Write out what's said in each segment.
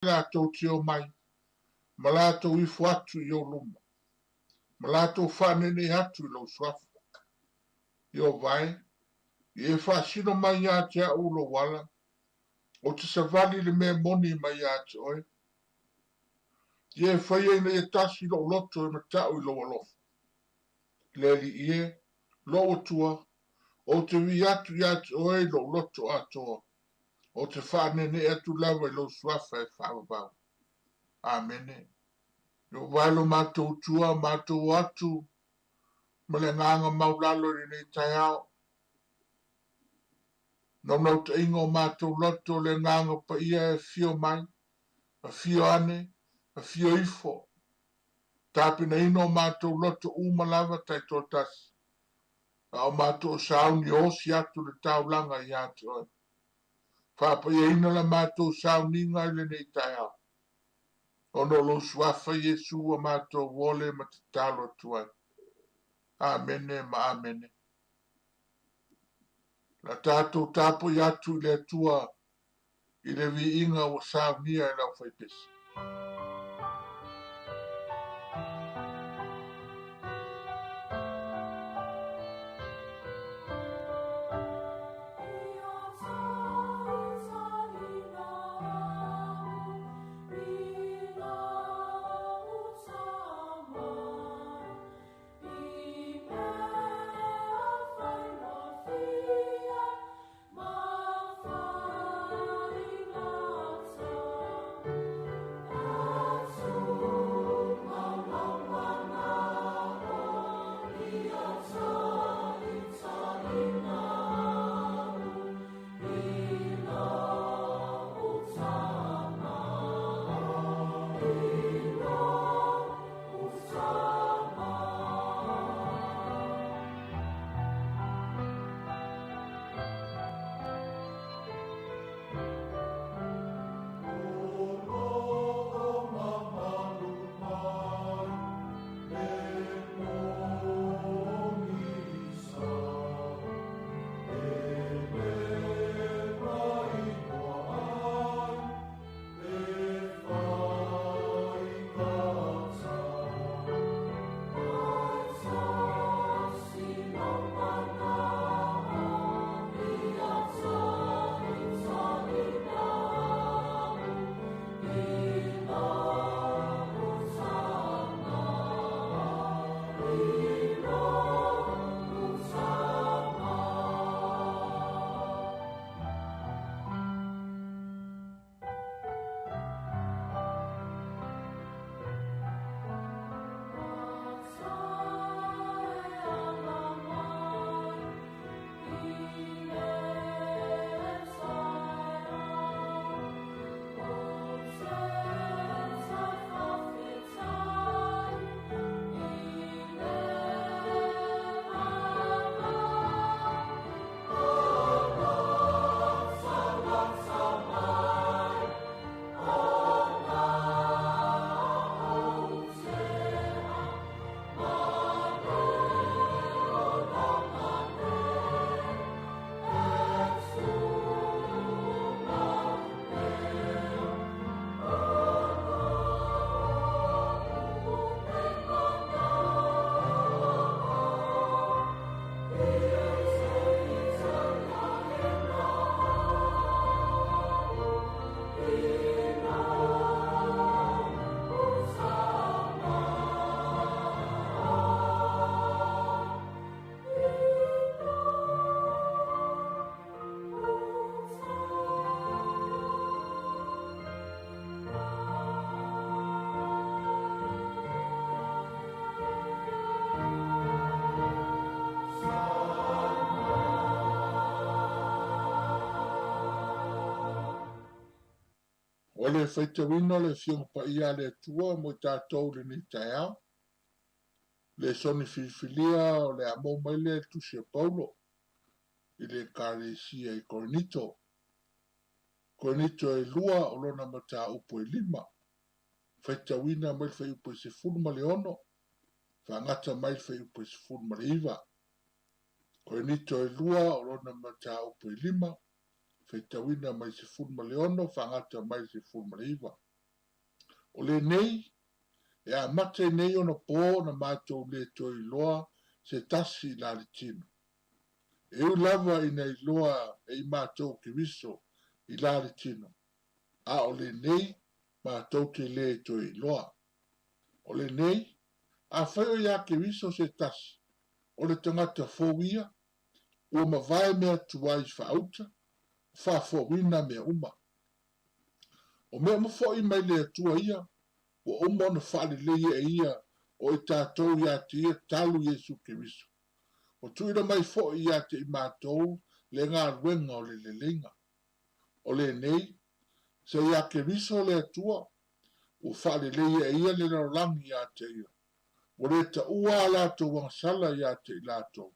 Latou te omai ma latou ifo atu i ou luma, ma latou faaneenee atu i lou suafa. Ieova e, ia e faasino mai ia te au lou ala, ou te savali i le mea moni mai ia te oe. Ia e faia ina ia tasi lou loto e matau i lou alofa. Le Alii e, lou Atua, ou te wii atu ia te oe i lou loto atoa, ou te faaneenee atu lava i lou suafa e faavavau. Amene. Ieova e lo matou Atua, matou o atu ma le agaga maulalo i lenei taeao. Naunautaiga o matou loto le agaga paia e afio mai, afio ane, afio ifo. Tapenaina o matou loto uma lava taitoatasi, a o matou sauni osi atu le taulaga ia te oe. Faapaiaina la matou sauniga i lenei taeao, ona o lou suafa Iesu ua matou ole ma tatalo atu ai. Amene ma amene. La tatou tapuai atu i le Atua i le viiga ua saunia e le aufaipese. O le faitauina o le Afioga Paia a le Atua mo i tatou i lenei taeao, le soni filifilia o le a maua mai lea i le tusi a Paulo i le Ekalesia i Korinito. Korinito e 2 o lona mataupu e 5, faitauina mai le fuaiupu e 16, faagata mai le fuaiupu e 19. Korinito e 2 o lona mataupu e 5, faitauina mai le 16, faagata mai le 19. O lenei, e amata i nei ona po ona matou le toe iloa se tasi i la le tino. E ui lava ina iloa e i matou o Keriso i la le tino, a o lenei matou te le toe iloa. O lenei, afai o iā Keriso se tasi, o le tagata fou ia, ua mavae mea tuai faauta, faafouina mea uma. O mea uma foi mai le Atua ia, ua uma ona faalelei e Ia o i tatou iā te Ia talu Iesu Keriso. Ua tuuina mai foi iā te i matou le galuega o le leleiga. O lenei, se iā Keriso le Atua, ua faalelei e Ia le lalolagi iā te Ia. Ua le taua a latou agasala iā te i latou.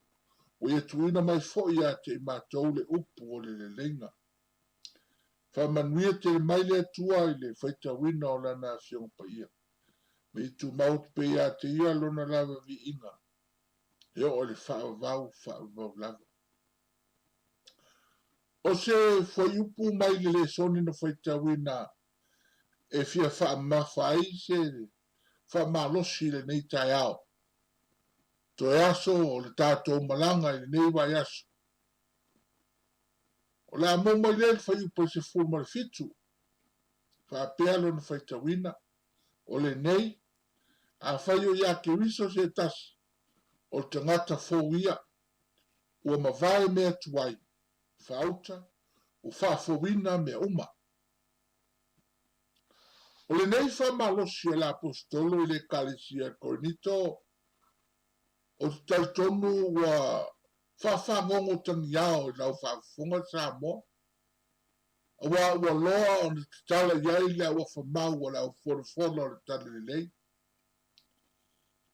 Ua Ia tuuina mai foi iā te i matou le upu o le leleiga. Faamanuia tele mai le Atua i le faitauina o Lana Afioga Paia. Me i tumau atu pea ia te Ia Lona lava viiga, e oo i le faavavau faavavau lava. O se fuaiupu mai le lesoni na faitauina e fia faamamafa ai se faamalosi i lenei taeao, toe aso o le tatou malaga i lenei vaiaso. O le a mou mai lea i le fuaiupu e 17, faapea lona faitauina, O lenei, afai o iā Keriso se tasi, o le tagata fou ia, ua mavae mea tuai, faauta, ua faafouina mea uma. O lenei faamalosi a le Aposetolo i le Ekalesia i Korinito, Ou te talitonu ua faafagogo tagiao i lau faafofoga Samoa, aua ua loa ona tatala i ai le auafa mau a le aufonofono o le Talalelei.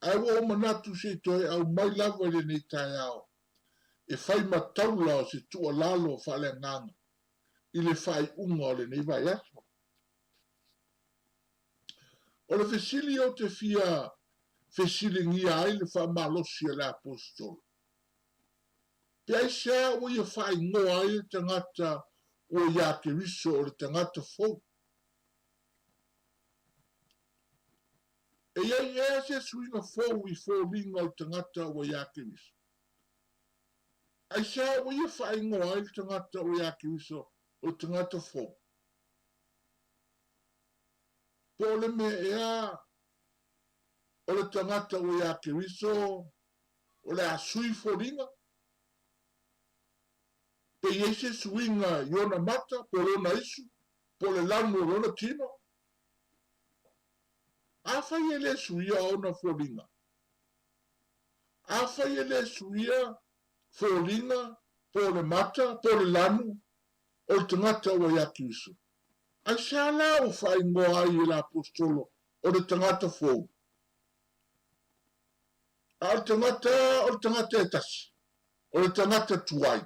Ae ua ou manatu se i toe aumai lava i lenei taeao e fai ma taula o se tuualalo faaleagaga i le faaiuga o lenei vaiaso. O le fesili ou te fia fesiligia ai le faamalosi a le Aposetolo, Pe aisea ua ia faaigoa ai le tagata ua iā Keriso o le tagata fou? E i ai ea se suiga fou i foliga o le tagata ua iā Keriso? Aisea ua ia faaigoa ai le tagata ua iā Keriso o le tagata fou? Po o le mea ea o le tagata ua iā Keriso o le a sui foliga? Pe i ai se suiga i ona mata, po o lona isu, po o le lanu o lona tino? Afai e le suia ona foliga, afai e le suia foliga, po o le mata, po o le lanu o le tagata ua iā Keriso, Aisea la ua faaigoa ai e le Aposetolo o le tagata fou? A o le tagata, o le tagata e tasi, o le tagata tuai.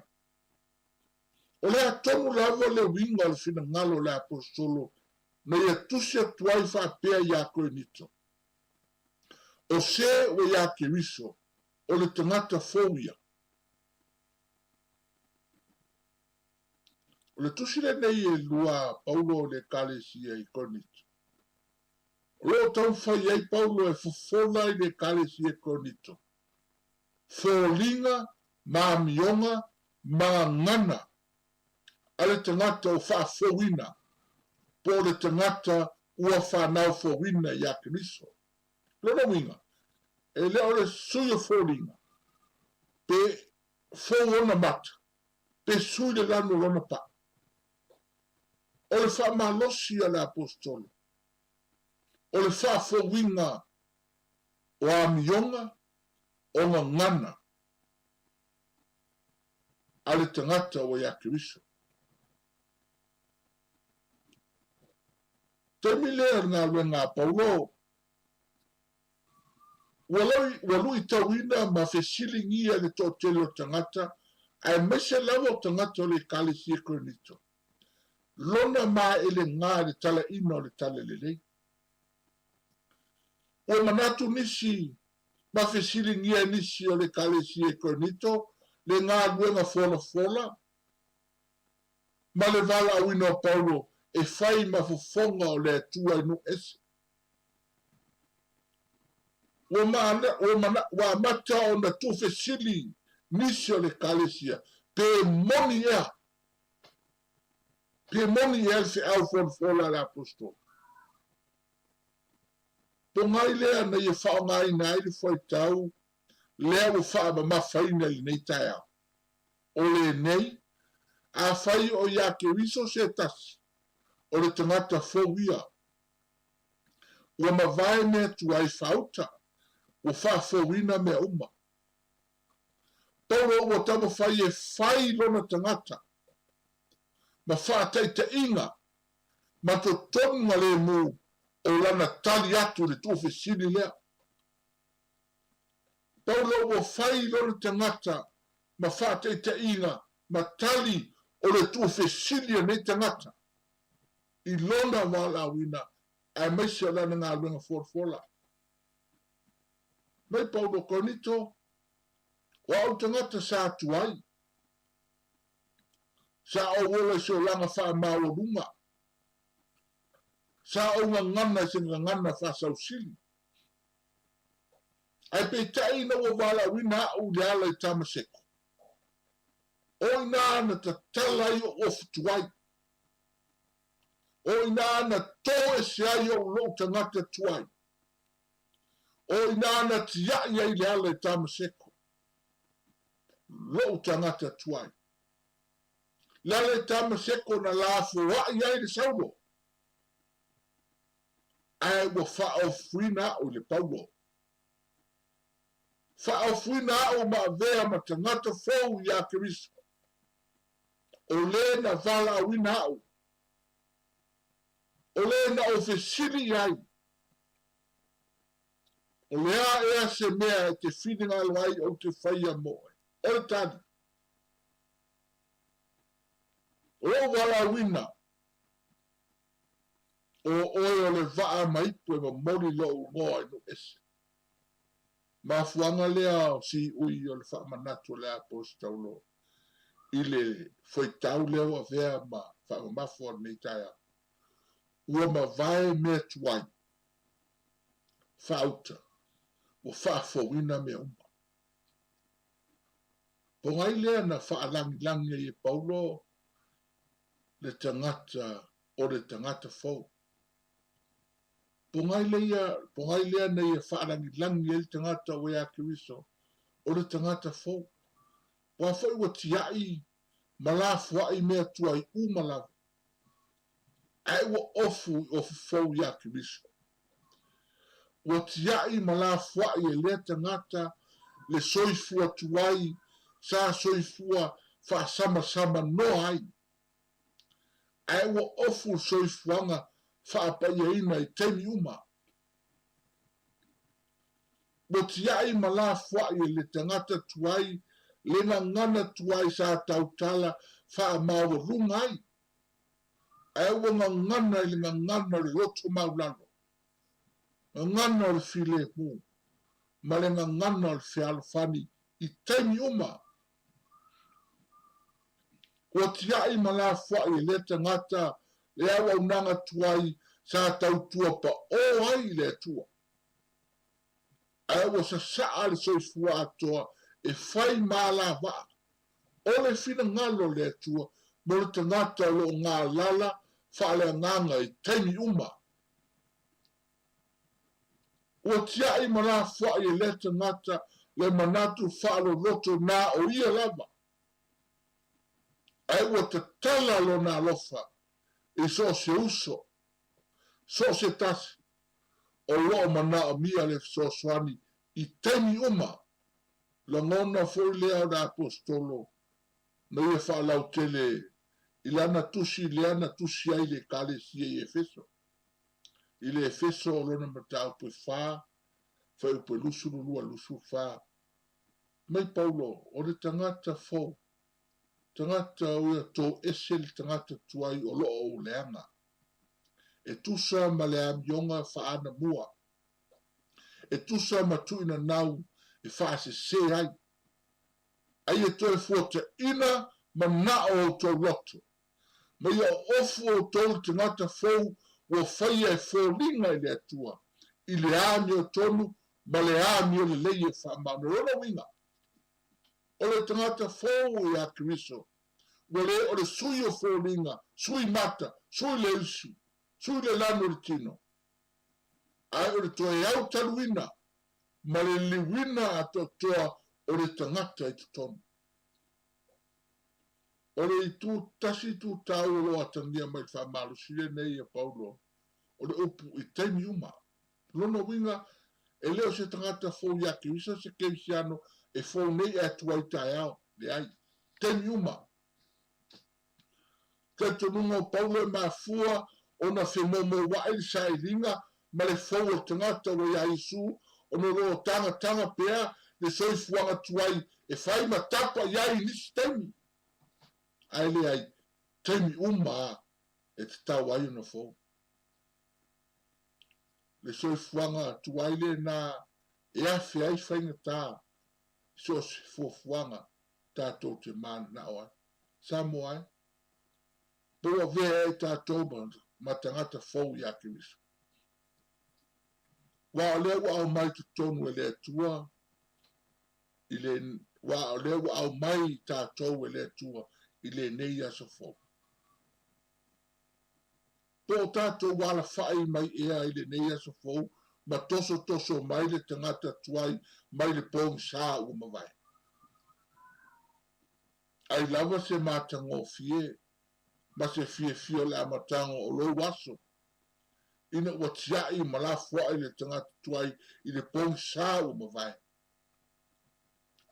O le a tonu lava le uiga o le finagalo o le Aposetolo na ia tusi atu ai faapea iā Korinito, O se ua iā Keriso, o le tagata fou ia. O le tusi lenei e lua a Paulo i le Ekalesia i Korinito. O lo o taumafai ai Paulo e fofola i le Ekalesia i Korinito, foliga ma amioga ma gagana a le tagata ua faafouina, po o le tagata ua fanau fouina iā Keriso. Lona uiga, e le o le sui o foliga, pe fou ona mata, pe sui le lanu o lona paa. O le faamalosi a le Aposetolo, o le faafouina o amioga o gagana a le tagata ua iā Keriso. Taimi lea o le galuega a Paulo, Ua ua luitauina ma fesiligia le toatele o tagata, aemaise lava o tagata o le Ekalesia Korinito, lona maelega i le talaina o le Talalelei. Ua manatu nisi ma fesiligia e nisi o le Ekalesia i Korinito le galuega folafola ma le valaauina o Paulo e fai ma fofoga o le Atua i nuu ese. Ua ua mana, ua amata ona tuufesili nisi o le Ekalesia, pe moni ea, pe moni ea le feau folafola a le Aposetolo. Pogai lea na ia faaaogaina ai le fuaitau lea ua faamamafaina i lenei taeao. O lenei, afai o ia Keriso se tasi, o le tagata fou ia. Ua mavae mea tuai faauta, ua faafouina mea uma. Paulo ua taumafai e fai lona tagata ma faataitaiga ma totonuga lemu o lana tali atu i le tuufesili lea. Paulo ua fai lona tagata ma faataitaiga ma tali o le tuufesili a nei tagata i lona valaauina aemaise o lana galuega folafola. Mai Paulo Korinito, O au tagata sa tuai, sa ou ola i se olaga faamaualuga, sa ou gagana i se gagana faasausili. Ae peitai ina ua valaauina a'u i le ala i Tamaseko, o ina na tatala ai o'u ofu tuai, o ina na tō ese ai o'u lo'u tagata tuai, o ina na tia'i ai le ala i Tamaseko, lo'u tagata tuai. Le ala i Tamaseko na lafoa'i ai le Saulo, ae ua faaofuina a'u i le Paulo. Faaofuina a'u ma avea ma tagata fou iā Keriso, o lē na valaauina a'u, o lē na ou fesili i ai, O le a ea se mea e te finagalo ai ou te faia mo oe? O le tali, O lou valaauina, O oe o le vaa ma ipu e momoli lou igoa i nuu ese. Mafuaaga lea o siui o le faamanatu o le Aposetaulo i le fuaitau lea ua avea ma faamamafo o lenei taeao. Ua mavae mea tuai, faauta, ua faafouina mea uma. Pogai lea na faalagilagi ai e Paulo le tagata o le tagata fou. Pogai lea, pogai lea na ia faalagilagi ai le tagata ua iā Keriso, o le tagata fou. Aua foi ua tiaʻi ma lafoaʻi mea tuai uma lava, ae ua ofu i ofu fou iā Keriso. Ua tiaʻi ma lafoaʻi e lea tagata le soifua tuai sa soifua faasamasama noa ai. Ae ua ofu le soifuaga faapaiaina i taimi uma. Ua tiaʻi ma lafoaʻi e le tagata tuai le gagana tuai sa tautala faamaualuga ai, ae ua gagana i le gagana o le loto maulalo, gagana o le filemu, ma le gagana o le fealofani i taimi uma. Ua tiaʻi ma lafoaʻi e lea tagata le auaunaga tuai sa tautua paʻō ai i le Atua. Ae ua sasaʻa le soifua atoa e fai ma alavaa o le finagalo o le Atua mo le tagata o lo o galala faaleagaga i taimi uma. Ua tiaʻi ma lafoaʻi e lea tagata le manatu faaloloto na o ia lava, ae ua tatala lona alofa i so o se uso, so o se tasi o lo o manaomia le fesoasoani i taimi uma. Lagona foi lea o le Aposetolo na ia faalautele i lana tusi lea na tusi ai i le Ekalesia i Efeso. I le Efeso o lona mataupu e fa, fuaiupu e 22, 24, mai Paulo, o le tagata fou, tagata o ia tō ese le tagata tuai o lo o ou leaga, e tusa ma le amioga faaanamua, e tusa ma tuuinanau e faasesē ai, a ia toe fuataina manao o outou loto, Ma ia ofu outou le tagata fou ua faia e foliga i le Atua, i le amiotonu ma le amio lelei e faamaonia. O lona uiga, o le tagata fou ia Keriso, ua le o le sui o foliga, sui mata, sui le usu, sui le lanu o le tino, ae o le toe autaluina ma le liliuina atoatoa o le tagata i totonu. O le itu tasi itu taua o lo o atagia mai i le faamalosi lenei a Paulo, o le upu i taimi uma. O lona uiga, e le o se tagata fou ia Keriso se kerisiano e fou nei ae tuai taeao. Leai. Taimi uma. Talitonuga o Paulo e mafua ona femoumoua'i le sailiga ma le fou o le tagata ua iā Iesu ona o lo o tagataga pea le soifuaga tuai e fai ma tapa i ai i nisi taimi. Ae leai, taimi uma a e tatau ai ona fou. Le soifuaga tuai lena e afe ai faigata i so o se fuafuaga tatou te mananao ai. Samoa e, po ua avea ai tatou ma tagata fou iā Keriso. Aua o lea ua aumai totonu e le Atua i le, aua o lea ua aumai tatou e le Atua i lenei aso fou. Po o tatou alafai mai ea i lenei aso fou ma tosotoso mai le tagata tuai mai le pogisa ua mavae. Ai lava se matagofie ma se fiafia o le amataga o lou aso, ina ua tiai ma lafoai le tagata tuai i le pogisa ua mavae.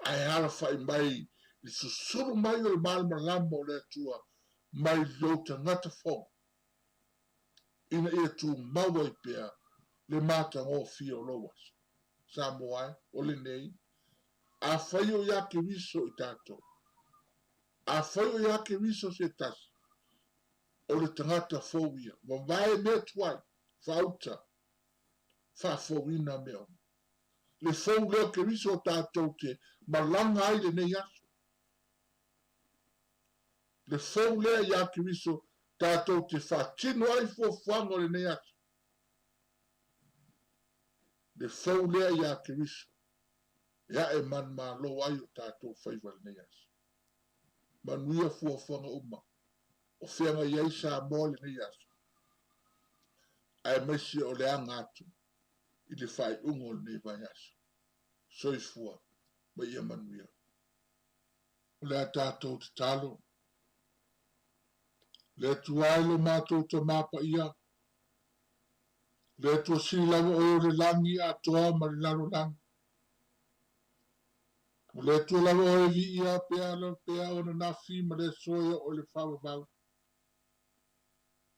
Ae alafai mai le susulu mai o le malamalama o le Atua mai lou tagata fou, ina ia tumau ai pea le matagofie o lou aso. Samoa e, o lenei, afai o iā Keriso i tatou, afai o iā Keriso se tasi, o le tagata fou ia, mavae mea tuai, faauta, faafouina mea uma. Le fou lea o Keriso tatou te malaga ai lenei aso. Le fou lea iā Keriso tatou te faatino ai fuafuaga o lenei aso. Le fou lea iā Keriso e ae manumalo ai o tatou faiva i lenei aso. Manuia fuafuaga uma o feagai ai Samoa i lenei aso, aemaise o le aga atu i le faaiuga o lenei vaiaso. Soifua ma ia manuia. O le a tatou tatalo. Le Atua e lo matou Tama Paia, le Atua sili lava oe o le lagi atoa ma le lalolagi. O le Atua lava oe e viia pea lava pea o ananafi ma le aso e oo i le faavavau.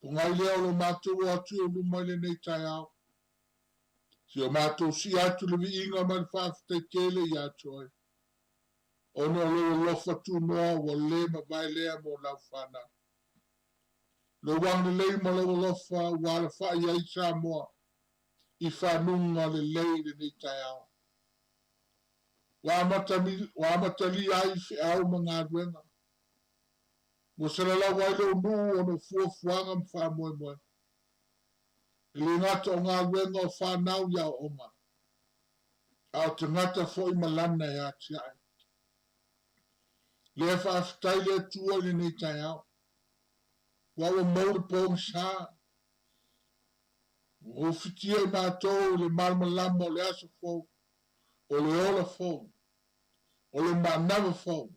Pogai lea o lo matou o atu i ou luma i lenei taeao. Si o matou sii atu le viiga ma le faafetai tele ia te oe. Ona o lou alofa tunoa ua le mavae lea mo lau fanau. Lou agalelei ma lou alofa ua alafai ai Samoa i fanuga lelei i lenei taeao. Ua ua amatalia ai feau ma galuega. Ua salalau ai lou nuu ona o fuafuaga ma faamoemoega. E le gata o galuega o fanau i aoaoga, a o tagata foi ma lana e atiae. Lea faafetai le Atua i lenei taeao, aua ua mou le pogisa, ua ufitia i matou i le malamalama o le aso fou, o le ola fou, o le manava fou,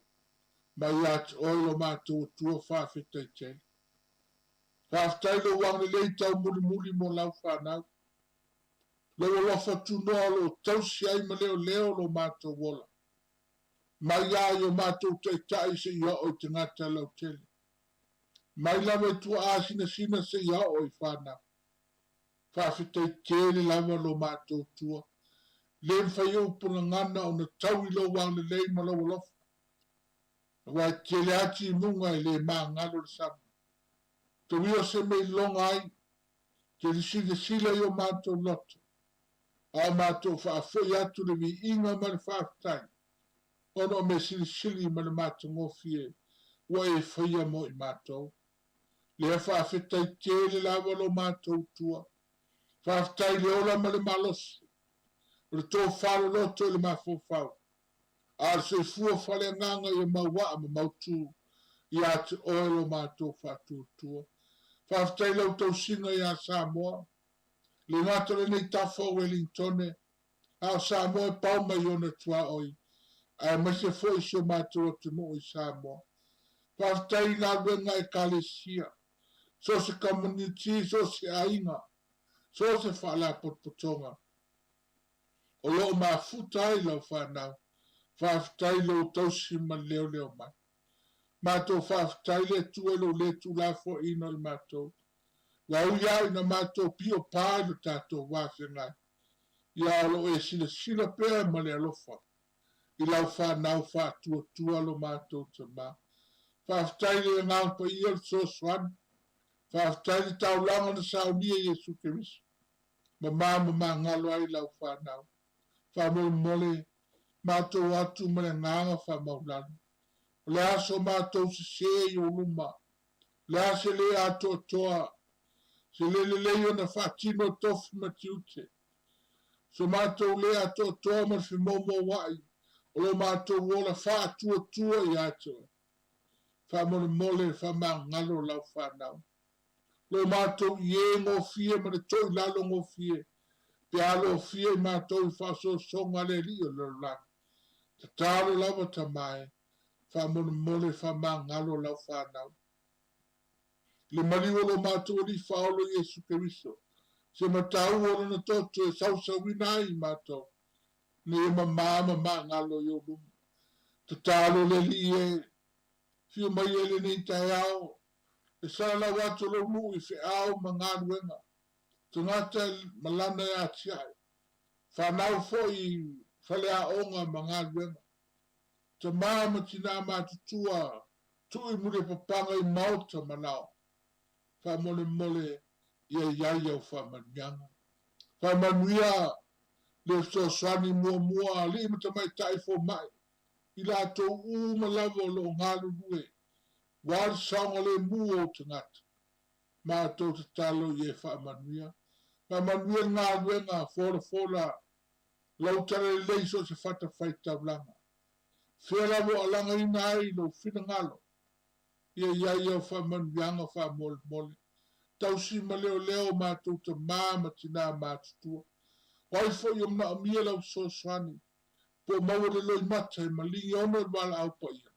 mai ia te oe lo matou Atua faafetai tele. Faafetai lou agalelei taumulimuli mo lau fanau. Lou alofa tunoa o lo o tausi ai ma leoleo lo matou ola. Mai lava i o matou taitai seia oo i tagata lautele. Mai lava i tuaa sinasina seia oo i fanau. Faafetai tele lava lo matou Atua. Le mafai upu gagana ona tau i lou agalelei ma lou alofa. Aua e tele lava timuga e le magalo le sami. Tauia se mea i loga ai, te silasila i o matou loto, a o matou faafoi atu le viiga ma le faafetai, ona o mea silisili ma le matagofie ua e faia mo i matou. Lea faafetai tele lava lo matou Atua. Faafetai i le ola ma le malosi. O le tofa loloto i le mafaufau, a o le soifua faaleagaga ia mauaa ma mautu ia te oe lo matou faatuatua. Faafetai i lau tausiga ia Samoa, e le gata o lenei tafa o Welingtone, a o Samoa e pao mai ona tuaoi, aemaise foi si o matou atunuu i Samoa. Faafetai i galuega a Ekalesia, so o se komuniiti, so o se aiga, so o se faalapotopotoga o lo o mafuta ai lau fanau. Faafetai i lou tausi ma le leoleo mai. Matou faafetai le Atua i lou le tuulafoaiina o le matou. Ua ui lava ina matou pio pa i lo tatou va feagai, ia o lo o e silasila pea ma le alofa i lau fanau faatuatua lo matou Tama. Faafetai i le Agaga Paia o le fesoasoani. Faafetai i le taulaga na saunia e Iesu Keriso, mama ma magalo ai lau fanau. Faamolemole, matou atu ma le agaga faamaulalo. O le a so matou sesē i ou luma? O le a se le atoatoa, se le lelei ona faatino tofi ma tiute? So matou le atoatoa ma le femoumoua'i o lo matou ola faatuatua ia te oe. Faamolemole, faamagalo lau fanau. Lo matou ie gofie ma le toilalo gofie, pe a lofia i matou i faaosoosoga a le alii o le lalolagi. Tatalo lava Tama e, faamolemole, faamagalo lau fanau. I le maliu o lo matou Alii Faaola Iesu Keriso, se mataua o Lona toto e sausauina ai i matou, ina ia mamā ma magalo i ou luma. Tatalo le Alii e, afio mai e lenei taeao, e salalau atu o lou nuu i feau ma galuega, tagata e malana e atiae, fanau foi i faleaoga ma galuega, tama ma tina matutua tuu i muliapapaga i maota ma lao, faamolemole ia i ai au faamanuiaga. Faamanuia le fesoasoani muamua a alii ma tamaitai fomai, i latou uma lava o lo o galulue aua le saogalemu o ou tagata. Matou tatalo ia e faamanuia. Faamanuia le galuega folafola lau talalelei i so o se fatafaitaulaga. Fea lava o alagaina ai lou finagalo, ia i ai au faamanuiaga faamolemole. Tausi ma leoleo o matou tama ma tina matutua. O ai foi o manaomia lau fesoasoani, po o maua le loimata e maligi ona o le valaau paia,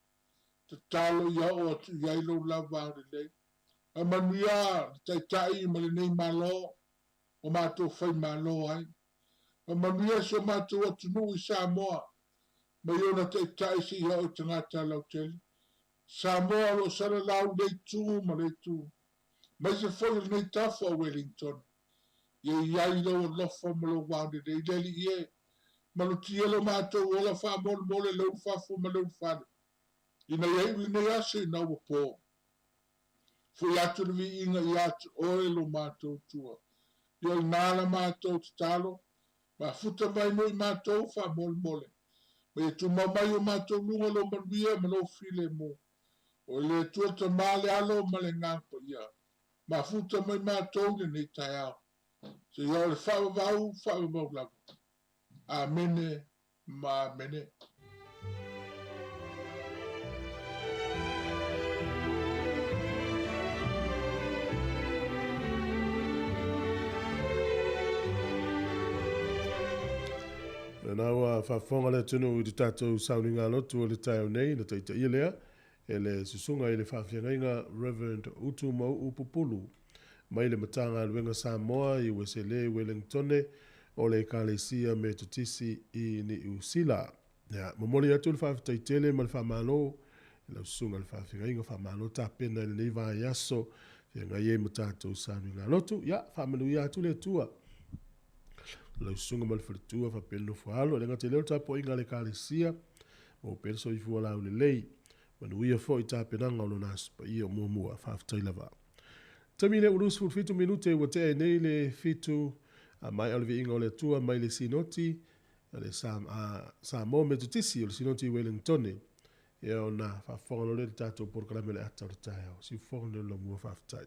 tatalo ia oo atu i ai lou lava aulelei. Faamanuia le Taitai ma lenei Malo ua matou faimalo ai. Faamanuia si o matou atunuu i Samoa mai ona taitai seia oo i tagata lautele. Samoa o lo o salalau i lea itu ma lea itu, aemaise foi o lenei tafa o Wellington. Ia i ai lou alofa ma lou aulelei i le Alii e. Malutia lo matou ola faamolemole le ulufafo ma le ulufale, ina ia iu lenei aso ina ua po. Foi atu le viiga ia te oe lo matou Atua. Ia o lena la matou tatalo, mafuta mai mo i matou faamolemole, ma ia tumau mai o matou luga lou manuia ma lou filemu. O le Atua le Tama, le Alo ma le Agaga Paia, mafuta mai matou i lenei taeao, seia oo i le faavavau, faavavau lava. Amene ma amene. Lena ua faafofoga le atunuu i le tatou sauniga lotu o le taeao nei, na taitaia lea e le susuga i le faafeagaiga Rev. Utu Mauu Pupulu mai le Matagaluega Samoa i Uesele, Welengtone o le Ekalesia Metotisi i Niu Sila. Ia, momoli atu le faafetai tele ma le faamalo i lau susuga i le faafeagaiga, faamalo tapena i lenei vaiaso feagai ai ma tatou sauniga lotu. Ia, faamanuia atu le Atua lau susuga ma le faletua faapea le nofo alo, e le gata i lea o le tapuaiga a le Ekalesia, maua pea le soifua laulelei. Manuia foi tapenaga o lona Aso Paia o muamua. Faafetai lava. Taimi lea ua 27 minute ua tea ai nei le fitu a maea o le viiga o le Atua mai le Sinoti a le Samoa Metotisi o le Sinoti i Welengtone. Ia ona faafofoga loa lea i le tatou polokalame o le ata o le taeao. Siufofoga leo lamua faafetai.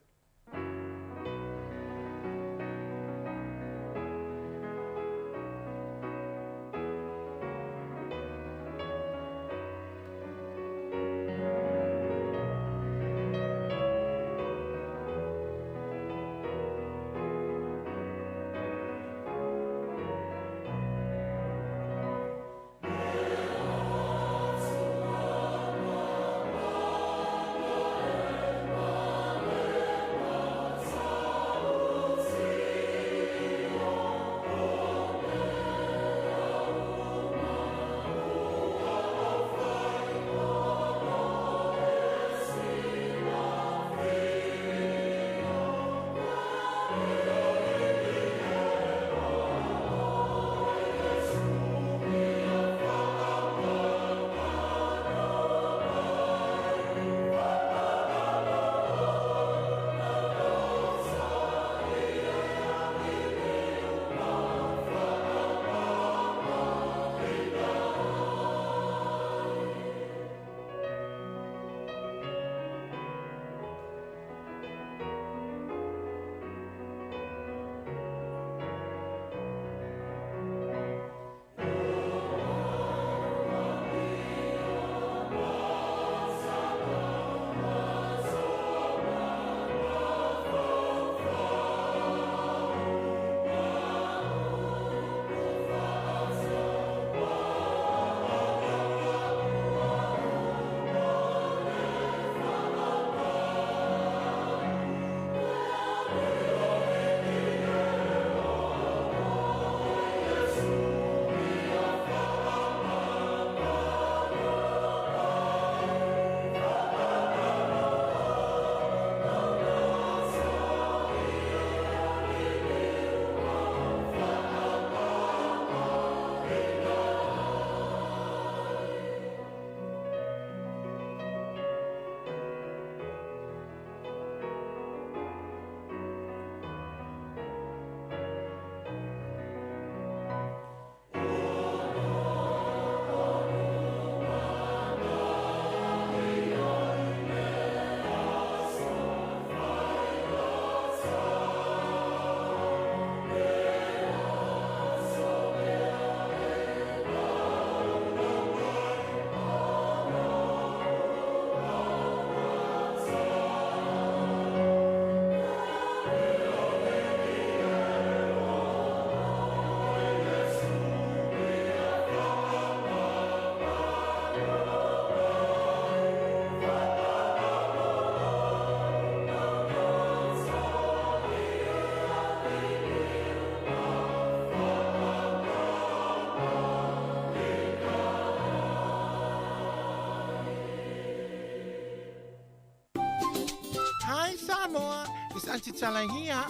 It's Aunty Tala here.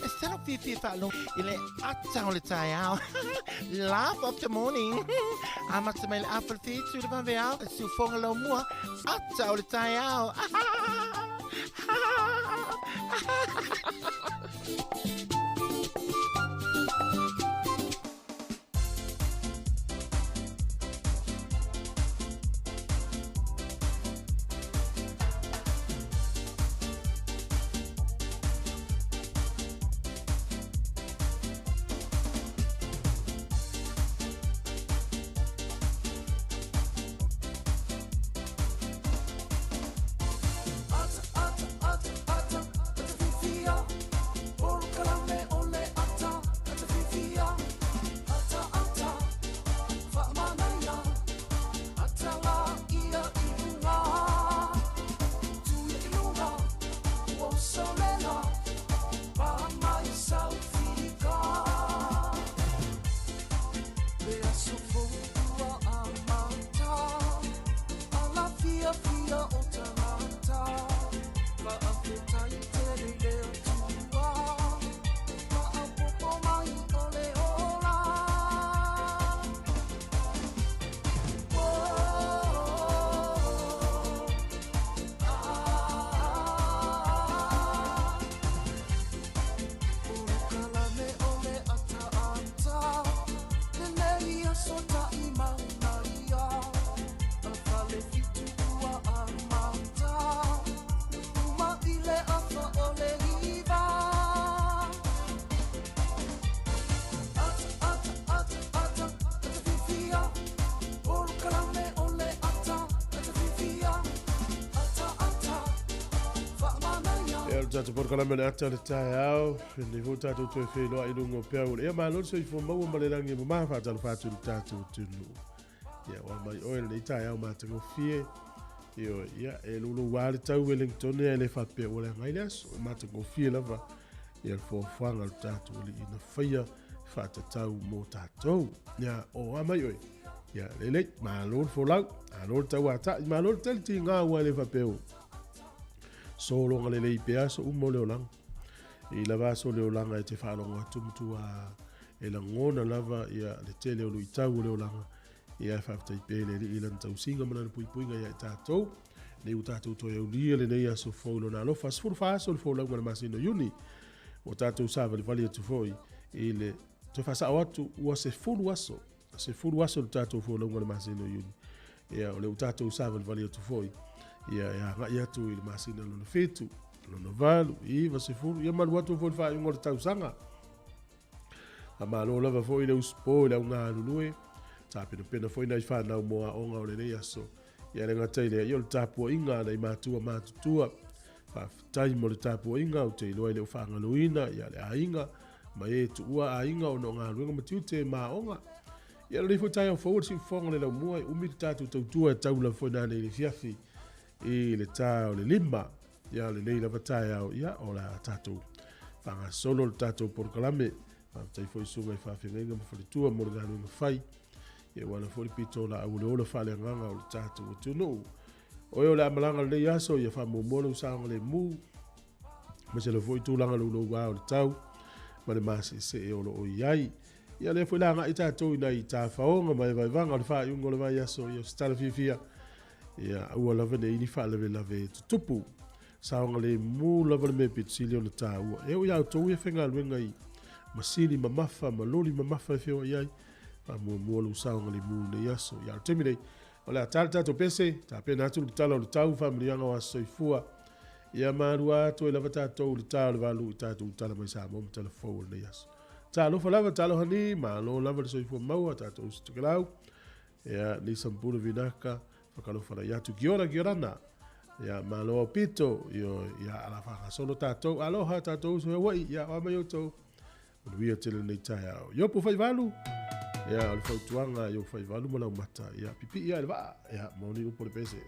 E se lou fiafia e faalogo i le ata o le taeao. Laugh of the morning. Amata mai le afa le fitu i le vaveao. Siufoga laumua. Ata o le taeao. Ia, o le tatou polokalame o le ata o le taeao, lenei foi tatou toe feiloai i luga o peau o le ea malo le soifua maua ma le lagi e mama faatalofa atu i le tatou atunuu. Ia, ua mai oe lenei taeao matagofie. Ioe, ia, e louloua le tau Wellington ae le faapea ua leaga ai le aso. E matagofie lava ia le foafoaga o le tatou alii na faia faatatau mo tatou. Ia, o a mai oe. Ia, lelei, malo le folau, malo le tauatai, malo le tali tiga ua le faapea ua sologa lelei pea aso uma o le olaga. I lava aso o le olaga e te faalogo atu matua e lagona lava ia le tele o luitau o le olaga. Ia e faafetai pea i le Alii i lana tausiga ma lana puipuiga ia i tatou. Nei ua tatou toe aulia lenei aso fou i lona alofa. 14 aso o le folauga i le masina o Iuni. Ua tatou savalivali atu foi i le toe faasao atu ua 10 aso. 10 aso le tatou folauga i le masina o Iuni. Ia, o lea ua tatou savalivali atu foi ia e agai atu i le masina lona 7, lona 8, 9, 10, ia malu atu foi le faaiuga o le tausaga. Faamalo lava foi le usupo i le au galulue, tapenapena foi nai fanau mo aoga o lenei aso. Ia le gata i lea, ia o le tapuaiga a nai matua matutua. Faafetai mo le tapuaiga, ou te iloa e le o faagaloina ia le aiga, ma e tuua aiga ona o galuega ma tiute ma aoga. Ia lenei foi taeao fou o le siufofoga o le laumua, e umi le tatou tautua e tau lava foi nanei i le afiafi i le ta o le 5. Ia lenei lava taeao, ia o le a tatou faagasolo le tatou polokalame. Faafetai foi susuga i faafeagaiga ma faletua mo le galuega fai. Ia ua ala foi le pito o laau o le ola faaleagaga o le tatou atunuu. Oe o le a malaga lenei aso, ia faamuamua lou saogalemu, aemaise lava foi tulaga louloua o le tau ma le maseesee o lo o i ai. Ia lea foi la agai tatou i nai tafaoga ma evaevaga o le faaiuga o le vaiaso, ia o se tala fiafia. Ia aua lava ne i ni faalavelave e tutupu. Saogalemu lava le mea pito sili ona taua. E oo ia outou ia faigaluega i masini mamafa ma loli mamafa e feoai ai, faamuamua lou saogalemu i nei aso. Ia o le taimi nei, o le a ta le tatou pese, tapena atu le tala o le tau, faamanuiaga o aso soifua. Ia malua atu ai lava tatou i le ta o le 8 i tatou tala mai Samoa ma tala fou o lenei aso. Talofa lava, talofa ni, malo lava le soifua maua, tatou uso tokelau. Ia, ni sampulu vinaka, whakalofa lai atu. Kia ora, kia orana. Ia, malo au pito, io, ia, ala whakasolo tātou, aloha tātou uso Hawaii, ia, oa mai outou. Manuia tele nei taeao. Iopu whaivalu, ia, o le fautuaga, iopu whaivalu ma lau mata, ia, pipii ia i le vaa, ia, moni upu o le pese.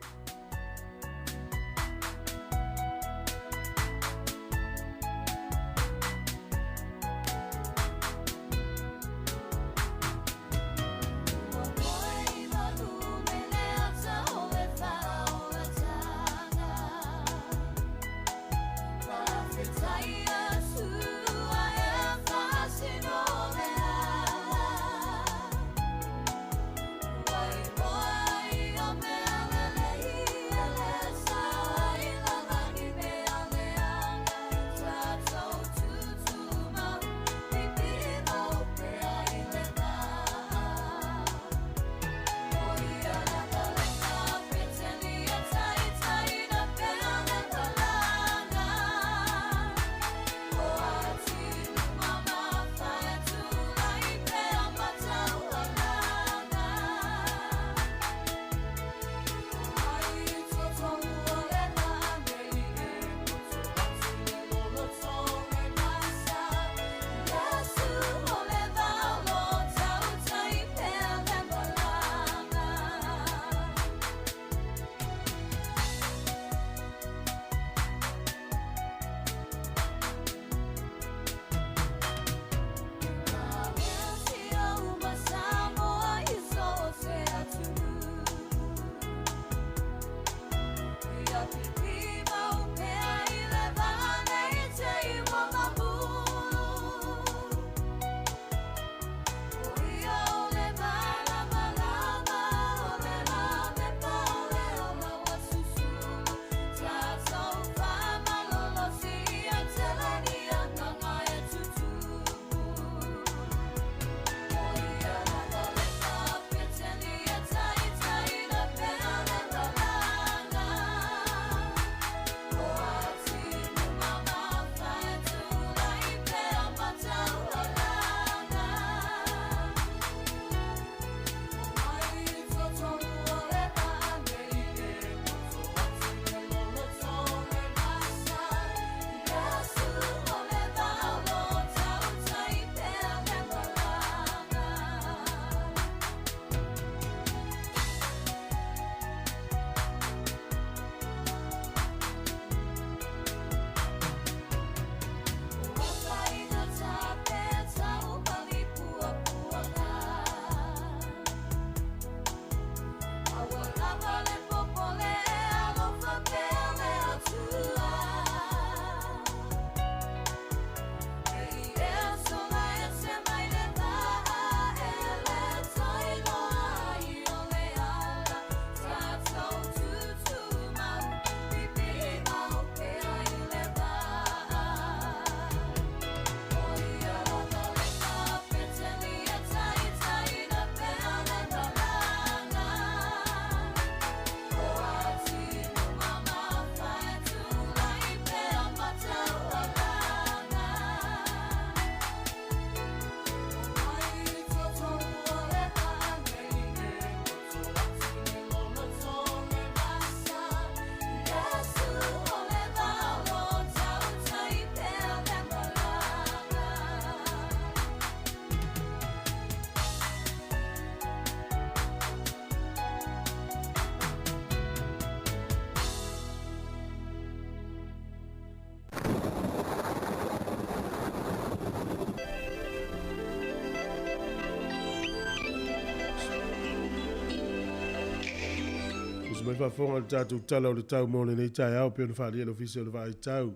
Tusi mai faafofoga i le tatou Tala o le Tau mo lenei taeao pei ona faaalia e le Ofisa o le Vaai Tau.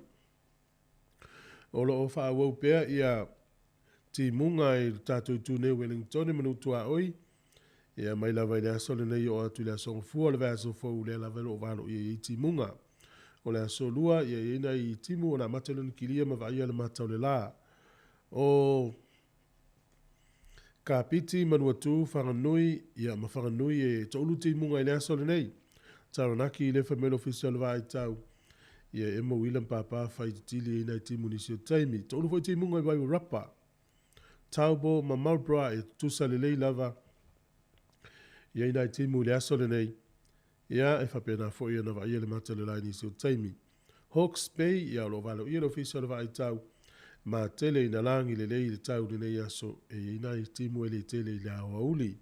O lo o faaauau pea ia timuga i le tatou itu nei o Wellington ma Nuu-tuaoi, ia mai lava i le aso lenei oo atu i le aso Gafua o le vaiaso fou lea lava o lo o valoia ai timuga. O le aso Lua, ia e i ai nai timu ona amata lea ona kilia ma vaaia le mata o le la. O Kapiti, Manuatu, Whanganui, ia ma Whanganui e toulu timuga i le aso lenei. Taranaki i le fai mai le Ofisa o le Vaai Tau, ia e ema uila ma pāpā fai titili ai nai timu nisi o taimi. Toulu foi timuga i Wairarapa, Taupo ma Marlborough e tutusa lelei lava i ai nai timu i le aso lenei. Ia, e faapena foi ona vaaia le mata o le la i nisi o taimi. Hawke's Bay, ia o lo o valoia le Ofisa o le Vaai Tau, ma tele ina lagi lelei le tau i lenei aso, e i ai nai timu e le tele i le aoauli.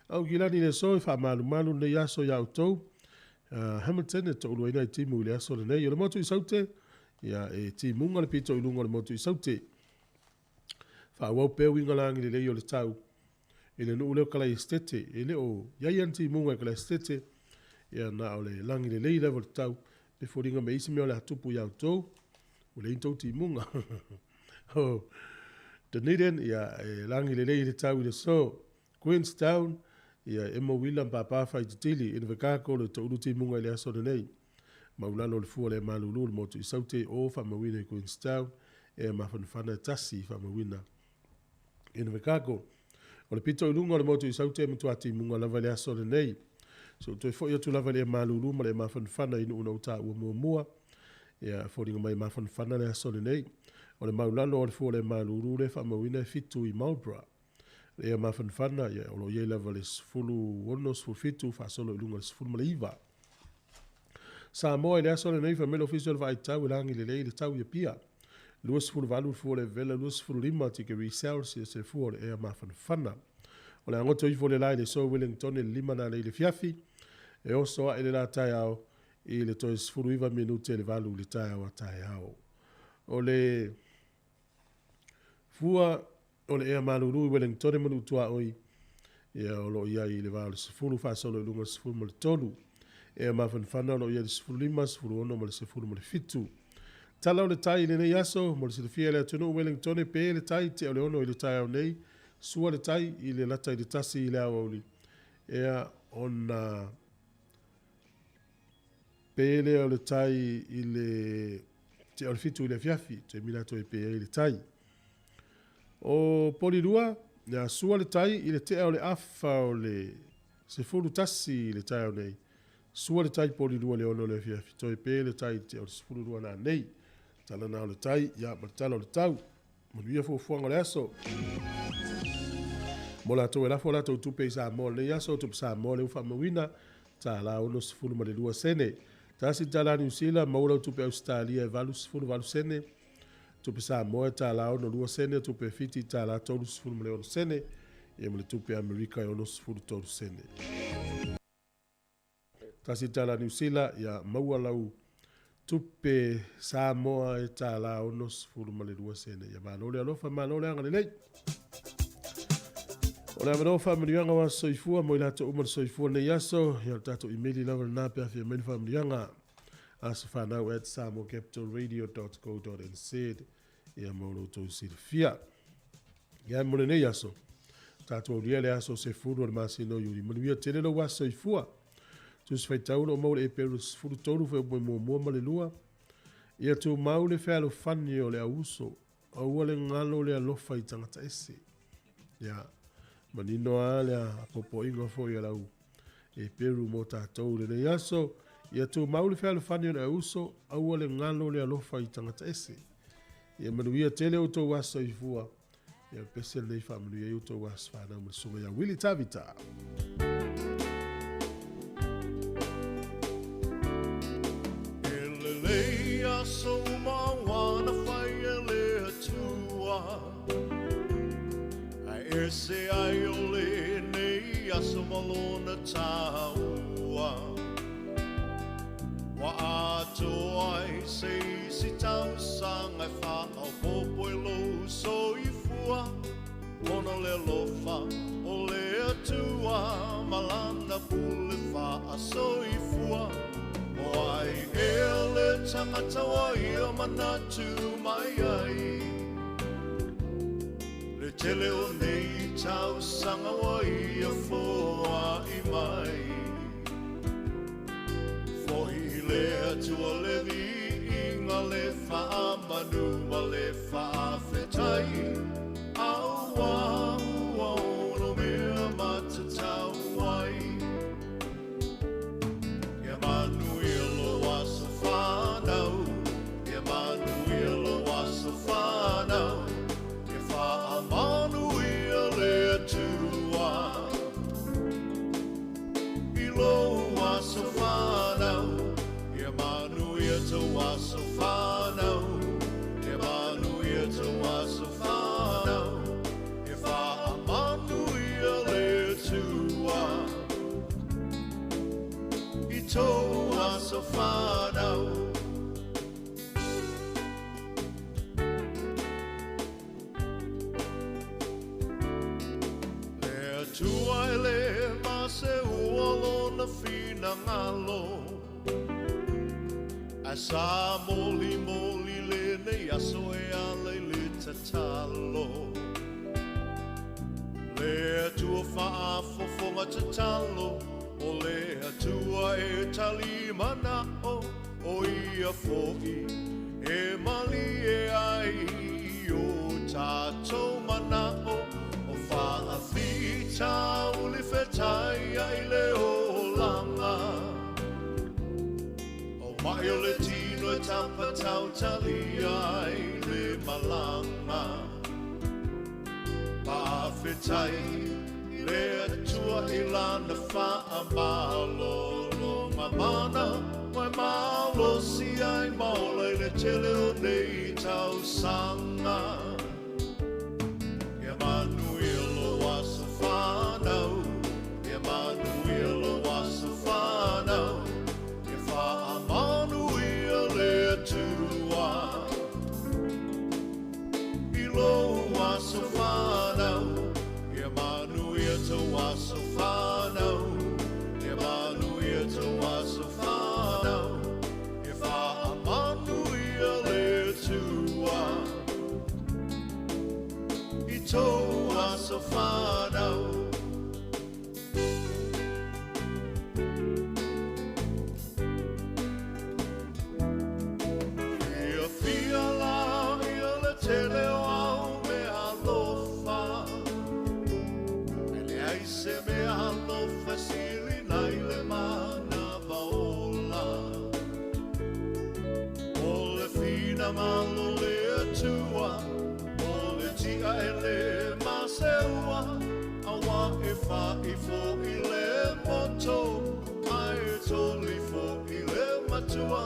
Aukilani i le aso e faamalumalu lenei aso iā outou. Hamilton e toulu ai nai timu i le aso lenei. O le motu i Saute, ia e timuga le pito i luga o le motu i Saute. Faaauau pea uiga lagi lelei o le tau i le nuu lea o Kalaesetete. E le o i ai lava ni timuga i Kalaesetete, ia na o le lagi lelei lava o le tau. Pe foliga mai isi mea o le a tupu iā outou, ua leai ni tou timuga. O Dunedin, ia e lagi lelei le tau i le aso. Queenstown, ia e emo uila ma pāpā faititili. Invercargill, e toulu timuga i le aso lenei. Maulalo o le fua o le malulu le motu i Saute o faamauina i Queenstown, e mafanafana e tasi faamauina Invercargill. O le pito i luga o le motu i Saute e matua timuga lava i le aso lenei. So toe foi atu lava i le malulu ma le mafanafana i nuu na ou taua muamua. Ia foliga mai mafanafana le aso lenei. O le maulalo o le fua o le malulu le faamauina e 7 i Marlborough. Le mafanafana, ia o lo o i ai lava le 16, 17 faasolo i luga o le 19. Samoa i le aso lenei fai mai le Ofisa o le Vaai Tau e lagi lelei le tau i Apia. 28 le fua o le vela, 25 tikeri Celsius le fua o le ea mafanafana. O le agoto ifo le la i le aso Wellington i le 5 nanei i le afiafi. E oso ae le la taeao i le toe 19 minute le 8 i le taeao a taeao. O le fua o le ea malulu i Wellington ma Nuu-tuaoi, ia o lo o i ai i le va o le 10 faasolo i luga o le 13. Ea mafanafana o lo o i ai le 15, 16 ma le 17. Tala o le tai i lenei aso, mo le silafia e le atunuu Wellington pe le tai tea o le 6 i le taeao nei, sua le tai i le lata i le 1 i le aoauli. Ea ona pe lea o le tai i le tea o le 7 i le afiafi, taimi la toe pe ai le tai. O Polilua, ia sua le tai i le tea o le afa o le 11 i le taeao nei. Sua le tai Polilua le 6 o le afiafi, toe pe le tai i le tea o le 12 nanei. Tala na o le tai, ia ma le tala o le tau. Manuia fuafuaga o le aso. Mo latou e lafo latou tupe i Samoa lenei aso, tupe Samoa lea ua faamauina, $1.62 sene. Tasi tala Niu Sila, maua lau tupe Ausetalia e 88 sene. Tupe Samoa e $1.62 sene, tupe Fiti $1.36 sene, ia ma le tupe Amerika e 63 sene. Tasi tala Niu Sila, ia maua lau tupe Samoa e $1.62 sene. Ia malo le alofa, malo le agalelei. O le avanoa faamanuiaga o aso soifua mo i latou uma le soifua lenei aso. Ia o le tatou imeli lava lena pe afia mai ni faamanuiaga. asofanau@samoacapitalradio.co.nz ia mo lo outou silafia. Ia mo lenei aso, tatou aulia le aso 10 o le masina o Iuni. Manuia tele lou aso soifua. Tusi faitau o lo o maua le Eperu 13 fuaiupu 1 ma le 2. Ia tumau le fealofani o le auuso, aua le galo le alofa i tagata ese. Ia, manino lava le apoapoaiga foi a lau Eperu mo tatou i lenei aso. Ia tumau le fealofani o le auuso, aua le galo le alofa i tagata ese. Ia manuia tele outou aso soifua. Ia pese lenei faamanuia ai outou aso fanau ma le susuga ia Willie Tavita. E lelei aso uma ua na fai e le Atua, Ae ese ai o lenei aso ma lona taua. Ua atoa ai se isi tausaga e faaopoopo i lou soifua, Ona o le alofa o le Atua ma lana pule faasoifua. tagata ua ia manatu mai ai. Le tele o nei tausaga ua ia foai mai. Fo'i i le Atua le viiga, le faamanu ma le faafetai, auā ua ono mea matatau ai. Ia manuia lou aso fanau, ia manuia lou aso fanau, ia faamanuia le Atua i lou aso fanau, ia manuia tou aso fanau, ia manuia tou aso fanau, ia faamanuia le Atua i tou aso fanau. Le Atua e lē maseua lona finagalo, ae sa molimoli lenei aso e ala i le tatalo. Le Atua faafofoga tatalo, o le Atua e tali mana'o, o ia fo'i e malie ai i o tatou mana'o, o faafitauli fetaia'i le olaga. O ma'i o le tino e tapatautalia ai le malaga. Faafetai le Atua i lana faamalologa mana, ua e malosi ai ma ola i le tele o nei tausaga. Ia manuia lou aso fanau, ia manuia lou aso fanau, ia faamanuia le Atua i lou aso fanau, ia manuia tou aso fanau, ia manuia tou aso fanau, ia faamanuia le Atua i tou aso fanau. Fiafia la ia le tele o au mea alofa, e leai se mea alofa e sili nai le manava ola. O le finagalo o le Atua, o le ti'a e lē maseua, auā e fa'i fo'i le moto, ae toli fo'i le matua.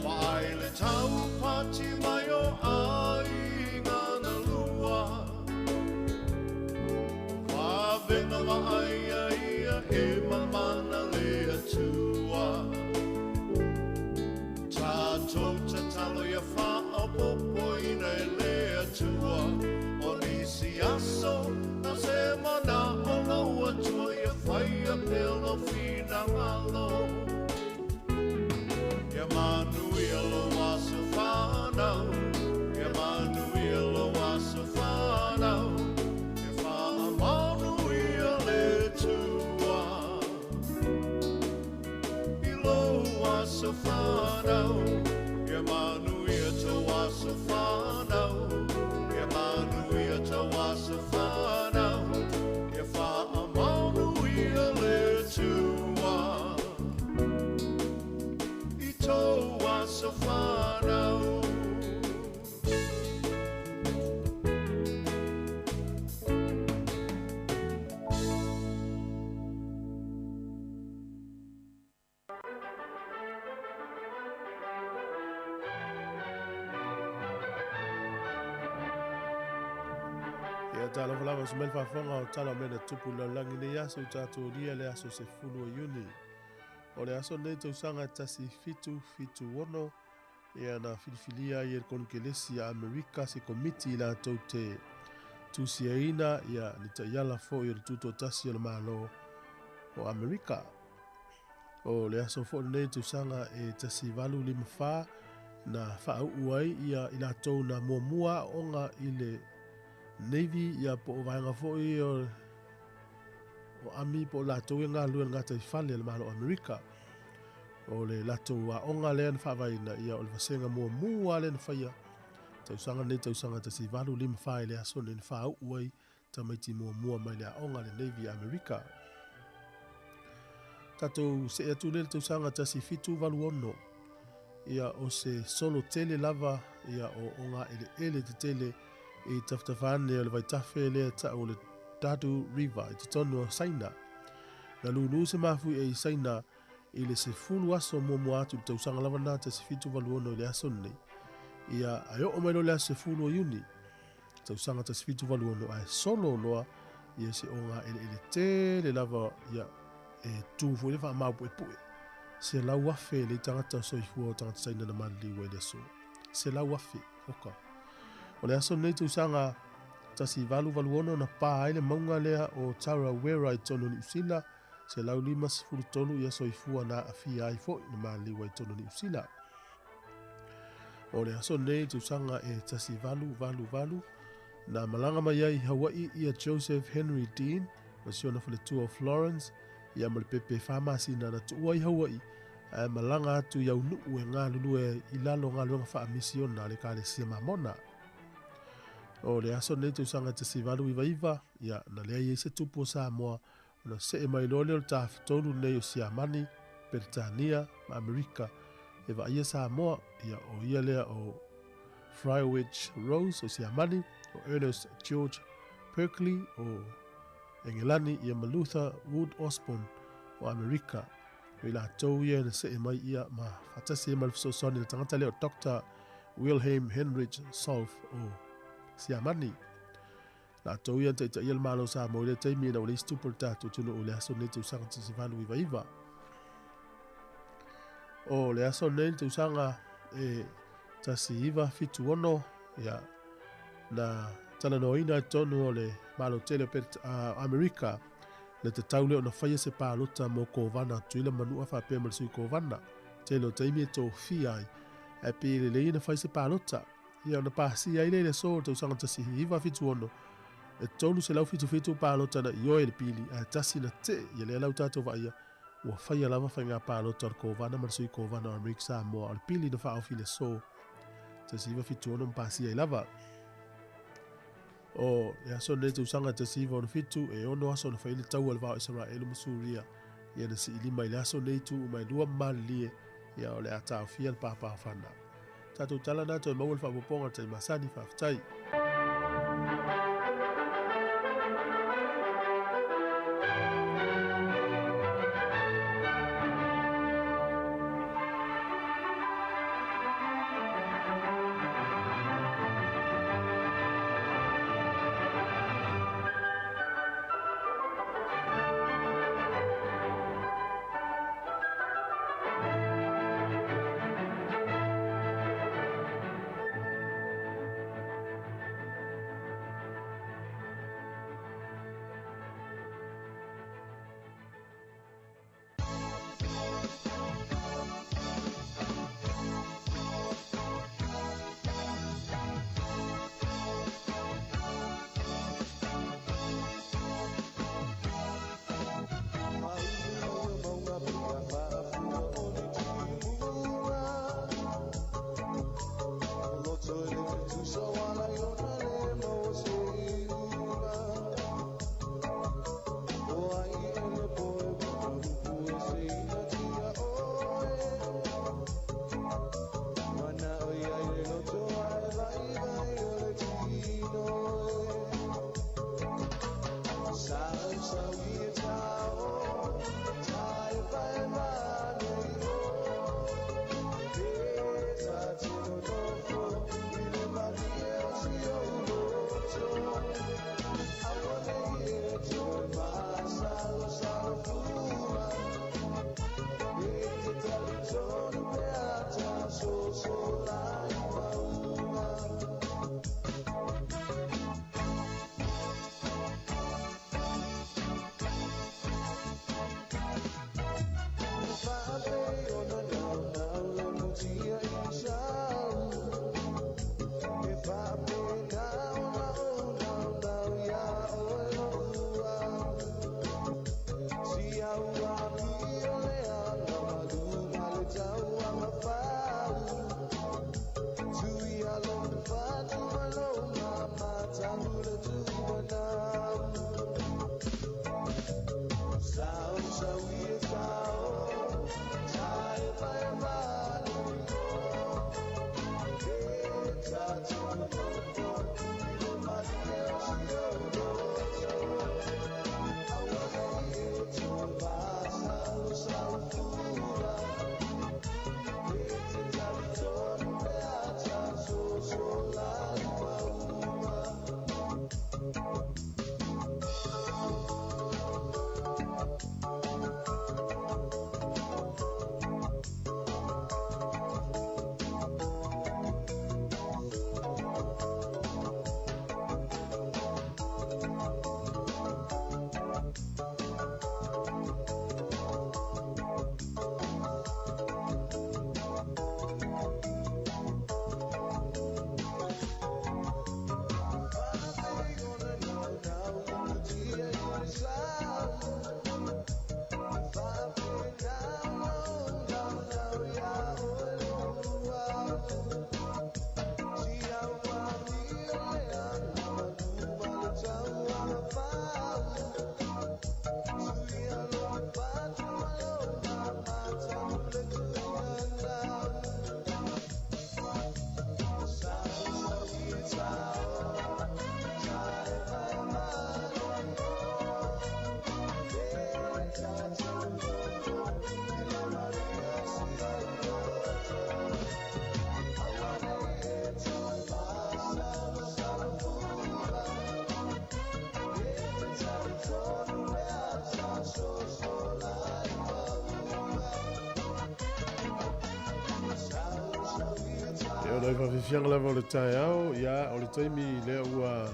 Vaai le taupati mai o aiga na lua. Vavega vaaia ia e mamana le Atua. Tatou tatalo ia faaopoopoina e le Atua. O nisi aso na se mana'o lou Atua ia faia pea lou finagalo. Ia manuia lou aso fanau, ia manuia lou aso fanau, ia faamanuia le Atua i lou aso fanau, ia manuia tou aso fanau, ia manuia tou aso fanau, ia faamanuia le Atua i tou aso fanau. Ia talofa lava se mai le faafofoga o tala o mea na tupu i le lalolagi i lenei aso ua tatou aulia le aso 10 o Iuni. O le aso lenei tausaga e 1776, ia na filifilia ai e le Konekelesi a Amerika se komiti i latou te tusiaina ia ni taiala foi o le tutoatasi o le Malo o Amerika. O le aso foi lenei tausaga e 1854, na faauu ai ia i latou na muamua aooga i le Navy ia po o vaega foi o Army po o latou e galulue i le gataifale a le Malo o Amerika. O le latou aoga lea na faavaeina ia o le vasega muamua lea na faia tausaga nei tausaga 1854 i le aso nei na faauu ai tamaiti muamua mai le aoga a le Navy a Amerika. Tatou see atu lea i le tausaga 1786, ia o se solo tele lava ia o ogaeleele tetele i tafatafa ane o le vaitafe lea e tau o le Dadu River i totonu o Saina. Na lūlū se mafuie i Saina i le 10 aso muamua atu i le tausaga lava lena 1786 i le aso lenei. Ia, ae oo mai loa le aso 10 o Iuni, tausaga 1786 ae solo loa ia se ogaeleele tele lava ia e tu foi le faamaupuepue. 100,000 le tagata o soifua o tagata Saina na maliliu ai i le aso. 100,000, oka. O le aso lenei tausaga 1886 na pa ai le mauga lea o Tarawera i totonu o Niu Sila, 153 ia soifua na aafia ai foi na maliliu ai i totonu o Niu Sila. O le aso lenei tausaga e 1888 na malaga mai ai i Hawaii ia Joseph Henry Dean ma si ona faletua o Florence ia ma le pepe 4 masina na tuua i Hawaii ae malaga atu i Aunuu e galulue i lalo o galuega faamisiona a le Ekalesia Mamona. O le aso lenei tausaga e 1899, ia, na leai ai se tupu o Samoa ona see mai loa lea o le Tafatolu lenei o Siamani, Peretania ma Amerika e vaaia Samoa, ia, o ia lea o Friedrich Rose o Siamani, o Ernest George Berkeley o Engelani, ia ma Luther Wood Osborne o Amerika. O i latou ia na see mai ia ma faatasi ai ma le fesoasoani a le tagata lea o Doctor Wilhelm Heinrich Solf o Siamani. Latou ia na taitaia le Malo o Samoa i lea taimi ina ua leai se tupu o le tatou atunuu i le aso lenei tausaga 1899. O le aso lenei le tausaga e 1976, ia, na talanoaina i totonu o le Malo tele o Amerika le tatau lea ona faia se palota mo Kovana o Tutuila Manua faapea ma le Sui Kovana. Tele o taimi e tofia ai, ae pei e lelei ona fai se palota. Ia ona pasia ai lea i le aso o le tausaga 1976, e 377 palota na ioe i le pili, ae tasi na tee, ia lea la ua tatou vaaia, ua faia lava faiga palota o le Kovana ma le Sui Kovana o Amerika Samoa, o le pili na faaofi i le aso 1976 ma pasia ai lava. O le aso lenei tausaga 1967, e ono aso na fai ai le taua i le va o Isaraelu ma Suria, ia na siilima i le aso lenei tuu uma e lua ma malilie, ia o le a taofia le pāpāfana. Tatou tala na toe maua le faaopoopoga o le taimi masani, faafetai. E ona e faafiafiaga lava o le taeao, ia, o le taimi lea ua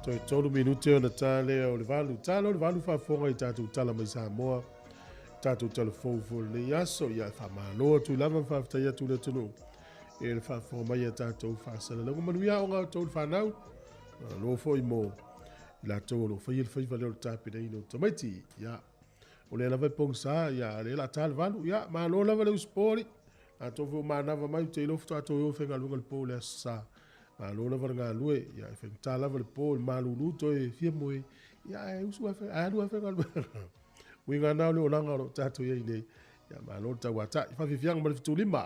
toe 3 minute ona ta lea o le 8. Ta lea o le 8 faafofoga i tatou tala mai Samoa, tatou tala fou foi i lenei aso. Ia, e faamalo atu lava ma faafetai atu le atunuu e le faafofoga mai a tatou faasalalauga. Manuia aoga a outou le fanau, malo foi mo i latou o lo o faia le faiva lea o le tapenaina o tamaiti. Ia, o lea lava e pogisa, ia, a lea o le a ta le 8. Ia, malo lava le usupoli. Latou foi o manava mai, ou te iloa faatoa toe o faigaluega le po o le Aso Sa. Malo lava le galue, ia, e faigata lava le po i le malulu toe fia moe, ia, ae usu lava ae alu lava faigaluega. Uiga na o le olaga o lo o tatou i ai nei. Ia, malo le tauatai. Faafiafiaga ma le fetulima.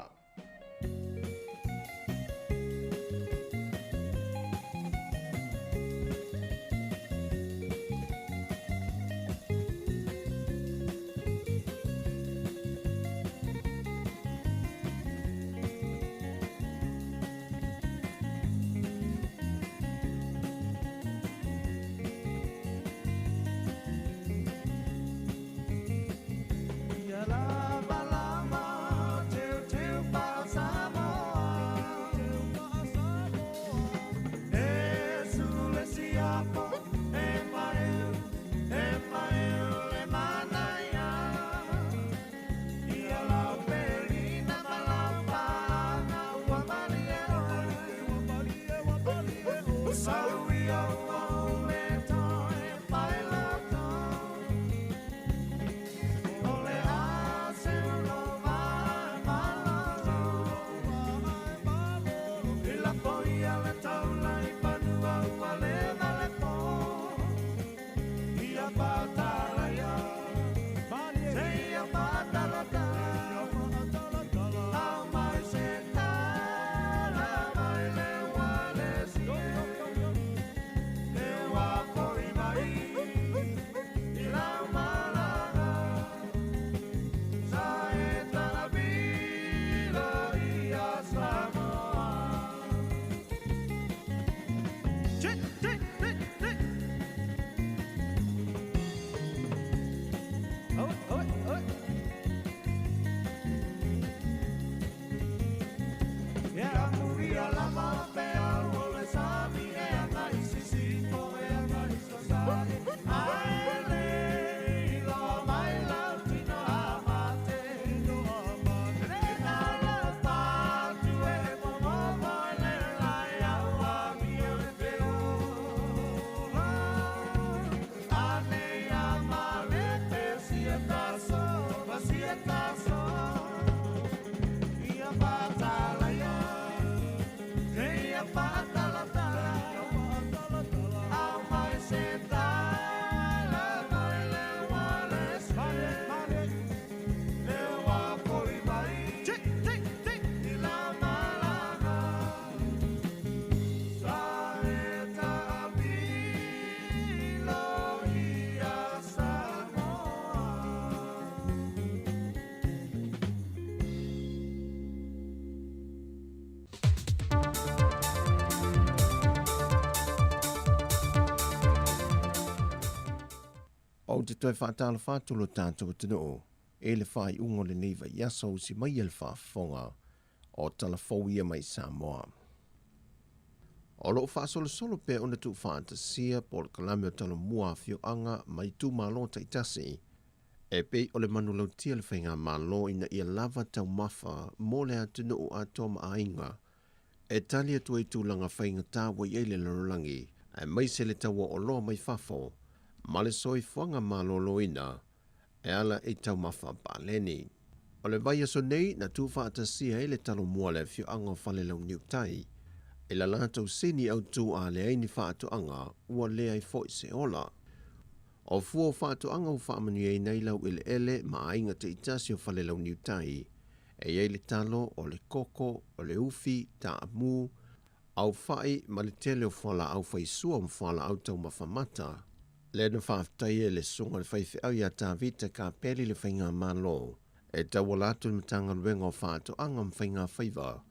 Ou te toe faatalofa atu lo tatou atunuu i le faaiuga o lenei vaiaso usi mai e le faafofoga o tala fou ia mai Samoa. O loo faasolosolo pea ona tuufaatasia polokalame o Talomua Afioaga ma Itumalo taitasi e pei o le manulautia le Faigamalo ina ia lava taumafa mo le atunuu atoa ma aiga e tali atu ai i tulaga faigata ua i ai le lalolagi aemaise le tau o oloa mai fafo ma le soifuaga maloloina e ala i taumafa paleni. O le vaiaso nei na tuufaatasia ai le Talomua a le afioaga o Falelauniu Tai i la latou sini autū a leai ni faatoaga ua leai foi se ola. O fua o faatoaga ua faamanuiaina ai laueleele ma aiga taitasi o Falelauniu Tai e i ai le talo, o le koko, o le ufi, taamu, aufa'i ma le tele o fualaau faisua ma fualaau taumafa mata. Lea na faafetaia e le Susuga i le Faifeau ia Tavita Kapeli le Faigamalo e tauala atu i le Matagaluega o Faatoaga ma Faigafaiva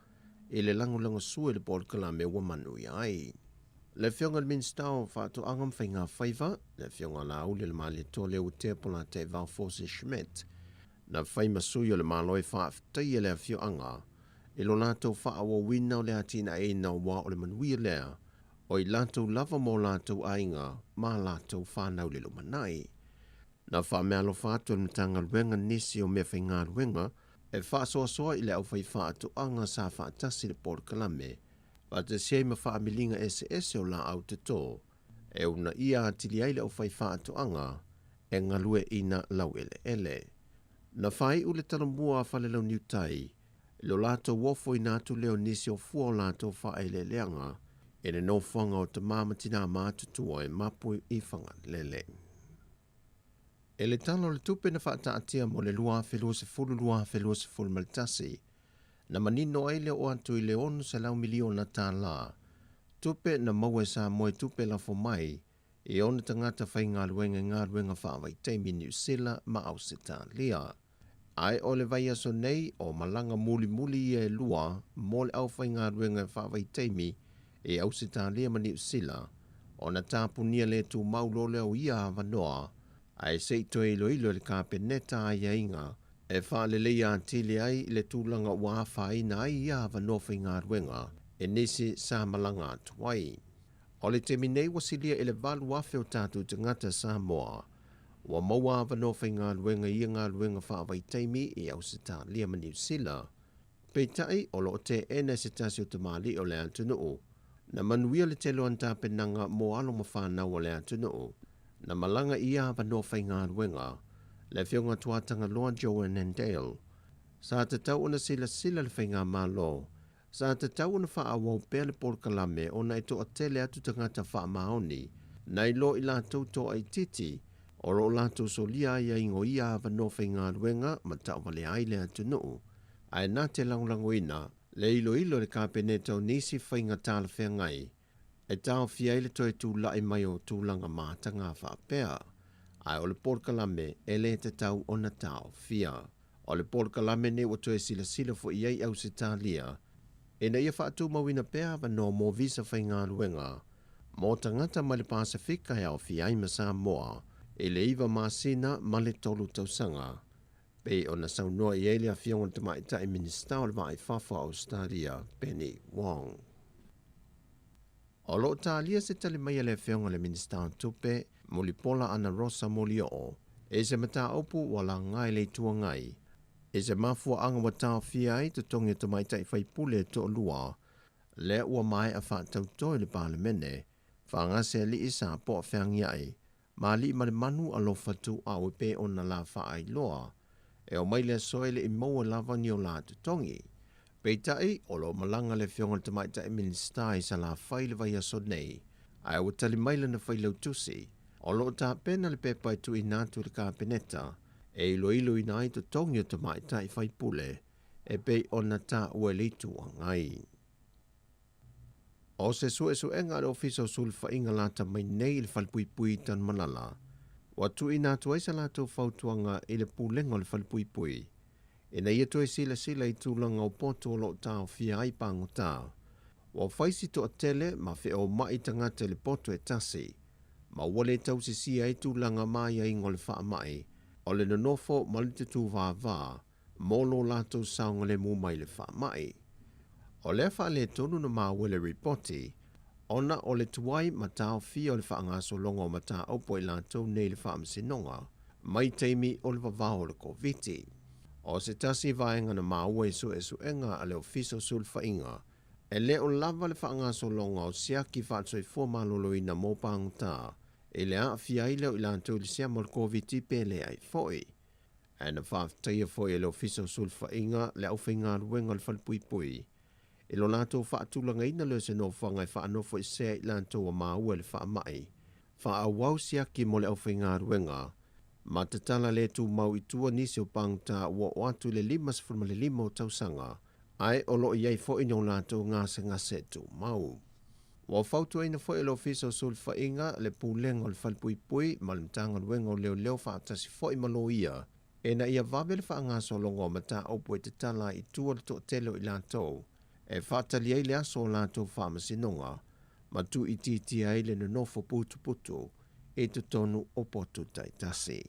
i le lagolagosua i le polokalame ua manuia ai. Le Afioga i le Minisita o Faatoaga ma Faigafaiva, le Afioga ia Laaulialemalietoa Leuatea Polataivao Fosi Schmidt, na fai ma sui o le Malo e faafetaia le afioaga i lo latou faaauauina o le atinaeina aua o le manuia lea o i latou lava ma o latou aiga ma a latou fanau i le lumanai. Na faameaalofa atu e le Matagaluega nisi o meafaigaluega e faasoasoa i le aufaifaatoaga sa faatasi i le polokalame faatasi ai ma faamiliga eseese o laau toto e uunaia atili ai le aufaifaatoaga e galueaiina laueleele. Na faaiu le talomua a Falelauniu Tai i lo latou ofoina atu lea o nisi o fua o latou faaeleeleaga i le nofoaga o tama ma tinā matutua e mapu i Fagalele. I le Tala o le Tupe na faataatia mo le 2020/2021, na manino ai le oo atu i le $600 miliona tala tupe na maua e Samoa i tupe lafo mai i ona tagata faigaluega i galuega faavaitaimi i Niu Sila ma Ausetalia. Ae o le vaiaso nei, o malaga mulimuli ia e lua mo le aufaigaluega faavaitaimi i Ausetalia ma Niu Sila, ona tapunia le tumau loa lea o ia avanoa, ae se i toe iloilo e le Kapeneta aiaiga e faaleleia atili ai le tulaga ua afaina ai ia avanoa faigaluega e nisi sa malaga atu ai. O le taimi nei ua silia i le 8,000 o tatou tagata Samoa ua maua avanoa faigaluega i ia galuega faavaitaimi i Ausetalia ma Niu Sila. Peitai, o lo o teena e se tasi o tamalii o le atunuu na manuia le tele o ana tapenaga mo alo ma fanau a le atunuu na malaga i ia avanoa faigaluega, le Afioga Tuatagaloa Joanne Nandale. Sa tatau ona silasila le Faigamalo Sa tatau ona faaauau pea le polokalame ona e toatele atu tagata faamaoni nai lo i latou toaitiiti o lo o latou solia aiaiga o ia avanoa faigaluega ma taovalea ai le atunuu, ae na te lagolagoina le iloilo e le Kapeneta o nisi faiga talafeagai e taofia ai le toe tulai mai o tulaga mataga faapea, ae o le polokalame e le tatau ona taofia. O le polokalame nei ua toe silasila foi i ai Ausetalia ina ia faatumauina pea avanoa mo visa faigaluega mo tagata mai le Pasefika e aofia ai ma Samoa i le iva masina ma le tolu tausaga, pei ona saunoa i ai le Afioga i le Tamaitai Minisita o le Va i Fafo a Ausetalia, Penny Wong. O lo o talia se tali mai a le Afioga i le Minisita o Tupe, Mulipola Anarosa Molioo, i se mataupu ua laga i le Itu Agai, i se mafuaaga ua taofia ai totogi o tamaitai faipule e toalua, lea ua maea faatauto i le Palemene, Fagasealii Sapoa Feagiai ma Aliimalemanu Alofa Tuuau e pei ona la faailoa e omai le aso e le i maua lava ni o la totogi. Peitai, o lo o malaga le Afioga i le Tamaitai Minisita i Salafai i le vaiaso nei, ae ua tali mai lana failautusi, o lo o tapena le pepa e tuuina atu i le Kapeneta e iloiloina ai totogi o tamaitai faipule e pei ona taua e le Itu Agai. O se suesuega a le Ofisa o Sulufaiga lata mai nei i le Falepuipui i Tanumalala, ua tuuina atu ai sa latou fautuaga i le Pulega o le Falepuipui ina ia toe silasila i tulaga o poto o lo o taofia ai pagota. Ua fai si toatele ma feoma'i tagata i le poto e tasi. ma ua le tausisia ai tulaga ma aiaiga o le faamai, o le nonofo ma le tutuvāvā mo lo latou saogalemu mai le faamai. O lea faaletonu na maua i le ripoti, ona o le tuai ma taofia o le faagasologa o mataupu a i latou nei i le Faamasinoga mai taimi o le vavao o le Koviti. O se tasi vaega na maua i suesuega a le Ofisa o Sulufaiga, e le o lava le faagasologa o siaki faale-soifua maloloina mo pagota i le aafia ai lea o i latou i le siama o le Koviti pe leai foi. Ae na faafetaia foi e le Ofisa o Sulufaiga le aufaigaluega o le Falepuipui i lo latou faatulagaina lea o se nofoaga e faanofoesea i latou ua maua i le faamai, faaauau siaki mo le aufaigaluega, ma tatala le tumau i tua nisi o pagota ua oo atu i le 55 o tausaga, ae o lo o i ai foi ni o latou gasegase tumau. Ua fautuaina foi e le Ofisa o Sulufaiga, le Pulega o le Falepuipui ma le Matagaluega o Leoleo faatasi foi ma Loia ina ia vave le faagasologa o mataupu e tatala ai i tua le toatele o i latou e faatali ai le aso o latou faamasinoga ma tuuitiitia ai le nonofo putuputu i totonu o potu taitasi.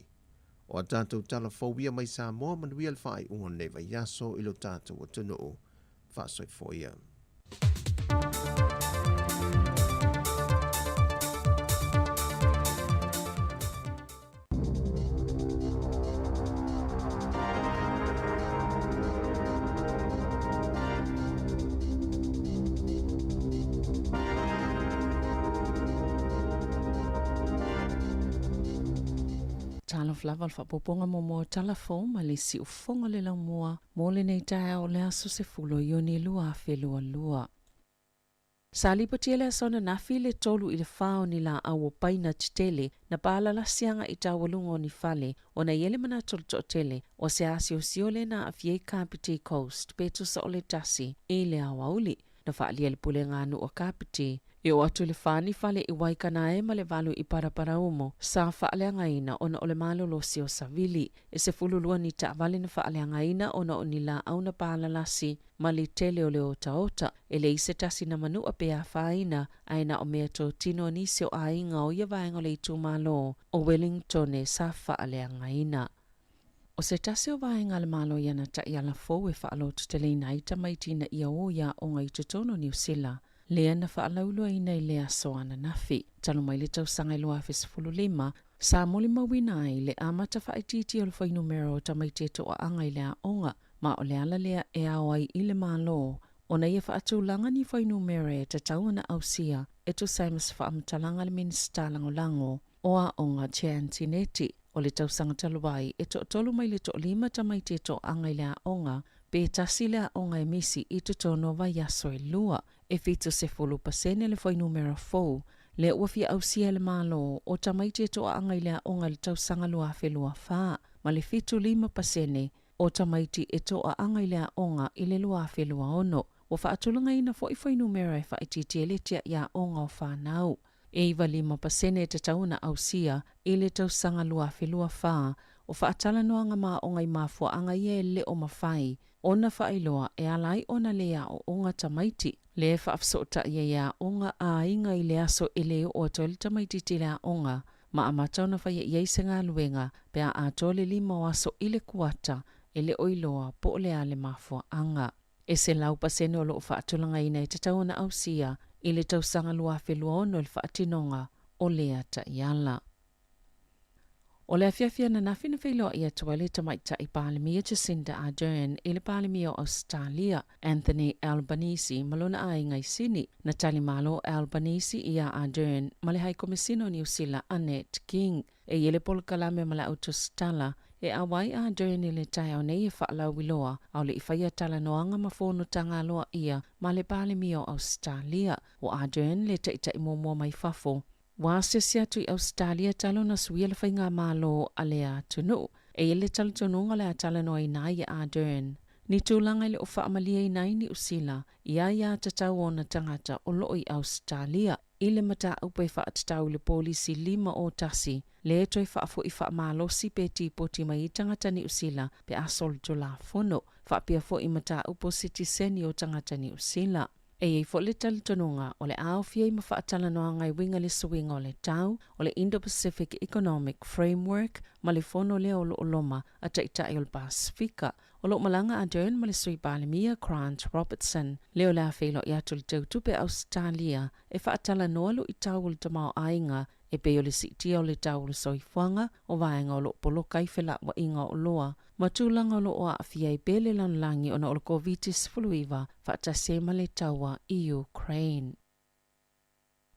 O a tatou tala fou ia mai Samoa, manuia le faaiuga o lenei vaiaso i lo tatou atunuu. Faasoifua ia. Talofa lava o le faaopoopoga muamua o Tala Fou ma le Siufofoga o le Laumua mo lenei taeao o le aso 10 o Iuni 2022. Sa lipotia le aso ananafi le 3 i le 4 o ni laau o paina tetele na palalasi agai i taualuga o ni fale ona i ai le manatu o le toatele o se asiosio lea na aafia ai Kapiti Coast pe tusa o le 1 i le aoauli. Na faaalia e le pulega a nuu a Kapiti e oo atu i le 4 ni fale i Waikanae ma le 8 i Paraparaumu sa faaleagaina ona o le malolosi o savili. E 12 ni taavale na faaleagaina ona o ni laau na palalasi ma le tele o le otaota. E leai se tasi na manua pe afaina, ae na o meatotino a nisi o aiga o ia vaega o le itumalo o Wellingtone sa faaleagaina. O se tasi o vaega a le Malo i ana taiala fou e faalototeleina ai tamaiti ina ia o i aoga i totonu o Niu Sila, lea na faalauiloaina i le aso ananafi. Talu mai le tausaga e 2015, sa molimauina ai le amata faaitiitia o le fuainumera o tamaiti e toaaga i le aoga, ma o le ala lea e ao ai i le Malo ona ia faatulaga ni fuainumera e tatau ona ausia e tusa ai ma se faamatalaga a le Minisita Lagolago o Aoga Jan Tinetti. O le tausaga talu ai, e toatolu mai le toalima tamaiti e toaaga i le aoga, pe tasi le aoga e misi i totonu o vaiaso e lua. E 70% le fuainumera fou lea ua fia ausia e le Malo o tamaiti e toaaga i le aoga i le tausaga 2024, ma le 75% o tamaiti e toaaga i le aoga i le 2026. Ua faatulagaina foi fuainumera e faaitiitia ai le tiai aoga o fanau. E 95% e tatau ona ausia i le tausaga 2024 o faatalanoaga ma aoga i mafuaaga ia e le o mafai ona faailoa e ala ai ona le aooga tamaiti. Lea e faafesootai ai e aoga a aiga i le aso e le oo atu ai le tamaitiiti i le aoga ma amata ona faia i ai se galuega pe a atoa le lima o aso i le kuata e le o iloa po o le a le mafuaaga. E 100% o lo o faatulagaina e tatau ona ausia i le tausaga 2026 i le faatinoga o lea taiala. O le afiafi ananafi na feiloai atu ai le Tamaitai Palemia Jacinda Ardern i le Palemia o Ausetalia, Anthony Albanese ma lona aiga i Sini. Na tali malo Albanese iā Ardern ma le Hai Komesina o Niu Sila Annette King. E i ai le polokalame ma le autusitala e ʻau ai Ardern i le taeao nei e faalauiloa a o le i faia talanoaga ma fonotaga aloaia ma le Palemia o Ausetalia. O Ardern le taitai muamua mai fafo Ua asiasi atu i Ausetalia talu ona suia le faigamalo a lea atunuu. E i ai le talitonuga o le a talanoaina ai e Ardern ni tulaga e le o faamalieina ai Niu Sila i aiatatau o ona tagata o lo o i Ausetalia i le mataupu e faatatau i le polisi 5 o 1 lea toe faafoi faamalosi pe tipoti mai ai tagata Niu Sila pe a solitulafono, faapea foi mataupu o sitiseni o tagata Niu Sila. E i ai foi le talitonuga o le a aofia ai ma faatalanoaga e uiga i le suiga o le tau, o le Indo-Pacific Economic Framework ma le fono lea o lo o loma a Taitai o le Pasefika. O lo o malaga Ardern ma le Sui Palemia Grant Robertson, lea o le a feiloai atu i le Teutupe Ausetalia e faatalanoa luitau o le tamaoaiga e pei o le siitia o le tau o le soifuaga, o vaega o lo o poloka ai felauaiga o oloa, ma tulaga o lo o aafia ai pea le lalolagi ona o le Koviti-19 faatasi ai ma le taua i Ukraine.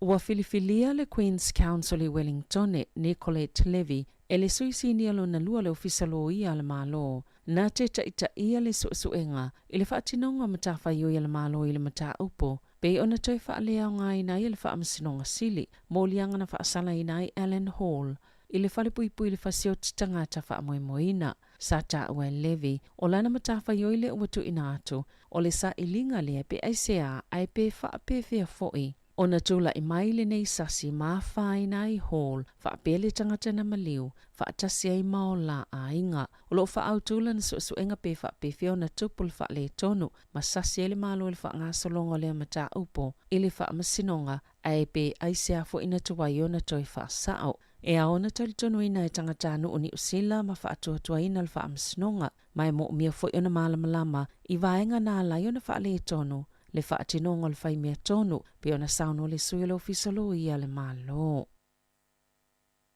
Ua filifilia le Queen's Counsel i Wellingtone, Nicolette Levy, e le Sui Sinia Lona Lua o le Ofisa Loia a le Malo, na te taitaia le suesuega i le faatinoga o matafaioi a le Malo i le mataupu pei ona toe faaleaogaina ai e le Faamasinoga Sili moliaga na faasalaina ai Alan Hall i le falepuipui i le fasioti tagata faamoemoeina. Sa taua e Levy, o lana matafaioi lea ua tuuina atu, o le sailiga lea pe aisea ae pe faapefea foi ona tulai mai lenei sasi ma afaina ai Hall faapea le tagata na maliu faatasi ai ma o la aiga. O lo o faaautu lana suesuega pe faapefea ona tupu le faaletonu ma sasi ai le Malo i le faagasologa o lea mataupu i le Faamasinoga ae pe aisea foi na tuai ona toe faasao. E ao ona talitonuina e tagatanuu Niu Sila ma faatuatuaina le Faamasinoga, ma e moomia foi ona malamalama i vaega na ala ai ona faaletonu le faatinoga o le faimea tonu, pei ona saunoa le sui o le Ofisa Loia a le Malo.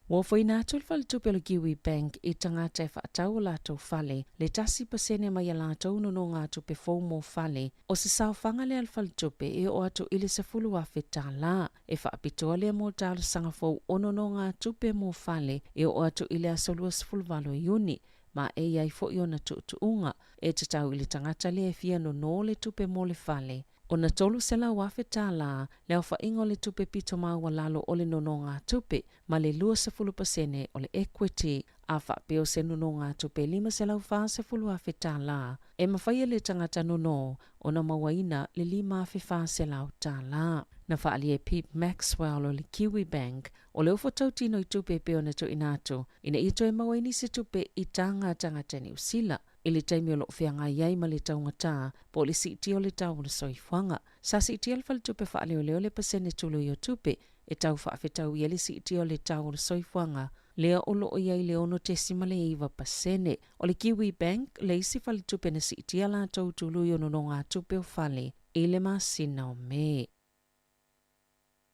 Ua ofoina atu le faletupe o le Kiwi Bank i tagata e faatau o latou fale le 1% mai a latou nonogatupe fou mo fale. O se saofaga lea a le faletupe e oo atu i le $10,000. E faapitoa lea mo talosaga fou o nonogatupe mo fale e oo atu i le aso 28 o Iuni, ma e i ai foi ona tuutuuga e tatau i le tagata lea e fia nono le tupe mo le fale. Ona $300,000 le aofaiga o le tupe pito maualalo o le nonogatupe ma le 20% o le equity, a faapea o se nonogatupe $540,000 e mafai e le tagata nono ona mauaina le $5,400. Na faaalia e Pete Maxwell o le Kiwibank, o le ofo tautino i tupe e pei ona tuuina atu ina ia toe maua ai nisi tupe i taga tagata Niu Sila i le taimi o lo o feagai ai ma le taugatā po o le siitia o le tau o le soifuaga. Sa siitia le faletupe faaleoleo le pasene tului o tupe e tau faafetauia le siitia o le tau o le soifuaga lea o lo o i ai le 6.9%. O le Kiwi Bank le isi faletupe na siitia latou tului o nonogatupe o fale i le masina o Me.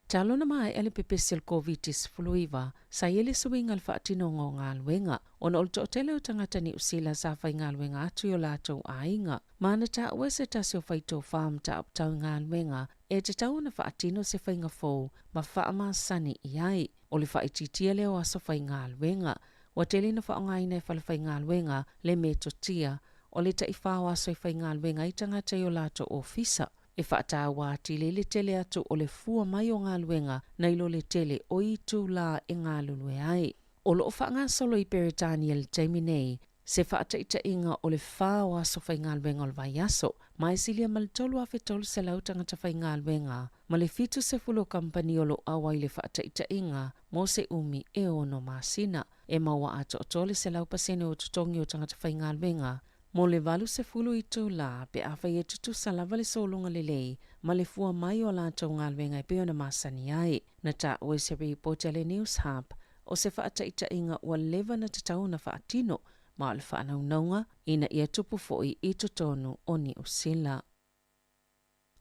Talu ona maea le pepesi o le Koviti-19, sa i ai le suiga i le faatinoga o galuega, ona o le toatele o tagata Niu Sila sa faigaluega atu i o latou aiga. Ma na taua e se tasi o faitofa o mataupu tau i galuega e tatau ona faatino se faiga fou ma faamasani i ai. O le faaitiitia lea o aso faigaluega. Ua tele ina faaaogaina e falefaigaluega le metotia o le taifā o aso e faigaluega ai tagata i o latou ofisa. E faataua atili ai le tele atu o le fua mai o galuega nai lo le tele o itulā e galulue ai. O lo o faagasolo i Peretania i le taimi nei se faataitaiga o le fa o aso faigaluega o le vaiaso, ma e silia ma le 3,300 tagata faigaluega ma le 70 o kamupani o lo o auai i le faataitaiga mo se umi e ono masina. E maua atoatoa le 100% o totogi o tagata faigaluega mo le 80 itulā pe afai e tutusa lava le sologa lelei ma le fua mai o a latou galuega e pei ona masani ai. Na taua i se ripoti a le Newshub, o se faataitaiga ua leva ona tatau ona faatino, ma o le faanaunauga ina ia tupu foi i totonu o Niu Sila.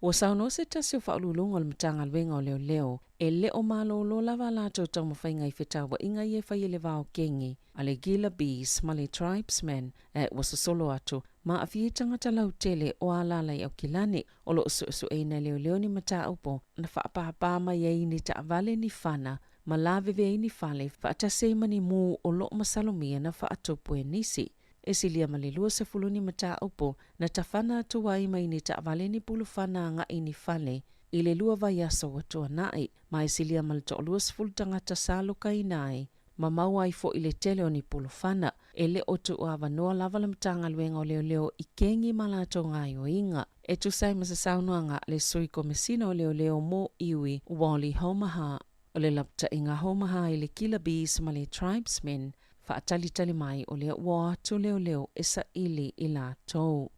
Ua saunoa se tasi o faauluuluga o le Matagaluega o Leoleo, e le o malōlō lava a latou taumafaiga i fetauaiga ia e fai e le vao kengi a le Gila Bees ma le Tribesmen ae ua sosolo atu ma aafia ai tagata lautele o alala i Aukilani. O lo o suesueina e leoleo ni mataupu na faapāpā mai ai ni taavale ni fana ma lavevea ai ni fale faatasi ai ma ni mū o lo o masalomia na faatupu e nisi. E silia ma le 20 ni mataupu na tafana atu ai mai ni taavale ni pulufana agai ni fale i le lua vaiaso ua tuanai, ma e silia ma le toa-20 tagata sa lukaina ai ma maua ai foi le tele o ni pulufana. E le o tuuavanoa lava le Matagaluega o Leoleo i kengi ma latou gaoioiga. E tusa ai ma se saunoaga a le Sui Komesina o Leoleo mo Iwi, Wally Haumaha, o le lapataiga Haumaha i le Killer Bees ma le Tribesmen, faatalitali mai o lea ua o atu leoleo e saili i latou.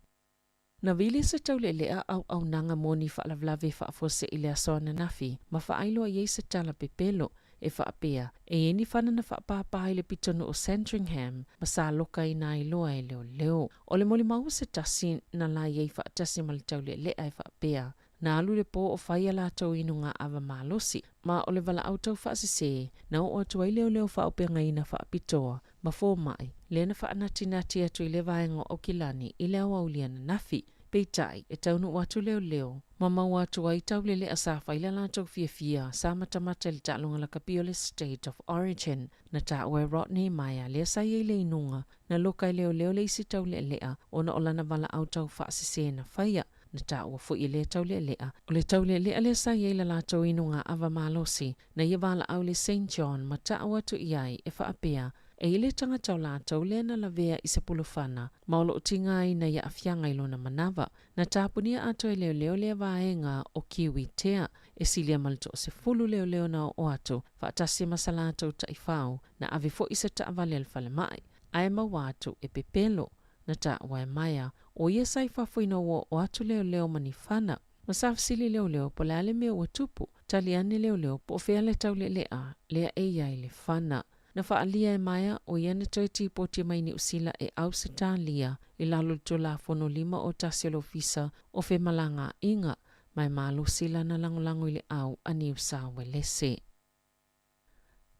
Na vili se taulealea auaunaga mo ni faalavelave faafuasei i le aso ananafi ma faailoa i ai se tala pepelo e faapea, e i ai ni fana na faapāpā i le pitonuu o Sandringham ma sa lokaina ai loa e leoleo. O le molimau a se tasi na la i ai faatasi ma le taulealea e faapea, Na alu le pō o fai a latou inuga ava malosi, ma o le valaau taufaasese na oo atu ai leoleo faaaupegaina faapitoa ma fomai, lea na faanatinati atu i lea vaega o Aukilani i le aoauli ananafi. Peitai, e taunuu atu leoleo, ma maua atu ai taulelea sa fai la latou fiafia sa matamata i le taaloga lakapi o le State of Origin. Na taua e Rodney Maia lea sa i ai le inuga na loka e leoleo le isi taulealea ona o lana valaau taufaasese na faia. Na taua foi e lea taulealea, o le taulealea lea sa i ai la latou inuga ava malosi, na ia valaau le Saint John ma taua atu i ai e faapea, E i le tagata o latou lea na lavea i se pulufana, ma o lo o tigaina i aafiaga i lona manava. Na tapunia atoa e leoleo lea vaega o Kiwitea, e silia ma le toasefulu leoleo na oo atu, faatasi ma sa latou taifau, na ave foi se taavale a le falemai, ae maua atu e pepelo. Na taua e Maia, o ia sa i fafo ina ua oo atu leoleo ma ni fana. Ma sa fesili leoleo po o le a le mea ua tupu. Tali ane leoleo po o fea le taulealea lea e i ai le fana. Na faaalia e Maia, o ia na toe tipoti mai Niu Sila e Ausetalia i lalo o le Tulafono 51 o le Ofisa o Femalagaaiga, ma e malosi lana lagolago i le au a Niu Sauelese.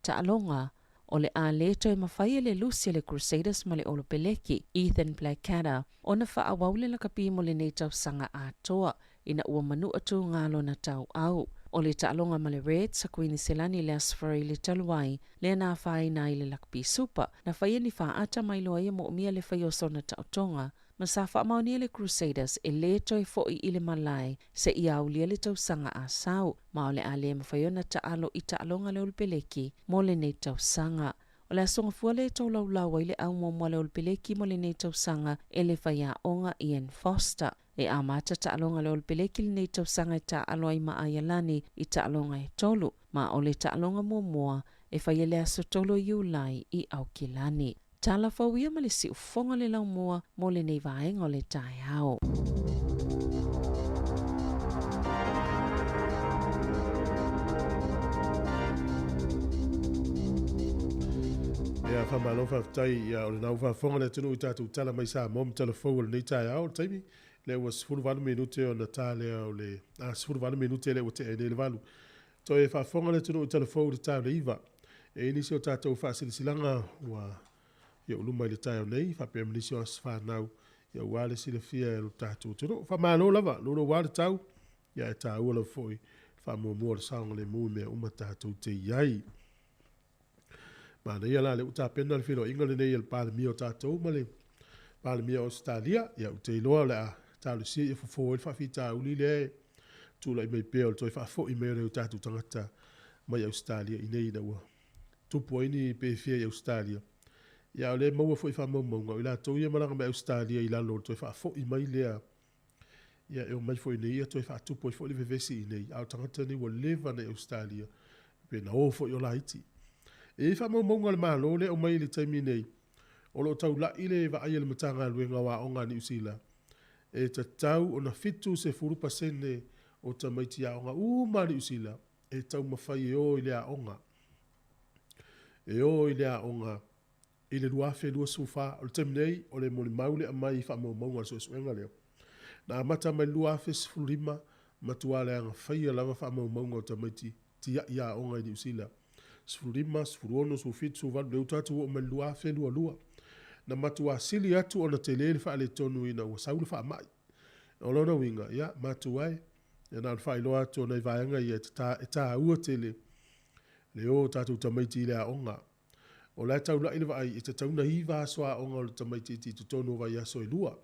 Taaloga, O le a le toe mafai e le lusi a le Crusaders ma le Olopeleki, Ethan Blackadder, ona faaauau le lakapi mo lenei tausaga atoa ina ua manua tuga lona tauau. O le taaloga ma le Reds a Kuiniselani i le Aso Faraile talu ai, lea na afaina ai le lakapi Supa, na faia ni faata mai loa ia moomia le faia o sona taotoga ma sa faamaonia le Crusaders e lē toe foʻi i le malae seia aulia le tausaga a sau, ma o le a le mafai ona taalo i taaloga a le Olopeleki mo lenei tausaga. O le aso gafua lea e tolaulau ai le au muamua a le Olopeleki mo lenei tausaga e le faiaoga Ian Foster. E amata taaloga a le Olopeleki lenei tausaga e taaalo ai ma Aialani i taaloga e tolu, ma o le taaloga muamua e faia i le aso 3 o Iulai i Aukilani. Tala fou ia ma le siufofoga le laumua mo lenei vaega o le taeao. Ia, faamalo faafetai ia o lena ua faafofoga le atunuu i tatou tala mai Samoa ma tala fou o lenei taeao. O le taimi lea ua 18 minute ona ta lea o le a 18 minute lea ua tea ai nei le valu. Toe faafofoga le atunuu i tala fou i le ta o le iva. E i ai nisi o tatou faasilasilaga ua i ou luma i le taeao nei, faapea ma nisi o aso fanau, ia aua le silafia e lo tatou atunuu. Faamalo lava, louloua le tau, ia ae taua lava foi le faamuamua o le saogalemu i mea uma tatou te i ai. Manaia la lea ua tapena le feiloaiga lenei a le Palemia o tatou ma le Palemia o Ausetalia. Ia ou te iloa o le a talosia ia fofo ai le faafitauli lea e tulai mai pea o le toe faafoi mai o nai o tatou tagata mai Ausetalia i nei ina ua tupu ai ni pefia i Ausetalia. Ia a o lea e maua foi i faamaumauga o i latou ia e malaga mai Ausetalia i lalo o le toe faafoi mai lea ia e omai foi nei ia toe faatupu ai foi le vevesi i nei, a o tagata nei ua leva ona i Ausetalia, pe na o foi o laiti. E i ai faamaumauga a le Malo lea e aumai i le taimi nei, o lo o taulai le vaai a le Matagaluega o Aoga a Niu Sila, e tatau ona 70% o tamaiti aoga uma a Niu Sila e taumafai e o i le aoga. E o i le aoga i le 2024. O le taimi nei, o le molimau le aumai i faamaumauga o le suesuega lea. Na amata mai le 2015, matua leaga faia lava faamaumauga o tamaiti tiai aoga i Niu Sila. 15, 16, 17, 18, lea ua tatou oo mai i le 2022. Na matua sili atu ona tele le faaletonu ina ua sau le faamai. O lona uiga, ia, matua e, ia na ona faailoa atu o nai vaega ia e taua tele le o o tatou tamaiti i le aoga. O la e taulai le vaai, e tatau ona iva aso aoga o le tamaitiiti i totonu o vaiaso e lua.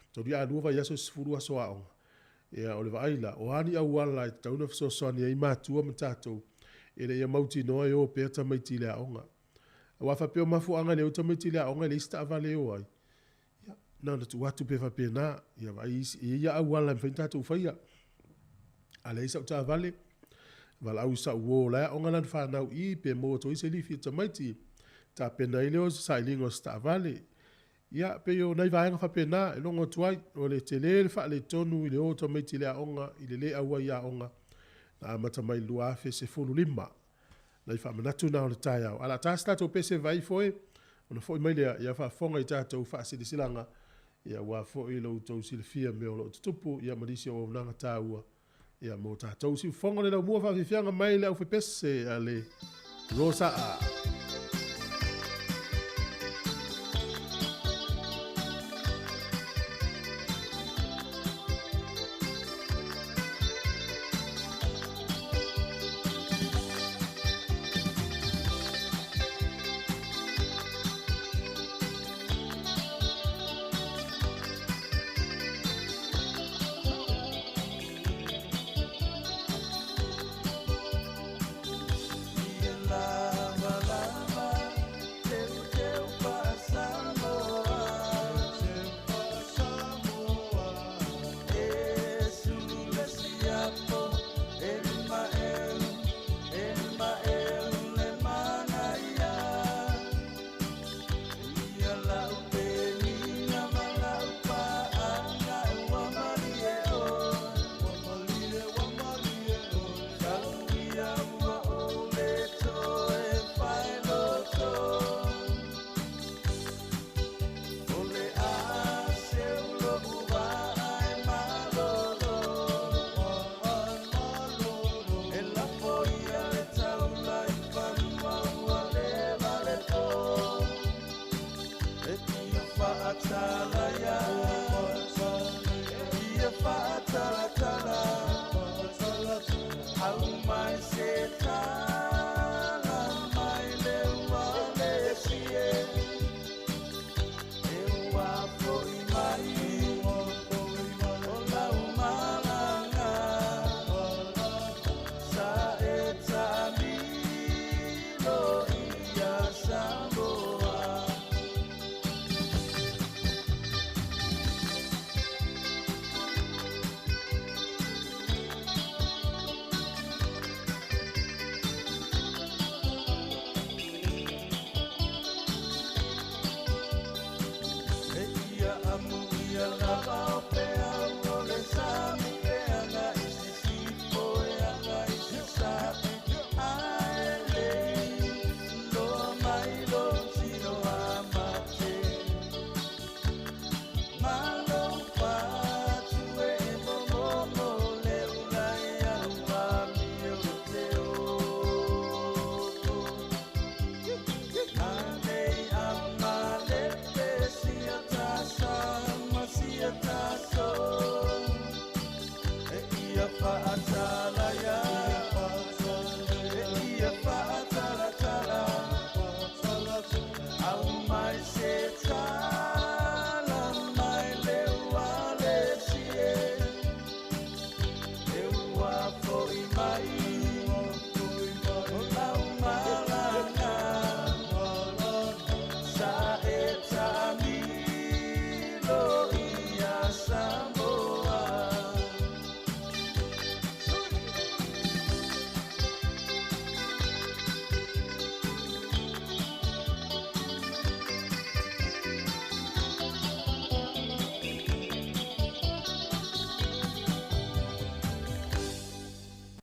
Mataulia a lua vaiaso e 10 aso aoga. Ia, o le vaai la, o a ni auala e tatau ona fesoasoani ai matua ma tatou ina ia mautinoa e o pea tamaiti i le aoga. Aua a faapea o mafuaaga e le o tamaiti i le aoga e leai se taavale e o ai, Ia, na ona tuu atu pea faapena, ia vaai isi, e i ai lava auala e mafai ona tatou faia. A leai sau taavale, valaau i sau uo o la e aoga lana fanau i i, pe maua atu ai se lifi a tamaiti, tapena ai lea o se sailiga o se taavale. Ia, pei o nai vaega faapena e logo atu ai, o le tele le faaletonu i le o o tamaiti i le aoga i le le auai i aoga, na amata mai i le 2015. Nai faamanatu na o le taeao. Ae o le a ta se tatou pese vai foe, ona foi mai lea, ia faafofoga i tatou faasilasilaga, ia aua foi lo outou silafia mea o lo o tutupu, ia ma nisi o auaunaga taua, ia mo tatou. Siufofoga le laumua faafiafiaga mai le aufaipese a le Rosa A.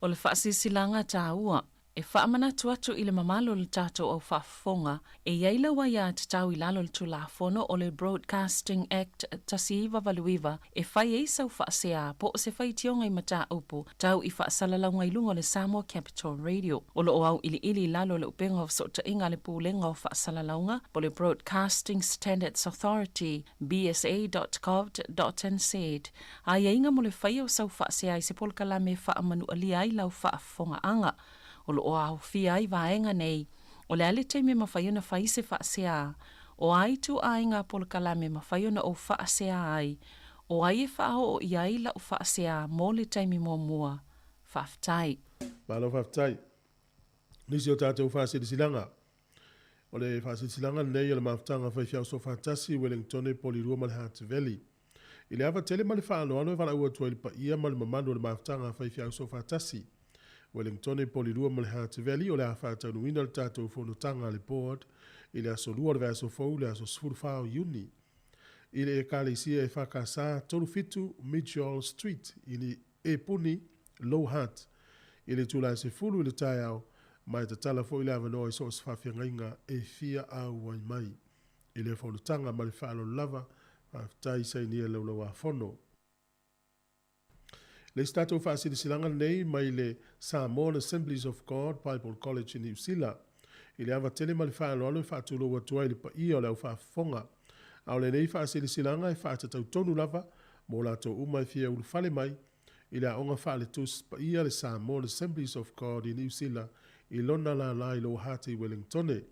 O le faasilasilaga taua e faamanatu atu i le mamalu o le tatou au faafofoga e i ai lau aiatatau i lalo o le Tulafono o le Broadcasting Act 1989 e fai ai sau faasea po o se faitioga i mataupu tau i faasalalauga i luga o le Samoa Capital Radio. O lo o auiliili i lalo o le Upega o Fesootaiga a le Pulega o Faasalalauga po o le Broadcasting Standards Authority, bsa.govt.nz, Aiaiga mo le faia o sau faasea i se polokalame e faamanualia ai lau faafofogaaga. O lo o aofia ai vaega nei, o le a le taimi e mafai ona fai se faasea, o a ituaiga polokalame e mafai ona ou faasea ai, o ai e faaoo i ai lau faasea mo le taimi muamua. Faafetai. Malo faafetai. Nisi o tatou faasilasilaga. O le faasilasilaga lenei o le Mafutaga Faifeau Soofaatasi i Wellingtone, Polirua ma le Hutt Valley. I le ava tele ma le faaaloalo e valaau atu ai i le paia ma le mamalu o le Mafutaga a Faifeau Soofaatasi, Wellingtone, Polirua ma le Hutt Valley o le a faataunuuina le tatou fonotaga a le Board i le aso Lua o le vaiaso fou, le aso 14 o Iuni. i le Ekalesia EFKS 37 Mitchell Street i Epuni, Lower Hutt, i le itula e 10 i le taeao, ma e tatala foi le avanoa i so o se faafeagaiga e fia auai mai i lea fonotaga. Ma le faaaloalo lava, faafetai sainia Laulau-a-Fono. Le isi tatou faasilasilaga lenei mai le Samoan Assemblies of God Bible College i Niu Sila. I le ava tele ma le faaaloalo e faatulou atu ai i le paia o le au faafofoga. A o lenei faasilasilaga e faatatau tonu lava mo latou uma e fia ulufale mai i le aoga faale-Tusi Paia le Samoan Assemblies of God i Niu Sila i lona lala i Lower Hutt i Wellingtone.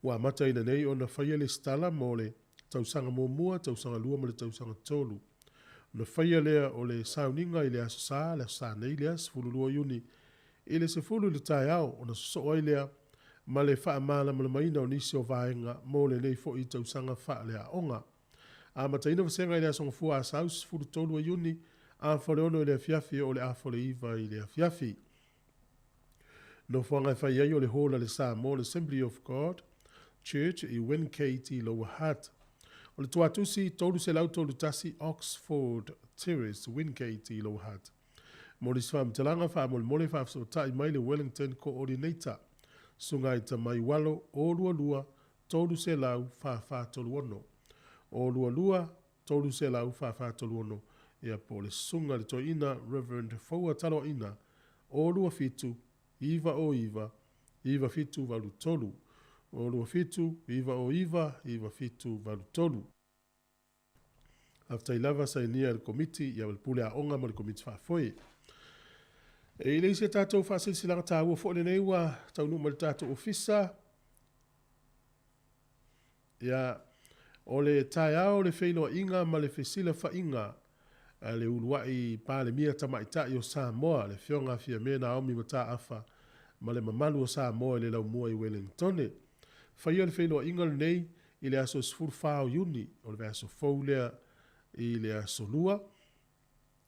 Ua amataina nei ona faia lesitala mo le tausaga muamua, tausaga lua ma le tausaga tolu. Ona faia lea o le sauniga i le Aso Sa, le Aso Sa nei lea, 12 Iuni, i le 10 i le taeao, ona sosoo ai lea ma le faamalamalamaina o nisi o vaega mo lenei foi tausaga faaleaoga. Amataina vasega i le Aso Gafua Asau, 13 o Iuni, afa o le 6 i le afiafi oo i le afa o le 9 i le afiafi. Nofoaga e fai ai o le Hall a le Samoan Assembly of God Church i Wingate i Lower Hutt. O le tuatusi 331 Oxford Terrace, Wingate i Lower Hutt. Mo nisi faamatalaga, faamolemole faafesootai mai le Wellington Coordinator, Susuga i Tamaiwalo 022 300 4436. 022 300 4436, ia po o le Susuga i le Toeaina Reverend Foua Taloaina, 027 909 9783, 027 909 9783. Faafetai lava sainia e le Komiti ia le Pule Aoga ma le Komiti Faafoe. E i le isi a tatou faasilasilaga taua foi lenei ua taunuu mai le tatou ofisa, Ia, o le taeao o le feiloaiga ma le fesilafaiga a le uluai Palemia Tamaitai o Samoa, le Afioga a Fiame Naomi Mataafa ma le mamalu o Samoa i le laumua i Welengtone. Faia le feiloaiga lenei i le aso 14 o Iuni, o le vaiaso fou lea i le aso Lua,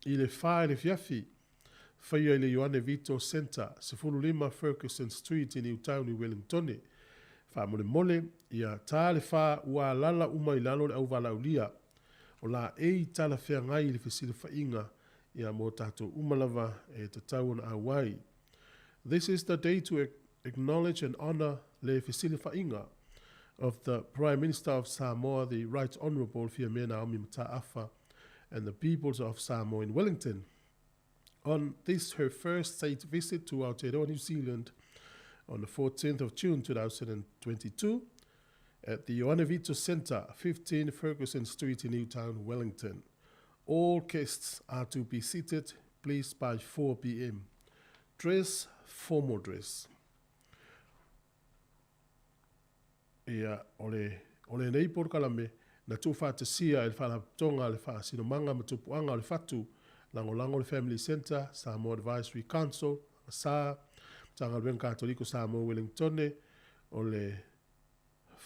I le fa i le afiafi, faia i le Ioane Vito Centre, 15 Fergusson Street i Newtown i Wellingtone. Faamolemole, ia ta le fa ua alala uma i lalo le auvalaaulia. O laei talafeagai i le fesilafaiga ia mo tatou uma lava e tatau ona auai. This is the day to acknowledge and honour le fesilafaiga of the Prime Minister of Samoa, the Right Honourable Fiame Naomi Mataafa, and the peoples of Samoa in Wellington. On this, her first state visit to Aotearoa, New Zealand, on the 14th of June 2022, at the Ioane Vito Centre, 15 Ferguson Street in Newtown, Wellington. All guests are to be seated, please, by 4 p.m. Dress, formal dress. Ia, o le, o lenei polokalame, na tuufaatasia e le Faalapotopotoga a le Faasinomaga ma Tupuaga o le Fatu, Lagolago le Family Centre, Samoa Advisory Council, sa, Matagaluega Katoliko Samoa Wellingtone, o le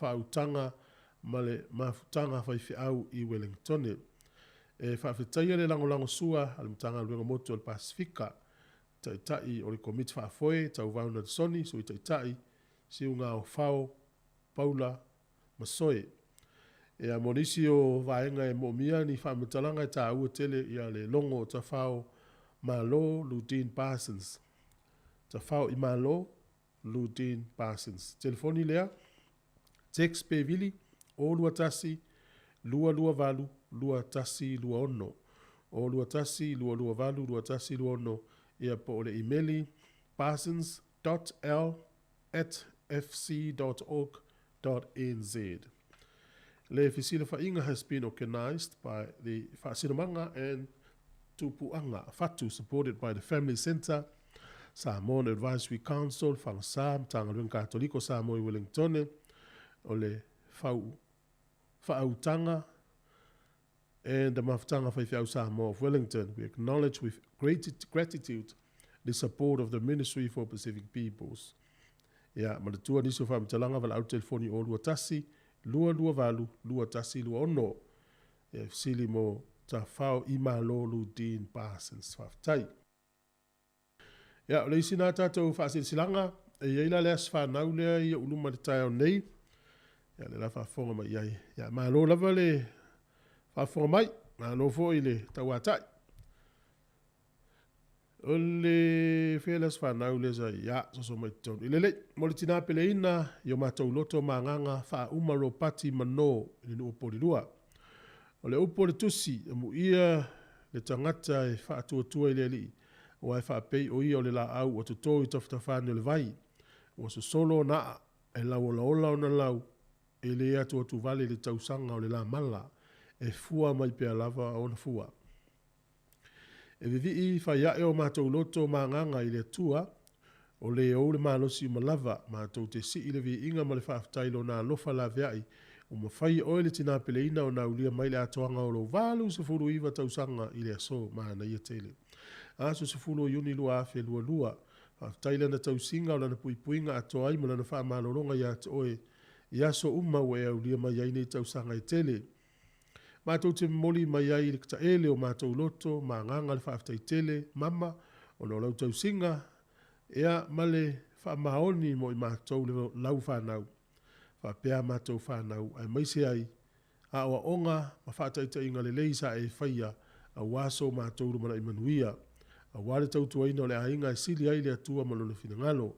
Faautaga ma le Mafutaga Faifeau i Wellingtone. E faafetaia le lagolagosua a le Matagaluega Motu o le Pasefika, Taitai o le Komiti Faafoe, Tauvao Natisoni, Sui Taitai, Siugaofao, Paula ma Soe. Ia, mo nisi o vaega e moomia ni faamatalaga e taua tele ia le logo o Tafao Malo Ludin Parsons. Tafao i Malo Ludin Parsons. Telefoni lea, text pe vili, 021 228 2126. 021 228 2126, ia po o le imeli parsons.l at fc.org.nz. Le fesilafaiga has been organised by the Faasinomaga and Tupuaga Fatu supported by the Family Centre, Samoan Advisory Council, Fagasa, Matagaluega Katoliko Samoa i Wellingtone, o le Fau, Faautaga and the Mafutaga Faifeau Samoa of Wellington. We acknowledge with great gratitude the support of the Ministry for Pacific Peoples. Ia, manatua nisi o faamatalaga valaau telefoni o 21 228 2126. Ia, fesili mo Tafao i Malo Ludin Parsons. Faafetai. Ia, o le isi nā tatou faasilasilaga, e i ai la le aso fanau lea i ou luma i le taeao nei. Ia le la faafofoga mai i ai. Ia malo lava le faafofoga mai, malo foi le tauatai. O le fea le aso fanau lea sa ia soso mai totonu. I lelei, mo le tina peleina i o matou loto ma agaga faauma Ropati Manō i le nuu o Polilua. O le upu o le tusi, amuia le tagata e faatuatua i le Alii, aua e faapei o ia o le laau ua toto i tafatafa ane o le vai, ua sosolo ona aa, e lauolaola ona lau, e le atuatuvale i le tausaga o le lamala, e fua mai pea lava ona fua. E vivii fai ae o matou loto ma agaga i le Atua, o le ou le malosi uma lava, matou te sii le viiga ma le faafetai i Lona alofa laveai, ua mafai e oe le tina peleina ona aulia mai le atoaga o lou 89 tausaga i le aso. Manaia tele. Aso 10 o Iuni 2022. Faafetai i Lana tausiga o Lana puipuiga atoa ai ma Lana faamalologa ia te oe i aso uma ua e aulia mai ai nei tausaga e tele. Matou te momoli mai ai i le taele o matou loto ma agaga le faafetai tele, mama, ona o lau tausiga, ea, ma le faamaoni mo i matou le lau fanau, faapea a matou fanau, aemaise ai aoaoga ma faataitaiga lelei sa e faia aua so matou lumanai manuia, aua le tautuaina o le aiga e sili ai le Atua ma Lona finagalo,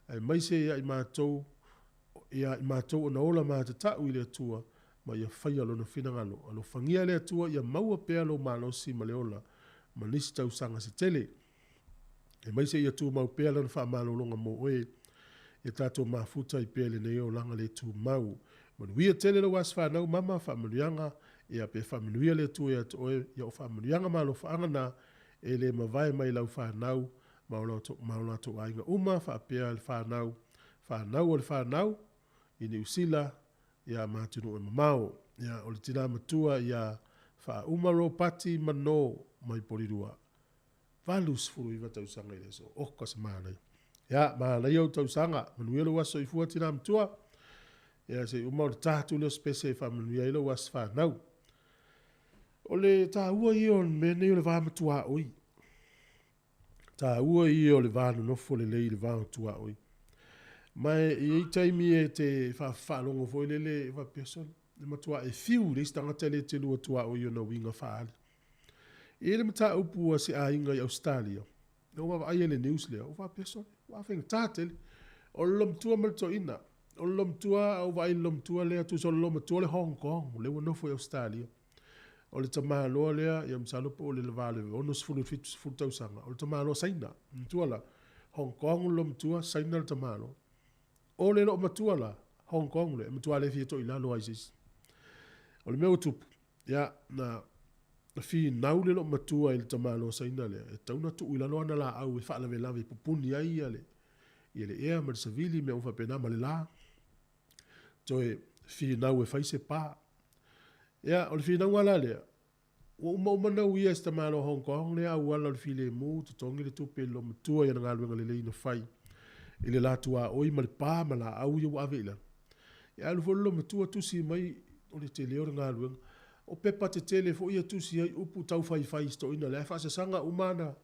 aemaise ia i matou ia i matou ona ola matatau i le Atua ma ia faia Lona finagalo. Alofagia e le Atua ia maua pea lou malosi ma le ola ma nisi tausaga se tele. Aemaise ia tumau pea Lana faamalologa mo oe, ia tatou mafuta ai pea i lenei olaga le tumau. Manuia tele lou aso fanau mama, faamanuiaga, ia pe faamanuia le Atua ia te oe, ia o faamanuiaga ma alofaaga na e le mavae mai lau fanau ma o latou aiga uma faapea le fanau, fanau o le fanau i Niu Sila, ia ma atunuu e mamao. Ia, o le tina matua ia Faauma Ropati Manō mai Polilua, 89 tausaga i le aso. Oka se manaia. Ia, manaia ou tausaga. Manuia lou aso soifua tina matua. Ia, se i uma ona ta atu lea o se pese e faamanuia ai lou aso fanau. O le taua ia o le mea nei o le va matuaoi. Taua ia o le va nonofo lelei i le va o tuaoi. Ma e i ai taimi e te faalogo foi lele e faapea, sole, e matua e fiu i le isi tagata e le te lua tuaoi i ona uiga faaali. E i ai le mataupu a se aiga i Ausetalia, na ou vaavaai ai i le news lea, ou faapea, sole, ua faigata tele. O le loomatua ma le toeaina. O le loomatua, a ou vaai i le loomatua lea, tusa o le loomatua le Hong Kong, lea ua nofo i Ausetalia. O le tamaloa lea, ia masalo po o le va o le 60 i le 70 tausaga, o le tamaloa Saina. Manatua la, Hong Kong le loomatua, Saina le tamaloa. O le loomatua la, Hong Kong lea, e matua le fia toilalo lava i se isi. O le mea ua tupu, ia, na finau le loomatua i le tamaloa Saina lea, e tatau ona tuu i lalo ana laau e faalavelave e pupuni ai le ea ma le savili, mea uma faapena ma le la. Toe finau e fai se pa. Ia, o le finauga la lea, ua umauma ona uia e si tamaloa Hong Kong lea auala o le filemu, totogi le tupe i le loomatua i ana galuega lelei na fai i le la tuaoi ma le pa ma laau ia ua ave i lalo. Ia alu foi le loomatua tusi mai o le tele o le galuega. O pepa tetele foi ia tusi ai upu taufaifai i si toeaina lea, ae faasasaga uma ana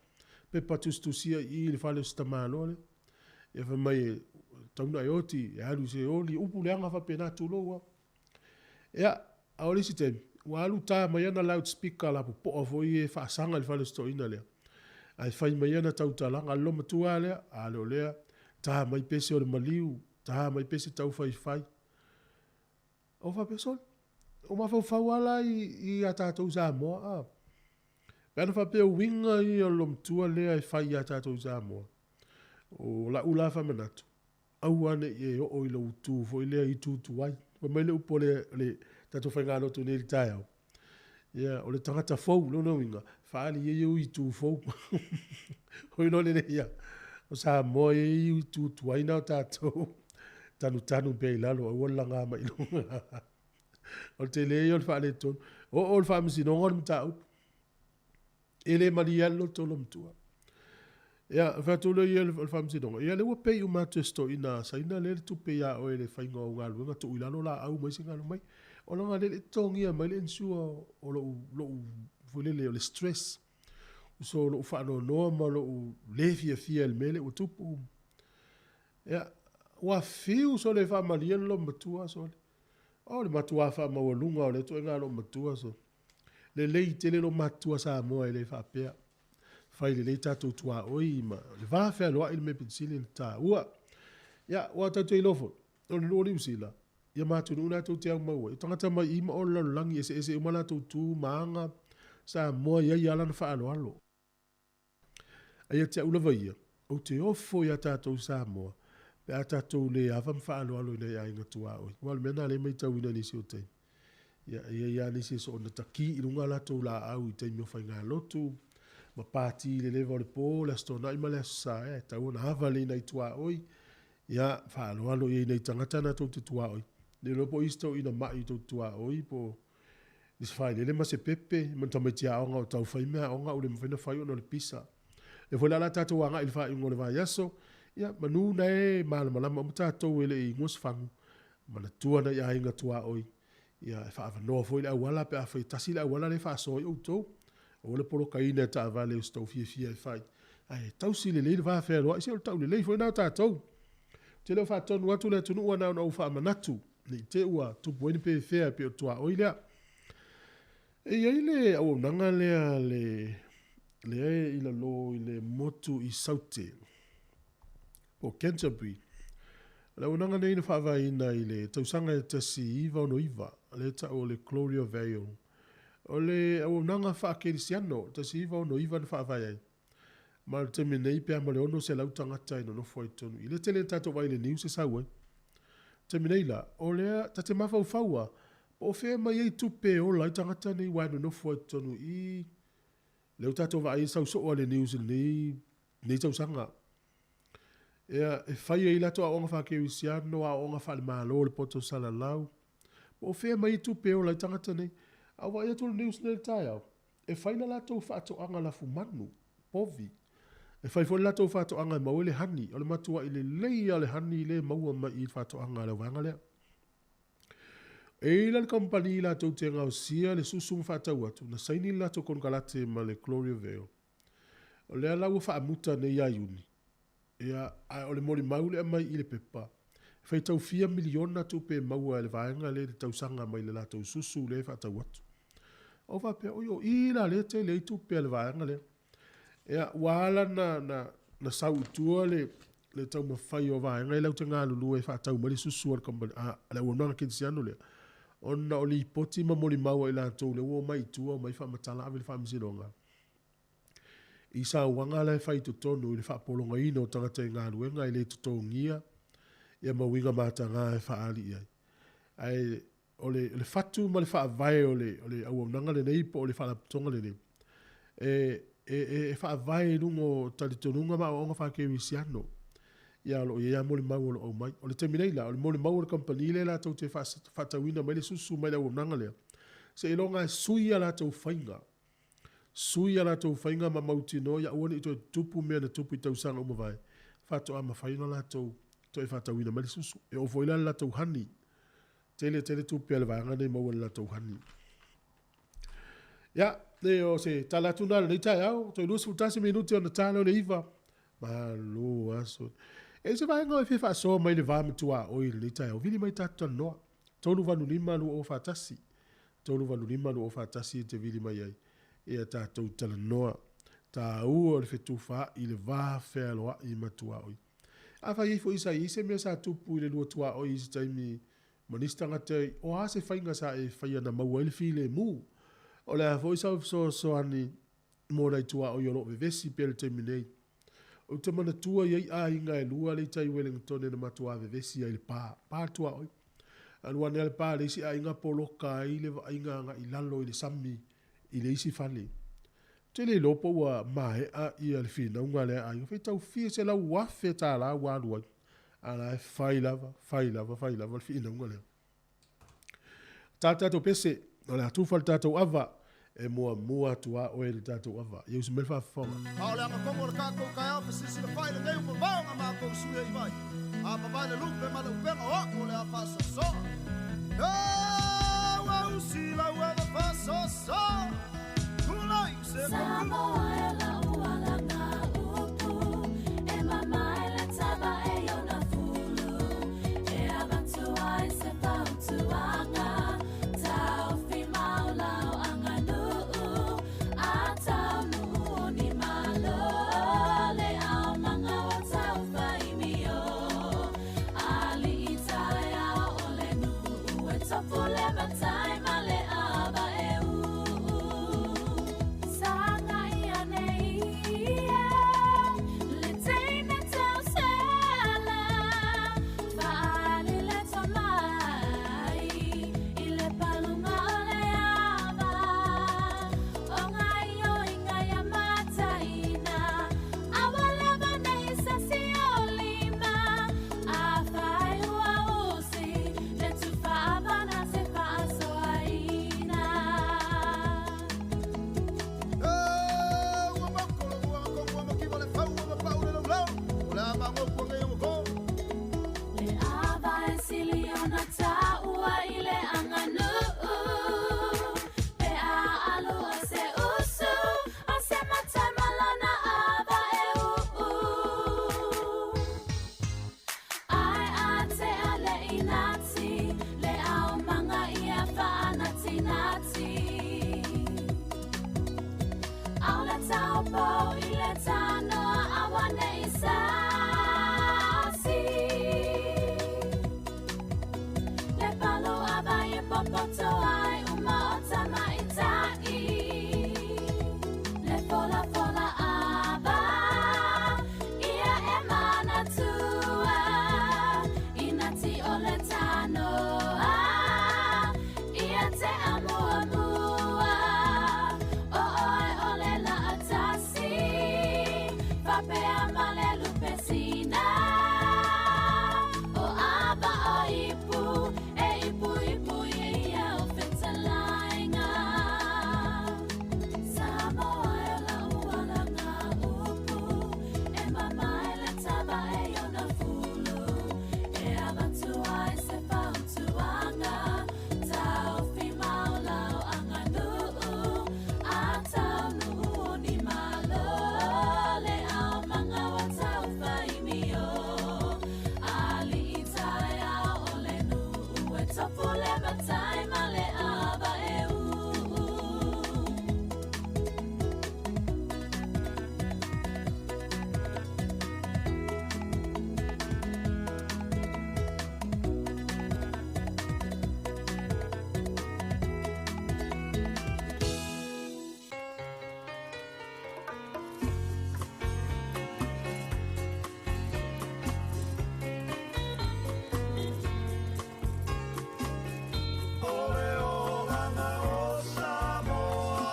pepa tusitusia i i i le fale o si tamaloa lea. Ia fai mai e tatau ona e oti, e alu i se oli, upu leaga faapena, tulou lava. Ia, a o le isi taimi, ua alu ta mai ana loudspeaker lapopoa foi ia e faasaga i le fale o si toeaina lea, ae fai mai ana tautalaga, le loomatua lava lea, a le o lea, ta mai pese o le maliu, ta mai pese taufaifai. Ou faapea, sole, o mafaufau lava la i a tatou i Samoa, a. Pe ana faapea o uiga ia o le loomatua lea e fai ia tatou i Samoa, o lau la faamanatu, aua ne i e oo i lou itu foi lea itu tuai. Fai mai le upu a le tatou faigalotu nei i le taeao, ia, o le tagata fou, lona uiga, faaali ia ou itu fou. Oi loa lelei ia, o Samoa e i ai itu tuai na o tatou, tanutanu pea i lalo, aua le laga mai i luga. O le tele ia o le faaletonu. Oo i le faamasinoga o le mataupu. E le malie lava le loto o le matua. Ia, fai atu lea o le faamasinoga, ia lea ua pay uma atu e si toeaina Saina lea le tupe ia oe i le faiga o au galuega, tuu i lalo laau ma isi galuega mai. O leaga o lea e le i totogia mai le insure o lou, lou, foi lele, o le stress. So, lou faanoanoa ma lou le fiafia i le mea lea ua tupu. Ia, ua fiu sole e faamalie le loomatua sole. O le matuā faamaualuga o lea ituaiga loomatua so. Lelei tele lo matua Samoa e le faapea. Fai lelei tatou tuaoi ma le va fealoai le mea pito sili ona taua. Ia, ua tatou iloa foi, o le nuu o Niu Sila, ia ma atunuu latou te aumau ai, o tagata mai i ma o le lalolagi, eseese uma latou tu ma aga, Samoa e i ai lava lana faaaloalo. A ia te au lava ia, ou te ofo iā tatou Samoa pe a tatou le ava ma faaaloalo i nai aiga tuaoi. Aua o le mea lena lea e maitauina i nisi o taimi. Ia, e i ai lava nisi e soona taki i luga a latou laau i taimi o faigalotu, ma pati i le leva o le po, le Aso Toonai ma le Aso Sa, e tatau ona ava lelei i nai tuaoi, ia, faaaloalo i ai i nai tagata na tou te tuaoi. Le iloa po o isi toeaina mai i tou tuaoi po o ni se failele ma se pepe ma ni tamaiti aoga o tau fai mea aoga ua le mafai ona fai ona o le pisa. Lea foi la o le a tatou agai i le faaiuga o le vaiaso, ia manu na e malamalama uma tatou e le i gua se fagu, manatua nai aiga tuaoi, ia e faaavanoa foi le auala pe afai e tasi le auala lea e faasoa ai outou. Aua le polokaina e taavale o se tou fiafia e fai, ae tausi lelei le va fealoai, se o le taulelei foi lena o tatou. Ou te le o faatonu atu le atunuu na ona ou faamanatu, ne i te i ua tupu ai ni pefea e pei o le tuaoi lea. E i ai le auaunaga lea le lea e i lalo i le motu i Saute, po o Canterbury. O le auaunaga nei na faavaeina i le tausaga e 1969, lea e tau o le Gloria Vale. O le auaunaga faakerisiano, 1969 na faavae ai. Ma o le taimi nei pe a ma le 600 tagata e nonofo ai i totonu i i. Le tele na tatou vaai i le news e sau ai. Taimi nei la, o lea ta te mafaufau a, po o fea e mai ai tupe e ola ai tagata nei aua e nonofo ai i totonu i i. Lea ua tatou vaai i le sau soo a le news i lenei, lenei tausaga. Ea, e fai ai latou aoaoga faakerisiano, aoaoga faalemalo i le poto salalau. Po o fea e mai ai tupe e ola ai tagata nei. A ua vaai atu i le news nei i le taeao, E fai la latou faatoaga lafumanu, povi. E fai foi le latou faatoaga e maua ai le honey. O le matuai lelei lava o le honey lea e maua mai i le faatoaga a le vaega lea. E i ai la le kamupani latou te gaosia le susu ma faatau atu, na saini le latou konekarate ma le Gloria Vale. O lea la ua faamuta nei ia Iuni, Ia, ae o le molimau le aumai i le pepa, e faitau fia miliona tupe e maua e le vaega lea i le tausaga mai le latou susu lea e faatau atu. Ou faapea, oi o i la lea e tele ai tupe a le vaega lea. Ia, ua ala na, na, na sau i tua le, le taumafai o vaega ia latou te galulue e faatau mai le susu a le kamupani, a, a le auaunaga kerisiano lea, ona o lipoti ma molimau a i latou lea ua omai i tua omai faamatala ave i le faamasinoga. I sauaga la e fai i totonu i le faapologaina o tagata i galuega e le totogia ia ma uiga mataga e faaali i ai. Ae o le, o le fatu ma le faavae o le, o le auaunaga lenei po o le faalapotopotoga lenei, e, e, e, e faavae i luga o talitonuga ma aoaoga faakerisiano. Ia o lo o i ai lava molimau o lo o aumai. O le taimi nei la, o le molimau o le kamupani lea latou te faatauina mai le susu mai le auaunaga lea, seiloga e sui a latou faiga Sui a latou faiga ma mautinoa ia aua ne i toe tutupu mea na tupu i tausaga ua mavae, faatoa mafai ona latou toe faatauina mai le susu. E oo foi la le latou honey. Tele tele tupe a le vaega nei maua i le latou honey. Ia, e o se tala atu na lenei taeao, toe 21 minute ona ta lea o le 9. Malo aso. E se vaega o e fia faasoa mai le va ma tuaoi i lenei taeao, vili mai tatou talanoa. 385 241. 385 241 e te vili mai ai ia tatou talanoa. Taua o le fetufaai le va fealoai ma tuaoi. Afai ai foi sa i ai se mea sa tupu i le lua tuaoi i se taimi ma nisi tagata, o a se faiga sa e faia na maua ai le filemu? O le a foi sau fesoasoani mo nai tuaoi o lo o vevesi pea i le taimi nei? Ou te manatua i ai aiga e lua lea i tai Wellingtone na matuā vevesi ai i le pā, pā le tuaoi. Alu ane a le pā le isi aiga poloka ai le vaaiga agai i lalo i le sami i le isi fale. Ou te le iloa po ua maea ia le finauga a lea aiga, faitau fia $100,000 ua alu ai, a la e fai lava, fai lava, fai lava le finauga lea. Ta le tatou pese, o le a tufa le tatou ava, e muamua atu a oe i le tatou ava. Ia usi mai le faafofoga. A o le agatonu o le tatou taeao fesilisili fai lenei ua vavao na matou sui ai vai. A vavae le lupe ma le upega o a'u o le a faasoasoa. Ua usi lau ava faasoasoa. Tulai se Samoa e lau alaga upu, e mamae le tava e ona fulu, e avatu ai se fautuaga. popoto ai uma o tamaitai. Le folafola ava, ia e manatua, ina ti o le tanoa, ia te amuamua. O oe o le laatasi, fapea ma le lupesina. O ava o ipu, e ipu ipu ia o fetalaiga. Samoa e o lau alaga upu, e mamae le tava e ona fulu. E avatu ai se fautuaga, taofi mau lau aganuu. A taunuu ni malo, le aumaga ua taufaimio. Alii taeao o le nuu, e tofu le matai ma le ava e uu. O le olaga o Samoa,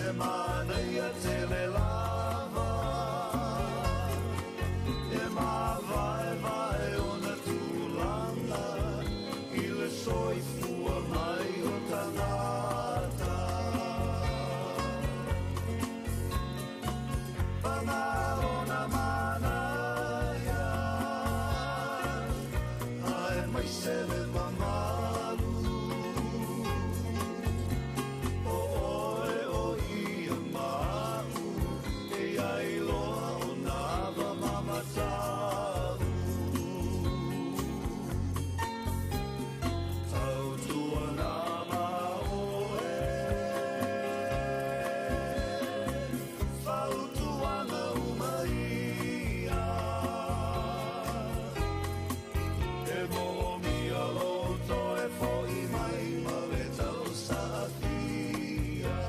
e manaia tele lava. E mavaevae ona tulaga i le soifua mai o tagata. Paga lona manaia, aemaise le mamalu. O oe o ia ma a'u, e ai loa ona ava ma mata'u. Tautuana ma oe, fautuaga uma ia. E moomia lou toe fo'i mai ma le tausaafia.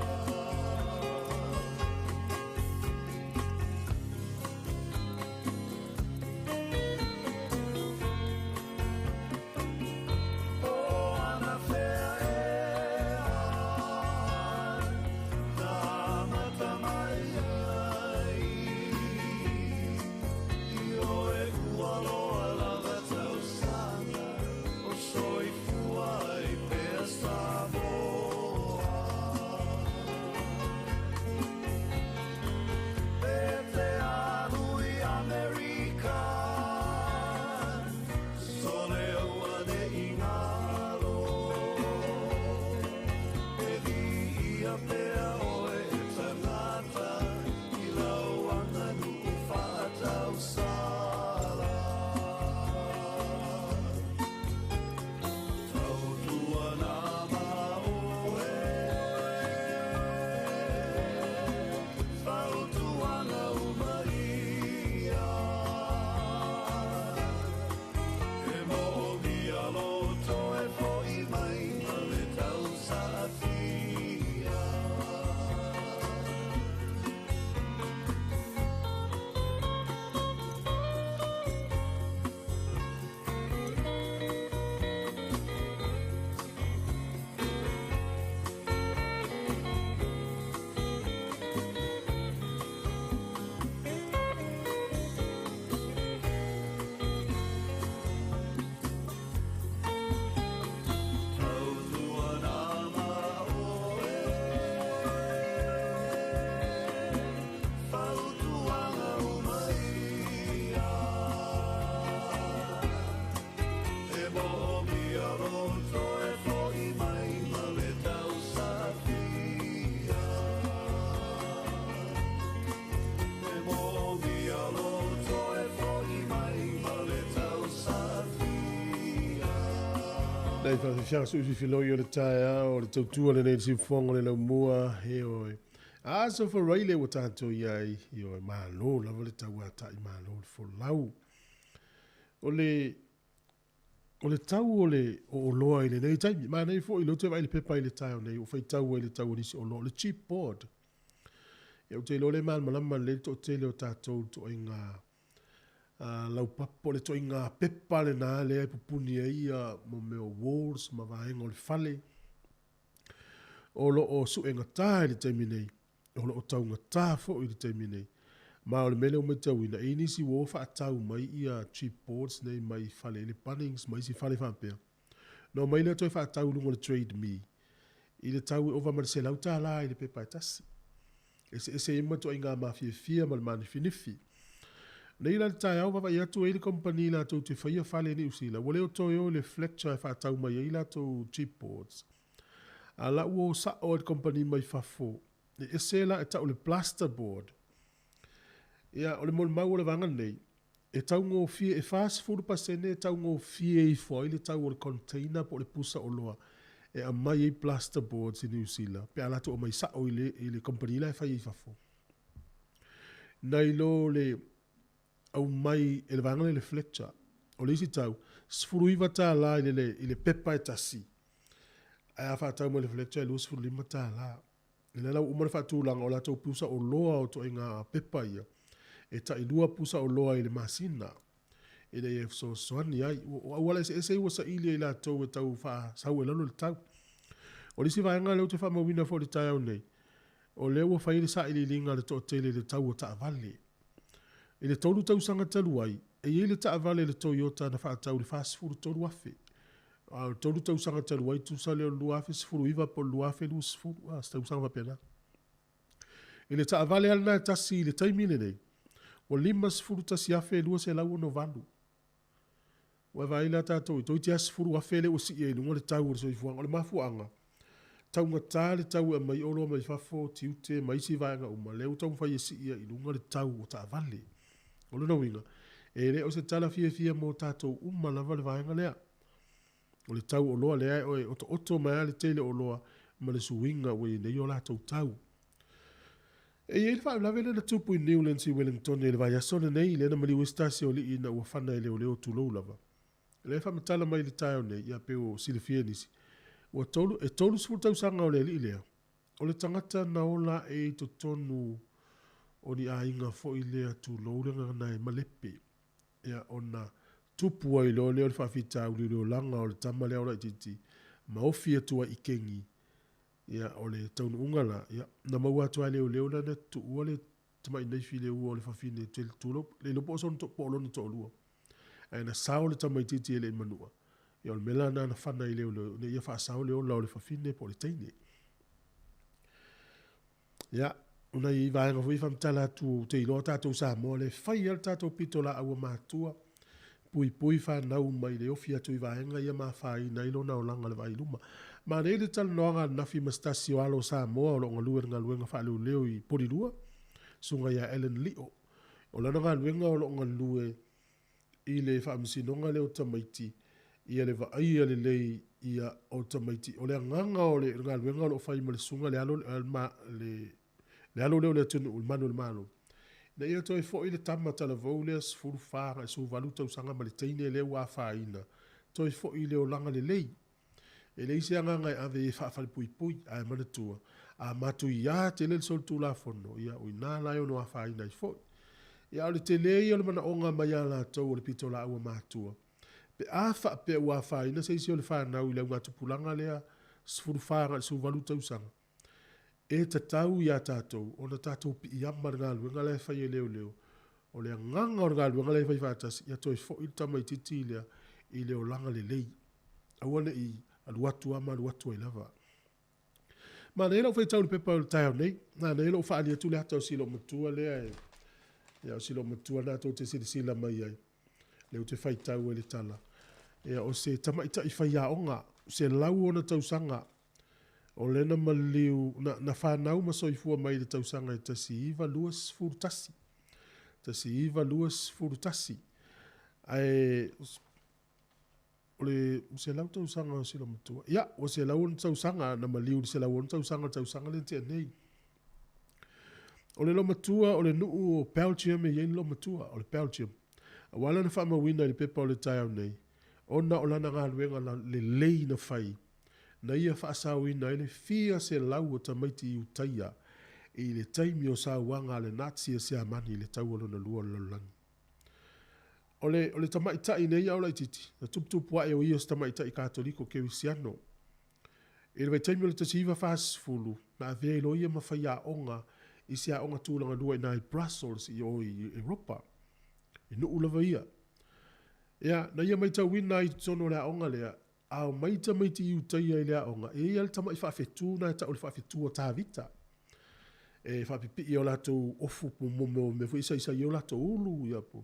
O anafea ea, na amata mai ai. Ioe ua loa lava tausaga, o soifua ai pea Samoa. Pe te alu i Amerika, sole auane'i galo. E viia pea oe e tagata, i lau aganuu faatausala. Tautuana ma oe, fautuaga uma ia. E moomia lou toe fo'i mai ma le tausaafia. Tautuana ma oe, fautuaga uma ia. E moomia lou toe fo'i mai ma le tausaafia. E moomia lou toe fo'i mai ma le tausaafia. Nei faafiafiaga suʻi filoi o le taeao o le tautua lenei le siufofoga o le laumua ioe. A so Friday ua tatou i ai ioe malo lava le tauataʻi malo le folau. O le O le tau o le o oloa i lenei taimi, manaia foi o lea ou te vaai i le pepa i le taeao nei ua faitau ai i le tau o nisi oloa, o le cheap board. Ia ou te iloa o lea e malamalama lelei le toatele o tatou i le ituaiga laupapa, po o le ituaiga pepa lena lea e pupuni ai mo mea o walls ma vaega o le fale. O lo o suegata i le taimi nei, o lo o taugata foi i le taimi nei. Ma o le mea lea ua matauina, e i ai nisi ua o faatau mai ia cheap boards nei mai fale i le Bunnings ma isi fale faapea. Ona omai lea toe faatau i luga o le Trade Me i le tau e ova ma le $100 i le pepa e tasi. Eseese ai ma ituaiga mafiafia ma le manifinifi. Nei la i le taeao vaavaai atu e i ai le kamupani latou te faia fale i Niu Sila, ua le o toe o i le Fletcher e faatau mai ai latou cheap boards. A la ua o sao i le kamupani mai fafo, e ese la e tau o le plasterboard. Ia, o le molimau o le vaega lenei, e taugofie, e 40% e taugofie ifo ai le tau o le container po o le pusa oloa e aumai ai plasterboards i Niu Sila pe a latou aumai sao i le, i le kamupani la e fai ai i fafo. Nai lo le aumai e le vaega lea i le Fletcher. O le isi tau, $19 i le, i le pepa e tasi, ae a faatau mai i le Fletcher e $25. O lea la ua uma ona faatulaga o latou pusa oloa o ituaiga pepa ia, e tai lua pusa oloa i le masina ina ia fesoasoani ai. O auala eseese ia ua saili e i latou e tau faasau ai i lalo le tau. O le isi vaega lea ou te faamauina foi i le taeao nei, o lea ua fai le sailiiliga a le toatele i le tau o taavale. I le tolu tausaga talu ai, e i ai le taavale a le Toyota na faatau i le $43,000. A o le tolu tausaga talu ai, tusa lea o le 2019 po o le 2020, a, se tausaga faapena. I le taavale lava lena e tasi i le taimi lenei, ua $51,268. Ua e vaai la tatou i toeitiiti lava $10,000 lea ua sii ai i luga le tau o le soifuaga. O le mafuaaga, taugata le tau e aumai ai oloa mai fafo, tiute ma isi vaega uma, lea ua taumafai e sii ai i luga le tau o taavale. O lona uiga, e le o se tala fiafia mo tatou uma lava le vaega lea. O le tau oloa lea e otooto mai lava le tele o oloa ma le suiga ua i ai nei o latou tau. E i ai le faalavelave lea na tupu i Newlands i Wellingtone i le vaiaso lenei, lea na maliu ai se tasi o alii ina ua fana e leoleo tulou lava. O lea e faamatala mai i le taeao nei, ia pei ua silafia e nisi, ua tolu, e 30 tausaga o le alii lea, o le tagata na ola ae i totonu o ni aiga foi lea tulou le gagana e malepe. Ia ona tupu ai loa lea o le faafitauli o le olaga o le tama lea laitiiti ma ofi atu ai i kegi. Ia, o le taunuuga la, ia, na maua atu lava e leoleo lana tuua le tamai naifi i le ua o le fafine tele tulou, le iloa po o sona po o lona toalua. Ae na sao le tamaitiiti e le i manua. Ia o le mea la lena na fana ai leoleo ina ia faasao le ola o le fafine po o le teine. Ia, o nai vaega foi faamatala atu ou te iloa tatou Samoa le fai lava le tatou pitolaau a matua, puipui fanau mai le ofi atu i vaega ia ma afaina ai lona olaga i le vaai i luma. Manaia le talanoaga ananafi ma se tasi o alo o Samoa o lo o galue i le galuega faaleoleo i Polilua, susuga ia Allan Lio. O lana galuega o lo o galue i le faamasinoga lea o tamaiti, ia le vaaia lelei ia o tamaiti. O le agaga o le galuega o lo o fai ma le susuga le alo, le, le alo lea o le atunuu, le manu o le Malo, ina ia toe foi le tama talavou lea 14 agai 18 tausaga ma le teine lea ua afaina, toe foi i le olaga lelei. E leai se agaga e ave e faafalepuipui, ae manatua, a matuia tele le solitulafono, ia o i ina la e ono afaina ai foi. Ia a o le tele ia o le manaoga mai ia latou o le pitolaau a matua, pe a faapea ua afaina se isi o le fanau i le augatupulaga lea 14 agai i le 18 tausaga, e tatau iā tatou ona tatou piiama i le galuega la e fai e leoleo. O le agaga o le galuega la e fai faatasi, ia toe foi le tamaitiiti lea i le olaga lelei. Aua ne i alu atu lava ma alu atu ai lava. Manaia lau faitau i le pepa o le taeao nei. Manaia lou faaali atu le ata o si loomatua lea e, ia, o si loomatua lena tou te silasila mai ai. Lea ou te faitau ai le tala. Ia, o se tamaitai faiaoga, 106 tausaga, o lea na maliu, na, na fanau ma soifua mai i le tausaga e 1921. 1921. Ae o le 100 tausaga o si loomatua. Ia, ua 106 tausaga, na maliu i le 106 tausaga le tausaga lea na tea nei. O le loomatua o le nuu o Belgium e i ai le loomatua, o le Belgium. Aua lana faamauina i le pepa o le taeao nei, Ona o lana galuega lelei na fai, na ia faasaoina ai le fia selau o tamaiti Iutaia i le taimi o sauaga a le Nazi a Siamani i le Taua Lona Lua o le Lalolagi. O le, o le tamaitai nei a o laitiiti, na tuputupu ae o ia o se tamaitai Katoliko Kerisiano. I le vaitaimi o le 1940, na avea ai loa ia ma faiaoga i se aoga tulagalua i ina i Brussels i o i Europa, i nuu lava ia. Ia, na ia maitauina ai i totonu o le aoga lea, a omai tamaiti Iutaia i le aoga, e i ai lava le tamai faafetu lena e tau o le faafetu a Tavita, e faapipii i o latou ofu po o mea foi e saisai ai o latou ulu. Ia, po.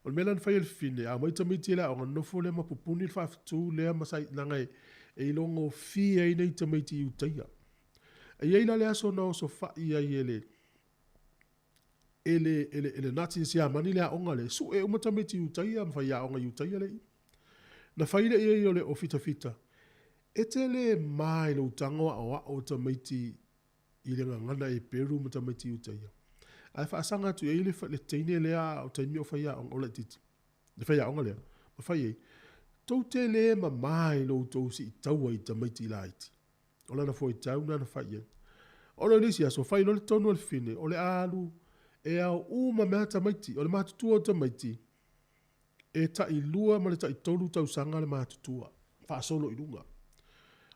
O le mea la na fai e le fafine, a omai tamaiti i le aoga, nofo lea ma pupuni le faafetu lea ma sai, leaga e iloagofie ai nai tamaiti Iutaia. E i ai la le aso na osofai ai e le e le, e le, e le Nazi Siamani le aoga lea, sue uma tamaiti Iutaia ma faiaoga Iutaia lea i i. Na fai lea i ai o le o fitafita, e te le ma i lou tago aoao tamaiti i le gagana Eperu ma tamaiti Iutaia. Ae faasaga atu i ai le, le teine lea a o taimi o faiaoga, o laitiiti, le faiaoga lea, ma fai ai, tou te le mamā i lo outou siitaua i tamaiti laiti. O lana fuaitau lena na fai i ai. Ona o le isi aso, fai loa le tonu a le fafine, o le a alu e ao uma mai lava tamaiti. O le matutua o tamaiti, e tailua ma le taitolu tausaga le matutua, faasolo i luga.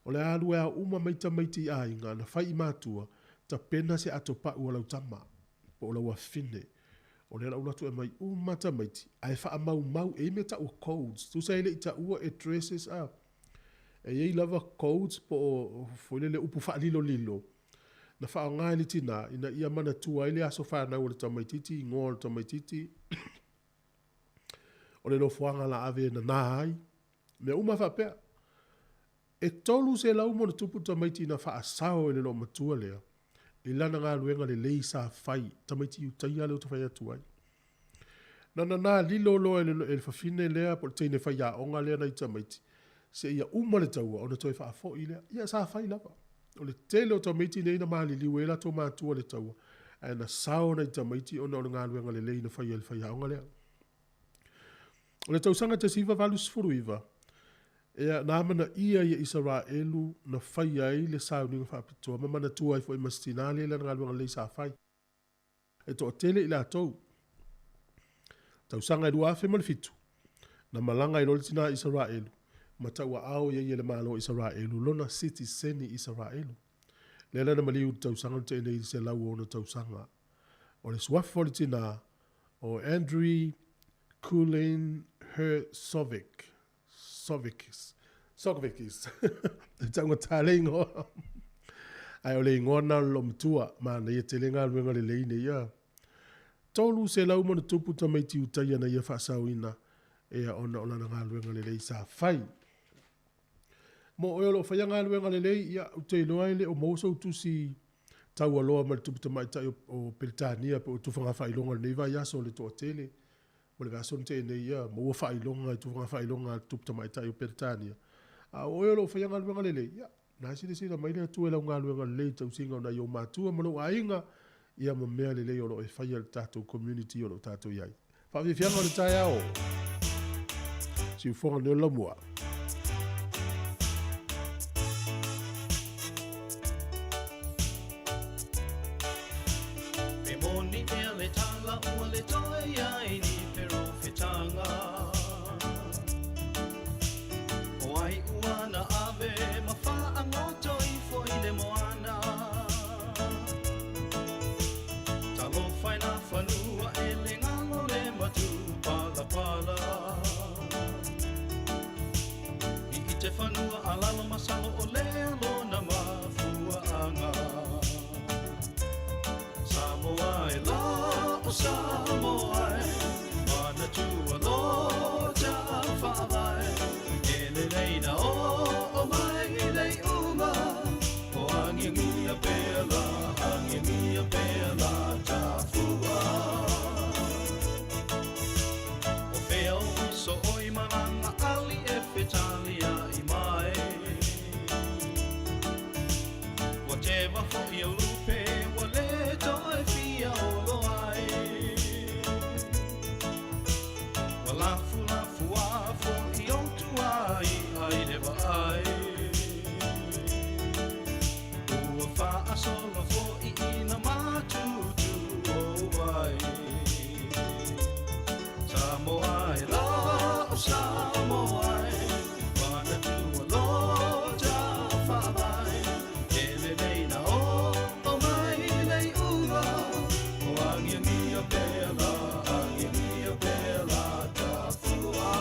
O le a alu e ao uma mai tamaiti i aiga, na fai i matua, tapena se atopau a lau tama, po o lau afafine. O lea la ua alu atu e aumai uma tamaiti, ae faamaumau, e i ai mea e tau o codes, tusa e le i taua addresses a. E i ai lava codes po o foi lele upu faalilolilo na faaaoga e le tina ina ia manatua ai le aso fanau o le tamaitiiti, igoa o le tamaitiiti, o le nofoaga la ave e nana ai, mea uma faapea. E 300 ma ona tupu tamaiti na faasao e le loomatua lea i lana galuega lelei sa fai, tamaiti Iutaia lea ou te fai atu ai. Na nana lilo loa e le fafine lea po o le teine faiaoga lea nai tamaiti, seia uma le taua ona toe faafoi lea. Ia sa fai lava. O le tele o tamaiti nei na maliliu ai latou matua i le taua, ae na sao nai tamaiti ona o le galuega lelei na faia e le faiaoga lea. O le tausaga 1989, ia, na amanaia ai e Isaraelu na faia ai le sauniga faapitoa ma manatua ai foi ma si tina lea i lana galuega lelei sa fai. E toatele i latou. Tausaga e 2007, na malaga ai loa le tina Isaraelu ma tauaao i ai e le Malo o Isaraelu lona sitiseni Isaraelu. Lea la na maliu i le tausaga na tea nei i le 106 tausaga. O le suafa o le tina, o Andriy Kulin Hersovic, Sovikis, Sokvikis, e taugata le ingoa. Ae o le ingoa na o le loomatua, manaia tele galuega lelei nei ia. 300 ma ona tupu tamaiti Iutaia na ia faasaoina, ia ona o lana galuega lelei sa fai. Mo oe o lo o faia galuega lelei, ia, ou te iloa e le o maua sou tusi taualoa mai le tupu tamaitai o Peretania po o tufaga faailoga o lenei vaiaso o le toatele. O le vaiaso na tea nei, ia, maua faailoga i tufaga faailoga a le tupu tamaitai o Peretania. A o oe o lo o faia galuega lelei, ia, na e silasila mai le Atua i lau galuega lelei i le tausiga o nai ou matua ma lou aiga, ia ma mea lelei o lo o e faia i le tatou community o lo o tatou i ai. Faafiafiaga o le taeao. Siufoga nei o le laumua. E moni ea le tala ua le toe i ai ni perofetanga. O ai ua na ave ma faagoto ifo i le moana. Talofa i na fanua e le galo le matupalapala. I i te fanua a lalo masalo o lea lona mafuaaga. Samoa e la o Samoa e, manatua lo ta faavae. E lelei na oo mai i le iuga, o agiagia pea la, agiagia pea la tafua. O fea o uso oi malaga ali e fetaliai mai. e vaai. Ua faasolo foʻi ina matutu ou ai. Samoa e la o Samoa e, manatua lo ta faavae. E lelei na oo mai le iuga, o agiagia pea la, agiagia pea la tafua.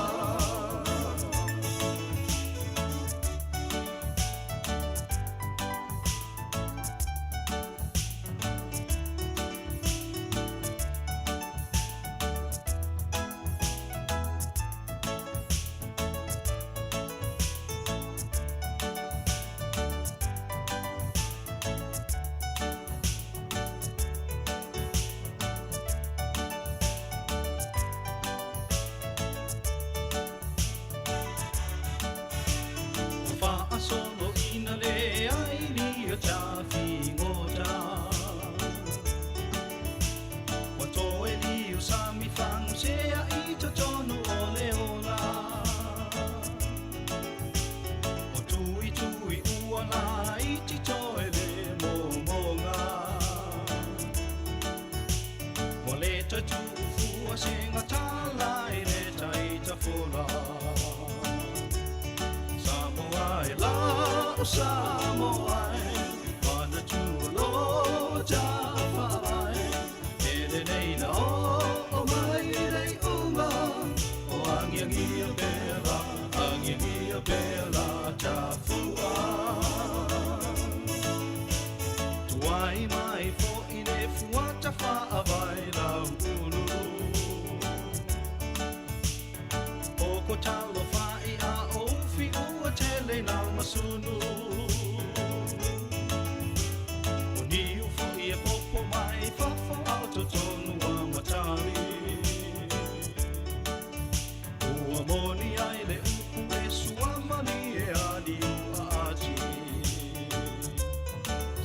Ua faasolo ina leai ni o tafigota. Ua toe liu sami fagusea i totonu o le ola. O tuitui ua laiti toe le momoga. Ua le toe tuufua se gatala i le taitafola. Samoa e la o Samoa e, manatua lo ta faavae. E lelei na oo mai le iuga, o agiagia pea la, agiagia pea la tafua. Tuai mai foʻi le fuata faavae lauulu. O ko talo faʻi a oufi ua tele na masunu. O niu foʻi e popo mai fafo ao totonu a matari. Ua moni ai le upu e suamani e aliu aati.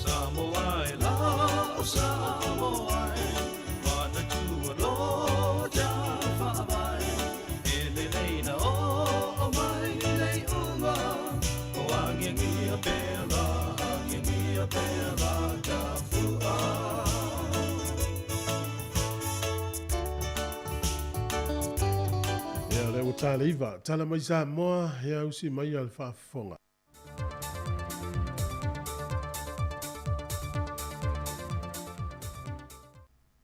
Samoa e la o Samoa e, manatua lo ta faavae. E lelei na oo mai le iuga, o agiagia pea la, agiagia pea la tafua. Ia, lea ua tala iva. Tala mai Samoa, ia usi mai a le faafofoga.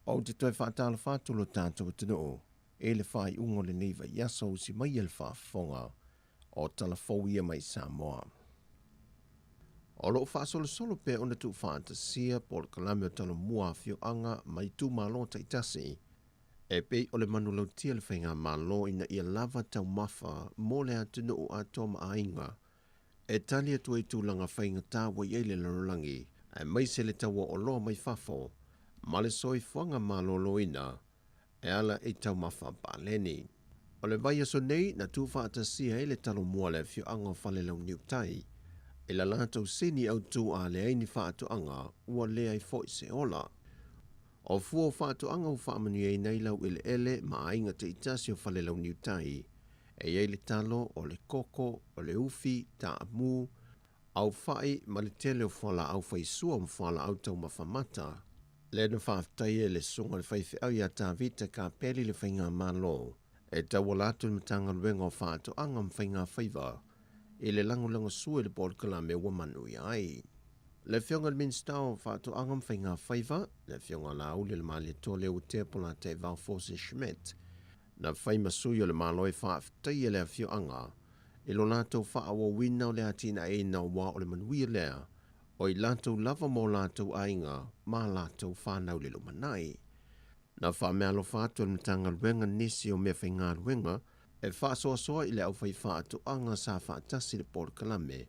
Ou te toe faatalofa atu lo tatou atunuu i le faaiuga o lenei vaiaso usi mai e le faafofoga o tala fou ia mai Samoa. O loo faasolosolo pea ona tuufaatasia polokalame o Talomua afioaga ma itumalo taitasi e pei o le manulautia le Faigamalo ina ia lava taumafa mo le atunuu atoa ma aiga e tali atu ai tulaga faigata ua i ai le lalolagi aemaise le tau o oloa mai fafo ma le soifuaga maloloina e ala i taumafa paleni. O le vaiaso nei na tuufaatasia ai le Talomua a le afioaga o Falelauniu Tai i la latou sini autū a leai ni faatoaga ua leai foi se ola. O fua o faatoaga ua faamanuiaina ai laueleele ma aiga taitasi o Falelauniu Tai e i ai le talo, o le koko, o le ufi, taamu, aufai ma le tele o fualaau faisua ma fualaau taumafa mata. Lea na faafetaia e le Susuga i le Faifeau ia Tavita Kapeli le Faigamalo e tauala atu i le Matagaluega o Faatoaga ma Faigafaiva i le lagolagosua i le polokalame ua manuia ai. Le Afioga i le Minisita o Faatoaga ma Faigafaiva, le Afioga ia Laaulialemalietoa Leuatea Polataivao Fosi Schmidt, na fai ma sui o le Malo e faafetaia le afioaga i lo latou faaauauina o le atinaeina aua o le manuia lea o i latou lava ma o latou aiga ma a latou fanau le lumanai. Na faameaalofa atu e le Matagaluega nisi o meafaigaluega e faasoasoa i le aufaifaatoaga sa faatasi i le polokalame,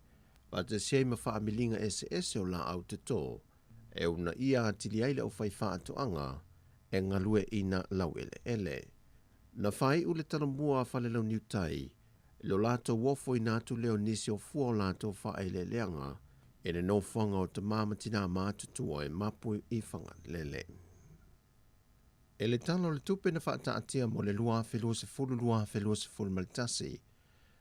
faatasi ai ma faamiliga eseese o laau toto e uunaia atili ai le aufaifaatoaga e galueaiina laueleele. Na faaiu le Talomua a Falelauniu Tai i lo latou ofoina atu lea o nisi o fua o latou faaeleeleaga i le nofoaga o tama ma tinā matutua e mapu i Fagalele. I le Tala o le Tupe na faataatia mo le 2020/2021,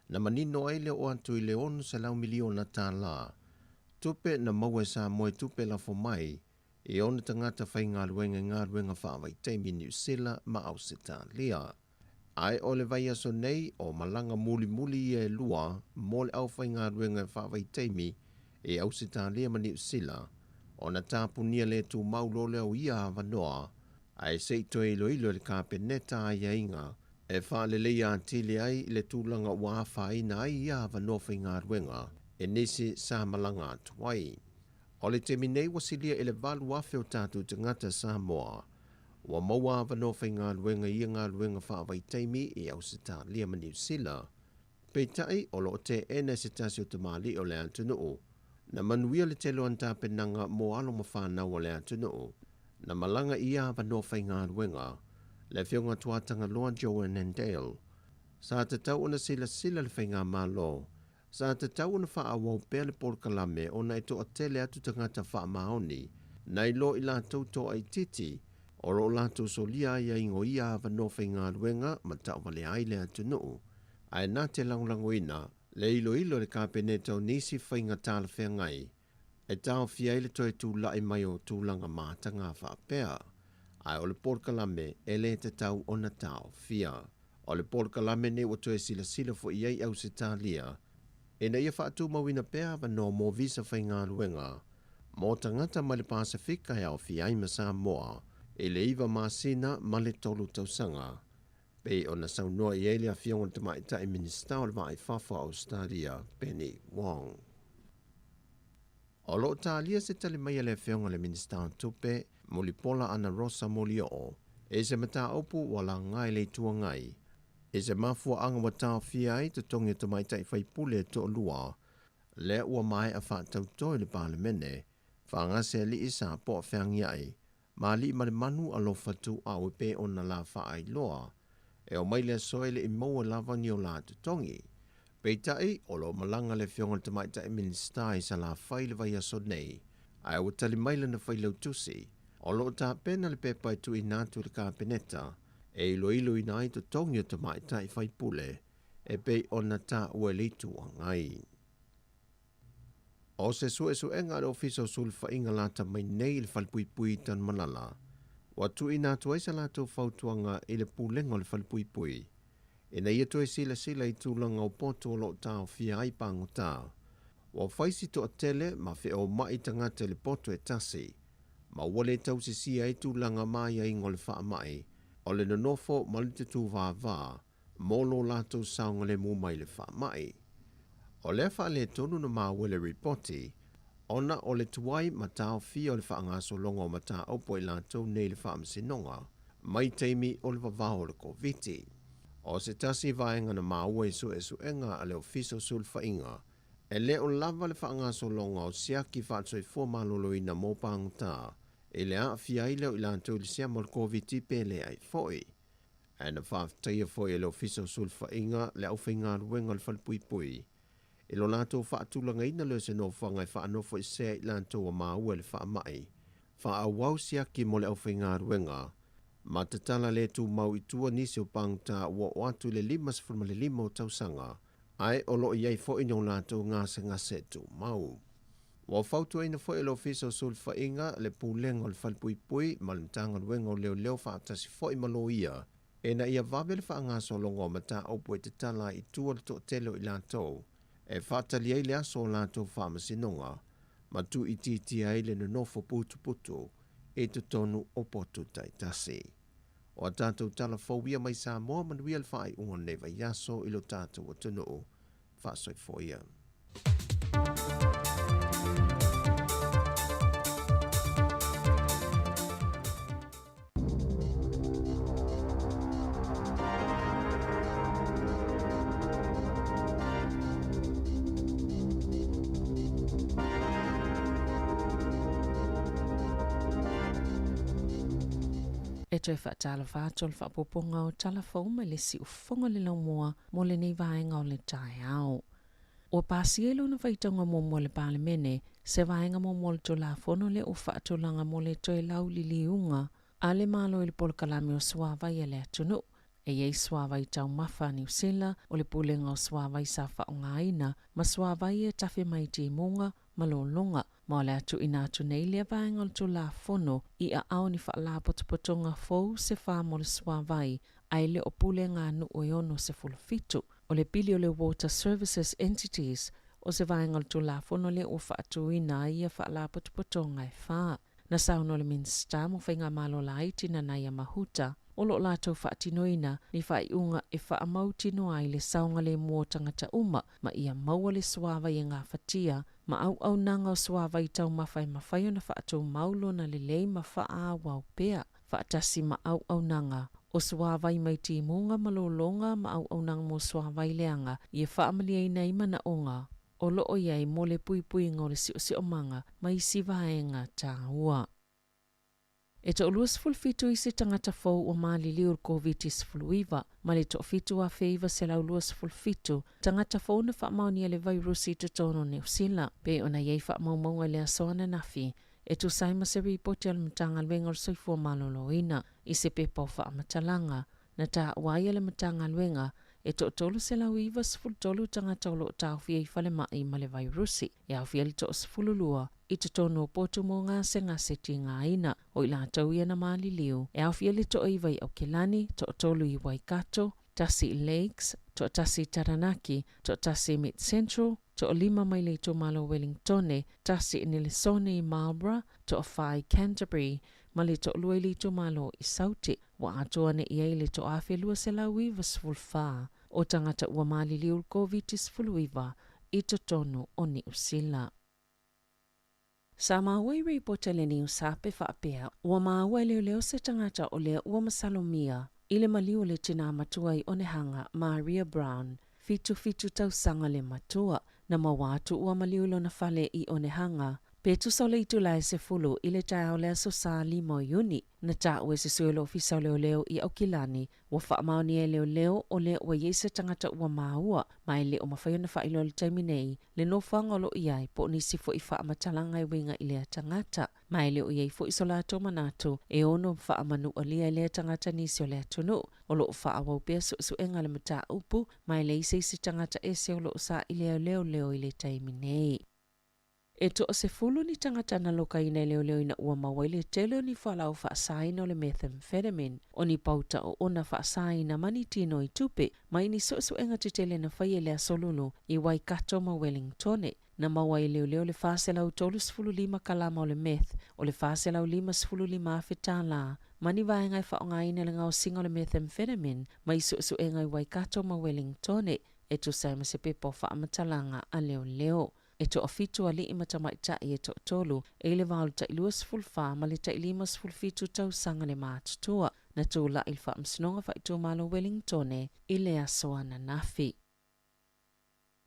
na manino ai le oo atu i le $600 miliona tala, tupe na maua e Samoa i tupe lafo mai i ona tagata faigaluega i galuega faavaitaimi i Niu Sila ma Ausetalia. Ae o le vaiaso nei, o malaga mulimuli ia e lua mo le aufaigaluega faavaitaimi i Ausetalia ma Niu Sila, ona tapunia le tumau loa lea o ia avanoa, ae se i toe iloilo e le Kapeneta aiaiga e faaleleia atili ai le tulaga ua afaina ai ia avanoa faigaluega e nisi sa malaga atu ai. O le taimi nei ua silia i le 8,000 o tatou tagata Samoa ua maua avanoa faigaluega i ia galuega faavaitaimi i Ausetalia ma Niu Sila. Peitai, o lo o teena e se tasi o tamalii o le atunuu na manuia le tele o ana tapenaga mo alo ma fanau a le atunuu na malaga i ia avanoa faigaluega, le Afioga Tuatagaloa Joanne Andale. Sa tatau ona silasila le Faigamalo Sa tatau ona faaauau pea le polokalame ona e toatele atu tagata faamaoni nai lo i latou toaitiiti o lo o latou solia aiaiga o ia avanoa faigaluega ma taovalea ai le atunuu. Ae na te lagolagoina le iloilo e le Kapeneta o nisi faiga talafeagai e taofia ai le toe tulai mai o tulaga mataga faapea, ae o le polokalame e le tatau ona taofia. O le polokalame nei ua toe silasila foi i ai Ausetalia ina ia faatumauina pea avanoa mo visa faigaluega mo tagata mai le Pasefika e aofia ai ma Samoa i le iva masina ma le tolu tausaga, pei ona saunoa i ai le Afioga i le Tamaitai Minisita o le Vaa i Fafo a Ausetalia, Penny Wong. O lo o talia se tali mai a le Afioga i le Minisita o Tupe, Mulipola Anarosa Molioo, i se mataupu ua laga i le Itu Agai, i se mafuaaga ua taofia ai totogi o tamaitai faipule e toalua, lea ua maea faatauto i le Palemene, Fagasealii Sapoa Feagiai ma Aliimalemanu Alofa Tuuau e pei ona la faailoa e omai le aso e le i maua lava ni o la totogi. Peitai, o lo o malaga le Afioga i le Tamaitai Minisita i Salafai i le vaiaso nei, ae ua tali mai lana failautusi, o lo o tapena le pepa e tuuina atu i le Kapeneta e iloiloina ai totogi o tamaitai faipule e pei ona taua e le Itu Agai. O se suesuega a le Ofisa o Sulufaiga lata mai nei i le Falepuipui i Tanumalala, ua tuuina atu ai sa latou fautuaga i le Pulega o le Falepuipui ina ia toe silasila i tulaga o poto o lo o taofia ai pagota. Ua fai si toatele ma feomai tagata i le poto e tasi, ma ua le tausisia ai tulaga ma aiaiga o le faamai, o le nonofo ma le tutuvāvā mo lo latou saogalemu mai le faamai. O lea faaletonu na maua i le ripoti, ona o le tuai ma taofia o le faagasologa o mataupu a i latou nei i le Faamasinoga mai taimi o le vavao o le Koviti. O se tasi vaega na maua i suesuega a le Ofisa o Sulufaiga, e le o lava le faagasologa o siaki faale-soifua maloloina mo pagota i le aafia ai lea o i latou i le siama o le Koviti pe leai foi. Ae na faafetaia foi e le Ofisa o Sulufaiga le aufaigaluega o le Falepuipui i lo latou faatulagaina lea o se nofoaga e faanofoesea i latou ua maua i le faamai, faaauau siaki mo le aufaigaluega, ma tatala le tumau i tua nisi o pagota ua oo atu i le 55 o tausaga, ae o lo o i ai foi ni o latou gasegase tumau. Ua fautuaina foi e le Ofisa o Sulufaiga, le Pulega o le Falepuipui ma le Matagaluega o Leoleo faatasi foi ma Loia ina ia vave le faagasologa o mataupu e tatala ai i tua le toatele o i latou e faatali ai le aso o latou faamasinoga ma tuuitiitia ai le nonofo putuputu i totonu o potu taitasi. O a tatou tala fou ia mai Samoa, manuia le faaiuga o lenei vaiaso i lo tatou atunuu. Faasoifua ia. E toe faatalofa atu o le faaopoopoga o tala fou mai le siufofoga o le laumua mo lenei vaega o le taeao. Ua pasia i lona faitauga muamua e le Palemene se vaega muamua o le Tulafono lea ua faatulaga mo le toe lauliliuga a le Malo i le polokalame o suavai a le atunuu. E i ai suavai taumafa a Niu Sila, o le Pulega o Suavai sa faaaogaina, ma suavai e tafe mai timuga ma lologa, ma o le a tuuina atu nei lea vaega o le Tulafono i aao ni faalapotopotoga fou se fā mo le suavai, ae le o pulega a nuu e 67. O le pili o le Water Services Entities, o se vaega o le Tulafono lea ua faatuina ai ia faalapotopotoga e fā. Na saunoa le Minisita mo Faigamalo Laiti Nanaia Mahuta, o lo o latou faatinoina ni faaiuga e faamautinoa ai le saogalemu o tagata uma ma ia maua le suavai e gafatia ma auaunaga o suavai taumafa e mafai ona faatumau lona lelei ma faaauau pea faatasi ma auaunaga o suavai mai timuga ma lologa ma auaunaga mo suavai leaga ia faamalieina ai manaoga o lo o i ai mo le puipuiga o le siosiomaga ma isi vaega taua. E toa-27 isi tagata fou ua maliliu i le Koviti-19, ma le 17,927 tagata fou na faamaonia le vairusi i totonu o Niu Sila, pei ona i ai faamaumauga i le aso ananafi, e tusa ai ma se ripoti a le Matagaluega o le Soifua Maloloina. I se pepa o faamatalaga na taua ai e le Matagaluega, e toa-393 tagata o lo o taofia i falemai ma le vairusi, e aofia ai le toa-12 i totonu o potu mo gasegase tigaina. O i latou ia na maliliu, e aofia ai le toa-9 i Aukilani, toatolu i Waikato, tasi i Lakes, toatasi i Taranaki, toatasi i Mid Central, toalima mai le itumalo o Wellingtone, tasi i Nelesone i Marlborough, toafa i Canterbury, ma le toalua i le itumalo i Saute. Ua atoa ane i ai le 1294 o tagata ua maliliu i le Koviti-19 i totonu o Niu Sila. Sa maua i ripoti a le Niusape faapea, ua maua e leoleo se tagata o lea ua masalomia i le maliu o le tinā matua i Onehanga, Maria Brown, 77 tausaga le matua. Na maua atu ua maliu i lona fale i Onehanga, pe tusa o le itula e 10 i le taeao o le Aso Sa 5 o Iuni. Na taua e se sui o le Ofisa o Leoleo i Aukilani, ua faamaonia e leoleo o lea ua i ai se tagata ua maua, ma e le o mafai ona faailoa i le taimi nei le nofoaga o lo o i ai po o nisi foi faamatalaga e uiga i lea tagata. Ma e le o i ai foi so latou manatu e ono faamanualia e lea tagata nisi o le atunuu. O lo o faaauau pea suesuega a le mataupu, ma e leai se isi tagata ese o lo o saili e leoleo i le taimi nei. E toasefulu ni tagata na lokaina e leoleo ina ua maua ai le tele o ni fualaau faasaina o le methamphetamine, o ni pauta oona faasaina ma ni tino i tupe, mai ni suesuega tetele na faia i le Aso Lulu i Waikato ma Wellingtone. Na maua ai e leoleo le 435 kalama o le meth, o le 455 afe tālā, ma ni vaega e faaaogaina i le gaosiga o le methamphetamine mai suesuega i Waikato ma Wellingtone, e tusa ai ma se pepa o faamatalaga a leoleo. E toafitu alii ma tamaitai e toatolu e i le va o le tai 24 ma le tai 57 tausaga le matutua, na tulai i le Faamasinoga Faaitumalo Wellingtone i le aso ananafi.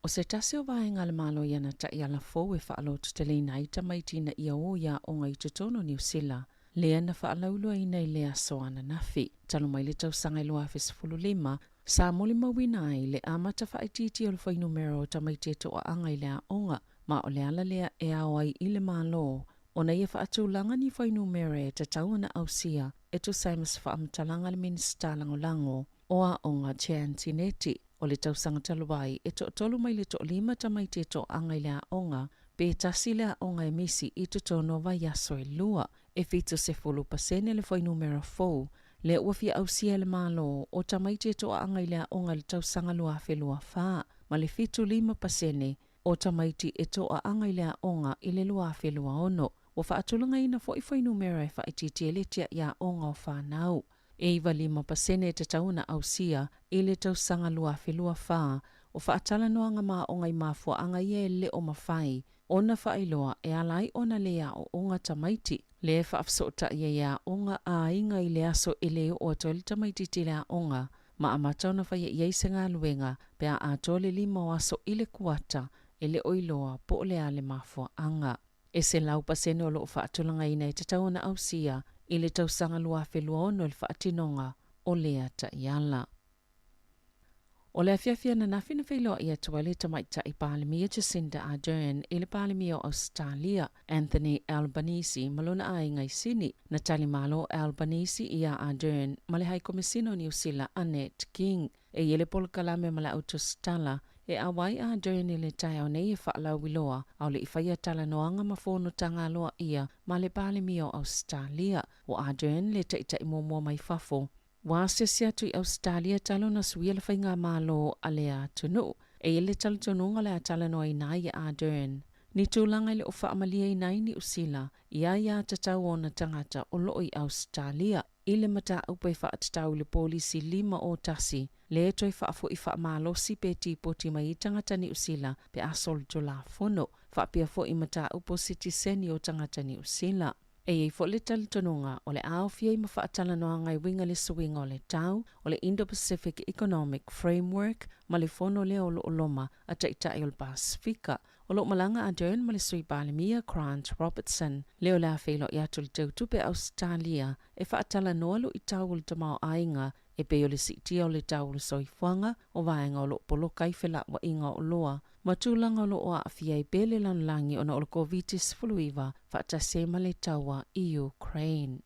O se tasi o vaega a le Malo i ana taiala fou e faalototeleina ai tamaiti ina ia o i aoga i totonu o Niu Sila, lea na faalauiloaina i le aso ananafi. Talu mai le tausaga e 2015, sa molimauina ai le amata faaitiitia o le fuainumera o tamaiti e toaaga i le aoga, ma o le ala lea e ao ai i le Malo ona ia faatulaga ni fuainumera e tatau ona ausia e tusa ai ma se faamatalaga a le Minisita Lagolago o Aoga Jan Tinetti. O le tausaga talu ai, e toatolu mai le toalima tamaiti e toaaga i le aoga, pe tasi le aoga e misi i totonu o vaiaso e lua. E 70% le fuainumera fou lea ua fia ausia e le Malo o tamaiti e toaaga i le aoga i le tausaga 2024, ma le 75% o tamaiti e toaaga i le aoga i le 2026. Ua faatulagaina foi fuainumera e faaitiitia ai le tiai aoga o fanau. E 95% e tatau ona ausia i le tausaga 2024 o faatalanoaga ma aoga i mafuaaga ia e le o mafai ona faailoa e ala ai ona le aooga tamaiti. Lea e faafesootai ai e aoga a aiga i le aso e le oo atu ai le tamaitiiti i le aoga ma amata ona faia i ai se galuega pe a atoa le lima o aso i le kuata e le o iloa po o le a le mafuaaga. E 100% o lo o faatulagaina e tatau ona ausia i le tausaga 2026 le faatinoga o lea taiala. O le afiafi ananafi na feiloai atu ai le Tamaitai Palemia Jacinda Ardern i le Palemia o Ausetalia, Anthony Albanese ma lona aiga i Sini. Na talimalo Albanese ia Ardern ma le Haikomisina o Niu Sila Annette King. E i ai le polokalame ma le autusitala e auai Ardern i le taeao nei e faalauiloa a o le i faia talanoaga ma fonotaga aloaia ma le Palemia o Ausetalia. Ua Ardern le taitai muamua mai fafo Ua asiasi atu i Ausetalia talu ona suia le faigamalo a lea atunuu. E i ai le talitonuga o le a talanoaina ai e Ardern ni tulaga e le o faamalieina ai Niu Sila i aiatatau o ona tagata o lo o i Ausetalia i le mataupu e faatatau i le Polisi 51 lea e toe faafoi faamalosi pe tipoti mai ai tagata Niu Sila pe a solitulafono, faapea foi mataupu o sitiseni o tagata Niu Sila. E i ai foi le talitonuga o le a aofia ai ma faatalanoaga e uiga i le suiga o le tau, o le Indo-Pacific Economic Framework ma le fono lea o lo o loma a Taitai o le Pasefika. O lo o malaga a Ardern ma le Sui Palemia Grant Robertson, lea o le a feiloai atu i le Teutupe Ausetalia e faatalanoa luitau o le tamaoaiga e pei o le siitia o le tau o le soifuaga, o vaega o lo o poloka ai felauaiga o oloa, ma tulaga o lo o aafia ai pea le lalolagi ona o le Koviti-19 faatasi ai ma le taua i Ukraine.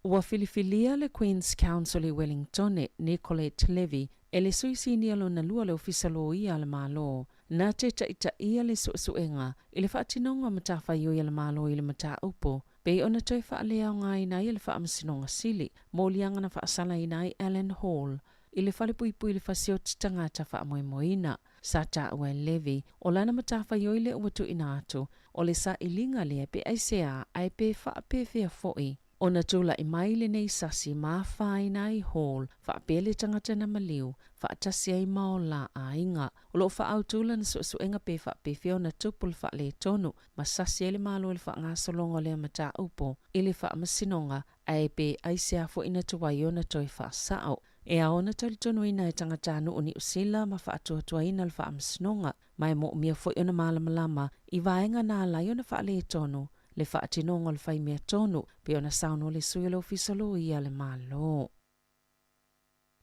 Ua filifilia le Queen's Counsel i Wellingtone, Nicolette Levy, e le Sui Sinia lona lua o le Ofisa Loia a le Malo, na te taitaia le suesuega i le faatinoga o matafaioi a le Malo i le mataupu pei ona toe faaleaogaina ai e le Faamasinoga Sili moliaga na faasalaina ai Alan Hall i le falepuipui i le fasioti tagata faamoemoeina. Sa taua e Levy, o lana matafaioi lea ua tuuina atu, o le sailiga lea pe aisea ae pe faapefea foi ona tulai mai lenei sasi ma afaina ai Hall faapea le tagata na maliu faatasi ai ma o la aiga. O lo o faaautu lana suesuega pe faapefea ona tupu le faaletonu ma sasi ai le Malo i le faagasologa o lea mataupu i le Faamasinoga ae pe aisea foi na tuai ona toe faasao. E ao ona talitonuina e tagatanuu Niu Sila ma faatuatuaina le Faamasinoga, ma e moomia foi ona malamalama i vaega na ala ai ona faaletonu le faatinoga o le faimea tonu, pei ona saunoa le sui o le Ofisa Loia a le Malo.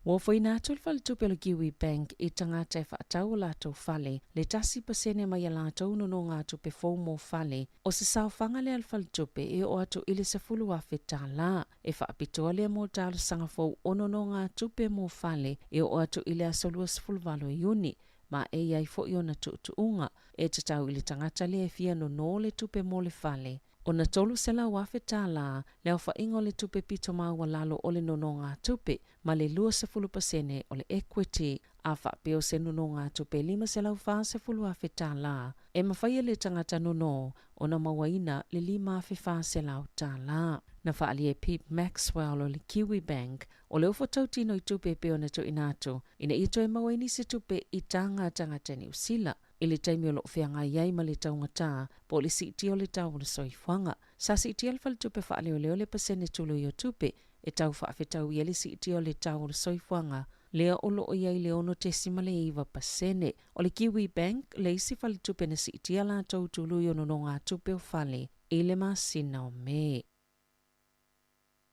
Ua ofoina atu le faletupe o le Kiwi Bank i tagata e faatau o latou fale le 1% mai a latou nonogatupe fou mo fale. O se saofaga lea a le faletupe e oo atu i le $10,000. E faapitoa lea mo talosaga fou o nonogatupe mo fale e oo atu i le aso 28 o Iuni, ma e i ai foi ona tuutuuga e tatau i le tagata lea e fia nono le tupe mo le fale. Ona $300,000 le aofaiga o le tupe pito maualalo o le nonogatupe ma le 20% o le equity, a faapea o se nonogatupe $540,000 e mafai e le tagata nono ona mauaina le $5,400. Na faaalia e Pip Maxwell o le Kiwi Bank o le ofo tautino i tupe e pei ona tuuina atu ina ia toe maua ai nisi tupe i taga a tagata Niu Sila i le taimi o lo o feagai ai ma le taugata po o le siitia o le tau o le soifuaga. Sa siitia le faletupe faaleoleo le pasene tului o tupe e tau faafetau i ai le siitia o le tau o le soifuaga lea o lo o i ai le 6.9%. O le Kiwi Bank le isi faletupe na siitia latou tului o nonogatupe o fale i le masina o Me.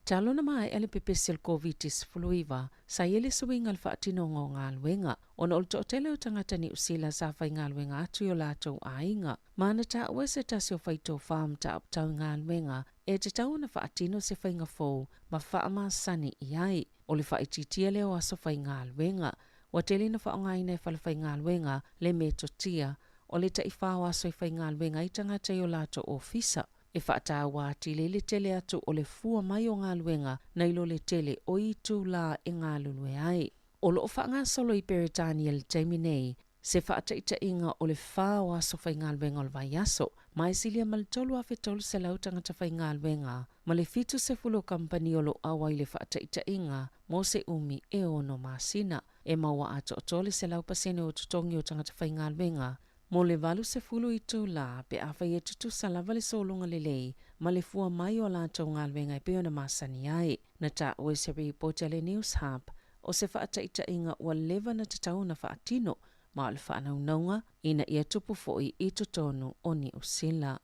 Talu ona maea le pepesi o le Koviti-19, sa i ai le suiga i le faatinoga o galuega, ona o le toatele o tagata Niu Sila sa faigaluega atu i o latou aiga. Ma na taua e se tasi o faitofa mataupu tau i galuega e tatau ona faatino se faiga fou ma faamasani i ai. O le faaitiitia lea o aso faigaluega. Ua tele ina faaaogaina e falefaigaluega le metotia o le taifā o aso e faigaluega ai tagata i o latou ofisa. E faataua atili ai le tele atu o le fua mai o galuega nai lo le tele o itulā e galulue ai. O lo o faagasolo i Peretania i le taimi nei se faataitaiga o le fa o aso faigaluega o le vaiaso, ma e silia ma le 3,300 tagata faigaluega ma le 70 o kamupani o lo o auai i le faataitaiga mo se umi e ono masina. E maua atoatoa le 100% o totogi o tagata faigaluega mo le 80 itulā pe afai e tutusa lava le sologa lelei ma le fua mai o a latou galuega e pei ona masani ai. Na taua i se ripoti a le Newshub, o se faataitaiga ua leva ona tatau ona faatino, ma o le faanaunauga ina ia tupu foi i totonu o Niu Sila.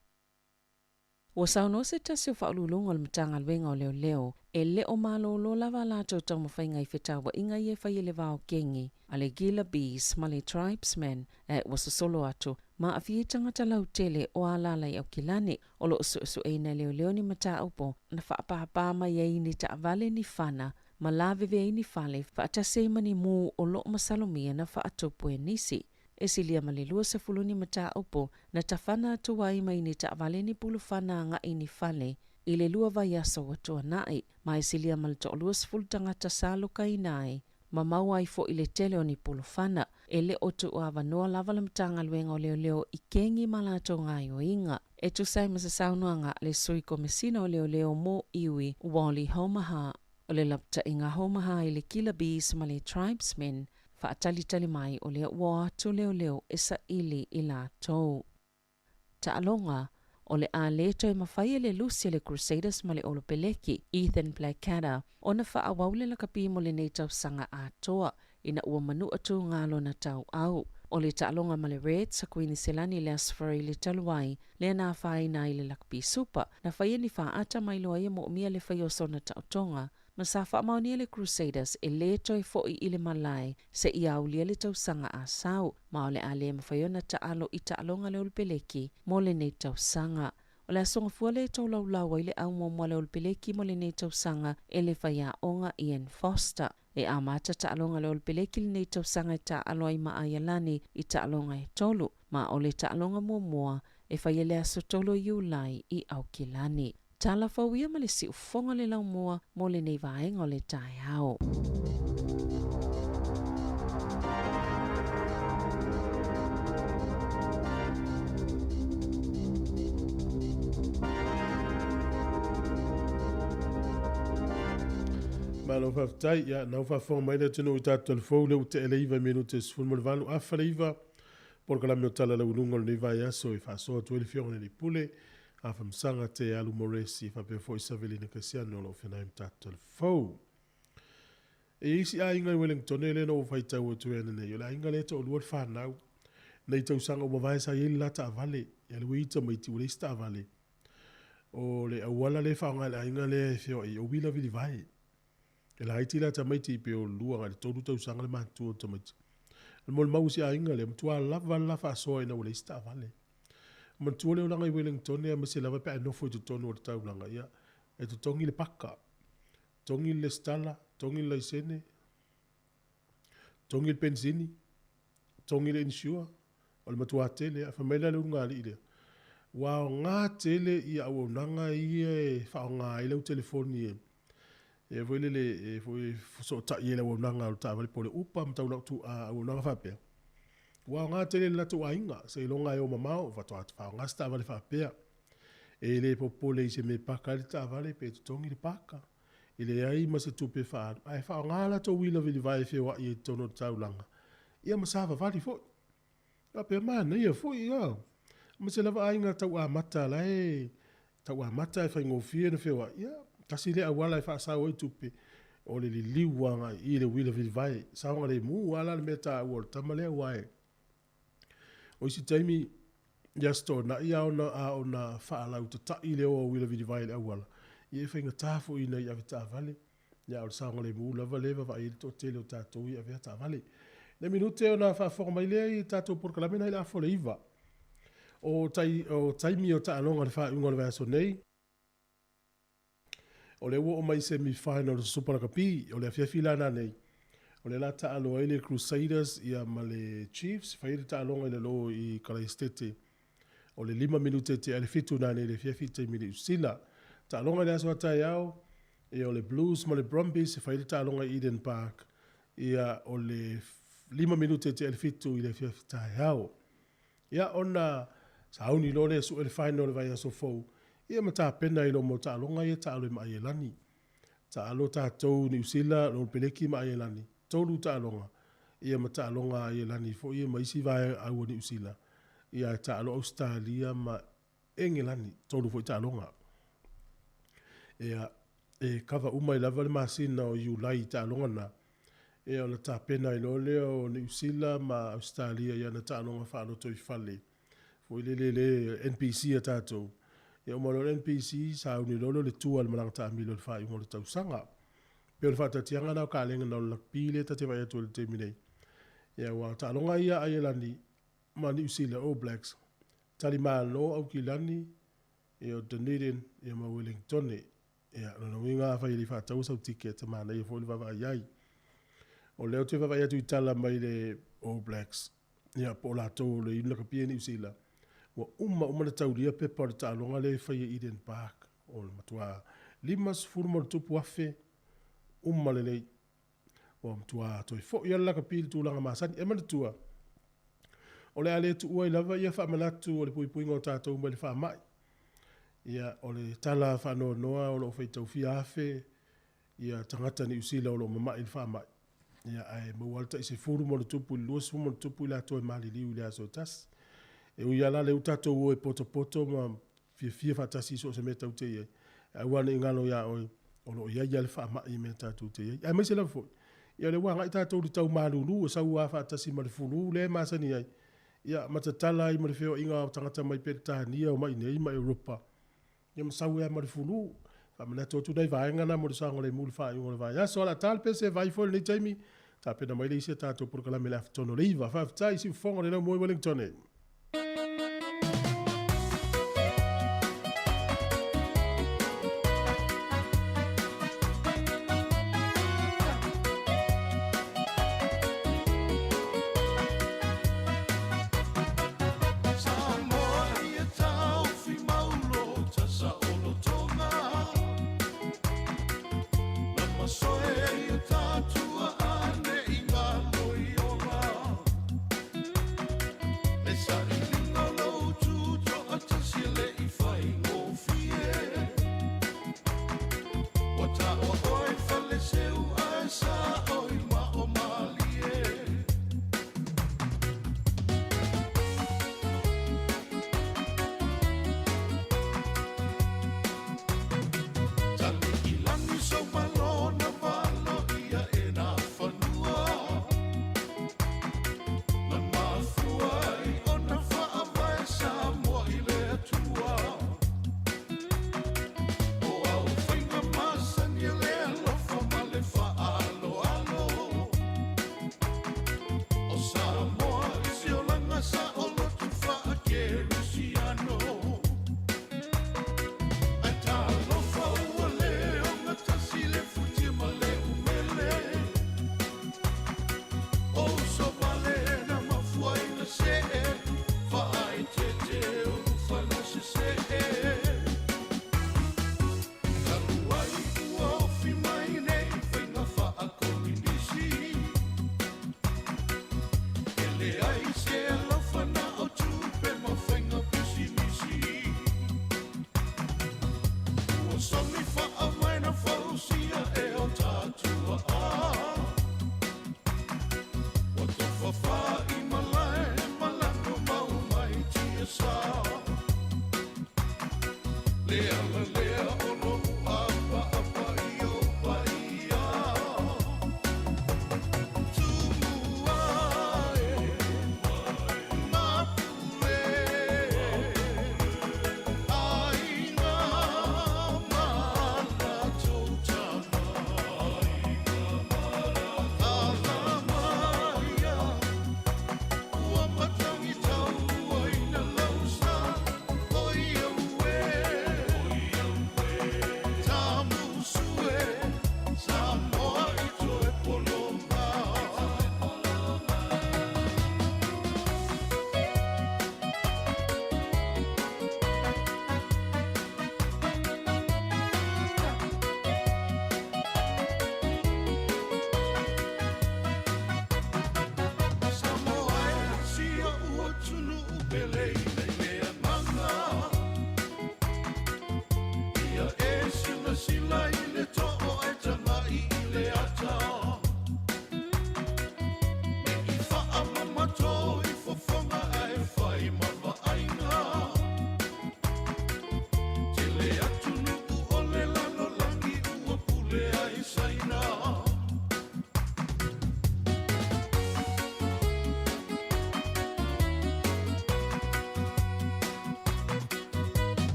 Ua saunoa se tasi o faauluuluga o le Matagaluega o Leoleo E le o malōlō lava a latou taumafaiga i fetauaiga ia e fai e le vao kegi a le Gila Bees ma le Tribesmen ae ua sosolo atu ma aafia ai tagata lautele o alala i Aukilani. O lo o suesueina e leoleo ni mataupu na faapāpā mai ai ni taavale ni fana ma lavevea ai ni fale faatasi ai ma ni mū o lo o masalomia na faatupu e nisi. E silia ma le 20 ni mataupu na tafana atu ai mai ni taavale ni pulufana agai ni fale i le lua vaiaso ua tuanai, ma e silia ma le toaluasefulu tagata sa lokaina ai, ma maua ai foʻi le tele o ni pulufana. E le o tuuavanoa lava le Matagaluega o Leoleo i kegi ma latou gaoioiga. E tusa ai ma se saunoaga a le Sui Komesina o Leoleo mo Iwi, Wally Haumaha, o le lapataiga Haumaha i le Killer Bees ma le Tribesmen, faatalitali mai o lea ua o atu leoleo e saili i latou. Taaloga, O le a le toe mafai e le lusi a le Crusaders ma le Olopeleki, Ethan Blackadder, ona faaauau le lakapi mo lenei tausaga atoa, ina ua manua tuga lona tauau. O le taaloga ma le Reds a Kuiniselani i le Aso Faraile talu ai, lea na afaina ai le lakapi Supa, na faia ni faata mai loa ia moomia le faia o sona taotoga, ma sa faamaonia le Crusaders e lē toe foʻi i le malae seia aulia le tausaga a sau, ma o le a le mafai ona taalo i taaloga a le Olopeleki mo lenei tausaga. O le aso gafua lea e tolaulau ai le au muamua a le Olopeleki mo lenei tausaga e le faiaoga Ian Foster. E amata taaloga a le Olopeleki lenei tausaga e taaalo ai ma Aialani i taaloga e tolu, ma o le taaloga muamua e faia le aso 3 o Iulai i Aukilani. Tala fou ia ma le siufofoga o le laumua mo lenei vaega o le taeao. Malo faafetai. Ia, na ua faafofoga mai le atunuu i tatou talafou, lea ua tea le 9 minute e 18, afa le 9, polokalame o Tala Lauuluga o lenei vaiaso e faasoa atu ai le Afioga i le Alii Pule, Afamasaga Te Alu Moresi faapea foi Savelina Kasiano o lo o feagai ma tatou talafou. E i ai isi aiga i Wellingtone lea na ou faitau atu ai ananei, o le aiga lea e toalua le fanau. Nei tausaga ua mavae sa i ai le la taavale, ia le ua i ai tamaiti ua leai se taavale. O le auala lea e faaaoga e le aiga lea e feoai ai, o uila vilivae. E laiti la tamaiti pe o lua agai le tolu tausaga le matutua o tamaiti. O le molimau o si aiga lea, matua lava le la faasoa ina ua leai se taavale. Manatua le olaga i Wellingtone aemaise lava pe a e nofo i totonu o le taulaga, ia, e totogi le paka, totogi le lesitala, totogi le laisene, totogi le penisini, totogi le insure, o le matua tele lava. Fai mai la le ulugalii lea, ua aoga tele ia auaunaga ia e faaaoga ai lau telefoni e e foi lele e foi fesootai ai i le auaunaga o le taavale po o le Uber ma tau auaunaga faapea. Ua aoga tele i le latou aiga, seiloga e o mamao faatoa faaaoga se taavale faapea. E le popole i se mea e paka ai le taavale pe totogi le paka. E leai ma se tupe faaalu, ae faaaoga a latou uila vilivae e feoai ai i totonu o le taulaga, ia ma savavali foi. Faapea manaia foi, ia. Ma se lava aiga tau amata la e tau amata e faigofie ona feoai, ia, tasi lea auala e faasao ai tupe, o le liliu agai i le uila vilivae. Saogalemu lava la le mea taua o le tama lea, aua e o isi taimi i Aso Toonai a ona, a ona faalautatai le o a uila vilivae i le auala, ia e faigata foi ina ia avetaavale. Ia, a o le saogalemu lava lea e vaavaai ai le toatele o tatou ia avea taavale. Nai minute ona faafofoga mai lea i tatou polokalame na i le afa o le 9. O, tai, o taimi o taaloga i le faaiuga o le vaiaso nei. O lea ua oo mai i semi final o le Supa Lakapi, o le afiafi la nanei. O lea la taalo ai le Crusaders ia ma le Chiefs, fai le taaloga i lalo i Kalaesetete. O le 5 minute e tea le 7 nanei i le afiafi i taimi Niu Sila. Taaloga i le aso a taeao, ia o le Blues ma le Brumbies e fai le taaloga i Eden Park. Ia o le 5 minute e tea le 7 i le afiafi taeao. Ia ona sauni loa lea e sue le final o le vaiaso fou, ia ma tapena ai loa mo taaloga ia e taalo ai ma Aielani. Taalo tatou Niu Sila, Lolo Peleki ma Aielani, tolu taaloga, ia ma taaloga a Aielani foi ia ma isi vaeau a Niu Sila, ia ae taalo Ausetalia ma Engelani, tolu foi taaloga. Ia, e kava uma ai lava le masina o Iulai i taaloga na, ia ona tapena ai loa lea o Niu Sila ma Ausetalia i ana taaloga faalotoifale foi lele le NPC a tatou. Ia uma loa le NPC, sauni loa lea o le tua i le malaga taamilo i le faaiuga o le tausaga. E pei o le faataatiaga lena o kalena o le lakapi lea ta te vaai atu ai i le taimi nei. Ia aua o taaloga ia a Aielani ma Niu Sila, All Blacks, talimalo Aukilani, ia o Dunedin, ia ma Wellingtone. Ia, o lona uiga afai e le i faataua sau ticket, e manaia foi le vaavaai i ai. O lea ou te vaavaai atu i tala mai le All Blacks, ia po o latou o le Iuni Lakapi i Niu Sila, ua uma uma ona taulia pepa o le taaloga lea e fai e Eden Park. O le matua 50,000+ uma lelei. Ua matua toe foi lava le lakapi i le tulaga masani. E manatua, o le a le tuua ai lava ia faamanatu o le puipuiga o tatou mai le faamai. Ia, o le tala faanoanoa o lo o faitau fia afe ia tagata Niu Sila o lo o mamai i le faamai. Ia, ae maua lava le tai 10+ i le 20+ i latou e maliliu i le aso e tasi. E ui lava la lea ua tatou o e potopoto ma fiafia faatasi i so o se mea tatou te i ai, ae aua ne i galo ia oe, o lo o i ai lava le faamai i mea tatou te i ai. Aemaise lava foi, ia o lea ua agai tatou i le tau malulu e sau lava faatasi ma le fulu lea e masani ai, ia ma tatala ai ma le feoaiga o tagata mai Peretania omai i inei ma Europa, ia ma sau ai lava ma le fulu. Faamanatu atu nai vaega na mo le saogalemu i le faaiuga o le vaiaso. O le a ta le pese vai foi i lenei taimi, tapena mai le isi a tatou polokalame i le afatonu o le 9. Faafetai i siufofoga o le laumua i Wellington.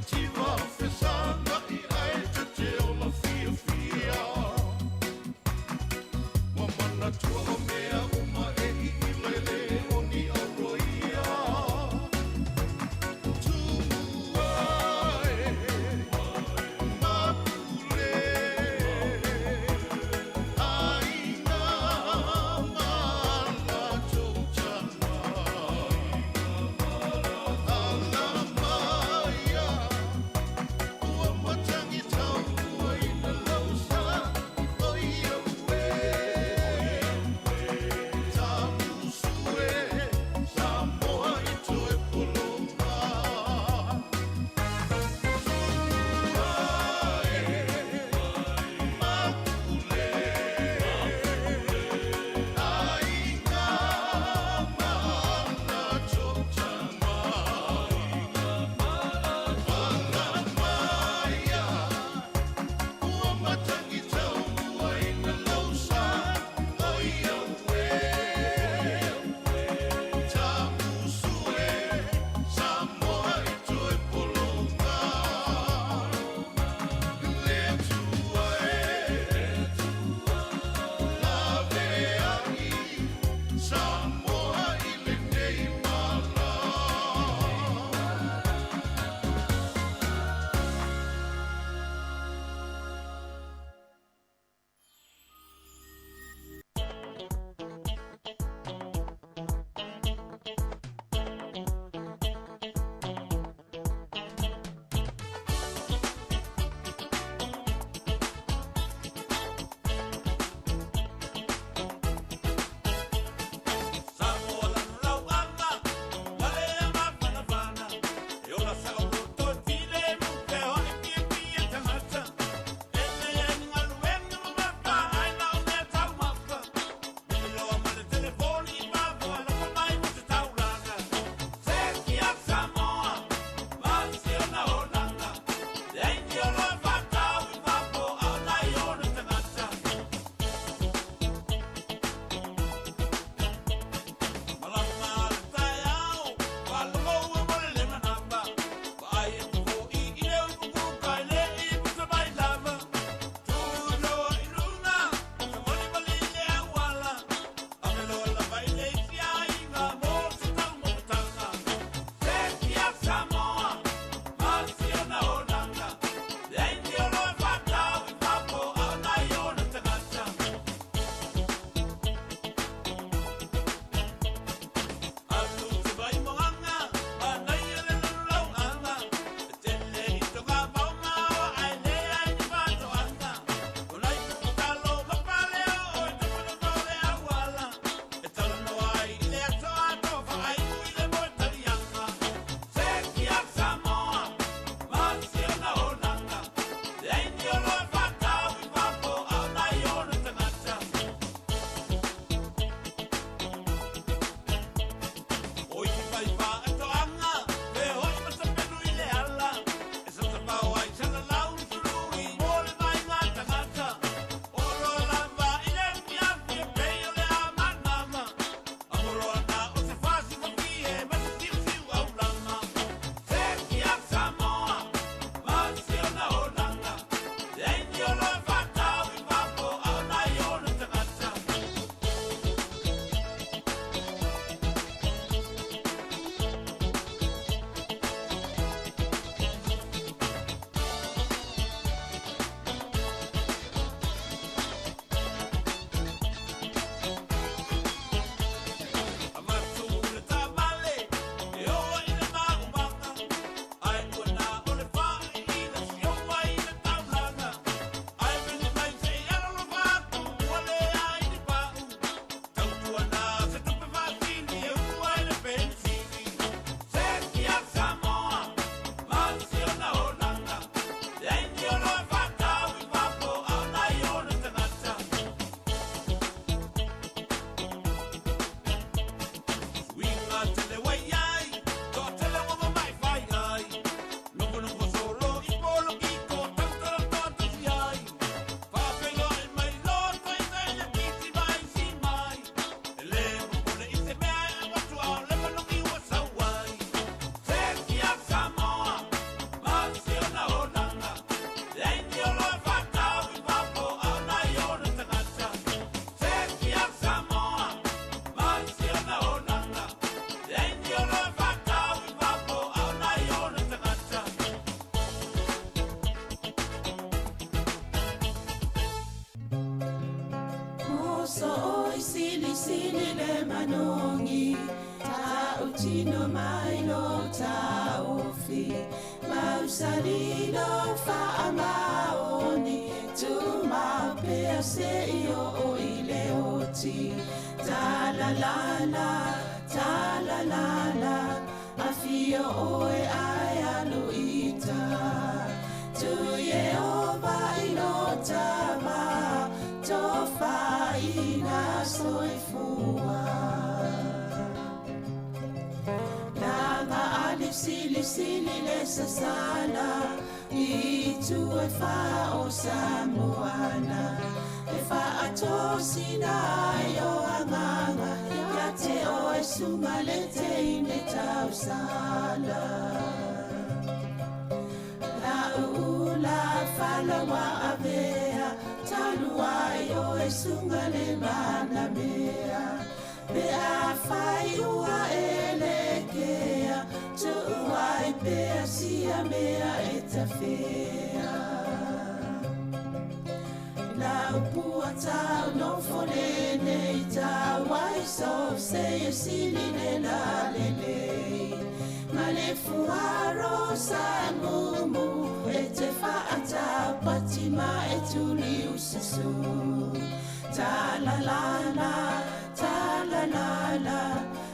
Mativa fesagai ae ta te ola fiafia. Ua manatua o mea uma e i lele o ni auroia. Tumua e mapule aiga ma latou tama. Alamaia. Sooi silisili le manogi, Tautino mai lo taofi, Mausali lo faamaoni, Tumau pea se i o i le oti. Ta la la la, ta la la la, Afio oe ai alu ita. Tu Yehova i lo tava, Tofaina soifua. Langa ali sili sili le sasala, I tu e wha o Samoana, E wha atosina ai o anganga, Ia te o e sunga le te ine tausala. La uula falawa avea, Talu ai o e sunga le mana mea, Pe a whai ua e le kea, Tuuai pea sia mea e tawhea. La upua tau no fole nei tau ai so se e sili le la le le. Ma le fuaro sa mumu e te whaata pati ma e tuli ususu. Ta la la la, ta la la la,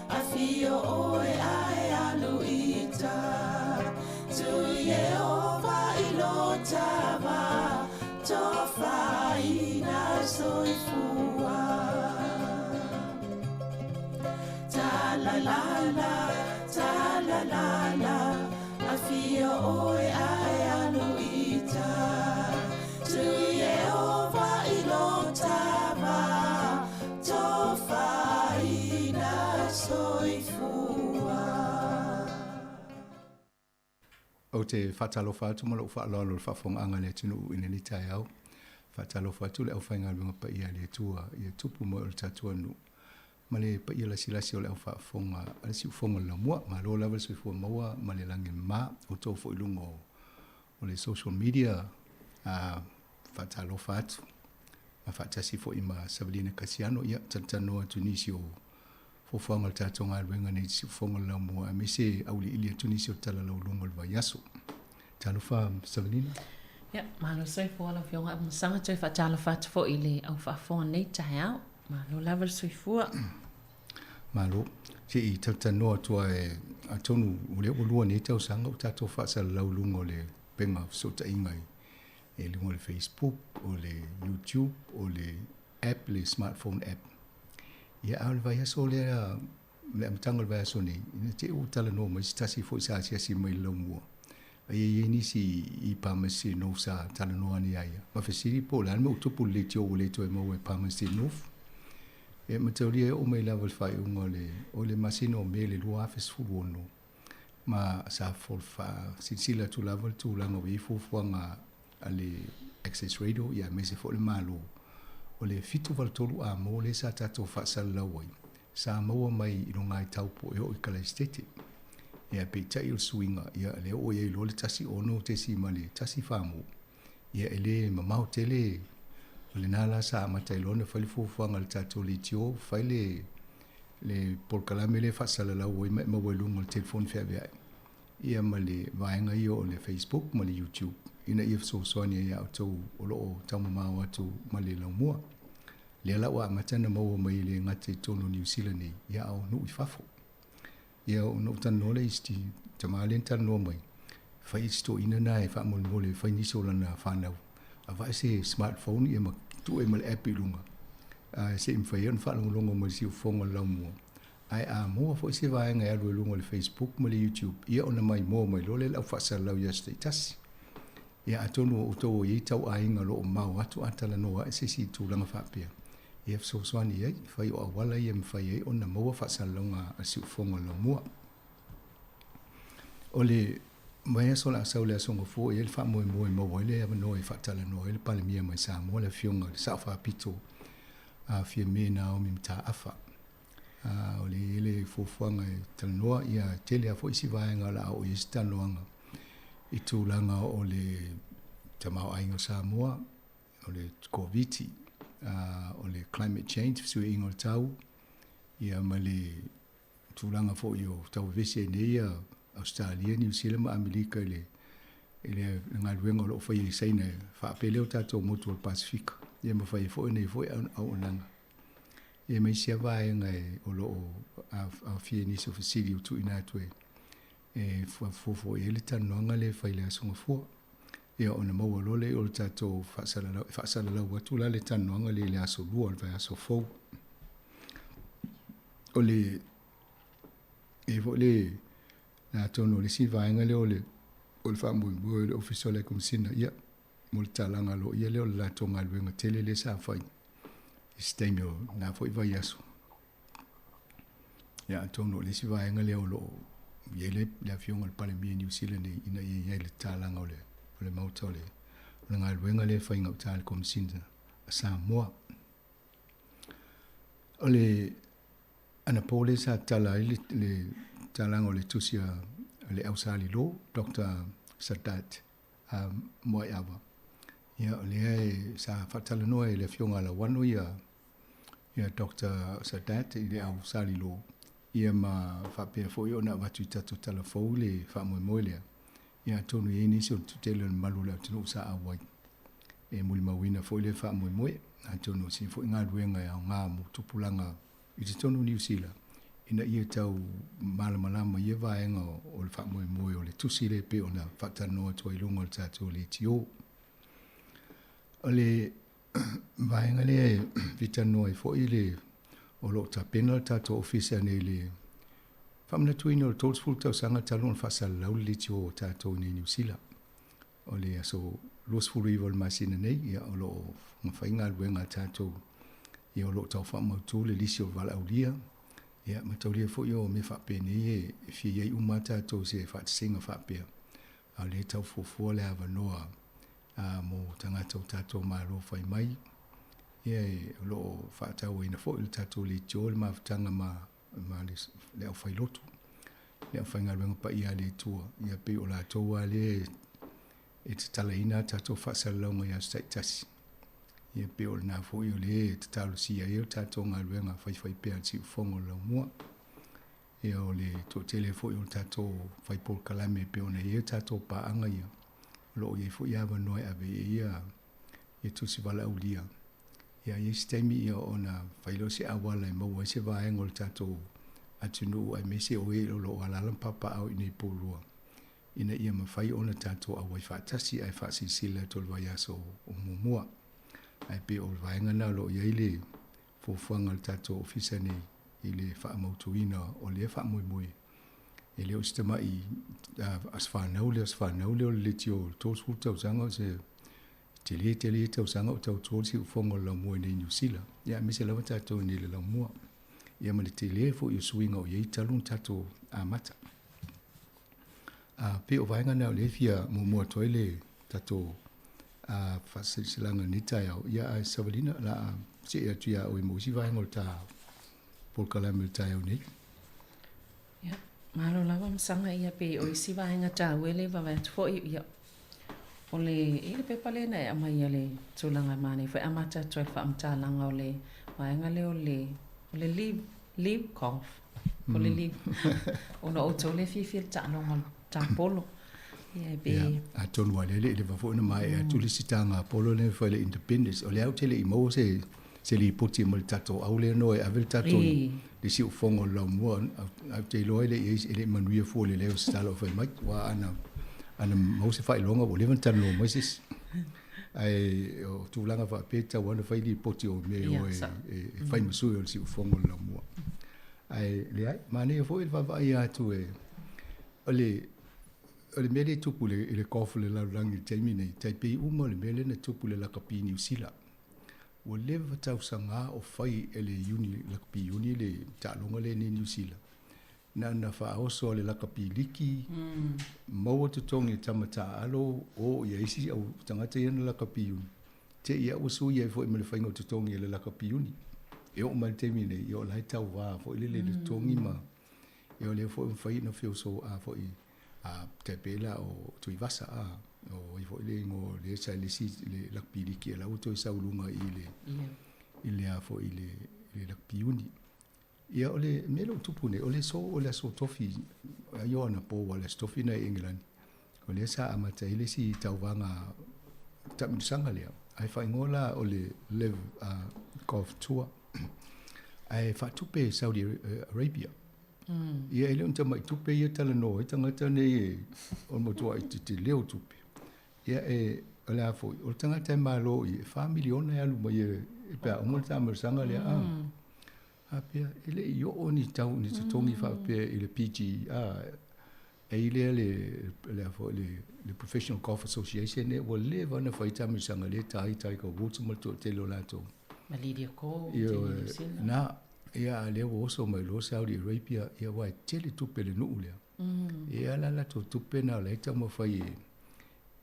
afio oe ae alu ita. Tu Yehova i lo tava, Tofaina soifua. Ta la la la, ta la la la, afio oe ae alu ita. Tu Yehova i lo tava, Tofaina soifua. Ou te faatalofa atu ma lou faaaloalo i le faafofogaaga a le atunuu i lenei taeao. Faatalofa atu le aufaigaluega paia a le Atua ia tupu moe o le tatou atunuu ma le paia lasilasi o le aufaafofoga a le siufofoga o le laumua. Malo lava le soifua maua ma le lagi e mama outou foi i luga o le social media. Faatalofa atu ma faatasi foi ma Savalina Kasiano, ia talatalanoa atu nisi o fuafuaga o le tatou galuega nei i le siufofoga o le laumua aemaise auiliili atu nisi o tala lauluga o le vaiaso. Talofa Savalina. Ia, malo soifua lau Afioga Amusaga, toe faatalofa atu foi i le au faafofoga nei taeao. Malo lava le soifua. Malo. Se i talatalanoa atu lava atonu o lea ua lua nei tausaga ua tatou faasalalau i luga o le upega o fesootaiga i luga o le Facebook, o le YouTube, o le app, le smartphone app. Ia, a o le vaiaso lea, le amataga o le vaiaso nei, ina te i ua talanoa mai se tasi foi sa asiasi mai i le laumua. A ia i ai nisi i Palmerston North sa talanoa ane ia ia. Ma fesili po o le a le mea ua tupu i le leitio ua le toe maua e Palmerston North. E mataulia e oo mai lava i le faaiuga o le, o le masina o Me le 2016, ma sa faasilasila atu lava le tulaga ua i ai fuafuaga a le Access Radio ia aemaise foi le Malo. O le 783 A mo lea sa tatou faasalalau ai, sa maua mai i luga i Taupo e oo i Kalaisitete. Ia peitai o le suiga, ia lea ua i ai loa le 16.1 mo. Ia e le mamao tele, o lena la sa amata ai loa ona fai le fuafuaga a le tatou leitio, fai le le polokalame lea e faasalalau ai ma e maua i luga o le telefoni feaveai, ia ma le vaega ia o le Facebook ma le YouTube, ina ia fesoasoani ai ia outou o lo o taumamao atu ma le laumua. Lea la ua amata ona maua mai e le gata i totonu o Niu Sila nei, ia a o nuu i fafo. Ia ona ou talanoa lea i si tama lea na talanoa mai, fai si toeaina na e faamolemole e fai nisi o lana fanau, avae se smartphone ia ma tuu ai ma le app i luga, ae se i mafai ai ona faalogologo mai i le siufofoga o le laumua. Ae a maua foi se vaega e alu ai i luga o le Facebook ma le YouTube, ia ona maimoa mai loa lea i le au faasalalau i aso taitasi. Ia atonu o outou o i ai tauaiga o lo o mao atu a talanoa ae se isi tulaga faapea, ia fesoasoani i ai, fai o auala ia e mafai ai ona maua faasalalauga a le siufofoga o le laumua. O le vaiaso o le a sau i le Aso Gafua e i ai le faamoemoe e maua ai le avanoa e faatalanoa ai le Palemia mai Samoa, le Afioga i le Sao Faapito a Fiame Naomi Mataafa. O le i ai le fuafuaga e talanoa, ia tele lava foi isi vaega o le a oo i ai se talanoaga i tulaga o le tamaoaiga o Samoa, o le Koviti, o le climate change, fesuiaiga o le tau, ia ma le tulaga foi o tauavese ai nei ia Ausetalia, Niu Sila ma Amerika i le i le galuega o lo o faia i Saina e faapea lea o tatou motu o le Pasefika, ia ma fai ai foi nei foi auaunaga. Ia ma isi lava vaega e, o lo o aofia i nisi o fesili ua tuuina atu e e fuafua i ai le talanoaga lea e fai i le Aso Gafua. Ia ona maua loa lea o le tatou faasalalau, e faasalalau atu la le talanoaga lea i le aso Lua o le vaiaso fou. O le e foi le atonu o le isi vaega lea o le o le faamoemoe o le Ofisa o le Komesina, ia, mo le talaga aloaia lea o le latou galuega tele lea sa fai i se taimi o lena foi vaiaso. Ia, atonu o le isi vaega lea o lo o i ai le, le afioga i le Palemia Niu Sila nei ina ia i ai le tatalaga o le, o le maota o le, o le galuega lea e fai gauta i le Komesina a Samoa. O le anapo lea sa tatala ai le, le tatalaga o le tusi a, a le Ausalilo, Dr. Sadat a Moaiava. Ia, o lea e, sa faatalanoa e le afioga a Lauano ia, ia Dr. Sadat i le au Salilo, ia ma faapea foi ona avatu i tatou tala fou le faamoemoe lea. Ia atonu e i ai nisi o le tele o le mamalu o le atunuu sa auai e molimauina foi le faamoemoe. Atonu o se foi galuega e aoga mo tupulaga i totonu o Niu Sila ina ia tau malamalama i ia vaega o le faamoemoe o le tusi lea e pei ona faatalanoa atu ai i luga o le tatou leitio. O le vaega lea e fia talanoa ai foi le o lo o tapena le tatou ofisa nei i le faamanatuina o le 30 tausaga talu ona faasalalau le leitio o tatou i nei Niu Sila. O le aso 29 o le masina nei, ia, o lo o mafai galuega a tatou, ia, o lo o tau faamautu le lisi o valaaulia, ia, ma taulia foi o mea faapenei e fia i ai uma tatou se faatasiga faapea. A o lea e tau fuafua le avanoa a mo tagata o tatou Malo fai mai, ia, o lo o faatauaina foi le tatou leitio le mafutaga ma ma le, le aufailotu, le aufaigaluega paia a le Atua, ia pei o latou lava lea e tatalaina a tatou faasalalauga i aso taitasi. Ia pei o lena foi o lea e tatalosia ai o tatou galuega faifaipea a le Siufofoga o le Laumua. Ia o le toatele foi o le tatou fai polokalame pei ona i ai o tatou paaga ia, o lo o i ai foi avanoa e ave i ai ia tusi valaaulia. Ia i ai se taimi ia ona fai lea o se auala e maua ai se vaega o le tatou atunuu aemaise o e o lo o alaala ma papaaao i inei i Porirua ina ia mafai ona tatou auai faatasi ae faasilasila atu o le vaiaso o muamua. Ae pei o le vaega lena o lo o i ai le fuafuaga a le tatou ofisa nei i le faamautuina o lea faamoemoe. E le o se tamai aso fanau lea, aso fanau lea o le leitio o le 30 tausaga o se tele tele ia tausaga o tautua le siufofoga o le laumua i nei Niu Sila. Ia aemaise lava tatou i nei le laumua. Ia ma le tele foi o suiga o i ai talu ona tatou amata. A pei o vaega na o lea e fia muamua atu ai le tatou a faasilasilaga i lenei taeao. Ia ae Savalina, o le a see atu ia oe mo isi vaega o le ta polokalame o le taeao nei. Ia, malo lava masaga ia pei o isi vaega taua e le vavae atu foi ia o le i le pepa lea na e aumai ia le tulaga e manaia foi amata atu ai le faamatalaga o le vaega lea o le o le leave leave golf po o le leave ona o outou lea e fiafia i le taaloga o le tapolo. Ia e pei Ia, atonu lava lea e le i leva foi ona maea atu le isi taga polo lea na fai i le Independence. O lea ou te le i maua se se lipoti mai le tatou au lea no e ave le tatou le siufofoga o le laumua ae ou te iloa e le i ai e le i manuia fua i le leo o se tala o fai mai aua ana ana maua se faailoga ua leva ona talanoa mai se isi ae o tulaga faapea e tatau lava ona fai lipoti o mea e o e e fai ma sui o le siufofoga o le laumua ae leai manaia foi le vaavaai atu e o le o le mea lea e tupu i le golf i le lalolagi i le taimi nei, tai pei uma le mea lea na tupu i le lakapi i Niu Sila. Ua leva tausaga o fai e le Uni, Lakapi Uni le taaloga lea nei Niu Sila. Na ona faaoso a le lakapi liki, maua totogi e tama taaalo o ia isi au tagata ia na lakapi uni. Te i a ua sui ai foi ma le faiga o totogi e le lakapi uni. E oo mai le taimi nei, ia o la e tauvā foi lele i le totogi ma ia o lea foi ua mafai ona feosoa foi a tai pei la o Tuivasa a o ai foi le igoa o lea sa i le isi le lakapi liki la ua toe sau i luga i le. i le a foi i le i le lakapi iuni. Ia o le mea lea ua tupu nei, o le aso o le aso Tofi, ai o anapo aua o le aso Tofi lena i Engelani, o lea sa amata ai le isi tauvaga taamilosaga lea, ae faaigoa la o le LIV Golf Tour, ae faatupe e Saudi Arabia. Ia e le o ni tamai tupe ia e talanoa ai tagata nei e o le matuai tetele o tupe. Ia e, o le a foi, o le tagata e malo i e $4 miliona e alu mai e pe a uma le taamilosaga lea. Faapea, e le i oo ni tau ni totogi faapea i le PGA, e i lea le, le a foi le, le Professional Golf Association lea ua leva ona fai taamilosaga lea e ta ai Tiger Woods ma le toatele o latou. Ma Lydia Ko, Tia New Zealand. Na, ia a lea ua oso mai loa Saudi Arabia, ia aua e tele tupe a le nuu lea. Ia la latou tupe na o la e taumafai e,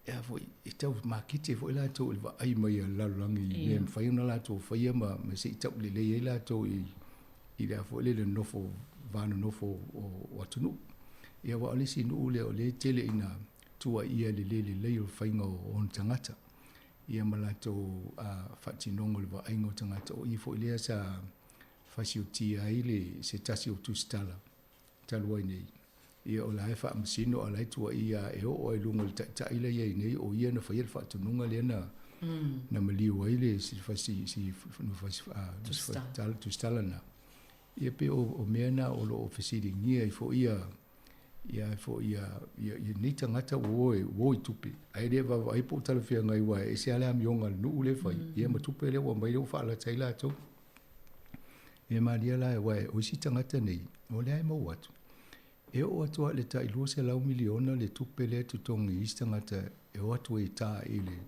e a foi, e tau maketi ai foi latou i le vaai mai a le lalolagi i mea e mafai ona latou faia ma, ma se i taulelei ai latou i, i le a foi le nonofo, va nonofo o, o atunuu. Ia aua o le isi nuu lea o lea e tele ina tuuaia i le le lelei o le faiga o ona tagata, ia ma latou faatinoga o le vaaiga o tagata. O i foi lea sa fasiotia ai le, se tasi o tusitala talu ai nei, ia o la e faamasino a o la e tuuaia e oo lava i luga o le taitai la e i ai nei, o ia na faia le faatonuga lea na na maliu ai le si si tusitala lena. Ia pei o mea na o lo o fesiligia ai foi ia ia foi ia ia nei tagata ua o i tupe, ae le vaavaai po o talafeagai aua e ese lava le amioga a le nuu lea e fai, ia ma tupe lea ua aumai lea ua faalata ai latou. E malie la, aua o isi tagata nei, o lea e maua atu, e oo atu lava i le tai $200 miliona le tupe lea e totogi i isi tagata e o atu ai e ta i le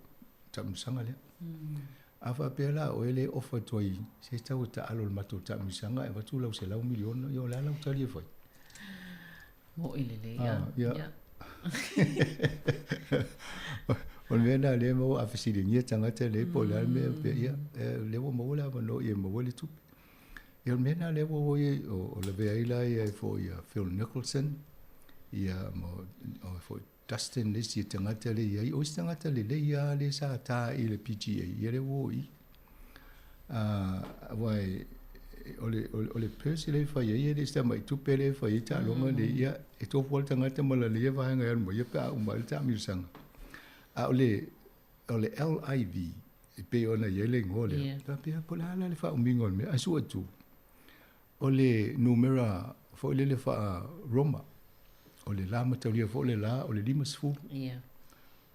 taamilosaga lea. A faapea la o oe lea e ofa atu ai, se tau e taalo i le matou taamilosaga ae avatu lau $100 miliona, ia o le a lau tali e fai? Moʻi lelei a. Ia. O le mea lena lea e maua a fesiligia tagata nei po o le a le mea pea, ia, lea ua maua le avanoa ia maua le tupe. Ia o le mea lena lea ua o ai, o lavea ai la ia foi ia Phil Nicholson, ia ma o foi Dustin le isi tagata lea e i ai. O isi tagata lelei lava lea sa ta i le PGA, ia lea ua o i i. Aua o le, o le purse lea e fai ai, e le o se tamai tupe lea e fai ai taaloga nei, ia, e tofu lava le tagata ma lana ia vaega e alu mai ai pe a uma ai le taamilosaga. A o le, o le LIV, e pei ona i ai le igoa lea, faapea, po o le a la le faaumiga o le mea, ae sue atu, o le numera foi lele faa-Roma, o le la mataulia foi o le la, o le 50.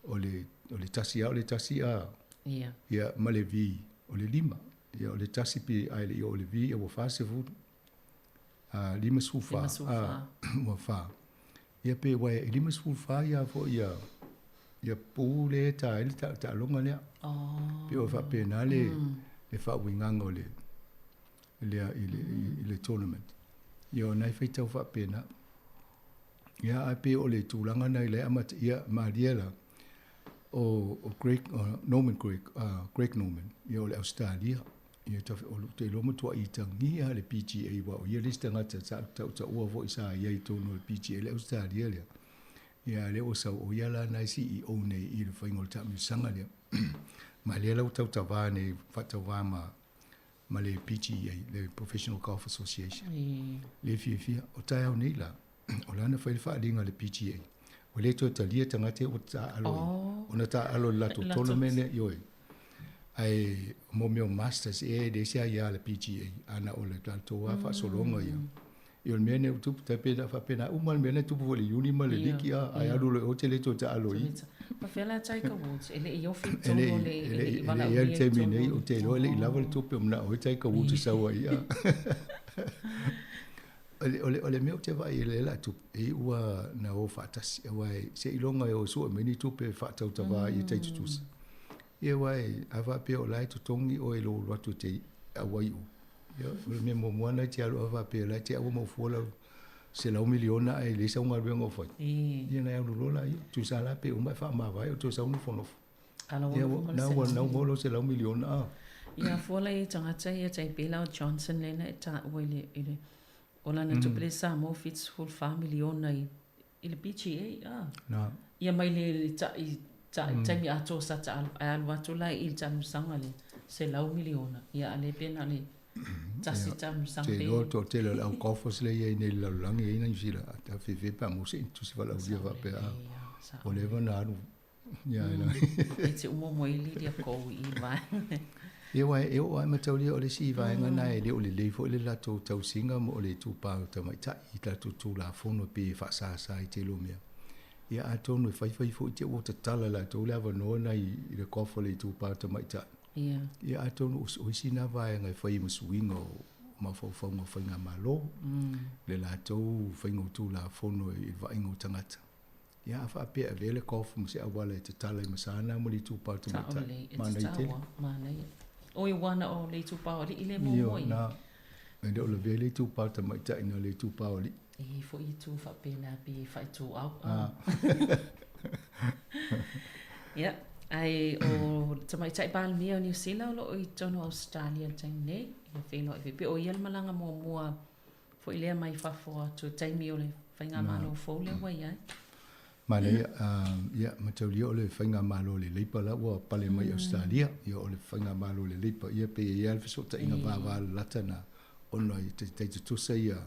O le, o le tasi a o le tasi a. Ia. Ia, ma le V, o le lima. Ia, o le tasi pe ae le i oo i le V, ia ua 40. A, 54. 54. Ua fa. Ia pe aua e 54 ia foi ia, ia pu lea e ta ai le taaloga lea. Oh. Pe o faapena le, le faauigaga o le, lea i le, i le tournament. Ia o nai faitau faapena. Ia, ae pei o le tulaga na i le amata, ia, malie la, o, o Greg, o Norman Greg, Greg Norman, ia o le Ausetalia, ia ta, o te iloa matuai itagia le PGA, aua o ia le isi tagata sa tautaua foi sa i ai i totonu o le PGA, le Ausetalia lea. Ia, a lea ua sau, o ia la na e CEO nei i le faiga o le taamilosaga lea. Ma lea la ua tautavā nei, faatauvā ma ma le PGA, le Professional Golf Association. Le fiafia, o taeao nei la, o la na fai le faaaliga a le PGA, ua le toe talia tagata ia ua taaalo i, ona taaalo i le latou tournament lea, ioe. Ae mo mea o Masters ea e leai se aia a le PGA, a na o le latou lava faasologa ia. Ia o le mea lenei ua tupu, tai pei e faapena uma le mea lena e tupu foi i le uni ma le liki, a, ae alu loa i o te le toe taaalo i i. Ma fea la Tiger Woods, e le i ofi i totonu o le, e le i valaaulia i totonu. E le i i ai le taimi nei, ou te iloa e le i lava le tupe o manao ai Tiger Woods e sau ai, a. O le, o le mea ou te vaai i ai lea tupe, e iu lava na o faatasi, aua seiloga e o e sue mai ni tupe e faatautava i tai tutusa. Ia aua a faapea o la e totogi oe i lou alu atu e te auai i o, ia o le mea muamua lena e te alu a faapea o la e te aua maufua lau $100 miliona ae leai sau galuega o fai. Ia ona e alu loa laia, tusa la pe uma e faamavae o toe sau nofonofo. Ia na ua na ua maua lau $100 miliona a. Ia fua la i tagata ia tai pei la o Johnson lea na e taua i le i le o lana tupe lea sa maua $74 miliona i i le PGA a. Na. Ia mai le ta'i ta'i taimi atoa sa taaalo ae alu atu la i le taamilosaga lea. $100 miliona, ia a lea pe na o le tasi taamilosaga Te pe. Iloa le toatele o le au golfers lea e i ai nei i le lalolagi e i ai Niu Sila, a fefe pe a maua se tusi valaaulia faapea, ua leva ona alu. E te uma mo i Lydia Kou i vaega. Ia aua e oo lava i mataulia o le isi vaega lena e le o lelei foi le latou tausiga mo le itupa o tamaitai i latou Tulafono e pei e faasasa i tele o mea. Ia atonu e faifai foi te i ua tatala e latou le avanoa lena i le golf a le itupa o tamaitai. Ia atonu o isi na vaega e fai ai ma suiga o mafaufauga o faigamalo, le latou faiga o Tulafono i le vaaiga o tagata. Ia a faapea e avea le golf ma se auala e tatala ai ma sa na mo le itupa o tamaitai, manaia tele. Manaia. Oi ua na o le itupa o alii lea muamua. Ioe, na. E le o lavea le itupa o tamaitai na o le itupa o alii. E i ai foi itu faapena pei e faaituau. Ah. Ia, ae o le Tamaitai Palemia o Niu Sila o lo o i totonu o Ausetalia i le taimi nei, ia feiloai foi pei o ia le malaga muamua foi lea mai fafo atu i taimi o le Faigamalo fou lea ua i ai. Manaia, ia, mataulia o le Faigamalo a le Leipa la ua pale mai i Ausetalia. Ia o le Faigamalo a le Leipa, ia pei e i ai lava le fesootaiga vavalalata na ona e tai tutusa ia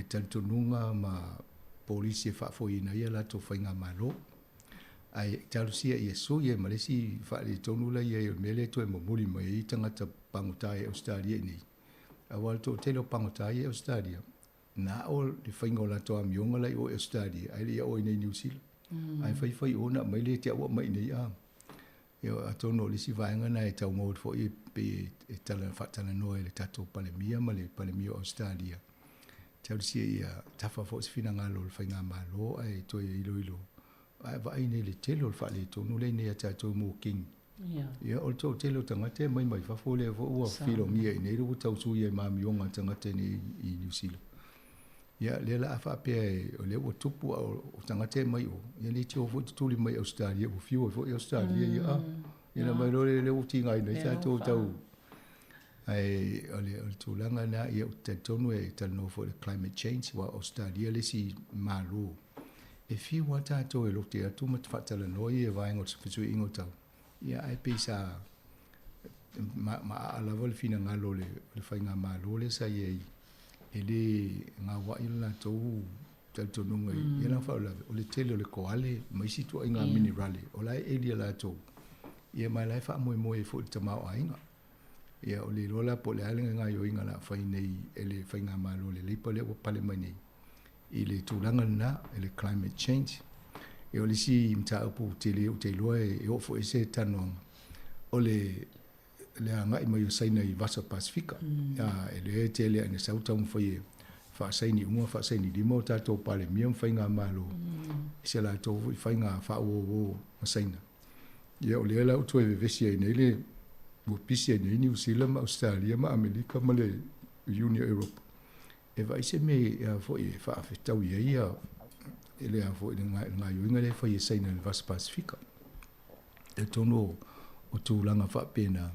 talitonuga ma polisi e faafoeina ai a latou Faigamalo. Ae talosia ia sui ai ma le isi faaletonu la i ai o le mea lea e toe momoli mai ai tagata pagota i Ausetalia i inei. Aua o le toatele o pagota ia i Ausetalia, na o le faiga o latou amioga la i o i Ausetalia, ae le i ao i inei i Niu Sila. Ae fai fai o ona aumai lea ia te au aumai i inei. Ia, atonu o le isi vaega lena e tau maua atu foi pei e tala faatalanoa e le tatou Palemia ma le Palemia o Ausetalia. Talosia ia tafa foi se finagalo o le Faigamalo ae toe iloilo ae vaai nei i le tele o le faaletonu lea i inei ia tatou mo kini. Ia, o le toatele o tagata e mai mai fafo lea foi ua filogia i inei ua tau sui ai ma amioga a tagata i inei i Niu Sila. Ia, lea la a faapea o lea ua tupu a o tagata e mai o, ia le tio foi tutuli mai Ausetalia ua fiu ai foi Ausetalia ia a. Ia na mai loa lea ua tigaina ai tatou tau. Ae o le tulaga lena, ia ou te talitonu e talanoa foi i le climate change, aua o Ausetalia le isi Malo e fiu lava tatou e lote atu ma faatalanoa ia vaega o le fesuiaiga o tau, ia ae pei sa maaa lava le finagalo o le faigamalo lea sa i ai, e le gauai le latou talitonuga i ia la faalavelave, o le tele o le koale ma isi ituaiga minerale o la e eli e latou, ia ma o la e faamoemoe ai foi i le tamaoaiga. Ia o le iloa la po o le a le gaoioiga o le a fai nei e le Faigamalo a le Leipa lea ua pale mai nei i le tulaga lena, i le climate change. Ia o le isi mataupu tele ou te iloa e oo foi i ai se talanoaga, o le le agai mai o Saina i Vasa Pasefika. E lea tele ina sau taumafai e faasaini uma, faasaini lima o tatou Palemia ma Faigamalo i se latou foi faiga faauouo ma Saina. Ia o lea la ua toe vevesi ai nei le ua pisi ai nei Niu Sila ma Ausetalia ma Amerika ma le Union o Europa e vaai se mea a foi e faafetaui ai ia le a foi le gaoioiga lea e fai e Saina i le Vasa Pasefika. Talitonu o tulaga faapena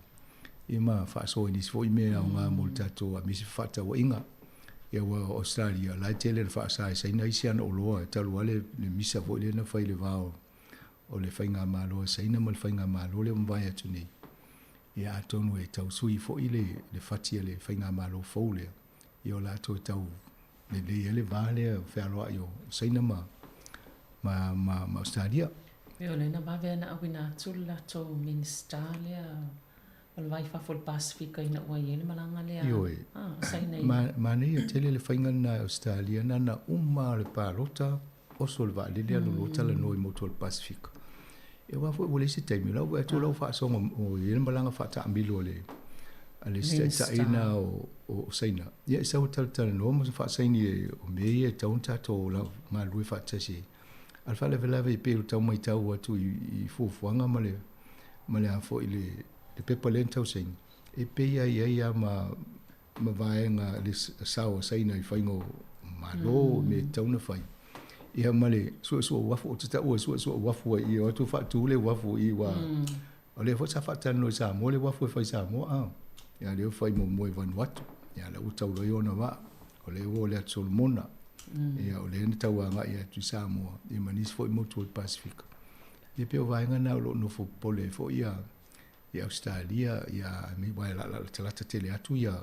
ia ma faasoa i nisi foi mea aoga mo le tatou aemaise fefaatauaiga. Ia aua o Ausetalia la e tele ina faasa e Saina isi ana oloa talu lava le misa foi lea na fai i le va o o le Faigamalo a Saina ma le Faigamalo lea ua mavae atu nei, ia atonu e tau sui foi le, le fati a le Faigamalo fou lea, ia o latou e tau lelei ai le va lea o fealoai o Saina ma, ma, ma, ma Ausetalia. Ia o lea na vave lava na auina atu le latou Minisita lea o le va i fafo o le Pasefika ina ua i ai le malaga lea Ioe, a Saina i. Ma, manaia tele le faiga lena e Ausetalia, na ona uma lava o le palota, oso le vaalele alu loa talanoa i motu o le Pasefika. Ia aua foi ua leai se taimi, o la ua vaai atu o la ua faasoga o i ai le malaga faataamilo a le a le isi taitai lena o o Saina. Ia e sau e talatalanoa ma faasaini o mea ia e tatau ona tatou galulue faatasi ai. A o le faalavelave e pei o tau maitau atu i fuafuaga ma le ma le a foi le le pepa lea na tau saini, e pei lava e i ai lava ma ma vaega le sao a Saina i faiga o Malo, mm. mea e tatau ona fai. Ia ma le suesue uafu, ou te taua e suesue uafu ai i, o atu faatu le uafu i ua, mm. o lea foi sa faatalanoa i Samoa le uafu e fai i Samoa, a. Ia lea ua fai muamua i Vanuatu. Ia la ua tau loa i ona vaa. O lea ua o le Atu Solomona. Mm. Ia o lea na tau agai atu i Samoa, ia ma nisi foi motu o le Pasifika. Ia pei o vaega na o lo o nofo popole ai foi ia i Ausetalia, ia aua e latalata tele atu ia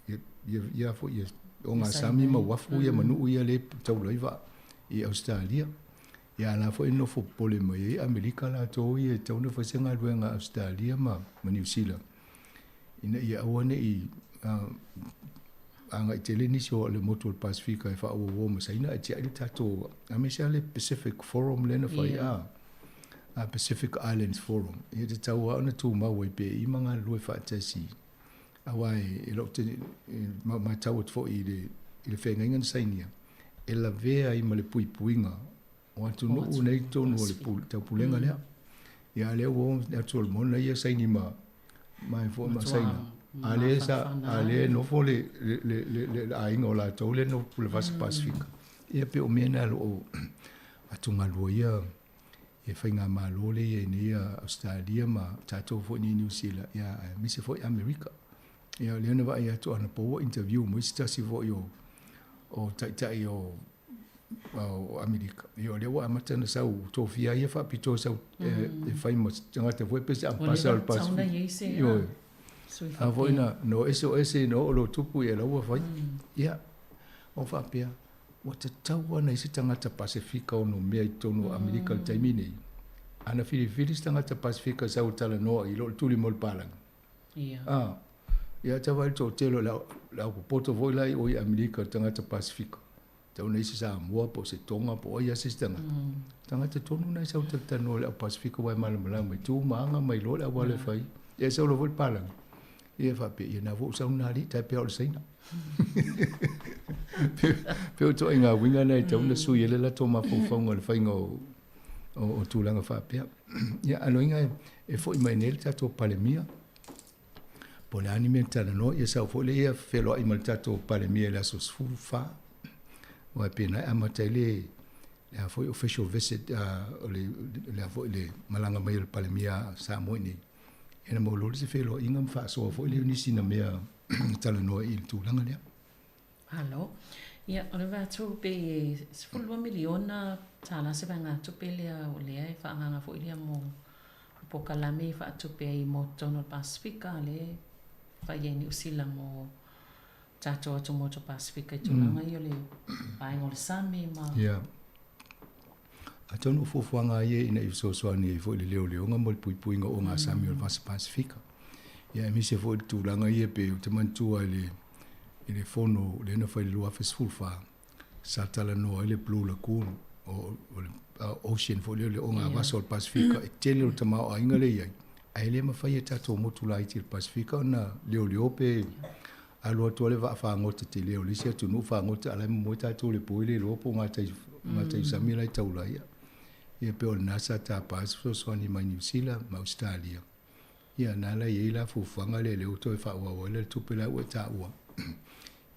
ia ia foi ia ogasami ma uafu ia ma nuu ia lea e taula ai vaa i Ausetalia. Ia a la foi e nofo popole mai ai Amerika latou ia e tatau ona fai se galuega a Ausetalia ma Niu Sila ina ia aua ne i agai tele nisi o le motu o le Pasefika e faauauo ma Saina ae tiai le tatou aemaise lava le Pacific Forum lea na fai a a Pacific Islands Forum. Ia e tatau lava ona tumau ai pea i ma galulue faatasi aua e lou matau atu foi i le i le feagaiga na sainia e lavea ai ma le puipuiga o atunuu nei i totonu o le taupulega lea. Ia a lea ua oo atu o le mona ia saini ma ma e foi ma Saina. A lea sa a lea e nofo le le le le aiga o latou lea e nofo i le Vasa Pasefika. Ia pei o mea na o lo o atugalu ai ia ia faigamalo lea e i ai nei a Ausetalia ma tatou foi nei i Niu Sila, ia aemaise foi Amerika. Ia o lea na vaai atu anapo ua interview mai se tasi foi o o taitai o o Amerika. Ia o lea ua amata ona sau tofia ai ia faapitoa sau e fai ma tagata foi pe se ambassador o le Pasefika. Ioe. A foi na no ese o ese ina oo loa tupu ia la ua fai. Ia o faapea ua tatau lava ona i ai se tagata Pasefika ono mea i totonu o Amerika i le taimi nei. Ana filifili se tagata Pasefika e sau e talanoa i lo le tuli mo le palagi. Ia. A, ia tau vaai le toatele o le au, le au popoto foi la i o i Amerika, tagata Pasefika. Tau na i ai se Samoa po o se Tonga po o ai lava se isi tagata. Tagata tonu na e sau talatalanoa i le au Pasefika aua e malamalama i tu ma aga ma iloa le auala e fai. Ia e sau loa foi le palagi. Ia e faapea, ia na foi ua sau lena alii tai pea o le Saina. Pei o ituaiga uiga na e tatau ona sui ai le latou mafaufauga i le faiga o, o, o tulaga faapea. Ia, a loiga e, e foi mai nei le tatou Palemia, po o le a ni mea na talanoa, ia sau foi lea ia feloai ma le tatou Palemia i le aso 14, aua e pei na e amata ai le, le a foi official visit, o le, le a foi le malaga mai o le Palemia a Samoa i inei. Ia na maua loa le se feloaiga ma faasoa foi lea o nisi na mea na talanoa i le tulaga lea. Malo. Ia, o le vaeatu pe 12 miliona tala se vaegatupe lea o lea e faaagaaga foi lea mo polokalame e faatupe ai mo totonu o le Pasefika lea e fai ai Niu Sila mo tatou atumotu Pasefika i tulaga ia o le vaega o le sami ma Ia. Atonu o fuafuaga ia ina ia fesoasoani ai foi i le leoleoga ma le puipuiga o ogasami o le Vasa Pasefika. Ia aemaise foi i le tulaga ia pei ou te manatua i le i le fono lea na fai i le 2014, sa talanoa ai le Blue Lagoon, o le ocean foi lea o le ogavasa o le Pasefika, e tele o le tamaoaiga lea e i ai, ae le mafai e tatou motu laiti i le Pasefika ona leoleo pe alu atu lava le vaa fagota tele o le isi atunuu fagota a o la e momoe tatou i le po e le iloa po o gatai gatai sami la e taula ai. Ia pei o lena sa tapa ai se fesoasoani mai Niu Sila ma Ausetalia. Ia na la i ai la fuafuaga lea lea ua toe faaauau ai le tupe la ua e taua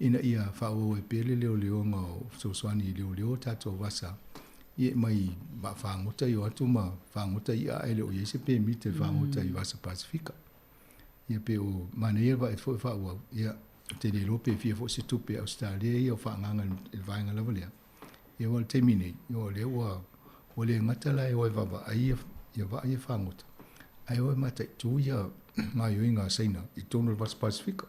ina ia faaauau ai pea le leoleoga o fesoasoani i leoleo o tatou vasa ia e mai vaa fagota i o atu ma fagota i'a ae le o i ai se pemita e fagota i Vasa Pasefika. Ia pe o manaia le vaai atu foi faaauau, ia, ou te le iloa pe fia foi se tupe a Ausetalia ia o faaagaaga i le vaega lava lea. Ia aua o le taimi nei, ia o lea ua, ua le gata la e o e vaavaai ia, ia vaa ia fagota, ae o e mataitu ia gaoioiga a Saina i totonu o le Vasa Pasefika.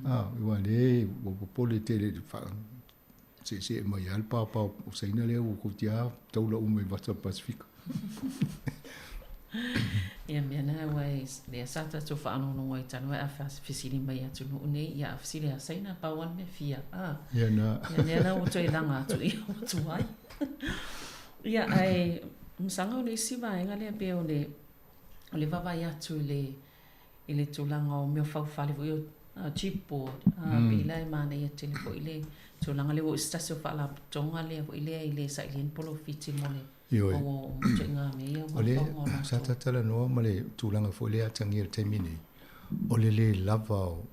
A, aua o lea ua popole tele i le faa, seesee mai lava le paopao o Saina lea ua toeitiiti taula uma i vata o le Pasefika. Ia mea na aua e lea sa tatou faalogologo ai talu ai a fesili mai i atunuu nei, ia a fesili ia Saina pau lava le mea fia a. Ia na. Ia lea la ua toe laga atu ia ua tuai. Ia ae masaga o le isi vaega lea pei o le o le vaavaai atu i le i le tulaga o mea faufale foi o chipboard, pei la e manaia tele foi le tulaga lea ua oo i se tasi o faalapotopotoga lea foi lea i le sailia ni polofiti mo le Ioe. maua o ituaiga mea ia O le mafaufauga o sa latou. tatalanoa ma le tulaga foi lea e atagia i le taimi nei, o le lē lava o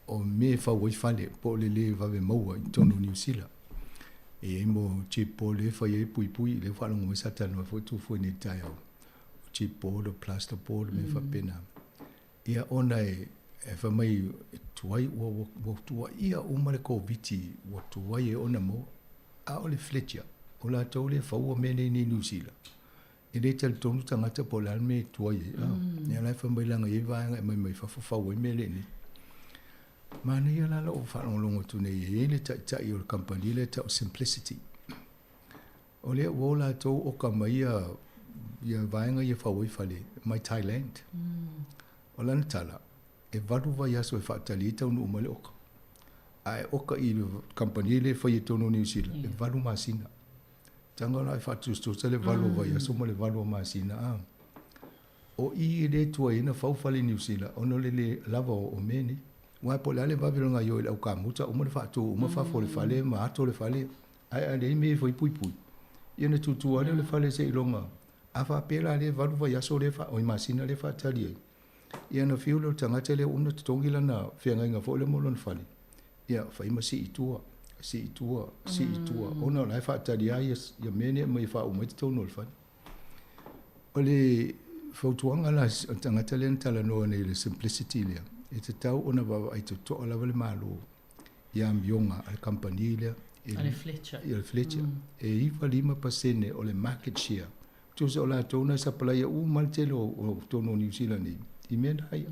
o mea e fau ai fale po o le lē vave maua i totonu o Niu Sila. E i ai mo chipboard lea e fai ai puipui, lea ua faalogo mai sa talanoa ai foi Tufua i nei taeao, o chipboard o plasterboard mea faapena. Ia ona e e fai mai e tuai ua ua ua tuaia uma le Koviti ua tuai ai ona maua. A o le Fletcher, o latou lea e faua mea nei i Niu Sila. E le talitonu tagata po o le a le mea e tuai ai. Mm. Ia la e fai mai leaga e i ai vaega e aumai mai fafo fau ai mea lenei. Manaia la lou faalogologo atu nei e i ai le taitai o le kamupani lea e tau o Simplicity. O lea ua o latou oka mai ia, ia vaega ia fau ai fale mai Thailand. Mm. O lana tala, e valu vaiaso e faatali ai taunuu mai le oka. A e oka i le kamupani lea e fai i totonu o Niu Sila, e valu masina. Taga la e faatusatusa le valu o vaiaso ma le valu o masina a. O i e le tuai ai ona fau fale i Niu Sila ona o le le lava o mea nei. Aua po o le a le vave o le gaoioi i le aukamuta, uma le faatu uma fafo o le fale ma ato le fale, ae a leai mea e fai puipui, ia ona tutu lava lea o le fale seiloga. A faapea la lea e valu vaiaso lea, oi masina lea e faatali ai, ia ona fiu lea o le tagata lea ua uma ona totogi lana feagaiga foi lea mo lona fale, ia fai ma sii i tua, sii i tua, sii i tua, ona o la e faatali lava ia mea nei e aumai e faauma ai totonu o le fale. O le fautuaga la a le tagata lea na talanoa nei i le simplicity lea, e tatau ona vaavaai totoa lava le Malo i amioga a le kamupani lea, A le Fletcher. I le Fletcher. E 95% o le market share. Tusa o latou na e sapalaia uma le tele o totonu o Niu Sila nei i mea na ia.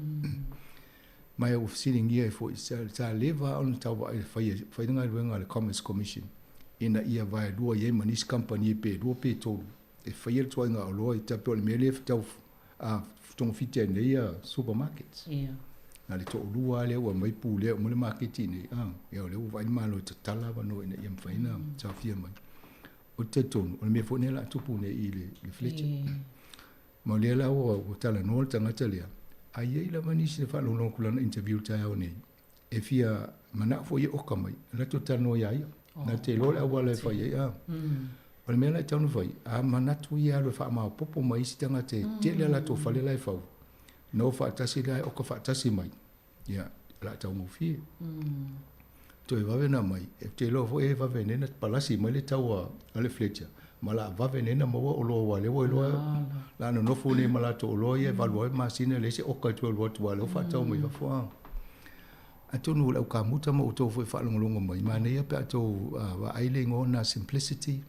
Ma ua fesiligia ai foi, sa leva lava ona tau vaai e fai le galuega a le Commerce Commission ina ia vaelua i ai ma nisi kamupani pe lua pe tolu e faia le tuaiga oloa i tai pei o le mea lea e tau togafiti ai nei ia supermarkets. Yeah. Na le toalua lava lea ua aumai pulea uma le maketi i inei, ia o lea ua vaai le Malo e tatala avanoa ina ia mafai ona saofia mai. Ou te talitonu, o le mea foi lea o le a tupu nei i le Fletcher. Yeah. Ma o lea la ua talanoa le tagata lea, a i ai lava nisi na faalogologo atu i lana interview i le taeao nei, e fia manao foi e oka mai, latou talanoa iā ia. Na te iloa le auala e fai ai, a. O le mea la e tatau ona fai, a manatu ia e alu e faamaopoopo mai isi tagata e tele a latou fale la e fau, na o faatasi la e oka faatasi mai, ia, o le a taugofie. Toe vave ona aumai, ou te iloa foi e vave nei ona palasi mai le tau a le Fletcher, ma o le a vave nei ona maua oloa aua o lea ua iloa o le a nonofo nei ma latou oloa ia e valu ai masina e leai se oka e toe alu atu aua o lea ua faatau mai fafo. A. Atonu o le au kamuta ma outou foi e faalogologo mai, manaia pe a outou vaai le igoa lena Simplicity,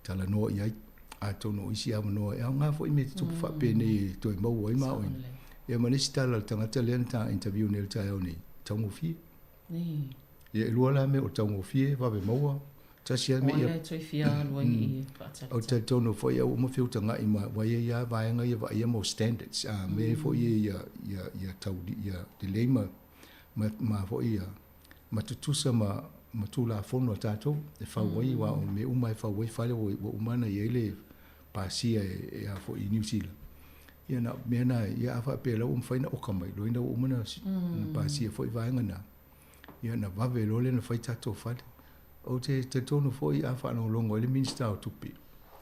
talanoa i ai. Atonu o isi avanoa e aoga foi mea tutupu faapenei e toe maua ai maoina. Ia ma le isi tala a le tagata lea na ta interview nei i le taeao nei, taugofie. Ia e lua la mea o le taugofie, vave maua, tasi lava mea ia. O ai la e toe fia alu ai i faatalitali. Ou te talitonu foi au uma feutaga'i ma ua i ai lava vaega ia vaaia mo standards, a mea foi ia ia ia tau ia lelei ma ma foi ia ma tutusa ma ma Tulafono a tatou e fau ai, aua o mea uma e fau ai fale ua uma ona i ai le pasia e a foi i Niu Sila. Ia na o mea na, ia a faapea la ua mafai ona oka mai, lona ua uma ona pasia foi vaega na, ia ona vave loa lea ona fai tatou fale. Ou te talitonu foi a faalogologo ai le Minisita o Tupe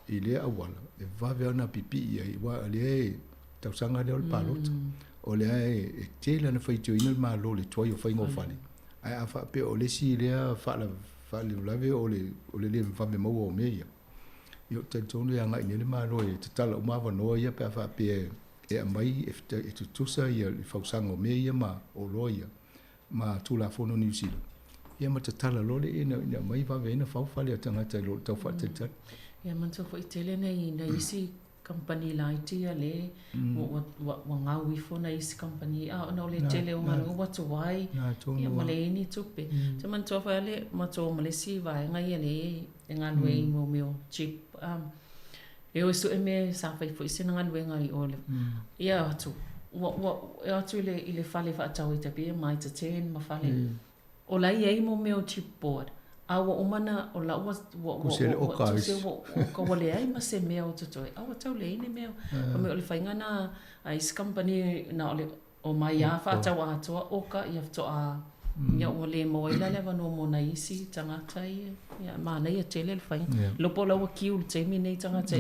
i lea auala, e vave lava ona pipii ai, aua o lea e tausaga lea o le palota. O lea e tele ona faitioina le Malo i le tuai o faiga o fale, ae a faapea o le isi lea faalavelave o le le vave maua o mea ia, ia ou te talitonu e agai nei le Malo e tatala uma avanoa ia pe a faapea e aumai e tutusa le fausaga o mea ia ma oloa ia ma Tulafono Niu Sila, ia ma tatala loa lea ina aumai vave ai ona fau fale a tagata i lo le tau faatalitali. Ia manatua foi tele nai isi kamupani laiti ia le ua ua gau ifo nai isi kamupani a ona o le tele o galuega ua tuai ia ma leai ni tupe. Ou te manatua foi le matou ma le isi vaega ia le e galue i mo mea o jeep e o e sue mea sa fai foi sina galuega i o le ia atu ua ua e o atu i le i le fale faatau ai tai pei e Mitre 10 ma fale O la e i ai mo mea o chipboard, a ua uma na, o la ua, ua, ua, Tusi le ua, oka tusi ua, oka ua leai ma se mea o totoe, a ua tau leai ni mea. Fai mai o le faiga na a isi kamupani na o le omai a faatau atoa oka ia faatoa, ia ua le maua ai la le avanoa mo nai isi tagata ia. Ia manaia tele le faiga. Iloa po o la ua kiu i le taimi nei tagata i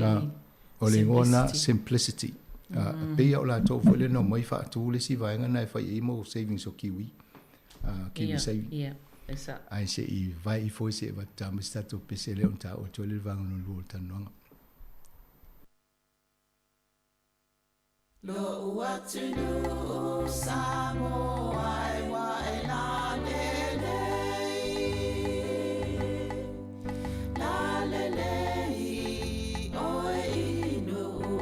O le igoa na Simplicity. E pei o latou foi lea na omai faatu le isi vaega na e fai ai mo savings o Kiwi. Kiwi saving. Ia, e sao. Ae se i vae ifo ai se i avatu ta mai se tatou pese lea ona taua atu ai lea i le vaega lona lua o le talanoaga. Lo'u atunuu Samoa e ua e lalelei, lalelei oe i Nu'u.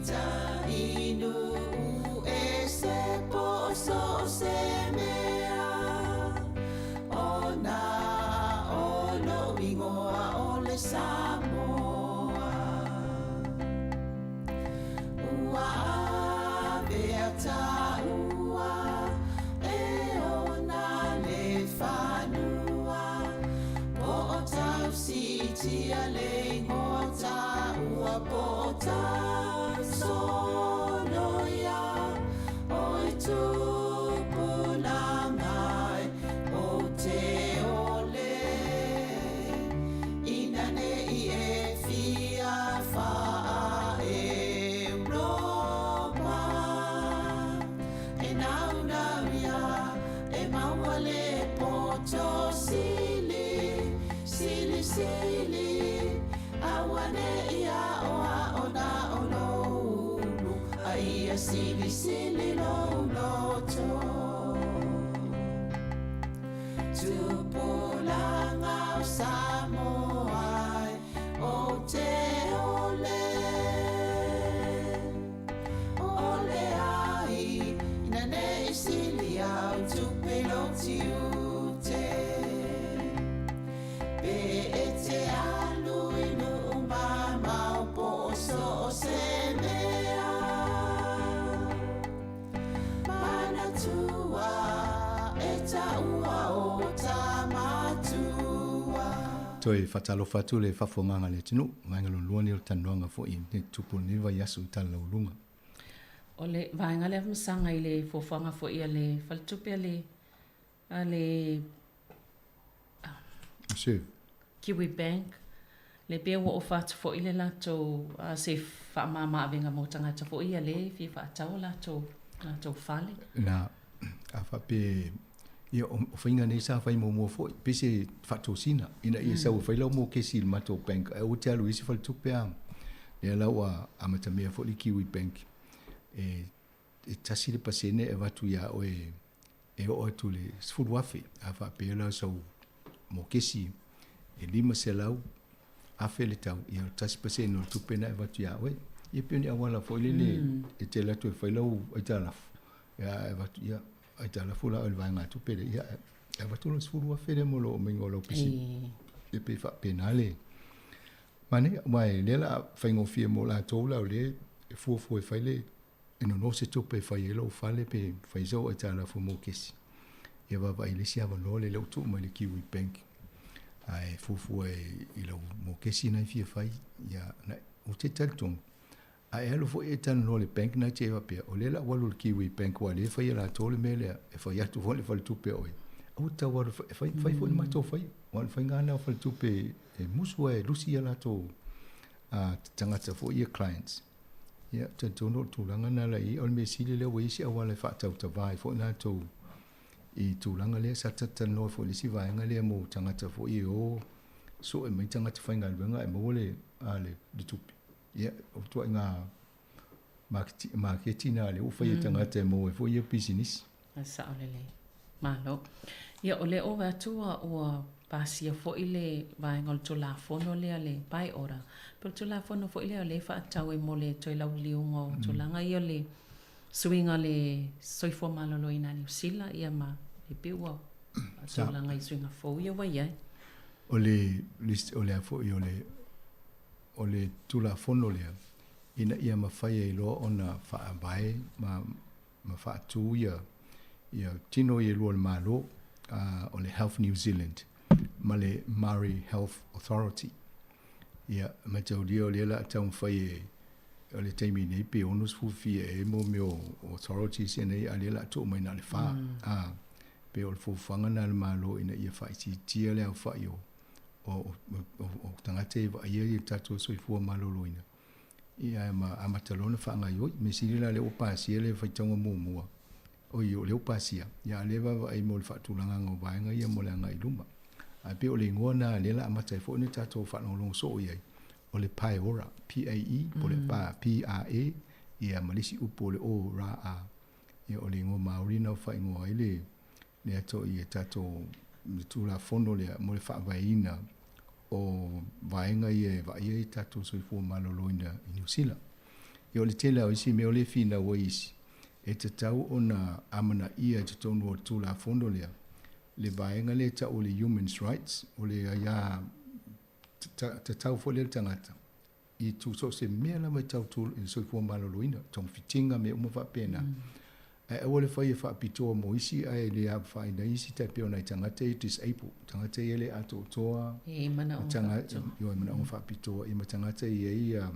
Tamaitai nuu ese po o so o se mea Ona o lou igoa o le Samoa Ua avea taua e ona le fanua Po o tausiitia le igoa taua Po o tausoloia Oi tupulaga e ou te ole Ina ne i e fia faa-Europa E naunau ia e maua le poto sili Sili sili aua ne i aoao na o lou ulu A ia silisili lou loto Tupulaga o Samoa e ou te ole Ole ai ina ne i sili au tupe i lou tiute Pe e te alu i nuu mamao po o so o se mea Manatua e taua o tamatua. Toe faatalofa atu le faafofogaaga a le atunuu, vaega lona lua lenei o le talanoaga foi e tupu i lenei vaiaso i Tala Laualuga. O le vaega lea masaga i le fuafuaga foi a le faletupe a le a le Reserve. Kiwi Bank, le pei ua ofa atu foi le latou se faamama avega mo tagata foi ia le fia faatau o latou latou fale. Na, a faapea ia o faiga nei sa fai muamua foi, pei se faatosina ina ia sau e fai lau mokesi i le matou bank ae aua te alu i isi faletupe a. Lea la ua amatamea foi le Kiwi Bank e e tasi le pasene e avatu iā oe e oo atu i le 10,000. A faapea la o sau mokesi e 500,000 le tau, ia o le 1% o le tupe lena e avatu iā oe. Ia pei o ni auala foi lele e te alu atu e fai lau aitalafu, ia ae avatu, ia aitalafu la oe i le vaegatupe lea, ia e avatu lou 10,000 lea mo lou aumaiga o lau pisini. Ia pei e faapena le manaia, aua o lea o le a faigofie mo latou la o lea e fuafua e fai le e nono se tupe e fai ai lou fale pe fai sau aitalafu mokesi, ia vaavaai i le isi avanoa lea ua tuu mai le Kiwi Bank ae fuafua i lau mokesi na e fia fai, ia na ou te talitonu a e alu foi e talanoa i le bank na te faapea o lea la ua alu i le Kiwi Bank aua o lea e fai e latou le mea lea e fai atu foi le faletupe o oe aua tau alu e fai, fai foi le matou fai aua o le faiga lena o faletupe e musu a e lusi ia latou tagata foi ia clients. Ia, talitonu o le tulaga lena la i ai. O le mea sili lea ua i ai se auala e faatautava ai foi latou i tulaga lea. Sa talatalanoa foi i le isi vaega lea mo tagata foi e o sue mai tagata faigaluega ae maua le, a, le, le tupe. Ia, o ituaiga maketi na lea ua fai e tagata e maua ai foi ia pisinisi. E sao lelei. Malo. Ia, o lea ua vaai atu ua, ua pasia foi le vaega o le Tulafono lea le Buy Order. Pei o le Tulafono foi lea o lea e faatatau ai mo le toe lauliliuga o tulaga ia o le suiga o le soifua maloloina a Niu Sila, ia ma e pei ua faatulaga i suiga fou ia ua i ai. O le, o le a foi, o le, o le Tulafono lea, ina ia mafai ai loa ona faavae ma ma faatu ia ia tino ia e lua o le Malo, o le Health New Zealand ma le Māori Health Authority. Ia, mataulia o lea o le a taumafai e, o le taimi nei pe 60 fia ea mo mea o authorities ia nei, a o lea o le a tuu mai na o le fa. A, pei o le fuafuaga lena a le Malo ina ia faaitiitia le aofai o, o, o, o tagata e vaaia le tatou soifua maloloina. Ia ma amata loa ona faagaoioi. Mea sili la lea ua pasia le faitauga muamua, oi o lea ua pasia, ia a o lea e vaavaai mo le faatulagaga o vaega ia mo le agai i luma. Ae pei o le igoa lena lea o le a amata ai foi ona tatou faalogologo soo i ai, o le Paeora, P-A-E, po o le Pa, P-A-E, ia ma le isi upu o le O-R-A. Ia o le igoa Māori lena ua faaigoa ai le, le ato i tatou le Tulafono lea mo le faavaeina o vaega ia e vaaia ai tatou soifua maloloina i Niu Sila. Ia o le tele lava o isi mea o lea e finau ai isi, e tatau ona amanaia i totonu o le Tulafono lea le vaega lea e tau o le Humans Rights, o le aia tatau foi lea i le tagata i tu so o se mea lava e tau i le soifua maloloina, togafitiga, mea uma faapena. Ae aua le fai e faapitoa mo isi ae le afaina ai isi, tai pei o nai tagata ia disable, tagata ia e le atoatoa, I manaoga faapitoa. Ioe, manaoga faapitoa, ia ma tagata e i ai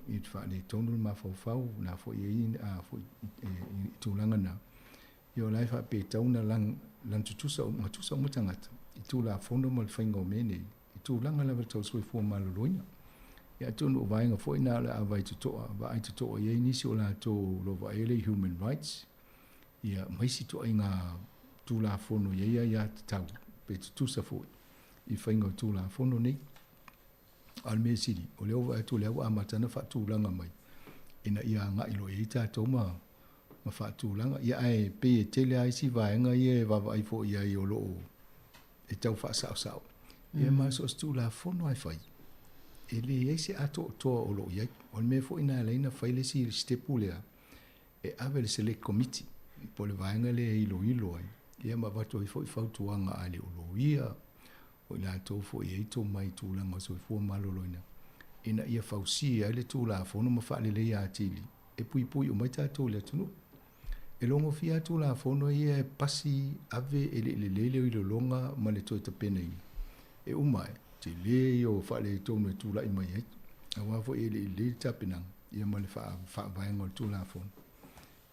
i faaletonu le mafaufau, na foi i ai foi i tulaga na. Ia o la e faapea e tatau ona lagatutusa, gatusa uma tagata i Tulafono ma le faiga o mea nei, i tulaga lava tau soifua maloloina. Ia atonu o vaega foi na o le a vaai totoa, vaai totoa i ai nisi o latou o lo o vaaia le human rights, ia ma isi ituaiga Tulafono e i ai aiatatau pe tutusa foi i faiga o Tulafono nei. A o le mea sili, o lea ua vaai atu o lea ua amata ona faatulaga mai ina ia agai loa i ai tatou ma ma faatulaga. Ia ae pei e tele lava isi vaega ia e vaavaai foi i ai o lo o e tau faasaosao. Ia ma so o se Tulafono lava e fai, e leai se atoatoa o lo o i ai. O le mea foi lena e ala ai ona fai le isi sitepu lea, e ave i le Select Committee, po o le vaega lea e iloilo ai, ia ma avatu ai foi fautuaga a le o loia, o i latou foi e i ai tomai i tulaga o soifua maloloina, ina ia fausia ai le Tulafono ma faaleleia atili e puipui uma ai tatou i le atunuu. E logofia lava Tulafono ia e pasi ave e le i lelei le iloiloga ma le toe tapenaina. E uma ae, tele ia o faaletonu e tulai mai ai, aua foi e le i lelei le tapenaga ia ma le faavaega o le Tulafono.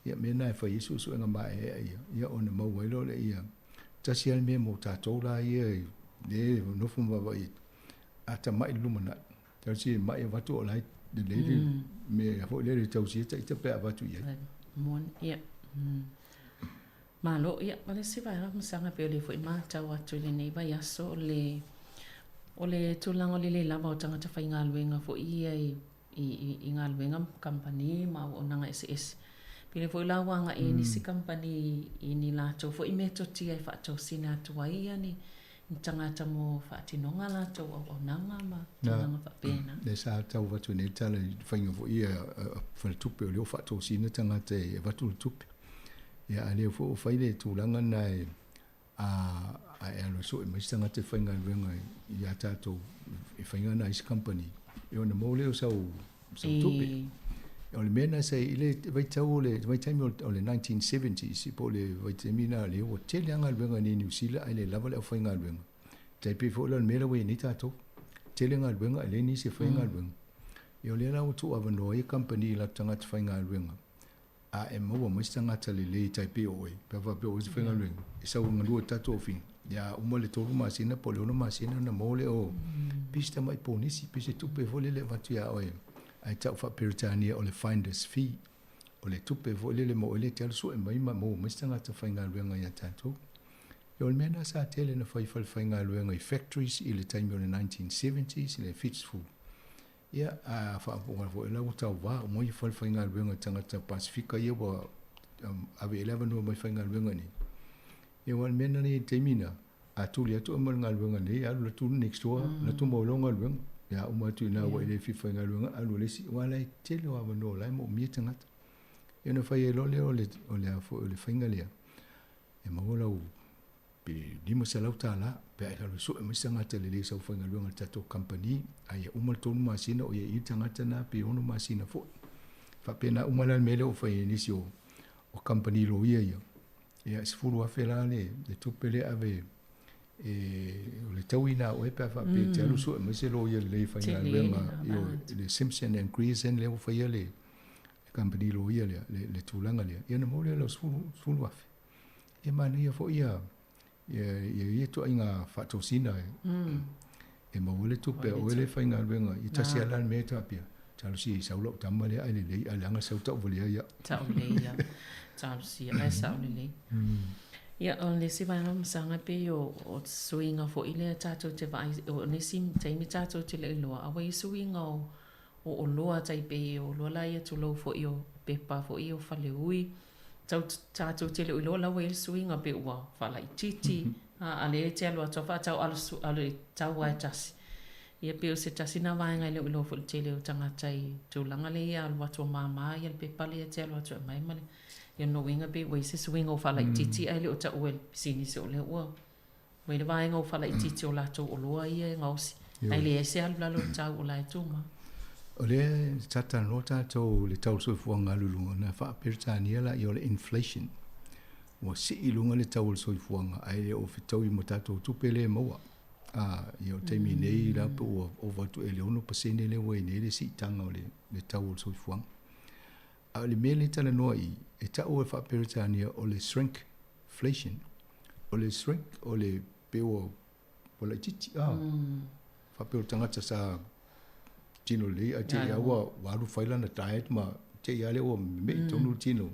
Ia, mea na e fai ai suesuega maeaea ia, ia ona maua ai loa lea ia, tasi lava le mea mo tatou la ia lea e nofo ma vaavaai atu, a tamai le lumanai, tausi e mai avatu o la e lelei le mea foi lele e tausia ita pe a avatu i ai. Moni, ia. Malo, ia, ma le isi vaega masaga pei o lea foi matau atu i lenei vaiaso o le o le tulaga o le le lava o tagata faigaluega foi ia i i galuega ma kamupani ma auaunaga eseese. Pei foi la ua agai ai nisi kamupani i ni latou foi metotia e faatosina atu ai ia ni tagata mo faatinoga a latou auaunaga ma tulaga faapena. Lea sa tau avatu nei le tala i le faiga foi ia a faletupe o lea ua faatosina tagata e avatu le tupe. Ia a o lea foi ua fai le tulaga lena e a a e alu e sue mai se tagata e faigaluega ia tatou i faiga na a isi kamupani, ia ona maua lea o sau sau tupe. O le mea lena sa i le vaitau o le vaitaimi o le 1970s po o le vaitaimi lena lea ua tele lava galuega i inei i Niu Sila ae le lava le aufaigaluega. Tai pei foi la o le mea lea ua i ai nei tatou, tele galuega ae leai nisi e faigaluega. Ia o lea la ua tuuavanoa ai kamupani i latou tagata faigaluega a e maua mai se tagata lelei tai pei o oe, pe a faapea o oe se faigaluega, e sau e galue i le tatou ofisa, ia a uma le 3 masina po o le 6 masina ona maua lea o pei se tamai ponisi, pei se tupe foi lele e avatu ia oe, ae tau faa-Peretania o le finder's fee, o le tupe foi lele mo oe lea e te alu sue mai ma maua mai se tagata faigaluega ia tatou. Ia o le mea lena sa tele ina fai i falefaigaluega i factories i le taimi o le 1970s i le 70. Ia, a faafofoga foi la ua tauva uma ia falefaigaluega i tagata Pasefika ia ua ave i ai le avanoa mai faigaluega nei. Ia aua o le mea lena i le taimi lena, a tuli atu oe ma le galuega nei, alu la tu next door, la tu maua ai lau galuega. Ia a uma atu i ina ua e le fia faigaluega, alu i le isi, aua la e tele o avanoa o la e moomia tagata. Ia ona fai ai loa lea o le, o le a foi o le faiga lea, e maua lau pe $500 pe a e alu e sue mai se tagata lelei e sau faigaluega i le tatou kamupani, a ia uma le 3 masina o i ai i le tagata lena pe 6 masina foi. Faapena uma la le mea lea ua fai e nisi o, o kamupani loia ia. Ia, $10,000 la le, le tupe lea ave e, o le taui na oe pe a faapea e te alu sue mai se loia lelei e faigaluega i le Simpson and Grierson lea ua faia le, le kamupani loia lea, le, le tulaga lea. Ia ona maua lea o lau $10,000. E manaia foi ia ia ia ituaiga faatosina e e maua ai le tupe a oe lea e faigaluega ai. E tasi lava la le mea e faapea, talosia i sau lau tama lea ae lelei ae leaga sau tauvalea ia. Tauvalea ia. Talosia ae sao lelei. Ia, o le isi vaega masaga pei o o suiga foi lea tatou te vaai, o nisi taimi tatou te le iloa, a ua i ai suiga o o oloa tai pei o oloa la ia tulou foi o pepa foi ia o faleui, tau tatou te le o iloa la ua i ai le suiga pe ua faalaitiiti, a, a lea e te alu atu a faatau alu, alu i tau lava e tasi. Ia pei o se tasi na vaega e le o iloa foi le tele o tagata i tulaga lea ia alu atu o mama ia le pepa lea e te alu atu e aumai ma le ia lona uiga pei ua i ai se suiga ua faalaitiiti ae le o taua e le pisinisi o lea ua ua i ai le vaega ua faalaitiiti o latou oloa ia e gaosi ae leai se alu i lalo o le tau o la e tumau. O lea sa talanoa tatou i le tau o le soifuaga alu i luga, na faa-Peretania laia o le inflation. Ua sii i luga le tau o le soifuaga ae le o fetaui ma tatou tupe lea e maua. A, ia o le taimi nei la pe ua ova atu ea i le 6% lea ua i ai nei le siitaga o le tau o le soifuaga. A o le mea lea e talanoa i i, e tau e faa-Peretania o le shrinkflation. O le shrink o le pe ua ua laitiiti a. Faapea o le tagata sa tino lelei ae te i lava ua alu fai lana diet ma te i lava lea ua me'i tonu le tino.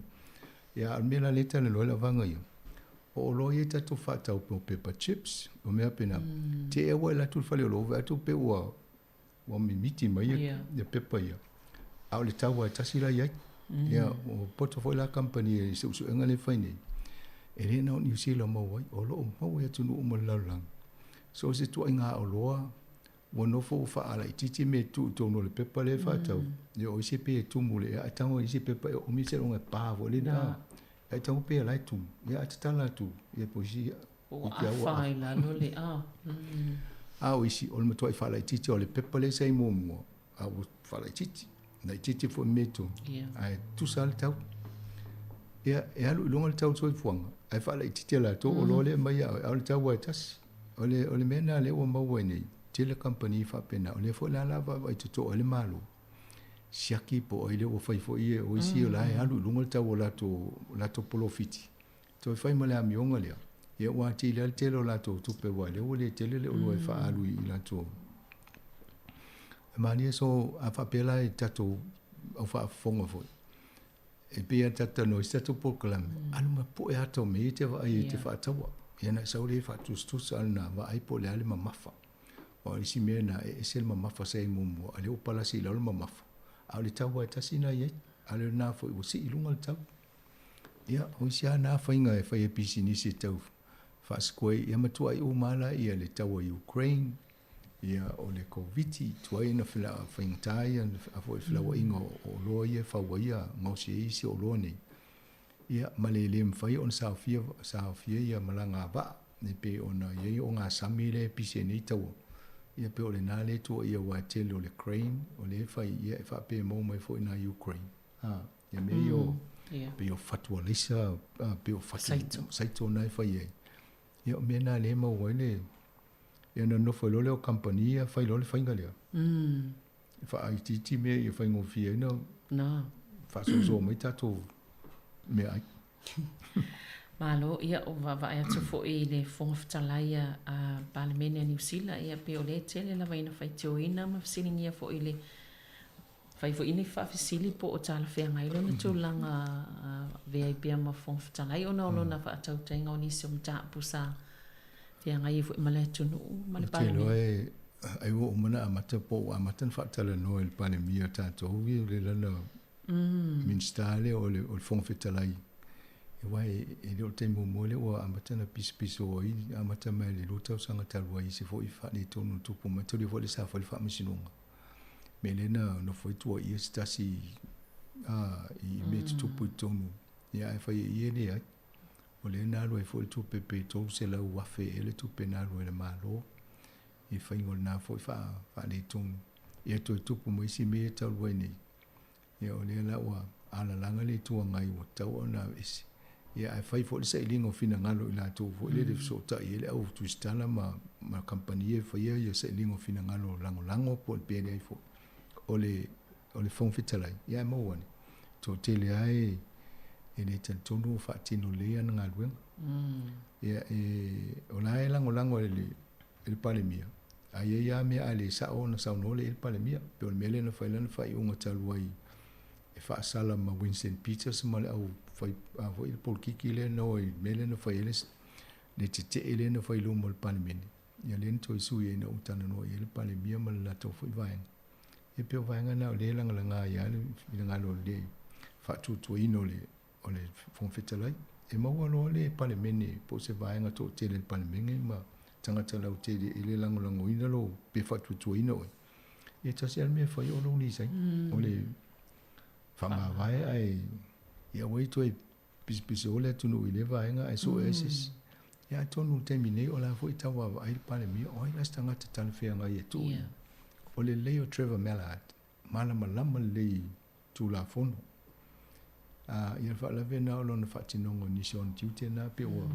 Ia a o le mea la lea e talanoa ai lau vaega ia, o oloa ia tatou faatau po o paper chips, o mea faapena, te i lava ua e alu atu i le faleoloa ua vaai atu pe ua ua mimiti mai ia pepa ia, a o le tau lava e tasi la e i ai. Ia, ua poto foi la kamupani i suesuega lea e fai nei, e le na o Niu Sila o maua ai, o lo o maua i atunuu uma o le lalolagi. So o se ituaiga oloa ua nofo ua faalaitiiti mea e tuu i totonu o le pepa lea e faatau, ia o isi e pei e tumu i le ea, ae tago i isi pepa e oomi seiloga e pa foi lele, a, ae tago pei o la e tumu, ia ae tatala atu, ia po o isi Ua afa i lalo le a. A o isi, o le matuai faalaitiiti o le pepa lea sa i muamua, a ua faalaitiiti, laitiiti foi mea i totonu, ae tusa lava le tau. Ia, e alu i luga le tau o le soifuaga, ae faalaitiiti e latou oloa lea e aumai ia oe, a o le tau lava e tasi. O le, o le mea lena lea ua maua ai nei, tele kamupani faapena, o lea foi la o le a vaavaai totoa ai le Malo, siaki po o ai lea ua fai foi ia, o isi o la e alu i luga le tau o latou, latou polofiti, Toe fai ma le amioga lea, ia ua atili ai le tele o latou tupe aua o lea ua le tele le oloa e faaalu i latou. E malie so a faapea la i tatou au faafofoga foi, e pei lava tatou talanoa i isi tatou polokalame, alu ma pue ata o mea ia e te vaai ai e te faataua. Ia ona e sau lea e faatusatusa na vaai po o le a le mamafa. Aua o le isi mea lena, e ese le mamafa sa i ai muamua, a o lea ua palasi i lalo le mamafa, a o le tau lava e tasi lena e i ai. A o lena foi ua sii i luga le tau. Ia, o isi lava na faiga e fai e pisinisi e tau faasikuai, ia matuai uma lava la le taua i Ukraine, ia o le Koviti, tuai ona faigata ia foi felauaiga o oloa ia e fau ai ia gaosi ai isi oloa nei. Ia, ma le le mafai ona saofia, saofia ia malaga a vaa, e pei ona i ai ogasami lea e pisi ai nei taua. Ia pei o lena lea e tuuaia aua e tele o le crane o lea e fai, ia e faapea e maua mai foi i ina i Ukraine. Ia mea ia o, pei o fatu alaisa, pei o fatu saito na e fai ai. Ia o mea na lea e maua ai le, ia ona nofo ai loa lea o kamupani ia fai loa le faiga lea. E faaitiiti mea ia faigofie ai ona faasoasoa mai tatou meaai. Malo, ia o vaavaai atu foi i le Fofoga Fetalai a Palemene a Niu Sila, ia pei o lea e tele lava ina faitioina ma fesiligia foi i le Fai foi ni faafesili po o talafeagai lona tulaga avea ai pea ma Fofoga Fetalai ona o lona faatautaiga o nisi o mataupu sa feagai ai foi ma le atunuu ma le Palemia. Ou te iloa e ai ua uma ona amata po ua amata ona faatalanoa e le Palemia o tatou le lana Minisita lea o le Fofoga Fetalai aua e le o le taimi muamua lea ua amata ona pisopiso ai, amata mai le 2 tausaga talu ai i se foi faaletonu na tupu mai, taulia foi lea sa fai le faamasinoga. Mea lea na nofo ai tuuaia se tasi i mea tutupu i totonu, ia ae fai e ia e leai. O lea na alu ai foi le tupe pe $300,000 ea le tupe na alu ai le Malo i faiga o lena foi faaletonu. Ia toe tupu ma isi mea ia talu ai nei. Ia o lea la ua alalaga le Itu Agai ua tatau ona aveese. Ia ae fai foi le sailiga o finagalo i latou foi lele e fesootai ai le au tusitala ma ma kamupani ia e faia ia sailiga o finagalo lagolago po o le pea leai foi. O le o le Fofoga Fetalai, ia ae maua ane, toatele lava e e le talitonu o faatino lelei ana galuega. Ia e o la e lagolago e le e le Palemia, a i ai lava mea a le sao ona saunoa lea i ai le Palemia. Pei o le mea lea na fai lana faaiuga talu ai e faasala ma Winston Peters ma le au fai a foi le polokiki lea na o i le mea lea na fai ai le le tetee lea na fai i luma o le Palemene. Ia lea na toe sui ai ina ua talanoa i ai le Palemia ma le latou foi vaega. Ia pei o vaega na o lea e lagalaga ai lava le finagalo o le faatuatuaina o le o le Fofoga Fetalai. E maua loa le Palemene po o se vaega toatele i le Palemene ma tagata lautele e le lagolagoina lou pe faatuatuaina oe, ia tasi lava le mea e fai o lou resign. O le faamavae ae ia aua i toe pisipisi o le atunuu i lea vaega ae sue ai se isi. Ia atonu i le taimi nei o la foi e tau vaavaai le Palemia o ai la se tagata talafeagai e tuu i. O le lelei o Trevor Mallard, malamalama lelei i Tulafono. A, ia le faalave lena o lona faatinoga o nisi o ona tiute na pe ua,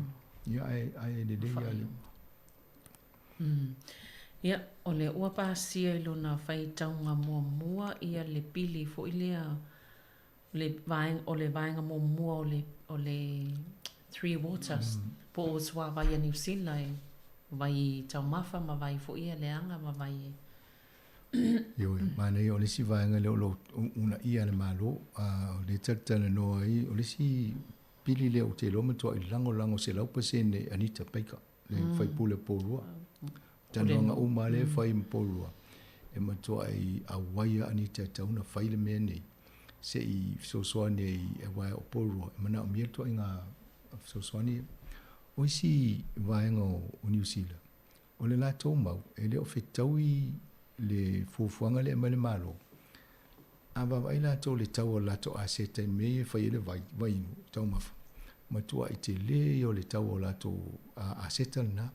ia ae, ae lelei lava le. Ia, o lea ua pasia i lona faitauga muamua ia le pili foi lea, le vaega, o le vaega muamua o le, o le Three Waters, po o suavai a Niu Sila e vai taumafa ma vai foi ia leaga ma vai e Ioe, manaia o le isi vaega lea o lo o uunaia e le Malo, a o lea e talatalanoa ai, o le isi pili lea ou te iloa matuai lagolago 100% e Anita Baker, le sui usufono o Porirua. Talanoaga uma lava lea e fai ma Porirua, e matuai auai lava Anita e tatau ona fai le mea lenei se i fesoasoani ai aua o Porirua e manaomia le ituaiga fesoasoani. O isi vaega o Niu Sila, O le latou mau, e le o fetaui le fuafuaga lea e aumai le Malo. A vaavaai latou i le tau o le latou aseta i mea ia e fai ai le vai, vaiinu, taumafa, matuai tele ia o le tau o latou aseta lena.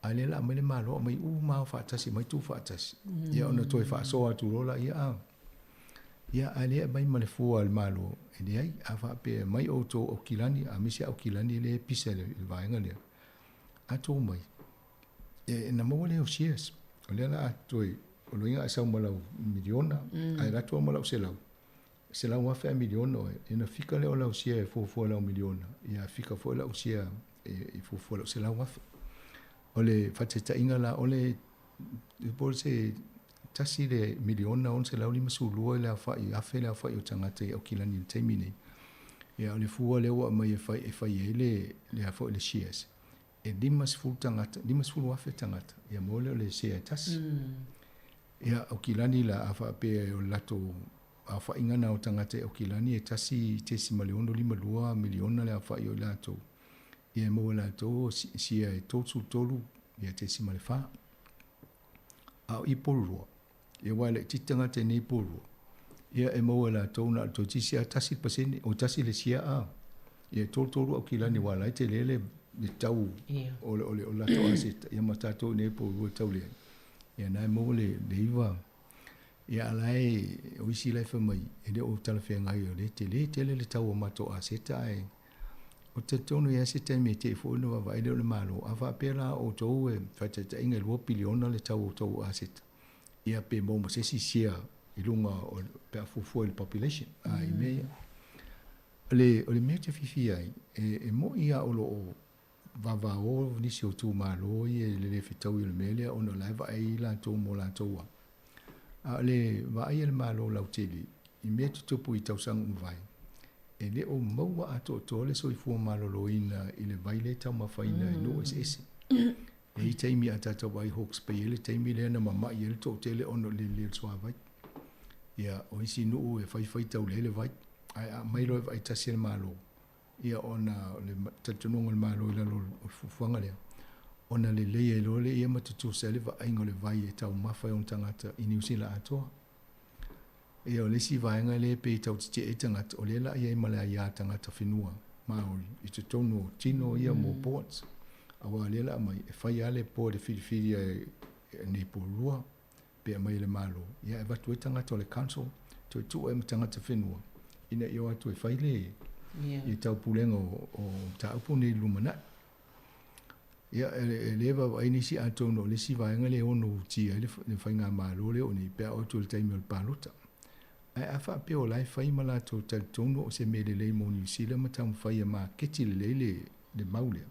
A o lea la aumai le Malo aumai uma lava faatasi, aumai tuufaatasi. Ia ona toe faasoa atu loa laia a. Ia a lea aumai ma le fua a le Malo, e leai, a faapea e aumai outou Aukilani, aemaise Aukilani lea e pisa i le vaega lea, a tou mai, e, na maua lea o shares. O lea la a toe, o lona uiga a e sau ma lau miliona, mm. ae alu atu au ma lau selau, $100,000 ae miliona oe, ia na fika lea o lau share e fuafua lau miliona, ia fika foi lau share e, e fuafua lau $100,000. O le faataitaiga la, o le, po o se tasi le miliona 652 le aofai, afe le aofai o tagata i Aukilani i le taimi nei. Ia, o le fua lea ua aumai e fai, e fai ai le, le, foi le shares, e 50 tagata, 50,000 tagata, ia maua lea o le share e tasi. Ia, Aukilani la, a faapea o le latou aofaiga na o tagata i Aukilani e 1.652 miliona le aofai o i latou, ia e maua e latou share e 33 ia tesima le fa. A o i Porirua, ia aua e laitiiti tagata i nei Porirua, ia e maua e latou na o le toeitiiti lava 1%, o tasi le share a, ia e 33 Aukilani aua o la e tele le le tau o le o le o le latou aseta, ia ma tatou i nei Porirua e tau leai. Ia na e maua le le iva ia a la e o isi la e fai mai e le o talafeagai o lea e tele tele le tau o matou aseta ae Ou te talitonu e i ai se taimi e te i foi ona vaavaai lea o le Malo. A faapea la o outou e faataitaiga e lua piliona le tau o outou aseta, ia pe maua ma se isi share i luga o pe a fuafua i le population a i mea ia. O le, o le mea ou te fiafia ai, e, e moni lava o lo o vavao nisi o itumalo ia i le le fetaui o le mea lea ona o la e vaai latou mo latou lava. A o le vaai a le Malo lautele i mea tutupu i tausaga ua mavae, e le o maua atoatoa le soifua maloloina i le vai lea e taumafaina e nuu eseese. E i ai taimi a tatou vaai Hawke's Bay e i ai le taimi lea na mama'i ai le toatele ona o le lelei o le suavai. Ia, o isi nuu e faifai taulea le vai, ae a aumai loa e vaai tasi e le Malo, ia ona o le talitonuga o le Malo i lalo o le fuafuaga lea, ona lelei ai loa lea ma tutusa ai le vaaiga o le vai e taumafa e ona tagata i Niu Sila atoa. Ia o le isi vaega lea e pei e tau tetee ai tagata, o lea la i ai ma le aia tagata whenua Māori i totonu o tino ia mō boards. Aua o lea la aumai, e fai lava le board e whiriwhiria e nei Porirua, pe aumai e le Malo, ia e avatu ai tagata o le council, toe tuu ai ma tagata whenua, ina ia o atu e fai le ia taupulega o, o mataupu nei i le lumanai. Ia, e le vaavaai nisi atonu o le isi vaega lea e ono utia ai le faigamalo lea o nei pe a oo atu i le taimi o le palota. Ae a faapea o la e fai ma latou talitonu o se mea lelei mo Niu Sila ma taumafai e maketi lelei le, le mau lea,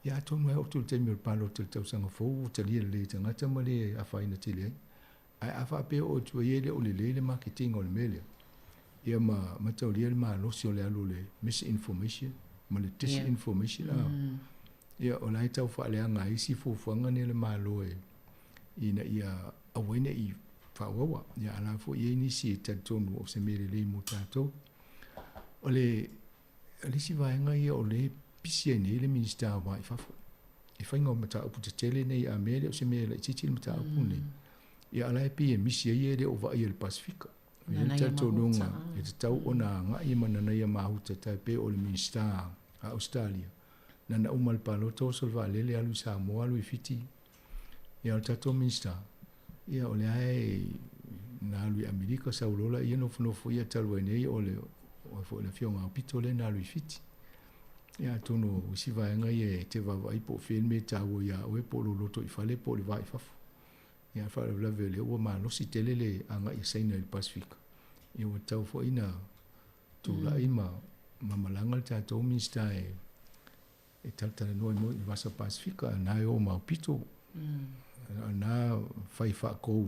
ia atonu e oo atu i le taimi o le palota i le tausaga fou ua talia lelei e tagata ma le afaina tele ai. Ae a faapea o atu ai e le o lelei le maketiga o le mea lea, ia ma mataulia le malosi o le alu o le misinformation ma le disinformation a. Ia o la e tau faaleaga ai isi fuafuaga nei a le Malo e ina ia aua ai ne i faaauaua. Ia a la foi e i ai nisi e talitonu o se mea lelei mo tatou. O le, o le isi vaega ia o lea e pisi ai nei le Minisita o Va i Fafo. i faiga o mataupu tetele nei a mea e le o se mea laitiiti le mataupu lenei. Ia a o la e pei e misi ai ia e le o vaaia e le Pasefika. E i ai le talitonuga e tatau ona agai ma Nanaia Mahuta tai pei o le Minisita a Ausetalia, na uma le palota oso le vaalele alu i Samoa alu i Fiti. Ia o le tatou Minisita, ia o lea e na alu i Amerika sau loa laia nofonofo ia talu ai nei o le o foi le afioga Aupito lea na alu i Fiti. Ia atonu o isi vaega ia e te vaavaai po o fea le mea e taua ia oe po o lou lotoifale po o le va i fafo. Ia a o le faalavelave o lea ua malosi tele le agai a Saina i le Pasefika, ia ua tatau foi na tulai ma ma malaga le tatou Minisita e e talatalanoa i le Vasa Pasefika, a na e oo ma aupito, a na fai faa-co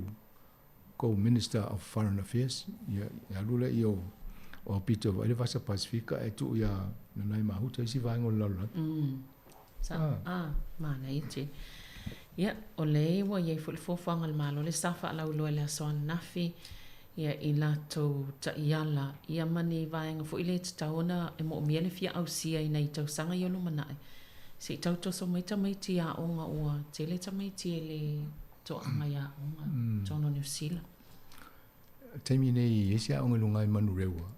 co-Minister of Foreign Affairs, ia alu lea o o aupito e vaai le Vasa Pasefika ae tuu iā Nanai Mahuta isi vaega o le lalolagi. Sa, ah, manaia tele. Ia, o lea ua i ai foi le fuafuaga a le Malo le sa faalauiloa i le aso ananafi, ia, i latou taiala, ia ma ni vaega foi lea e tatau ona e moomia le fia ausia i nai tausaga ia o lumanai, se i tau toso mai tamaiti i aoga ua tele tamaiti e le toaga i aoga i totonu o Niu Sila. Taimi nei i isi aoga i luga i Manurewa,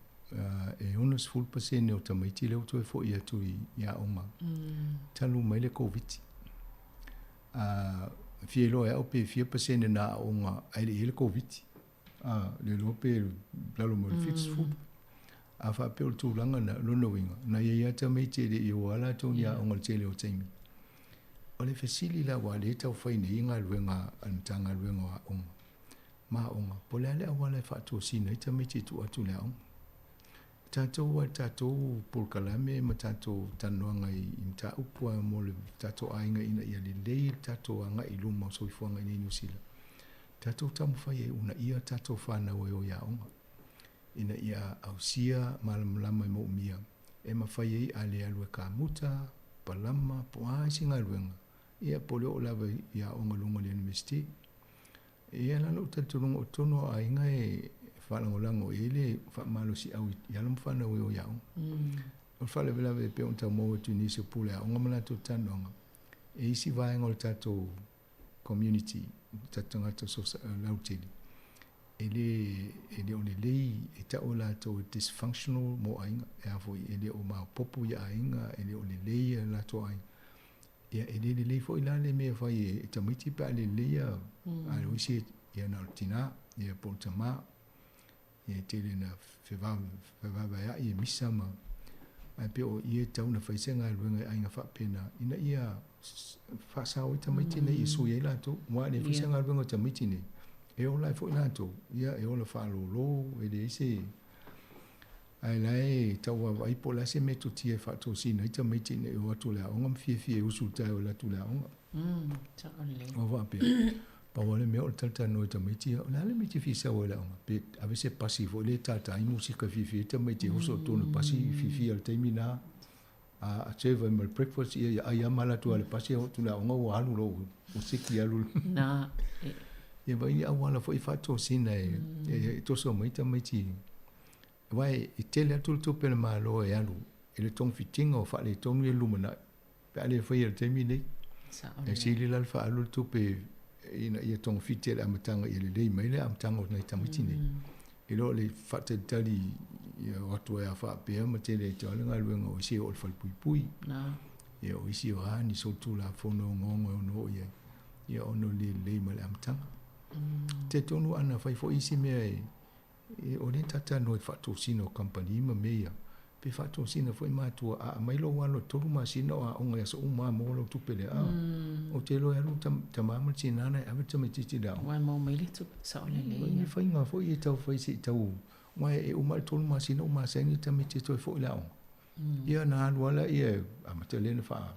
e 60% o tamaiti lea ua toe foi atu i aoga talu mai le Koviti. A fia iloa e au pe fia pasene na aoga ae le i ai le Koviti. A le iloa pe lalo mai o le 70. A faapea o le tulaga na, lona uiga, na i ai lava tamaiti e le i o lava latou ni aoga i le tele o taimi. O le fesili la aua o lea e tau fai nei galuega a le Matagaluega o Aoga ma Aoga, po o le a le auala e faatosina ai tamaiti e tuu atu i le aoga. Tatou a tatou polokalame ma tatou talanoaga i mataupu a mo le tatou aiga ina ia lelei le tatou agai i luma o soifuaga i inei i Niu Sila. Tatou taumafai e uunaia tatou fanau e o i aoga ina ia ausia malamalama e moomia e mafai ai a le alu e kamuta, palama po o a isi galuega ia po o le oo lava i aoga i luga o le University. E i ai la lou talitonuga o totonu o aiga e faalagolago i ai le faamalosiau i alo ma fanau e o i aoga. O le faalavelave e pei ona tau maua atu i nisi o pule aoga ma latou talanoaga, e isi vaega o le tatou community, tatou tagata lautele, e le, e le o lelei, e tau e latou e dysfunctional mo aiga, e a foi, e le o maopoopo i aiga, e le o lelei a latou aiga. Ia, e le lelei foi la le mea e fai e tamaiti pe a le lelei a a o isi ia na o le tinā, ia po o le tamā. Ia e tele ina fevaevaea'i e misa ma ae pei o i e tatau ona fai se galuega i aiga faapena ina ia faasao ai tamaiti nei e sui ai latou. Aua a le fai se galuega a tamaiti nei, e ola ai foi latou, ia e ola faalōlō, e leai se Ae la e tau vaavaai po o le a se metotia e faatosina ai tamaiti ina ia o atu i le aoga ma fiafia e usu i le taeao e alu atu i le aoga. Ua faapea, pau lava le mea o le talatalanoa i tamaiti ia, o le a le mea e te fia sau ai i le aoga? Pe ave se pasi foi lea e tata ai musika e fiafia ai tamaiti e oso i totonu o le pasi, fiafia i le taimi lena, a serve ai ma le breakfast, ia, ia ai lava ma alu atu lava i le pasi, oo atu i le aoga ua alu loa, ua siki alu. Ia vaai ni auala foi e faatosina e toso mai tamaiti. Aua e tele atu le tupe a le Malo e alu i le togafitiga o faaletonu ia i le lumanai pe a le faia i le taimi lenei. E sili la le faaalu le tupe ina ia togafiti i le amataga ia lelei mai le amataga o nai tamaiti nei, i lo le faatalitali ia o atu ai a faapea ma tele ai le galuega o isi e oo i le falepuipui. Ia o isi o a ni solitulafono ogaoga e ono oo i ai, ia ona le lelei mai le amataga. Talitonu ana fai foi isi mea e E, o lea talatalanoa i faatosina o kamupani ma mea ia, pe faatosina foi matua, a aumai lou alo e 3 masina o aoga i aso uma lava maua lau tupe lea, a, ou te iloa e alu le tama ma le tina na e ave le tamaitiiti i le aoga. Ua maua mai le tupe, sao lelei. Ni faiga foi e tau fai se i tau, aua e uma le 3 masina ua masani le tamaiti e toe foi i le aoga. Ia ona alu lava lea e amata lea ona faa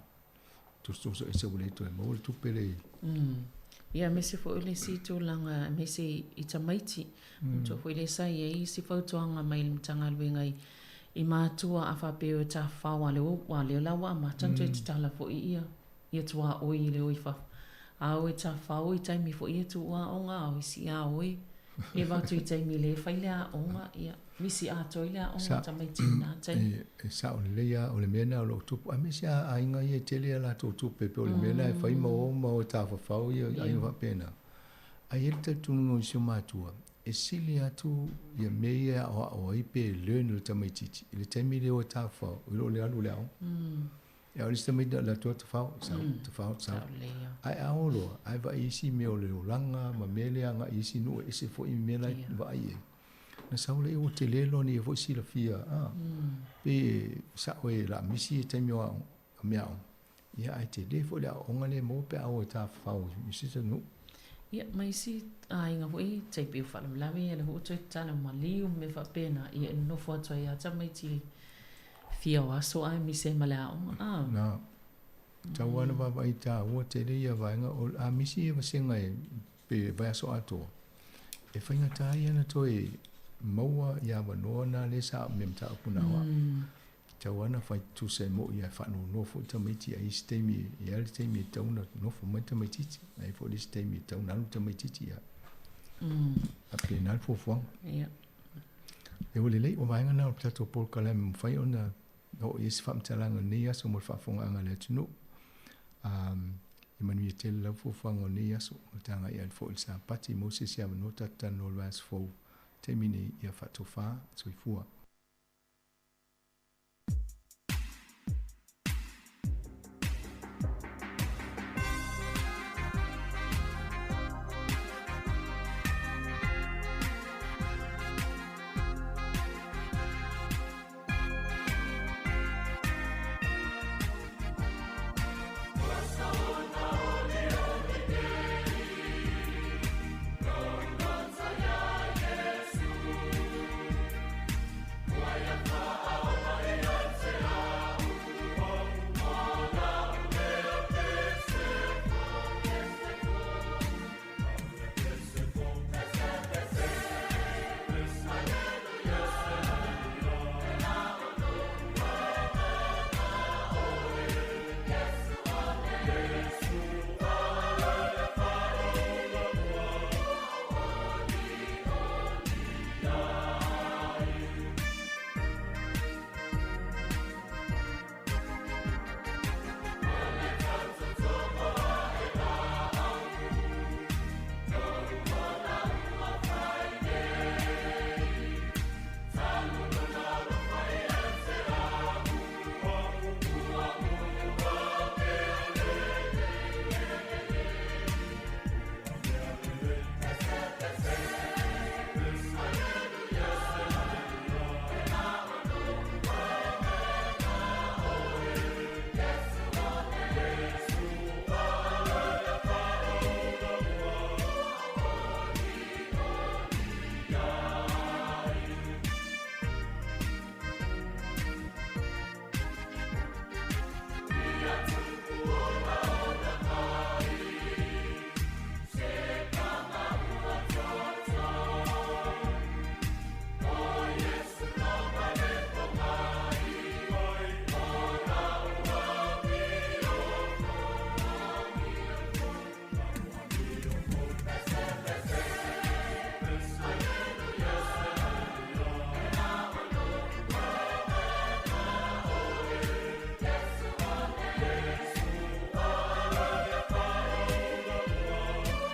tusitusa ese ua le toe maua le tupe le. Ia aemaise foi o le isi tulaga aemaise i tamaiti. Manatua foi lea sa i ai isi fautuaga mai le Matagaluega i i matua a faapea e tafafao aua lea ua lea la ua amata ona toe tatala foi ia ia tuaoi i le o i fafo. A o e tafafao i taimi foi ia tuua aoga a o isi a o e avatu i taimi le fai le aoga ia. Misi atoa ai le aoga a tamaiti i lena taimi. E sao lelei lava, o le mea lena o lo o tupu, aemaise lava aiga ia e tele a latou tupe, e pei o le mea lena e fai ma o ma o e tafafao ia aiga faapena. Ae i ai le talitonuga o nisi o matua, e sili atu ia mea ia e aoao ai pe learn e le tamaitiiti i le taimi lea o e tafafao i lo le alu i le aoga. E ao le isi tamaiti na alu atu lava tafao, sau, tafao, sau. Ae a o loa, ae vaai i isi mea o le olaga ma mea lea agai i isi nuu e ese foi mea la e vaai i ai. Na sau lea ua tele lona ia foi silafia, a, pe sao e laamisi taimi o aoga, mea aoga, ia ae tele foi le aoaoga lea e maua pe a o e tafafao i isi nuu. Ia, ma isi aiga foi, tai pei o faalavelave, ia lea foi ua toe tatala maliu ma mea faapena, ia e nonofo atu ai lava tamaiti fia o aso ae misi ai ma le aoga. A. Na, tau lava na vaavaai taua tele ia vaega, o a misi ia vasega e pe vaiaso atoa, e faigata ai ona toe maua ia avanoa na lea sa mea mataupu na aoao. Tau lava na fai tutusa e mo'i ae faanoanoa foi tamaiti a i isi taimi e i ai le taimi e tatau ona nofo mai tamaitiiti, a i ai foi le isi taimi e tatau ona alu tamaitiiti, ia. Faapena le fuafuaga. Ia. E ua lelei, o vaega na o le tatou polokalame e mafai ona oo i ai se faamatalaga o lenei aso mo le faafofogaaga a le atunuu. Ia manuia tele lau fuafuaga o lenei aso, o le ta agai atu foi i le Sapati, maua se isi avanoa tatou talanoa i le vaiaso fou. Taimi nei, ia faatofa, soifua.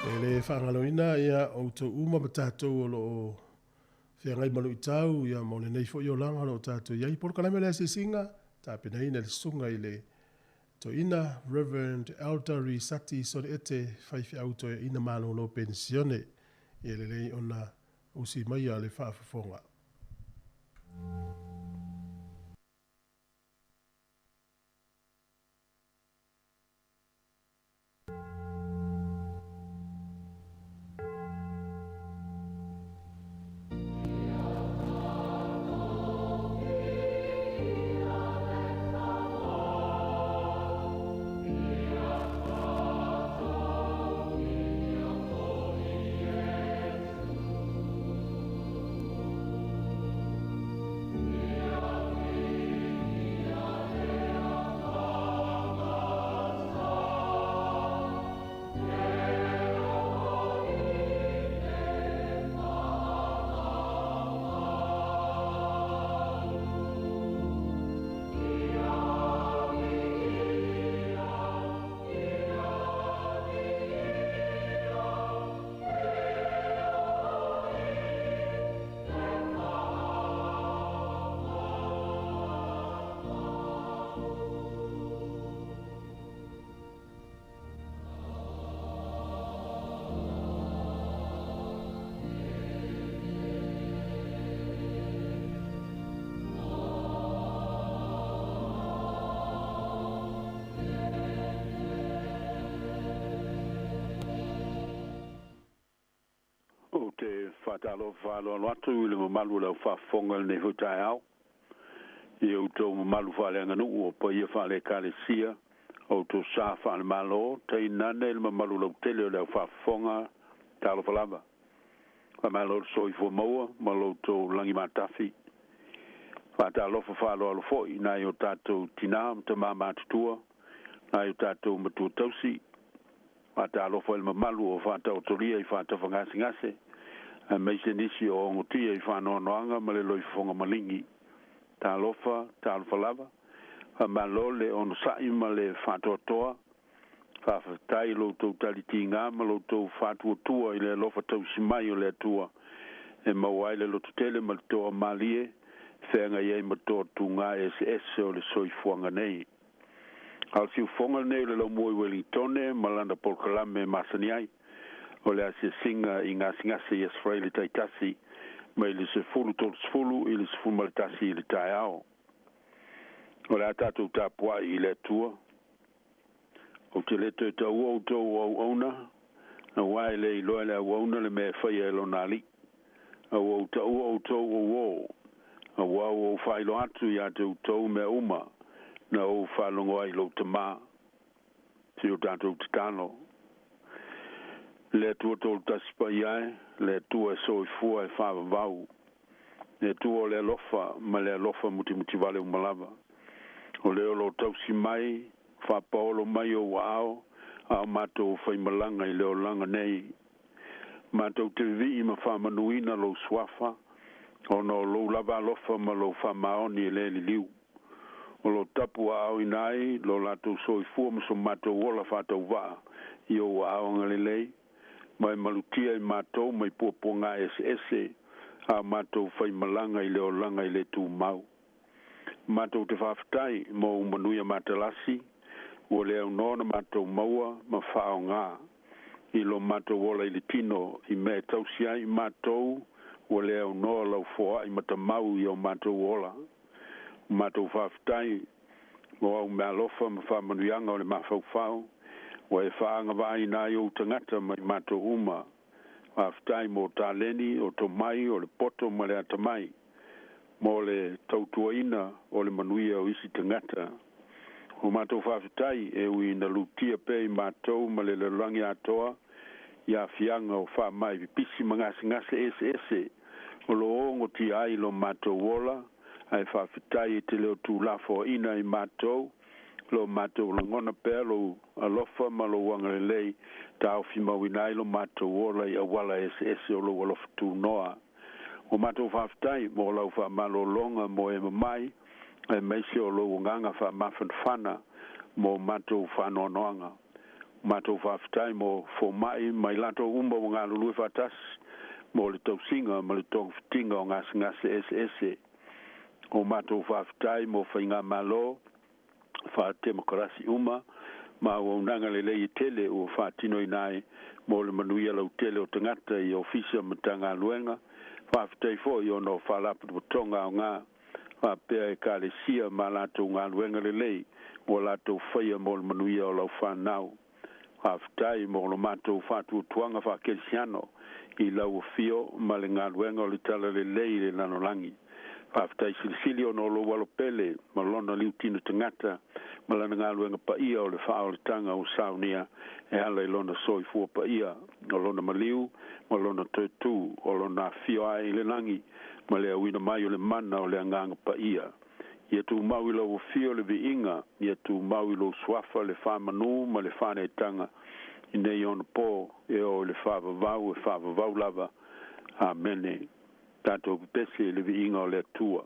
E le faagaloina ia outou uma ma tatou o lo o feagai ma luitau ia mo lenei foi olaga o lo o tatou i ai. Polokalame o le asiasiga, tapenaina e le Susuga i le Toeaina Rev. Elder Risati Soriete, faifeau toeaina malolo penisione. Ia lelei ona usi maia le faafofoga. Faatalofa faaaloalo atu i le mamalu o le au faafofoga i lenei foi taeao, i outou mamalu faaleaganuu, o paia faale-Ekalesia, o outou sa faale-Malo, tainane le mamalu lautele o le au faafofoga, talofa lava. Faamalo le soifua maua ma lo outou lagi matafi. Faatalofa faaaloalo foi i nai o tatou tinā ma tamā matutua, nai o tatou matua tausi. Faatalofa i le mamalu o faataotolia i faatafagasegase, aemaise nisi o ogotia i faanoanoaga ma le loifofoga maligi. Talofa, talofa lava. Faamalo le onosai ma le faatoatoa. Faafetai i lo outou talitiga ma lo outou faatuatua i le alofa tausi mai o le Atua e maua ai le lototele ma le toamalie e feagai ai ma toatuga eseese o le soifuaga nei. A o le siufofoga lenei o le laumua i Welingtone ma lana polokalame e masani ai, o le asiasiga i gasegase i Aso Faraile taitasi mai le 10:30 i le 11 i le taeao. O le a tatou tapuai i le Atua. Ou te le toe taua outou o auauna, aua e le iloa e le auauna le mea e faia e lona alii. A ua ou taua outou o uō, aua ua ou faailoa atu ia te outou mea uma na ou faalogo ai i lou Tamā. Se i o tatou tatalo. Le Atua Tolutasi Paia e, le Atua e soifua e faavavau, le Atua o le alofa ma le alofa mutimutivale uma lava, o le o lo o tausi mai, faapaolo mai ou aao, a o matou faimalaga i le olaga nei. Matou te vivii ma faamanuina lou suafa, ona o lou lava alofa ma lou faamaoni e le liliu. O lo o tapuaaoina ai lo latou soifua ma so matou ola faatauvaa i ou aao agalelei, ma e malutia i matou mai puapuaga eseese a o matou faimalaga i le olaga i le tumau. Matou te faafetai mo ou manuia matalasi ua le aunoa ona matou maua ma faaaoga i lo matou ola i le tino i mea e tausi ai i matou ua le aunoa lau foai matamau i o matou ola. Ua matou faafetai mo au meaalofa ma faamanuiaga o le mafaufau ua e faaagavaaina ai ou tagata ma i matou uma. Faafetai mo taleni o tomai o le poto ma le atamai mo le tautuaina o le manuia o isi tagata. Ua matou faafetai e ui ina lutia pea i matou ma le lalolagi atoa i aafiaga o faamai pipisi ma gasegase eseese o lo o ogotia ai lo matou ola, ae faafetai e te le o tuulafoaiina i matou lo matou lagona pea lou alofa ma lou agalelei taofimauina ai lo matou ola i auala eseese o lou alofa tunoa. Ua matou faafetai mo lau faamalologa mo e mamai, aemaise o lou agaga faamafanafana mo matou faanoanoaga. Ua matou faafetai mo fomai ma i latou uma ua galulue faatasi mo le tausiga ma le togafitiga o gasegase eseese. Ua matou faafetai mo faigamalo faatemokarasi uma ma auaunaga lelei e tele ua faatinoina ai mo le manuia lautele o tagata i ofisa ma Matagaluega. Faafetai foi ona o faalapotopotoga aoga faapea Ekalesia ma a latou galuega lelei ua latou faia mo le manuia o lau fanau. Faafetai mo lo matou faatuatuaga faakerisiano i lau afio ma le galuega o le talalelei i le lalolagi. Faafetai silisili ona o lou alo pele ma lona liutino tagata ma lana galuega paia o le faaolataga ua saunia e ala i lona soifua paia, o lona maliu ma lona toe tu, o lona afio ae i le lagi ma le auina mai o le mana o le Agaga Paia. Ia tumau i lau afio le viiga, ia tumau i lou suafa le faamanu ma le faaneetaga i nei ona po e oo i le faavavau e faavavau lava. Amene. Tatou pepese i le viiga o le Atua.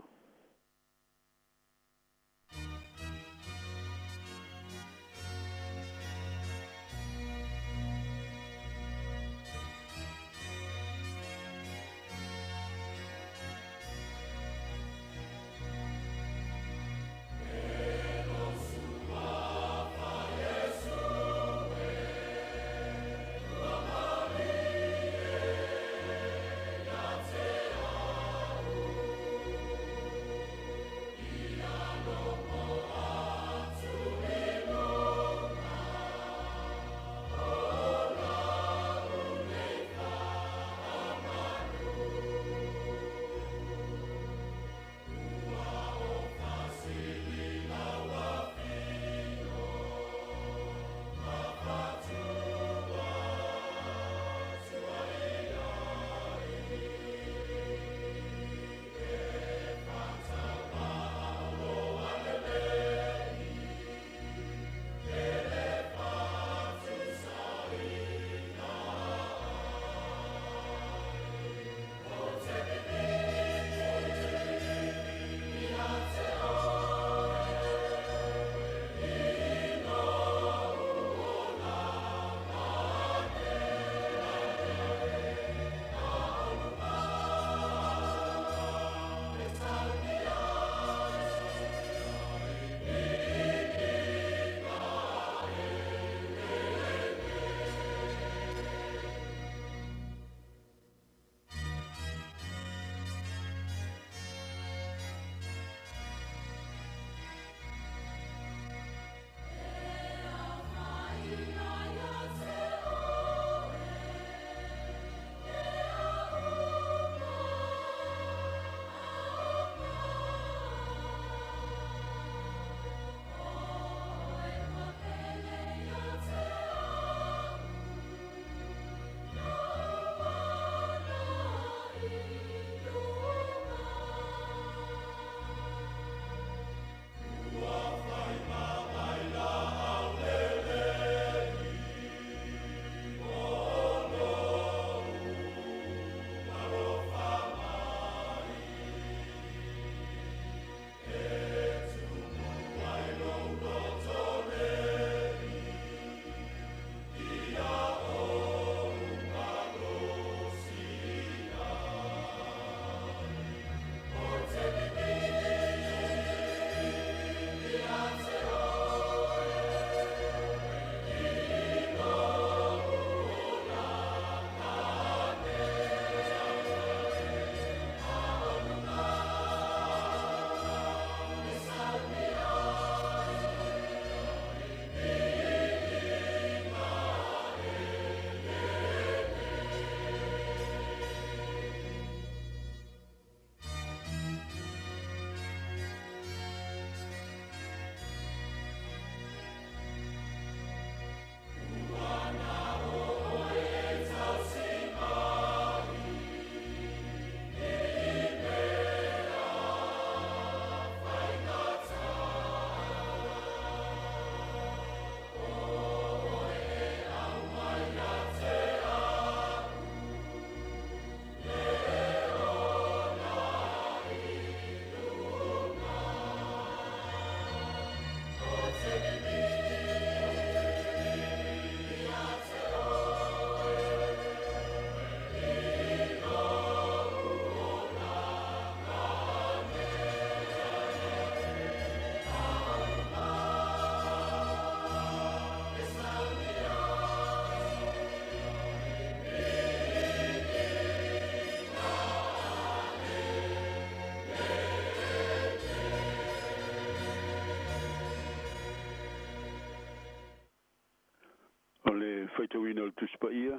Faitauina o le Tusi Paia,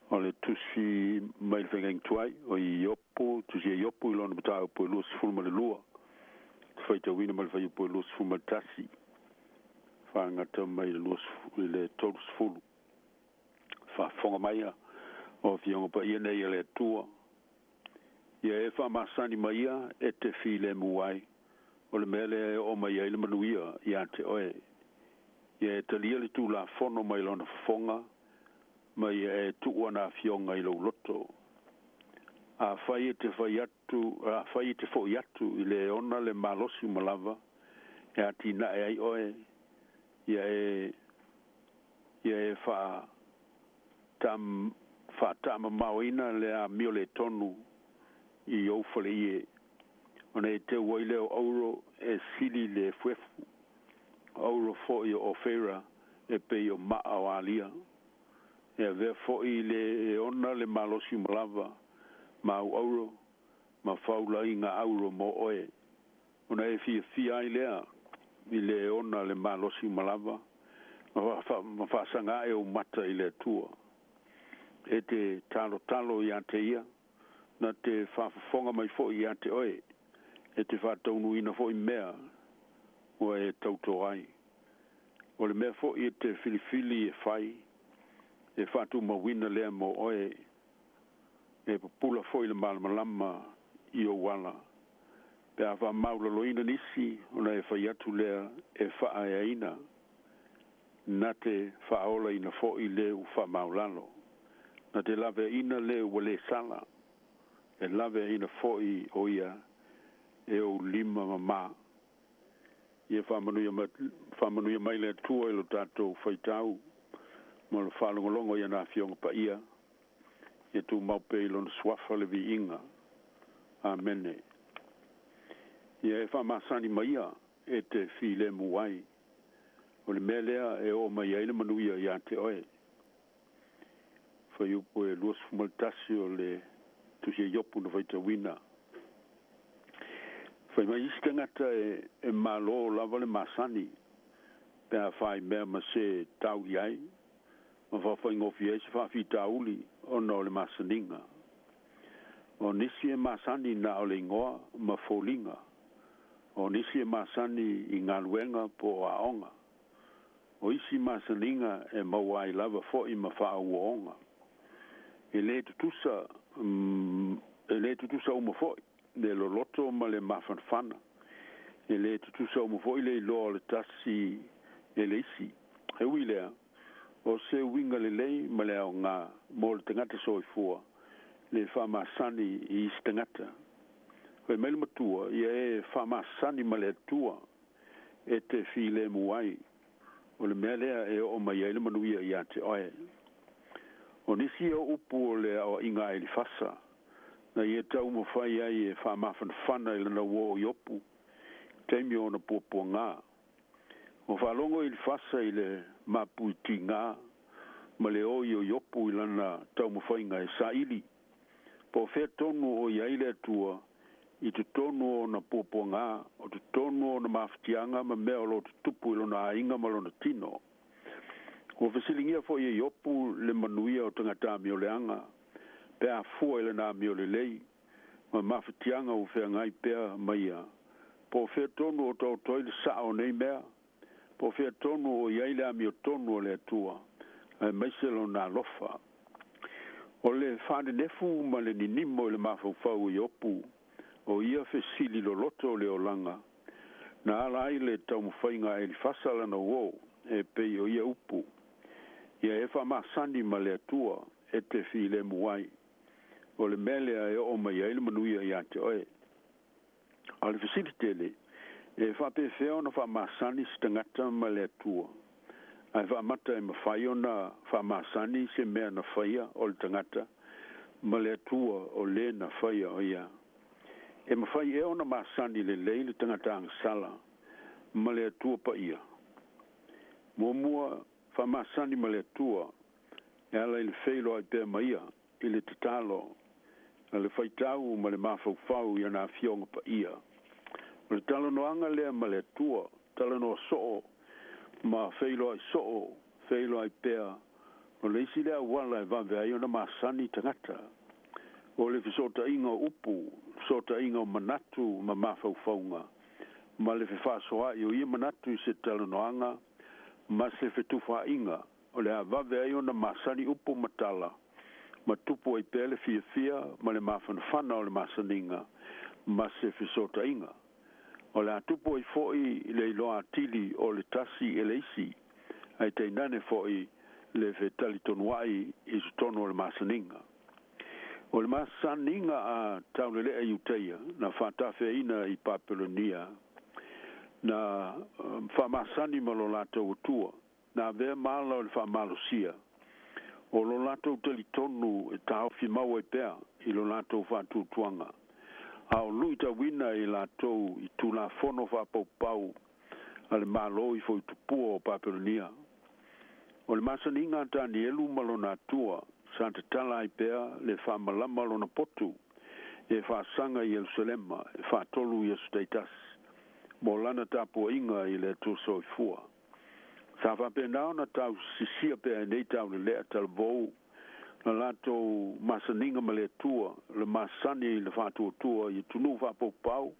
o le Tusi mai le Feagaiga Tuai, o Iopu, Tusi a Iopu i lona mataupu e 22, te faitauina mai le fuaiupu e 21, faagata mai le 20 i le 30. Faafofoga maia o Afioga Paia nei a le Atua, ia e faamasani mai ia e te filemu ai, o le mea lea e oo mai ai le manuia ia te oe. Ia e talia le Tulafono mai lona fofoga, ma ia e tuu ana afioga i lou loto. Afai e te fai atu, afai e te foi atu i le ona le malosi uma lava, e atinae ai oe, ia e, ia e faa, tam, faataamamaoina le amio le tonu i ou faleie, ona e teu ai lea o auro e sili le efuefu, o auro foi o Ofeira e pei o maa o alia. E avea foi le e ona le malosi uma lava ma au auro, ma faulaiga auro mo oe, ona e fiafia ai lea i le e ona le malosi uma lava, ma faasaga ae ou mata i le Atua. E te talotalo ia te ia, na te faafofoga mai foi ia te oe, e te faataunuuina foi mea ua e tauto ai. O le mea foi e te filifili e fai, e faatumauina lea mo oe, e pupula foi le malamalama i ou ala. Pe a faamaulaloina nisi, ona e fai atu lea e faaeaina, na te faaolaina foi le ua faamaulalo, na te laveaina le ua le sala, e laveaina foi o ia e ou lima mamā. Ia faamanuia mai, faamanuia mai le Atua i lo tatou faitau ma le faalogologo i ana Afioga Paia. Ia tumau pea i Lona Suafa le viiga. Amene. Ia e faamasani mai ia e te filemu ai. O le mea lea e oo mai ai le manuia ia te oe. Fuaiupu e 21 o le Tusi a Iopu na faitauina. Fai mai isi tagata e, e malo lava le masani pe a fai mea ma se tau i ai, ma faafaigofie ai se faafitauli ona o le masaniga. O nisi e masani na o le igoa ma foliga. O nisi e masani i galuega po o aoga. O isi masaniga e maua ai lava foi ma faauoga. E le tutusa, e le tutusa uma foi le loloto ma le mafanafana. E le tutusa uma foi le iloa o le tasi e le isi. E ui lea, o se uiga lelei ma le aoga mo le tagata soifua le faamasani i isi tagata. Fai mai le matua, ia e faamasani ma le Atua e te filemu ai, o le mea lea e oo mai ai le manuia ia te oe. O nisi o upu o le aoaiga a Elifasa, na ia taumafai ai e faamafanafana i lana uo o Iopu, i taimi o ona puapuaga. Ua faalogo Elifasa i le mapuitigā ma le oi o Iopu i lana taumafaiga e saili po o fea tonu o i ai le Atua i totonu o ona puapuaga, o totonu o ona mafatiaga ma mea o lo o tutupu i lona aiga ma lona tino. Ua fesiligia foi e Iopu le manuia o tagata amioleaga pe a fua i lana amio lelei ma mafatiaga ua feagai pea ma ia, po o fea tonu o taoto ai le sao o nei mea, po o fea tonu o i ai le amiotonu a le Atua, aemaise lona alofa. O le faanenefu ma le ninimo i le mafaufau o Iopu, o ia fesili loloto o le olaga, na ala ai le taumafaiga a Elifasa lana uo e pei o ia upu, Ia e faamasani ma le Atua e te filemu ai, o le mea lea e oo mai ai le manuia ia te oe. A o le fesili tele, e faapefea ona faamasani se tagata ma le Atua? Ae faamata e mafai ona faamasani se mea na faia o le tagata ma le Atua o le na faia o ia? E mafai ea ona masani lelei le tagata agasala ma le Atua Paia? Muamua, faamasani ma le Atua e ala i le feiloai pea ma Ia i le tatalo a le faitau ma le mafaufau i ana Afioga Paia. O le talanoaga lea ma le Atua, talanoa soo ma feiloai soo, Feiloai pea, o le isi lea auala e vave ai ona masani tagata, o le fesootaiga o upu, fesootaiga o manatu ma mafaufauga, ma le fefaasoaai o ia manatu i se talanoaga ma se fetufaaiga, o le a vave ai ona masani upu ma tala, ma tupu ai pea le fiafia ma le mafanafana o le masaniga ma se fesootaiga. O le a tupu ai foi le iloa atili o le tasi e le isi, ae tainane foi le fetalitonuai i totonu o le masaniga. O le masaniga a taulelea Iutaia na faatafeaina i Papelonia, na faamasani ma lo latou Atua, na avea ma ala o le faamalosia o lo latou talitonu e taofi mau ai pea i lo latou faatuatuaga, a o luitauina i latou i tulafono faapaupau a le Malo ifo i tupua o Papelonia. O le masaniga a Tanielu ma lona Atua sa tatala ai pea le faamalama o lona potu e faasaga i Ierusalema e faatolu i aso taitasi mo lana tapuaiga i le Atua Soifua. Sa faapena ona tausisia pea e nei taulelea talavou la latou masaniga ma le Atua, le masani i le faatuatua i atunuu faapaupau,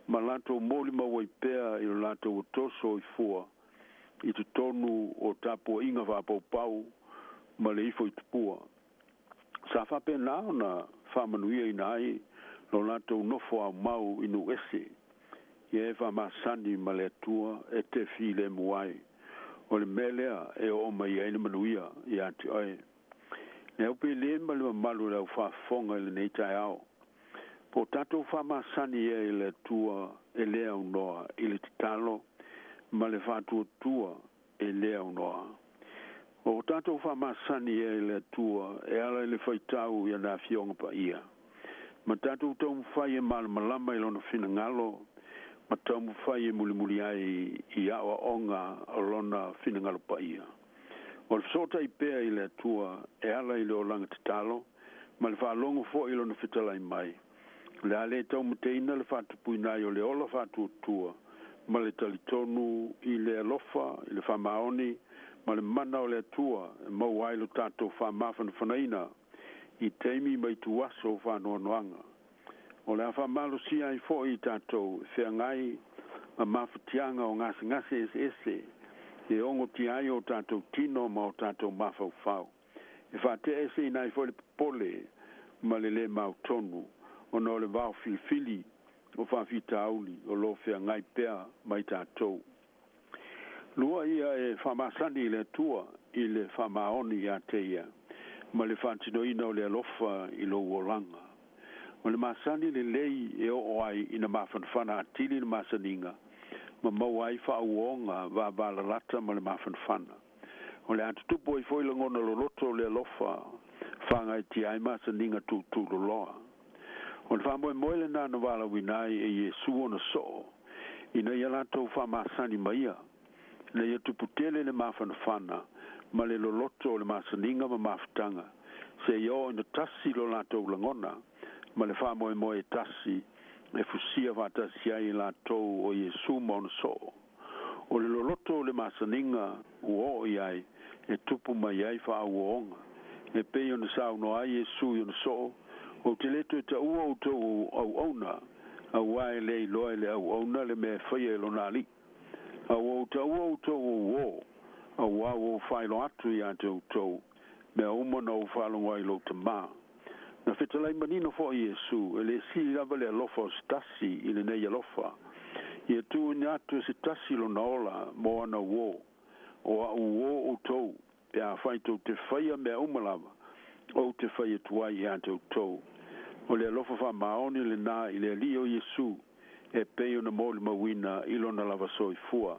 ma latou molimau ai pea i lo latou Atua Soifua i totonu o tapuaiga faapaupau ma le ifo i tupua. Sa faapena ona faamanuiaina ai lo latou nofo aumau i nuu ese, ia e faamasani ma le Atua e te filemu ai. O le mea lea e oo mai ai le manuia ia te oe. Le au pele ma le mamalu o le au faafofoga i lenei taeao, po o tatou faamasani ea i le Atua e le aunoa i le tatalo ma le faatuatua e le aunoa. O tatou faamasani ea i le Atua e ala i le faitau i ana afioga paia, ma tatou taumafai e malamalama i lona finagalo, ma taumafai e mulimuli ai i aoaoga o lona finagalo paia. O le fesootai pea i le Atua e ala i le olaga tatalo ma le faalogo foi i lona fetalai mai, o le a le taumateina le faatupuina ai o le ola faatuatua ma le talitonu i le alofa, i le faamaoni ma le mana o le Atua e maua ai lo tatou faamafanafanaina i taimi ma ituaso o faanoanoaga. O le a faamalosia ai foi i tatou e feagai ma mafatiaga o gasegase eseese e ogotia ai o tatou tino ma o tatou mafaufau, e faateaeseina ai foi le popole ma le lē mautonu ona o le vaofilifili o faafitauli o lo feagai pea ma i tatou. Lua ia e faamasani i le Atua i le faamaoni ia te ia ma le faatinoina o le alofa i lou olaga. O le masani lelei e oo ai ina mafanafana atili le masaniga ma maua ai faauoga vavalalata ma le mafanafana. O le a tutupu ai foi lagona loloto o le alofa faagaitia ai masaniga tutuloloa. O le faamoemoe lenā na valaauina ai e Iesu ona soo ina ia latou faamasani ma ia, ina ia tupu tele le mafanafana ma le loloto o le masaniga ma mafutaga, seia oo ina tasi lo latou lagona ma le faamoemoe e tasi e fusia faatasi ai i latou o Iesu ma ona soo. O le loloto o le masaniga ua oo i ai e tupu mai ai faauoga, e pei ona saunoa ai Iesu i ona soo, ou te le toe taua outou auauna, auā e le iloa e le auauna le mea e faia e lona alii. A ua ou taua outou o uō, auā ua ou faailoa atu ia te outou mea uma na ou faalogo ai i lou Tamā. Na fetalai manino foi Iesu, e le sili lava le alofa o se tasi i lenei alofa, ia tuuina atu e se tasi lona ola mo ana uō. O a'u uō outou, pe afai tou te faia mea uma lava ou te fai atu ai ia te outou. O le alofa faamaoni lenā i le Alii o Iesu, e pei ona molimauina i lona lava soifua.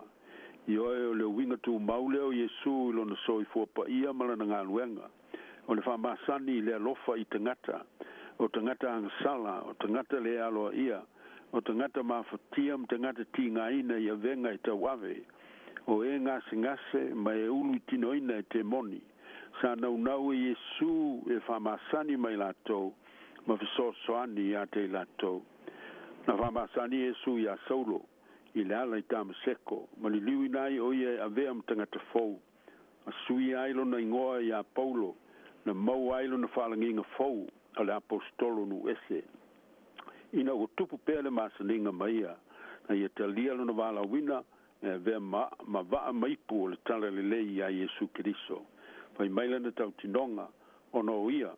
Ioe, o le uiga tumau lea o Iesu i lona soifua paia ma lana galuega, o le faamasani i le alofa i tagata, o tagata agasala, o tagata le aloaia, o tagata mafatia ma tagata tigaina i avega e tauave, o e gasegase ma e ulu i tinoina e temoni. Sa naunau e Iesu e faamasani ma i latou ma fesoasoani ia te i latou. Na faamasani Iesu iā Saulo i le ala i Tamaseko, ma liliuina ai o ia e avea ma tagata fou. Ma suia ai lona igoa ia Paulo, na maua ai lona faalagiga fou o le aposetolo nuu ese. Ina ua tupu pea le masaniga ma ia, na ia talia lona valaauina e avea ma, ma vaa ma ipu o le Talalelei iā Iesu Keriso. Fai mai lana tautinoga, Ona o ia,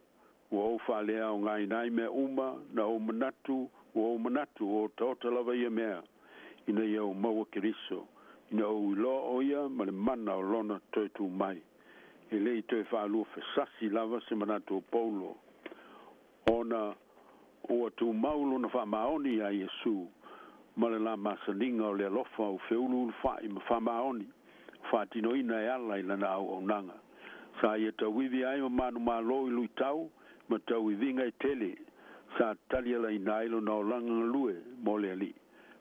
ua ou faaleaogaina ai mea uma na ou manatu, ua ou manatu o otaota lava ia mea, ina ia ou maua Keriso, ina ou iloa o ia ma le mana o lona toe tu mai. E le i toe faalua fesasi lava se manatu o Paulo, ona ua tumau lona faamaoni iā Iesu ma le la masaniga o le alofa o feuluulufa'i ma faamaoni o faatinoina e ala i lana auaunaga. Sa ia tauivi ai ma manumalo i luitau ma tauiviga e tele, sa talialaina ai lona olaga galue mo le Alii.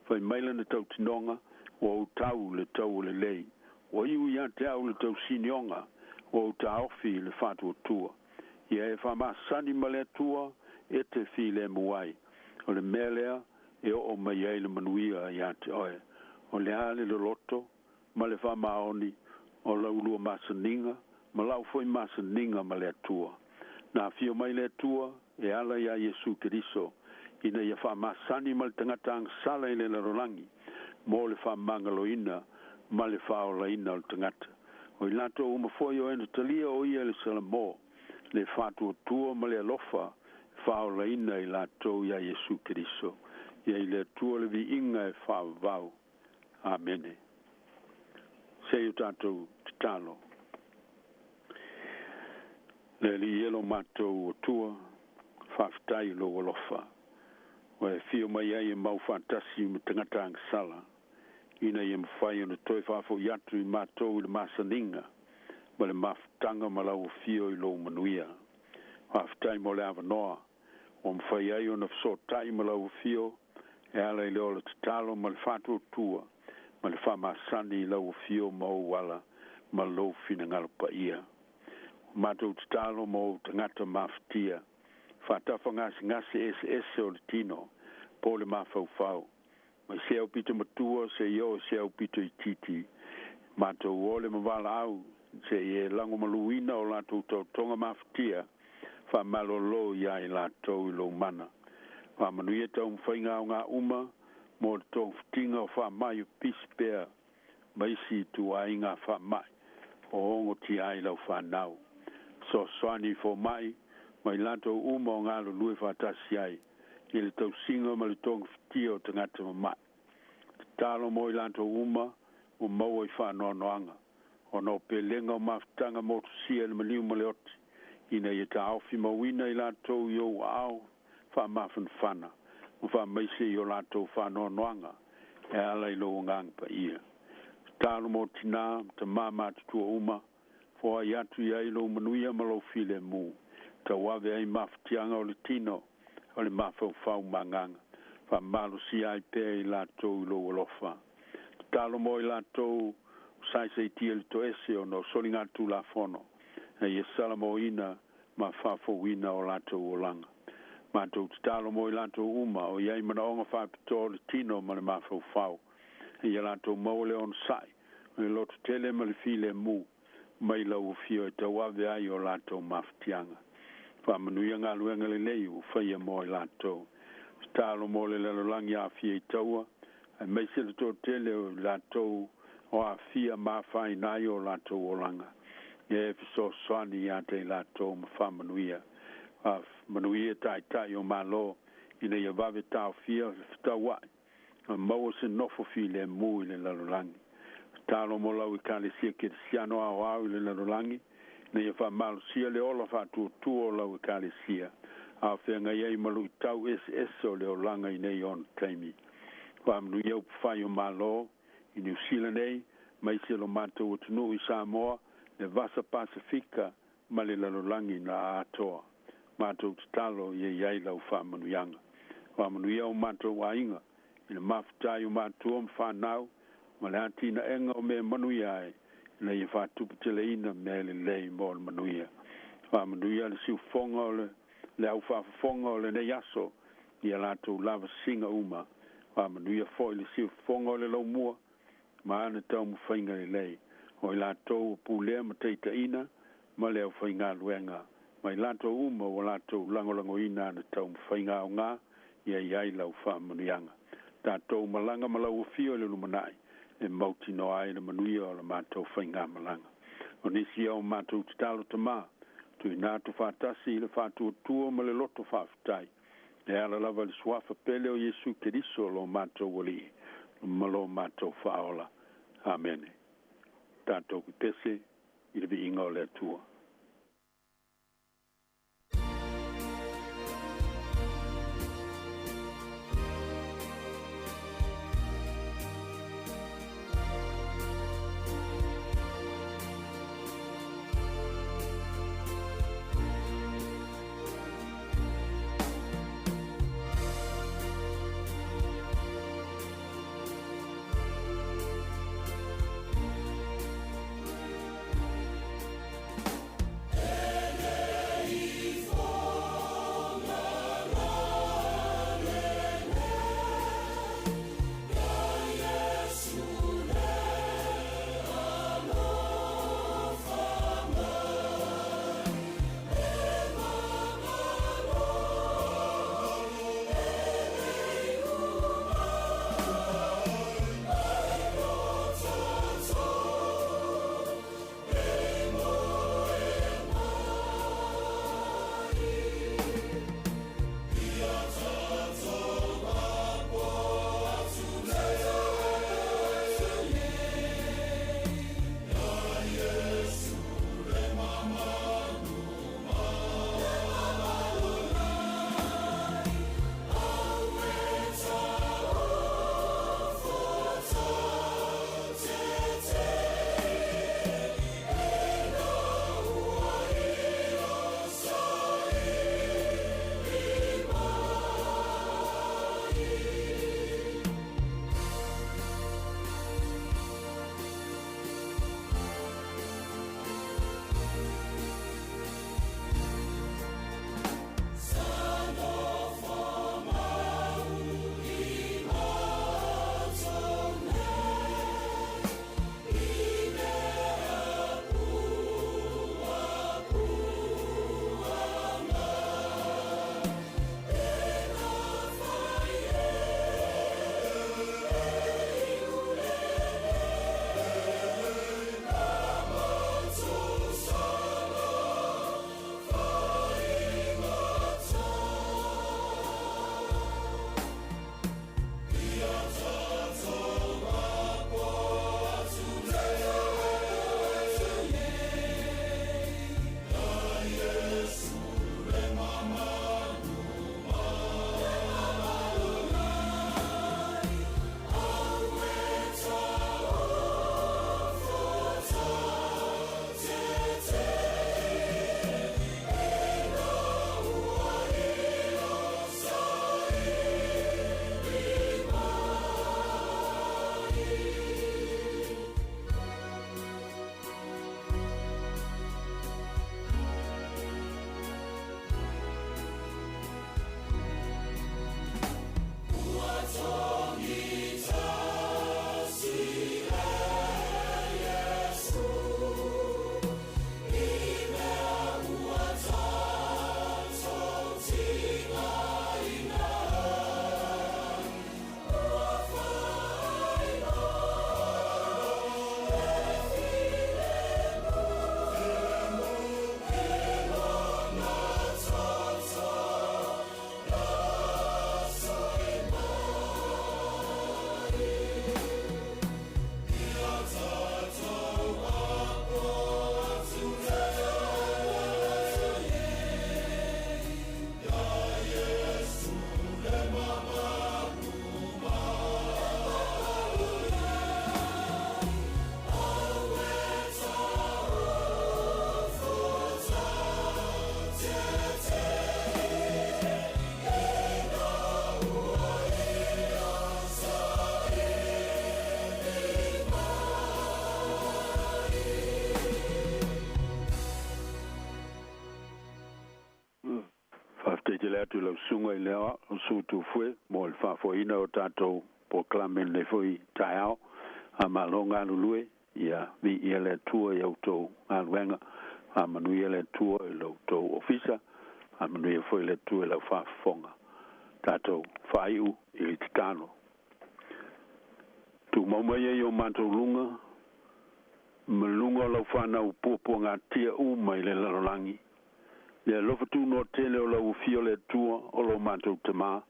Fai mai lana tautinoga, Ua ou tau le tau o lelei, ua iu ia te au le tausinioga, ua ou taofi i le faatuatua. Ia e faamasani ma le Atua e te filemu ai. O le mea lea e oo mai ai le manuia ia te oe. O le a le loloto ma le faamaoni o lau lua masaniga ma lau foi masaniga ma le Atua. Na afio mai le Atua e ala iā Iesu Keriso ina ia faamasani ma le tagata agasala i le lalolagi mo le faamagaloina ma le faaolaina o le tagata. O i latou uma foi o e na talia o ia le Salamo, le faatuatua ma le alofa e faaolaina i latou iā Iesu Keriso. Ia i le Atua le viiga e faavavau. Amene. Se i o tatou tatalo. Le Alii e lo matou Atua, faafetai i lou alofa, ua e afio mai ai e mau faatasi ma tagata agasala, ina ia mafai ona toe faafoi atu i matou i le masaniga ma le mafutaga ma lau afio i lou manuia. Faafetai mo le avanoa ua mafai ai ona fesootai ma lau afio e ala i le ola tatalo ma le faatuatua ma le faamasani i lau afio ma ou ala ma lou finagalo paia. Ua matou tatalo mo ou tagata mafatia, faatafa gasegase eseese o le tino po le mafaufau, mai se aupito matua seia oo i se aupito itiiti, matou ole ma valaau seia e lagomaluina o latou taotoga mafatia, faamalolo iā i latou i lou mana. Faamanuia taumafaiga aoga uma mo le togafitiga o faamai o pisi pea ma isi ituaiga faamai o ogotia ai lau fanau. Fesoasoani i fomai ma i latou uma o galulue faatasi ai i le tausiga ma le togafitia o tagata mama'i. Tatalo mo i latou uma ua maua i faanoanoaga ona o pelega o mafutaga motusia i le maliu ma le oti, ina ia taofi mauina i latou i ou aao faamafanafana ma faamaise i o latou faanoanoaga e ala i lou Agaga Paia. Tatalo mo tinā ma tamā matutua uma, foai atu i ai lou manuia ma lou filemu, tauave ai mafatiaga o le tino, o le mafaufau ma agaga, faamalosia ai pea i latou i lou alofa. Tatalo mo i latou o saisaitia i le toese ona o soligatulafono, ina ia salamoina ma faafouina o latou olaga. Matou tatalo mo i latou uma o i ai manaoga faapitoa o le tino ma le mafaufau, ia latou maua le onosai, o le lototele ma le filemu mai lau Afio e tauave ai o latou mafatiaga. Faamanuia galuega lelei ua faia mo i latou. Tatalo mo le lalolagi aafia i taua, aemaise le toatele o i latou o aafia ma afaina ai o latou olaga. Ia e fesoasoani ia te i latou ma faamanuia. Faamanuia taitai o Malo ina ia vave taofia le fetauai ma maua se nofo filemu i le lalolagi. Tatalo mo lau Ekalesia Kerisiano aoao i le lalolagi, ina ia faamalosia le ola faatuatua o lau Ekalesia, a o feagai ai ma luitau eseese o le olaga i nei ona taimi. Faamanuia upufai o Malo i Niu Sila nei, ma isi o lo matou atunuu i Samoa, le Vasa Pasefika ma le lalolagi na atoa. Matou tatalo ia i ai lau faamanuiaga. Faamanuia o matou aiga i le mafuta ai o matua ma fanau ma le atinaega o mea manuia ai, ina ia faatuputeleina mea lelei mo le manuia. Faamanuia le siufofoga o le le au faafofoga o lenei aso i a latou lavasiga uma. Faamanuia foi le siufofoga o le laumua ma ana taumafaiga lelei. O i latou ua pulea ma taitaiina ma le aufaigaluega ma i latou uma ua latou lagolagoina ana taumafaiga aoga, ia i ai lau faamanuiaga. Tatou malaga ma lau afio i le lumanai e mautinoa ai le manuia o la matou faigamalaga. O nisi ia o matou tatalo Tamā, tuuina atu faatasi i le faatuatua ma le loto faafetai, e ala lava i le Suafa pele o Iesu Keriso lo matou Alii ma lo matou Faaola. Amene. Tatou pepese i le viiga o le Atua. Faafetai tele atu i lau susuga i le Aoao Su Tufue mo le faafoeina o tatou polokalame i lenei foi taeao. A malo galulue Ia viia le Atua i a outou galuega, faamanuia le Atua i lo outou ofisa, faamanuia foi le Atua i lau faafofoga. Tatou faaiu i le tatalo. Tumau mai ai o matou luga, ma luga o lau fanau puapuagatia uma i le lalolagi, le alofa tunoa tele o lau Afio le Atua o lo matou Tamā,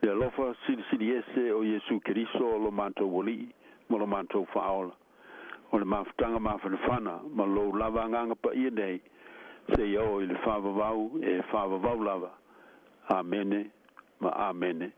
le alofa silisili ese o Iesu Keriso o lo matou Alii ma lo matou Faaola, o le mafutaga mafanafana ma lou lava Agaga Paia nei, seia oo i le faavavau e faavavau lava. Amene ma Amene.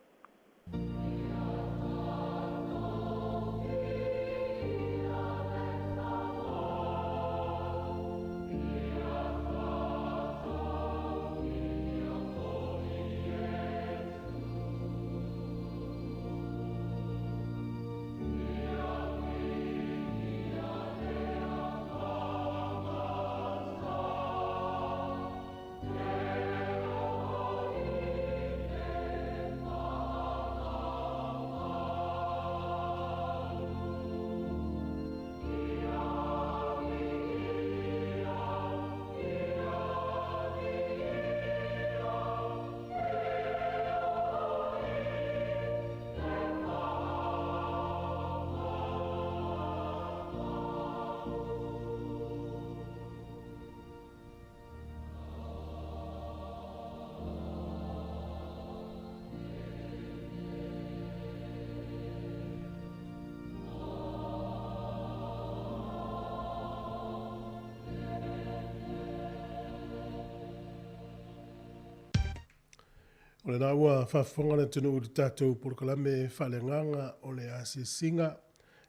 O lena ua faafofoga le atunuu i le tatou polokalame faaleagaga o le asiasiga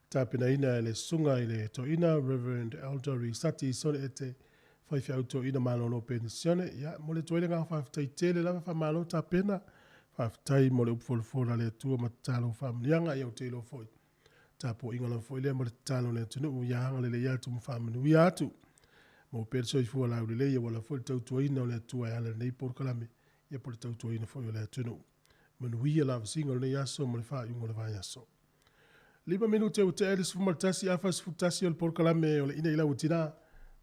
tapenaina e le Susuga i le Toeaina Rev. Elder Risati Sone Ete, faifeau toeaina malolo penisione. Ia, momoli atu ai le agaga faafetai tele lava, faamalo tapena, faafetai mo le upu folafola a le Atua ma tatalo faamanuiaga. Ia, ou te iloa foi, tapuaiga lava foi lea ma le tatalo a le atunuu ia agalelei atu ma faamanuia atu. Maua pea le soifua laulelei auala foi le tautuaina o le Atua e ala i lenei polokalame, ia po o le tautuaina foi o le atunuu. Manuia lavasiga o lenei aso ma le faaiuga o le vaiaso. 5 minute ua tea i le 11 afa 11 o le polokalame o le Ina i Lau Tina,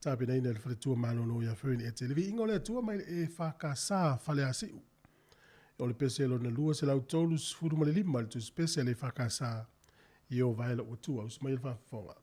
tapenaina e le Faletua Malolo ia Fern Ete. Le viiga o le Atua mai le EFKS Faleasiu. O le pese lona 235 le tusipese a le EFKS Ieova e lou Atua. Usu mai le faafofoga.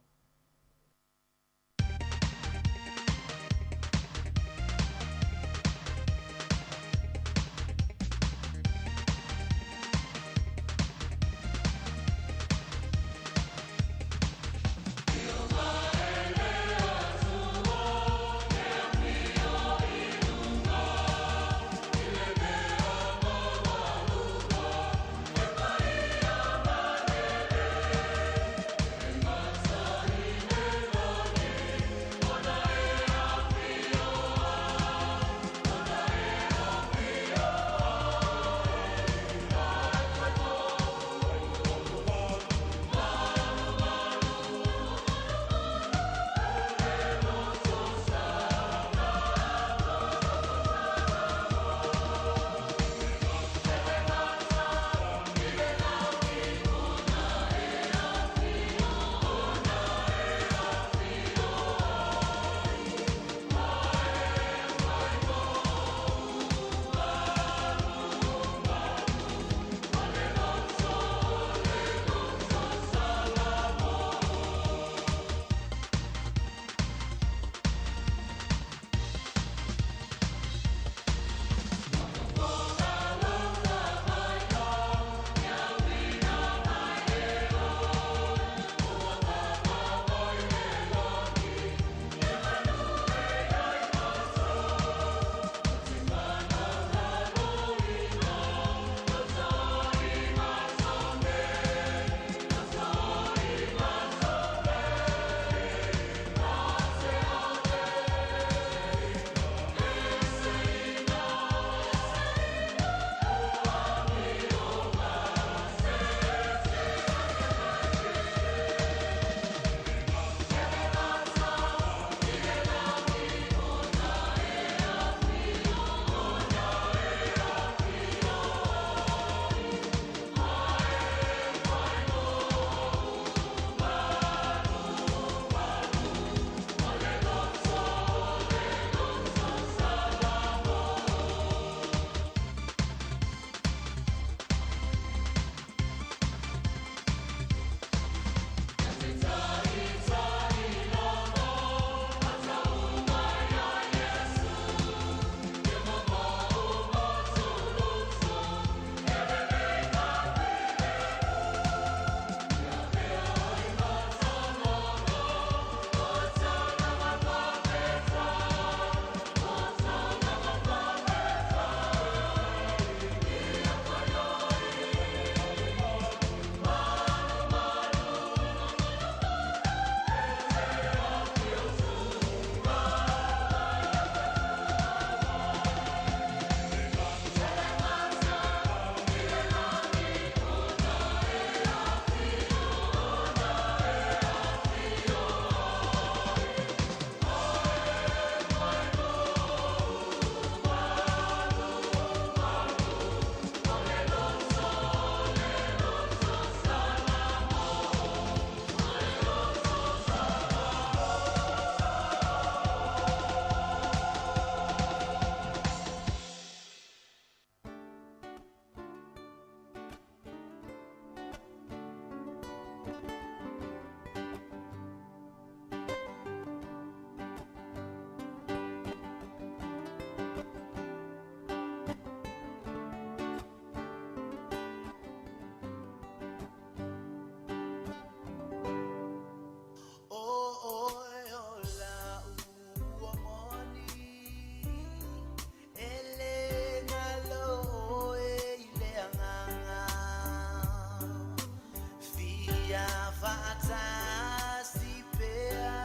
Faatasi pea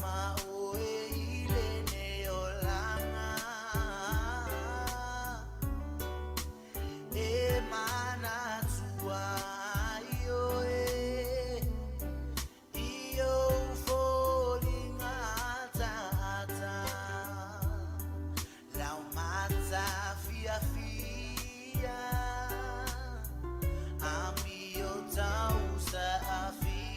ma oe i lenei olaga. E manatua ai oe i ou foliga ataata. Laumata fiafia, amio tausa afia.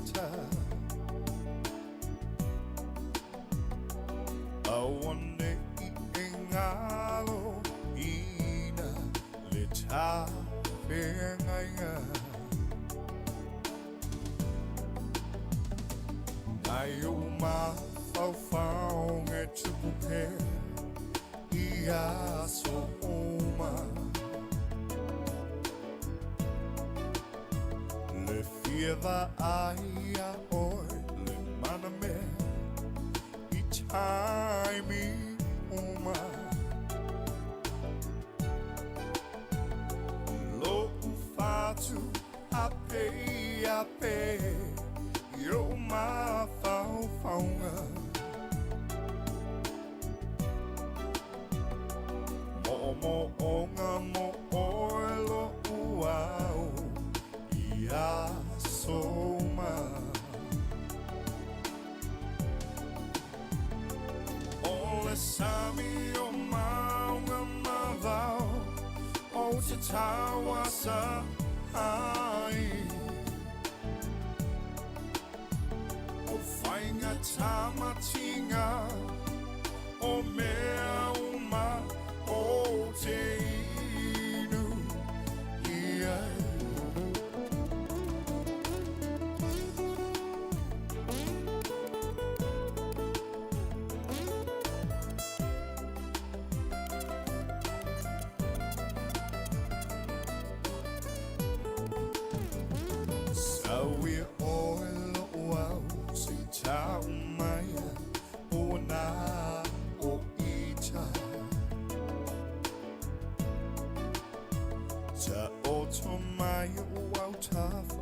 ita. Aua ne i e galo ina le tafeagaiga. Nai ou mafaufauga e tupu pea i aso uma. Le fia vaai ia oe le manamea i taimi uma. Lo'u fatu ape ape i ou mafaufauga. Mo'omo'oga mo oe lo'u ao i aso uma. O le sami o mauga ma vao ou te tauasa ai. O faiga tamatiga o mea uma ou te inu i ai. Sauia oe lo'u au se i tau mai po ua na o ita. Taoto mai o autafa,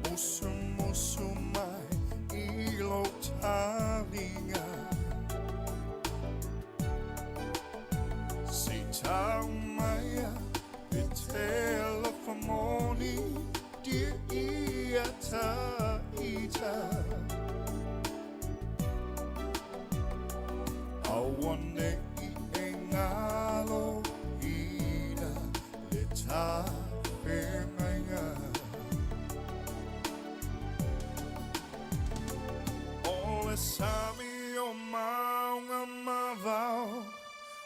musumusu mai i lou taliga. Se i tau mai e te alofa moni dia ia ta ita. Aua ne i e galo ina le tafeagaiga. O le sami o mauga ma vao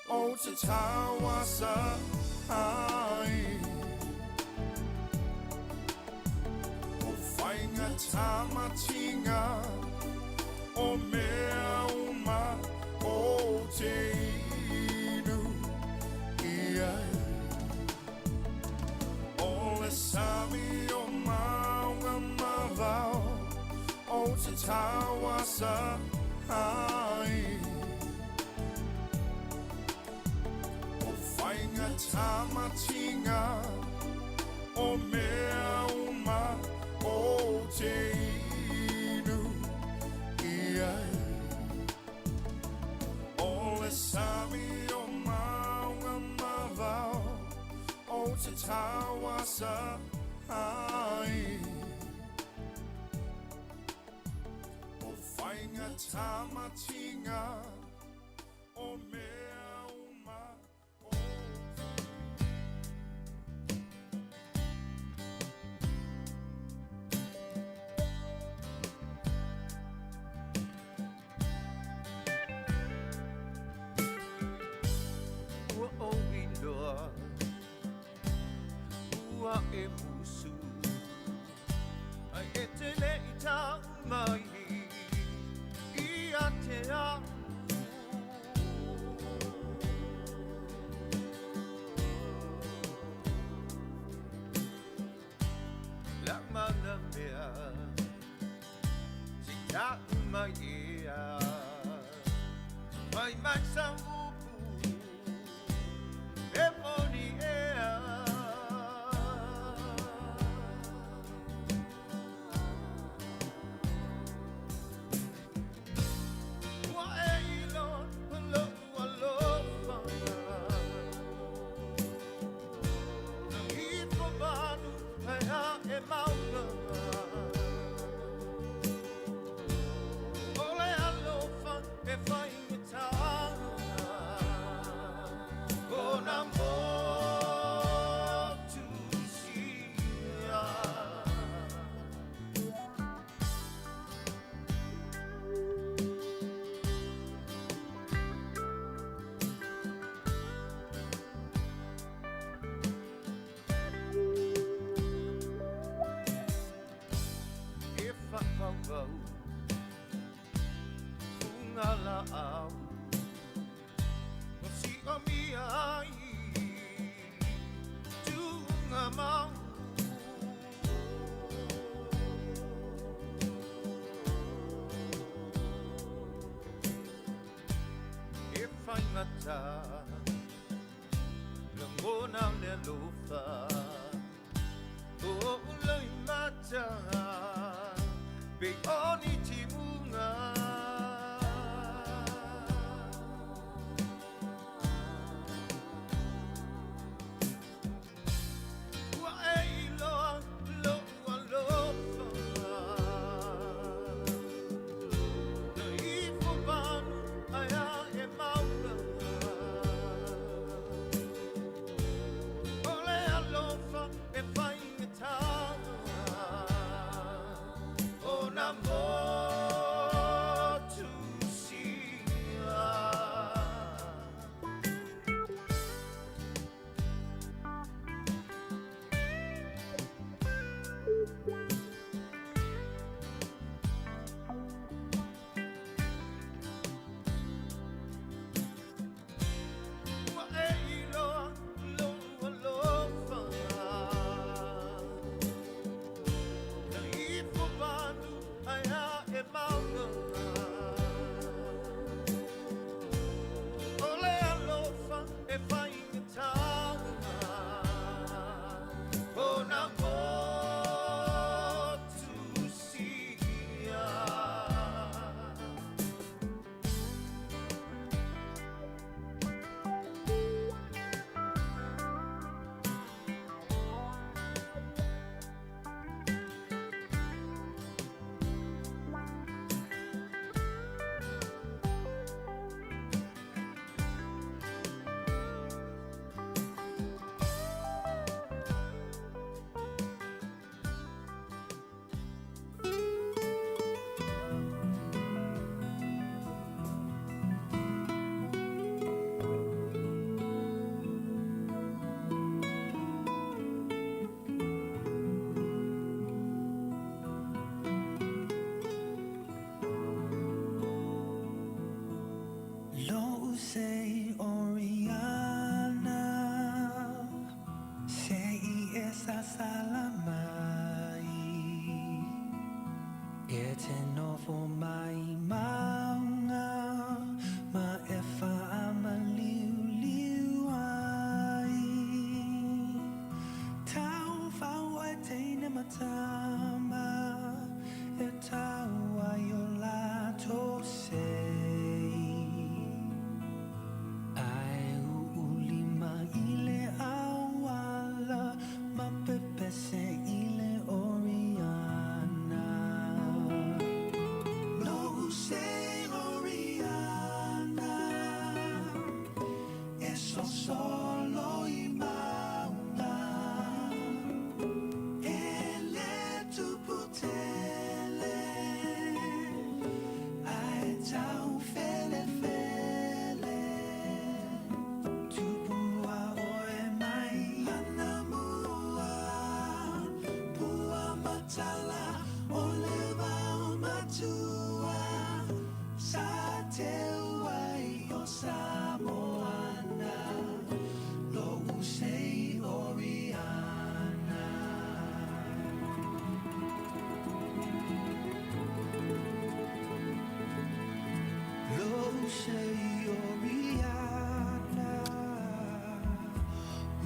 ou te tauasa ai. O faiga tamatiga o mea uma ou te inu i ai. O le sami o mauga ma vao ou te tauasa ai. O faiga tamatiga o mea uma ou te inu i ai. O le sami o mauga ma vao ou te tauasa ai. O faiga tamatiga o mea uma ou Ua ou iloa, ua e musu, ai e te le i tau mai ia te au. La mana mea, si tau mai ea, mai mai sa upu, e moni ea. Ua e iloa lo'u alofa, na ifo manu ai a e mauna. O le alofa e faigata. mafaufau Fugalaau Na siomia ai Tuugamau. E faigata lagona o le alofa O loimata Pe o ni timuga. Ua e iloa lou alofa Na ifo vanu ae ae mauna O le alofa e faigata Ona motusia. Ua e iloa lou alofa Na ifo vanu ae ae mauna O le alofa e faigata Ona motusia. Lo'u sei Oriana Se i e sasala mai E te nofo mai maunga Ma e whaamaliuliu ai Tau whau e teine matama E tau ai o lato sei Ai uulima ile auala Ma pepese ile Oriana Lo'u sei Oriana E sosolo i maunga E le tupu tele Ai tau fele fele Tupua oe mai Anamua Pua matala O le vao matua Sa te uai o Samoana Lo'u sei Oriana Lo'u sei Oriana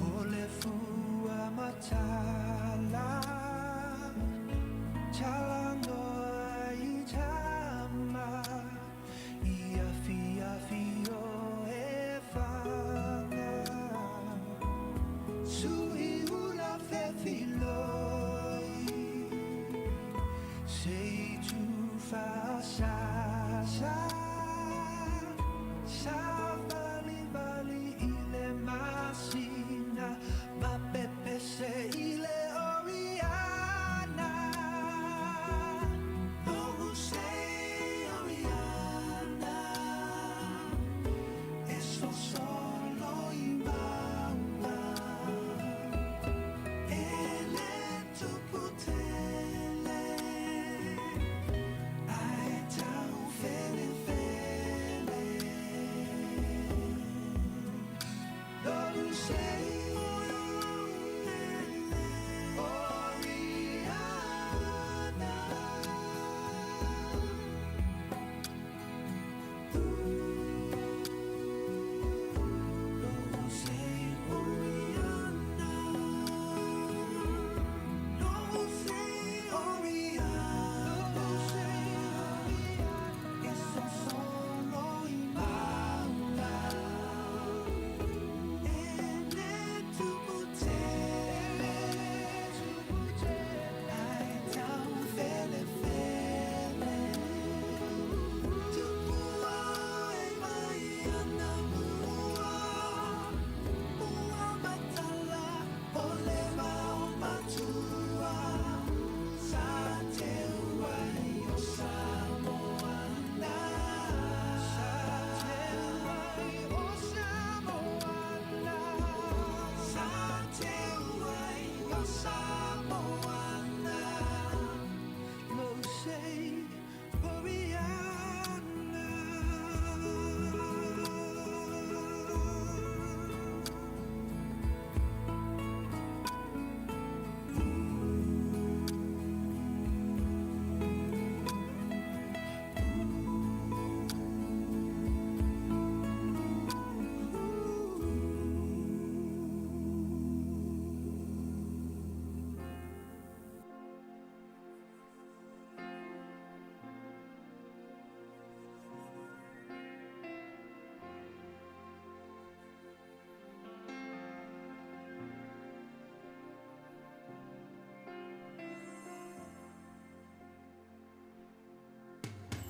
O le fua matala Talanoa i tala.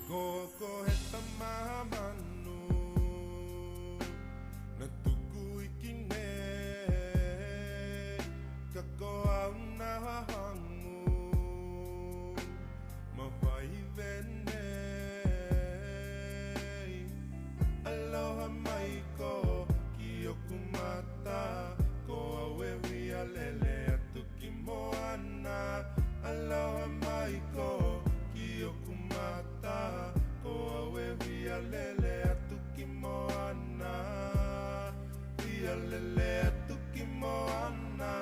Ko he tama manu Na tuku iki ne Ka ko au na hangu Ma whai vene Aloha mai ko ki oku mata Ko au e hui alele atu ki moana Aloha mai ko ki oku mata Ko au e hui alele atu ki moana Hui alele atu ki moana.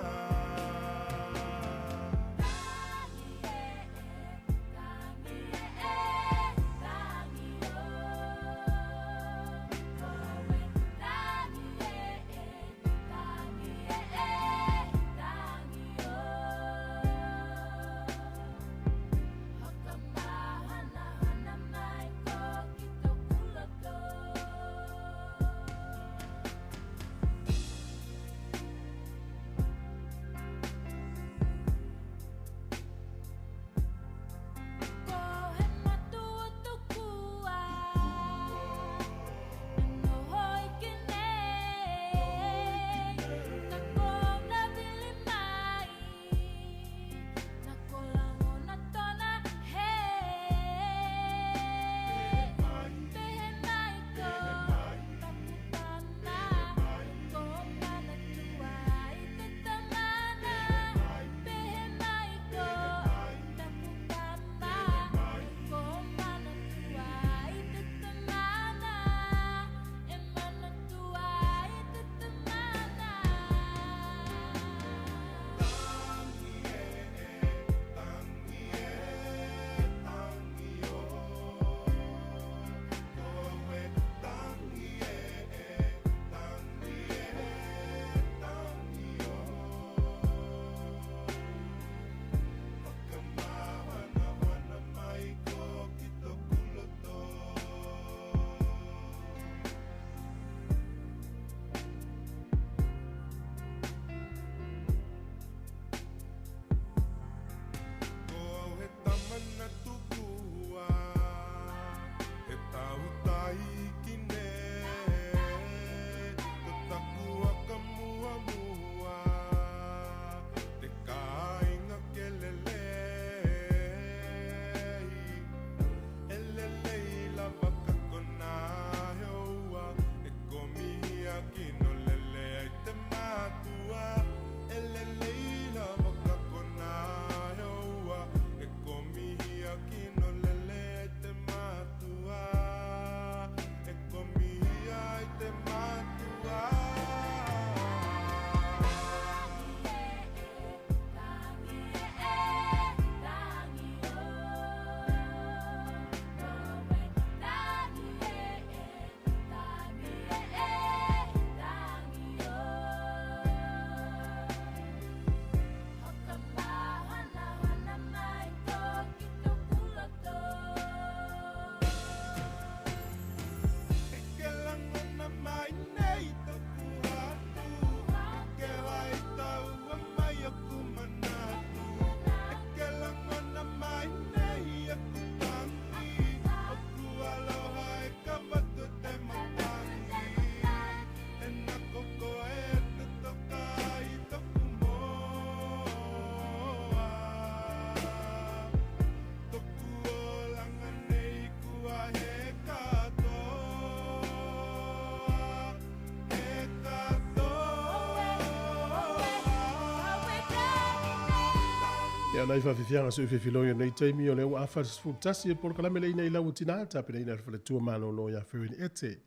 Ia nai whawhiwhianga se uwhiwhiloi o nei taimi o le ua awha 11 e polokalame le ina i lau tina tapena ina le tua malolo ia Fern Ete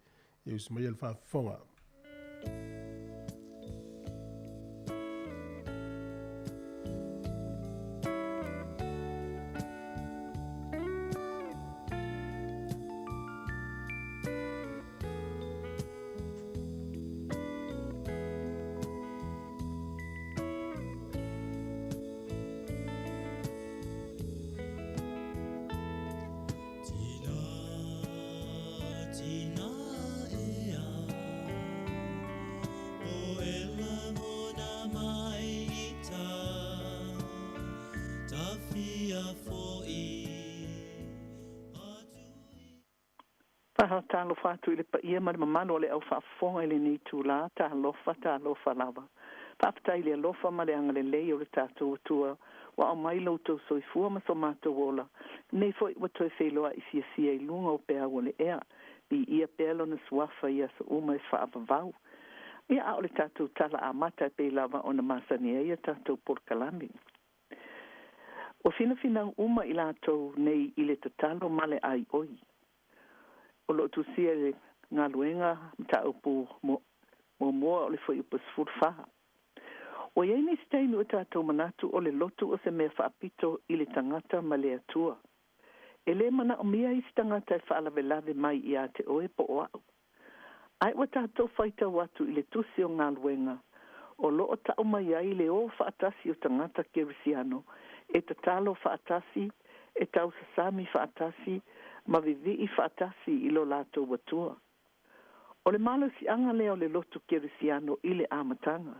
e usu mai le whaafonga. Tina, ea. Faatalofa atu i le paia ma le mamalu o le au faafofoga i lenei itulā, talofa, talofa lava. Faafetai i le alofa ma le agalelei o le tatou Atua ua aumai lo outou soifua ma so matou ola, lenei foi ua toe feiloai fiafia i luga o peau o le ea. Viia pea Lona Suafa i aso uma e faavavau. Ia, a o le tatou tala amata e pei lava ona masani ai a tatou polokalame. Ua finafinau uma i latou nei i le tatalo ma le aioi. O lo o tusia i le galuega mataupu muamua o le Fuaiupu 14. Ua i ai nisi taimi ua tatou manatu o le lotu o se mea faapito i le tagata ma le Atua. E le manaomia isi tagata e faalavelave mai ia te oe po o a'u. Ae ua tatou faitau atu i le Tusi o Galuega, o lo o tau mai ai le o faatasi o tagata Kerisiano e tatalo faatasi, e tausasami faatasi, ma vivii faatasi i lo latou Atua. O le malosiaga lea o le lotu Kerisiano i le amataga.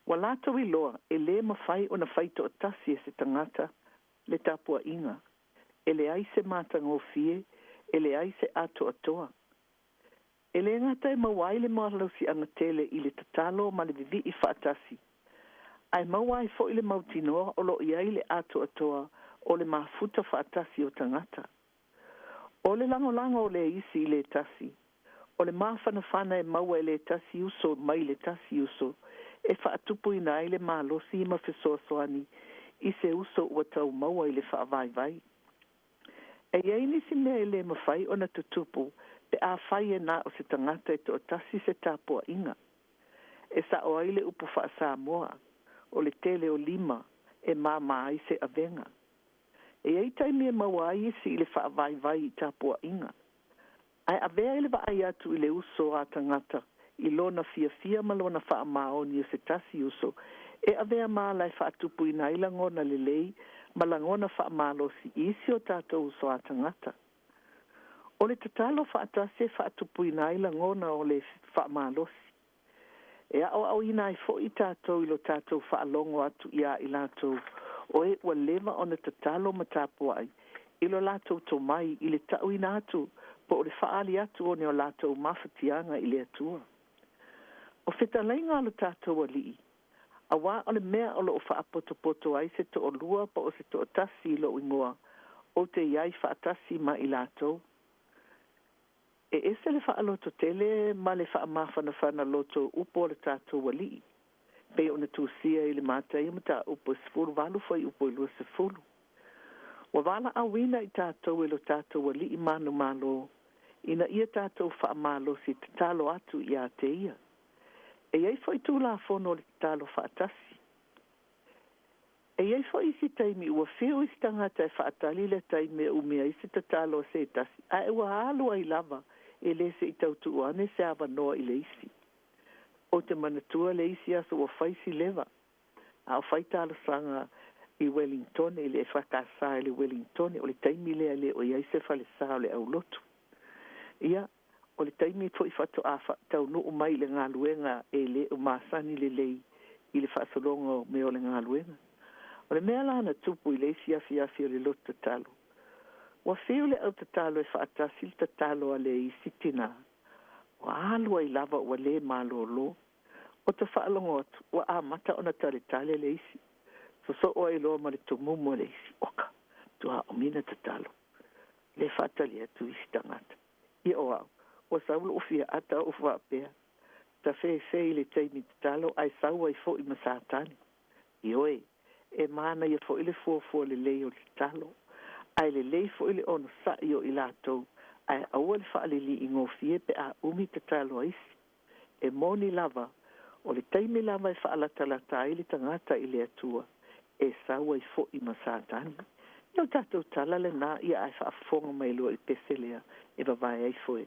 Ua latou iloa e le mafai ona fai toatasi e se tagata le tapuaiga, e leai se matagofie, e leai se atoatoa. E le gata e maua ai le malosiaga tele i le tatalo ma le vivii faatasi, ae maua ai foi le mautinoa o lo o i ai le atoatoa o le mafuta faatasi o tagata. O le lagolago o le isi i le tasi, o le mafanafana e maua e le tasi uso mai le tasi uso, e faatupuina ai le malosi ma fesoasoani i se uso ua tau maua i le faavaivai. E i ai nisi mea e le mafai ona tutupu pe a fai e na o se tagata e toatasi se tapuaiga. E sao ai le upu faa-Samoa, o le tele o lima e mama ai se avega. E i ai taimi e maua ai isi i le faavaivai i tapuaiga. Ae avea i le vaai atu i le uso a tagata i lona fiafia ma lona faamaoni o se tasi uso e avea ma ala e faatupuina ai lagona lelei ma lagona faamalosi i isi o tatou uso a tagata. O le tatalo faatasi e faatupuina ai lagona o le faamalosi. E aoaoina ai foi tatou i lo tatou faalogo atu iā i latou o e ua leva ona tatalo ma tapuai i lo latou tomai i le tauina atu po o le faaali atu o ni o latou mafatiaga i le Atua. O fetalaiga a lo tatou Alii, auā o le mea o lo o faapotopoto ai se toalua po o se toatasi i lou igoa, ou te i ai faatasi ma i latou. E ese le faalototele ma le faamafanafana loto upu o le tatou Alii, pei ona tusia i le Mataio mataupu e 18 fuaiupu e 20. Ua valaauina i tatou e lo tatou Alii manumalo, ina ia tatou faamalosi tatalo atu ia te ia. E i ai foi tulafono o le tatalo faatasi. E i ai foi isi taimi ua fiu isi tagata e faatali le taimi e umi ai se tatalo a se tasi, ae ua alu ai lava e le se i tautuu ane se avanoa i le isi. Ou te manatua le isi aso ua fai si leva, a o fai talosaga i Welingtone, i le EFKS i le Welingtone, o le taimi lea e le o i ai se falesa o le aulotu. Ia, o le taimi foi faatoa taunuu mai i le galuega e le o masani lelei i le faasologa o mea o le galuega. O le mea la na tupu i le isi afiafi o le lotu tatalo, ua fiu le au tatalo e faatasi le tatalo a le isi tinā, ua alu ai lava ua le malolo. Ou te faalogo atu ua amata ona taletale le isi, sosoo ai loa ma le tumumu a le isi, oka, matua umi ona tatalo, le faatali atu isi tagata. Ia o au, ua sau lou fia ata ou faapea, tafefe i le taimi tatalo ae sau ai foi ma Satani. Ioe, e manaia foi le fuafua lelei o le tatalo, ae lelei foi le onosai o i latou, ae aua le faaliliigofie pe a umi tatalo a isi. E moni lava, o le taimi lava e faalatalata ai le tagata i le Atua, e sau ai foi ma Satani. Ia o le tatou tala lena, ia ae faafofoga mai loa i le pese lea e vavae ai foe.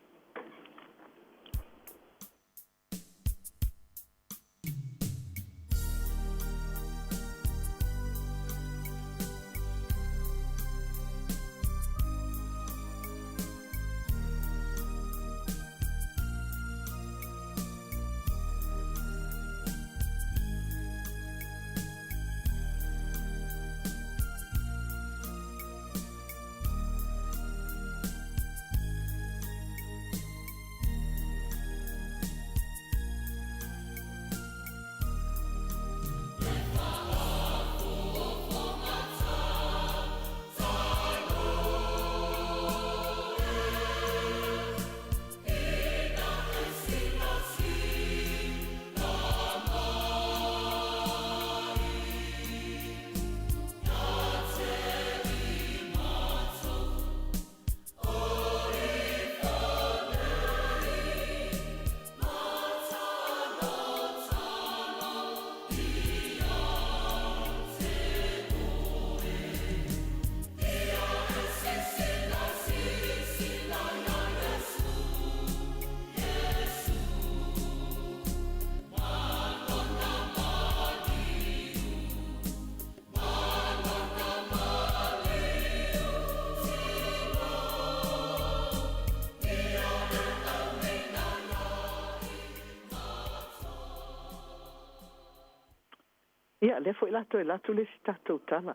Ia, lea foi la toe alu atu le isi tatou tala.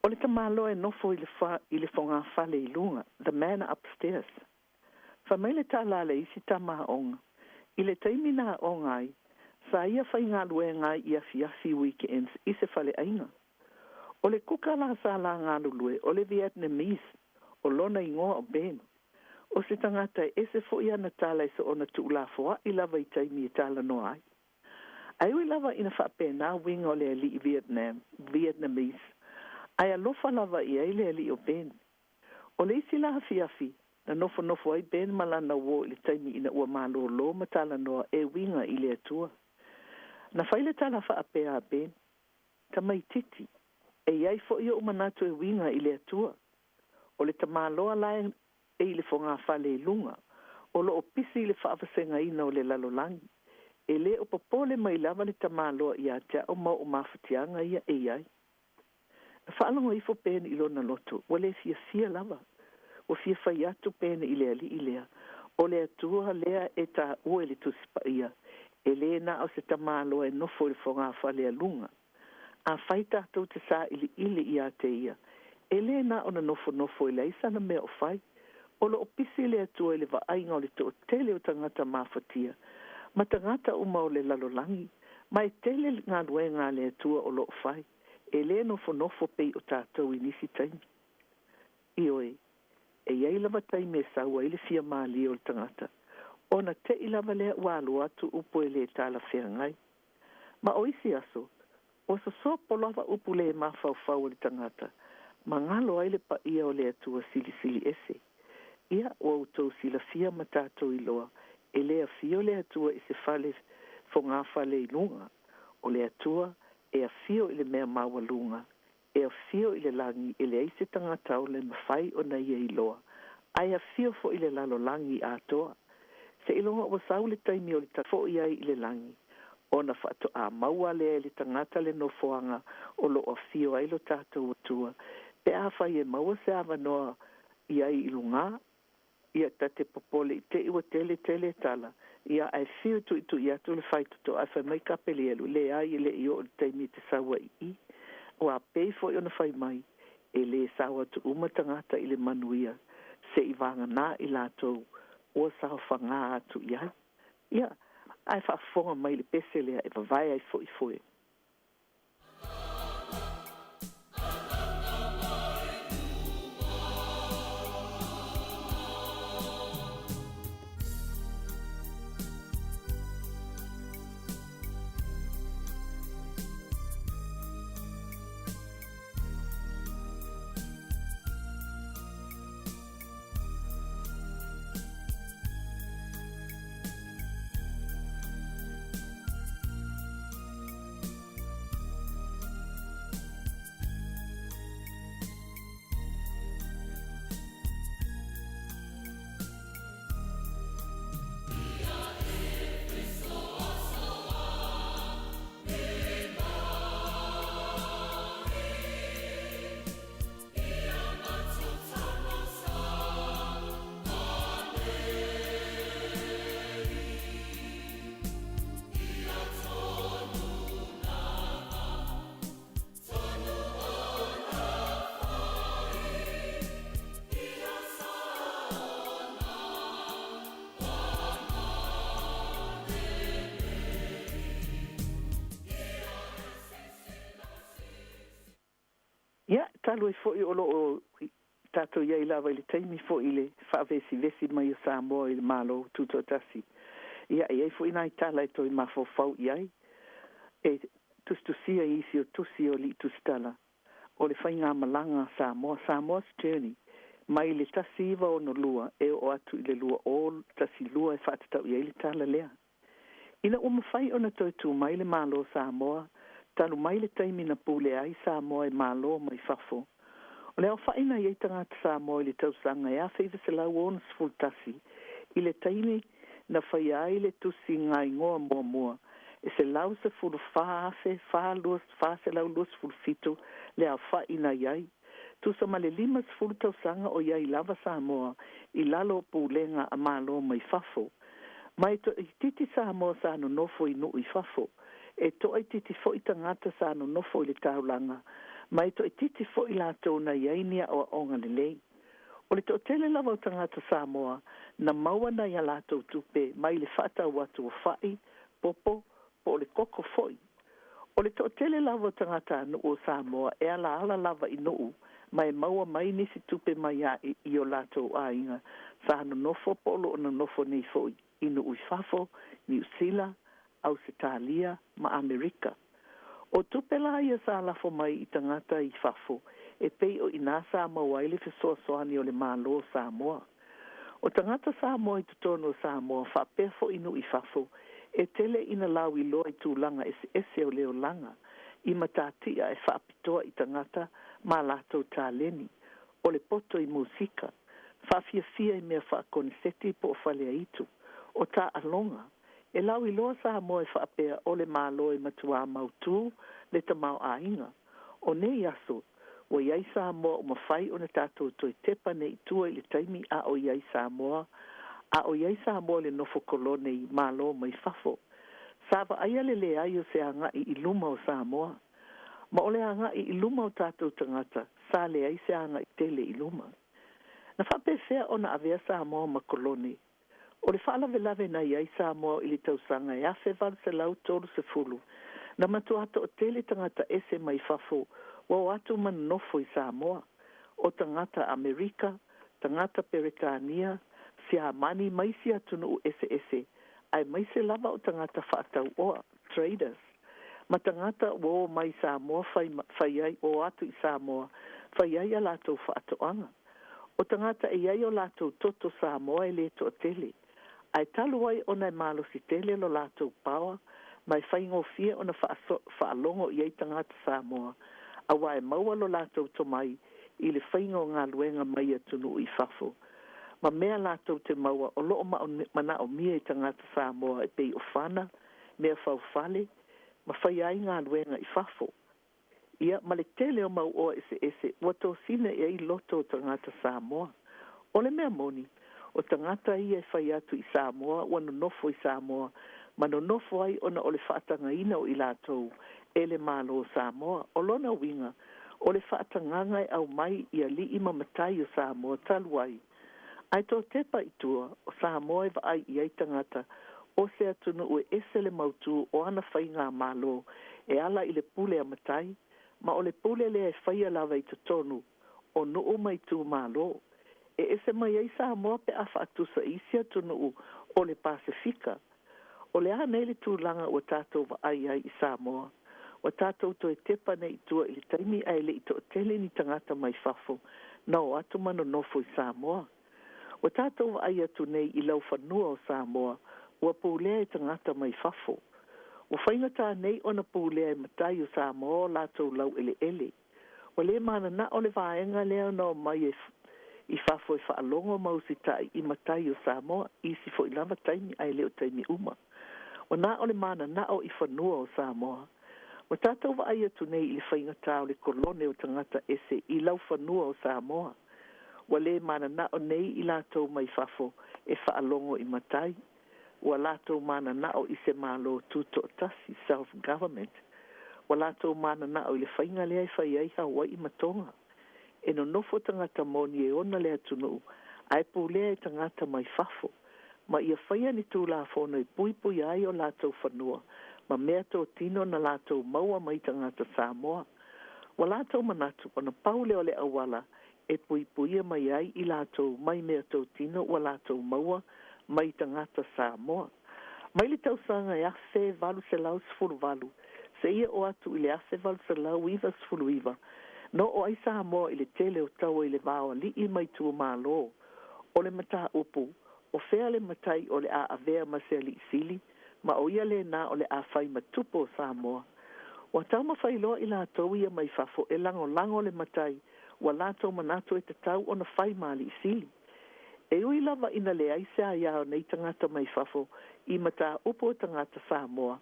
O le tamaloa e nofo i le fa, i le fogafale i luga, the man upstairs. Fai mai le tala a le isi tama aoga, i le taimi na aoga ai, sa ia faigaluega ai i afiafi weekends i se faleaiga. O le kuka la sa la galulue, o le Vietnamese, o lona igoa o Ben. O se tagata e ese foi ana tala i soona tuulafoa'i lava i taimi e talanoa ai. Ae ui lava ina faapena uiga o le alii Vietnam, Vietnamese, ae alofa lava i ai le alii o Ben. O le isi la afiafi, na nofonofo ai Ben ma lana uō i le taimi ina ua malōlō ma talanoa e uiga i le Atua. Na fai le tala faapea a Ben, Tamaitiiti, e i ai foi o'u manatu e uiga i le Atua. O le tamaloa la e i le fogafale i luga, o lo o pisi i le faavasegaina o le lalolagi. E le o popole mai lava le tamaloa ia te a'u ma o'u mafatiaga ia e i ai. Na faalogo ifo Ben i lona loto, ua le fiafia lava. Ua fia fai atu Ben i le alii lea, o le Atua lea e taua i le Tusi Paia, e le na o se tamaloa e nofo i le fogafale a luga. Afai tatou te sailiili ia te ia, e le na ona nofonofo e leai sana mea o fai. O lo o pisi le Atua i le vaaiga o le toatele o tagata mafatia, ma tagata uma o le lalolagi, ma e tele galuega a le Atua o lo o fai, e le nofonofo pei o tatou i nisi taimi. Ioe, e i ai lava taimi e sau ai le fia malie o le tagata, ona te'i lava lea ua alu atu upu e le talafeagai. Ma o isi aso, ua sosopo lava upu le mafaufau o le tagata, ma galo ai le paia o le Atua Silisili Ese. Ia, ua outou silafia ma tatou iloa, e le afio le Atua i se fale fogafale i luga. O le Atua e afio i le mea maualuga, e afio i le lagi e leai se tagata ola e mafai ona ia iloa, ae afio foi i le lalolagi atoa. Seiloga ua sau le taimi o le fo'i ai i le lagi, ona faatoa maua lea e le tagata le nofoaga o lo o afio ai lo tatou Atua, pe afai e maua se avanoa i ai i luga. Ia ta te popole i te i ua tele tele tala, ia ae fiu tuitui atu le faitotoa ae fai mai Kapelielu, leai e le i oo le taimi e te sau ai i i. Aua pei foi ona fai mai, e lē sao atu uma tagata i le manuia, se'i vagana i latou ua saofagā atu i ai. Ia, ae faafofoga mai i le pese lea e vavae ai foi foe. Ia, talu ai foi o lo o tatou i ai lava i le taimi foi i le faavesivesi mai o Samoa i le Malo Tutoatasi, ia, e i ai foi nai tala e toe mafaufau i ai, e tusitusia i isi o tusi o Alii Tusitala, o le faigamalaga a Samoa, Samoa's Journey, mai le 1962 e oo atu i le 2012 e faatatau i ai le tala lea. Ina ua mafai ona toe tu mai le Malo o Samoa talu mai le taimi na pulea ai Samoa e Malo mai fafo, o le aofa'i na i ai tagata Samoa i le tausaga e 1961 i le taimi na faia ai le tusiga igoa muamua, e 114,427 le aofa'i na i ai, tusa ma le 50 tausaga o i ai lava Samoa i lalo o pulega a Malo mai fafo. Ma e toaitiiti Samoa sa nonofo i nuu i fafo. E toaitiiti foi tagata sa nonofo i le taulaga, ma e toaitiiti foi latou na i ai ni aoaoga lelei. O le toatele lava o tagata Samoa na maua nai a latou tupe mai le faatau atu o fa'i, popo, po o le koko foi. O le toatele lava o tagatanuu o Samoa e alaala lava i nuu ma e maua mai nisi tupe mai ae i o latou aiga sa nonofo po o lo o nonofo nei foi i nuu i fafo, Niu Sila, Ausetalia ma Amerika. O tupe la ia sa lafo mai i tagata i fafo e pei o inā sa maua ai le fesoasoani o le Malo o Samoa. O tagata Samoa i totonu o Samoa faapea foi nuu i fafo e tele ina lauiloa i tulaga eseese o le olaga, i matatia e faapitoa i tagata ma a latou taleni, o le poto i musika, faafiafia i mea faakoneseti po o faleaitu, o taaloga. E lauiloa Samoa e faapea o le Malo e matuā mautū le tamaoaiga. O nei aso, ua i ai Samoa ua mafai ona tatou toe tepa nei i tua i le taimi a o i ai Samoa, a o i ai Samoa i le nofo kolone i Malo mai fafo. Sa vaaia le leai o se agai i luma o Samoa. Ma o le agai i luma o tatou tagata, sa leai se agai tele i luma. Na faapefea ona avea Samoa ma kolone? O le faalavelave na i ai Samoa i le tausaga e 1830, na matuā toatele tagata ese mai fafo ua o atu ma nonofo i Samoa, o tagata Amerika, tagata Peretania, Siamani ma isi atunuu eseese, aemaise lava o tagata faatau oa, traders, ma tagata ua o mai i Samoa fai, fai ai, o atu i Samoa fai ai a latou faatoaga. O tagata e i ai o latou toto Samoa e le toatele, ae talu ai ona e malosi tele lo latou paoa ma e faigofie ona faalogo i ai tagata Samoa, aua e maua lo latou tomai i le faiga o galuega mai atunuu i fafo ma mea latou te maua o lo o manaomia i tagata Samoa e pei o fana, mea faufale, ma faia ai galuega i fafo. Ia, ma le tele o mau oa eseese ua tosina i ai loto o tagata Samoa. O le mea moni, o tagata ia e fai atu i Samoa ua nonofo i Samoa ma nonofo ai ona o le faatagaina o i latou e le Malo o Samoa. O lona uiga, o le faatagaga e aumai i alii ma matai o Samoa talu ai. Ae toe tepa i tua, o Samoa e vaai i ai tagata o se atunuu e ese le mautū o ana faigamalo e ala i le pule a matai, ma o le pule lea e faia lava i totonu o nuu ma itumalo. E ese mai ai Samoa pe a faatusa i isi atunuu o le Pasefika. O le a nei le tulaga ua tatou vaai ai i Samoa? Ua tatou toe tepa nei i tua i le taimi ae le i toatele ni tagata mai fafo na o atu ma nonofo i Samoa. Ua tatou vaai atu nei i laufanua o Samoa ua pulea e tagata mai fafo. Ua faigata nei ona pulea e matai o Samoa o latou laueleele. Ua le mananao le vaega lea ona omai i fafo e faalogo ma usitai i matai o Samoa i isi foi lava taimi ae le o taimi uma. Ua na o le mananao i fanua o Samoa. Ua tatou vaai atu nei i le faigata o le kolone o tagata ese i laufanua o Samoa. Ua le mananao nei i latou mai fafo e faalogo i matai. Ua latou mananao i se Malo tutoatasi, self government. Ua latou mananao i le faiga lea e fai ai Hawaii ma Toga. E nonofo tagata moni e ona le atunuu ae pulea e tagata mai fafo, ma ia faia ni tulafono e puipuia ai o latou fanua ma meatotino na latou maua mai tagata Samoa. Ua latou manatu ona pau lea o le auala e puipuia mai ai i latou mai meatotino ua latou maua mai tagata Samoa. Mai le tausaga e 1818 seia oo atu i le 1899, na oo ai Samoa i le tele o taua i le va o alii ma itumalo. O le mataupu, o fea le matai o le a avea ma se alii sili, ma o ia lena o le a fai ma tupu o Samoa. Ua taumafai loa i latou ia mai fafo e lagolago le matai ua latou manatu e tatau ona fai ma alii sili. E ui lava ina leai se aia o nei tagata mai fafo i mataupu o tagata Samoa,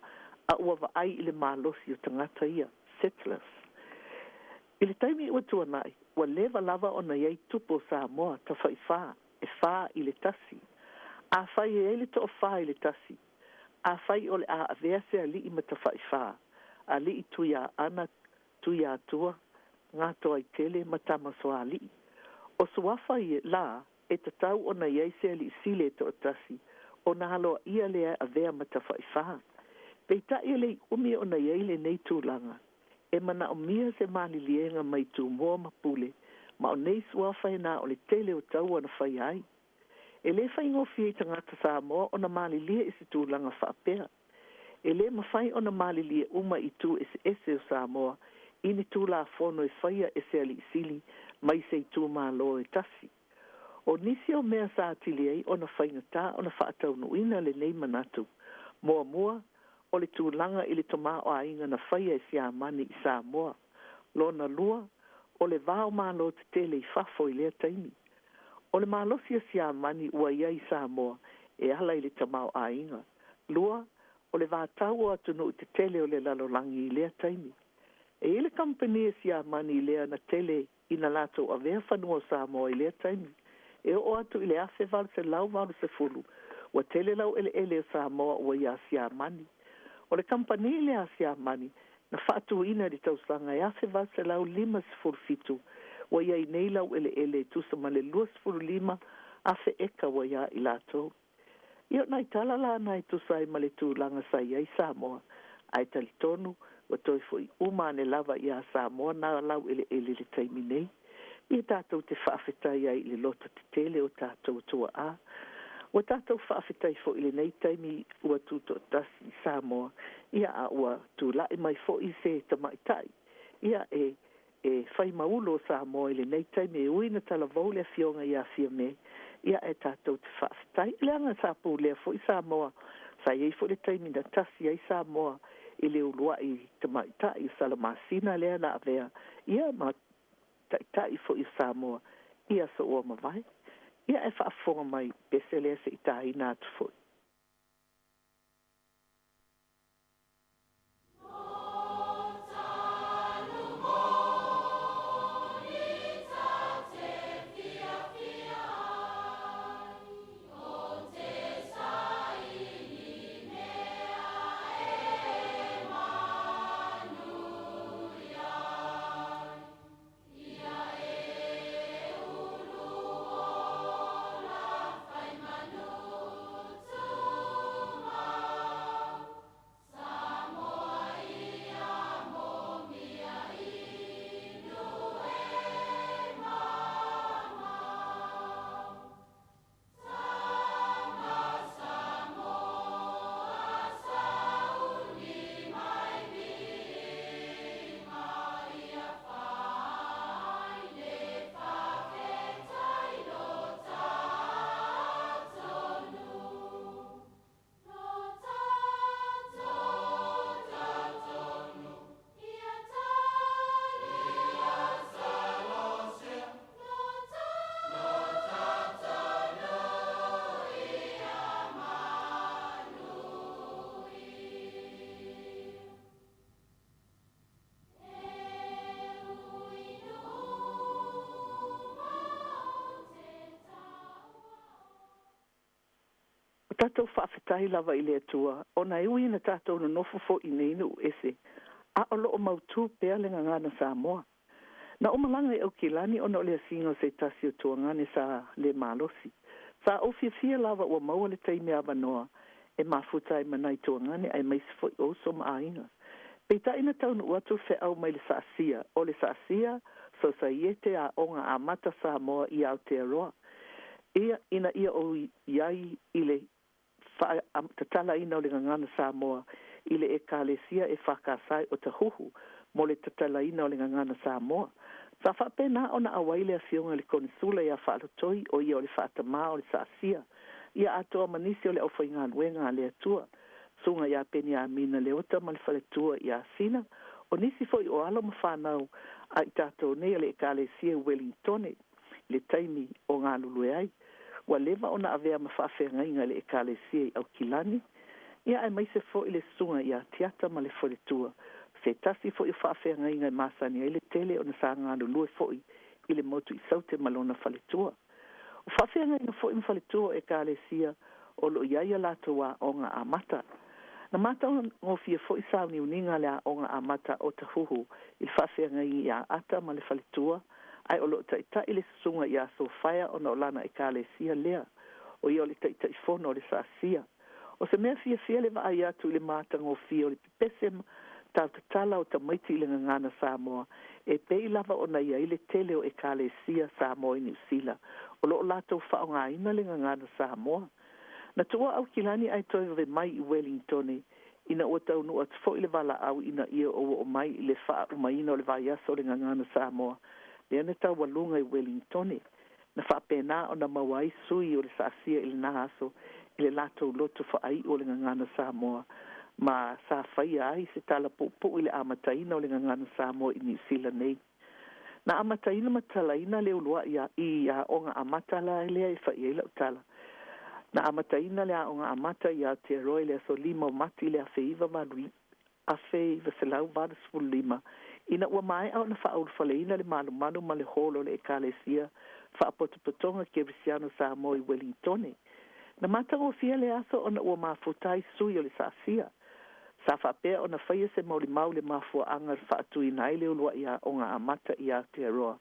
a ua vaai i le malosi o tagata ia, settlers. I le taimi ua tuanai, ua leva lava ona i ai tupu o Samoa, tafaifā, e fa i le tasi. Afai e i ai le toafa i le tasi, Afai o le a avea se alii ma tafaifā, Alii Tuiaana, Tuiatua, Gatoaitele ma Tamasoalii. O suafa ia la e tatau ona i ai se alii sili e toatasi ona aloaia lea e avea ma tafaifā. Peitai e le i umi ona i ai lenei tulaga, e manaomia se maliliega mai Tumua ma Pule, ma o nei suafa e na o le tele o taua na faia ai. E le faigofie i tagata Samoa ona malilie i se tulaga faapea. E le mafai ona malilie uma itu eseese o Samoa i ni Tulafono e faia e se Alii Sili mai se itumalo e tasi. O nisi o mea sa atili ai ona faigata ona faataunuuina lenei manatu, muamua, o le tulaga i le tamaoaiga na faia e Siamani i Samoa. Lona lua, o le va o Malo tetele i fafo i lea taimi. O le malosi o Siamani ua i ai i Samoa e ala i le tamaoaiga. Lua, o le vatau o atunuu tetele o le lalolagi i lea taimi. E i ai le kamupani a Siamani lea na tele ina latou avea fanua o Samoa i lea taimi. E oo atu i le 1880, ua tele laueleele o Samoa ua iā Siamani. O le kamupani lea a Siamani, na faatuina i le tausaga e 1857, ua i ai nei laueleele e tusa ma le 25,000 eka ua iā i latou. Ia o nai tala la na e tusa ai ma le tulaga sa i ai Samoa, ae talitonu ua toe foi uma ane lava iā Samoa nā laueleele i le taimi nei. Ia tatou te faafetai ai i le loto tetele o tatou tuaa. Ua tatou faafetai foi i lenei taimi ua tutoatasi Samoa, ia a ua tulai mai foi se tamaitai, ia e e fai ma ulu o Samoa i lenei taimi e ui ina talavou le afioga ia Fiame, ia ae tatou te faafetai. Leaga sa pulea foi Samoa, sa i ai foi le taimi na tasi ai Samoa i le uluai tamaitai o Salamasina lea na avea ia ma taitai foi o Samoa i aso ua mavae. Ia ae faafofoga mai pese lea se i taina atu foi. Ua tatou faafetai lava i le Atua ona e ui ina tatou nonofo foi i nei nuu ese, a o lo o mautū pea le gagana Samoa. Na ou malaga i Aukilani ona o le asiga o se tasi o tuagane sa le malosi. Sa ou fiafia lava ua maua le taimi avanoa e mafuta ai ma nai tuagane aemaise foi o uso ma aiga. Peitai na taunuu atu le feau mai le Saasia, o le Saasia, Sosaiete Aoga Amata Samoa i Aotearoa, ia ina ia ou i ai i le faatatalaina o le gagana Samoa i le Ekalesia EFKS i Otahuhu mo le tatalaina o le gagana Samoa. Sa faapena ona auai le Afioga i le Konesula ia Faalotoi, o ia o le faatamā o le Saasia, ia atoa ma nisi o le aufaigaluega a le Atua, Susuga ia Peniamina Leota ma le faletua ia Sina, o nisi foi o alo ma fanau a i tatou nei a le Ekalesia i Uelintone i le taimi o galulue ai. Ua leva ona avea ma faafeagaiga i le Ekalesia i Aukilani, ia aemaise foi le susuga ia Tiata ma le faletua, se tasi foi o faafeagaiga e masani ai le tele ona sa galulue foi i le motu i Saute ma lona faletua. O faafeagaiga foi ma faletua o Ekalesia o lo o i ai a latou aoga amata. Na matagofie foi sauniuniga a le Aoga Amata o Otahuhu i le faafeagaiga ia Ata ma le faletua, ae o lo o taitai le susuga ia Sofaia ona o lana ekalesia lea, o ia o le Taitaifono o le SASIA. O se mea fiafia le vaai atu i le matagofie o le pepese ma tautatala o tamaiti i le gagana Samoa e pei lava ona i ai le tele o ekalesia Samoa i Niu Sila o lo o latou faaaogaina le gagana Samoa. Na tuua Aukilani ae toe vave mai i Uelintone ina ua taunuu atu foi le valaau ina ia ou oo mai i le faaaumaina o le vaiaso o le Gagana Samoa lea na taualuga i Uelintone. Na faapena ona maua ai sui o le SASIA i lena aso i le latou loto faaiu o le Gagana Samoa ma sa faia ai se tala puupuu i le amataina o le Gagana Samoa i Niu Sila nei. Na amataina ma tatalaina le uluai i Aoga Amata la lea e fai ai lau tala. Na amataina le Aoga Amata i Aotearoa i le aso 5 o Mati i le 1985, ina ua maea ona faaulufaleina le malumalu ma le hall o le Ekalesia Faapotopotoga Kerisiano Samoa i Uelintone. Na matagofie le aso ona ua mafuta ai sui o le SASIA. Sa faapea ona faia se molimau i le mafuaaga na faatuina ai le uluai aoga amata i Aotearoa,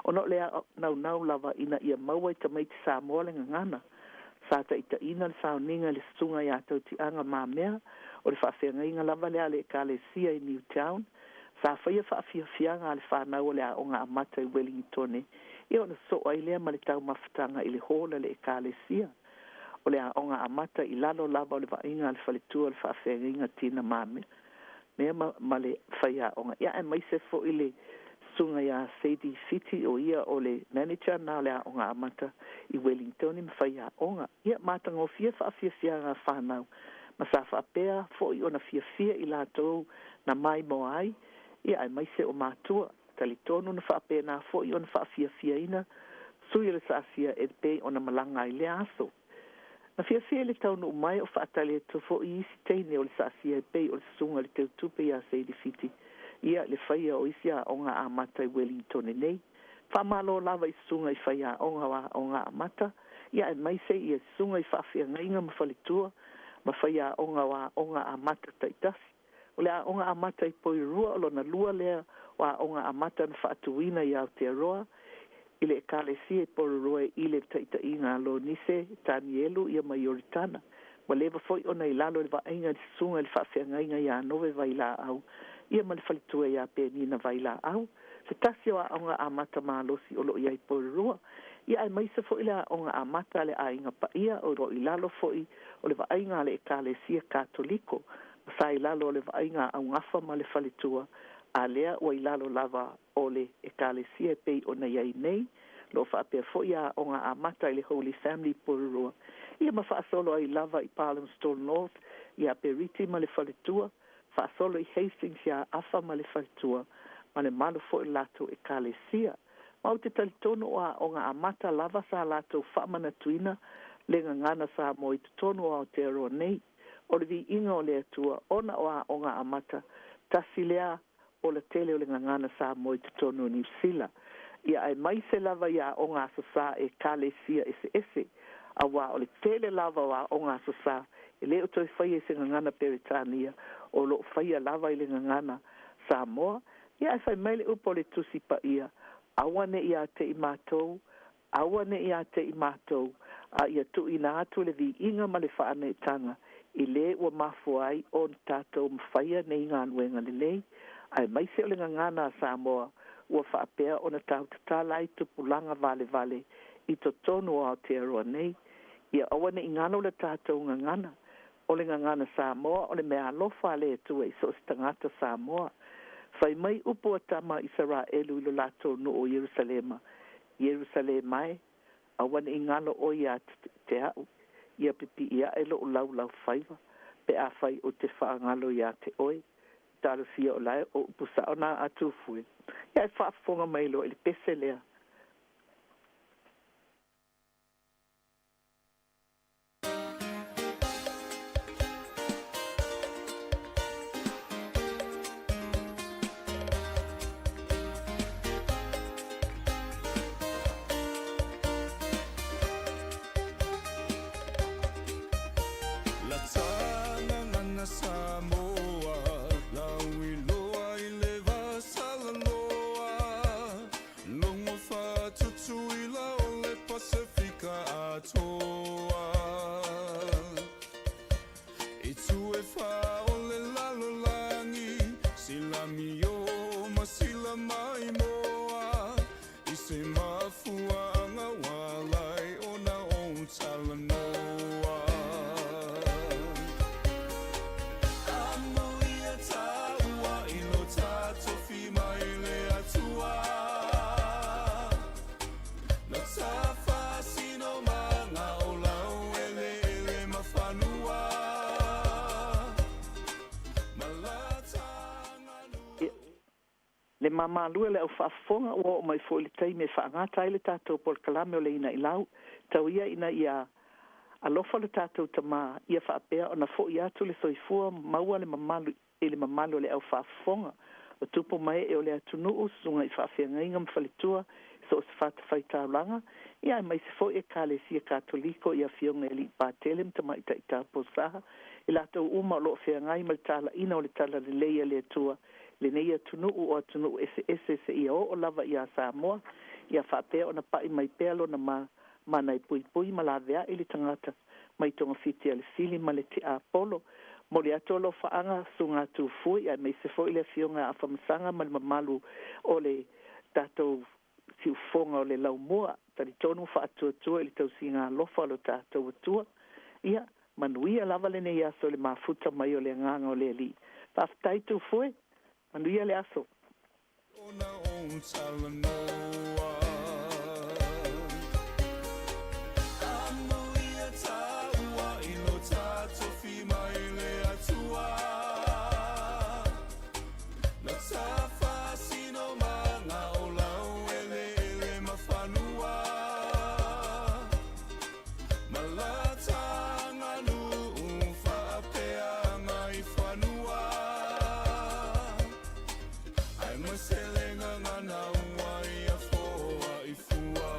ona o le naunau lava ina ia maua i tamaiti Samoa le gagana. Sa taitaiina le sauniga e le Susuga ia Tautiaga Mamea, o le faafeagaiga lava lea a le Ekalesia i Newtown. Sa faia faafiafiaga a le fanau o le aoga amata i Uelintone, ia ona sosoo ai lea ma le taumafataga i le hall a le Ekalesia. O le aoga amata i lalo lava o le vaaiga a le faletua o le faafeagaiga Tina Mamea ma, ma le faiaoga, ia aemaise foi le susuga ia Sadie Fiti, o ia o le manager na o le aoga amata i Wellington ma faiaoga. Ia matagofie faafiafiaga a fanau, ma sa faapea foi ona fiafia i latou na maimoa ai, ia aemaise o matua. Talitonu na faapena foi ona faafiafiaina sui o le SASIA e pei ona malaga ai lea aso. Na fiafia i le taunuu mai o faatali atu foi isi teine o le SASIA e pei o le susuga i le teutupe ia Sadie Fiti, ia le faia o isi aoga amata i Wellington nei. Faamalo lava i susuga i faiaoga o aoga amata, ia aemaise ia susuga i faafeagaiga ma faletua ma faiaoga o aoga amata taitasi. O le aoga amata i Porirua o lona lua lea o aoga amata na faatuina i Aotearoa i le ekalesia i Porirua i le taitaiga a Lonise Tanielu ia ma Ioritana. Ua leva foi ona i lalo i le vaaiga i le susuga i le faafeagaiga ia Nove Vailaau ia ma le faletua ia Penina Vailaau, se tasi o aoga amata malosi o lo o i ai i Porirua. Ia aemaise foi le aoga amata a le Aiga Paia o lo o i lalo foi o le vaaiga a le Ekalesia Katoliko, ma sa i lalo o le vaaiga a Augafa ma le faletua, a lea ua i lalo lava o le Ekalesia e pei ona i ai nei. Lo o faapea foi aoga amata i le Holy Family i Porirua, ia ma faasolo ai lava i Palmerston North ia Periti ma le faletua, faasolo i Hastings ia Afa ma le faletua, ma le malu foi o le latou ekalesia. Ma ou te talitonu o aoga amata lava sa latou faamanatuina le gagana Samoa i totonu o Aotearoa nei. O le viiga o le Atua ona o aoga amata, tasi lea ola tele o le gagana Samoa i totonu o Niu Sila. Ia aemaise lava i aoga Aso Sa e ekalesia eseese, auā o le tele lava o aoga Aso Sa e le o toe faia i se gagana Peretania, o lo o faia lava i le gagana Samoa. Ia ae fai mai le upu o le Tusi Paia, Aua ne i ia te i matou, aua ne i ia te i matou, a ia tuuina atu le viiga ma le faaneetaga i le ua mafua ai ona tatou mafaia nei galuega lelei, aemaise o le gagana a Samoa ua faapea ona tautatala ai tupulaga valevale i totonu o Aotearoa nei. Ia aua ne i galo le tatou gagana. O le gagana Samoa o le meaalofa a le Atua i so o se tagata Samoa. Fai mai upu a tama a Isaraelu i lo latou nuu o Ierusalema, Ierusalema e, aua ne i galo oe ia te au, ia pipii ae lou laulaufaiva, pe afai ou te faagalo ia te oe. Talosia o la e o upu sao na a Tufue. Ia e faafofoga mai loa i le pese lea. Le mamalue o le au faafofoga ua oo mai foi le taimi e faagata ai le tatou polokalame o le Inailau, tau ia ina ia alofa lo tatou Tamā ia faapea ona fo'i atu le soifua maua le mamalu i le mamalu o le au faafofoga o tupu ma e'e o le atunuu, susuga i faafeagaiga ma faletua i so o se fatafaitaulaga, ia aemaise foi Ekalesia Katoliko i afioga i alii patele ma tamaitai taposaha, i latou uma o lo o feagai ma le tala'ina o le Talalelei a le Atua i lenei atunuu o atunuu eseese seia oo lava iā Samoa, ia faapea ona pa'i mai pea Lona mana e puipui ma lavea'i le tagata mai togafiti a le fili ma le tiapolo. Momoli atu alofaaga Susuga Tufui aemaise foi le Afioga ia Afamasaga ma le mamalu o le tatou siufofoga o le Laumua. Talitonu faatuatua i le tausiga alofa o lo tatou Atua. Ia manuia lava lenei aso i le mafuta mai o le Agaga o le Alii. Faafetai Tufue, manuia le aso. Ona ou talanoa Amuia tāua i lo tātofi mai le Atua Na tā whaasino ma ngā o lau eleele ma whanua Ma la tānganu whaapeanga i whanua Ai ma se le gagana ua ia foa i fua.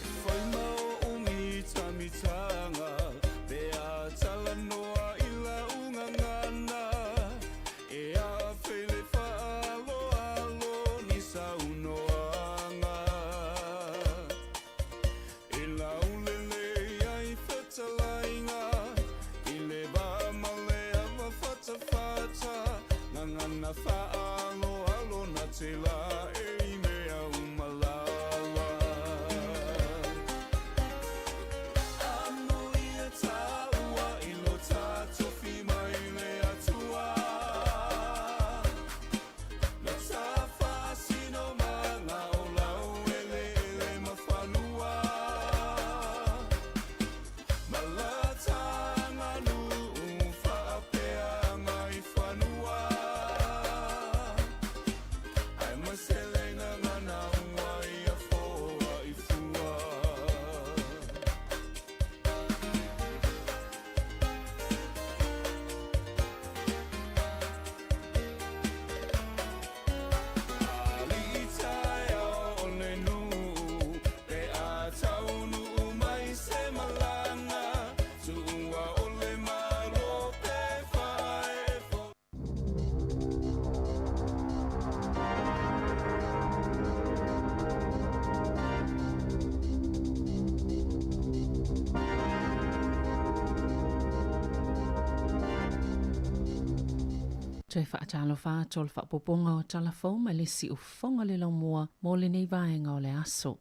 E whai ma o mitamitanga pe a talanoa i lau gagana E a fei le faaaloalo ni saunoaga E laulele ai fetalaiga i le va ma le ava fatafata Gagana faaaloalo na te laei mea uma lava Amuia tāua i lo tatofi mai le Atua Na tā faasino ma ngā o laueleele ma whanua Ma la tānganuu whaapeanga i whanua Ai ma se le gagana ua ia foa i fua. Alii taeao o le nuu pe a taunuu mai se malaga Tuua o le Malo pe faaee fo. Toe faatalofa atu o le faaopoopoga o tala fou mai le siufofoga le laumua mo lenei vaega o le aso.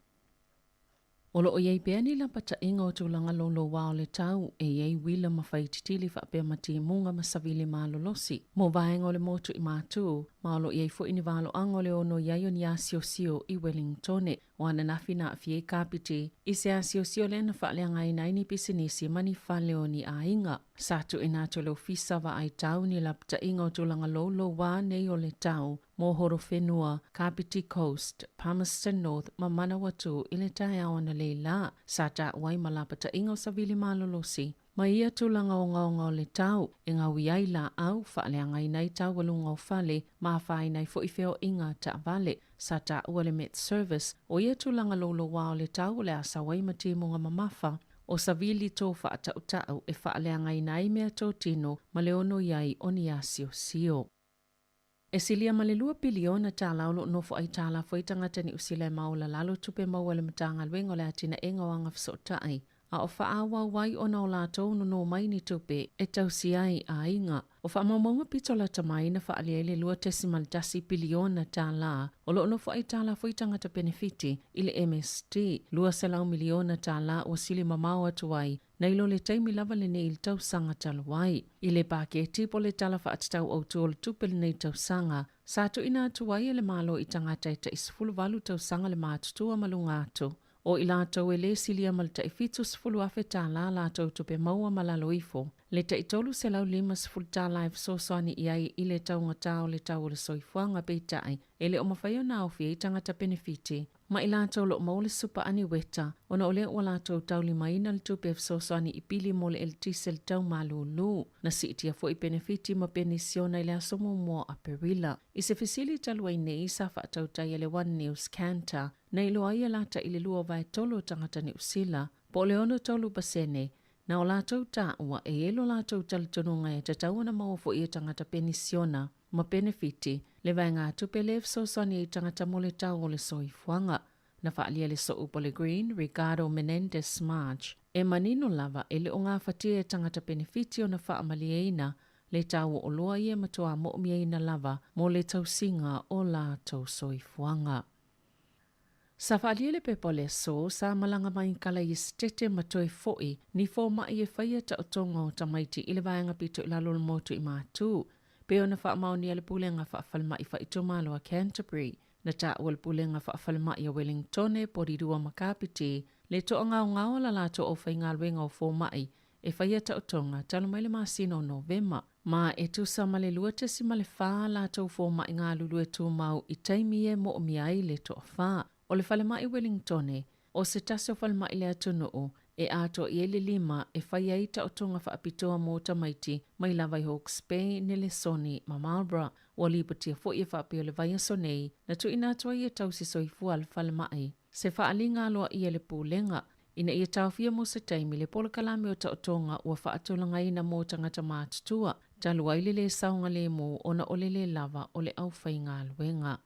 O lo o i ai pea ni lapataiga o tulaga louloua o le tau e i ai uila ma faititili faapea ma timuga ma savili malolosi mo vaega o le motu i Matū, ma o lo o i ai foi ni valoaga o le ono i ai o ni asiosio i Wellingtone. O ananafi na aafia ai Kapiti i se asiosio lea na faaleagaina ai ni pisinisi ma ni fale o ni aiga. Sa tuuina atu e le Ofisa Vaai Tau ni lapataiga o tulaga louloua nei o le tau mo Horowhenua, Kapiti Coast, Palmerston North ma Manawatū i le taeao analeila. Sa taua ai ma lapataiga o savili malolosi ma ia tulaga ogaoga o le tau e gaui ai laau, faaleagaina ai taualuga o fale ma afaina ai foi feoaiga taavale. Sa taua le Met Service o ia tulaga louloua o le tau o le a sau ai ma timuga mamafa o savili tō faatautau e faaleagaina ai meatotino ma le ono i ai o ni asiosio. E silia ma le $2 piliona o lo o nofo aitalafu ai tagata Niu Sila e maolalalo tupe maua a le Matagaluega o le Atinaega o Agafesootai, a o faaauau ai ona o latou nonō mai ni tupe e tausia ai aiga. O faamaumauga pito lata mai na faaalia ai le $2.1 piliona o lo o nofo aitalafu ai tagata penefiti i le MST, $200 miliona ua sili mamao atu ai nai lo le taimi lava lenei i le tausaga talu ai. I le paketi po o le Tala Faatatau Autu o le Tupe lenei tausaga, sa tuuina atu ai e le Malo i tagata e tai 18 tausaga le matutua ma luga atu. O i latou e le silia ma le tai $70,000 tala latou tupe maua ma lalo ifo le tai $350 tala e fesoasoani i ai i le taugata o le tau o le soifuaga peitai e le o mafai ona aofia ai tagata penefiti ma i latou o lo o maua le supa aniueta ona o lea ua latou taulimaina le tupe e fesoasoani i pili mo le eletise le tau malūlū. Na siitia foi penefiti ma penisiona i le aso muamua o Aperila. I se fesili talu ai nei sa faatautai e le One News Kantar, na iloa ai e lata i le 2/3 o tagata Niu Sila, po o le 63%, na o latou taua e i ai lo latou talitonuga e tatau ona maua foi e tagata penisiona ma penefiti le vaegatupe lea e fesoasoani ai i tagata mo le tau o le soifuaga. Na faaalia le sooupu a le Green, Ricardo Menendez March, e manino lava e le o gafatia e tagata penefiti ona faamalieina le tau o oloa ia e matuā moomiaina lava mo le tausiga o latou soifuaga. Sa faaalia le pepa o le aso, sa malaga mai i Kalaiesetete ma toe fo'i ni fomai e faia taotoga o tamaiti i le vaega pito i lalo o le motu i Matū, pei ona faamaonia le Pulega Faafalemai Faaitumalo a Canterbury. Na taua le Pulega Faafalemai a Wellingtone, Porirua ma Kapiti le toagaogao a la latou aufaigaluega o fomai e faia taotoga talu mai le masina o Novema, ma e tusa ma le 2.4 latou fomai galulue tumau i taimi e moomia ai le toafa. O le falemai Wellingtone, o se tasi o falemai le atunuu e atoa i ai le lima e fai ai taotoga faapitoa mo tamaiti mai lava i Hawke's Bay, Nelesoni ma Marlborough. Ua lipotia foi e faapea o le vaiaso nei na tuuina atu ai e tausi soifua a le falemai se faaaliga aloaia i le Pulega ina ia taofia mo se taimi le polokalame o taotoga ua faatulagaina mo tagata matutua talu ai le lē saogalemu ona o le lē lava o le aufaigaluega.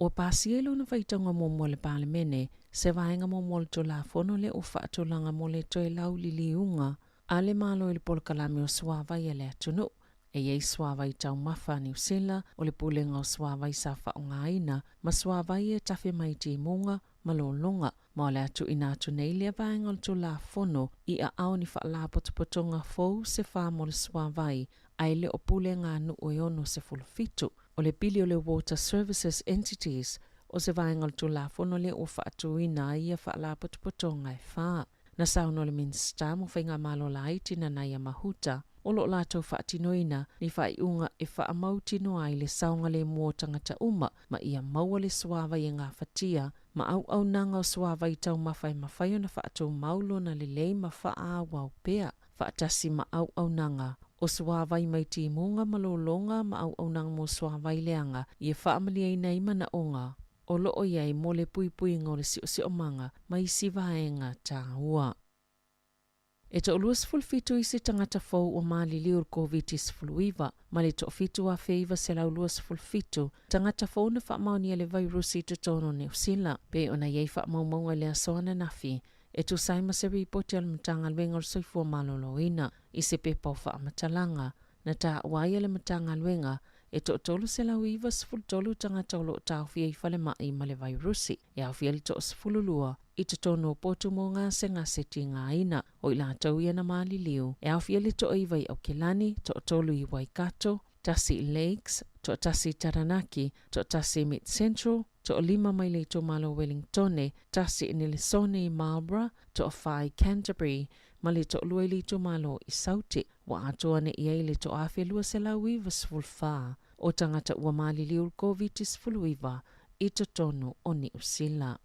Ua pasia i lona faitauga muamua a le Palemene se vaega muamua o le Tulafono lea ua faatulaga mo le toe lauliliuga a le Malo i le polokalame o suavai a le atunuu. E i ai suavai taumafa a Niu Sila, o le Pulega o Suavai sa faaaogaina ma suavai e tafe mai timuga ma lologa, ma o le a tuuina atu nei lea vaega o le Tulafono i aao ni faalapotopotoga fou se fa mo le suavai ae le o pulega a nuu e 67. O le pili o le Water Services Entities o se vaega o le Tulafono lea ua faatuina ai ia faalapotopotoga e fa. Na saunoa le Minisita mo Faigamalo Laiti Nanaia Mahuta, o lo o latou faatinoina ni faaiuga e faamautinoa ai le saogalemu o tagata uma ma ia maua le suavai e gafatia ma auaunaga o suavai taumafa e mafai ona faatumau lona lelei ma faaauau pea faatasi ma auaunaga o suavai mai timuga ma lologa ma auaunaga mo suavai leaga ia faamalieina ai manaoga o lo o i ai mo le puipuiga o le siosiomaga ma isi vaega taua. E toa-27 isi tagata fou ua maliliu i le Koviti-19, ma le 7,927 tagata fou na faamaonia le vairusi i totonu o Niu Sila, pei ona i ai faamaumauga i le aso ananafi, e tusa ai ma se ripoti a le Matagaluega o le Soifua Maloloina i se pepa o faamatalaga. Na taua ai e le Matagaluega, e toa-393 tagata o lo o taofia i falemai ma le vairusi, e aofia ai le toa-12 i totonu o potu mo gasegase tigaina. O i latou ia na maliliu, e aofia ai le toa-9 i Aokelani, toa-3 i Waikato, tasi i Lakes, toatasi i Taranaki, toatasi i Mid Central, toalima mai le itumalo o Wellingtone, tasi i Nelesone i Marlborough, toafa i Canterbury, ma le toalua i le itumalo i Saute. Ua atoa ane i ai le 1294 o tagata ua maliliu i le Koviti-19 i totonu o Niu Sila.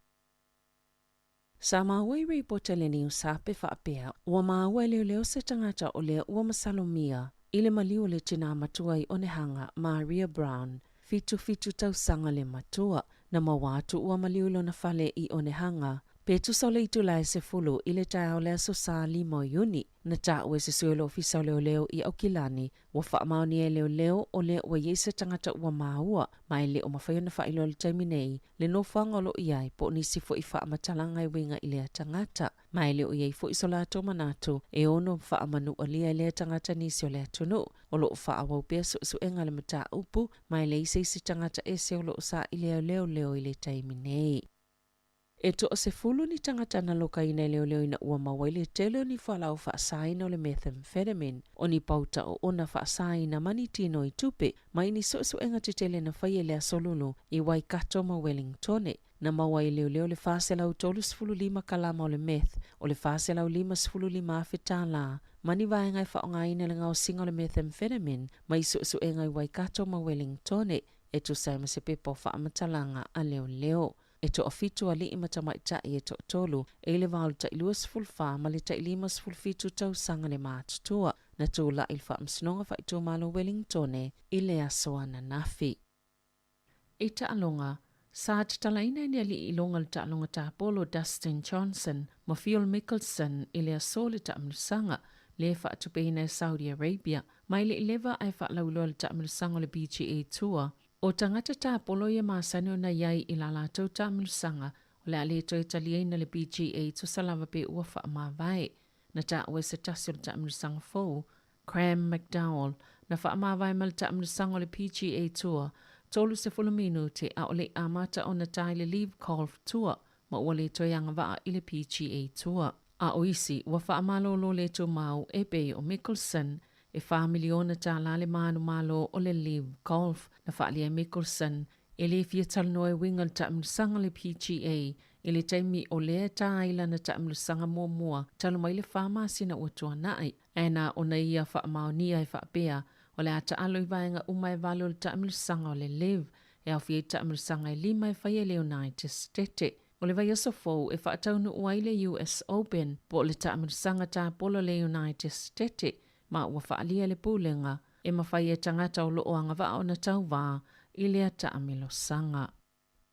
Sa maua i ripoti a le niusape faapea, ua maua e leoleo se tagata o lea ua masalomia i le maliu o le tinā matua i Onehanga, Maria Brown, 77 tausaga le matua. Na maua atu ua maliu i lona fale i Onehanga, pe tusa o le itula e 10 i le taeao o le aso Sa 5 o Iuni. Na taua e se sui o le Ofisa o Leoleo i Aukilani, ua faamaonia e leoleo o lea ua i ai se tagata ua maua, ma e le o mafai ona faailoa i le taimi nei le nofoaga o lo o i ai po o nisi foi faamatalaga e uiga i lea tagata, ma e le o i ai foi so latou manatu e ono faamanualia e lea tagata nisi o le atunuu. O lo o faaauau pea suesuega i le mataupu, ma e leai se isi tagata ese o lo o saili e leoleo i le taimi nei. E toasefulu ni tagata na lokaina e leoleo ina ua maua ai le tele o ni fualaau faasaina o le methamphetamine, o ni pauta oona faasaina ma ni tino i tupe, mai ni suesuega tetele na faia i le aso Lulu i Waikato ma Wellingtone. Na maua ai e leoleo le 435 kalama o le meth, o le $455,000 tala, ma ni vaega e faaaogaina i le gaosiga o le methamphetamine mai suesuega i Waikato ma Wellingtone, e tusa ai ma se pepa o faamatalaga a leoleo. E toafitu alii ma tamaitai e toatolu e i le va o le tai 24 ma le tai 57 tausaga le matutua, na tulai i le Faamasinoga Faaitumalo o Wellingtone i le aso ananafi. I taaloga, sa tatalaina e ni alii iloga o le taaloga tapolo Dustin Johnson ma Phil Mickelson i le aso le taamilosaga le faatupeina e Saudi Arabia mai le i leva ae faalauiloa le taamilosaga o le PGA Tour. O tagata tapolo ia masani ona i ai i la latou taamilosaga o le a le toe taliaina le PGA tusa lava pe ua faamavae. Na taua e se tasi o le taamilosaga fou, Graham McDowell, na faamavae ma le taamilosaga o le PGA Tour 30 minute a o le i amata ona ta i le LIV Golf Tour ma ua le toe agavaa i le PGA Tour. A o isi, ua faamalolo le tumau e pei o Mickelson, e $4 miliona le manumalo o le LIV Golf. Na faaalia e Mickelson e le fia talanoa e uiga i le taamilosaga o le PGA i le taimi o lea e ta ai lana taamilosaga muamua talu mai le fa masina ua tuanai. Ae na ona ia faamaonia e faapea, o le a taalo i vaega uma e valu o le taamilosaga o le LIV, e aofia ai taamilosaga e lima e faia i le United Stete. O le vaiaso fou e faataunuu ai le US Open po o le taamilosaga tapolo a le United Stete, ma ua faaalia le pulega e mafai e tagata o loo agavaa ona tauvā i lea taamilosaga.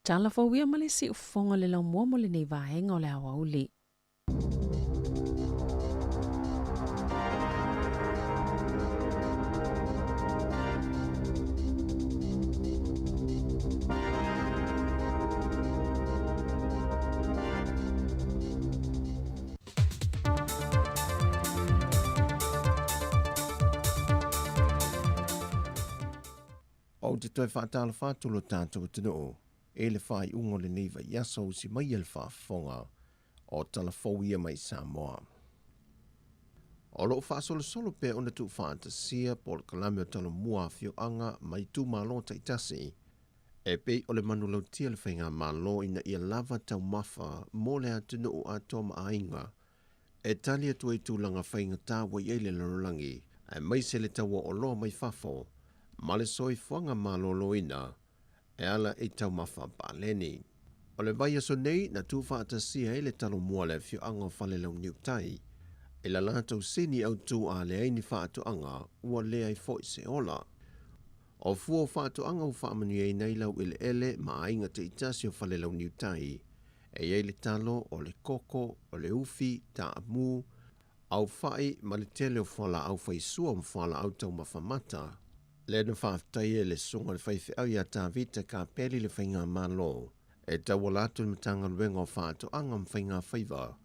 Tala fou ia ma le siufofoga o le laumua mo lenei vaega o le aoauli. Ou te toe faatalofa atu lo tatou atunuu i le faaiuga o lenei vaiaso usi mai e le faafofoga o tala fou ia mai Samoa. O loo faasolosolo pea ona tuufaatasia polokalame o Talomua afioaga ma itumalo taitasi e pei o le manulautia le faigamalo ina ia lava taumafa mo le atunuu atoa ma aiga e tali atu ai i tulaga faigata ua i ai le lalolagi aemaise le tau o oloa mai fafo ma le soifuaga maloloina e ala i taumafa paleni. O le vaiaso nei na tuufaatasia ai le Talomua a le afioaga o Falelauniu Tai i la latou sini autū a leai ni faatoaga ua leai foi se ola. O fua o faatoaga ua faamanuiaina ai laueleele ma aiga taitasi o Falelauniu Tai e i ai le talo, o le koko, o le ufi, taamu, aufai ma le tele o fualaau faisua ma fualaau taumafa mata. Lea na faafetaia e le Susuga i le Faifeau ia Tavita Kapeli le Faigamalo e tauala atu i le Matagaluega o Faatoaga ma Faigafaiva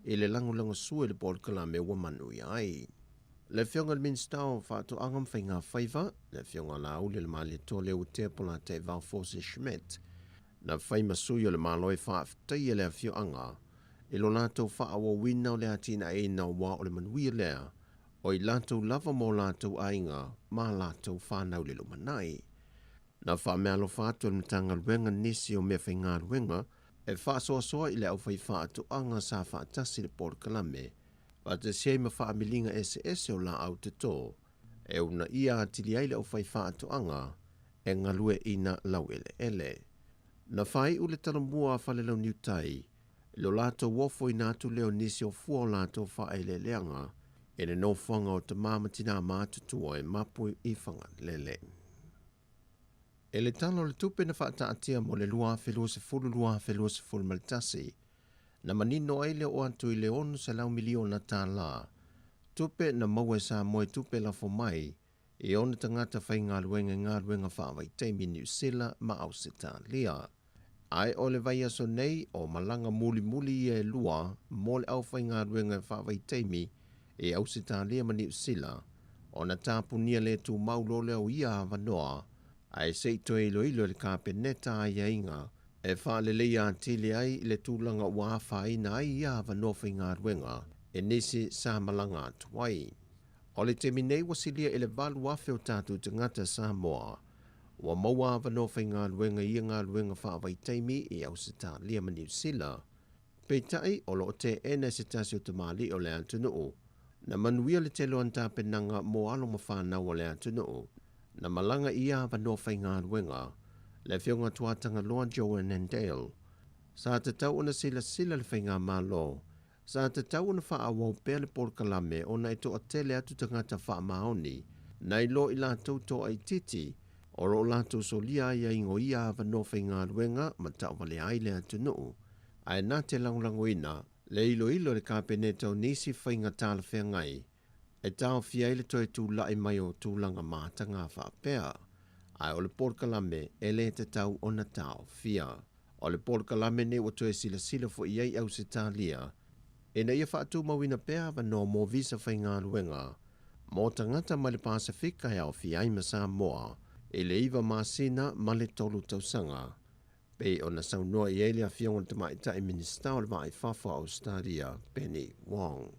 i le lagolagosua i le polokalame ua manuia ai. Le Afioga i le Minisita o Faatoaga ma Faigafaiva, le Afioga Laauli Lemalietoa Leuatea Polataivao Fosi Schmidt, na fai ma sui o le Malo e faafetaia le afioaga i lo latou faaauauina o le atinaeina aua o le manuia lea o i latou lava ma o latou aiga ma a latou fanau i le lumanai. Na faameaalofa atu e le Matagaluega nisi o meafaigaluega e faasoasoa i le aufaifaatoaga sa faatasi i le polokalame, faatasi ai ma faamiliga eseese o laau toto e uunaia atili ai le aufaifaatoaga e galueaiina laueleele. Na faaiu le talomua a Falelauniu Tai i lo latou ofoina atu lea o nisi o fua o latou faaeleeleaga i le nofoaga o tama ma tinā matutua e mapu i Fagalele. I le Tala o le Tupe na faataatia mo le 2020/2021, na manino ai le oo atu i le $600 miliona tala tupe na maua e Samoa i tupe lafo mai i ona tagata faigaluega i galuega faavaitaimi i Niu Sila ma Ausetalia. Ae o le vaiaso nei, o malaga mulimuli ia e lua mo le aufaigaluega faavaitaimi i Ausetalia ma Niu Sila, ona tapunia le tumau loa lea o ia avanoa, ae se i toe iloilo e le Kapeneta aiaiga e faaleleia atili ai le tulaga ua afaina ai ia avanoa faigaluega e nisi sa malaga atu ai. O le taimi nei ua silia i le 8,000 o tatou tagata Samoa ua maua avanoa faigaluega i ia galuega faavaitaimi i Ausetalia ma Niu Sila. Peitai, o lo o teena e se tasi o tamalii o le atunuu, na manuia le tele o ana tapenaga mo alo ma fanau a le atunuu, na malaga i ia avanoa faigaluega, le Afioga Tuatagaloa Joanne Dale. Sa tatau ona silasila le Faigamalo, sa tatau ona faaauau pea le polokalame ona e toatele atu tagata faamaoni nai lo i latou toaitiiti o lo o latou solia aiaiga o ia avanoa faigaluega ma tauvalea ai le atunuu, ae na te lagolagoina le iloilo e le Kapeneta o nisi faiga talafeagai e taofia ai le toe tulai mai o tulaga mataga faapea, ae o le polokalame e le tatau ona taofia. O le polokalame nei ua toe silasila foi i ai Ausetalia ina ia faatumauina pea avanoa mo visa faigaluega mo tagata mai le Pasefika e aofia ai ma Samoa i le iva masina ma le tolu tausaga, pei ona saunoa i ai le Afioga i le Tamaitai Minisita o le Vaa i Fafo a Ausetalia, Penny Wong.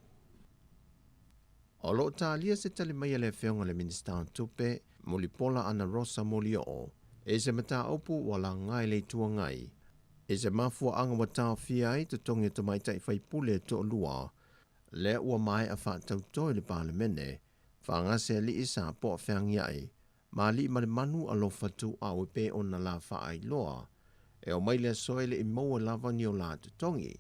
O lo o talia se tali mai a le Afioga i le Minisita o Tupe, Mulipola Anarosa Molioo, i se mataupu ua laga e le Itu Agai, i se mafuaaga ua taofia ai totogi o tamaitai faipule e toalua, lea ua maea faatauto i le Palemene, Fagasealii Sapoa Feagiai ma Aliimalemanu Alofa Tuuau e pei ona la faailoa e omai le aso e le i maua lava ni o la totogi.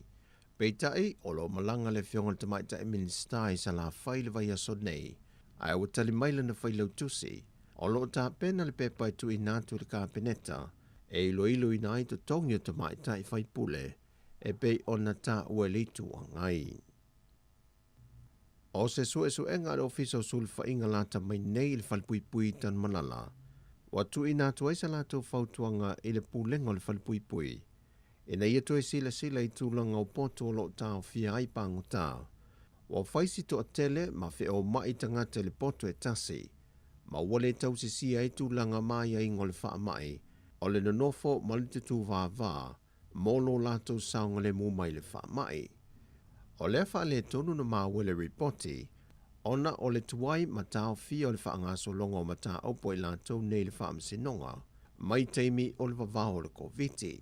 Peitai, o lo o malaga le Afioga i le Tamaitai Minisita i Salafai i le vaiaso nei, ae ua tali mai lana failautusi, o lo o tapena le pepa e tuuina atu i le Kapeneta e iloiloina ai totogi o tamaitai faipule e pei ona taua e le Itu Agai. O se suesuega a le Ofisa o Sulufaiga lata mai nei i le Falepuipui i Tanumalala, ua tuuina atu ai sa latou fautuaga i le Pulega o le Falepuipui ina ia toe silasila i tulaga o poto o lo o taofia ai pagota. Ua fai si toatele ma feomai tagata i le poto e tasi, ma ua le tausisia ai tulaga ma aiaiga o le faamai, o le nonofo ma le tutuvāvā mo lo latou saogalemu mai le faamai. O lea faaletonu na maua i le ripoti, ona o le tuai ma taofia o le faagasologa o mataupu a i latou nei i le Faamasinoga mai taimi o le vavao o le Koviti.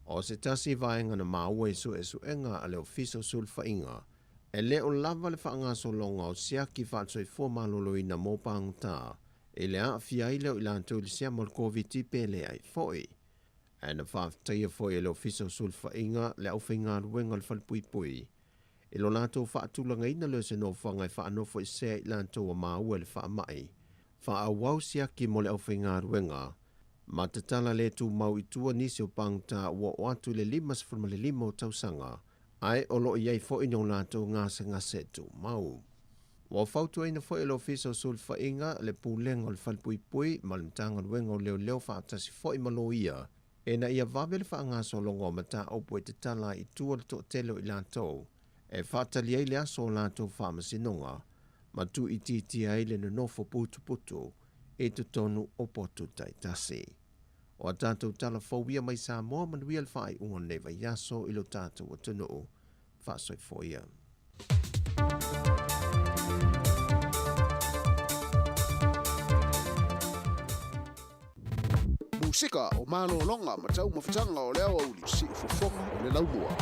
O se tasi vaega na maua i suesuega a le Ofisa o Sulufaiga, e le o lava le faagasologa o siaki faale-soifua maloloina mo pagota i le aafia ai lea o i latou i le siama o le Koviti pe leai foi. Ae na faafetaia foi e le Ofisa o Sulufaiga le aufaigaluega o le Falepuipui i lo latou faatulagaina lea o se nofoaga e faanofoesea i latou ua maua i le faamai, faaauau siaki mo le aufaigaluega, ma tatala le tumau i tua nisi o pagota ua oo atu i le 55 o tausaga, ae o lo o i ai foi ni o latou gasegase tumau. Ua fautuaina foi e le Ofisa o Sulufaiga, le Pulega o le Falepuipui ma le Matagaluega o Leoleo faatasi foi ma Loia ina ia vave le faagasologa o mataupu e tatala ai i tua le toatele o i latou e faatali ai le aso o latou faamasinoga ma tuuitiitia ai le nonofo putuputu i totonu o potu taitasi. O a tatou tala fou ia mai Samoa, manuia le faaiuga o lenei vaiaso i lo tatou atunuu. Faasoifua ia. Musika o malologa ma taumafataga o le aoauli siufofoga o le laumua.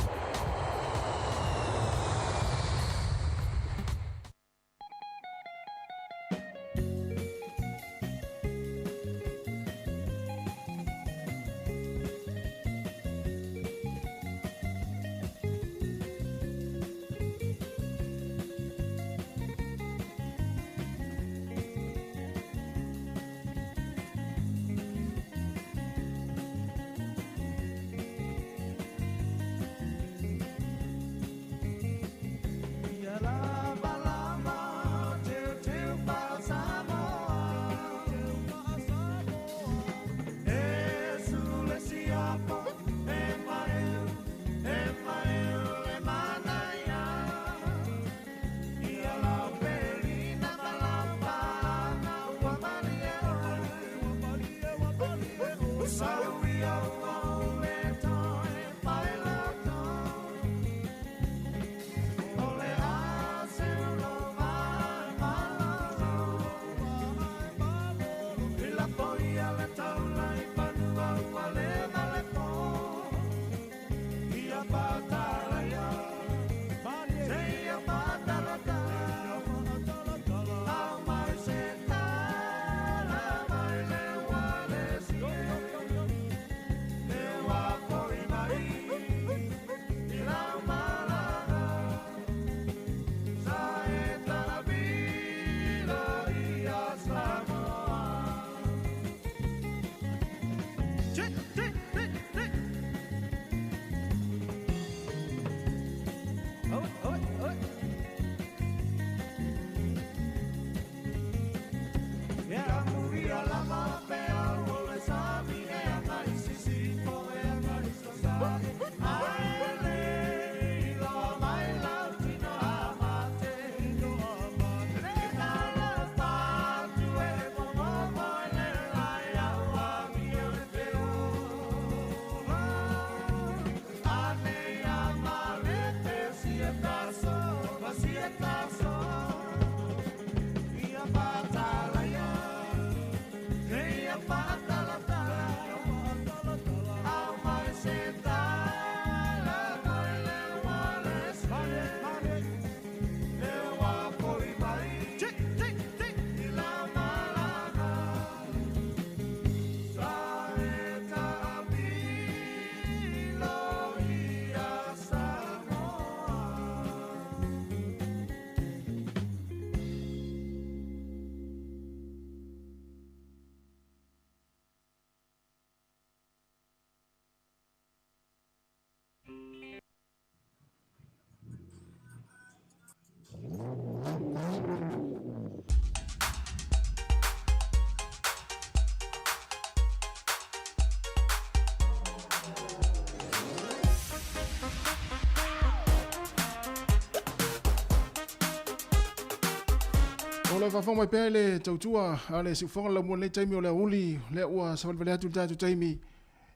O le faafofoga mai pea i le tautua a le siufofoga le laumua i lenei taimi o le aoauli lea ua savalivali atu i le tatou taimi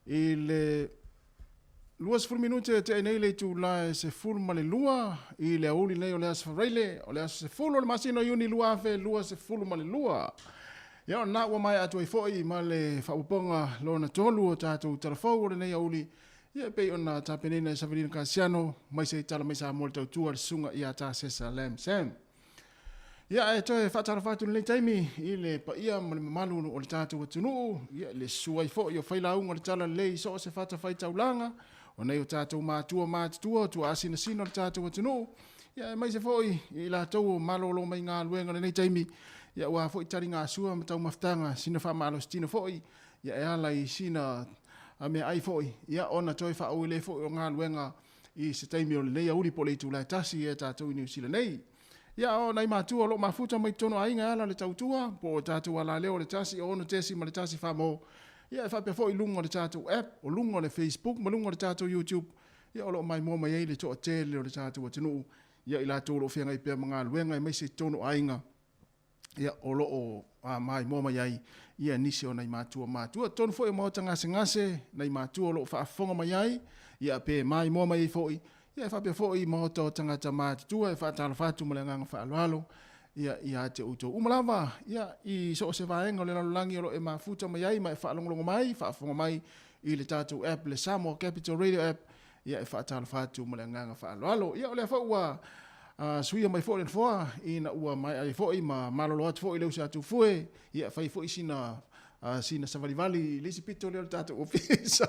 i le 20 minute e tea nei le itula e 12 i le aoauli nei o le aso Faraile, o le aso 10 o le masina o Iuni 2022. Ia o lena ua maea atu ai foi ma le faaopoopoga lona tolu o tatou talafou o lenei aoauli, ia e pei ona tapenaina e Savelina Kasiano mai se i tala mai Samoa le tautua le susuga ia Tasesa Lam Sam. Ia, ae toe faatalofa atu i lenei taimi i le paia ma le mamalu o le tatou atunuu, ia, le susu ai foi o failauga o le Talalelei i so o se fatafaitaulaga, o nai o tatou matua matutua, o tuaasinasina o le tatou atunuu, ia, aemaise foi i latou o malolo mai galuega i lenei taimi, ia, aua foi taligasua ma taumafataga, sina faamalositino foi, ia, e ala i sina meaai foi, ia, ona toe faaauau ai foi o galuega i se taimi o lenei aoauli po o le itula e tasi ia tatou i Niu Sila nei. Ia, o nai matua o lo o mafuta mai totonu o aiga e ala le tautua, po o tatou alaleo o le 1 6.1 famo, ia e faapea foi i luga o le tatou app, o luga o le Facebook ma luga o le tatou YouTube, ia o lo o maimoa mai ai le toatele o le tatou atunuu, ia i latou o lo o feagai pea ma galuega aemaise i totonu o aiga, ia o lo o maimoa mai ai ia nisi o nai matua matua. Totonu foi o maota gasegase, nai matua o lo o faafofoga mai ai, ia pe maimoa mai ai foi, ia e faapea foi i maota o tagata matutua e faatalofa atu ma le agaga faaaloalo ia ia te outou uma lava, ia i so o se vaega o le lalolagi o lo o e mafuta mai ai ma e faalogologo mai, faafofoga mai i le tatou app, le Samoa Capital Radio app, ia e faatalofa atu ma le agaga faaaloalo. Ia o lea foi ua suia mai foi le nofoa ina ua maea ai foi ma malolo atu foi le uso atu fue, ia fai foi sina sina savalivali i le isi pito lea o le tatou ofisa.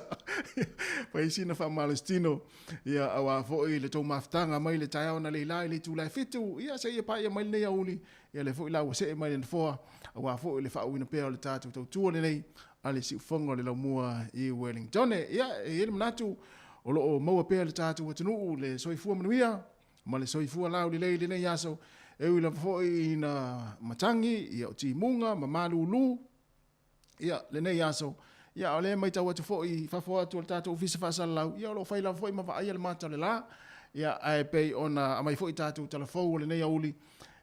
Fai sina faamalositino, ia aua foi le tou mafutaga mai le taeao na leila i le itula e 7, ia seia paia mai lenei aoauli, ia lea foi la ua see mai le nofoa, aua foi le faauuina pea o le tatou tautua lenei a le siufofoga o le laumua i Wellington. Ia, e i ai le manatu o lo o maua pea le tatou atunuu le soifua manuia ma le soifua laulelei i lenei aso, e ui lava foi ina matagi, ia o timuga ma malulu, ia lenei aso, ia a o lea e matau atu foi i fafo atu o le tatou ofisa faasalalau, ia o lo o fai lava foi ma vaaia le mata o le la, ia ae pei ona aumai foi tatou talafou o lenei aoauli,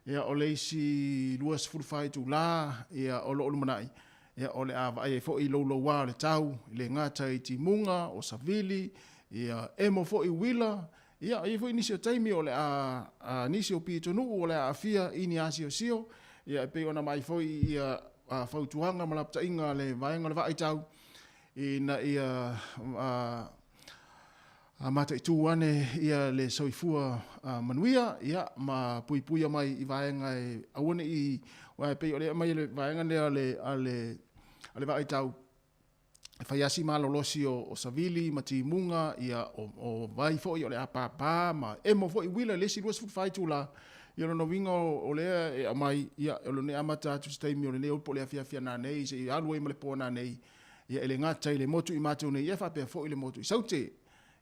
ia o le isi 24 itula, ia o lo o lumanai, Ia, o le a vaai ai foi i louloua o le tau, e le gata i timuga, o savili, ia, emo foi uila, ia, e i ai foi nisi o taimi o le a, a nisi o pitonuu o le a aafia i ni asiosio, ia, e pei ona maai foi ia a, fautuaga ma lapataiga a le vaega o le vaai tau, ina ia a, a mataitu ane ia le soifua manuia ia ma puipuia mai i vaega e aua ne i aua e pei o lea e aumai le vaega lea a le a le a le vaai tau e fai lava si malolosi o, o savili ma timuga ia o, o vai foi o le a pāpā ma emo foi uila i le isi 24 itula. Ia lona uiga o, o lea e aumai ia o lenei amata atu se taimi o lenei po o le afiafi a nanei seia alu ai ma le po nanei. Ia e le gata i le motu i matou nei ia faapea foi le motu i Saute.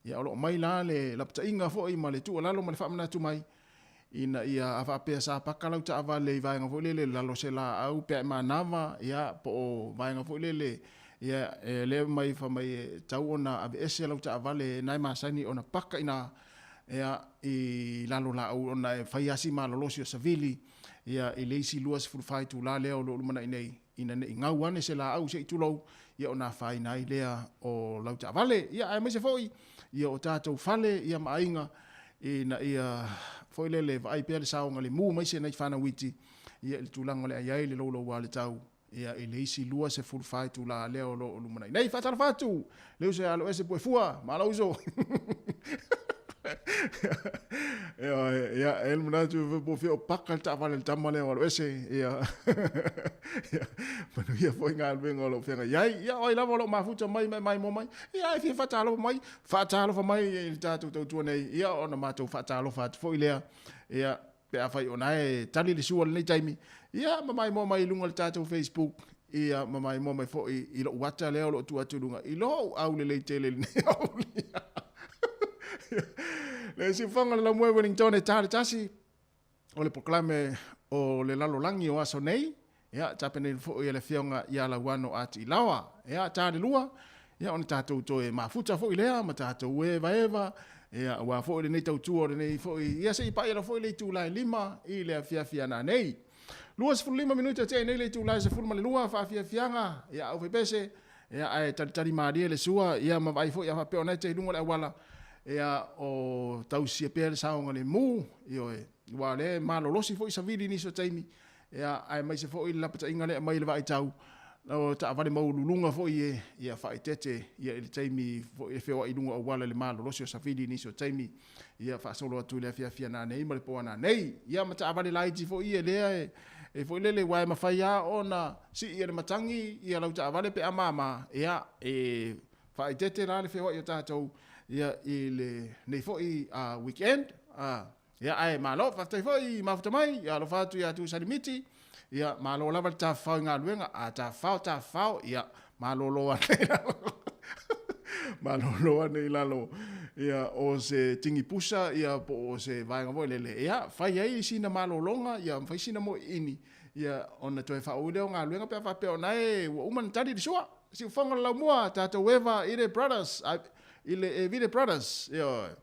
Ia o lo o mai la le lapataiga foi ma le tuualalo ma le faamanatu mai ina ia a faapea sa paka lau taavale i vaega foi lele lalo o se laau pe a e manava ia po o vaega foi lele ia e le mai fai mai e tatau ona aveese lau taavale na e masani ona paka i ina ia i lalo laau ona e fai lava si malolosi o savili ia i le isi 24 itula lea o lo o lumanai nei ina ne i gau ane se laau se i tulou ia ona afaina ai lea o lau taavale. Ia aemaise foi ia o tatou fale ia ma aiga ina ia foi lele vaai pea le saogalemu mai se nai fanau iti ia i le tulaga o le a i ai le louloua le tau ia i le isi 24 itula lea o lo o lumanai nei. Faatalofa atu le uso ia Aloese Puefua, malo uso. Ia, ia, e le manatu po fia o paka le taavale le tama lea o Aloese. Ia, ia, manuia foi galuega o lo o feagai ai. Ia, o ai lava o lo o mafuta mai ma e maimoa mai. Ia, e fia faatalofa mai, faatalofa mai i le tatou tautua nei. Ia, ona matou faatalofa atu foi lea. Ia, pe afai o na e tali le sua i lenei taimi, ia ma maimoa mai i luga o le tatou Facebook, ia ma maimoa mai foi i lou ata lea o lo o tuu atu i luga, i lou aulelei tele i lenei aoauli. Le siufofoga o le Laumua i Wellington e ta le tasi o le polokalame o le lalolagi o aso nei, ia tapenaina foi e le Afioga ia Lauano a Tiilaoa. Ia ta le lua, ia ona tatou toe mafuta foi lea ma tatou evaeva, ia aua foi lenei tautua o lenei foi, ia se i paia foi le itula e 5 i le afiafi ana nei. 25 minute tea nei le itula e 12 faafiafiaga, ia au faipese, ia ae talitali malie le sua, ia ma vaai foi a faapea ona e te i luga o le auala, ia o tausia pea le saogalemu, ioe, aua o lea e malolosi foi savili i nisi o taimi, Ia, aemaise foi le lapataiga lea e aumai i le vaaitau, o taavale maualuluga foi e, ia, faaeteete, ia, i le taimi foi e feoai i luga o auala i le malolosi o savili i nisi o taimi, ia, faasolo atu i le afiafi ananei ma le po ananei. Ia, ma taavale laiti foi ia lea e, e foi lele, aua e mafai lava ona sii e le matagi ia lau taavale pe a mama, ia, e faaeteete la le feoai o tatou, ia, i lenei foi weekend, a. Ia ae malo, faafetai foi mafuta mai, ia alofa atu ia Tuisalimiti, Miti. Ia malo lava le tafafao i galuega, a tafafao tafafao, ia malolo ane i lalo. Malolo ane i lalo ia o se tingi pusa ia po o se vaega foi lele. Ia fai ai sina malologa, ia fai sina moiini, ia ona toe faaui lea o galuega pe a faapea o na e ua uma ona tali le sua. Siufofoga o le Laumua, tatou eva i le Brothers, i le Evile Brothers. Ioe.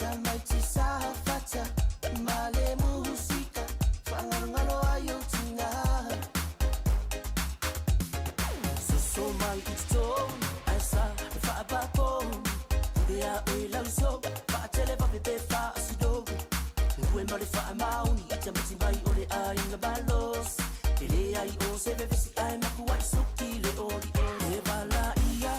Tamaiti sa fata ma le musika fa'agalogalo ai ou tigā. Soso mai i totonu ae sa e fa'apapou pule a oe lauso fa'atele vave pe fa'asilogu ue ma le fa'amaoni i tamaiti mai o le aiga malosi e leai o se vevesi ae makua'i suki le olioli e valaia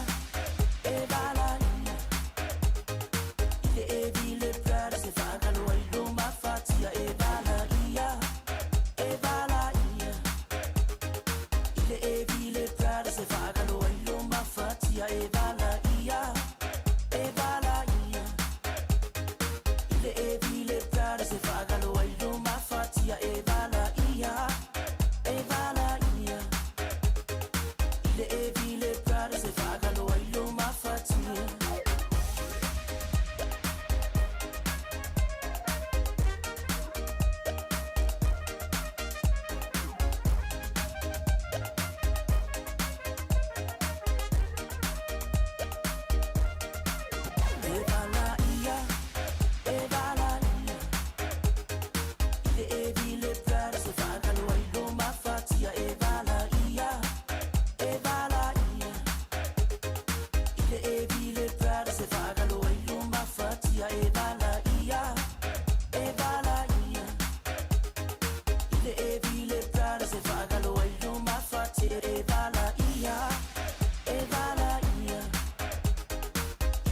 e valaia i le Evile Brothers e fa'agalo ai lo mafatia e valaia e valaia i le Evile Brothers e fa'agalo ai lo mafatia e valaia e valaia i le Evile Brothers e fa'agalo ai lo mafatia e valaia e valaia i le Evile Brothers e fa'agalo ai lo mafatia. E valaia, e valaia i le Evile Brothers e fa'agalo ai lo mafatia e valaia e valaia i le Evile Brothers e fa'agalo ai lo mafatia e valaia e valaia i le Evile Brothers e fa'agalo ai lo mafatia e valaia e valaia i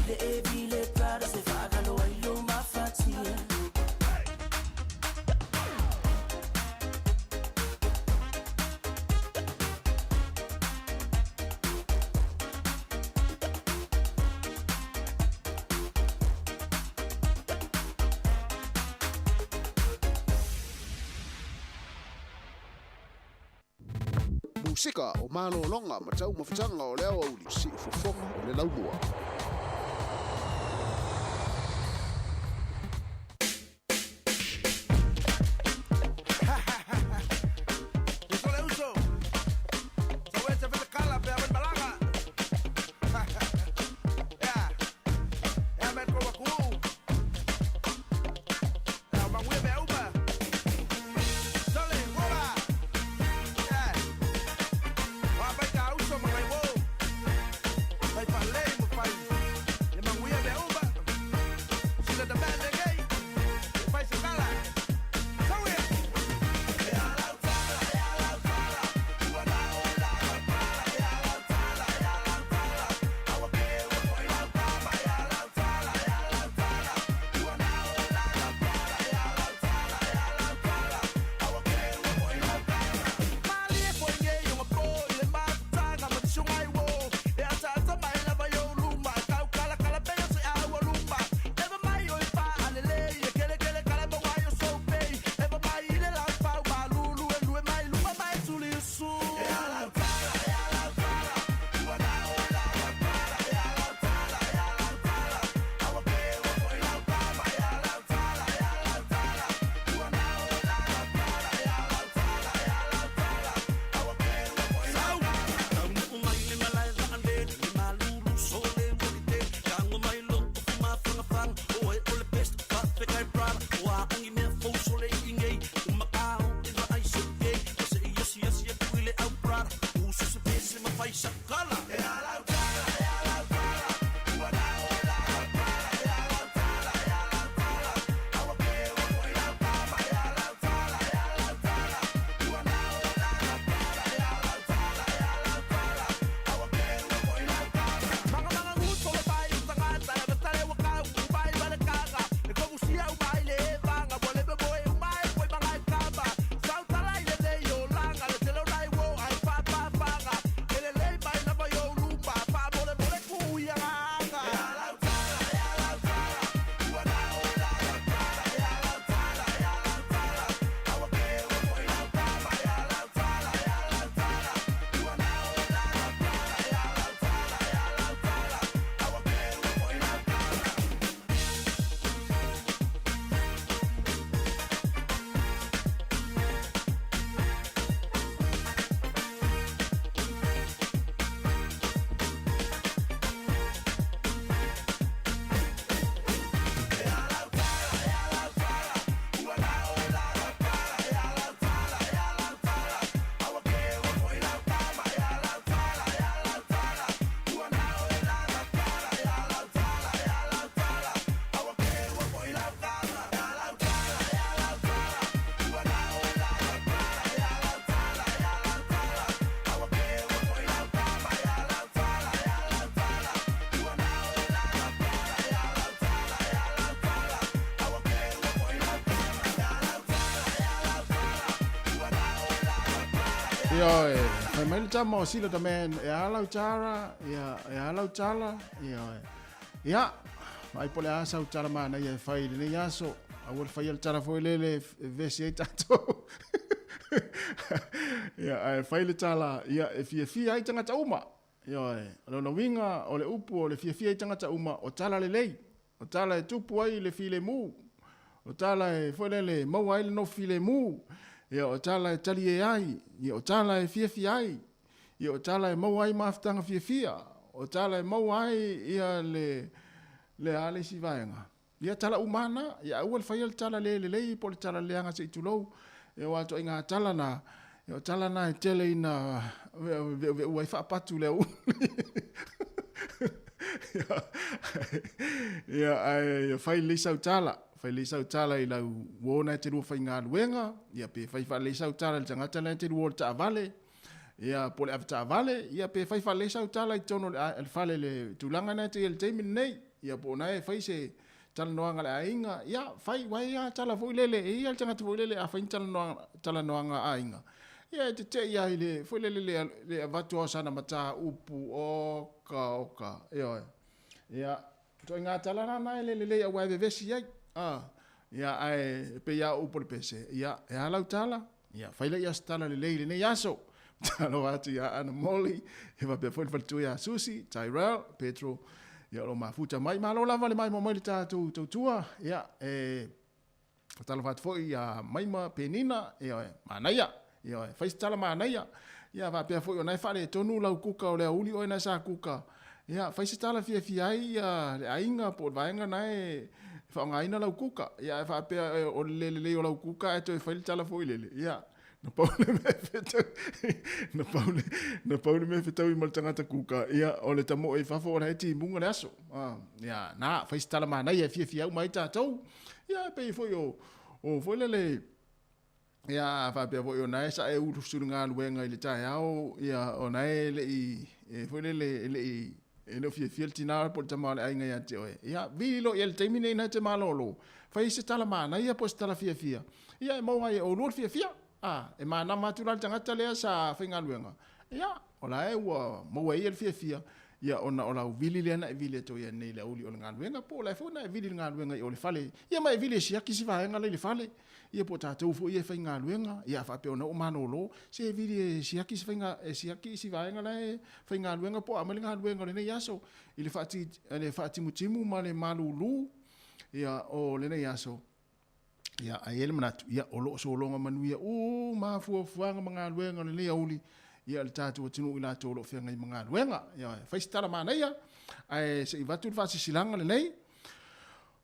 le Evile Brothers e fa'agalo ai lo mafatia. Musika o malologa ma taumafataga o le aoauli siufofoga o le laumua. Uso le uso. Sa weta fele kala pe awen malaga. Ya. Ya men ko waku. Ya mangue me uba. Sole wola. Ya. Wa bai ka uso mangai wo. Pai pa le mo pai. Ioe, fai mai le tama o Sila the Man, e a lau tara, ia, e a lau tala, ioe. Ia, vaai po o le a sau tala manaia e fai i lenei aso. Aua le faia le tala foi lele e vesi ai tatou. Ia, ae fai le tala, ia, e fiafia ai tagata uma. Ioe, o lona uiga o le upu o le fiafia ai tagata uma, o tala lelei. O tala e tupu ai le filemu. O tala e foi lele e maua ai le nofo filemu. Ia, o tala e talie ai. Ia, o tala e fiafia ai. Ia, o tala e maua ai mafutaga fiafia. O tala e maua ai ia le, le a le isi vaega. Ia, tala uma lava na. Ia, aua le faia le tala le lelei po o le tala leaga se i tulou. Ia, aua o ituaiga tala na, ia, o tala na e tele ina veuveu ai faapatu i le aoauli. Ia, ae fai lelei sau tala. Fai lelei sau tala i lau uo na e te lua faigaluega, ia pe fai faalelei sau tala i le tagata na e te lua o le taavale, ia po o le avetaavale, ia pe fai faalelei sau tala i totonu o le fale i le tulaga na e te i ai i le taimi lenei, ia po o na e fai se talanoaga a le aiga, ia fai, aua e i ai lava tala foi lele, e i ai lava le tagata foi lele a fai ni talanoaga, talanoaga a aiga, ia e tetei lava i le foi lele le, le avatu lava o sana mataupu, oka, oka, ioe. Ia, ituaiga tala la na e le lelei aua e vevesi ai. A, ia, ae e pei lava o upu o le pese, ia, e a lau tala? Ia, fai laia o se tala lelei i lenei aso. Talofa atu ia Ana Molly, e faapea foi le faletua ia Susi, Tyrell, Petro, ia o lo o mafuta mai. Malo lava le maimoa mai le tatou tautua. Ia, e talofa atu foi ia Maima Penina, ia, manaia. Ia, fai se tala manaia. Ia, faapea foi o na e faaletonu lau kuka o le aoauli oe na sa kuka. Ia, fai se tala fiafia ai ia le aiga po o le vaega na e faaaogaina lau kuka. Ia, ae faapea o le le lelei o lau kuka ae toe fai le tala foi lele. Ia, na pau le mea e fetau, na pau le, na pau le mea e fetaui ma le tagata kuka, ia, o le tamoe i fafo o la e timuga le aso. Ah, ia, na, fai se tala manaia e fiafia uma ai tatou. Ia, e pei foi o, o foi lele, Ia, a faapea foi o na e sa e ulusu i le galuega i le taeao, ia, o na e le i, e foi lele, e le i, e le o fiafia le tina po o le tama o le aiga ia te oe. Ia, vili loa i ai i le taimi nei na e te malolo, fai se tala manaia po o se tala fiafia, ia e maua ai e oulua le fiafia. A, e manama atu la le tagata lea sa faigaluega, ia, o la e ua maua e ia le fiafia, ia ona o lau vili lea na e vili atu ai nei i le aoauli o le galuega, po o la e foi na e vili i le galuega i o le fale, ia ma e vili e siaki si vaega la i le fale. Ia po o tatou foi ia e faigaluega, ia a faapea ona oo malolo, se e vili e siaki se faiga, e siaki isi vaega la e faigaluega po o aumai le galuega o lenei aso i le faati, le faatimutimu ma le malulu, ia, o lenei aso. Ia, ae i ai le manatu, ia, o lo o sologa manuia uma lava fuafuaga ma galuega o lenei aoauli, ia, le tatou atunuu i latou o lo o feagai ma galuega. Ia, fai se tala manaia, ae se i avatu le faasilasilaga lenei.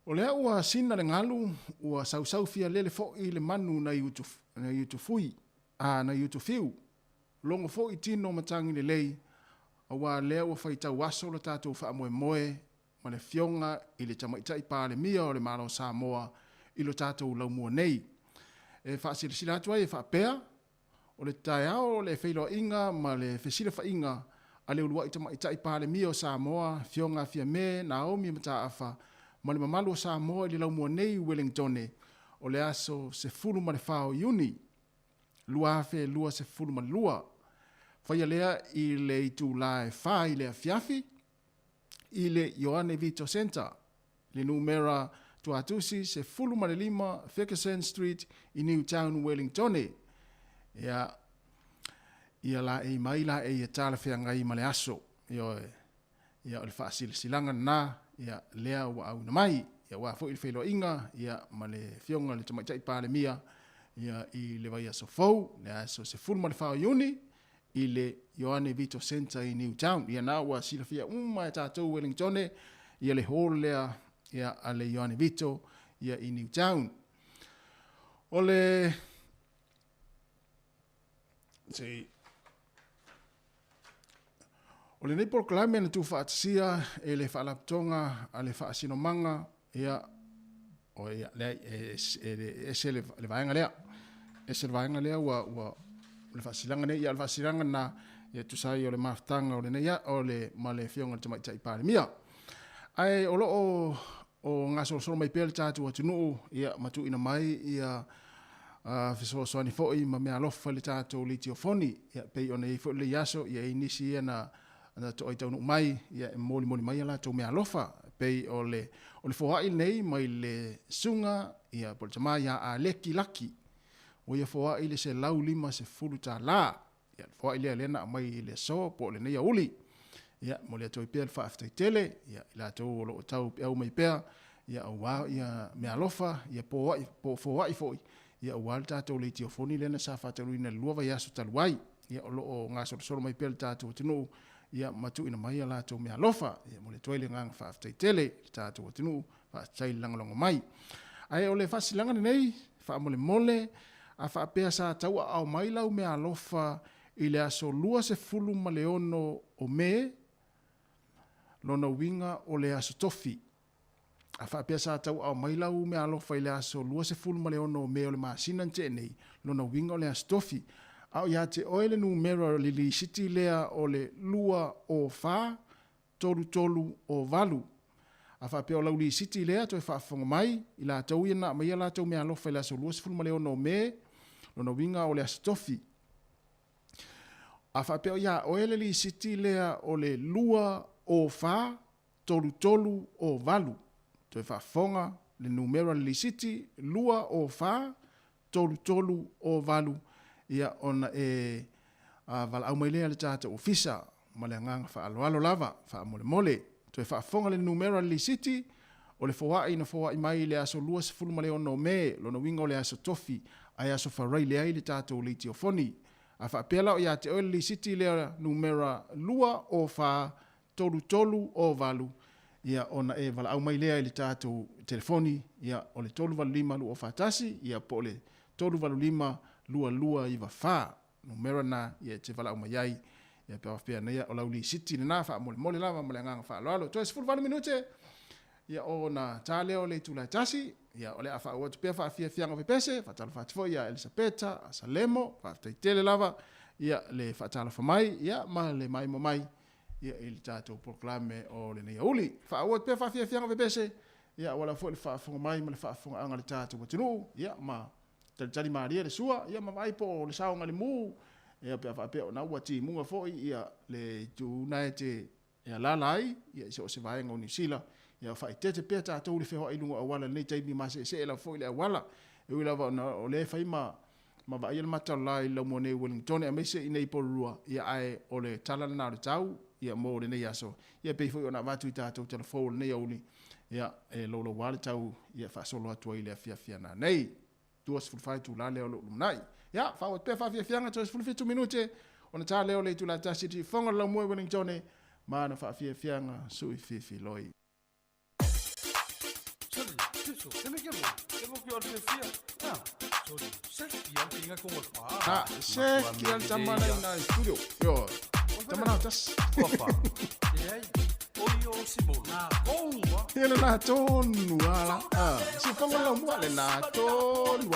O lea ua sina le galu, ua sausau fialele foi le manu nai Utufui, a nai Utufiu. Logo foi tino matagi lelei, aua lea ua faitau aso lo tatou faamoemoe ma le Afioga i le Tamaitai Palemia o le Malo o Samoa i lo tatou laumua nei. E faasilasila atu ai e faapea, O le taeao o le feiloaiga ma le fesilafaiga a le uluai tamaitai Palemia o Samoa, Afioga Fiame Naomi Mataafa, ma le mamalu o Samoa i le laumua nei i Uelengitone, o le aso 14 o Iuni, 2022. Faia lea i le itula e 4 i le afiafi i le Ioane Vito Centre, le numera tuatusi 15 Fergusson Street i Newtown, Wellingtone. Ia, ia laei mai laei e talafeagai ma le aso. Ioe. Ia, o le faasilasilaga lena, ia, lea ua auina mai. Ia, aua foi le feiloaiga, ia, ma le Afioga i le Tamaitai Palemia, ia, i le vaiaso fou, le aso 14 o Iuni, i le Ioane Vito Centre i Newtown. Ia na ua silafia uma e tatou Wellingtone ia le hall lea ia a le Ioane Vito ia i Newtown. O le sei O lenei polokalame na tuufaatasia e le Faalapotopotoga a le Faasinomaga ia o ia leai e, e, ese le, le vaega lea. Ese le vaega lea ua ua le faasilaga nei ia le faasilaga na ia tusa ai o le mafutaga o lenei o le ma le afioga i le Tamaitai Palemia. Ae o lo o o gasolosolo mai pea le tatou atunuu ia ma tuuina mai ia fesoasoani foi ma meaalofa i le tatou leitiofoni. Ia, pei ona i ai foi lenei aso, ia e i ai nisi ia na na toai taunuu mai, ia e molimoli mai a latou meaalofa. Pei o le o le foai lenei mai le susuga ia po o le tama ia Aleki Laki, ua ia foai i le $150. Ia, le foai lea lea na aumai i le aso po o lenei aoauli. Ia, momoli atu ai pea le faafetai tele ia i latou o lo o tau peau mai pea ia aua ia meaalofa ia poai po foai foi ia aua le tatou leitiofoni lea na sa faataunuuina i le 2 vaiaso talu ai. Ia, o lo o gasolosolo mai pea le tatou atunuu ia ma tuuina mai a latou meaalofa. Ia, momoli atu ai le agaga faafetai tele i le tatou atunuu, faafetai le lagolago mai. Ae o le faasilaga lenei, faamolemole, a faapea sa tauaao mai lau meaalofa i le aso 26 o Me, lona uiga o le aso Tofi. A faapea sa tauaao mai lau meaalofa i le aso 26 o Me o le masina na tea nei, lona uiga o le aso Tofi. A o ia te oe le numera o le lisiti lea o le 204 3308. A faapea o lau lisiti lea, toe faafofoga mai, i latou ia na aumaia latou meaalofa i le aso 26 o Me, lona uiga o le Aso Tofi. A faapea o iā oe le lisiti lea o le 204 3308, toe faafofoga le numera o le lisiti, 204 3308, ia ona e valaau mai lea i le tatou ofisa ma le agaga faaaloalo lava, faamolemole. Toe faafofoga le numera o le lisiti, o le foai na foai mai i le aso 26 o Me, lona uiga o le aso Tofi, ae aso Faraile ai le tatou leitiofoni. A faapea la o ia te oe le lisiti lea numera 204 3308, ia ona e valaau mai lea i le tatou telefoni, ia o le 385 241, ia po o le 385 2294. Numera na ia e te valaau mai ai, ia pe a faapea nei o lau lisiti lena, faamolemole lava ma le agaga faaaloalo. Toe 18 minute, ia ona ta lea o le itula e tasi, ia o le a faaauau atu pea faafiafiaga o pepese, faatalofa atu foi ia Elisapeta, Salemo, faafetai tele lava, ia le faatalofa mai, ia ma le maimoa mai, ia i le tatou polokalame o lenei aoauli. Faaauau atu pea faafiafiaga o pepese, ia aua lava foi le faafofoga mai ma le faafofogaaga a le tatou atunuu, ia ma talitali malie le sua, ia ma vaai po o le saogalemu, ia pe a faapea o na ua timuga foi ia le itu na e te e alaala ai ia i so o se vaega o Niu Sila, ia faaeteete pea tatou i le feoai i luga o auala i lenei taimi maseesee lava foi le auala. E ui lava ona o lea e fai ma ma vaaia le mata o le la i Laumua nei i Wellington aemaise i nei Porirua, ia ae o le tala lena o le tau ia mo lenei aso. Ia pei foi ona avatu i tatou tala fou o lenei aoauli, ia e louloua le tau ia faasolo atu ai i le afiafi a nanei. 24 itula lea o lo o lumanai. Ia, faaauau atu pea faafiafiaga toe 17 minute ona ta lea o le itula e tasi i le siufofoga o le laumua i Wellingtone ma ana faafiafiaga suififiloi. Na, se ki al tama nei na studio. Yo, tama na tas. Ia le na tonu ala. Ah, si whanga lau mua le na tonu.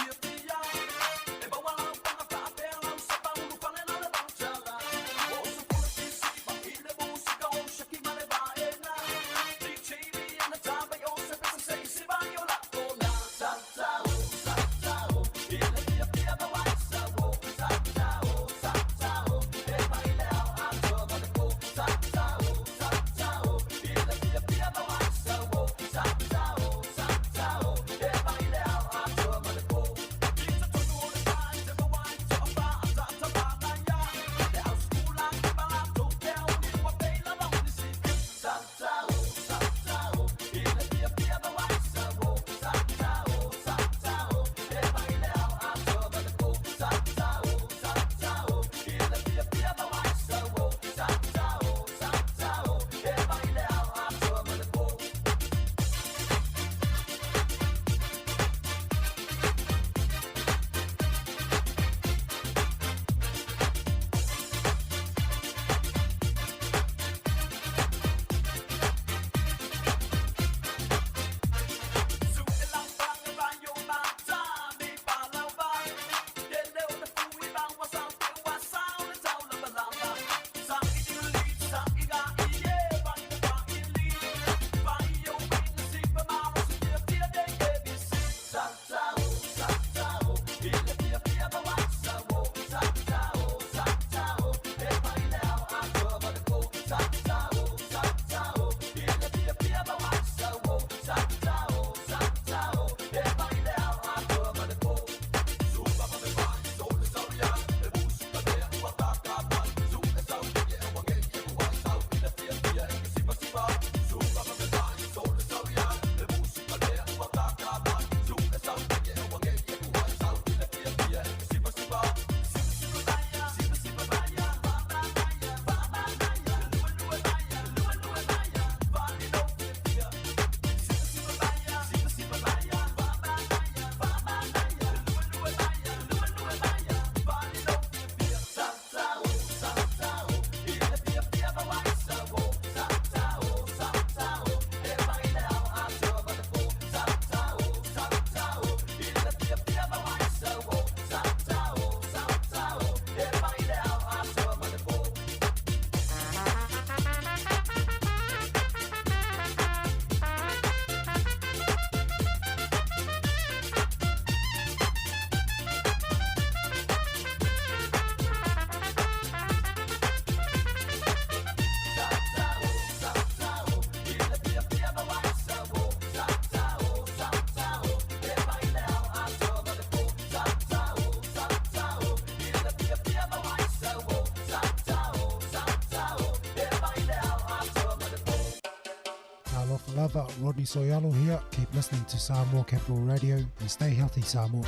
lava, Rodney So'oialo here. Keep listening to Samoa Capital Radio and stay healthy, Samoa.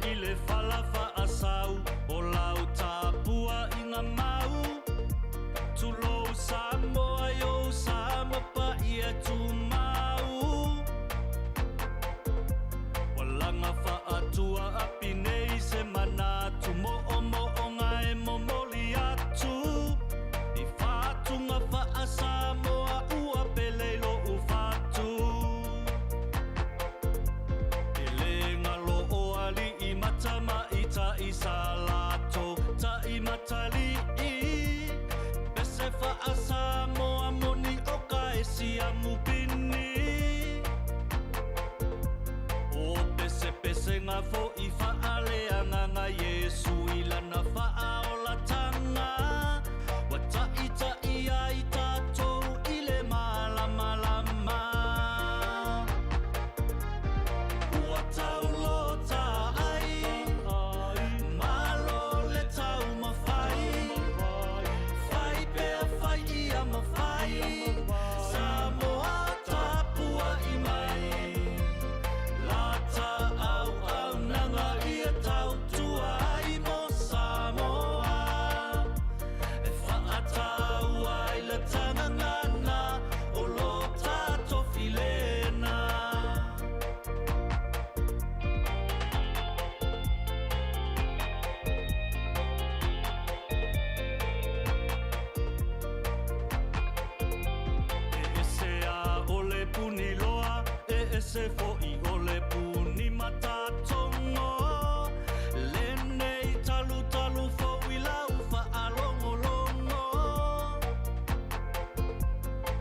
i le fala faasau o lau tapuaiga mau. Tulou Samoa i ou sa ma paia tumau. Ua laga faatua api nei se manatu moomooga e momoli atu. I fatuga faa-Samoa ua pele i lou fatu. E le galo o alii ma tamaitai sa latou taimatalii. Pese faa-Samoa moni o ka e siamu pini. O pesepesega fo'i faaleagaga Iesu i lana faaolatanga. Ua taita'i ai tatou i le malamalama. Ua taulota ai, malo le taumafai. Fai pea fai ia mafai, Samoa tapuai mai. Lata auaunaga ia tautua ai mo Samoa. E faataua ai le tagagana o lo tatou filena. E ese a o le puni loa, e ese fo'i o le puni matatogo. Lenei talutalu fou i lau faalogologo.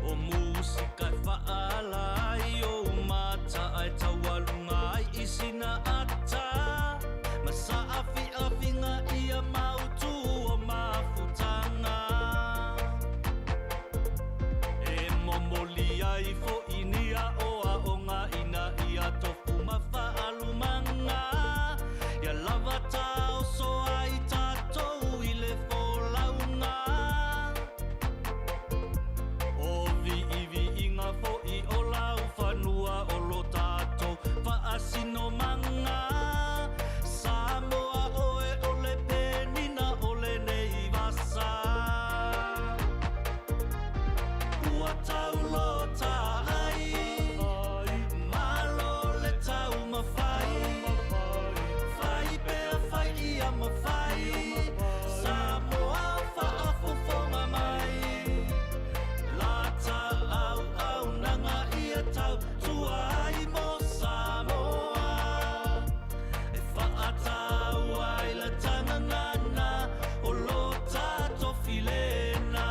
O musika e faaala ai ou mata ae taualuga ai i sina ata. Ma saafiafiga ia mautu o mafutaga. E momoli ai fo'i ni aoaoga ina ia tofu ma faalumaga. Ia lava taoso ai tatou i le folauga. O viiviiga fo'i o laufanua o lo tatou faasinomaga. Samoa oe o le penina o lenei vasa. Ua taulota ai, malo le taumafai. Fai pea fai ia mafai, Samoa faafofoga mai. Lata auaunaga ia tautua ai mo Samoa. E faataua ai le tagagana o lo tatou filena.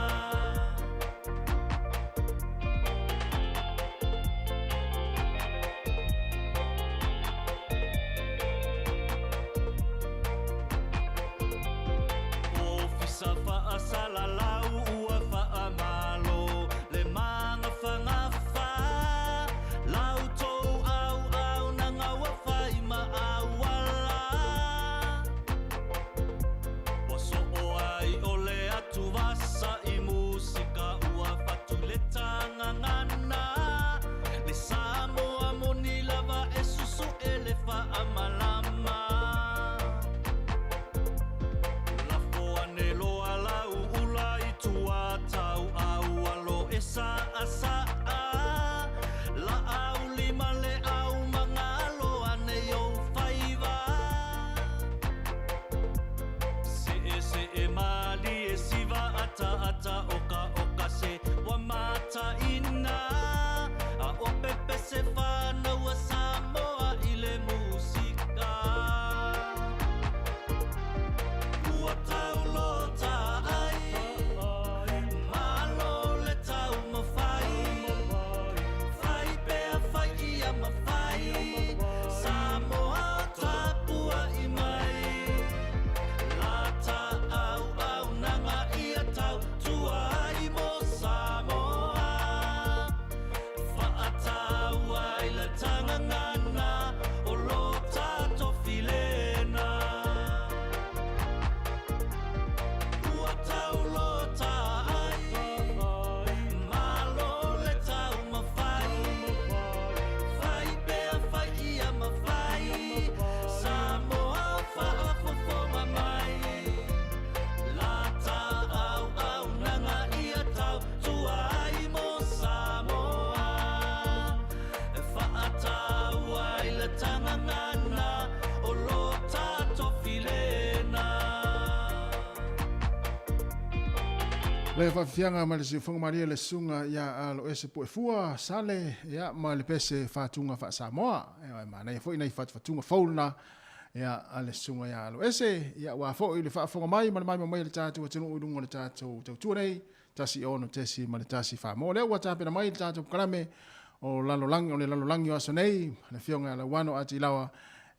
Le faafiafiaga ma le siufoga malie le susuga iā Aloese Puefua Sale, ia, ma le pese fatuga faa-Samoa. Ia, e manaia foi nai fatufatuga fou lena, ia, a le susuga iā Aloese. Ia, ua foi le faafofoga mai ma le maimoa mai a le tatou atunuu i luga o le tatou tautua nei, 16.1 Samoa. Lea ua tapena mai le tatou polokalame o lalolagi, o le lalolagi o aso nei, le afioga ia Lauano Atilawa,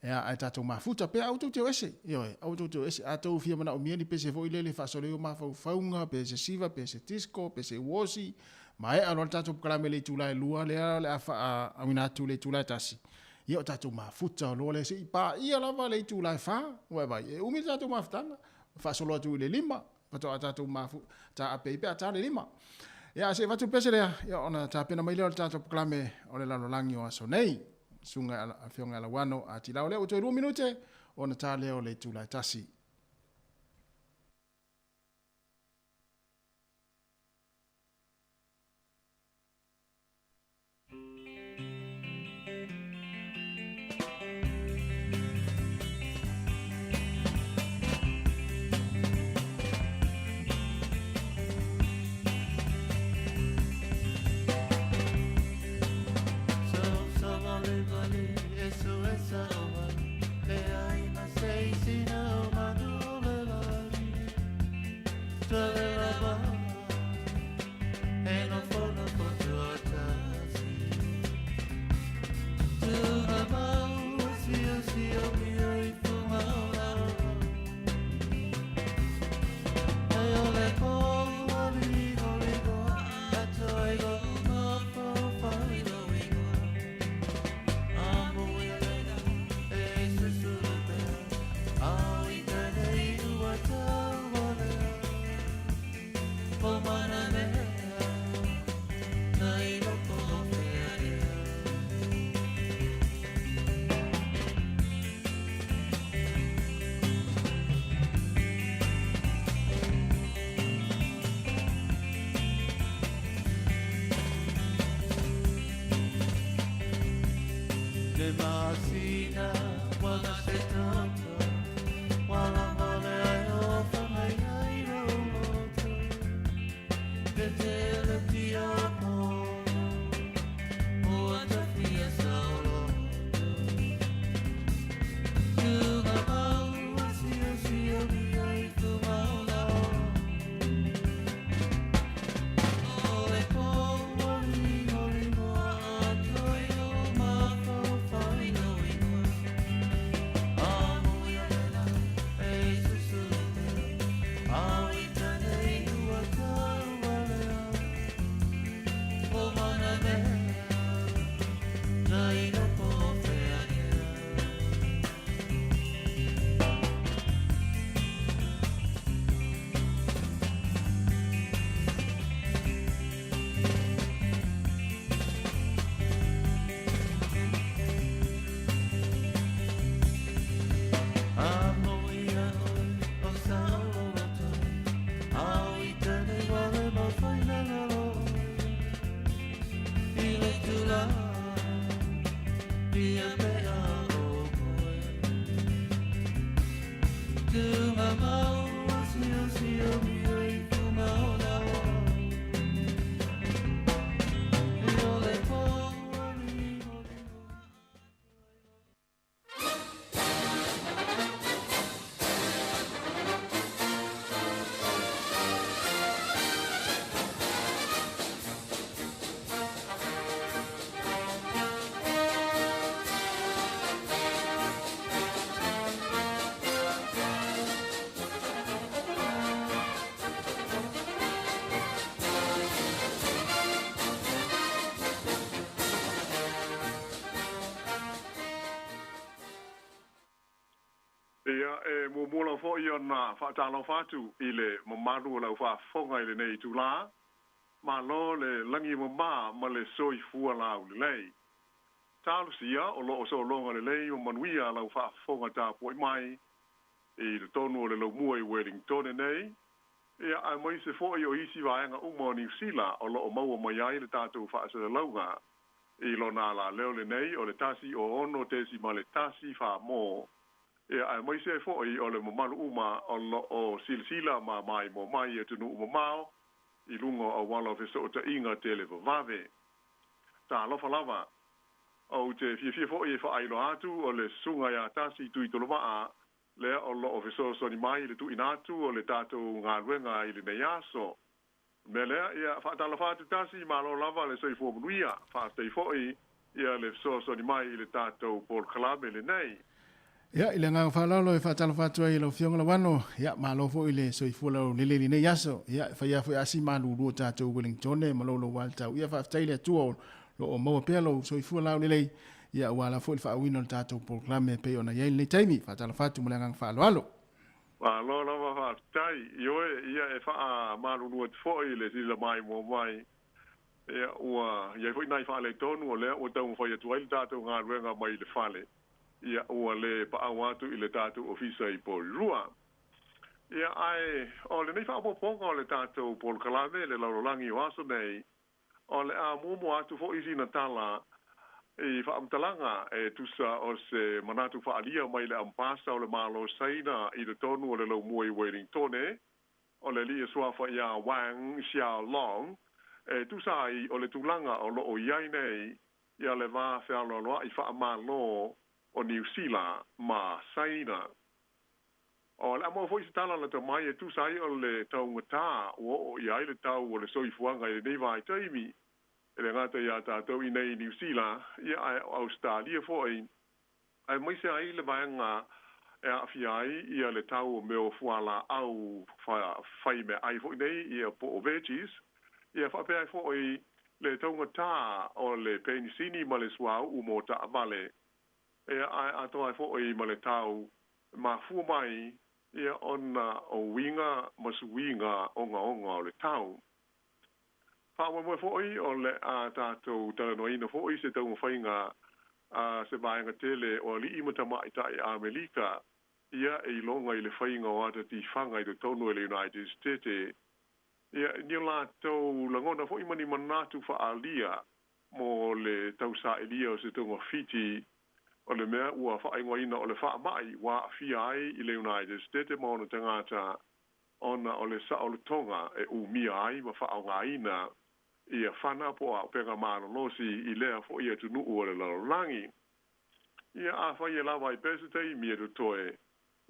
ia, ae tatou mafuta pea, aua tou te o ese, ioe, aua tou te o ese. A tou fia manaomia ni pese foi lele e faasolo ai o mafaufauga, pe se siva, pe se disco, pe se uosi, maea loa le tatou polokalame i le itula e 2, lea o le a faaauina atu i le itula e 1, ia o tatou mafuta loa lea se i paia lava le itula e 4, ua e vaai, e umi le tatou mafutaga, faasolo atu i le 5, faatoa tatou mafu taape ai pe a ta le 5. Ia, se i avatu le pese lea, ia, ona tapena mai lea o le tatou polokalame o le lalolagi o aso nei. Susuga Afioga ia Lauano Atilao lea ua toe 2 minute ona ta lea o le itula e 1. Ia, e muamua lava foi ona faatalofa atu i le mamalu o le aufaafofoga i lenei itulā, malo le lagi mama ma le soifua laulelei. Talosia o lo o sologa lelei ma manuia lau faafofoga tapuai mai i totonu o le laumua i Wellingtone nei, ia, aemaise foi o isi vaega uma o Niu Sila o lo o maua mai ai le tatou faasalalauga i lona alaleo lenei o le 16.1 Samoa. Ia, aemaise ai foi o le mamalu uma o lo o silasila ma maimoa mai i atunuu mamao. i luga o auala o fesootaiga televavave. Talofa lava. Ou te fiafia foi e faailoa atu o le Susuga ia Tasi Tuitolovaa lea o loo fesoasoani mai i le tuuina atu o le tatou galuega i lenei aso. O le mea lea, ia faatalofa atu Tasi, malo lava le soifua manuia. Faafetai foi ia le fesoasoani mai i le tatou polokalame lenei. Ia, i le agaga faaaloalo e faatalofa atu ai i lau Afioga Lauano, ia, malo foi le soifua laulelei i lenei aso. Ia, e fai lava foi asi malulu o tatou Wellingtone ma lou loualtau. Ia, faafetai i le Atua o lo o maua pea lou soifua laulelei, ia, aua lava foi le faaauina o le tatou polokalame e pei ona i ai lenei taimi. Faatalofa atu ma le agaga faaaloalo. Malo lava faafetai. Ioe, ia e faamalulu atu foi i le silasila maimoa mai Ia, ua i ai foi nai faaletonu o lea ua taumafai atu ai le tatou galuega mai le fale, ia, ua le paau atu i le tatou ofisa i Porirua. Ia, ae o lenei faaopoopoga o le tatou polokalame le lalolagi o aso nei, o le a muamua atu foi sina tala i faamatalaga e tusa o se manatu faaalia mai le Ambasa o le Malo Saina i totonu o le laumua i Welingtone, O le alii e suafa iā Wang Xiaolong e tusa ai o le tulaga o lo o i ai nei ia le va fealoaloa'i faamalo o Niu Sila ma Saina. O le a maua foi se tala lata mai e tusa ai o le taugatā ua oo i ai le tau o le soifuaga i lenei vaitaimi, e le gata iā tatou i nei i Niu Sila, ia ae o Ausetalia foi. Aemaise ai le vaega e aafia ai ia le tau o mea o fualaau fai meaai foi nei ia po o veggies, ia faapea ai foi le taugatā o le penisini ma le suauu mo taavale, ia ae atoa ai foi ma le tau mafua mai ia ona o uiga ma suiga ogaoga o le tau. Faamoemoe foi o le a tatou talanoaina foi se taumafaiga a se vaega tele o alii ma tamaitai Amelika ia e iloga i le faiga o ata tifaga i totonu e le United Stete. Ia, ni o latou lagona foi ma ni manatu faaalia mo le tausaelia o se togafiti o le mea ua faaigoaina o le faamai ua aafia ai i le United Stete ma ona tagata ona o le saolotoga e umia ai ma faaaogaina ia fana po o auupega malolosi i lea foi atunuu o le lalolagi. Ia afai e lava ai pea se taimi e totoe,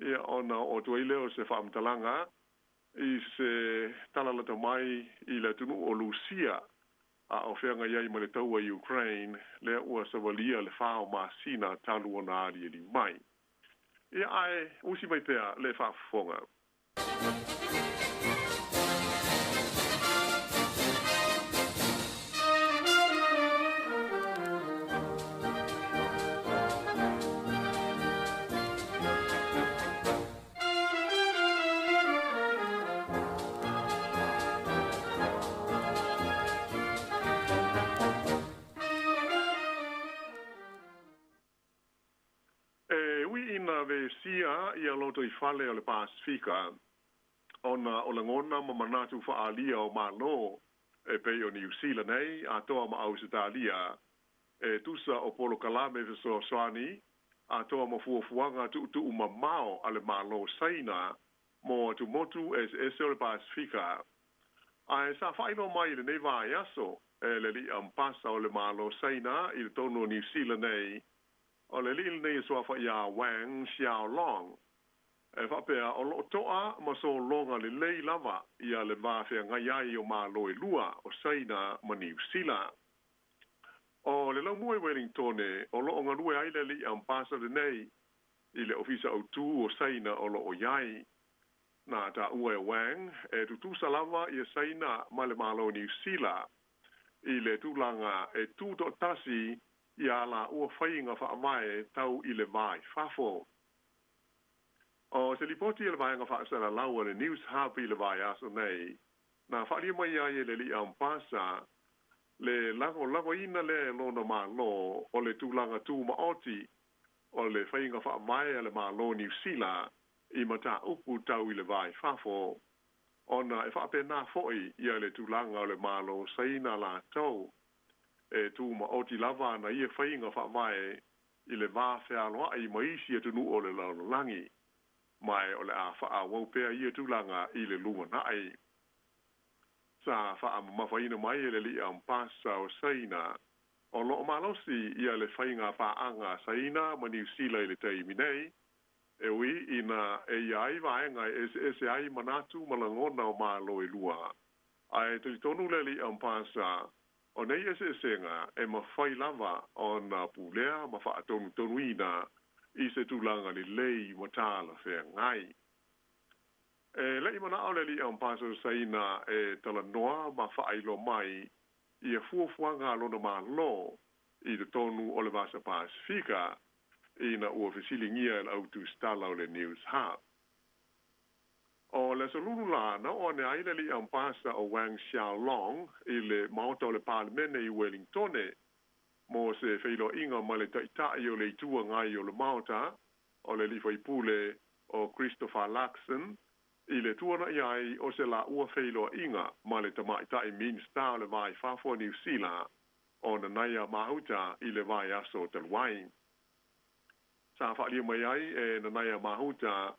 ia ona oo atu ai lea o se faamatalaga i se tala lata mai i le atunuu o Lusia a o feagai ai ma le taua i Ukraine, lea ua savalia le 4 masina talu ona aliali mai. Ia ae usi mai pea le faafofoga. E ui ina vesia ia lotoifale o le Pasefika ona o lagona ma manatu faaalia o Malo e pei o Niu Sila nei atoa ma Ausetalia e tusa o polokalame fesoasoani atoa ma fuafuaga tuutuu mamao a le Malo Saina mo atumotu eseese o le Pasefika. Ae sa faailoa mai i lenei vaiaso e le alii Ambasa o le Malo Saina i totonu o Niu Sila nei O le alii lenei e suafa iā Wang Xiaolong, e faapea o lo o toa ma sologa lelei lava ia le va feagai ai o Malo e lua o Saina ma Niu Sila. O le laumua i Welingtone o lo o galue ai le alii ambassador lenei i le ofisa autū o Saina o lo o i ai. Na taua e Wang e tutusa lava ia Saina ma le Malo o Niu Sila i le tulaga e tutoatasi ia laua faiga faavae tau i le va i fafo. O se lipoti a le vaega faasalalau a le News Hub i le vaiaso nei, na faaalia mai ai e le Alii Ambasa le lagolagoina lea e lona Malo o le tulaga tumaoti o le faiga faavae a le Malo Niu Sila i mataupu tau i le va i fafo, ona e faapena foi ia le tulaga o le Malo Saina latou. E tumaoti lava ana ia faiga faavae i le va fealoa'i ma isi atunuu o le lalolagi, ma e o le a faaauau pea ia tulaga i le lumanai. Sa faamamafaina mai e le alii ampasa o Saina, o loo malosi ia le faiga paaga a Saina ma Niu Sila i le taimi nei, e ui ina e i ai vaega e eseese ai manatu ma lagona o Malo e lua. Ae talitonu le alii ampasa, o nei eseesega e mafai lava ona pulea ma faatonutonuina i se tulaga lelei ma talafeagai. E le'i mana'o le alii ampasa o Saina e talanoa ma faailoa mai ia fuafuaga a lona Malo i totonu o le Vasa Pasefika ina ua fesiligia e le au tusitala o le News Hub. O le Aso Lulu la, na oo ane ai le alii ampasa o Wang Xiaolong i le Maota o le Palemene i Welingtone mo se feiloaiga ma le Taitai o le Itu Agai o le Maota, o le alii faipule o Christopher Luxon, i le tuana'i ai o se laua feiloaiga ma le Tamaitai Minista o le Va i Fafo a Niu Sila, o Nanaia Mahuta i le vaiaso talu ai. Sa faaalia mai ai e Nanaia Mahuta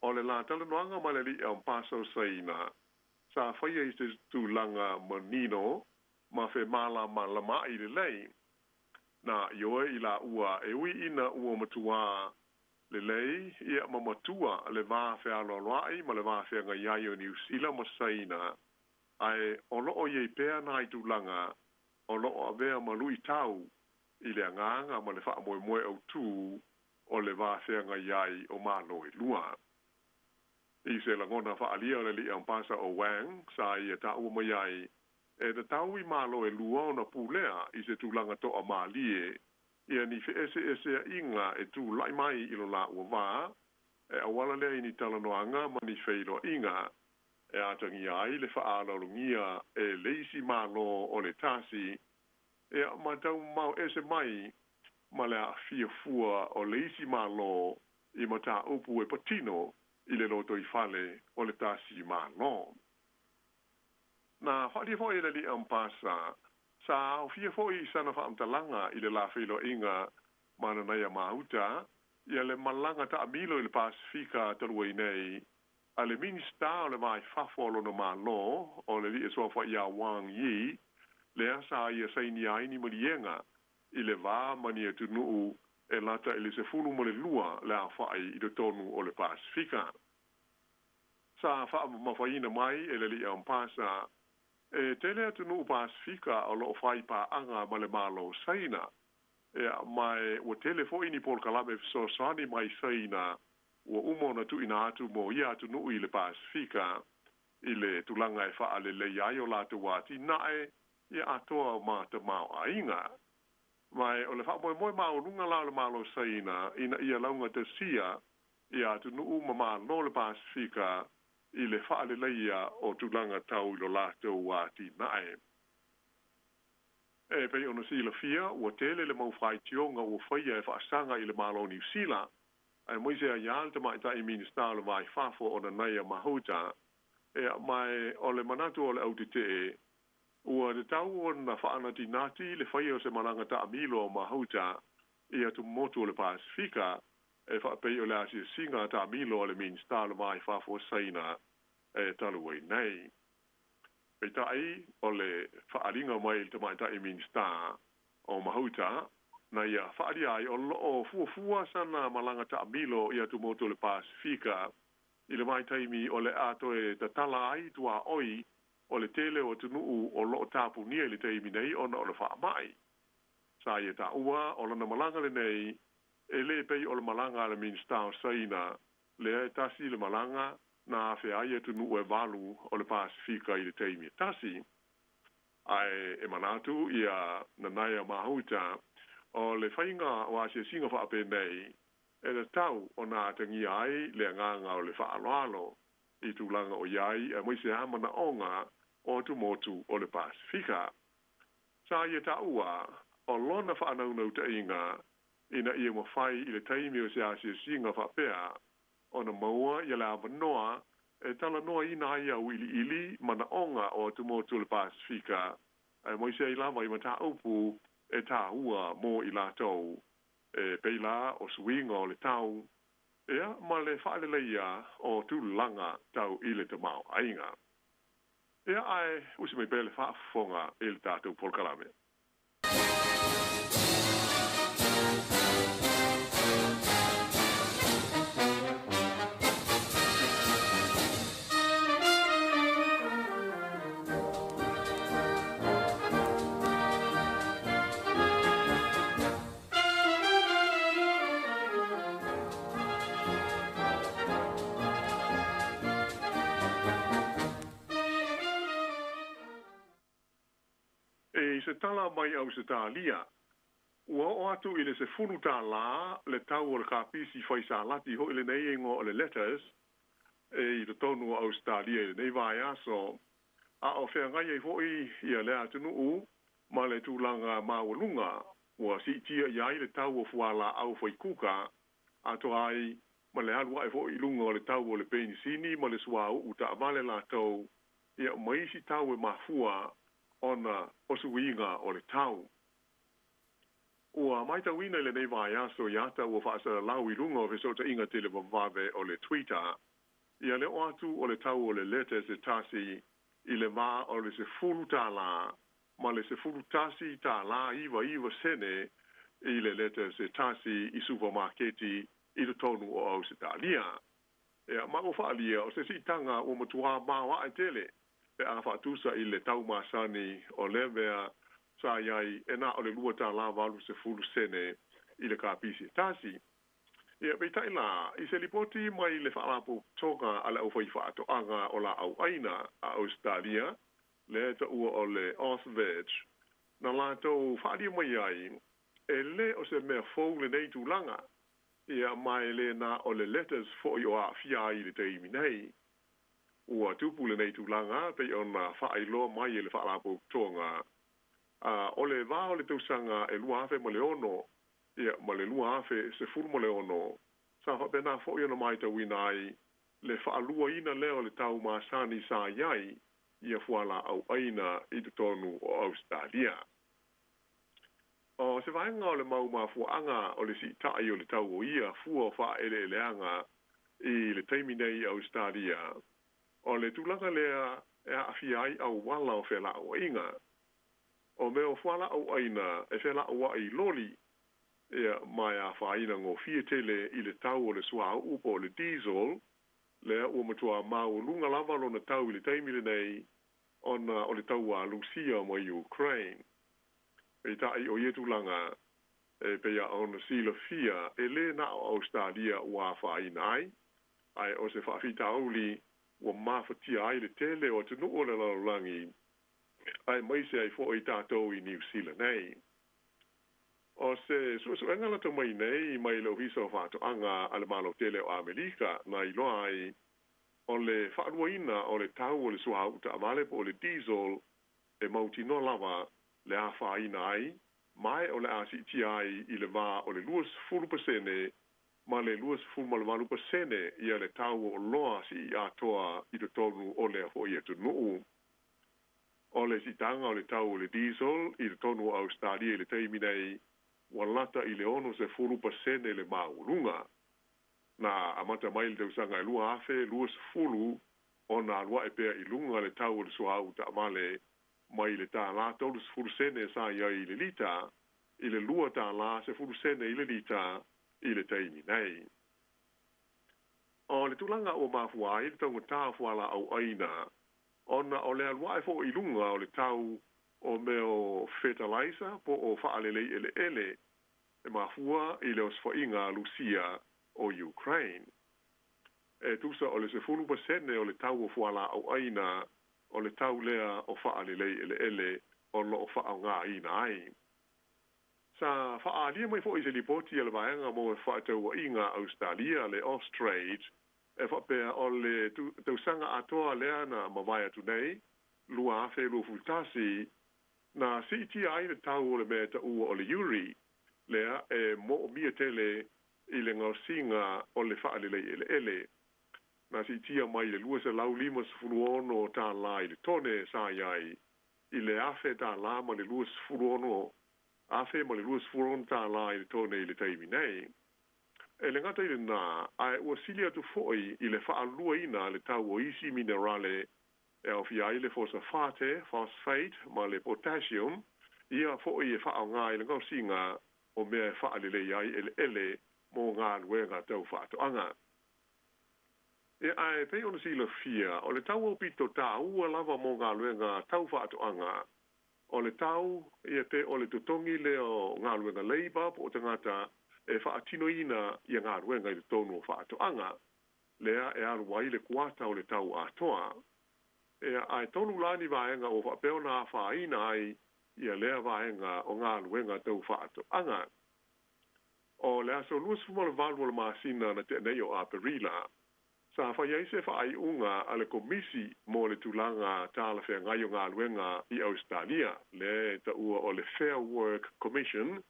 o le la talanoaga ma le alii ampasa o Saina sa faia i se tulaga manino ma femalamalama'i lelei. Na ioe i laua e ui ina ua matuā lelei ia ma matua le va fealoaloa'i ma le va feagai ai o Niu Sila ma Saina, ae o loo i ai pea nai tulaga o loo avea ma luitau i le agaga ma le faamoemoe autū o le va feagai ai o Malo e lua. I se lagona faaalia o le alii ampasa o Wang sa ia taua mai ai e tatau i Malo e lua ona pulea i se tulaga toamalie ia ni feeseeseaiga e tula'i mai i lo laua va, e auala lea i ni talanoaga ma ni feiloaiga e atagia ai le faaaloalogia e le isi Malo o le tasi, ia ma taumamao ese mai ma le aafia fua o le isi Malo i mataupu e patino i le lotoifale o le tasi Malo. Na faaalia foi e le alii ampasa, sa aofia foi i sana faamatalaga i le la feiloaiga ma Nanaia Mahuta ia le malaga taamilo i le Pasefika talu ai nei a le Minisita o le Va i Fafo o lona Malo, o le alii e suafa ia Wang Yi, lea sa ia sainia ai ni maliega i le va ma ni atunuu e lata i le 12 le aofa'i i totonu o le Pasefika. Sa faamamafaina mai e le alii ampasa e tele atunuu Pasefika o loo fai paaga ma le Malo o Saina, ia, ma e ua tele foi ni polokalame fesoasoani mai Saina ua uma ona tuuina atu mo ia atunuu i le Pasefika i le tulaga e faaleleia ai o latou atinae ia atoa ma tamaoaiga. Ma e o le faamoemoe maualuga la o le Malo o Saina ina ia laugatasia ia atunuu ma Malo o le Pasefika i le faaleleia o tulaga tau i lo latou atinae. E pei ona silafia, ua tele le mau faitioga ua faia e faasaga i le Malo o Niu Sila, aemaise ai lava le Tamaitai Minisita o le Va i Fafo o Nanaia Mahuta. Ia, ma e o le manatu o le au tetee, ua tatau ona faanatinati le faia o se malaga taamilo a Mahuta i atumotu o le Pasefika, e faapei o le asiasiga a taamilo a le Minisita o le Va i Fafo o Saina e talu ai nei. Peitai, o le faaaliga mai i le Tamaitai Minisita o Mahuta, na ia faaalia ai o loo fuafua sana malaga taamilo i atumotu o le Pasefika i le vaitaimi o le a toe tatala ai tuaoi o le tele o atunuu o loo tapunia i le taimi nei ona o le faamai. Sa ia taua o lana malaga lenei e le pei o le malaga a le Minisita o Saina lea e tasi le malaga na afea ai atunuu e valu o le Pasefika i le taimi e tasi. Ae e manatu ia Nanaia Mahuta o le faiga o asiasiga faapenei e tatau ona atagia ai le agaga o le faaaloalo i tulaga o i ai aemaise lava manaoga o atumotu o le Pasefika. Sa ia taua o lona faanaunautaiga ina ia mafai i le taimi o se asiasiga faapea ona maua ia le avanoa e talanoaina ai auiliili manaoga o atumotu o le Pasefika aemaise ai lava i mataupu e tāua mo i latou, e pei la o suiga o le tau, ia, ma le faaleleia o tulaga tau i le tamaoaiga. Ia ae usi mai pea le faafofoga i le tatou polokalame. E i se tala mai Ausetalia, ua oo atu i le 10 tālā le tau o le kapisi fai salati hoʻi lenei igoa o le lettuce e i totonu o Ausetalia i lenei vaiaso, a o feagai ai foʻi ia lea atunuu ma le tulaga maualuga ua siitia i ai le tau o fualaau faikuka atoa ai ma le alu aʻe foʻi i luga o le tau o le penisini ma le suauu taavale latou ia ma isi tau e mafua ona o suiga o le tau. Ua matauina i lenei vaiaso i ata ua faasalalau i luga o fesootaiga televavave o le Twitter ia le oo atu o le tau o le lettuce e tasi i le va o le 10 tālā ma le 11 tālā 99 sene i le lettuce e tasi i supamaketi i totonu o Ausetalia. Ia, ma ua faaalia o se siitaga ua matuā maoaʻe tele pe a faatusa i le tau masani o lea mea sa i ai e na o le 2 tālā 80 sene i le kapisi e tasi. Ia, peitai la, i se lipoti mai le Faalapotopotoga a le Aufaifaatoaga o Laau ʻAina a Ausetalia, lea e taua o le AusVeg, na latou faaalia mai ai, e lē o se mea fou lenei tulaga, ia ma e lē na o le lettuce foʻi o aafia ai i le taimi nei. Ua tupu lenei tulaga pei ona faailoa mai e le Faalapotopotoga, a o le vā o le tausaga e 2006 ia ma le 2016 sa faapena foʻi ona matauina ai le faaluaina lea o le tau masani sa i ai ia fualaau ʻaina i totonu o Ausetalia. O se vaega o le mau mafuaaga o le siitai o le tau o ia fua o faaeleeleaga i le taimi nei i Ausetalia, o le tulaga lea e aafia ai auala o felauaiga. O mea o fualaau ʻaina e felauaʻi i loli, ia ma e afaina gofie tele i le tau o le suauu po o le diesel, lea ua matuā maualuga lava lona tau i le taimi lenei ona o le tauā Lusia ma Ukraine. Peitai o ia tulaga, e pei ona silafia, e lē na o Ausetalia ua afaina ai, ae o se faafitauli ua mafatia ai le tele o atunuu o le lalolagi, aemaise ai foʻi tatou i Niu Sila nei. O se suesuega lata mai nei mai le Ofisa o Faatoaga a le Malo tele o Amerika na iloa ai o le faaluaina o le tau o le suauu taavale po o le diesel e mautinoa lava le afaina ai ma e o le a siitia ai i le va o le 20% ma le 28% ia le tau o oloa sii atoa i totonu o lea foʻi atunuu. O le siitaga o le tau o le diesel i totonu o Ausetalia i le taimi nei ua lata i le 60% le maualuga. Na amata mai le tausaga e 2020 ona alu aʻe pea i luga le tau o le suauu taavale mai le tālā 30 sene sa i ai i le lita i le 2 tālā 10 sene i le lita i le taimi nei. O le tulaga ua mafua ai le taugata o fualaau ʻaina ona o le alu aʻe foʻi i luga o le tau o mea o fertilizer po o faalelei eleele e mafua i le osofaiga a Lusia o Ukraine. E tusa o le 10% o le tau o fualaau ʻaina o le tau lea o faalelei eleele o loo faaaogāina ai. Sa faaalia mai foʻi se lipoti a le Vaega mo Fefaatauaiga Ausetalia, le Austrade, e faapea o le tausaga atoa lea na mavae atu nei 2021 na siitia ai le tau o le mea taua o le urea lea e moomia tele i le gaosiga o le faalelei eleele. Na siitia mai le 256 tālā i le tone sa i ai i le 1000 tālā ma le 26 afe ma le 26 tālā i le tone i le taimi nei. E le gata i lenā, ae ua sili atu foʻi i le faaluaina le tau o isi minerale e aofia ai le fosafate, phosphate, ma le potassium, ia foʻi e faaaogā i le gaosiga o mea e faalelei ai eleele mo galuega tau faatoaga. Ia, ae pei ona silafia, o le tau aupito tāua lava mo galuega tau faatoaga, o le tau, ia pe o le totogi lea o galuega leipa po o tagata e faatinoina ia galuega i totonu o faatoaga, lea e alu ai le kuata o le tau atoa. Ia, ae tolu la ni vaega ua faapea ona afaina ai ia lea vaega o galuega tau faatoaga. O le aso 28 o le masina na tea nei o Aperila, sa fai ai se faaiuga a le Komisi mo le Tulaga Talafeagai o Galuega i Ausetalia, lea e taua o le Fair Work Commission,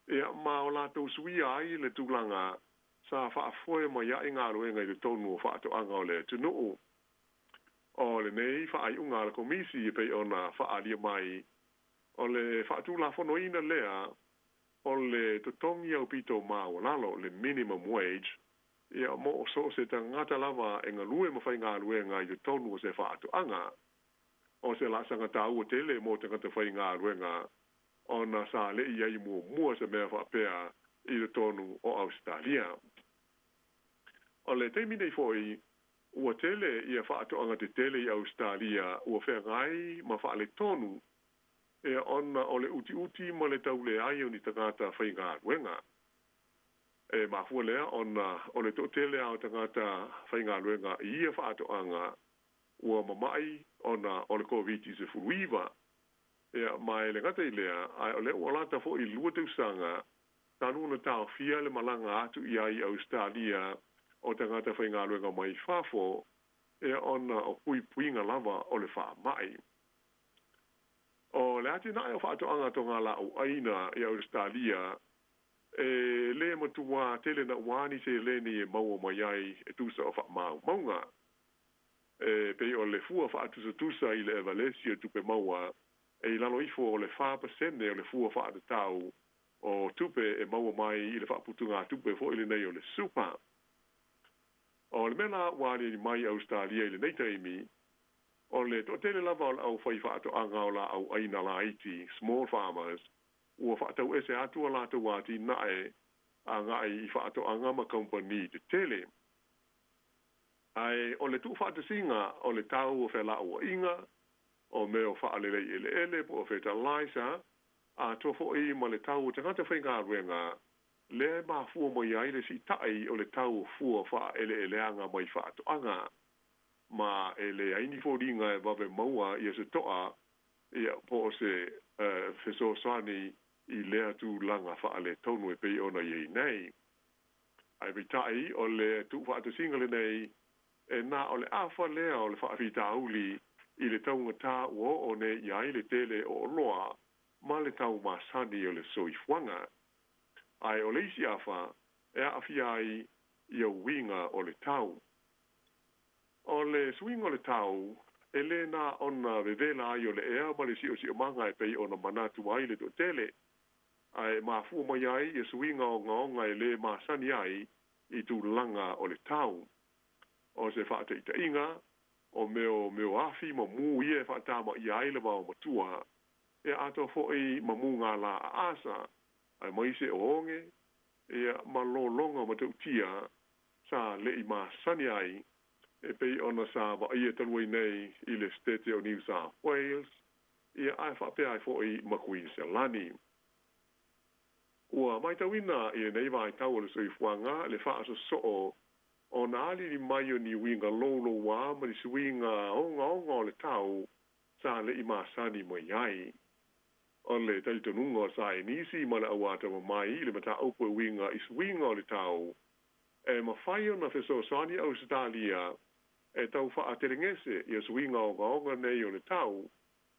ia, ma o latou suia ai le tulaga sa faafoe mai ai galuega i totonu o faatoaga o le atunuu. O lenei faaiuga a le Komisi e pei ona faaalia mai, o le faatulafonoina lea o le totogi aupito maualalo, le minimum wage, ia, mo so o se tagata lava e galue ma faigaluega i totonu o se faatoaga. O se laasaga taua tele mo tagata faigaluega ona sa leʻi i ai muamua se mea faapea i totonu o Ausetalia. O le taimi nei foi, ua tele ia faatoaga tetele i Ausetalia ua feagai ma faaletonu, ia, ona o le utiuti ma le tauleai o ni tagata faigaluega. E mafua lea ona o le toatele lava o tagata faigaluega i ia faatoaga ua mamaʻi ona o le Koviti-19. Ia, ma e le gata i lea, ae o lea ua lata foi i le lua tausaga talu ona taofia le malaga atu i ai i Ausetalia o tagata faigaluega mai fafo, ia, ona o puipuiga lava o le faamai. O le atinae o faatoaga togalaau ʻaina i Ausetalia, e le matuā tele naʻuā ni seleni e maua mai ai e tusa o faamaumauga. E pei o le fua faatusatusa i le Evalesi o tupe maua e i lalo ifo o le 4% o le fua faatatau o tupe e maua mai i le faaputugatupe foi lenei o le super. O le mea la ua aliali mai i Ausetalia i lenei taimi, o le toatele lava o le aufaifaatoaga o laau ʻaina laiti, small farmers, ua faatauese atu a latou atinae agai i faatoaga ma kamupani tetele. Ae o le tuufaatasiga o le tau o felauaiga, o mea o faalelei eleele po o fetalaisa, atoa foi ma le tau o tagata faigaluega, lea e mafua mai ai le siitai o le tau o fua faaeleeleaga mai faatoaga. Ma e leai ni foliga e vave maua ia se toa ia po o se fesoasoani i lea tulaga faaletonu e pei ona i ai nei. Ae peitai, o le tuufaatasiga lenei, e na o le afa lea o le faafitauli i le taugatā ua oo nei i ai le tele o oloa ma le tau masani o le soifuaga. Ae o le isi afa e aafia ai ia uiga o le tau. O le suiga o le tau, e lē na ona vevela ai o le ea ma le siosiomaga e pei ona manatu ai le toatele, ae mafua mai ai ia suiga ogaoga e lē masani ai i tulaga o le tau. O se faataitaiga, o mea o mea o afi ma mū ia e faatamaia ai le vaomatua, e atoa foi ma mugala aasa, aemaise o oge, ia, ma lologa matautia sa leʻi masani ai e pei ona sa vaaia talu ai nei i le Setete o New South Wales, ia, ae faapea ai foi ma Kuiniselani. Ua matauina i lenei vaitau o le soifuaga le faasosoo ona aliali mai o ni uiga loulouā ma ni suiga ogaoga o le tau sa leʻi masani mai ai. O le talitonuga o saienisi ma le au atamamai i le mataupu e uiga i suiga o le tau, e mafai ona fesoasoani Ausetalia e tau faatelegese ia suiga ogaoga nei o le tau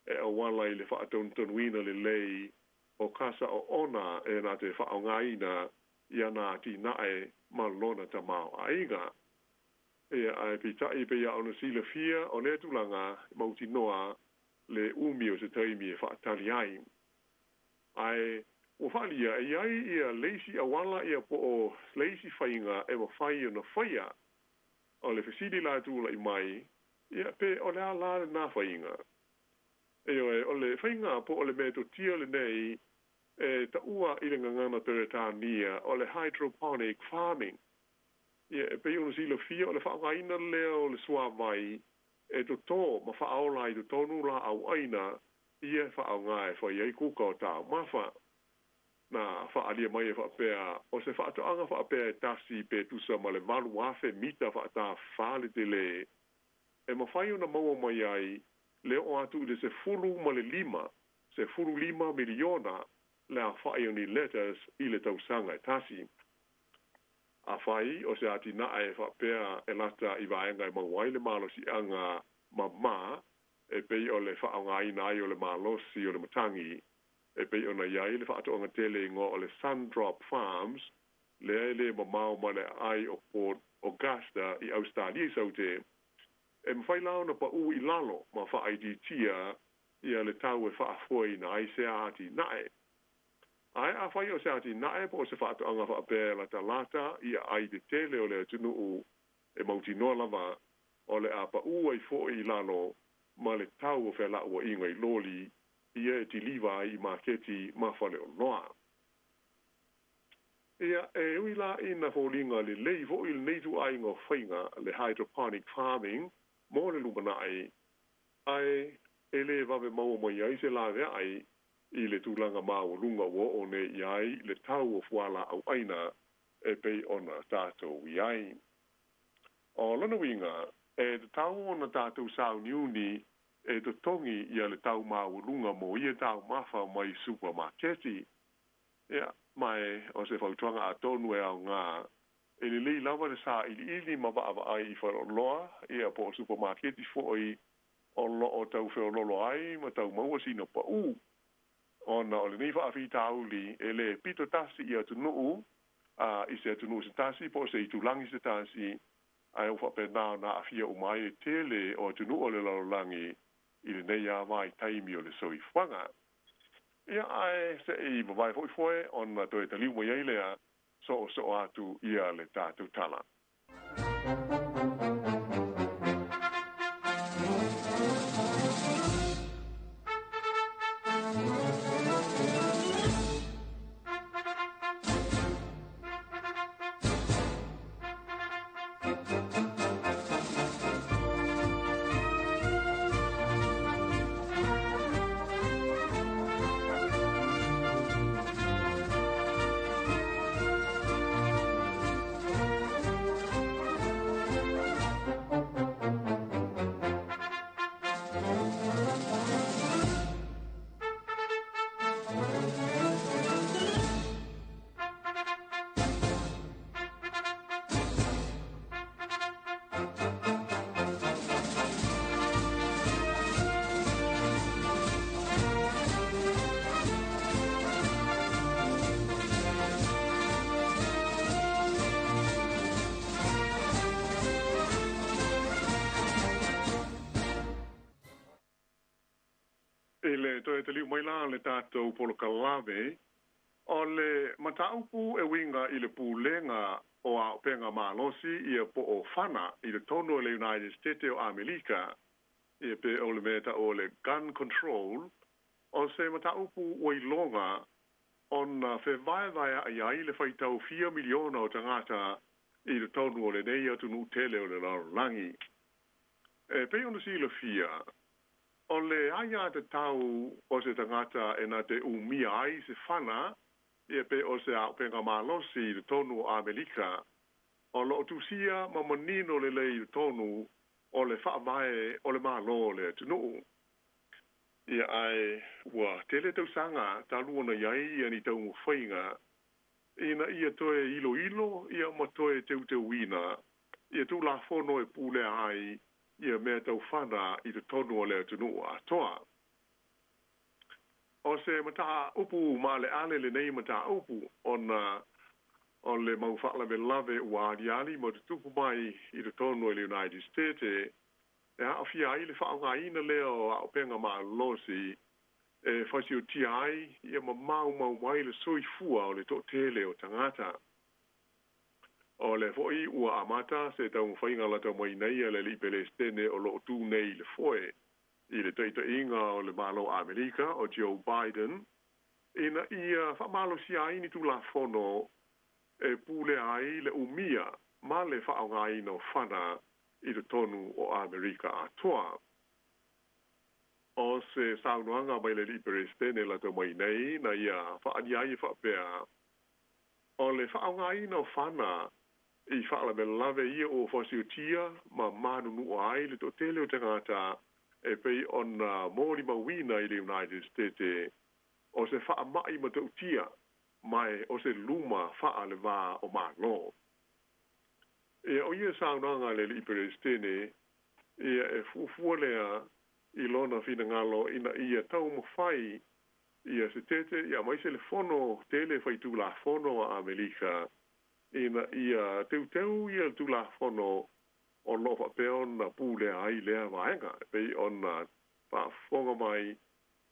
e auala i le faatonutonuina lelei o kasa oona e na te faaaogaina i ana atinae ma lona tamaoaiga. Ia, ae peitai pei lava ona silafia, o lea tulaga e mautinoa le umi o se taimi e faatali ai. Ae ua faaalia e i ai ia le isi auala ia po o le isi faiga e mafai ona faia. O le fesili la e tulai mai, Ia, pe o le a la lenā faiga? Ioe, o le faiga po o le metotia lenei e taua i le gagana Peretania o le hydroponic farming. Ia, e pei ona silafia o le faaaogaina lea o le suavai e totō ma faaola ai i totonu laau aina ia e faaaoga e fai ai kuka o taumafa. Na faaalia mai e faapea, o se faatoaga faapea e tasi pe tusa ma le 8,000 mita faatafā le telē, e mafai ona maua mai ai le oo atu i le 15, 15 miliona le aofai o ni lettuce i le tausaga e tasi. Afai o se atinae faapea e lata i vaega e maua ai le malosiaga mamā e pei o le faaaogaina ai o le malosi o le matagi, e pei ona i ai le faatoaga tele igoa o le Sundrop Farms, lea e le mamao ma le aai o Port Augusta i Ausetalia i Saute, e mafai la ona paʻu i lalo ma faaitiitia ia le tau e faafoeina ai se atinae. Ae afai o se atinae po o se faatoaga faapea e latalata i aai tetele o le atunuu e mautinoa lava o le a paʻu ai foi i lalo ma le tau o felauaiga i loli ia e tiliva ai i maketi ma faleoloa. Ia, e ui la ina foliga lelei foi lenei ituaiga o faiga, le hydroponic farming, mo le lumanai, ae e le vave maua mai ai se laveai i le tulaga maualuga ua oo nei i ai le tau o fualaau aina e pei ona tatou i ai. O lona uiga, e tatau ona tatou sauniuni e totogi ia le tau maualuga mo ia taumafa mai supamaketi. Ia, ma e o se fautuaga atonu e aoga, e lelei lava le sailiili ma vaavaai i faleoloa, ia po o supamaketi foi o lo o tau feoloolo ai ma tau maua sina paʻu. Ona o lenei faafitauli e le pito tasi i atunuu, a i se atunuu se tasi po o se itulagi se tasi, ae ua faapena ona aafia uma ai le tele o atunuu o le lalolagi i lenei lava vaitaimi o le soifuaga. Ia, ae se i vavae foi foe ona toe taliu mai ai lea, soosoo atu ia le tatou tala. I le toe taliu mai la o le tatou polokalame, o le mataupu e uiga i le pulega o aopega malosi ia po o fana i totonu o le United State o Amelika, ia pe o le mea e ta'u o le gun control, o se mataupu ua iloga ona fevaevaea'i ai le faitau fia miliona o tagata i totonu o lenei atunuu tele o le lalolagi. E pei ona silafia, o le aiatatau o se tagata e na te umia ai se fana, ia pe o se aupega malosi i totonu o Amelika, o lo o tusia ma manino lelei i totonu o le Faavae o le Malo o le atunuu. Ia, ae ua tele tausaga talu ona i ai ia ni taumafaiga ina ia toe iloilo ia ma toe teuteuina ia Tulafono e pulea ai ia mea tau fana i totonu o le atunuu atoa. O se mataupu maaleale lenei mataupu ona o le mau faalavelave ua aliali ma tutupu mai i totonu o le United States e aafia ai le faaaogaina lea o auupega malolosi e fasiotia ai ia ma maumau ai le soifua o le toatele o tagata. O lea foi ua amata se taumafaiga lata mai nei a le Alii Peresetene o lo o tu nei i le foe i le taitaiga o le Malo o Amerika o Joe Biden ina ia faamalosia ai ni Tulafono e pulea ai le umia ma le faaaogaina o fana i totonu o Amerika atoa. O se saunoaga mai le Alii Peresetene lata mai nei na ia faaalia ai e faapea, O le faaaogaina o fana i faalavelave ia ua fasiotia ma manunua ai le toatele o tagata e pei ona molimauina i le United Stete, o se faamai matautia mae o se luma faa-le-va o Malo. Ia, o ia saunoaga a le Alii Peresetene, ia e fuafua lea i lona finagalo ina ia taumafai ia se tete ia aemaise le Fono tele Faitulafono a Amerika ina ia teuteu ia le Tulafono o lo o faapea ona pulea ai lea vaega, e pei ona faafofoga mai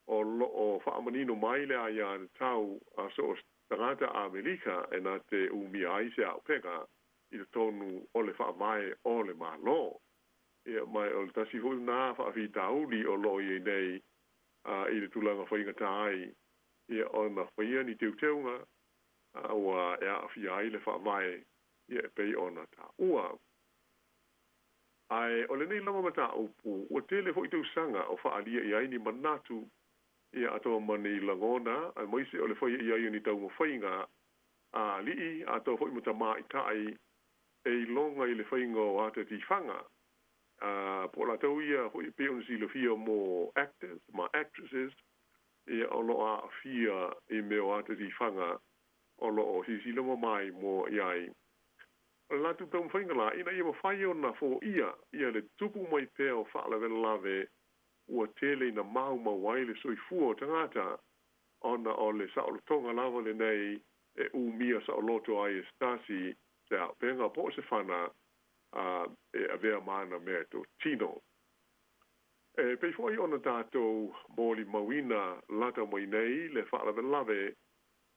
o lo o faamanino mai le aiatatau a so o se tagata Amerika e na te umia ai se auupega i totonu o le Faavae o le Malo. Ia, ma o le tasi foi lena faafitauli o lo o i ai nei i le tulaga faigata ai ia ona faia ni teuteuga ua e aafia ai le Faavae ia e pei ona taua. Ae o lenei lava mataupu ua tele foi tausaga o faaalia i ai ni manatu ia atoa ma ni lagona aemaise o le faia i ai o ni taumafaiga a alii atoa foi ma tamaitai e iloga i le faiga o ata tifaga a po o latou ia foi e pei ona silafia mo actors ma actresses ia o lo o aafia i mea o ata tifaga o lo o silasila mamai mo i ai. O le latou taumafaiga la ina ia mafai ona foia ia le tupu mai pea o faalavelave ua tele ina maumau ai le soifua o tagata ona o le saolotoga lava lenei e umia saoloto ai e se tasi se auupega po o se fana a e avea ma ana mea totino. E pei foi ona tatou molimauina lata mai nei le faalavelave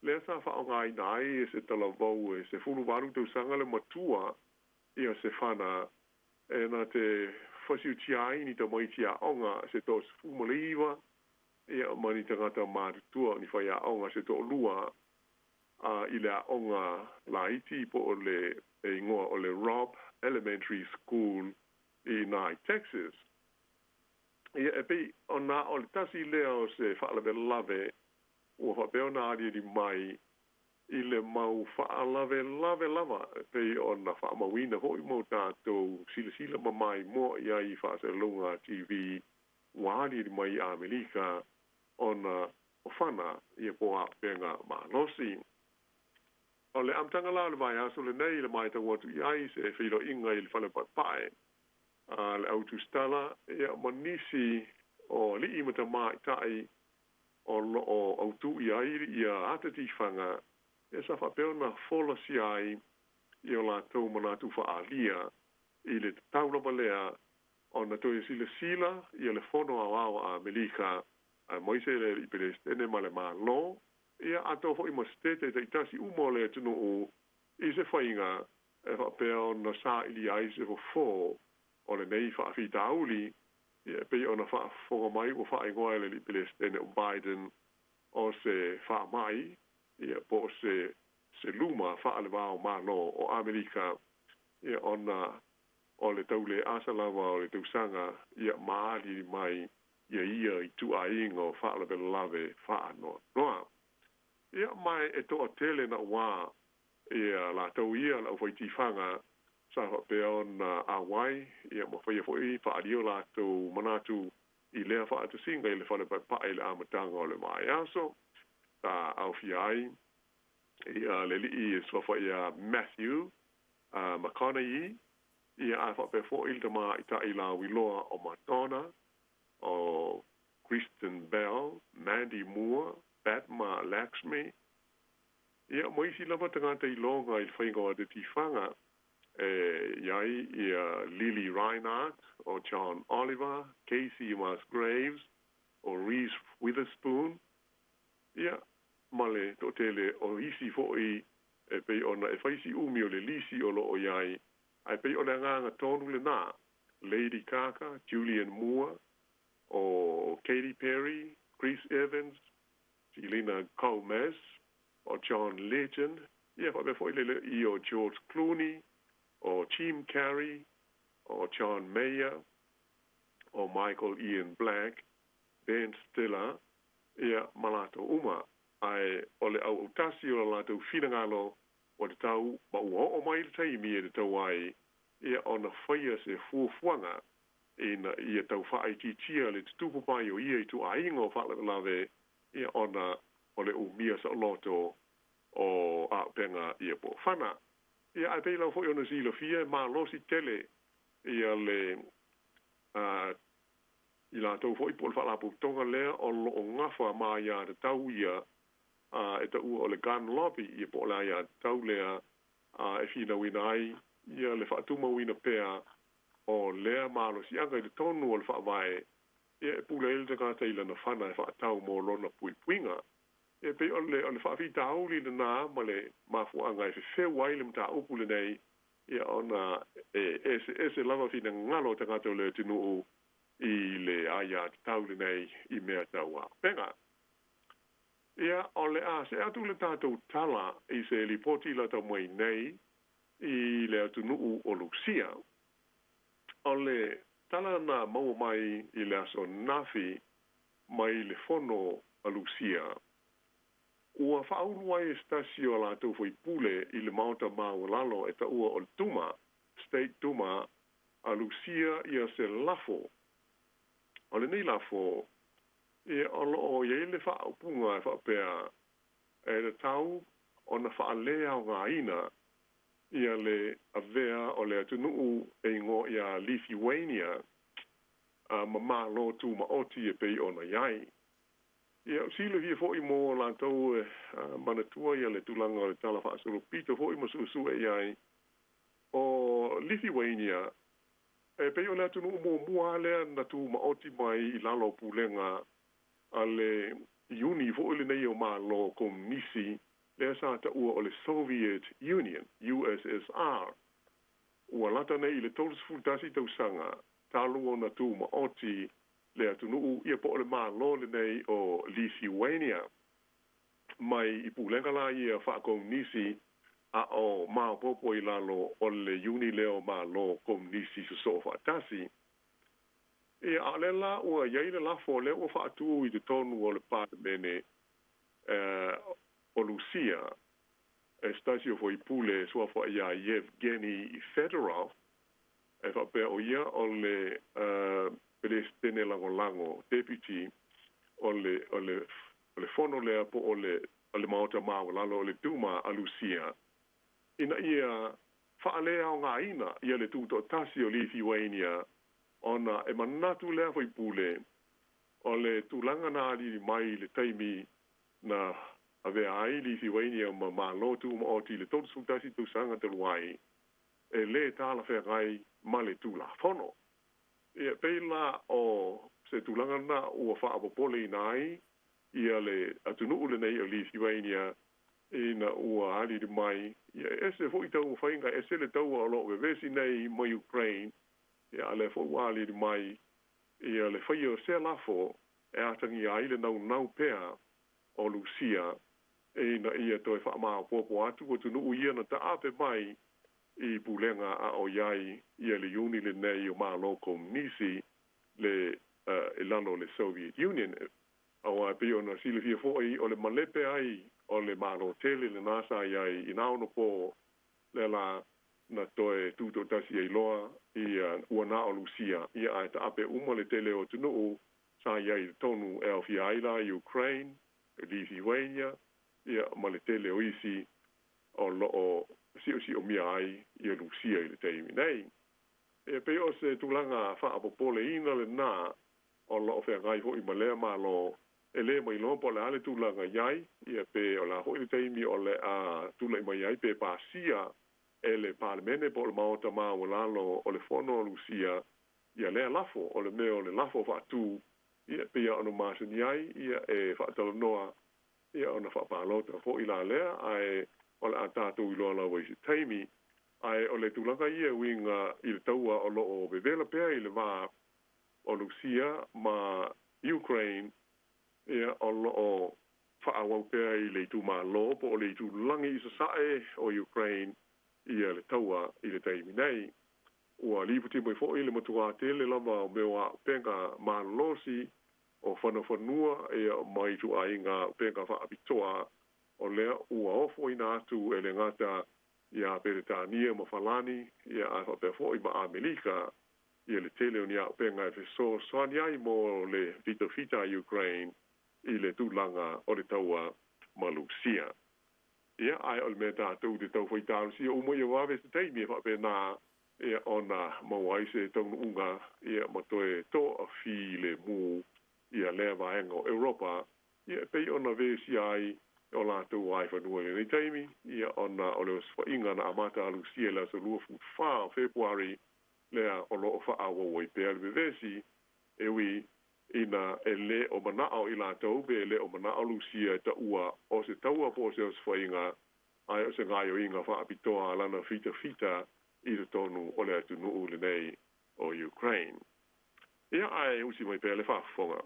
lea sa faaaogaina ai e se talavou e 18 tausaga le matua ia se fana e na te fasiutia ai ni tamaiti aoga se 19 ia ma ni tagata matutua ni faiaoga se toalua a i le aoga laiti po o le igoa o le Robb Elementary School i ina i Texas. Ia e pei ona o le tasi lea o se faalavelave ua faapea ona aliali mai i le mau faalavelave lava e pei ona faamauina foi ma o tatou silasila mamaimoa i ai i faasalalauga a TV ua aliali mai i Amerika ona o fana ia po o auupega malosi. O le amataga la o le vaiaso lenei i le matau atu i ai se feiloaiga i le fale paepae a le au tusitala ia ma nisi o alii ma tamaitai o lo o autū i ai ia ata tifaga ia sa faapea ona folasia ai i o latou manatu faaalia i le tatau lava lea ona toe silasila ia le Fono Aoao a Amerika aemaise le Alii Peresetene ma le Malo ia atoa foi ma setete taitasi uma o le atunuu i se faiga e faapea ona sailia ai se fofo o lenei faafitauli ia e pei ona faafofoga mai ua faaigoa e le Alii Peresetene o Biden o se faamai ia po o se se luma faalevao Malo o Amerika ia ona o le tauleasa lava o le tausaga ia ma aliali mai ia ia ituaiga o faalavelave faanoanoa. Ia ma e toatele na uā ia latou ia le aufaitifaga sa faapea ona auai ia ma faia foi faaalia o latou manatu i lea faatasiga i le fale paepae i le amataga o le vaiaso sa aofia ai ia le alii e suafa ia Matthew McConaughey ia ae faapea foi le tamaitai lauiloa o Madonna o Kristen Bell, Mandy Moore, Padma Lakshmi, ia ma isi lava tagata iloga i le faiga o ata-tifaga e i ai ia Lili Reinhart, o John Oliver, Kacey Musgraves, o Reese Witherspoon, ia ma le toatele o isi foi E pei ona e fai si umi o le lisi o loo i ai, ae pei o le agaga tonu lenā, Lady Gaga, Julianne Moore, o Katy Perry, Chris Evans, Selena Gomez, o John Legend, ia faapea foi le i o George Clooney, o Jim Carrey, o John Mayer, o Michael Ian Black, Ben Stiller, ia ma latou uma. Ae o le auautasi o le latou finagalo ua tatau ma ua oo mai le taimi e tatau ai ia ona faia se fuafuaga ina ia tau faaitiitia le tutupu mai o ia ituaiga o faalavelave ia ona o le umia saoloto o auupega ia po o fana. Ia ae pei lava foi ona silafia e malosi tele ia le i latou foi po o le faalapotopotoga lea o lo o gafa ma aiatatau ia e taua o le gun lobby ia po o le aiatatau lea e finauina ai ia le faatumauina pea o lea malosiaga i totonu o le faavae ia e pule ai le tagata i lana fana e faatau mo lona puipuiga. E pei o le o le faafitauli lenā ma le mafuaaga e fefeu ai le mataupu lenei ia ona e eseese lava finagalo o tagata o le atunuu i le aiatatau lenei i mea tau auupega. Ia, o le a see atu le tatou tala i se lipoti lata mai nei i le atunuu o Lusia. O le tala na maua mai i le aso ananafi mai le fono a Lusia, ua faaulu ai e se tasi o a latou faipule i le Maota Maualalo e taua o le Duma, State Duma, a Lusia ia se lafo. O lenei lafo, ia o lo o i ai le faaupuga e faapea, e tatau ona faaleaogaina ia le avea o le atunuu e igoa ia Lithuania ma Malo Tumaoti e pei ona i ai. Ia, ua silafia foi mo latou e manatua ia le tulaga o le tala faasolopito foi ma suesue i ai o Lithuania e pei o le atunuu muamua lava lea na tumaoti mai i lalo o pulega a le Iuni foi lenei o Malo Komunisi lea sa taua o le Soviet Union, USSR. Ua lata nei i le 31 tausaga talu ona tumaoti le atunuu ia po o le Malo lenei o Lithuania mai i pulega la ia faakomunisi a o maopoopo i lalo o le Iuni lea o Malo Komunisi Sosoo Faatasi. Ia, a o lea la ua i ai le lafo lea ua faatu i totonu o le Palemene o Lusia e se tasi o faipule e suafa iā Yevgeny Fedorov, e faapea o ia o le Peresetene Lagolago, Deputy, o le, o le, o le fono lea po o le, o le Maota Maualalo o le Duma a Lusia, ina ia faaleaogaina ia le tutoatasi o Lithuania ona e manatu lea faipule o le tulaga na alili mai i le taimi na avea ai Lithuania ma Malo Tumaoti i le 31 tausaga talu ai, e lē talafeagai ma le Tulafono. Ia, pei la o se tulaga lena ua faapopoleina ai ia le atunuu lenei o Lithuania ina ua alili mai, ia e ese foi taumafaiga, e ese le taua o lo o vevesi nei ma Ukraine, ia a o lea foi ua alili mai ia le faia o sea lafo e atagia ai le naunau pea o Lusia ina ia toe faamaopoopo atu atunuu ia na taape mai i pulega a o i ai ia le Iuni lenei o Malo Komunisi le i lalo o le Soviet Union. Aua e pei ona silafia foi o le malepe ai o le Malo tele lenā sa i ai i nā ono pō lea la na toe tutoatasi ai loa ia ua na o Lusia ia ae taape uma le tele o atunuu sa i ai i totonu e aofia ai la Ukraine, Lithuania ia ma le tele o isi o lo o siosiomia ai ia Lusia i le taimi nei. E pei o se tulaga faapopoleina lenā o lo o feagai foi ma lea Malo e lē mailoa po o le a le tulaga i ai, ia pe o le a foi le taimi o le a tulai mai ai pe pasia e le Palemene po o le Maota Maualalo o le Fono a Lusia ia lea lafo, o le mea o le lafo faatu, ia pei lava ona masani ai ia e faatalanoa ia ona faapalota foi la lea, ae o le a tatou iloa lava i se taimi. Ae o le tulaga ia e uiga i le taua o lo o vevela pea i le va o Lusia ma Ukraine, ia, o lo o faaauau pea i le itumalo po o le itulagi i sasae o Ukraine ia le taua i le taimi nei. Ua lipoti mai foi le matuā tele lava o mea o auupega malolosi o fanafanua ia ma ituaiga auupega faapitoa o lea ua ofoina atu e le gata iā Peretania ma Falani ia ae faapea foi ma Amerika ia le tele o ni auupega e fesoasoani ai mo le fitafita a Ukraine i le tulaga o le taua ma Lusia. Ia, ae o le mea tatou te tau faitalosia uma ia vave se taimi e faapena ia ona maua ai se taunuuga ia ma toe toafilemu ia lea vaega o Europa ia e pei ona vesia ai o latou aefanua i lenei taimi ia ona o le osofaiga na amata a Lusia i le aso 24 o Fepuari lea o lo o faaauau ai pea le vevesi e ui ina e lē o manao i latou pe e lē o manao Lusia e taua o se taua po o se osofaiga ae o se gaoioiga faapitoa a lana fitafita i totonu o le atunuu lenei o Ukraine. Ia ae usi mai pea le faafofoga.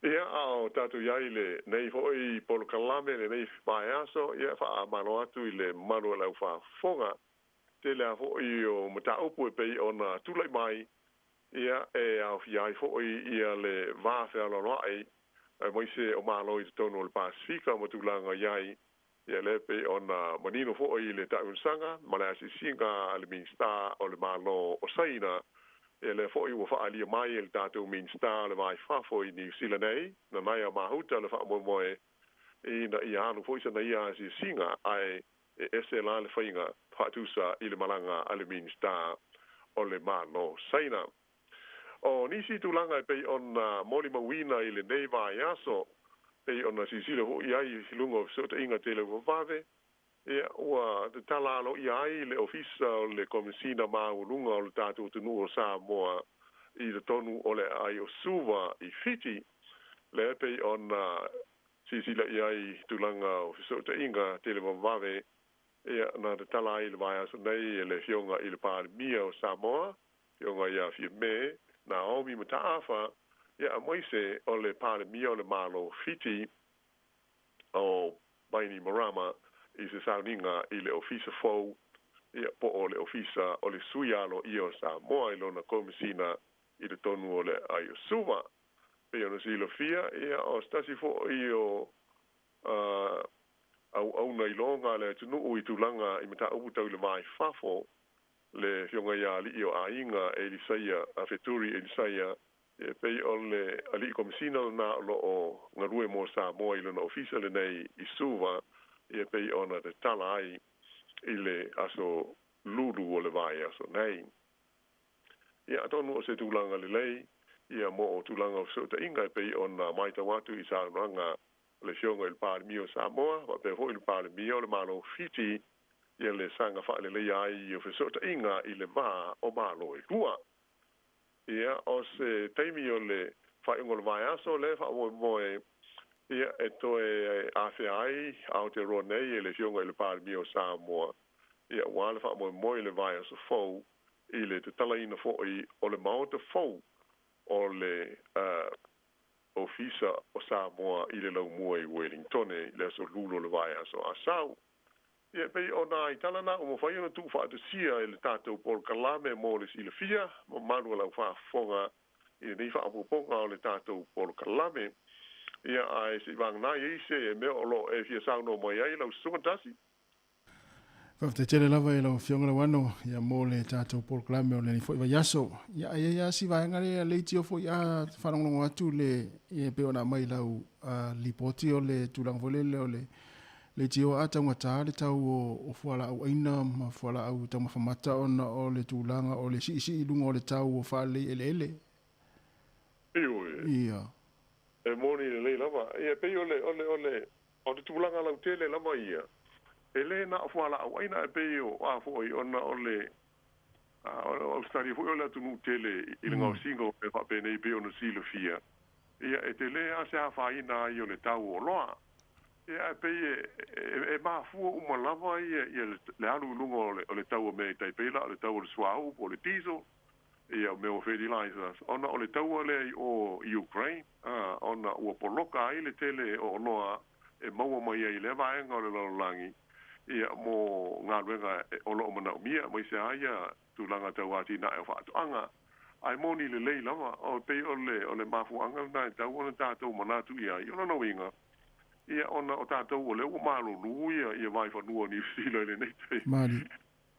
Ia, a o tatou i ai i lenei foi polokalame, lenei vaiaso, ia, e faamalo atu i le mamalu o le aufaafofoga. Tele lava foi o mataupu e pei ona tulai mai, ia, e aofia ai foi ia le va fealoaloai aemaise o Malo i totonu o le Pasefika ma tulaga i ai, ia lea e pei ona manino foi i le taamilosaga ma le asiasiga a le Minisita o le Malo o Saina, ia lea foi ua faaalia mai e le tatou Minisita o le Va i Fafo i Niu Sila nei, Nanaia Mahuta le faamoemoe ina ia alu foi sana ia asiasiga ae e ese la le faiga faatusa i le malaga a le Minisita o le Malo Saina. O nisi tulaga e pei ona molimauina i lenei vaiaso, pei ona silasila foi i ai i luga o fesootaiga tele vavave, ia, ua tatala aloaia ai le Ofisa o le Komesina Maualuga o le tatou atunuu o Samoa i totonu o le aai o Suva i Fiti, lea e pei ona silasila i ai i tulaga o fesootaiga tele vavave, ia, na tatala ai i le vaiaso nei e le Afioga i le Palemia o Samoa, Afioga ia Fiame Naomi Mataafa, ia, aemaise o le Palemia o le Malo o Fiti, o Bainimarama, i se sauniga i le Ofisa fou, ia, po o le Ofisa o le Sui Aloaia o Samoa i lona Komesina i totonu o le aai o Suva. Pei ona silafia, ia, o se tasi foi o auauna iloga a le atunuu i tulaga i mataupu tau i le va i fafo, le Afioga ia Alii o Aiga Elisaia, a Feturi Elisaia, e pei o le Alii Komesina lena o lo o galue mo Samoa i lona ofisa lenei i Suva, e pei ona tatala ai i le aso Lulu o le vaiaso nei. Ia, atonu o se tulaga lelei ia mo o tulaga o fesootaiga e pei ona matau atu i saunoaga a le Afioga i le Palemia o Samoa faapea foi le Palemia o le Malo o Fiti ia le saga faaleleia ai o fesootaiga i le va o Malo e lua. Ia, o se taimi o le faaiuga o le vaiaso lea e faamoemoe ia e toe afea ai Aotearoa nei e le Afioga i le Palemia o Samoa, ia aua le faamoemoe i le vaiaso fou i le tatalaina foi o le Maota fou o le Ofisa o Samoa i le Laumua i Uelingtone i le aso Lulu o le vaiaso a sau. Ia, e pei o nai tala na ua mafai ona tuufaatasia e le tatou polokalame mo le silafia mamalu o lau faafofoga i lenei faaopoopoga o le tatou polokalame. Ia, ae se'i vagana i ai se mea o lo o e fia saunoa mai ai lau Susuga Darcy. Faafetai tele lava i lau Afioga Lauano ia mo le tatou polokalame o lenei foi vaiaso. Ia ai ai lava si vaega lea leitio foi a faalogologo atu le ia pei ona aumai i lau lipoti o le tulaga foi lele o le leitio a taugata le tau o fualaau aina ma fualaau taumafa mata ona o le tulaga o le siisii i luga o le tau o faalelei eleele. Ioe. Ia. E moni lelei lava. Ia e pei o le, o le, o le, o le tulaga lautele lava ia, e le na o fualaau aina e pei o a foi ona o le, a, o Ausetalia foi o le atunuu tele i le gaosiga o mea faapenei pei ona silafia, ia e tele lava se afaina ai o le tau o oloa. Ia ae pei e, e, e mafua uma lava ia, ia le, le alu i luga o le, o le tau o mea e tai pei la o le tau o le suauu po o le diesel, ia o mea o fertilizers, ona o le taua lea i o i Ukraine, a, ona ua poloka ai le tele o oloa e maua mai ai i lea vaega o le lalolagi, ia, mo galuega o lo o manaomia, aemaise lava ia tulaga tau atinae o faatoaga. Ae moni lelei lava, o pei o le, o le mafuaaga lena e tatau ona tatou manatu i ai. O lona uiga, ia, ona o tatou o lea ua malulu ia, ia vaefanua o Niu Sila i lenei taimi.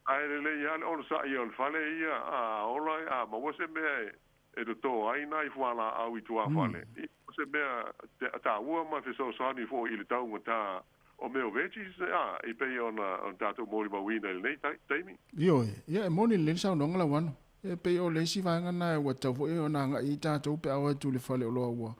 Ae lelei lava le onosai o le fale ia, a ola, a maua se mea e toto ai nai fualaau i tuafale, ia, o se mea taua ma fesoasoani foi i le taugata o mea o veggies, a, e pei ona tatou molimauina i lenei taimi. Ioe, ia e moni lelei le saunoaga Lauano. E pei o le isi vaega lena ua tatau foi ona agai i tatou pe a o atu i le faleoloa ua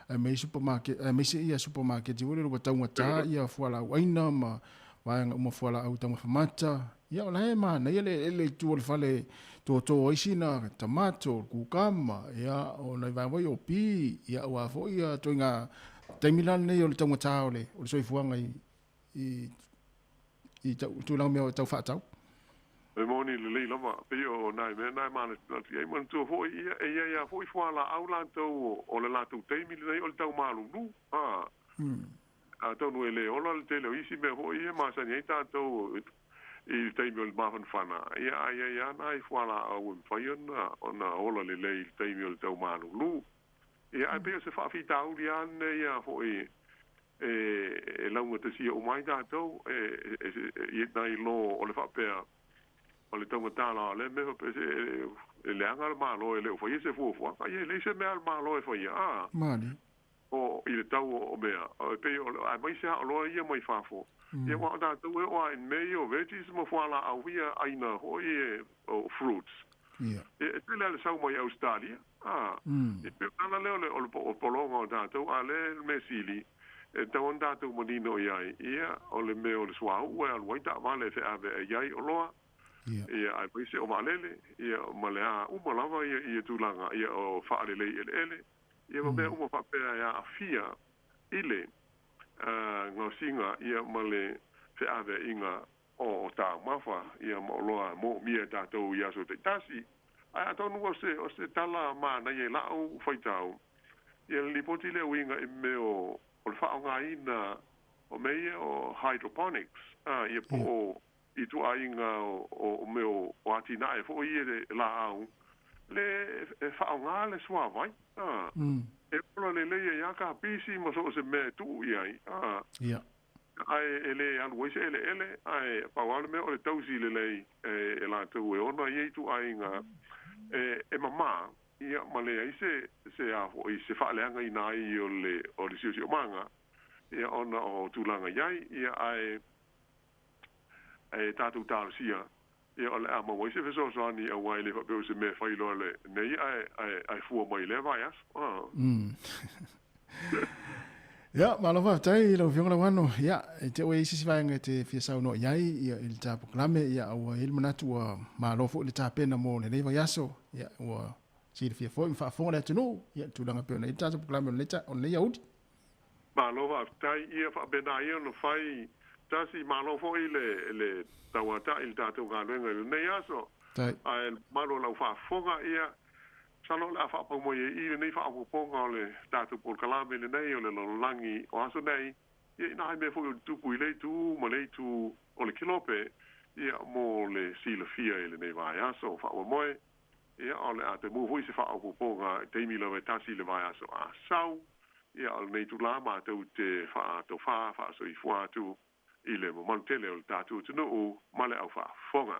aemaise supermarket, aemaise ia supermarket foi lele ua taugata ia fualaau aina ma vaega uma fualaau taumafa mata. Ia o la e manaia le eleele i tua o le fale toto ai sina tamato, kukama, ia o nai vaega foi o pi, ia aua foi ia ituaiga taimi la lenei o le taugata o le soifuaga i i tulaga mea tau faatau. E moni lelei lava, pei o nai mea na e manatunatu i ai. Manatua foi ia, e i ai lava foi fualaau latou o le latou taimi lenei o le tau malulu, a. Atonu e le ola le tele o isi mea foi ia e masani ai tatou i le taimi o le mafanafana, ia a i ai lava nai fualaau e mafai ona ola lelei i le taimi o le tau malulu. Ia, ae pei o se faafitauli lava lenei a foi e laugatasia uma ai tatou, e nai lo o le faapea o le taugata loa o lea mea faapea se e leaga le Malo e le o faia se fuafuaga. Ia, e leai se mea a le Malo e faia, a. Mali. O i le tau o mea, e pei o, aemaise lava oloa ia mai fafo. Ia, aua o tatou e oo lava i mea ia o veggies ma fualaau ia aina foi e, o fruits. Ia. E tele lava le sau mai Ausetalia, a. E pei o le ala lea o le, o le pologa o tatou, a o lea le mea sili, e tatau ona tatou manino i ai, ia, o le mea o le suauu e alu ai taavale e feaveai ai oloa, ia, aemaise o vaalele, ia, ma le a uma lava ia, ia tulaga, ia, o faalelei eleele, ia ma mea uma faapea e aafia i le gaosiga, ia, ma le feaveaiga o taumafa, ia, ma oloa moomia e tatou i aso taitasi. Ae atonu o se, o se tala manaia i la'u faitau, ia le lipoti lea uiga i mea o, o le faaaogaina o mea ia o hydroponics, a, ia po o ituaiga o, o mea o, o atinae foi ia le laau, le e faaaoga le suavai, a, e ola lelei ai lava kapisi ma so o se mea e tuu i ai, a. Ae e le alu ai se eleele, ae pau lava le mea o le tausi lelei e latou e ona ia ituaiga e mama, ia, ma leai se, se a foi, se faaleagaina ai o le, o le siosiomaga, ia, ona o tulaga i ai, ia, ae e tatou talosia, ia, o le a maua ai se fesoasoani, aua e le faapea o se mea e fai loa lenei ae, ae, ae fua mai i lea vaiaso. Ia, malo faafetai i lau Afioga Lauano. Ia, e te ua i ai se isi vaega e te fia saunoa i ai, ia, i le ta polokalame, ia, ua i ai le manatu ua malo foi le tapena mo lenei vaiaso. Ia, ua silafia foi ma faafofoga le atunuu, ia, le tulaga pei ona i ai le tatou polokalame o lenei, o lenei aoauli. Malo faafetai, ia faapena ia ona fai tasi, malo foi le, le tauatai i le tatou galuega i lenei aso. Ae malo lau faafofoga, ia, Masalo o le a faapau mai ai i i lenei faaopoopoga o le tatou polokalame lenei o le lalolagi o aso nei, ia i nai mea foi o tutupu i le itu ma le itu o le kilope, ia mo le silafia i lenei vaiaso faamoemoe, ia o le a toe maua foi se faaopoopoga i taimi lava e tasi i le vaiaso a sau. Ia, o lenei itulā matou te fa'atofā fa'asoifua atu i le mamalu tele o le tatou atunuu ma le aufaafofoga.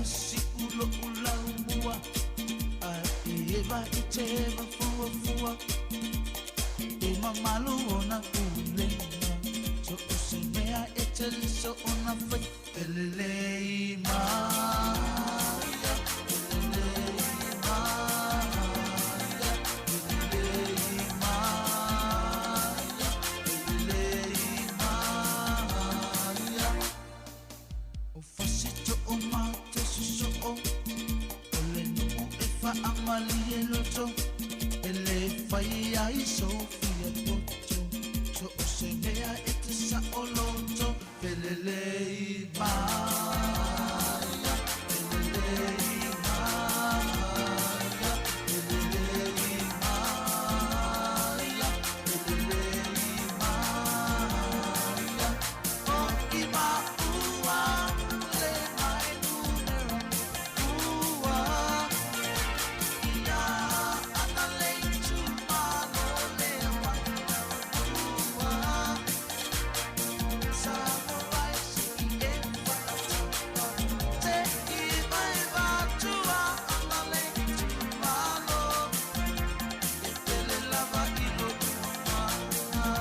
siʻu loʻu laumua a i eva i te mafuafua e mamalu ona pulega so o se mea e te liso ona fai pelelei maia pelelei maia pelelei maia pelelei maia o fasi toʻo ma te sosoʻo o le nuʻu e faamalie loto e lē fai ai sofia poto so o se mea e te saʻoloto felelei maia felelei maia felelei maia felelei maia o ki maua le mai numera ua ia ana le itumalo le ua Samurai si i e whaataua Te i mai vātua ana le itumalo E pele lava i lo uaga.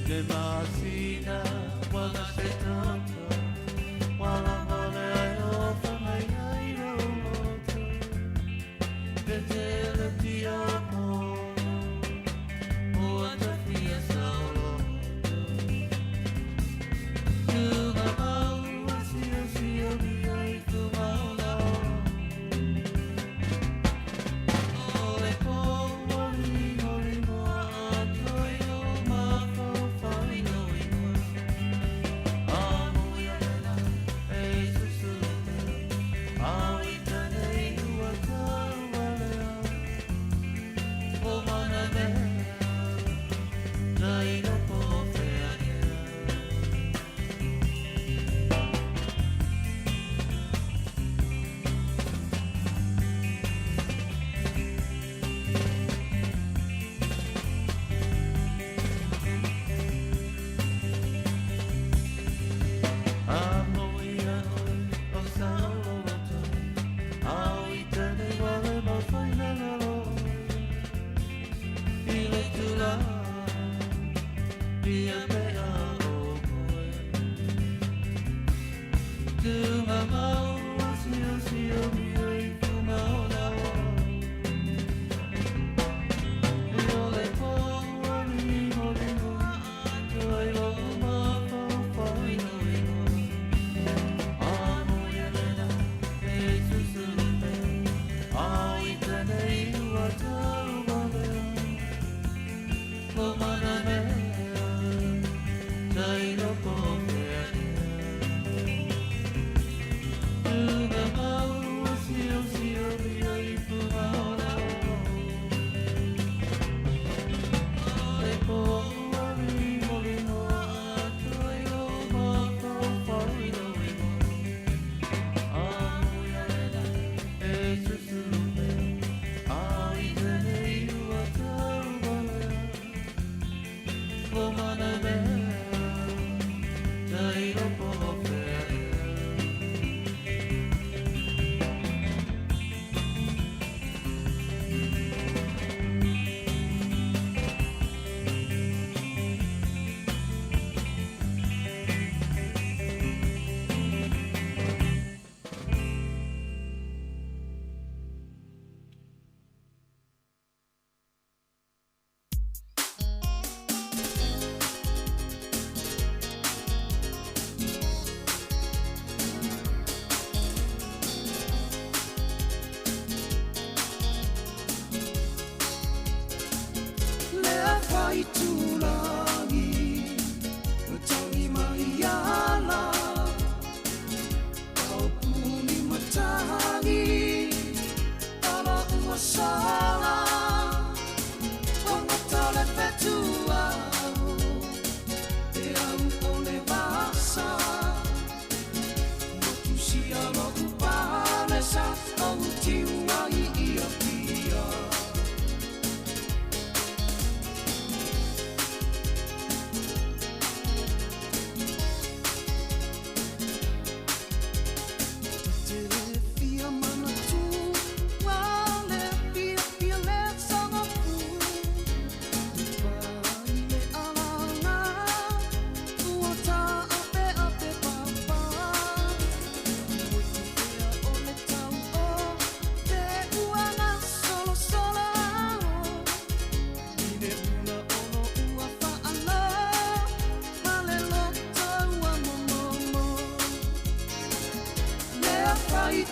Le masina wala se toto wala mole ai o whangai ai ro loto te tele tia mo o ata fia saolo Tunga mau sio sio mi ai tu maola O le po oli oli moa atoa i o mafau i o ingoa A mo ia lela e susulu pea A i tane i ua tau alea O mana mea Tai ropo o whea ea. A mo ia oe o saololoto A o i tane wale ma whaina ngaro I le tula Pia pea o koe Tunga mau a sio sio mi ai funga o la o E o le po o ringo ringo Toi lo mafau fau i lo ingoa A mo ia lena e susulu pea A i tane i ua tau walea Lo mana mea Tai loko o whea ea.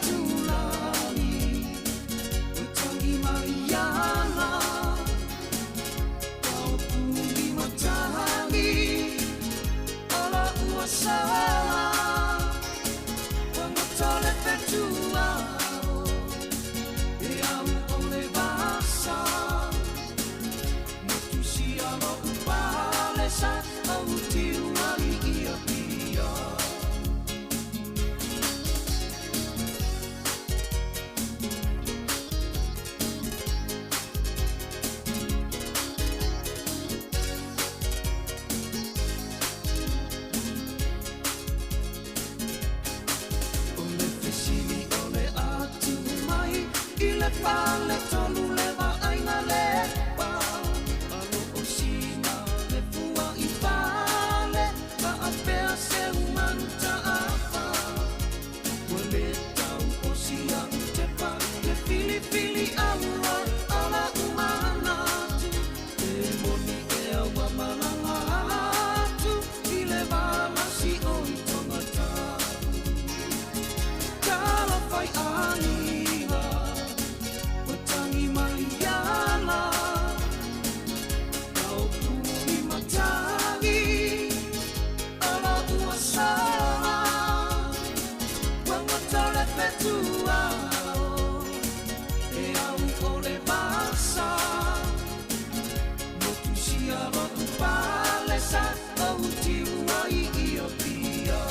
faitulagi Ua tangi mai ala Paopuli matagi Ala ua sala Ua goto le fetuao E au o le vasa Motu sia lo'u palesa Au tiu ali i Apia. O le fesili o le atu mai i le faletolu le vaaiga lepa alo o sina le fua i fale faapea seu manu taafa ua le tau o sia utepa le filifili aua ala umanatu e moni ea ua malaga atu i le valasi o i tagata Talofa i aiga ua tangi mai ala Paopuli matagi ala ua sala Ua goto le fetuao e au o le vasa Motu sia lo'u palesa ou tiu ai i Apia.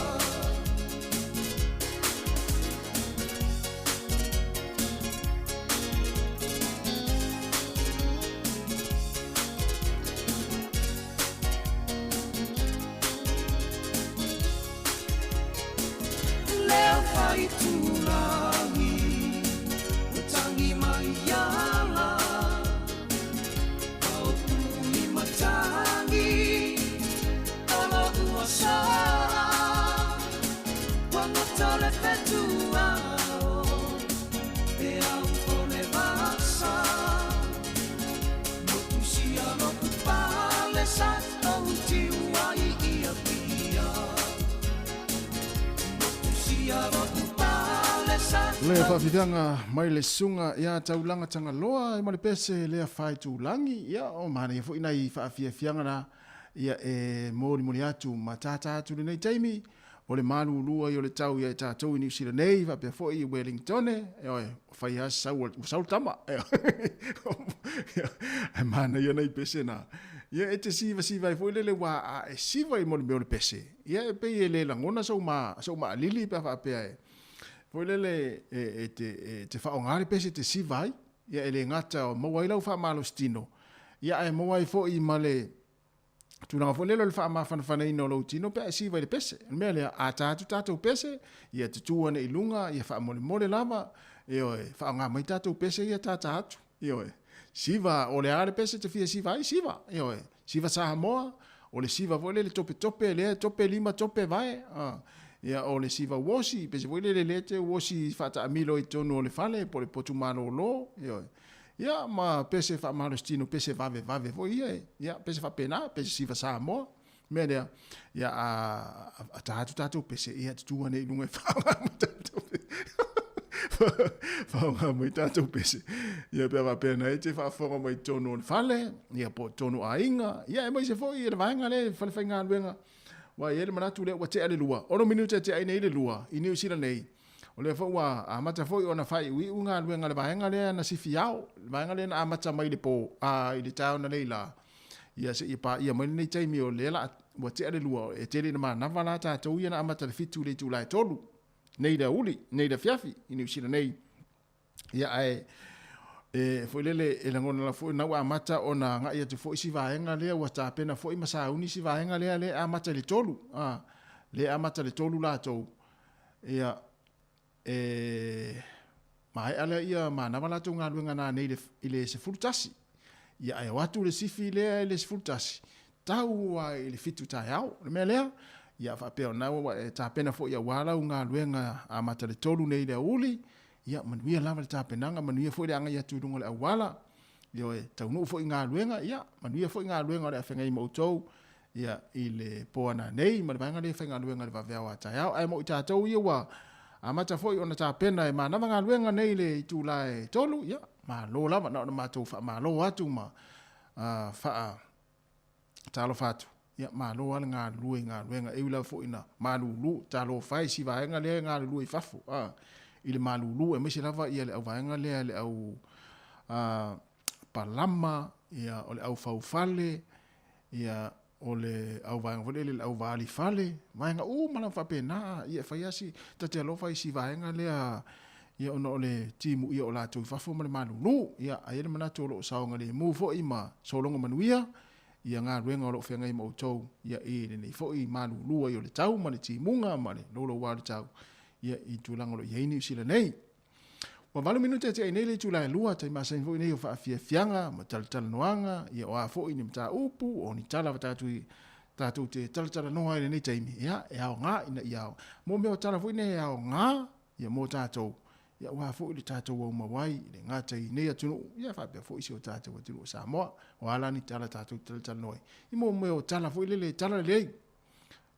Leo faitulagi ua tangi mai ala Paopuli matagi ala ua sala Ua goto le fetuao e au o le vasa Motu sia lo'u palesa ou tiu ai i Apia. Motu sia lo'u palesa Le faafifiaga mai le susuga ia Taulaga Tagaloa e ma le pese lea faitulagi, ia o manaia foi nai faafiafiaga na ia e molimoli atu ma tata atu lenei taimi o le malulu ai o le tau ia i tatou i Niu Sila nei faapea foi i Wellingtone, ioe, ua fai lava si sau ua sau le tama, ae manaia nai pese na. Ia e te sivasiva ai foi lele ua a e siva i mo le mea o le pese, ia e pei e le lagona sou ma sou maalili pe a faapea e foi lele e, e te, e te faaaoga le pese e te siva ai, ia e le gata o maua ai lau faamalositino, ia ae maua ai foi ma le tulaga foi lele o le faamafanafanaina o lou tino pe a e siva i le pese. O le mea lea, a ta atu tatou pese, ia tutū ane i luga, ia faamolemole lava, ioe, faaaoga mai tatou pese ia tata atu, ioe. Siva, o le a le pese te fia siva ai, siva, ioe. Siva Samoa, o le siva foi lele topetope, lea tope lima tope vae, a. Ia, o le siva uosi, pese foi lele lea te uosi faataamilo i totonu o le fale, po o le potu malōlō, ioe. Ia, ma pese faamalositino, pese vavevave foi ia e. Ia, pese faapena, pese siva Samoa. Mea lea, ia, a, a, a tā atu tātou pese, ia, tutū ane i lunga e whaonga mai tātou pese. Whaonga mai tātou pese. Ia, pea whapea nei te whaafonga mai tonu o le fale, ia, po tonu aiga, ia, e mai se foi, e le vaenga le, fale whaingaluenga. Wa, ia le manatu lea, ua tea le lua. Ono minute tea ai nei le lua, i Niu Sila nei. O lea foi ua amata foi ona faaiuiu galuega a le vaega lea na sifi ao, le vaega lea na amata mai le po, a, i le taeao analeila la, ia seia paia mai lenei taimi o lea la ua tea le lua, e tele ina manava la tatou ia na amata i le fitu i le itula e tolu, nei le aoauli, nei le afiafi i Niu Sila nei. Ia ae e foi lele e lagona la foi na ua amata ona agai atu foi si vaega lea ua tapena foi ma sauni si vaega lea lea e amata i le tolu, a, lea e amata i le tolu latou. Ia, e maea lea ia manava latou galuega nanei i le 11. Ia, ae o atu le sifi lea i le 11, tau lava i le fitu taeao. O le mea lea, ia faapea o lena ua e tapena foi aua lau galuega amata le tolu nei i le aoauli, ia manuia lava le tapenaga, manuia foi le agai atu i luga o le auala, ioe, taunuu foi i galuega, ia manuia foi galuega o le a feagai ma outou ia, i le po ananei ma le vaega lea e faigaluega i le vaveao a taeao. Ae mo i tatou ia ua Amata foi ona tapena e manava galuega nei i le itula e 3, ia, malo lava, na ona matou faamalo atu ma faa talofa atu, ia, malo lava le galulue i galuega, e ui lava foi ina malulu, talofa e i si vaega lea e galulue i fafo, a, i le malulu, aemaise lava ia le auvaega lea, le au palama, ia, o le au faufale, ia, o le au vaega foi lele, le au vaali fale, vaega uma lava faapena, ia e fai lava si, ta te alofa i si vaega lea, ia ona o le timuia o latou i fafo ma le malulu. Ia, ae i ai le manatu o lo o saogalemu foi ma sologa manuia ia galuega o lo o feagai ma outou, ia i lenei foi malulu ai o le tau ma le timuga ma le louloua o le tau, ia i tulaga o lo o i ai Niu Sila nei. Ua 8 minute tea i nei le itula e 2, taimi masani foi nei o faafiafiaga ma talatalanoaga, ia o a foi ni mataupu, o ni tala tatou, tatou te talatalanoa ai lenei taimi, ia e aoga ina ia ao. Mo mea o tala foi nei e aoga, ia mo tatou, ia aua foi le tatou aumau ai i le gata i nei atunuu, ia faapea foi si o tatou atunuu o Samoa. O a la ni tala tatou te talatalanoa ai, i mo mea o tala foi lele, tala lelei,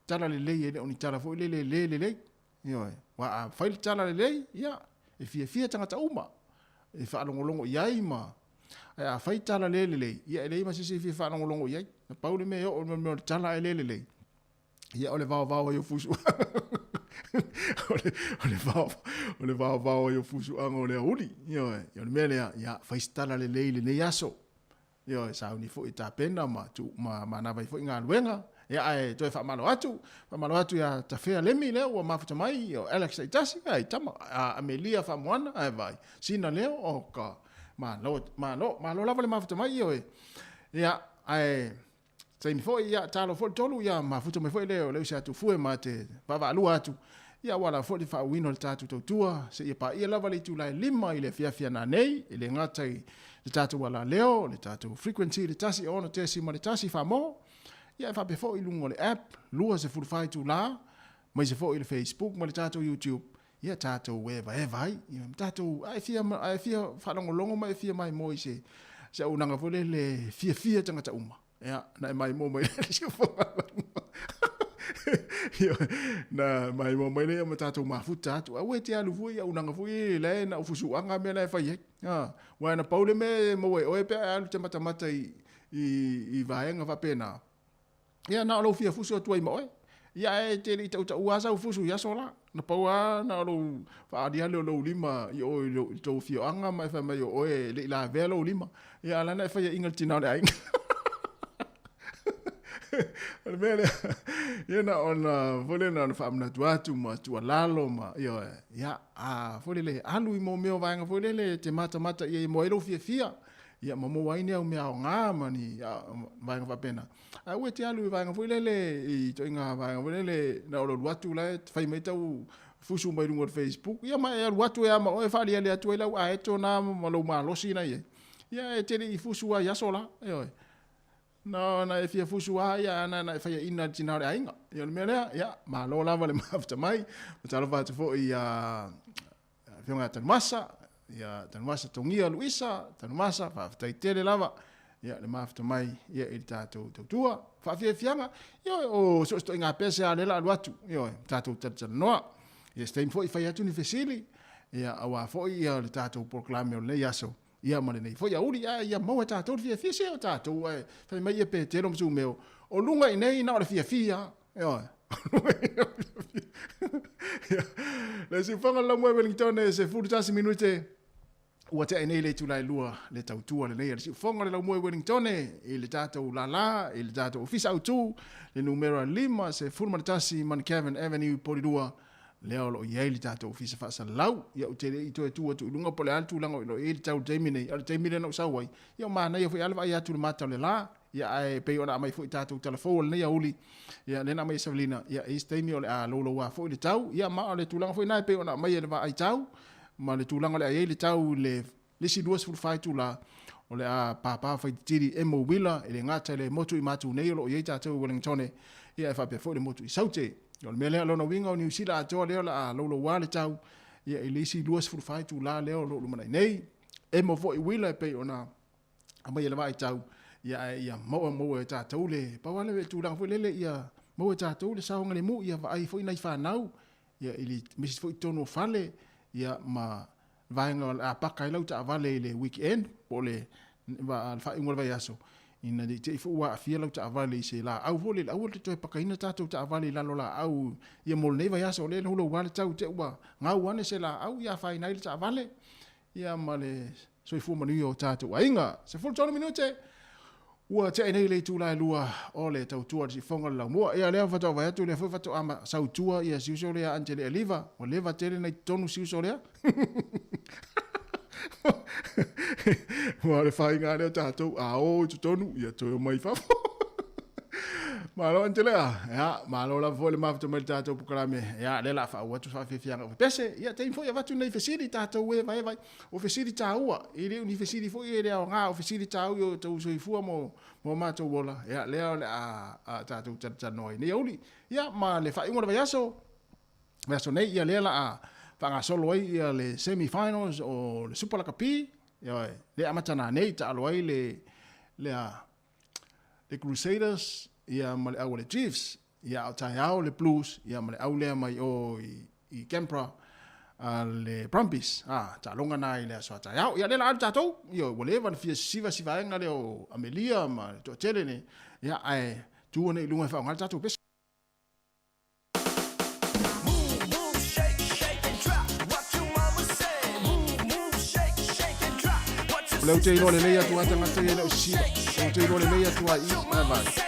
tala lelei e le o ni tala foi lele le lelei. Ioe, aua a fai le tala lelei, ia, e fiafia tagata uma e faalogologo i ai ma ae a fai tala le lelei, ia e leai ma se isi e fia faalogologo i ai. Na pau le mea e oo i le mea o le tala ae le lelei, ia o le vaovao ai o fusuaga. o le vao, o le vaovao ai o fusuaga o le aoauli. Ioe, o le mea lea, ia fai se tala lelei i lenei aso. Ioe, sauni foi e tapena ma tu ma manava ai foi galuega. Ia ae toe faamalo atu, faamalo atu ia Tafea Lemi lea ua mafuta mai, o Alex Taitasi, ai tama, a Amelia Faamoana, ae vai, Sina Leo, o ka, malo, malo, malo lava le mafuta mai, ioe. Ia, ae taimi foi, ia, talo foi le tolu, ia, mafuta mai foi lea o le usi atu fue ma te vaavaalua atu, ia, aua lava foi le faauuina o le tatou tautua, seia paia lava le itula e 5 i le afiafi a nanei, e le gata i le tatou alaleo, le tatou frequency, le 106.1 Samoa, ia e faapea foi i luga o le app, 24 itula, aemaise foi i le Facebook ma le tatou YouTube, ia tatou evaeva ai, ia tatou, a e fia, a e fia faalogologo ma e fia maimoa i se, se auaunaga foi lele fiafia tagata uma, ia, na e maimoa mai le siufoga na maimoa mai lea ma tatou mafuta atu. Aua e te alu fua i auaunaga foi la e na o fusuaga mea la e fai ai. Aua na pau le mea e maua e oe pe a e alu te matamata i, i, i vaega faapena. Ia, na o lou fia fusu atu ai ma oe. Ia, ae e te le i tautaua lava sau fusu i aso la. Na pau lava na o lou faaaliali o lou lima i o i le tou afioaga ma e fai mai o oe e le i lavea lou lima. Ia, a o la na e faiaina le tina o le aiga. O le mea lea, ia na ona, foi lea na ona faamanatu atu ma tuualalo ma, ioe, ia, a, foi lele, alu i mea o vaega foi lele e te matamata i ai e maua ai lou fiafia. Ia ma maua ai ni au mea aoga ma ni vaega faapena. Ae aua e te alu i vaega foi lele i ituaiga vaega foi lele na o le alu atu la e fai mai tau fusu mai luga o le Facebook. Ia ma e alu atu e a ma oe e faaliali atu ai lau aeto na ma lou malosi na i ai. Ia e te le i fusu lava i aso la. Ioe. Na ona e fia fusu lava ia na na e faiaina i le tina o le aiga. Ia o le mea lea, ia malo lava le mafuta mai. Matalofa atu foi ia Afioga ia Tanumasa, ia Tanumasa Togia Luisa, Tanumasa, faafetai tele lava, ia le mafuta mai ia i le tatou tautua. Faafiafiaga, ia o so o se ituaiga pese lava lea o le a alu atu, ioe, tatou talatalanoa. Ia se taimi foi fai atu ni fesili, ia aua foi ia le tatou polokalame o lenei aso, ia ma lenei foi aoauli, ae ia maua e tatou le fiafia, se o tatou ae fai mai ia Petelo ma Sumeo, o luga i inei na o le fiafia, ioe. Le siufaga o le laumua i Wellington e 11 minute ua tea nei le itula e 2 le tautua lenei a le siufoga o le laumua i Wellington i le tatou lala i le tatou ofisa autu le numera 51 Monkevin Avenue Porirua lea o lo o i ai le tatou ofisa faasalalau. Ia ou te le i toe tu atu i luga po o le a le tulaga o lo o i ai le tau i le taimi nei, a o le taimi lea na ou sau ai, ia ua manaia foi lava le vaai atu i le mata o le la, ia ae pei ona aumai foi i tatou tala fou o lenei aoauli, ia lea na aumai e Savelina, ia e i ai se taimi o le a louloua foi le tau, ia ma o le tulaga foi lena e pei ona aumai e le vaai tau, ma le tulaga o le a i ai le tau i le isi 24 itula, o le a pāpā faititili emo uila e le gata i le motu i Matu nei o lo o i ai tatou i Wellingtone, ia e faapea foi le motu i Saute. O le mea lea, o lona uiga o Niu Sila atoa lea o le a louloua le tau ia i le isi 24 itula lea o lo o lumanai nei. Emo foi uila e pei ona aumai e le vaaitau, ia ae ia maua maua e tatou le, pau lava le tulaga foi lele ia maua e tatou le saogalemu, ia vaai foi nai fanau. ia i le aemaise foi i totonu o fale ia ma vaega o le a paka ai lau taavale i le weekend po o le faaiuga o le vaiaso, ina ne i te i foi ua aafia lau taavale i se laau foi lele, aua le toe pakaina tatou taavale i lalo laau ia mo lenei vaiaso, o lea e louloua le tau te i ua gau ane se laau ia afaina ai le taavale ia ma le soifua manuia o tatou aiga. 13 minute ua tea nei le itula e 2 o le tautua i le siufofoga o le laumua. Ia lea faatoa vaai atu lea foi faatoa ma sautua ia si uso lea Angele Aliva, ua leva tele na i totonu si uso lea. Ua o le faiga lea o tatou a o i totonu ia toe omai i fafo. Malo Angelea, ia malo lava foi le mafuta mai le tatou polokalame. Ia lea la faauu atu faafiafiaga o pese. Ia taimi foi avatu nei fesili tatou e vae vai. O fesili taua, e le o ni fesili foi e le aoga, o fesili taua i o outou soifua mo mo matou ola. Ia lea o le a, a tatou talatalanoa ai nei aoauli. Ia ma le faaiuga o le vaiaso, vaiaso nei, ia lea la a faagasolo ai ia le semi finals o le Super Lakapi. Ia lea amata nanei taalo ai le le a le Crusaders ia ma le au a le Chiefs, ia a o taeao le Blues ia ma le au lea mai o i, i Canberra a le Brumbies. A, taaloga na i le aso a taeao. Ia lea la alu tatou, ia ua leva na fia sisiva si vaega lea o Amelia ma le toatele nei, ia ae tu ane i luga e faaaoga le tatou pese. O lea ou te iloa lelei atu lava tagata ia e le o sisiva. Ou te iloa lelei atu lava i i, bye bye.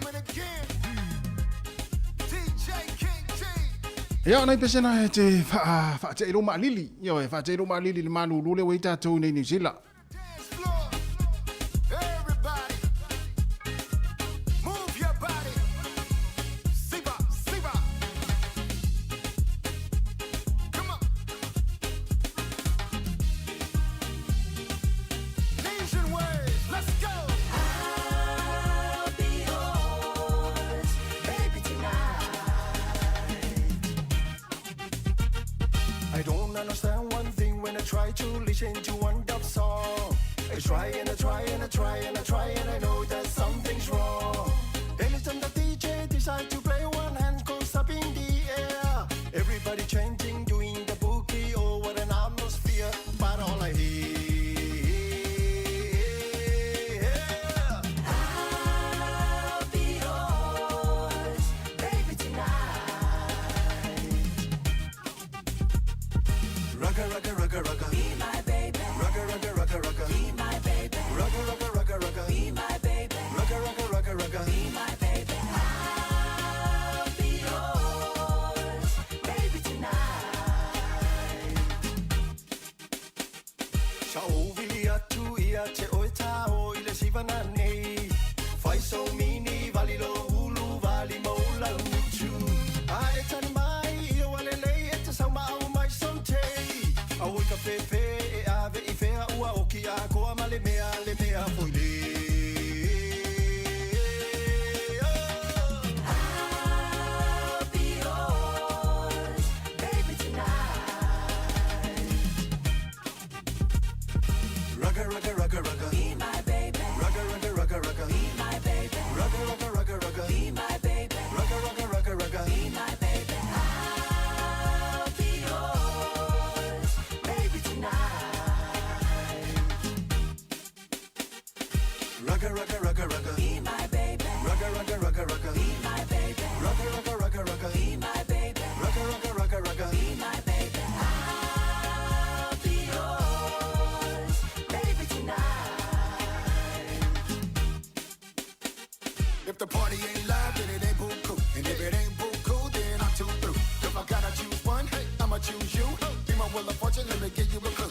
it again. DJ King T. Ia, o nai pese na e te whaatea i lou maalili. Ioe, whaatea i lou maalili i le malūlū lea ua i ai tatou i nei Niu Sila. Everybody, move your body. Siva, Siva. Come on. Nation waves, let's go. I'll be yours, baby, tonight. I don't understand one thing when I try to listen to one dub song. I try and I try and I try and I try and I know that something's wrong. Anytime the DJ decide to play, one hand goes up in the air. Everybody chanting, doing the boogie, oh what an atmosphere. But all I hear. I'll be yours, baby, tonight. Rugga, rugga, rugga, rugga. Be my baby. Rugga, rugga, rugga, rugga. Be my baby. Rugga, rugga, rugga, rugga. Be my baby. Rugga, rugga, rugga, rugga. Be my baby. I'll be yours, baby, tonight. Sa ovili atu ia te oe tao i le sivana nei. Fai so mini vali lo ulu vali mo lau tu. A e tani mai i o ale lei e te sau ma au mai so te. A oi ka fefe e ave i fea ua oki a koa ma le mea le mea foi le. I'll be yours, baby, tonight. Rugga, rugga, rugga, rugga. Be my baby. Rugga, rugga, rugga, rugga. Be my baby. Rugga, rugga, rugga, rugga. Be my baby. Rugga, rugga, rugga, rugga. Be my baby. I'll be yours, baby, tonight. Rugga, rugga, rugga, rugga. Be my baby. Rugga, rugga, rugga, rugga. Be my baby. Rugga, rugga, rugga, rugga. Be my baby. Rugga, rugga, rugga, rugga. Be my baby. I'll be yours, baby, tonight. If the party ain't live, then it ain't buku. And if it ain't buku, then I'm too through. If I gotta choose one, I'ma choose you. Be my wheel of fortune, let me give you a clue.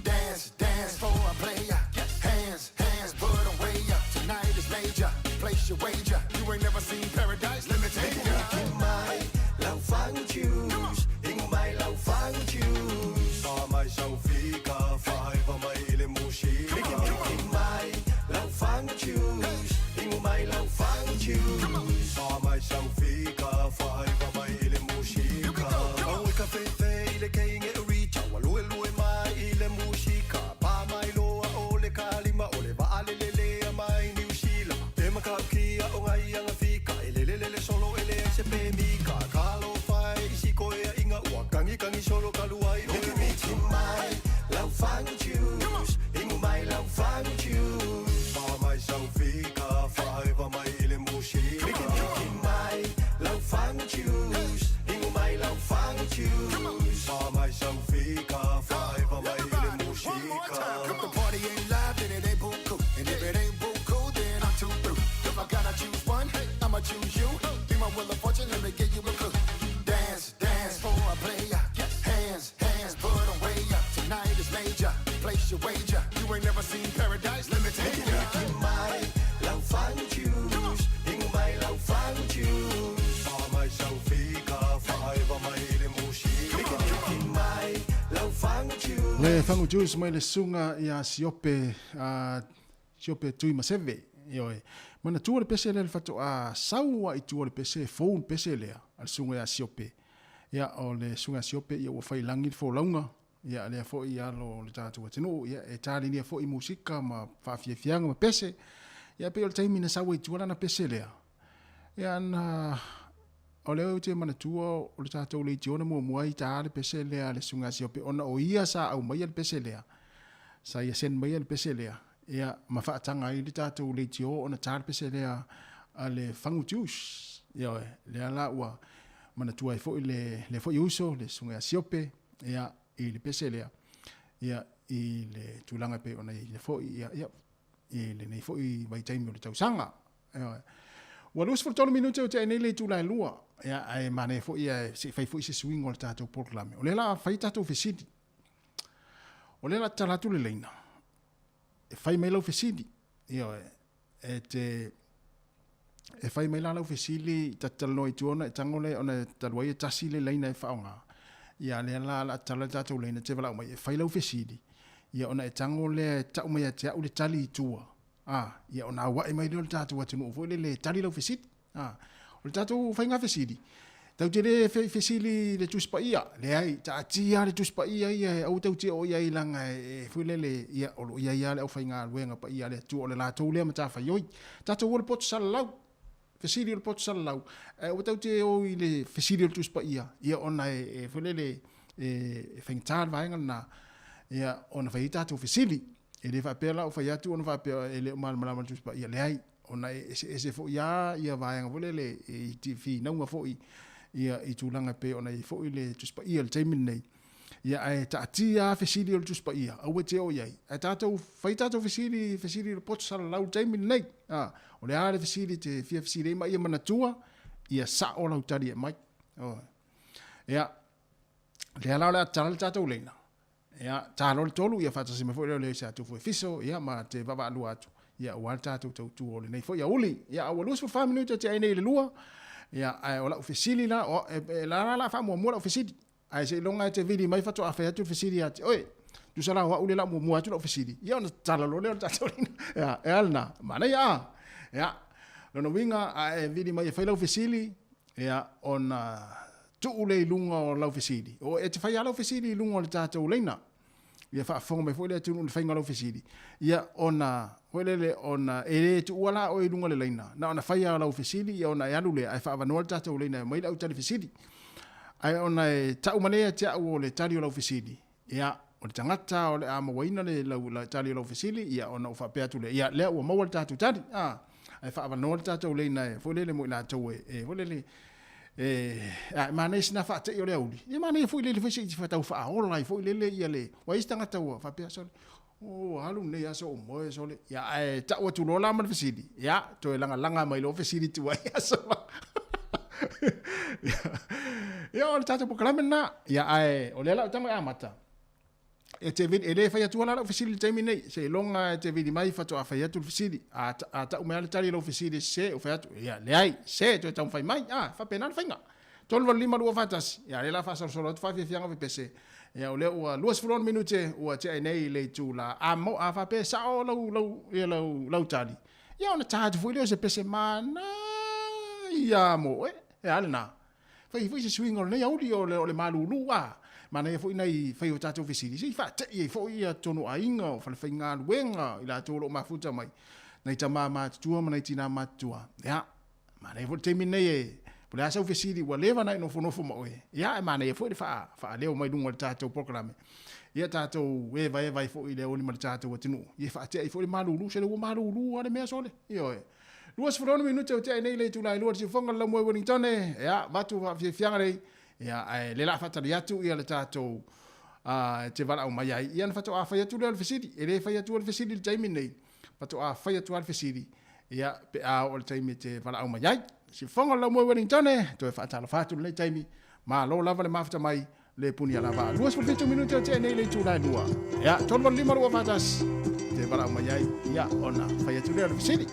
Dance, dance for a player. Hands, hands, put 'em way up. Tonight is major. Place your wager. You ain't never seen paradise, let me take ya. Mai lau fangu choose Ingu mai lau fangu choose Fa mai sau fika fa mai ile mushika Miki mai lau fangu choose Ingu mai lau fangu choose Fa mai sau fika fa mai ile mushika Au e ka fefe ile keinge uricha Wa lue lue mai ile mushika Pa mai loa o le kalima o le vaalelele a mai New Zealand E makaukia o ngai anga fika E lele lele solo ele ai se pe mika Kalo fai isi koe a inga ua Kangi kangi solo kaluai o Miki miki mai lau fangu choose Ingu mai lau fangu choose Fa mai sau fika fa mai ile mushika Miki miki mai lau fangu choose Ingu mai lau fangu choose Fa mai sau fika fa mai ile mushika If the party ain't live, then it ain't buku. And if it ain't buku, then I'm too through. If I gotta choose one, I'ma choose you. Be my wheel of fortune, let me give you a clue. Dance, dance for a player. Hands, hands, put 'em way up. Tonight is major. Place your wager. You ain't never seen paradise, let me take ya. Miki mai lau fangu choose Ingu mai lau fangu choose Fa mai sau fika fa mai ile mushika Miki miki mai lau fangu choose Le Fangu Juice mai le susuga ia Siope, a Siope Tui Maseve. Ioe. Manatua le pese lea le faatoa sau i tua le pese, fou le pese lea a le susuga ia Siope. Ia, o le susuga ia Siope, ia ua fai lagi le folauga, ia lea foi i alo o le tatou atunuu, ia e talinia foi musika ma faafiafiaga ma pese. Ia pei o le taimi na sau ai i tua lana pese lea. Ia na o lea ou te manatua o le tatou leitiona muamua i tā le pese lea a le susuga a Siope ona o ia sa aumaia le pese lea. Sa ia send maia le pese lea, ia ma faataga ai le tatou leitio ona tā le pese lea a le Fangu Juice. Ioe, lea la ua manatua ai foi le lea foi uso le susuga ia Siope, ia i le pese lea, ia i le tulaga e pei ona i ai foi, ia, ia, i lenei foi vaitaimi o le tausaga. Ioe. Ua 23 minute o tea nei le itula e 2. Ia, ae manaia foi ia se i fai foi se suiga o le tatou polokalame. O lea la fai tatou fesili. O lea la tatala atu le laina. E fai mai lau fesili. Ioe, e te e fai mai la lau fesili ta te talanoa i tua ona e tago lea ona talu ai e tasi le laina e faaaoga. Ia lea la la tatala le tatou laina e te valaau mai e fai lau fesili. Ia ona e tago lea e tau mai ia te au le tali i tua. A, ia ona auae mai lea o le tatou atunuu foi lele e tali lau fesili. A, o le tatou faiga fesili, tatou te le fesili i le Tusi Paia, leai, taatia le Tusi Paia ia e aua tatou te oo i ai leaga e foi lele, ia, o lo o i ai lava le aufaigaluega paia a le Atua, o le latou lea matafaioi. Tatou o le poto salalau, fesili o le poto salalau, ae aua tatou te o i le fesili o le Tusi Paia, ia ona e foi lele, e faigata le vaega lena, ia, ona fai ai tatou fesili. E le faapea la o fai atu ona faapea e le o malamalama le Tusi Paia, leai, ona e eseese foi lava ia vaega foi lele i finauga foi ia i tulaga e pei ona i ai foi le Tusi Paia i le taimi lenei. Ia ae taatia lava fesili o le Tusi Paia, aua e te oo i ai. Ae tatou fai tatou fesili, fesili i le poto salalau i le taimi lenei. A, o le a le fesili e te fia fesili ai ma ia manatua, ia sao lau tali e aumai. Oh. Ia, lea la o le a tatala le tatou laina. Ia, ta loa le tolu, ia faatasi mai foi lea o le sa tufu e fiso, ia, ma te vaavaalua atu, ia, aua le tatou tautua o lenei foi aoauli. Ia, a ua 24 minute tea ai nei i le lua, ia, ae o lau fesili la, o, e, e, la la la faamuamua lau fesili. Ae seiloga e te vili mai faatoa fai atu le fesili ia te oe. Tusa la o au lea la muamua atu lau fesili, ia ona tatala loa lea o le tatou laina. Ia, e a lena, manaia a. Ia, lona uiga, a e vili mai e fai lau fesili, Ia, ona tuu lea i luga o lau fesili. O, e te fai lava lau fesili i luga o le tatou laina. Ia faafofoga mai foi le atunuu i le faiga o lau fesili. Ia, ona, foi lele, ona e le tuua la oe i luga o le laina. Na ona fai lava o lau fesili, ia ona e alu lea, ae faaavanoa le tatou laina e aumai le au tali fesili. Ae ona e tau mai lea ia te au o le tali o lau fesili, ia, o le tagata o le a mauaina le lau la, tali o lau fesili, ia, ona ou faapea atu lea, ia, lea ua maua le tatou tali, a, ae faaavanoa le tatou laina e, foi lele mo i latou e, e, foi lele, e, a, e manaia sina faate'i o le aoauli, ia manaia foi lele foi se i tau faaola ai foi lele ia le, ua i ai se tagata ua faapea, sole, o, alu lenei aso o moe, sole, ia, ae tau atu loa la ma le fesili, ia, toe lagalaga mai loa fesili tuai aso la. Ia, o le tatou polokalame lena. Ia, ae o lea la o tago e amata. E te vili, e le fai atua la lau fesili i le taimi nei. Seiloga e te vili mai faatoa fai atu le fesili. A, a tau mai lava le tali i lau fesili e sese, ou fai atu, ia, leai, se, toe taumafai mai. A, faapena le faiga. 385 241. Ia, lea la faasolosolo atu faafiafiaga pepese. Ia, o lea ua 26 minute ua tea ai nei le itula. A, mo, a faapea e sao lau, lau, ia, lau, lau tali, ia ona ta atu foi lea o se pese manaia mo oe. E a lena? Fai foi se suiga o lenei aoauli o le, o le malūlū a. Manaia foi nai fai o tatou fesili, se i faate'i ai foi ia totonu o aiga, o falefaigaluega, i latou o lo o mafuta mai, nai tama matutua ma nai tinā matutua. Ia, manaia foi le taimi lenei e, po o le a sau fesili ua leva ona e nofonofo ma oe, ia, e manaia foi le faa, faaleo mai luga o le tatou polokalame. Ia tatou evaeva ai foi i le aoauli ma le tatou atunuu, ia e faatea ai foi le malūlū, sole ua malūlū lava le mea sole. Ioe. 26 minute ua tea nei le itula e lua i le siufofoga o le laumua i Wellington, ia, avatu faafiafiaga nei, ia, ae le la faatali atu ia le tatou e te valaau mai ai, ia ona faatoa fai atu lea o le fesili. E le fai atua le fesili i le taimi lenei, faatoa fai atu lava le fesili, ia, pe a oo i le taimi e te valaau mai ai. Siufofoga o le laumua i Wellington, toe faatalofa atu i lenei taimi, malo lava le mafuta mai, le puni alava. 27 minute o tea nei le itula e lua. Ia, 385 241, te valaau mai ai, ia, ona fai atu lea o le fesili.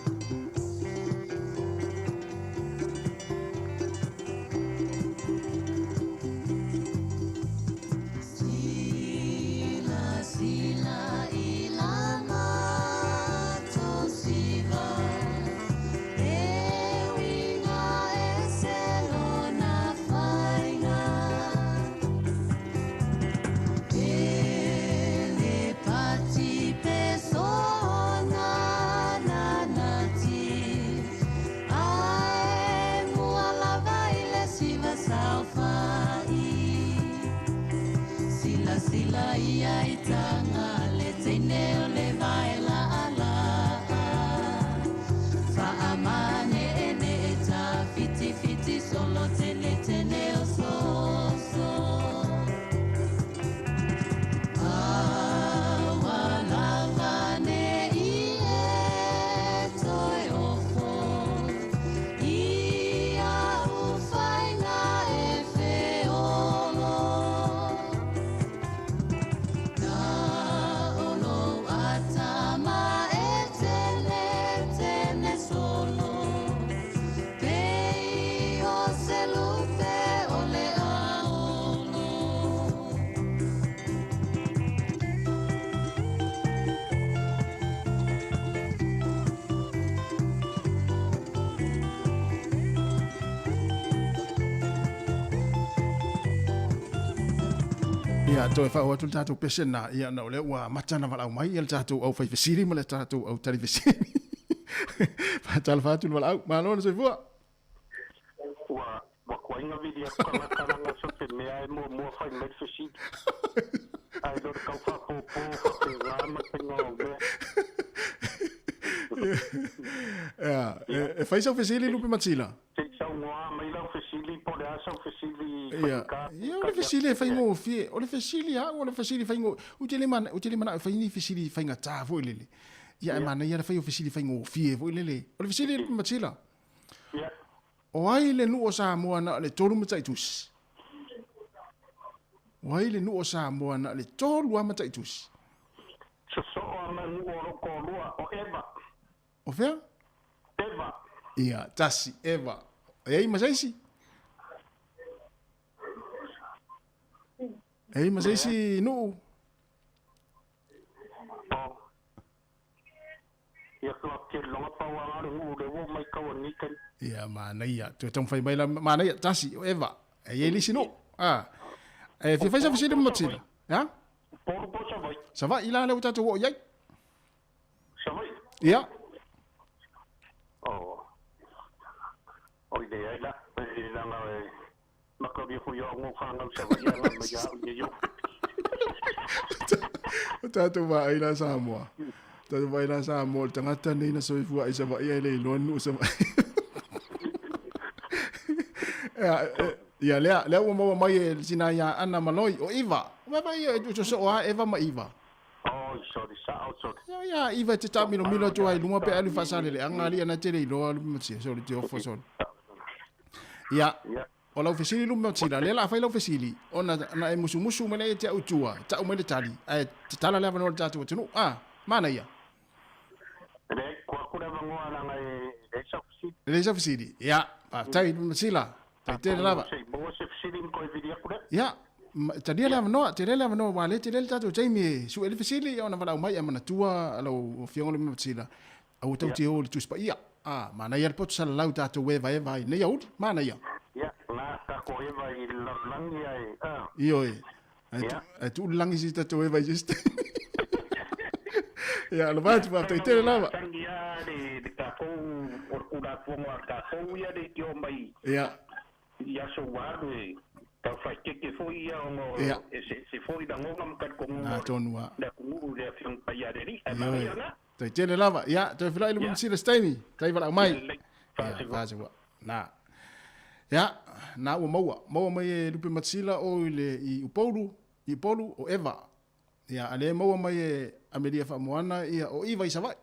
Ia, toe faaoo atu le tatou pese lena, ia, ona o lea ua amata ona valaau mai le tatou au fai fesili ma le tatou au tali fesili. Faatalofa atu le valaau. Malo le soifua. Ua ua tuai vili atu tagata leaga so te mea e muamua fai mai le fesili. Ae le o le tau faapopo faapena ma le faiga o mea. Ia, e fai sau fesili Lupe Matsila? Se i saunoa mai lau fesili po o le a sau fesili Ia, faigata ia o le fesili e faigofie. O le fesili a au o le fesili faigo... Ou te le mana, ou te le manao e fai ni fesili faigata foi lele. Ia, ae manaia le fai o fesili faigofie foi lele. O le fesili Lupe Matsila? Ia. O ai le nuu o Samoa na o le tolu mataitusi? O ai le nuu o Samoa na o le tolu lava mataitusi? Sosoo a ma nuu o lou toalua, o Eva. O fea? Eva. Ia, tasi, Eva. E ai ma se isi? E ai ma se isi nuu? Ia tua ke longa pau anga le nuu le ua mai kau ni ken. Ia, manaia. Toe taumafai mai la, manaia, tasi, o Eva. E i ai le isi nuu. A. E fia fai sa fesili ma Matsila. Ia? Polu po Savaii. Savaii la lea ua tatou oo i ai. Savaii? Ia. Oh. Oi leai la, e leaga e makalia foi au ngau whanau Savaii anga mai au i e O tatou vaai la Samoa. Tatou vaai la Samoa, le tagata nei na soifua ai Savaii ae le iloa le nuu Savaii. Ia, ia lea, lea ua maua mai e le tina ia Ana Maloi, o Iva. Vaai e sosoo lava Eva ma Iva. Oi, sorry, sao, sorry. Ia, ia, Iva e te taamilomilo atu ai i luga pe alu i Faasaleleaga, alii ana te le iloa Lupe Matia, sorry, te ofo, sorry. Ia, o lau fesili Lupe Matia, lea o le a fai lau fesili, ona na e musumusu mai lea ia te au i tua, tau mai le tali, ae tatala le avanoa i le tatou atunuu. A, manaia. Leai, ua aku le avanoa leaga e leai sau fesili. E leai sau fesili. Ia, faafetai Lupe Matia, tai tele lava. Se i maua se fesili ona toe vili atu lea. Ia, talia le avanoa, tele le avanoa aua o lea e tele le tatou taimi e sue ai le fesili ona valaau mai ae manatua lau Afioga Lupe Matia, aua tou te o i le Tusi Paia. A, manaia le poto salalau tatou evaeva ai i lenei aoauli. Manaia. Ia, na tatou eva i le lalolagi ae, a. Ioe. Ae tuu le lagi se i tatou eva i se isi taimi. Ia, alofa atu, faafetai tele lava. Tagi lava le tatou, o le Tulafono a tatou ia le i o mai i aso ua alu e tau faaeteete foi ia ona e eseese foi lagona ma talitonuga o le atunuu i le Afioga Paia a le Alii. Ae manaia lena. Tai tele lava. Ia, toe filai le Sila se taimi. Tai valaau mai. Ia, faasefua. Na. Ia, na ua maua. Maua mai e Lupe Matsila o i le i Upolu, i Upolu o Eva. Ia, a le maua mai e Amelia Faamoana ia o Iva i Savaii.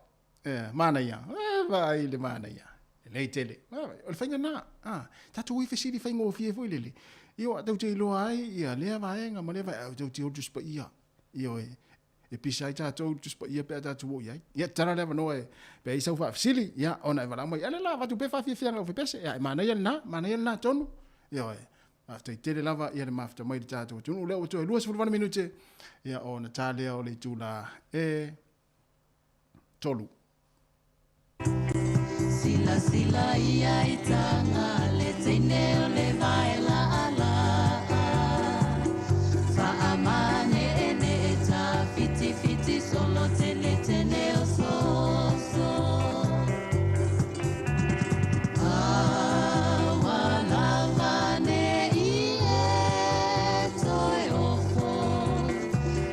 E, manaia. E, vaai le manaia. Lelei tele. O le faiga na. A, tatou i fesili faigofie foi lele. Ia, tou te iloa ai ia lea vaega ma lea vaega. Tou te o i le Tusi Paia. Ioe. E pisa ai tatou i le Tusi Paia pe a tatou oo i ai. Ia, tatala le avanoa e, pe a i ai sau faafesili, ia, ona e valaau mai, Ale la, avatu pea faafiafiaga o fepese. Ia, e manaia lena, manaia lena tonu. Ioe. Faafetai tele lava ia le mafuta mai i le tatou atunuu. Lea ua toe 28 minute, ia, ona ta lea o le itula e 3. Silasila ia i taga le teine o le vae laalaa Faamaneene ta fitifiti solo tenetene o soso Aua lava ne i e toe ofo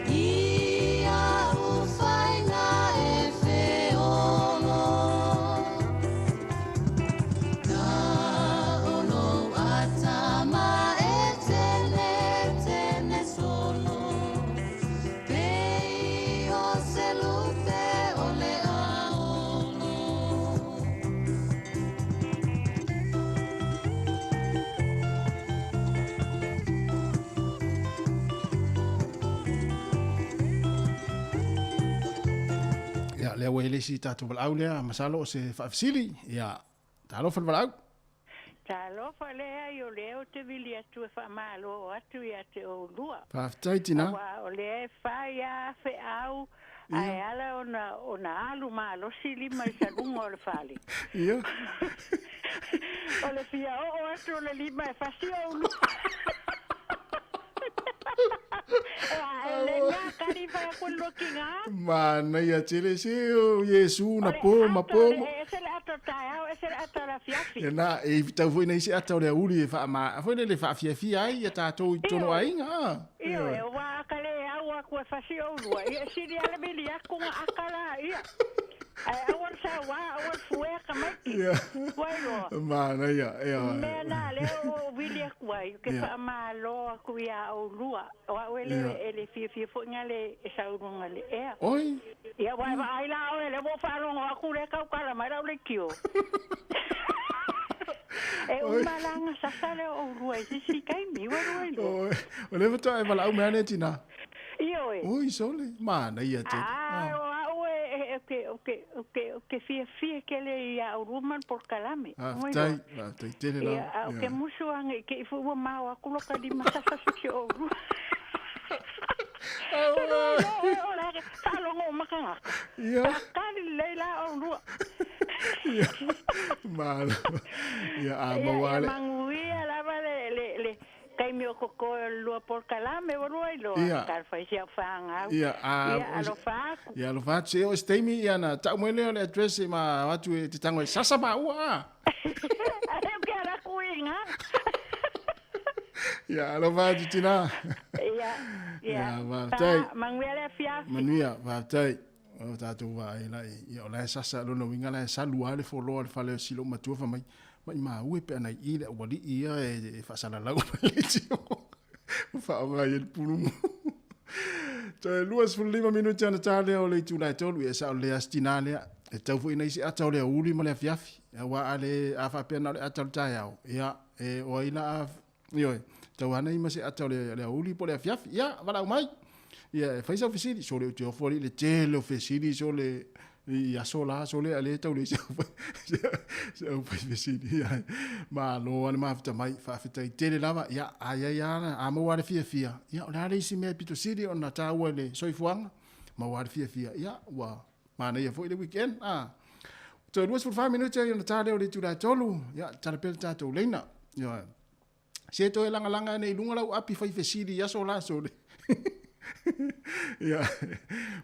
I au faiga e feolo Na o lou atama e tenetene solo Pei o se lupe o le aolo. Ia, lea ua i le isi tatou valaau lea, masalo o se faafesili. Ia, talofa le valaau. Talofa leai o lea ou te vili atu e faamalo atu ia te oulua. Faafetai tina. Aua o lea e fai a feau ae ala ona ona alu malosi lima i saluga o le fale. Ia. O le fia oo atu o le lima e fasi oulua. E le mea kari whai aku lokinga. Manaia tele se o Iesu na po ma po. E se le ato taeao, e se le ato la fiafi. Ia na, e tau foi nei se ata o le auli e wha foi le whaafiafia ai ia tātou i tono aiga. Io e wa akale au aku e fasi o lua. Ia siri ale mili aku nga akala ia. Ai awal sa wa awal fue ka maiki. Ia. Wai Manaia, ia. Mea nā lea o wili aku ai, ke Ia. wha malo aku ia o lua. O au ele ele fia fia fo nga le e saurunga le ea. Oi. Ia wai wa ai la o ele wo whalongo aku le kau kala mai rau le kio. E umalanga sasa le o lua i sisi kai mi wa rua i lua. Oi. O le wata e wala au mea ne tina. Io e. Oi, sole. Manaia tele. Ah, o au e o ke fia fia ke le ia o lua man por kalame. Ah, tai, tai tele la. Ia, o ke musu anga ke ifu ua mau aku loka di masasa sisi o lua. O la whalongo o makangaka. Ia. Whakari leila o lua. Ia. Malo. Ia, a mawale. Ia manguia lava le kai mi o koko lua por kalame o lua i loa. Ia. Ka whai sia whaangau. Ia, a Ia, alofa aku. Ia, alofa atu. Se o steimi ia na tau mai lea o le address e ma watu e te tango e sasa ma ua. Ai o ke ara kuinga. Ia, alofa atu tina. Ia, ia. Ia, waftai. Manguia le fiafi. Manuia, waftai. O tātou wā e lai. Ia, o lai sasa lona winga lai sa lua le foloa le fale o silo matua fa mai. Mai mā ue pe anai i le awali ia e whasalalau mai le tio. Whaonga i le pulumu. Toe 25 minuti ana tā lea o le itu lai tolu. Ia sa o le astina lea. E tau fo ina isi ata o le auli ma le afiafi. Ia wā ale a whapea na o le ata o le taeao. Ia, e o aila a... Ioi, tau hana ima se ata o le auli po le afiafi. Ia, walau mai. Ia, e whaisa o fesili. So le o te ofo le tele o fesili. So le... Ia so la, so le ale tau le se au whai fesili. Ia, ma lo ane mawhita mai, whaawhita i tele lava. Ia, ai ai ana, a maua le fia fia. Ia, o le ale isi mea pito sili o na tāua le soifuanga. Maua le fia fia. Ia, ua, mana ia foi le weekend. Ah. Toe 25 minuti ai ona tā leo le tūrai tolu. Ia, tala pele tātou leina. Ia, se toe langa langa nei lunga lau api whai fesili ia so la so le. Ia,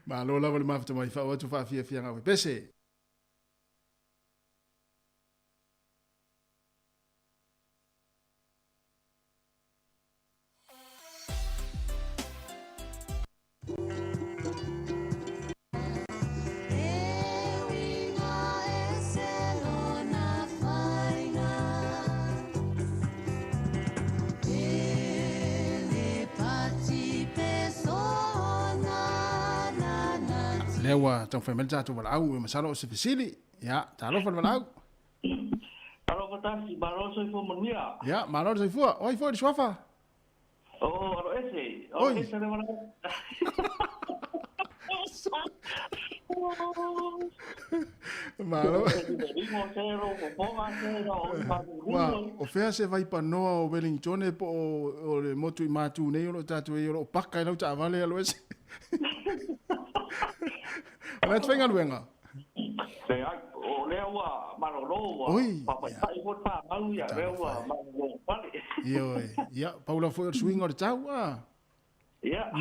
malo lava le mawhita mai whao atu whaafia fia ngau pese. Lea ua taumafai mai le tatou valaau e masalo o se fesili. Ia, talofa le valaau. Alofa tasi, malo soifua manuia. Ia, malo le soifua. Oi foi le suafa. O, alo ese. Alo ese le valaau. Malo. Wa, o fea se vaipanoa o Wellington po o le motu i mātū nei o lo tātou e o lo paka i lau taavale alo ese. O lea te whaingaluenga? Le ai, o lea ua malolo ua papaitai foi whāngau ia, lea ua malolo pale. Ia oe, ia, paula foi o le suinga o le tau, a? Ia.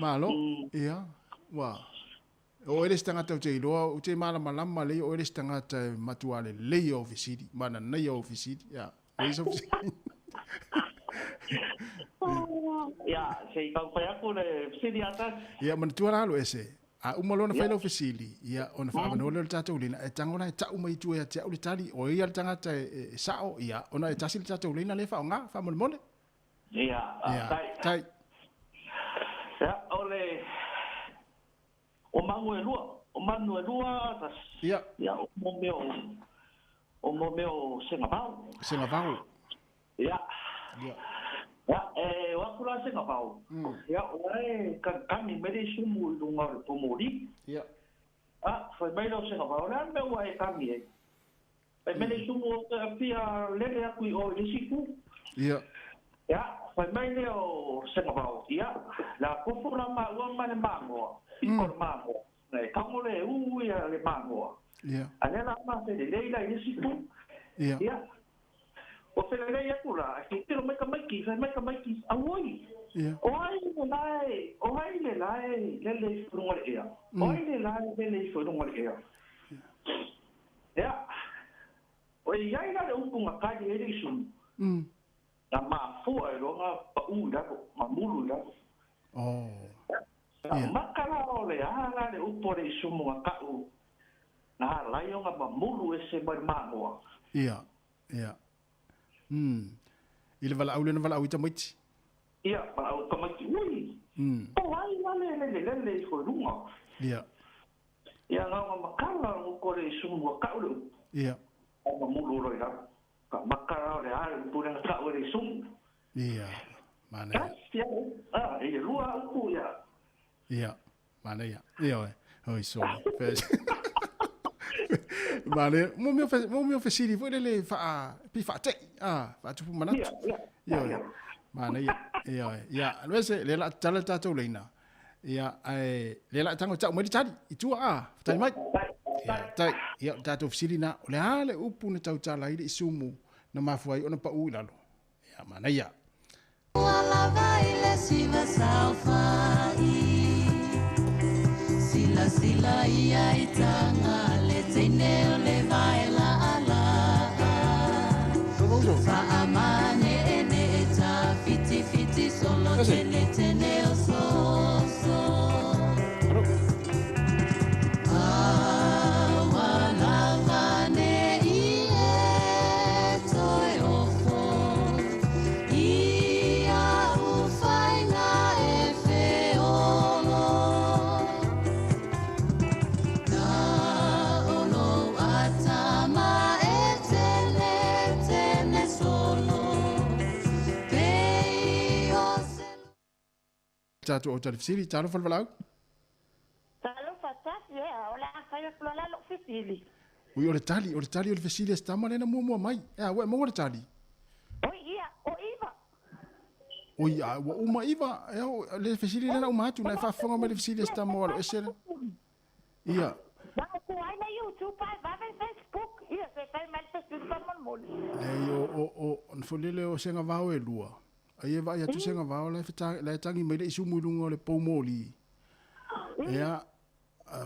Malo, ia, wa. O ele se tangata o te iloa, o te malamalama lei, o ele se tangata e matua le lei o ofisiri, mana nei o ofisiri, ia, o isa ofisiri. Ia, se i kau whai aku le fesili atas. Ia, manatua la alo ese. A uma lona whai lau fesili, ia, ona whaavanoa leo le tātou leina, e tango e tau mai tua ia te au le tali, o ia le tangata e sao, ia, ona e tasi le tātou leina le whaonga, whamolemole. Ia, tai. Tai. Ia, o le, o mangu e lua, tas, ia, ia, o mo meo sengavau. Sengavau. Ia. Ia. Ia, e o aku la sengavau. Ia, o e kani mere sumu i lunga o le pomori. Ia. A, whai mai lau sengavau, le ane mea ua e kani e. Whai mere sumu o te apia lele aku i o i le siku. Ia. Ia, whai mai leo o sengavau. Ia, la kofo la maua mai le mangoa. Piko le mangoa. Nei, kango le uu ia le mangoa. Ia. A le la ma te le leila i le siku. Ia. Ia. O felelei atu la, e titilo mai tamaiti, fai mai tamaiti, auoi. O ai le lae, o ai le lae, lele i fo i luga o le ea. O ai le lae, lele i fo i luga o le ea. Ia, o i ai la le upu na tali ai le isumu. Na mafua e loga pa'u i lalo, mamulu i lalo. Na maka la o le a la le upu o le isumu na ka'u, na alai ona mamulu e se mai le magoa. Ia, ia. I le valaau lea na valaau i tamaiti. Ia, valaau i tamaiti, ui. O ai la le lele lele i fo i luga. Ia. Ia, na ona makala o ko le isumu a ka'u le upu. Ia. O mamulu roi lalo. Ka makala o le a le upu le na ka'u e le isumu. Ia, manaia. Ia, e lua upu ia. Ia, manaia. Ia oe, oi sole. Manaia, mo mea fesili foi lele faa, pi faatei, faatupu manatu. Ia oe, manaia. Ia oe, ia, aluese, le la tala tatou leina. Ia, ae, le la tango tau mai le tali, i tua fatali mai. Ia, tai, ia, o tatou fesili na, o le a le upu na tautala ai le isumu na mafua ai ona pa'u i lalo. Ia, manaia. Ua lava i le siva saofai, silasila ia i taga le teine o le vae laalaa. Faamaneenee ta fitifiti solo tene tene o soso. Aua lava ne i e toe ofo, ia ufainga e feolo. Na olo atama e tene tene solo, pei o se. Tatou o talifisili, talofa le valaau. Talofa tasi e, o le a fai atu loa la lou fesili. Ui, o le tali, o le tali o le fesili a se tama lea na muamua mai. Ea, ua e maua le tali. Oi ia, o iva. Oi, a, ua uma iva, ea, o le fesili lea na uma atu, na e faafofoga mai le fesili a se tama o alo ese le. Ia. Na o ku ai na YouTube, ai vave Facebook, ia, se fai mai le fesili faamolemole. Leai, o, na foi lele o sega vao e lua. Ai e vaai atu sega vao la e feta, la e tangi mai le isumu i luga o le poumoli. Ia,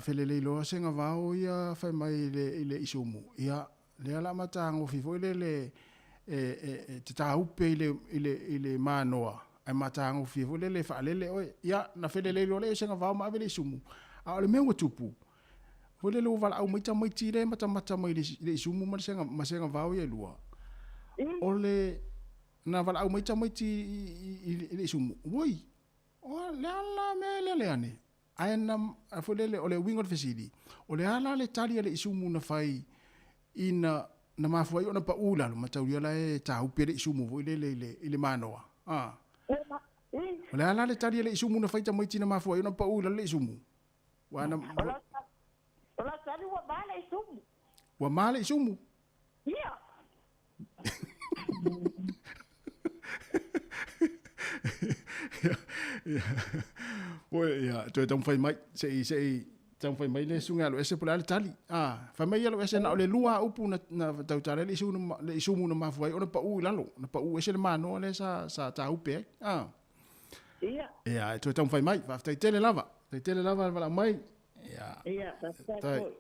felelei loa sega vao ia fai mai i le isumu. Ia, lea la matagofi foi lele e te tāupe i le manoa. Ai matagofi foi lele faalele oe. Ia, na felelei loa le sega vao ma ave le isumu. A o le mea ua tupu, foi lele ua valaau mai tamaiti le matamata mai le isumu ma le sega, ma sega vao ia e lua. O le na valaau mai tamaiti i le isumu. Oi, o le ala mea le le ane. Ae na, a foi lele, o le uiga o le fesili, o le ala le tali a le isumu na fai ina na mafua ai ona pa'u i lalo, mataulia la e tāupe le isumu foi lele i le manoa. O le ala le tali a le isumu na fai tamaiti na mafua ai ona pa'u i lalo le isumu. Ua na O la tali ua ma le isumu. Ua ma le isumu? Ia. Ia. Oi, ia, toe taumafai mai, se i taumafai mai le susuga alo ese po o le a le tali. Fai mai alo ese na o le lua upu na tautala ai le isumu le isumu na mafua ai ona pa'u i lalo, na pa'u ese le manoa lea sa tāupe ai. Ia. Ia, e toe taumafai mai, faafetai tele lava. Faafetai tele lava le valaau mai. Ia. Ia, faafetai foi.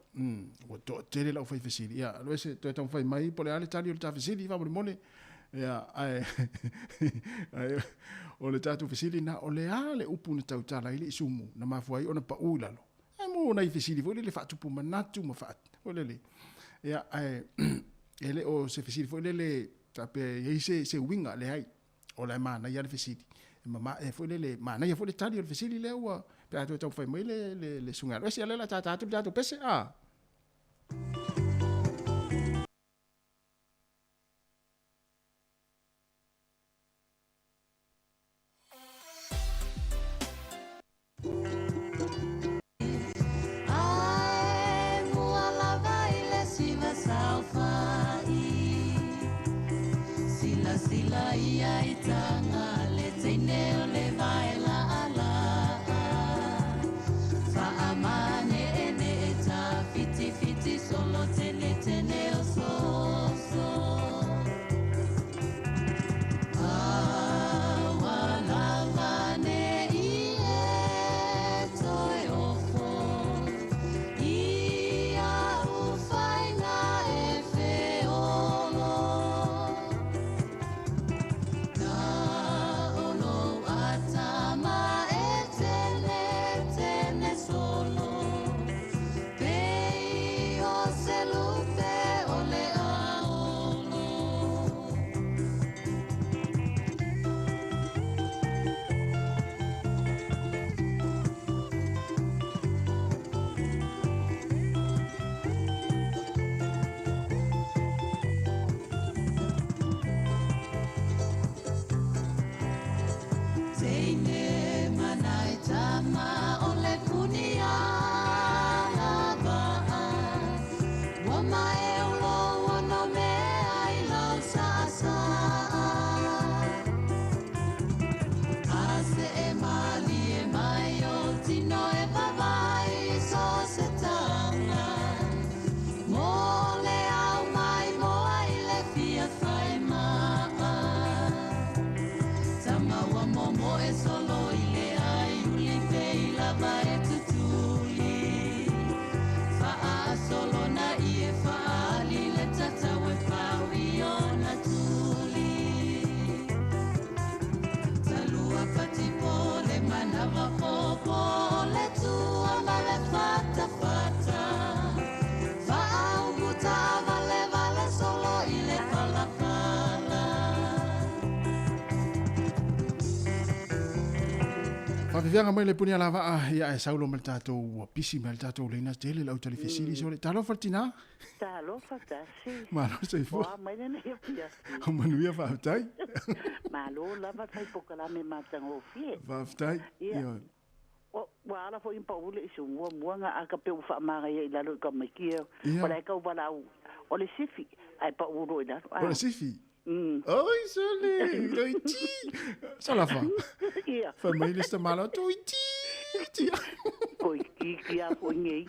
Ua toatele lau fai fesili. Ia, alo ese toe taumafai mai po o le a le tali o le ta fesili faamolemole. Ia, ae, ae, o le tatou fesili na, o le a le upu na tautala ai le isumu, na mafua ai ona pa'u i lalo. Ae mo nai fesili foi lele faatupu manatu ma faa, foi lele. Ia, ae, e le o se fesili foi lele, faapea e i ai se uiga, leai, o la e manaia le fesili. E mama, e foi lele, manaia foi le tali o le fesili lea ua, pe a toe taumafai mai le susuga alo ese, ia lea o le a tata atu le tatou pese, Ae mua lava i le siva saofai, silasila ia i taga le teine o le vae laalaa. Faamaneenee ta Faafefeaga mai le puni alavaa ia ae saulo ma le tatou ua pisi mai le tatou leina tele lau tali fesili sole. Talofa le tina. Talofa tasi. Malo soifua. Oa mai lenei afiafi. O manuia faafetai. Malo lava fai polokalame matagofie. Faafetai. Ia. Ua ala foi pa ule isu mua mua nga aka pe ua faamagaia i lalo i tamaiti ia. O la e tau valaau o le sifi ae pau loa i lalo. O le sifi? Oi sole, toiti. Salafa. Ia. Fai mai le isi tamaloa, toitiiti. Toitiiti lava foi nei.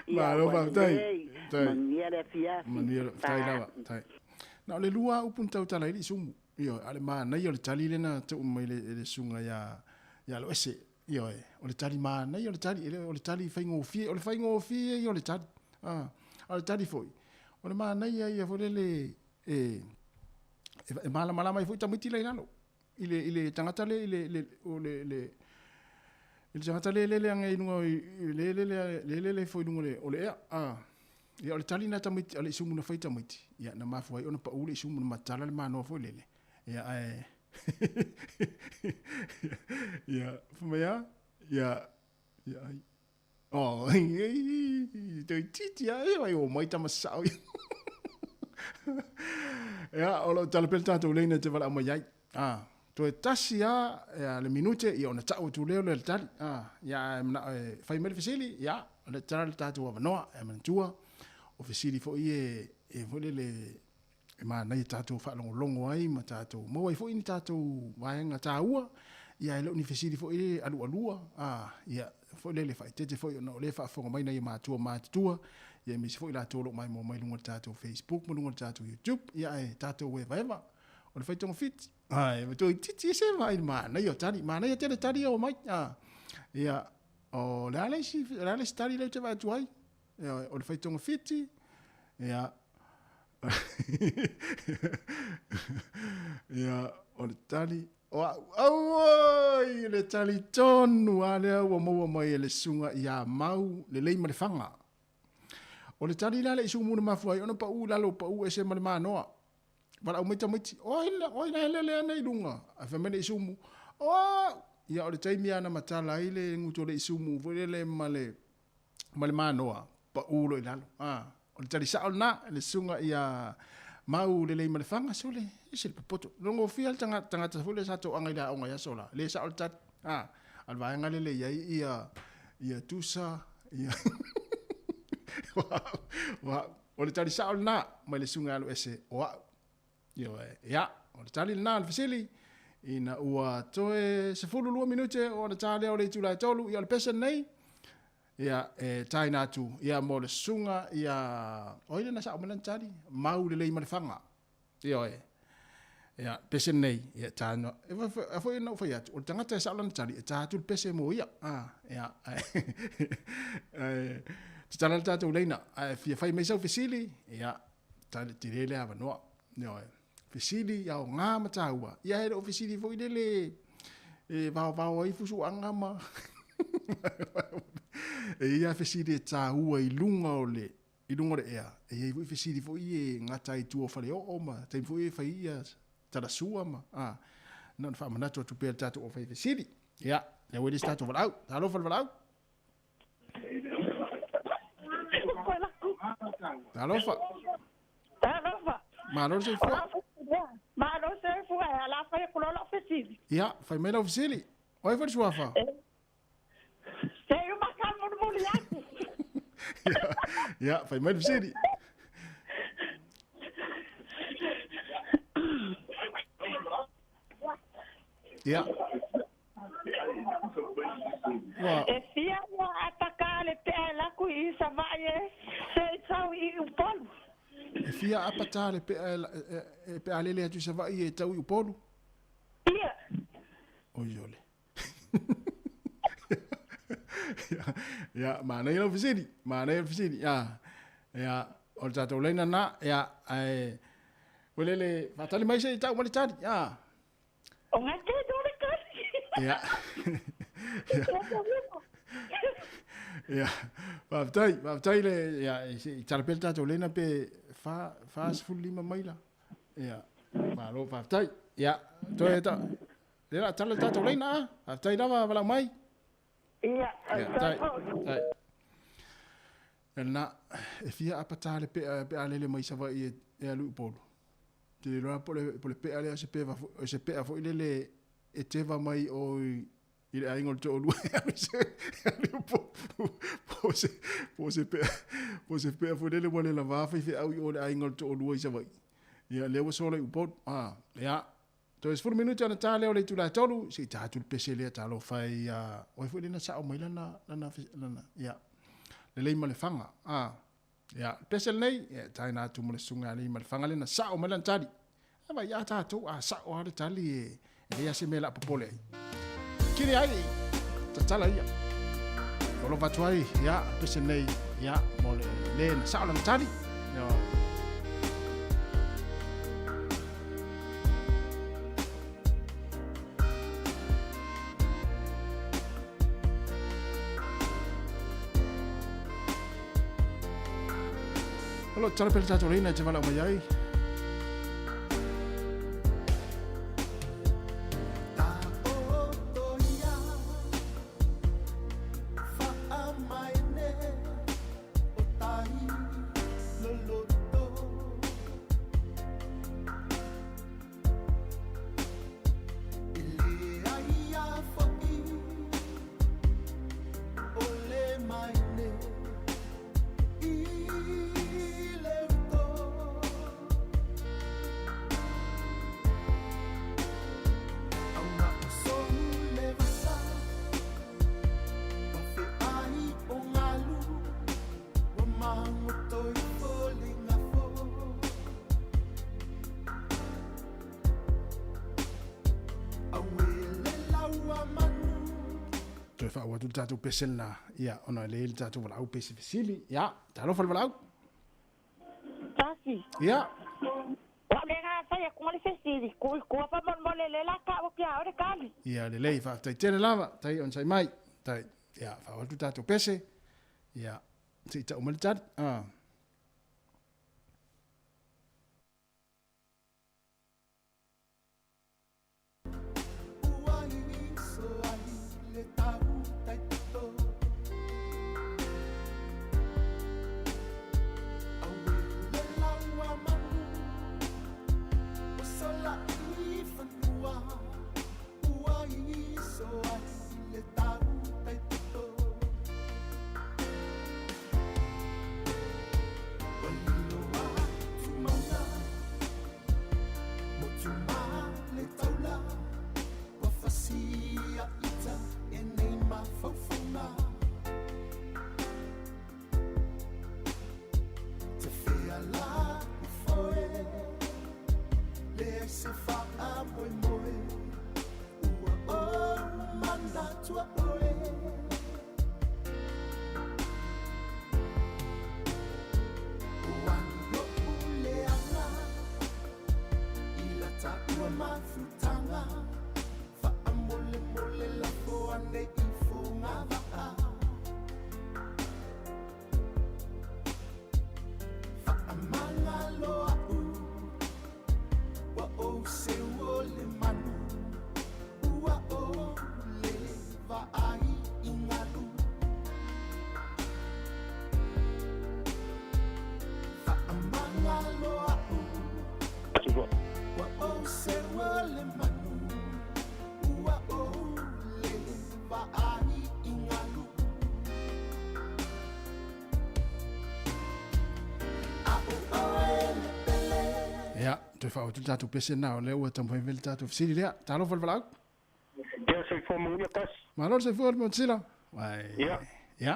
Malo faafetai. Manuia le afiafi. Manuia, faafetai lava. Faafetai. Na o le lua lava upu na tautala ai le isumu. Ioe, a o le manaia o le tali lea na tuu mai e le susuga ia ia Aloese. Ioe, o le tali manaia o le tali, e le o le tali faigofie, o le faigofie ia o le tali. A, a o le tali foi, o le manaia ia foi lele e, e malamalama ai foi tamaiti la i lalo. I le, i le tagata le, i le, le, o le, le, i le tagata le lele ane i luga, le lele, le lele foi i luga o le ea. A, ia o le tali na tamaiti, a le isumu na fai tamaiti, ia na mafua ai ona pau le isumu na matala le manoa foi lele. Ia ae, ia, fai mai a, ia, ia, ai. Oh, toeitiiti lava ia, vai omai tama sao ia. Ia, o lo o tala pea le tatou leina e te valaau mai ai. Ah, toe tasi lava ia, le minute, ia ona tau atu lea o le tali. Ah, ia, ae manao e fai mai le fesili, ia, o le tala le tatou avanoa, e manatua, o fesili foi e, e foi lele, e manaia tatou faalogologo ai ma tatou maua ai foi ni tatou vaega taua, ia e le o ni fesili foi le alualua, a, ia, foi lele faaeteete foi ona o lea e faafofoga mai nai matua matutua, ia aemaise foi latou o lo o maimoa mai luga o le tatou Facebook ma luga o le tatou YouTube, ia ae tatou evaeva. O le faitogafiti, ae toeitiiti ese vaai i le manaia o tali, manaia tele tali ia omai, a, ia, o le a le isi, o le a le isi tali lea ou te vaai atu ai? Ia, o le faitogafiti, ia, ia, o le tali, o au, auoi, le tali tonu a lea ua maua mai e le susuga ia Mau lelei ma le faga. O le tali la le isumu na mafua ai ona pau i lalo, pau ese ma le manoa. Valaau mai tamaiti, oi la, oi la lele ana i luga. Ae fai mai le isumu, o au! Ia, o le taimi lava na matala ai le gutu o le isumu foi lele ma le, ma le manoa, pau loa i lalo. A, o le tali sao lena, le susuga ia Mau lelei ma le faga, sole, ese le popoto. Logofia le tagata, tagata foi lea sa toaga i le aoga i aso la, le sao le tali. A, a le vaega lele i ai ia, ia tusa, ia, wa, o le tali sao lena, mai le susuga alu ese o au. Ioe, ia, o le tali lena o le fesili, ina ua toe 12 minute o ona ta lea o le itula e 3, ia o le pese lenei, ia, e taina atu, ia, mo le susuga, ia, o ai lena sa ao mai lana tali? Mau lelei ma le faga. Ioe. Ia, pese lenei, ia, taina, e a foi na ou fai atu, o le tagata e sao lana tali, e ta atu le pese mo ia. A, ia, ae, tatala le tatou leina, ae fia fai mai sau fesili, ia, tali tele le avanoa. Ioe. Fesili, aoga ma taua. Ia e le o fesili foi lele e vaovao ai fusuaga ma e i ai fesili e taua i luga o le i luga o le ea. E i ai foi fesili foi e gata ai i tua o faleoo ma taimi foi e fai ia talasua ma a na ona faamanatu atu pea le tatou aufai fesili. Ia, lea ua i le isi tatou valaau. Talofa le valaau. Talofa. Talofa. Malo le soifua. Malo le soifua, e ala fai atu loa lau fesili. Ia, fai mai lau fesili. O ai foi le suafa? Se i uma ka mulimuli atu. Ia, fai mai le fesili. Ia. Ua. E fia ua apaka le pea e laku i Savaii e se i tau i Upolu. E fia apata le pea e pe a lele atu i Savaii e tau i Upolu? Ia. Oi ole. Ia, manaia lau fesili, manaia le fesili. Ia, ia, o le tatou laina lena, ia, ae, ua lele, faatali mai se i tau mai le tali. Ia. O ngai te no le tali. Ia. Ia. Faafetai, faafetai le, ia, se i tala pea le tatou laina pe 45 maila. Ia, malo, faafetai. Ia, toe ta, Le la tala tatou leina a. Faafetai lava valaau mai. Ia, tai. Tai. Na, e fia apata le pea pe a lele mai Savaii e alu i Upolu. Te le iloa po le pea lea se pea se pea foi lele e teva mai o i le aiga o le toalua e alu se alu po se po se pea po se pea foi lele ua le lavā faifeau i o le aiga o le toalua i Savaii. Ia lea ua sola i Upolu. Ah, ia. Toe 10 minute ona ta lea o le itula e 3, se i ta atu le pese lea talofa e ia, o ai foi lea na sao mai lana, lana, lana, ia, le Leimalefaga. Ah, ia, le pese lenei, ia, taina atu mo le susuga ia Leimalefaga lea na sao mai lana tali. A vai a tatou, a sao lava le tali e, e leai lava se mea o le a popole ai. Kini ai, tatala ia. Alofa atu ai, ia, le pese lenei, ia, mo le le na sao lana tali. Ia, O lo o tatalo pea le tatou laina e te valaau mai ai. Toe faauu atu le tatou pese lena, ia, ona e leai le tatou valaau pese fesili. Ia, talofa le valaau. Tasi. Ia. O le ga fai atu le fesili, ku ku fa mon mole le la ka o pia o le kali. Ia, lelei, faafetai tele lava, tai on sai mai. Tai, ia, faauu atu le tatou pese. Ia, se i tau mai le tali. Ah. Ia, toe faauu atu le tatou pese lena, o lea ua taumafai mai le tatou fesili lea. Talofa le valaau. Ia, soifua manuia Tasi. Malo le soifua le Motisila. Uai. Ia. Ia.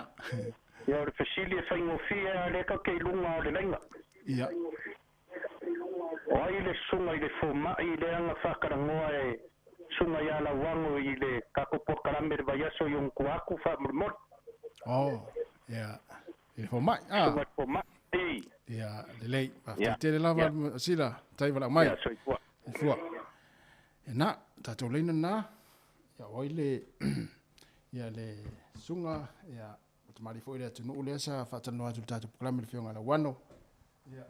Ia, o le fesili e faigofie lava lea tatou te i luga o le laina. Ia. O ai le susuga i le fomai lea na faatalanoa e Susuga ia Lauano i le tatou polokalame i le vaiaso i ona tua atu faamolemole? Oh, ia, i le fomai, ah. Susuga i le fomai, ii. Ia, lelei, faafetai tele lava Sila, tai valaau mai. Ia, soifua. Soifua. Ia na, tatou laina lena, ia o ai le, ia le susuga, ia, o tamalii foi le atunuu lea sa faatalanoa atu i le tatou polokalame i le Afioga ia Lauano. Ia,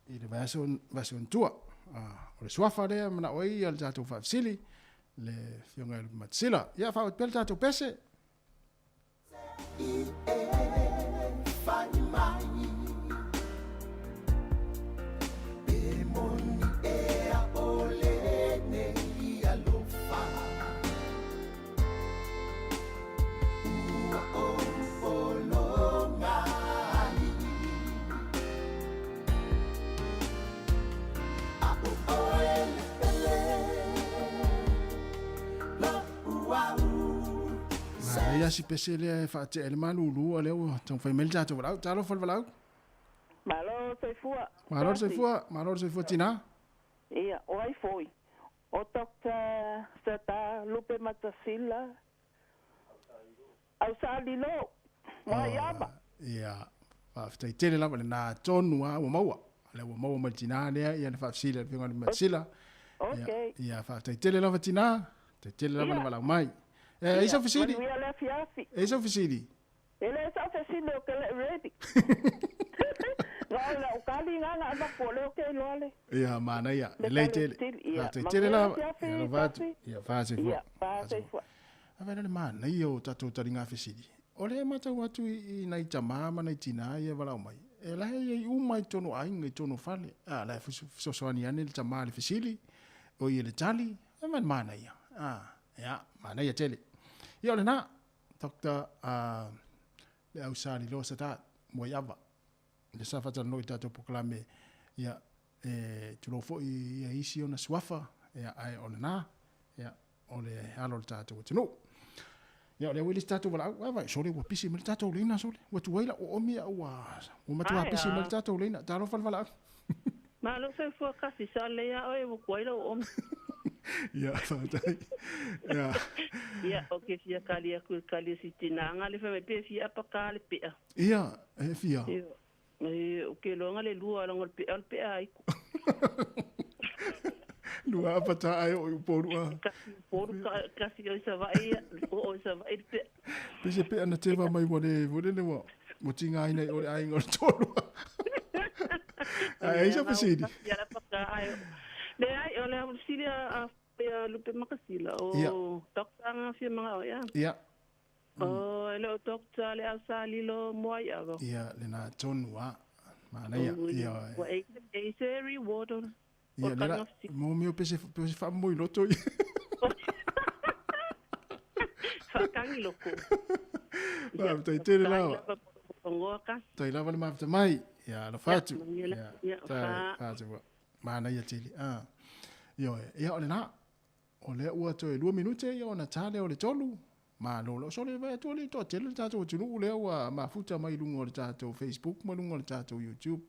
i le vaiaso, vaiaso ona tua. O le suafa lea e manao ai le tatou faafesili, Le Afioga i le Matasila. Ia faaauau pea le tatou pese. Ia si pese lea e faatea i le malūlū a lea ua taumafai mai le tatou valaau. Talofa le valaau. Malo soifua. Malo le soifua, malo le soifua tinā. Ia, o ai foi? O Doctor Sata Lupe Matasila. Au sa lilo. Mo iama. Ia, faafetai tele lava lena tonu a ua maua. Lea ua maua mai le tinā lea, ia le faafesili a le Afioga i le Matasila. Okay. Ia, faafetai tele lava tinā, faafetai tele lava le valaau mai. E, ai sau fesili? Manuia le afiafi. E ai sau fesili? E le sau fesili o ke le ready. Nga o le ukali nga nga ama ko le o ke iloa le. Ia, manaia. Lelei tele. Faafetai tele lava. Ia, alofa atu. Ia, faasefua. Ia, faasefua. A vaai la le manaia o tatou taliga fesili. O lea e matau atu i nai tamā ma nai tinā ia e valaau mai, e la e i ai uma i totonu o aiga, i totonu o fale. A, la e fesoasoani ane le tamā i le fesili, o ia i le tali, e ma le manaia. A, ia, manaia tele. Ia o lena, Doctor, a, le au sa Liloa Sadat, Muaiava, le sa faatalanoa i le tatou polokalame, ia, e tulou foi ia isi ona suafa, ia, ae o lena, ia, o le alo o le tatou atunuu. Ia, o lea ua i le isi tatou valaau, a vai, sole ua pisi mai le tatou leina, sole. Ua tuai lau oomi a ua, ua matua pisi mai le tatou leina. Talofa le valaau. Malo soifua kasi sa lelei a oe ua tuai lau oomi. Ia, faafetai. Ia. Ia, o ke fia kali aku i le kali o si tina nga le fai mai pe fia apa ka le pea. Ia, e fia. Ia, o ke loa nga le lua longa le pea o le pea aiku. Lua apa ta ai o i Upolu a. Kasi Upolu kasi o i Savaii ia, o o i Savaii le pea. Pe se pea na teva mai ua le ua lele ua ua tigaina i o le aiga o le toalua. Ae ai sau fesili? Leai, o le fesili a a Lupe Makasila, o Doctor nga fia manga o ia. Ia. O e le o Doctor le au sa lilo moa i ava. Ia, lena tonu a. Manaia. Ia. Ua e e se reward ona. Ia, le la, mo mea pe se pe se faamoi loto ia. Whaakangi loko. Faafetai tele lava. Ngoa kasi. Tai lava le mafuta mai. Ia, alofa atu. Ia, tai, faatu. Manaia tele. Ah. Ioe, ia o lena. O lea ua toe lua minute ia ona ta lea o le tolu. Malo lau sole vaai atu le toatele le tatou atunuu lea ua mafuta mai i luga o le tatou Facebook ma luga o le tatou YouTube.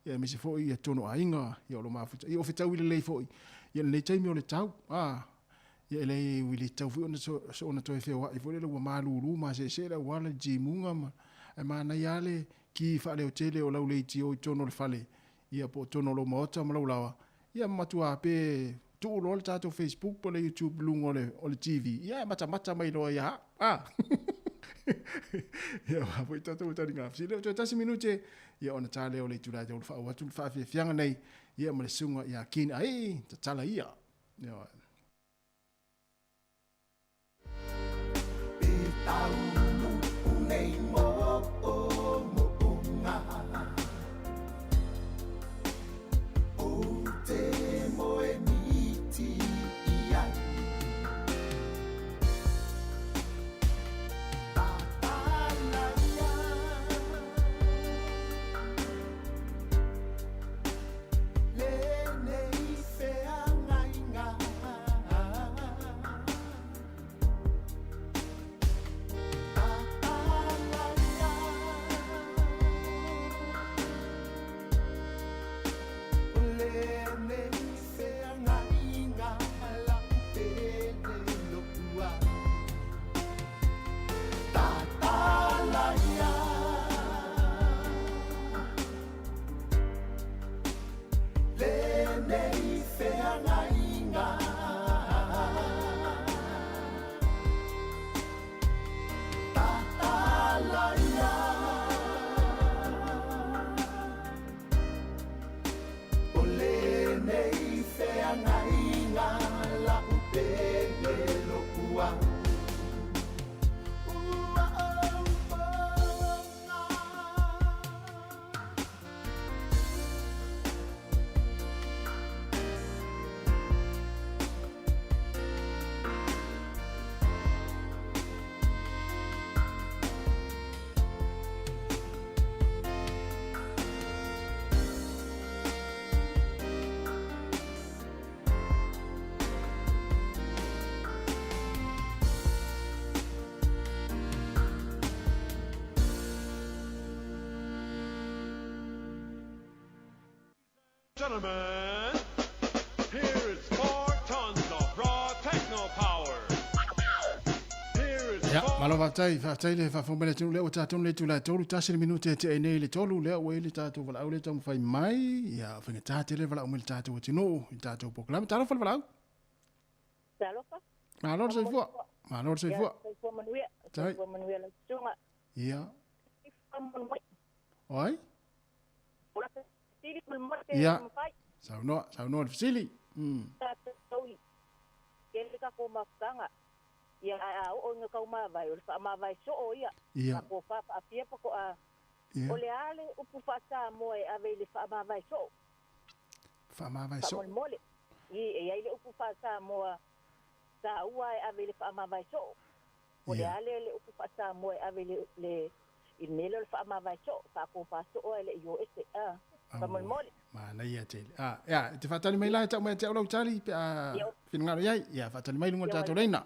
Ia aemaise foi ia totonu o aiga ia o lo mafuta. Ia o fetaui lelei foi ia lenei taimi o le tau. Ah, ia e leai ua le tatau foi ona soona toe feoai foi lele ua malūlū masese le auala i le timuga ma ae manaia lava le ki faaleotele o lau leitio i totonu o le fale ia po o totonu o lou maota ma lou laoa ia matua pe tuu loa le tatou Facebook po o le YouTube i luga o le o le TV ia e matamata mai loa ia au a ia aua foi tatou taliga fesili o toe tasi minute ia ona ta lea o le itula e taulu faaauau atu le faafiafiaga nei ia ma le susuga ia Ken Aii tatala ia ia Gentlemen, here is 4 tons of raw techno power. Here is Ia, malo faafetai, faafetai le faafofoga mai le atunuu lea ua tatou le itula e 3, 1 le minute e tea ai nei i le 3, lea ua i ai le tatou valaau lea e taumafai mai, ia, faigata tele le valaau mai le tatou atunuu i le tatou polokalame. Talofa le valaau. Talofa. Malo le soifua. Malo le soifua. Ia, soifua manuia. Tai. Soifua manuia lau susuga. Ia. O ai? Fesili molemole pe Ia. mafai. Saunoa, saunoa le fesili. Tatou i tele tatou mafutaga. Ia, ae a oo ina taumavae, o le faamavae soo ia. Ia. Faatofa, faafia patoa. Ia. O le a le upu faa-Samoa e ave i le faamavae soo? Faamavae soo. Faamolemole. I, e i ai le upu faa-Samoa taua e ave i le faamavae soo. O le Ia. a le le upu faa-Samoa e ave i le, le i le mea lea o le faamavae soo, faatofa soo ae le i o ese. Ah, faamolemole. Manaia tele. Ah, ia, e te faatali mai la e tau mai te au lau tali pe a Ia. finagalo i ai. Ia, faatali mai luga o le Ia, tatou wale. leina.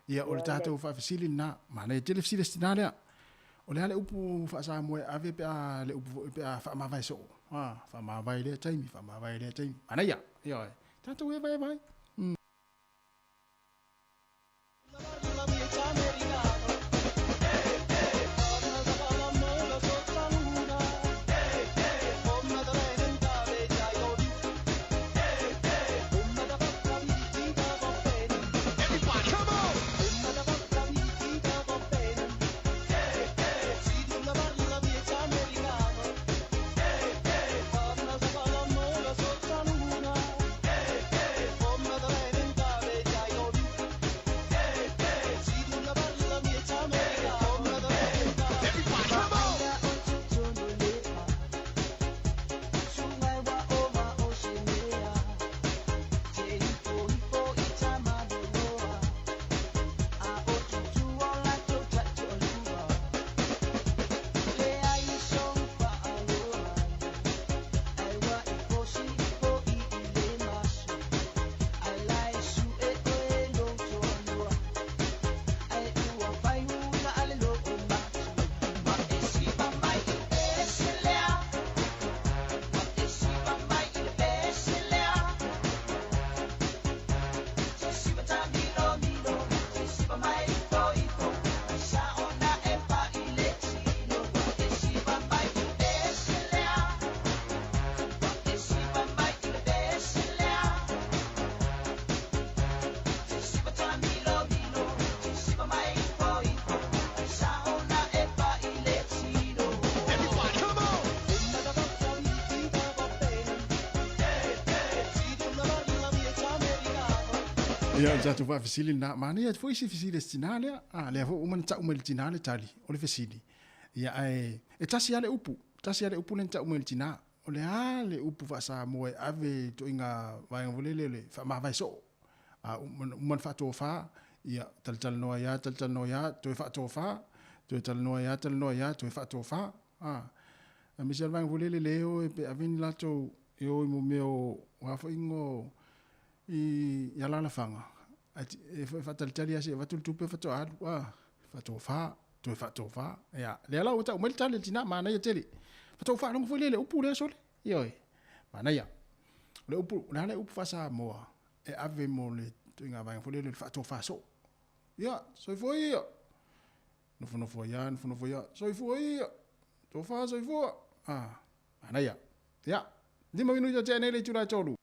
Ia, o le Ia, tatou wale. faafesili lena. Manaia tele fesili a si tina lea. O le a le upu faa-Samoa e ave pe a le upu foi pe a faamavae soo. Ah, faamavae lea taimi, faamavae lea taimi. Manaia. Ia, oe. Tatou eva eva ai. Ia, o le tatou faafesili lena. Manaia foi si fesili a si tina lea. Ah, lea foi ua uma ona tau mai le tina le tali o le fesili. Ia, ae e tasi lava le upu. Tasi lava le upu lea na tau mai le tina. O le a le upu faa-Samoa e ave i ituaiga vaega foi lele o le faamavae soo. A uma uma ona faatofa, ia, talatalanoa ai lava, talatalanoa ai lava, toe faatofa, toe talanoa ai lava, talanoa ai lava, toe faatofa. Ah, aemaise lava le vaega foi lele le o e pe ave ni latou e o i mo mea o o a foi igoa i i alalafaga ae e faatalitali lava se i avatu le tupe faatoa alu a faatofa toe faatofa. Ia, lea la ua tau mai le tali a le tina, manaia tele. Faatoa ou faalogo foi lea i le upu lea sole. Ioe, manaia. O le upu, o le a le upu faa-Samoa e ave mo le ituaiga vaega foi lele o le faatofa soo. Ia, soifua ia. Nofonofo ai lava, nofonofo ai lava, soifua ia. Tofa soifua. Ah, manaia. Ia, 5 minute o tea nei le itula e 3.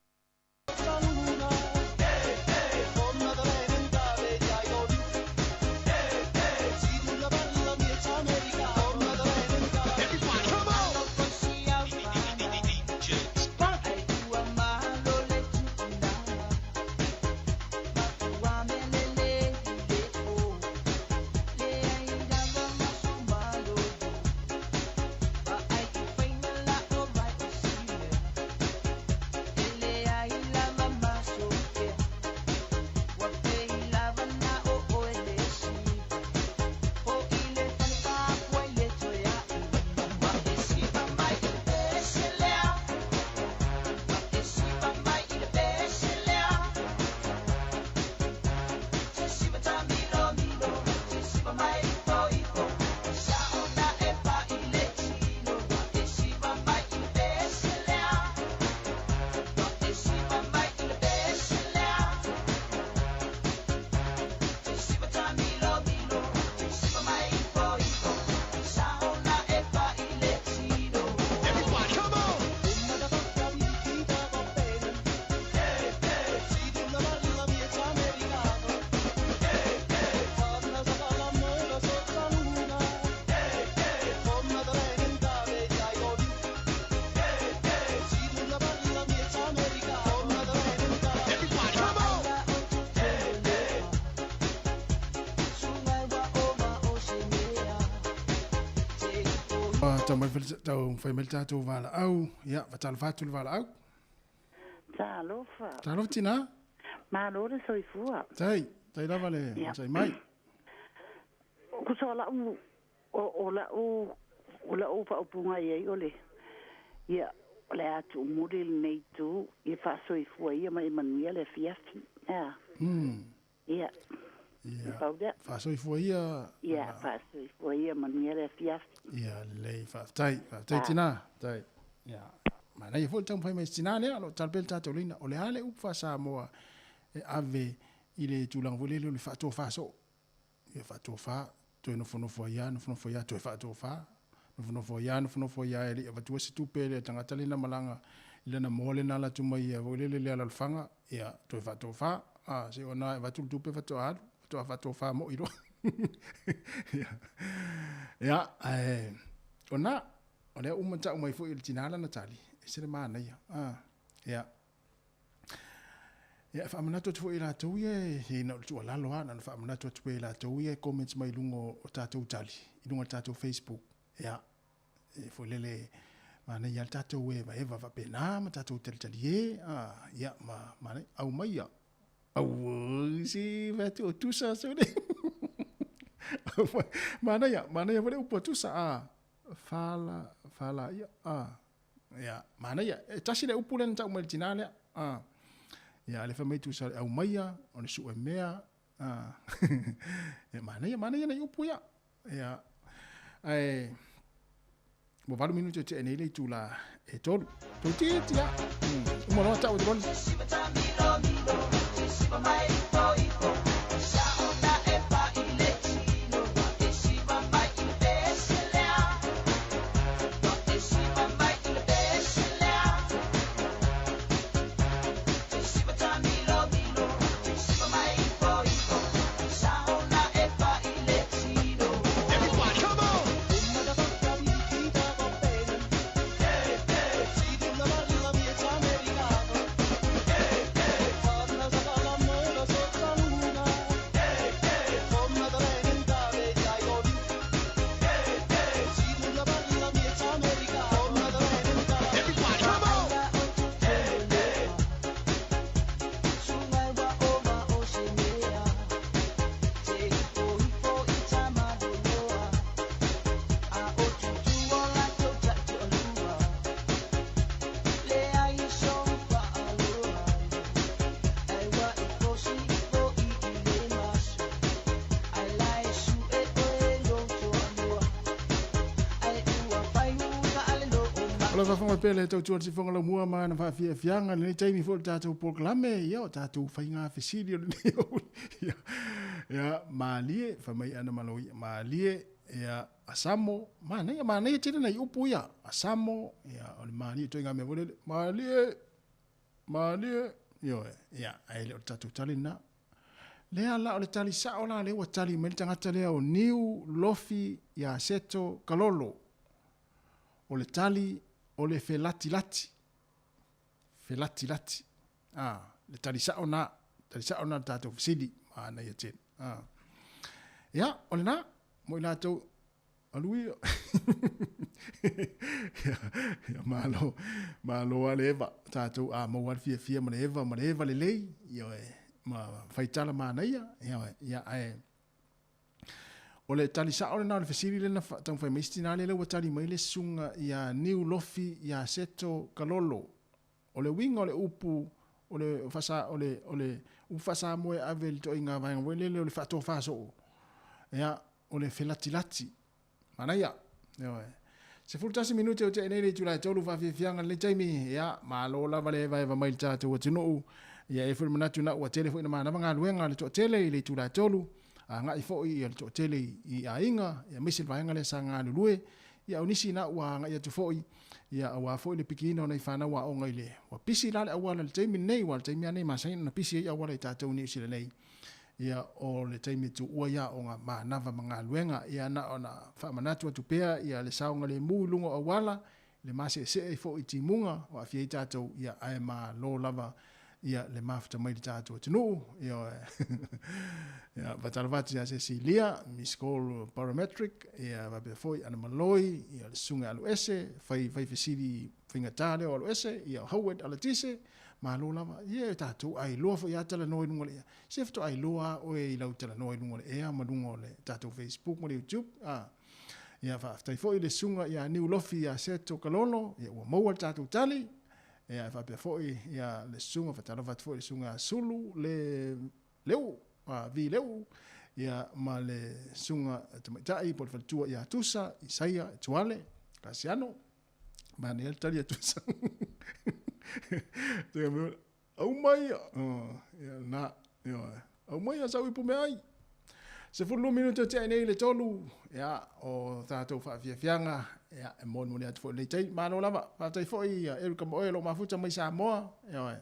Tau fai mai le tatou valaau. Ia, faatalofa atu i le valaau. Talofa. Talofa tina. Malo le soifua. Tai, tai lava le sai mai. Kusa o lau, o lau, o lau faaupuga i ai o le, ia, o le a tuumuli lenei itu, ia faasoifua ia ma e manuia le afiafi. Ea. Ia. Ia. Pau lea. Faasoifua ia. Ia, faasoifua ia manuia le afiafi. Ia, lelei, faafetai, faafetai tina, faafetai. Ia, manaia foi le taumafai mai o si tina lea, o lo o tala pea le tatou laina. O le a le upu faa-Samoa e ave i le tulaga foi lele o le faatofa soo? Ia faatofa, toe nofonofo ai lava, nofonofo ai lava, toe faatofa, nofonofo ai lava, nofonofo ai lava e le i avatua se tupe e le tagata lena malaga i lana moa lena ala atu mai ia foi lele i le alalofaga, ia toe faatofa, a, se ona e avatu le tupe faatoa alu, faatoa faatofa moi loa. Ia, ia, ae ona, o lea uma tau mai foi e le tina lana tali, e ese le manaia. A, ia. Ia, e faamanatu atu foi i latou ia, e na o le tuualalo lava, na ona faamanatu atu pea i latou ia e comments mai i luga o tatou tali, i luga o le tatou Facebook. Ia, e foi lele, manaia lava le tatou evaeva faapena ma tatou talitalie, a, ia, ma manaia, aumaia, aua, se fai atu o tusa sole. Manaia, manaia foi le upu a tusa, a, fala, fala, ia, a, Ia, manaia. E tasi le upu lea na tau mai le tina lea. Ah. Ia, le fai mai tusa le aumaia, o le sue mea. Ah. Ia, manaia, manaia nai upu ia. Ia, ae, ua 8 minute o tea nei le itula e tolu. Toeitiiti lava. Uma loa tau atu loa O le faafofoga pea le tautua le sifoga laumua ma ana faafiafiaga i lenei taimi foi o le tatou polokalame, ia o tatou faiga fesili o lenei aoauli. Ia, ia, malie, fai mai ana malo ia, malie, ia, Asamo, manaia, manaia tele nai upu ia, Asamo, ia, o le malie, ituaiga mea foi lele, malie, malie, ioe, ia, ae le o le tatou tali lena. Lea la o le tali sao la lea ua tali mai le tagata lea o Niu Lofi ia Seto Kalolo. O le tali o le felatilati. Felatilati. Ah, le tali sao na, tali sao na le tatou fesili, manaia tele. Ah. Ia, o lena, mo i latou alu ia. Ia, malo, malo lava le eva, tatou a maua le fiafia ma le eva, ma le eva lelei, ioe, ma faitala manaia, ioe, ia, ae, o le tali sao lena o le fesili lea na taumafai mai si tina lea, lea ua tali mai le susuga ia Niu Lofi ia Seto Kalolo. O le uiga o le upu o le faasa o le o le upu faa-Samoa e ave i le ituaiga vaega foi lele o le faatofa soo, ia, o le felatilati. Manaia. Ioe. 11 minute o tea nei le itula e tolu faafiafiaga lenei taimi, ia, malo lava le evaeva mai i le tatou atunuu. Ia, e i ai foi le manatu na ua tele foi ina manava galuega a le toatele i le itula e tolu, agai foi ia le toatele i aiga, aemaise le vaega lea sa galulue. Ia, o nisi na ua agai atu foi, ia, aua foi le pikiina o nai fanau aoga i le, ua pisi la le auala i le taimi lenei, aua o le taimi lava lenei e masani ona pisi ai auala i tatou i Niu Sila nei. Ia, o le taimi e tuua ai aoga manava ma galuega. Ia, na ona faamanatu atu pea, ia, le saogalemu i luga o auala, le maseesee ai foi i timuga o aafia ai tatou, ia, ae malo lava. ia le mafuta mai le tatou atunuu. Ioe. Ia, faatalofa atu ia Cecilia, Miss Call Barometric, ia faapea foi Ana Maloi, ia le Susuga Aluese, fai fai fesili faigata lea o Aluese, ia Howard Alatise, malo lava. Ia e tatou ailoa foi a talanoa i luga o le ea. Se faatoa iloa lava oe i lau talanoa i luga o le ea ma luga o le tatou Facebook ma le YouTube. A. Ia faafetai foi i le susuga ia Niulofi ia Seto Kalolo, ia ua maua le tatou tali. Ia e faapea foi ia le susuga, faatalofa atu foi i le susuga ia Sulu le Leu, a Vi Leu, ia ma le susuga tamaitai po o le faletua ia Tusa, Isaia Tuale, Kasiano. Manaia le tali a Tusa. Aumai, ia na, ioe. Aumaia sau ipu meaai. 12 minute o tea nei i le 3, ia, o tatou faafiafiaga, ia, e molimoli atu foi i lenei taimi. Malo lava, faafetai foi ia Erica ma oe o lo o mafuta mai Samoa, ioe.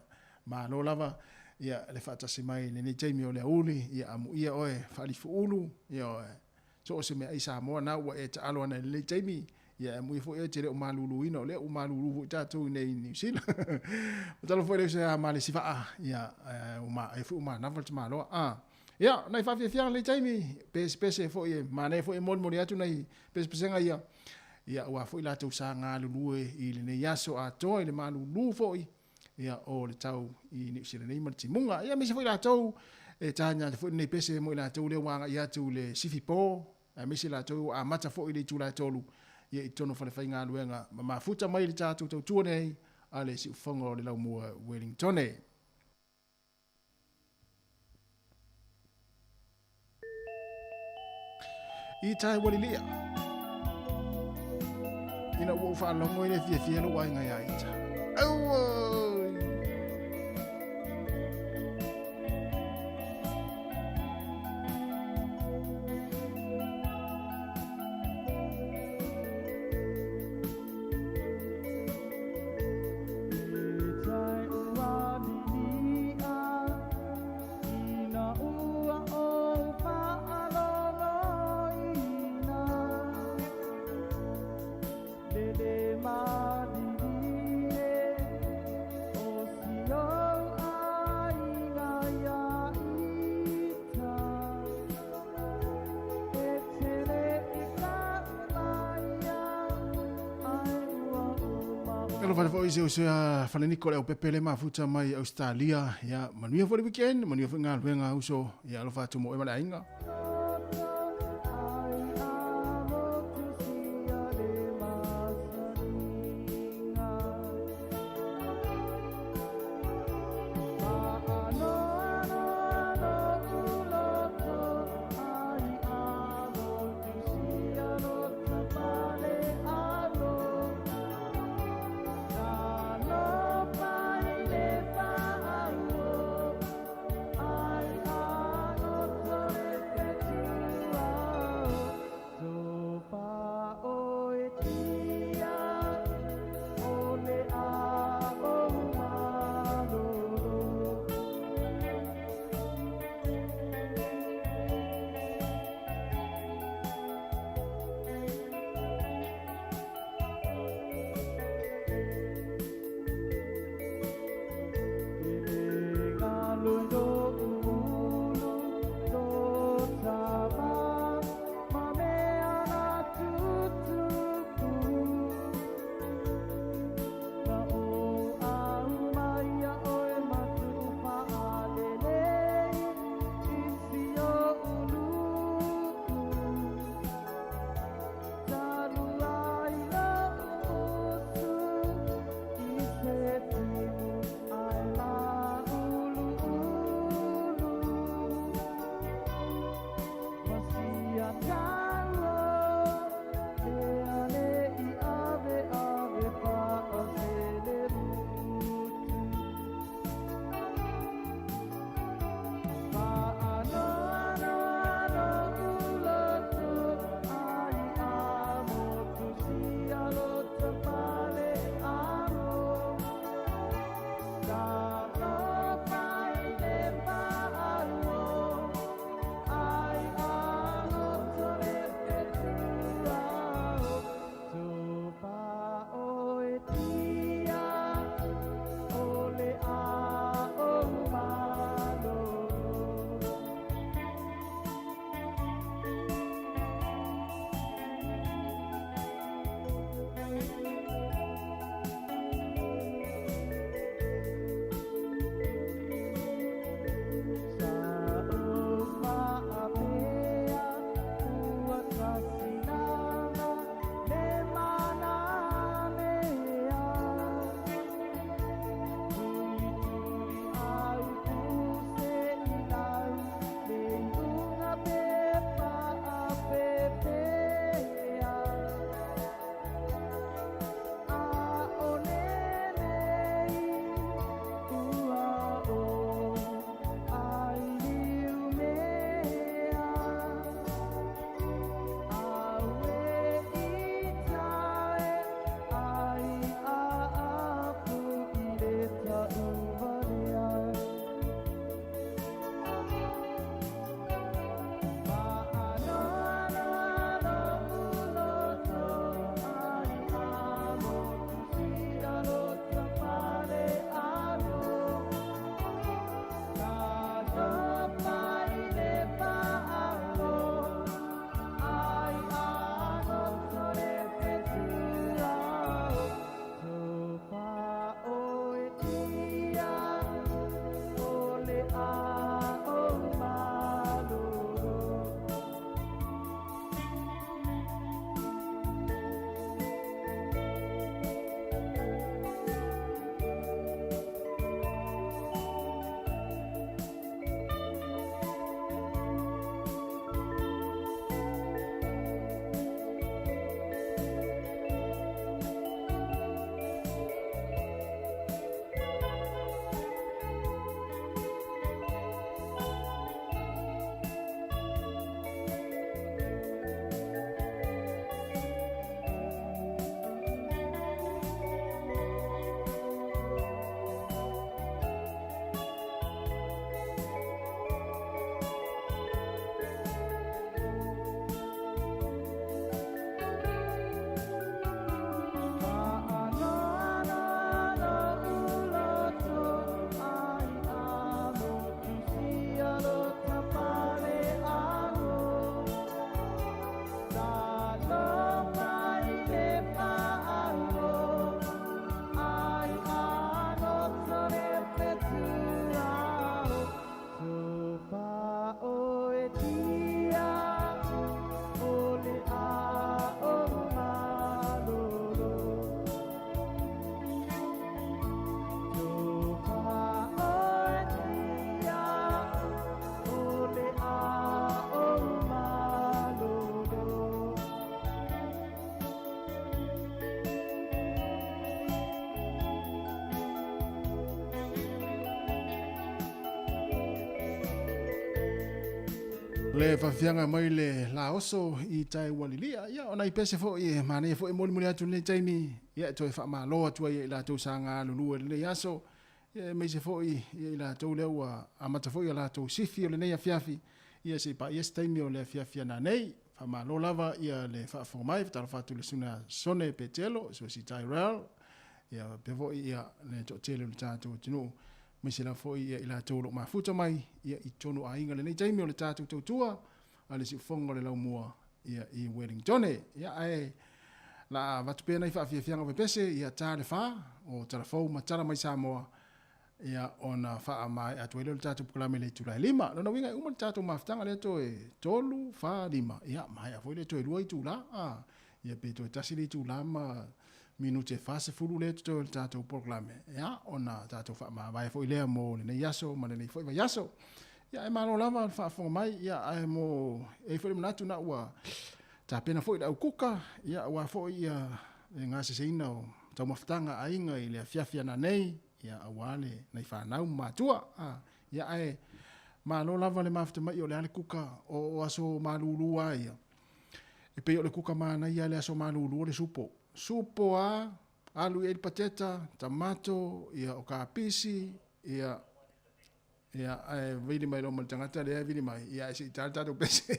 Malo lava, ia, le faatasi mai i lenei taimi o le aoauli, ia, amuia oe faalifuulu, ioe. So o se meaai Samoa na ua e taalo ana i lenei taimi, ia e amuia foi oe e te le o maluluina, o lea ua malulu foi tatou i inei i Niu Sila. Matalo foi le uso ia Malesi Vaa, ia ua ma, ai foi ua manava le tamaloa. A, ia, nai faafiafiaga lenei taimi, pesepese foi e manaia foi e molimoli atu nai pesepesega ia, ia aua foi latou sa galulue i lenei aso atoa i le malulu foi, ia o le tau i Niu Sila nei ma le timuga. Ia aemaise foi latou e tanya atu foi lenei pese mo i latou lea ua agai atu i le sifi po, aemaise latou ua amata foi i le itula e 3 ia i totonu o falefaigaluega ma mafuta mai le tatou tautua nei a le siufofoga o le Laumua Wellingtone. I tae walilia. Ina ua ou faalogo i le fiafia lou aiga ia ita. Auoi! Alofa foi se uso ia Faleniko le aupepe le mafuta mai Australia. Ia, manuia foi le weekend, manuia foi galuega uso. Ia, alofa atu mo oe ma le aiga. Le faafiafiaga mai le Laoso i tai ualilia. Ia o nai pese fo'i e manaia fo'i molimoli atu lenei taimi. Ia e toe faamālō atu ai i latou sa galulue i lenei aso. Ia aemaise fo'i ia i latou lea ua amata fo'i a latou sifi o lenei afiafi. Ia se i paia se taimi o le afiafi ana nei. Faamālō lava ia le faafofoga mai. Fatalofa atu i le susuga Sone Petelo, Suasi Tyrell. Ia faapea foi ia le toatele o le tatou atunuu. Aemaise lava foi ia i latou o lo o mafuta mai ia i totonu o aiga lenei taimi o le tatou tautua a le siufofoga o le laumua ia i Wellingtone. Ia ae la avatu pea nai faafiafiaga o pepese ia ta le fa o Talafou ma Tala mai Samoa ia ona faamaea atu ai lea o le tatou polokalame i le itula e 5. Lona uiga e uma le tatou mafutaga lea toe 3, 4, 5 ia maea foi lea toe 2 itula a ia pe toe tasi le itula ma minute e 40 lea e totoe o le tatou polokalame, ia, ona tatou faamavae foi lea mo lenei aso ma lenei foi vaiaso. Ia, ae malo lava le faafofoga mai, ia, ae mo, e i ai foi le manatu na ua tapena foi le aukuka, ia, aua foi ia, le gaseseina o taumafataga a aiga i le afiafi ana nei, ia, aua le nai fanau ma matua. A, ia, ae malo lava le mafuta mai o le a le kuka o aso malulu lava ia. E pei o le kuka manaia le aso malulu o le supo. Supo a, alu i ai le pateta, tamato, ia o kapisi, ia, ia, ae vili mai loa ma le tagata lea e vili mai, ia ae se i ta le tatou pese.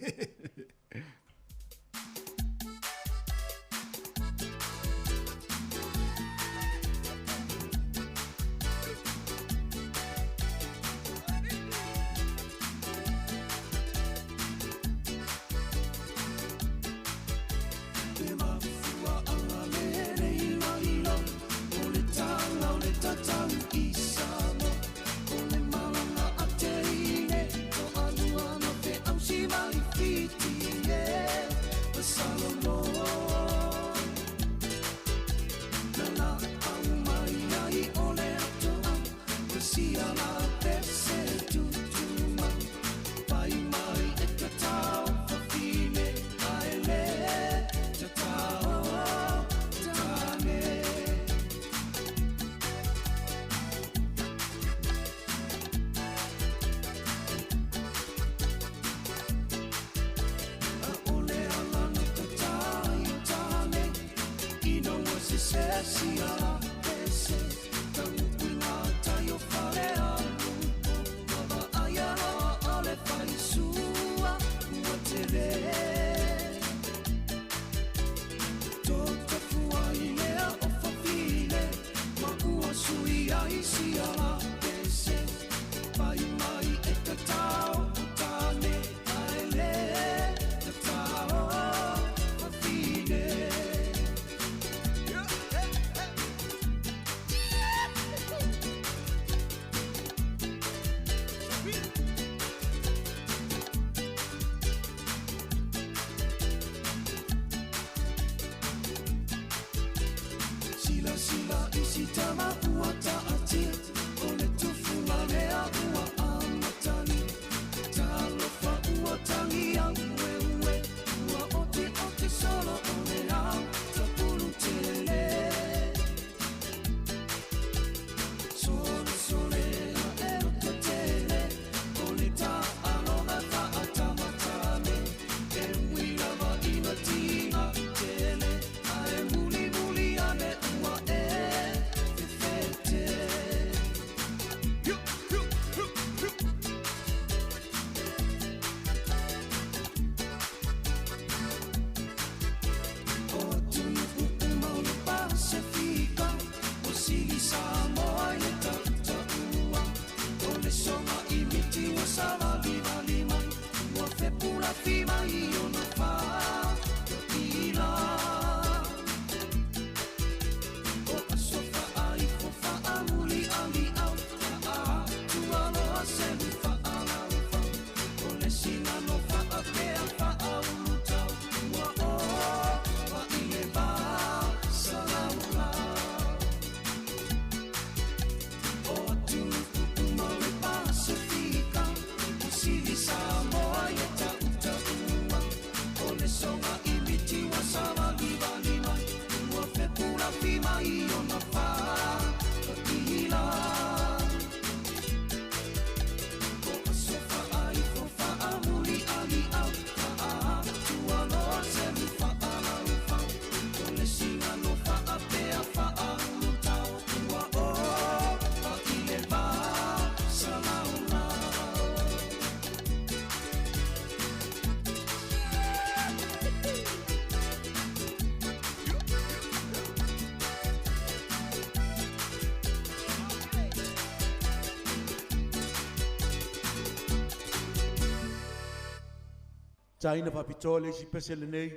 Taina faapitoa le isi pese lenei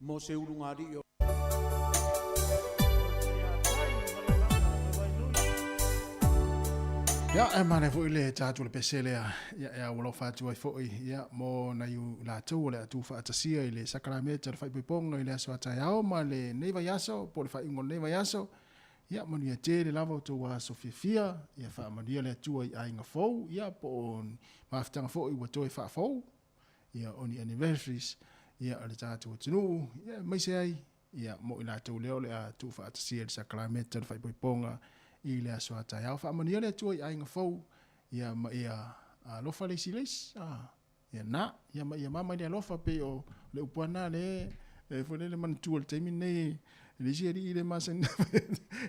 mo se ulugalii o. Ia, e manaia foi le tatou le pese lea, ia, e aualofa atu ai foi, ia, mo nai o latou o le a tuufaatasia i le sakalameta o le faaipoipoga i le aso a taeao ma lenei vaiaso, po o le faaiuga o lenei vaiaso. Ia, manuia tele lava outou aso fiafia, ia faamanuia le Atua i aiga fou, ia, po o ni mafutaga foi ua toe faafou, ia, o ni anniversaries, ia, a le tatou atunuu, ia, aemaise ai, ia, mo i latou lea o le a tuufaatasia i le sakalameta o le faaipoipoga i le aso a taeao. Faamanuia le Atua i aiga fou, ia, ma ia alofa le isi i le isi, a, ia na, ia ma ia mama i le alofa, pei o le upu lava lena lea e foi lele manatua i le taimi lenei i le isi alii le masani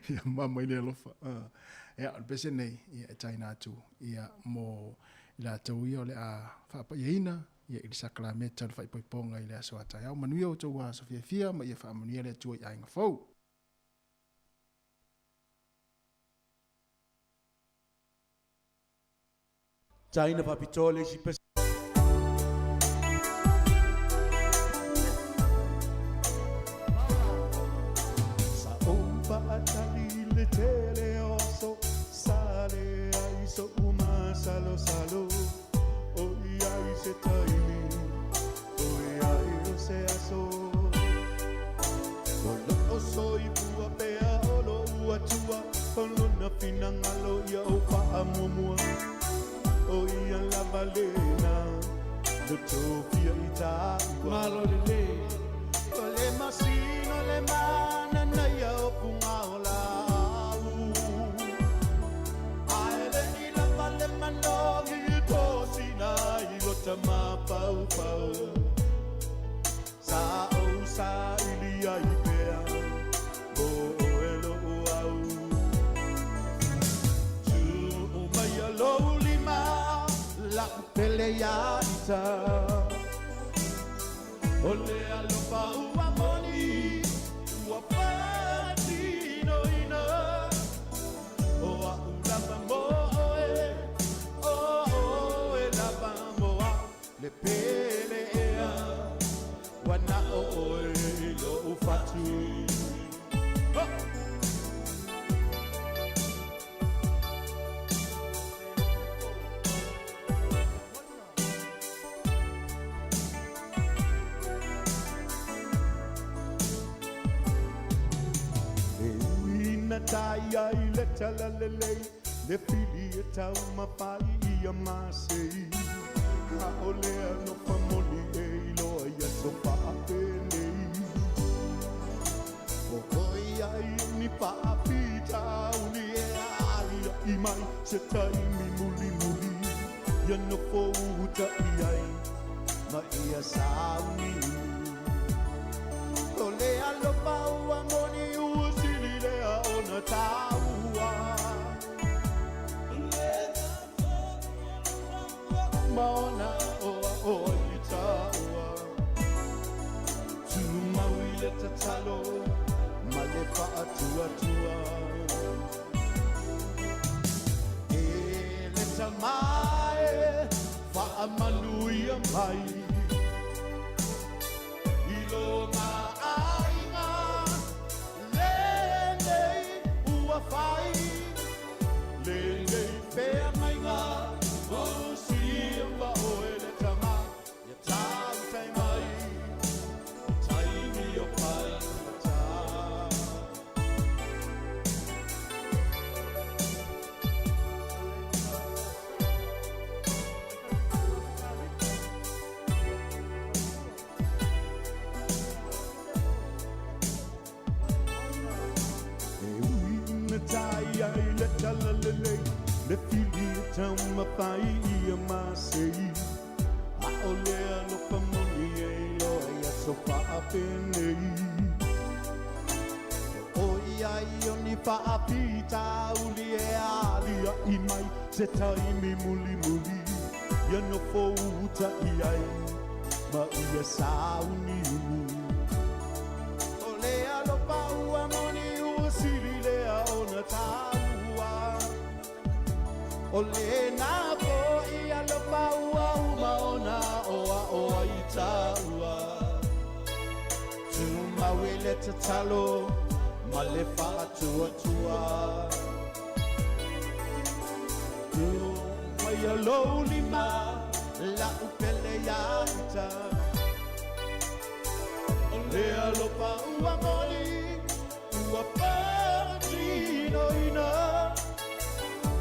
ia mama i le alofa. Ia, o le pese lenei, ia, e taina atu, ia, mo i latou ia o le a faapaiaina, ia, i le sakalameta o le faaipoipoga i le aso a taeao. Manuia outou aso fiafia ma ia faamanuia le Atua i aiga fou. Taina faapitoa le isi pese. Sa ou faatali i le tele o aso, Sa leai soʻu masalosalo, ʻOiai se taimi, ʻOiai o se aso. O loʻu soifua pea o loʻu Atua, O lona finagalo ia ou faamuamua, ʻO ia lava lena na tofia i tāua. Malo lelei. O le masina o le mananaia o Pugaolaau. Ae le i lava le manogi i tosina ai lo tamafaufau. Sa ou saili ai pea mo oe loʻu au. Tuu maia lou lima laʻu pele iā ita. O le alofa ua moni ua faatinoina. O aʻu lava mo oe, o oe lava mo aʻu. Le pele ea, ua na o oe i loʻu fatu. Ho! E ui na tai ai le talalelei, le pili e taumafai ia masei. ʻAʻole alofa moni e iloa i aso faapenei. O ʻoiai ni faafitauli e aliaʻi mai se taimi mulimuli ia nofo uta i ai ma ia sauniuni. O le alofa ua moni ua sili lea ona taua. Ma ona oa oa i taua. Tumau i le tatalo ma le faatuatua. E le tama e faamanuia mai i lo aiga lenei ua fai. Lenei feagaiga o sia oe le tama ia tautai mai taimi o faigata. E ui ina tai ai le talalelei, le fili e taumafai ia masei. ʻAʻole alofa moni e iloa i aso faapenei. ʻOiai o ni faafitauli e aliaʻi mai se taimi mulimuli ia nofo uta i ai ma ia sauniuni. O le alofa ua moni ua sili lea ona taua. O lena foʻi alofa ua uma ona oa oa i taua. le tatalo ma le faatuatua. Tu mai o lou lima la'u pele iā ita. O le alofa ua moli ua faatinoina.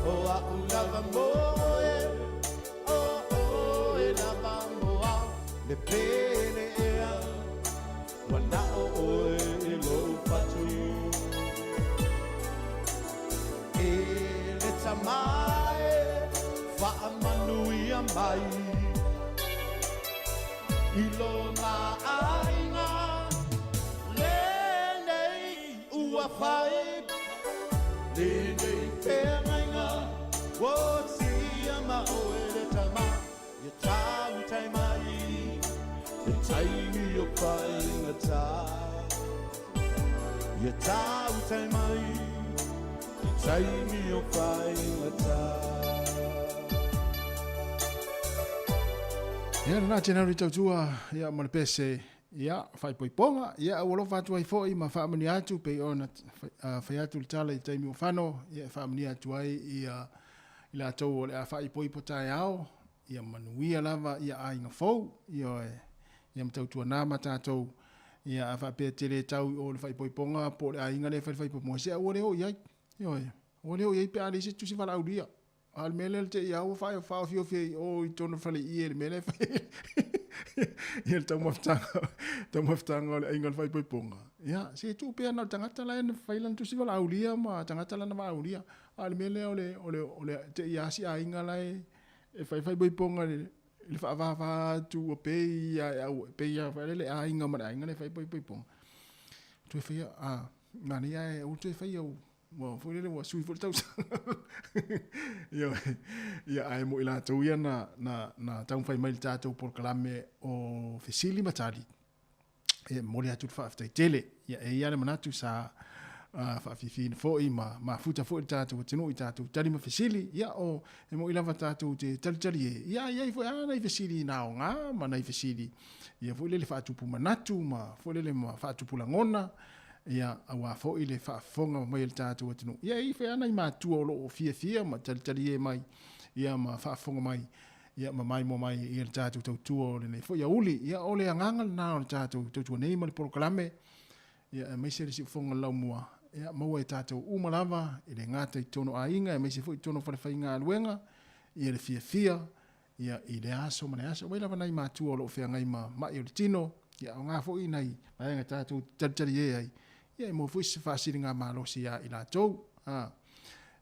O a'u lava mo oe, o oe lava mo au. Le pele ea ua na'o oe i lou fatu. E le Tamā e faamanuia mai i lona aiga lenei ua fai lenei feagaiga ua tia ma oe le Tamā ia tautai mai le taimi o faigata. Ia tautai mai le taimi o faigata. Ia lena te nauri tautua ia ma le pese ia faaipoipoga ia ua alofa atu ai foi ma faamanuia atu pei ona fai atu le tala i taimi ua fano ia e faamanuia atu ai ia i latou o le a faaipoipo taeao ia manuia lava ia aiga fou ioe ia ma tautuana ma tatou ia a faapea te le tau i o le faaipoipoga po o le aiga lea e fai le faaipoipoga se aua le o i ai ioe aua le o i ai pe a leai se tusi valaaulia. A o le mea lea o le te i ua faaofiofi ai i o i totonu o le faleie i le mea lea e fai ai ia le taumafataga, taumafataga o le aiga o le faaipoipoga. Ia, se tuu pea na o le tagata la e na fai lana tusi valaaulia ma tagata lana valaaulia. A o le mea lea o le, o le, o le te i lava si aiga la e, e fai faaipoipoga i le faavava atu ua pei lava e au, pei lava foi le aiga ma le aiga lea e fai faaipoipoga. Toe faia, a, manaia ae aua le toe faia ua Ua foi lele ua sui foi le tausaga. Ia, ia ae mo i latou ia na, na, na taumafai mai i le tatou polokalame o fesili ma tali. E momoli atu le faafetai tele. Ia e i ai le manatu sa uh, faafiafiaina foi ma mafuta foi le tatou atunuu i tatou tali ma fesili. Ia o e moi lava tatou te talitali e. Ia e i ai foi a nai fesili na aoga ma nai fesili ia foi lele faatupu manatu ma foi lele ma faatupu lagona. Ia, auā foi le faafofoga mai a le tatou atunuu. Ia, e i ai foi lava nai matua o lo o fiafia ma talitalie mai, ia, ma faafofoga mai, ia, ma maimoa mai i le tatou tautua o lenei foi aoauli. Ia, o le agaga lena o le tatou tautua nei ma le polokalame, ia, aemaise le siufofoga o le laumua, ia, maua e tatou uma lava, e le gata i totonu o aiga, aemaise foi i totonu o falefaigaluega, ia le fiafia, ia, i lea aso ma lea aso. Aumai lava nai matua o lo o feagai ma ma'i o le tino, ia aoga foi nai vaega tatou te talitalie ai, ia e maua foi se faasiligamalosi iā i latou. A,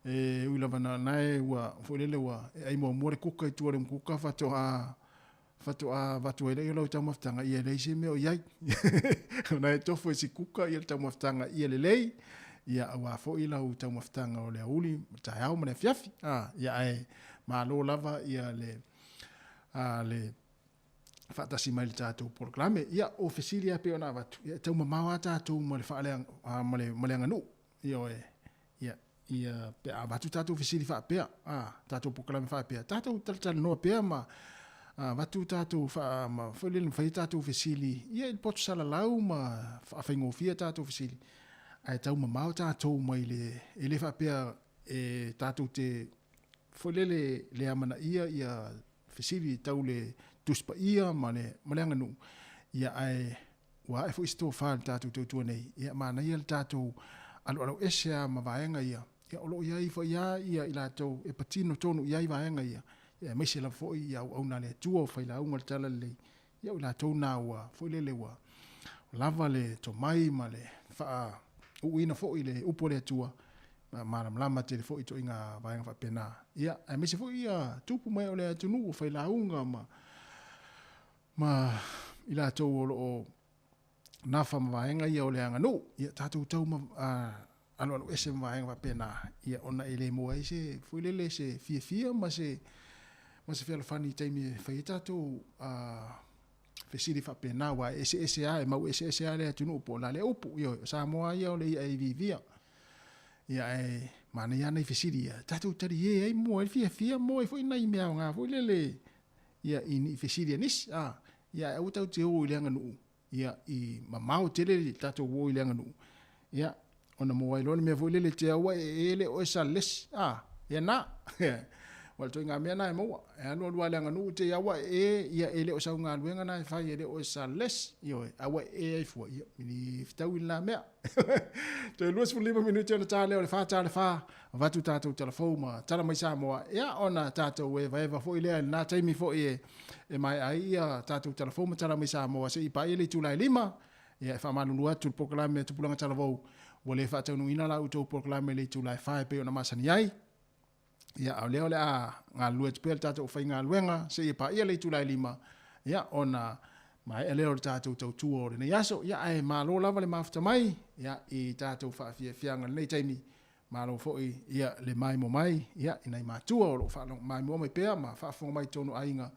e ui lava na, na e ua, foi lele ua, e ai muamua le kuka i tua o le umukuka faatoa, faatoa avatu ai lea o lau taumafataga, ia e leai se mea o i ai. Ona e tofo e si kuka ia le taumafataga ia lelei, ia auā foi lau taumafataga o le aoauli, taeao ma le afiafi. A, ia ae, Malo lava ia le a le faatasi mai le tatou polokalame. Ia, o fesili lava pei ona avatu, ia e tau mamao lava tatou ma le faaleaga, ma le, ma le aganuu. Ioe, ia, ia pe a avatu tatou fesili faapea, a, tatou polokalame faapea, tatou talatalanoa pea ma avatu tatou faa, ma foi lele ma fai tatou fesili, ia i le poto salalau ma faafaigofie tatou fesili, ae tau mamao tatou mai le, e le faapea e tatou te foi lele le amanaia ia fesili tau le Tusi Paia ma le, ma le aganuu, ia ae ua ae foi se tofa i le tatou tautua nei, ia manaia le tatou aloaloese lava ma vaega ia, ia o lo o i ai foi lava ia i latou e patino tonu i ai vaega ia, ia aemaise lava foi ia auauna a le Atua o failauga o le Talalelei, ia o i latou na ua foi lele ua lava le tomai ma le faauuina foi i le upu a le Atua, malamalama tele foi ituaiga vaega faapena. Ia, aemaise foi ia tupu mai o le atunuu o failauga ma ma i latou o lo o nafa ma vaega ia o le aganuu. Ia, tatou tau ma, aloaloese ma vaega faapena, ia ona e le maua ai se foi lele se fiafia ma se ma se fealofani i taimi e fai ai tatou fesili faapena, aua e eseese lava, e mau eseese lava le atunuu po o le a le upu. Ioe, o Samoa lava ia o le i'a e iviivia. Ia ae manaia lava nai fesili ia, tatou talie ai maua ai le fiafia, maua ai foi nai mea aoga foi lele ia i ni fesili a nisi, a, ia ae aua tatou te o i le aganuu. Ia, i mamao tele le tatou o i le aganuu, ia, ona maua ai loa le mea foi lele te au e e le o e salesi, a, ia na. Ua le ituaiga mea na e maua. E alu alu lava i le aganuu te au e e, ia e le o sau galuega na e fai e le o e salesi, ioe, a ua e e ai fua, ia, e fetaui lena mea. Toe 25 minute ona ta lea o le 4 ta le 4, avatu tatou talafou ma tala mai Samoa, ia ona tatou evaeva foi lea i lena taimi foi e, e maea ai ia tatou talafou ma tala mai Samoa seia paia le itula e 5. Ia e faamalulu atu le polokalame a Tupulaga Talavou ua le faataunuuina la outou polokalame i le itula e 4 e pei ona masani ai. Ia a o lea o le a galulue atu pea le tatou aufaigaluega seia paia le itula e 5, ia ona maea lea o le tatou tautua o lenei aso. Ia ae malo lava le mafuta mai ia i tatou faafiafiaga i lenei taimi. Malo foi ia le maimoa mai ia i nai matua o lo o maimoa mai pea ma faafofoga mai i totonu o aiga,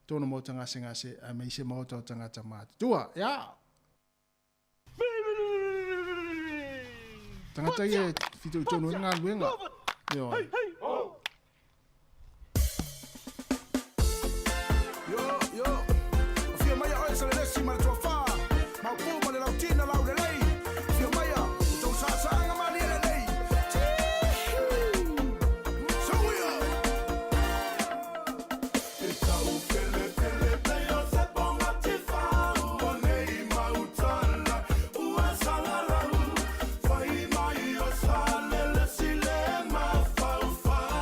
totonu o maota gasegase aemaise maota o tagata matutua. Ia! Tagata ia e fitoitonu ai le galuega. Ioe. Yo, yo. Afio mai oe Salelesi ma le tuafa. Maopu ma le Lautina laulelei. Afio maia, o tou saasaaga malie lelei. Suia! E tau pelepele pei o se poga tifau o nei mau tala ua salalau. Fai mai o Salelesi le mafaufau.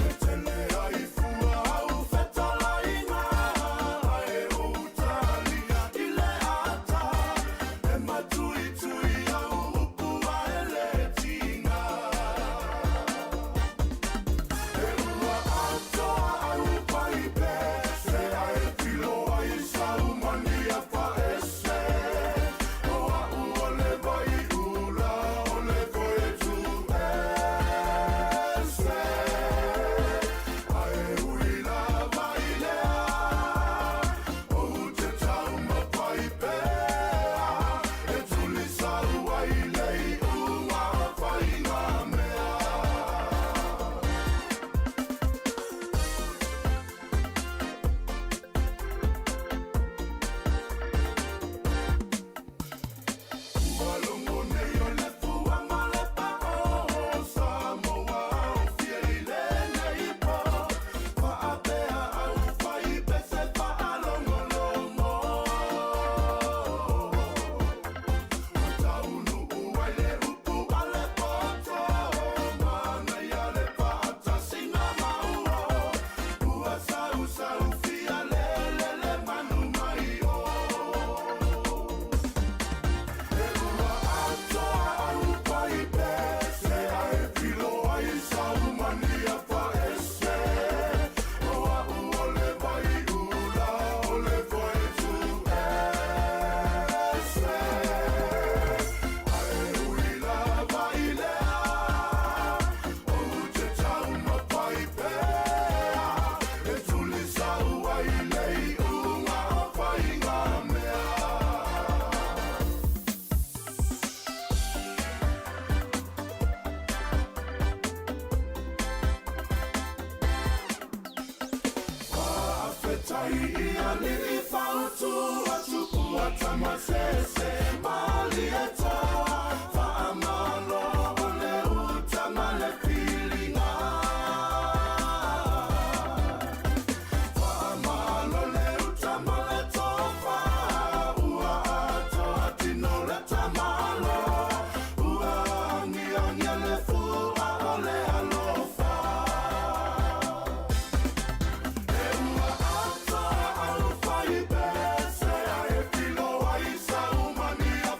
E tele ai fua au fetalaiga ae ou talia i le ata. E matuitui au upu ae le tiga. E ua atoa au paipe se ae pilo ai sau mania faese. O a'u o le vaiula o le koetu ese. Ae ui lava i lea ou te taumafai pea. E tulisau ai le iuga o faiga mea. Ua logo nei o le fua ma le pao Samoa o fia i lenei po. Faapea au fai pese faalogologo. Ua taunuu ai le upu a le poto. Manaia le faatasina maua. Ua sausau fia lelele manu mai o. E ua atoa au paipe se ae pilo ai sau mania faese. O a'u o le vaiula o le koetu ese. Ae ui lava i lea ou te taumafai pea. E tulisau ai le iuga o faiga mea. Faafetai i alii fautua tupua tamasese malietoa. Faamalo o le uta ma le filiga. Faamalo le uta ma le tofa. Ua atoa tino le tamalo. Ua agiagia le fua o le alofa. E ua atoa au fai pese ae pilo ai sau mania.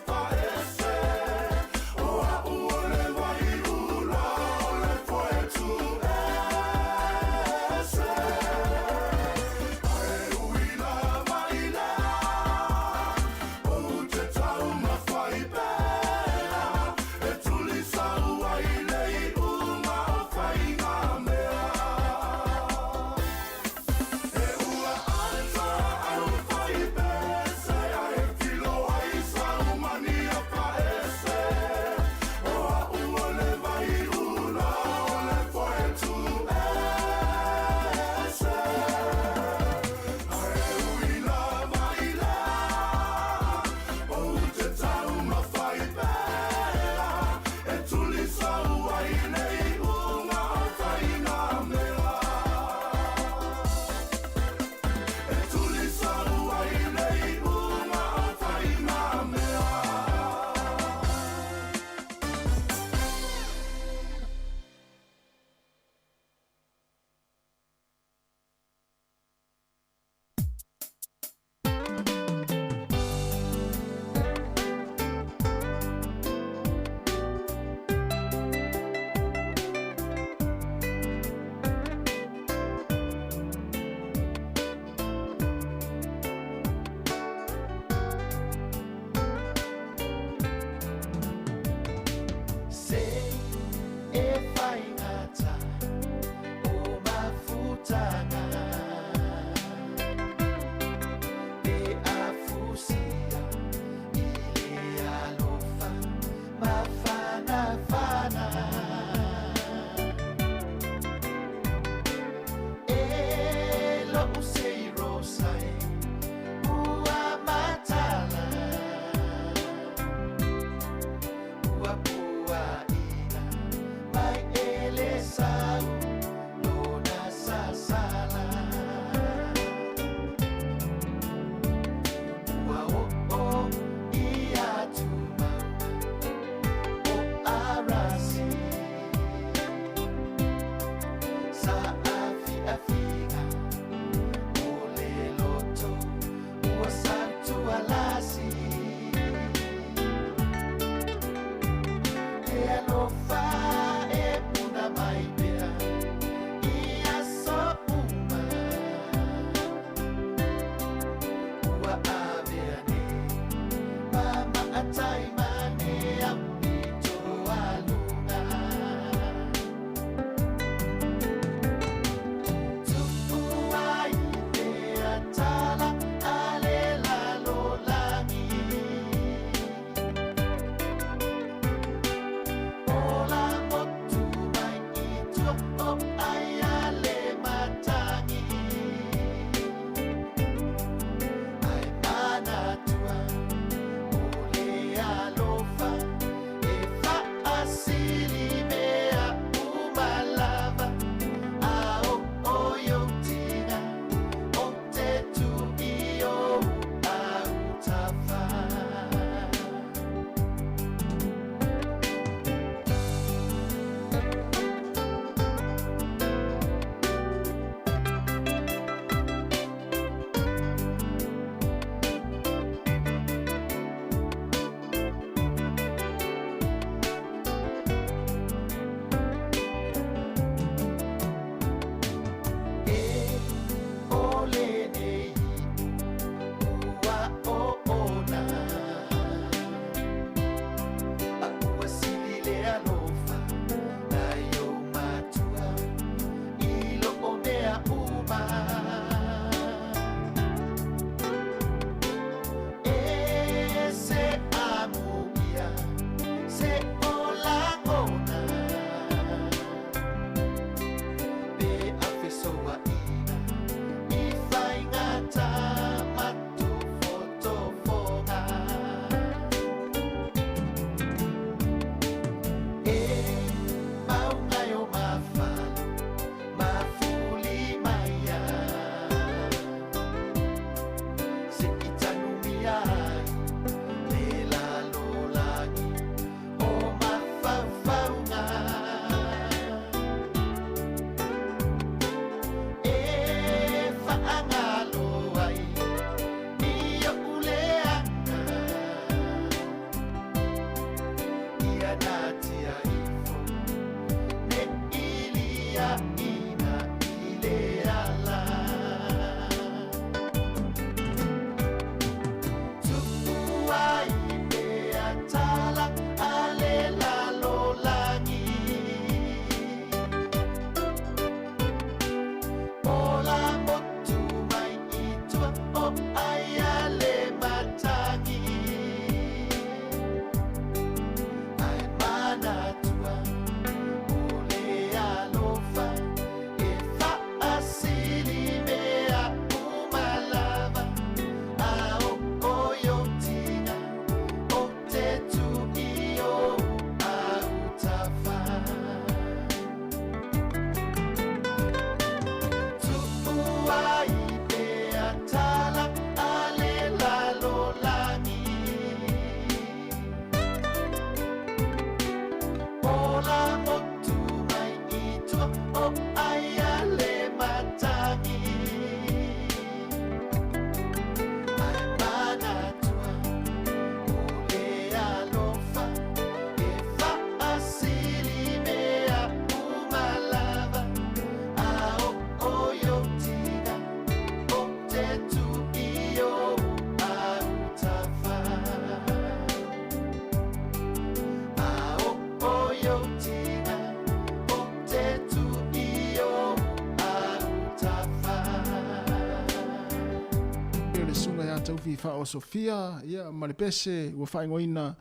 Taufi Faaosofia, ia ma le pese ua faaigoaina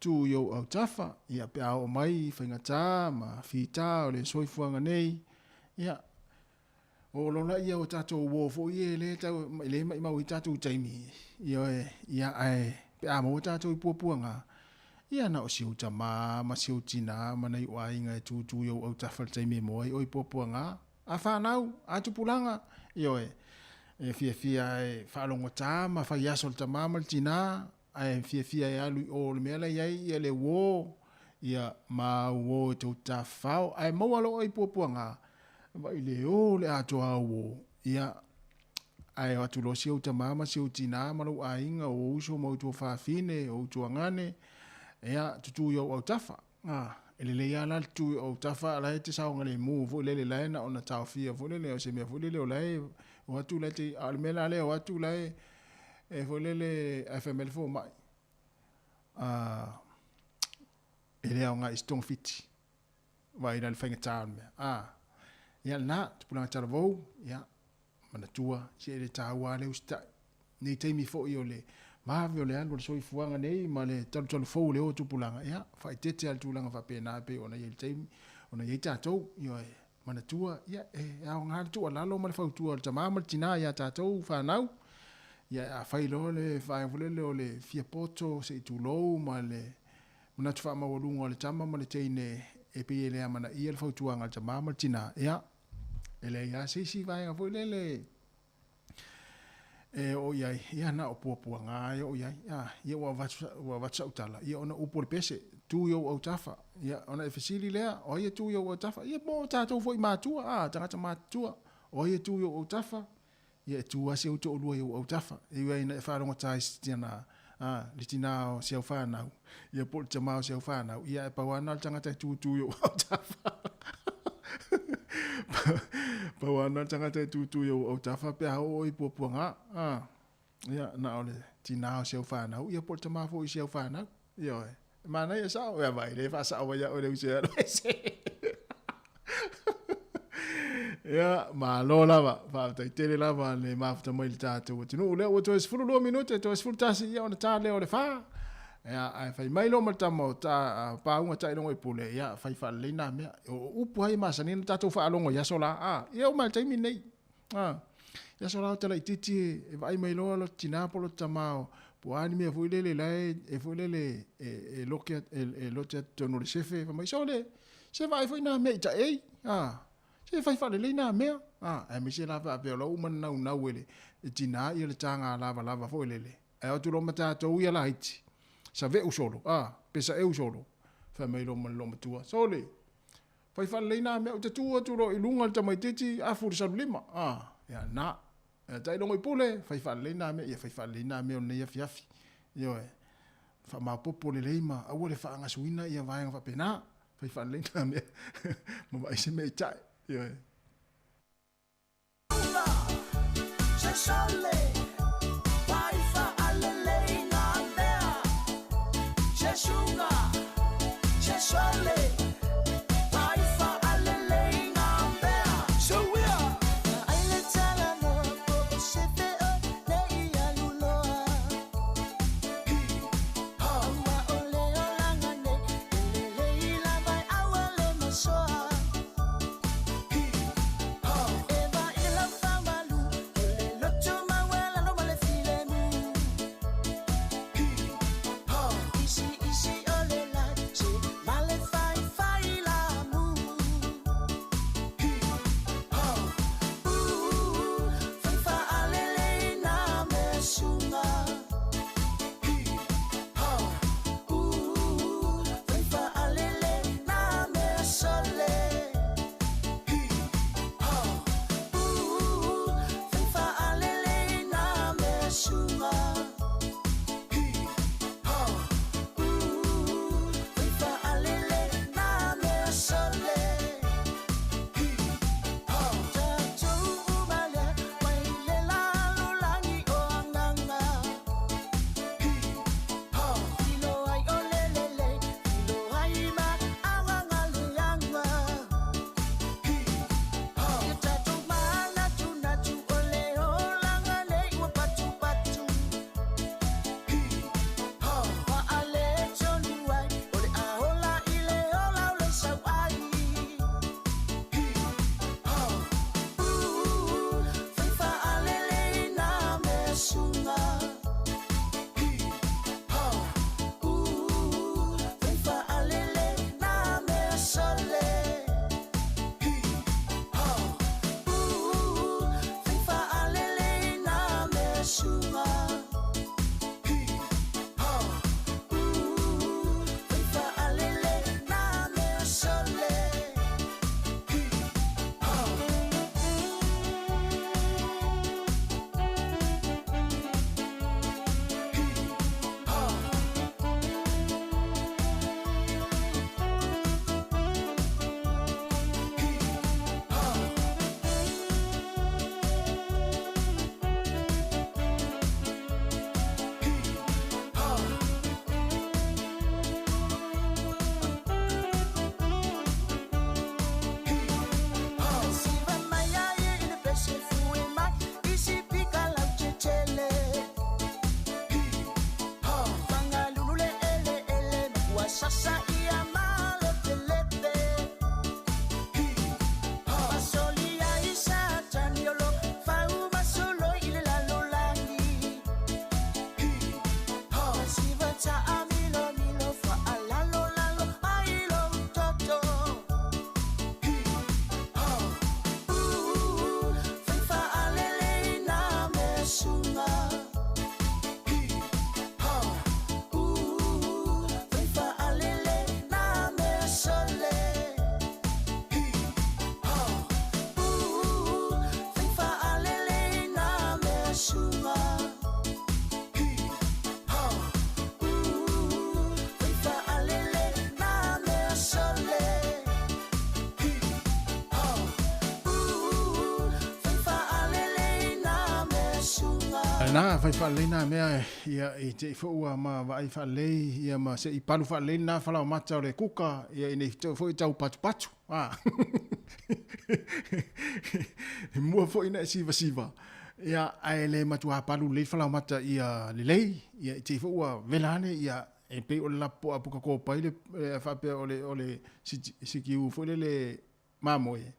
tu i ou autafa, ia pe a oo mai faigata ma fita o le soifuaga nei, ia o lona ia o tatou uō foi e lē tau e lē maʻimau ai tatou taimi, ioe, ia ae pe a maua tatou i puapuaga, ia na o si ou tamā ma si ou tinā ma nai o aiga e tūtū i ou autafa le taimi e moa ai oe i puapuaga, a fanau, a tupulaga, ioe, e fiafia e faalogotā ma faiaso le tamā ma le tinā, ae fiafia e alu i o le mea la i ai ia le uō, ia ma uō e tou tafafao, ae maua loa i puapuaga, vaai le ō le atoa au uō, ia, ae o atu loa si ou tamā ma si ou tinā ma lou aiga, o uso ma ou tuafafine, o ou tuagane, ia, tutū i ou autafa. A, e lelei lava la le tutū i ou autafa, a la e te saogalemu foi lele, la e na ona taofia foi lele, o se mea foi lele o la e o atu la e te, a o le mea la lea o atu la e, e foi lele, ae fai mai le fomai. E le aoga i se togafiti. Vaai la le faigata o le mea. A, ia lena, tupulaga talavou, ia, manatua, se e le taua lava le usitai. Nei taimi foi o le vave o le alu o le soifuaga nei ma le talutalu fou o le o tupulaga, ia, faaeteete lava i le tulaga faapena e pei ona i ai i le taimi ona i ai tatou. Ioe, manatua, ia, e aoga le tuualalo ma le fautua a le tama ma le tina ia tatou fanau. Ia, afai loa le vaega foi lele o le fia poto se i tulou ma le manatu faamaualuga o le tama ma le teine e pei e le amanaia le fautuaga a le tama ma le tina, ia, e leai lava se isi vaega foi lele e oo i ai, ia na o puapuaga lava e oo i ai. A, ia ua avatu, ua avatu sau tala, ia ona upu o le pese, tu i ou autafa. Ia ona e fesili lea, o ai e tu i ou autafa? Ia mo tatou foi matua, a, tagata matutua, o ai e tu i ou autafa? Ia e tu lava si ou toalua i ou autafa. E ui lava ina e faalogota i si tina, a, le tina o si au fanau, ia po o le tama o si au fanau, ia ae pau lava na o le tagata e tutu i ou autafa. Pau lava na o le tagata e tutu i ou autafa pe a oo i puapuaga, a, ia na o le tina o si au fanau, ia po o le tama foi o si au fanau. Ioe. E manaia sao, ia vai, le faasao mai ia oe le uso e alu ese. Ia, malo lava, faafetai tele lava le mafuta mai i le tatou atunuu. Lea ua toe 12 minute, toe 11, ia ona ta lea o le 4. Ia, ae fai mai loa ma le tama o ta pauga tailogo i pule, ia, fai faalelei nā mea. O upu lava ia masani ona tatou faalogo i aso la, a, ia oo mai i le taimi lenei. A, i aso la o talaitiiti e vaai mai loa lota tina po o lota tama o po o a ni mea foi lele la e foi lele e loke e lote atu totonu o le sefe, fai mai, sole, se vaai foi nā mea i taei, a, se fai faalelei nā mea, a, aemaise la faapea o la ua uma ona naunau e le tina ia le taga lavalava foi lele, ae o atu loa ma tatou ia laiti, saveu solo, a, pe saeu solo, fai mai loa ma le loomatua, sole, Fai faalelei nā mea, ou te tu atu loa i luga le tamaitiiti, afu i le salulima. Ah, ia na. Ia tailogo i pule, fai faalelei nā mea, ia fai faalelei nā mea o lenei afiafi. Ioe. Faamaopoopo lelei ma aua le faagasuina ia vaega faapena. Fai faalelei nā mea ma vaai se mea i tae. Ioe. Sasa ia malepelepe. Fasolia isa taniolo, fau masolo ile lalolagi. Siva ta amilo milo fa alalo lalo ailo toto. Faifa alele na mesunga. Faifa alele na mesole. Faifa alele na mesunga. Faifa alele na mesole. Faifa alele na mesunga. Na fai whaalei nā mea ia i te i fua ma vaai whaalei ia ma se i palu whaalei nā whalau mata o le kuka ia i nei tau foi tau patu patu. Ah. E mua foi na siva siva. Ia ai le matua palu le whalau mata ia lelei ia i te i fua velane ia e pe o le lapo a puka ko pai le whapea o le sikiu foi le le mamoe.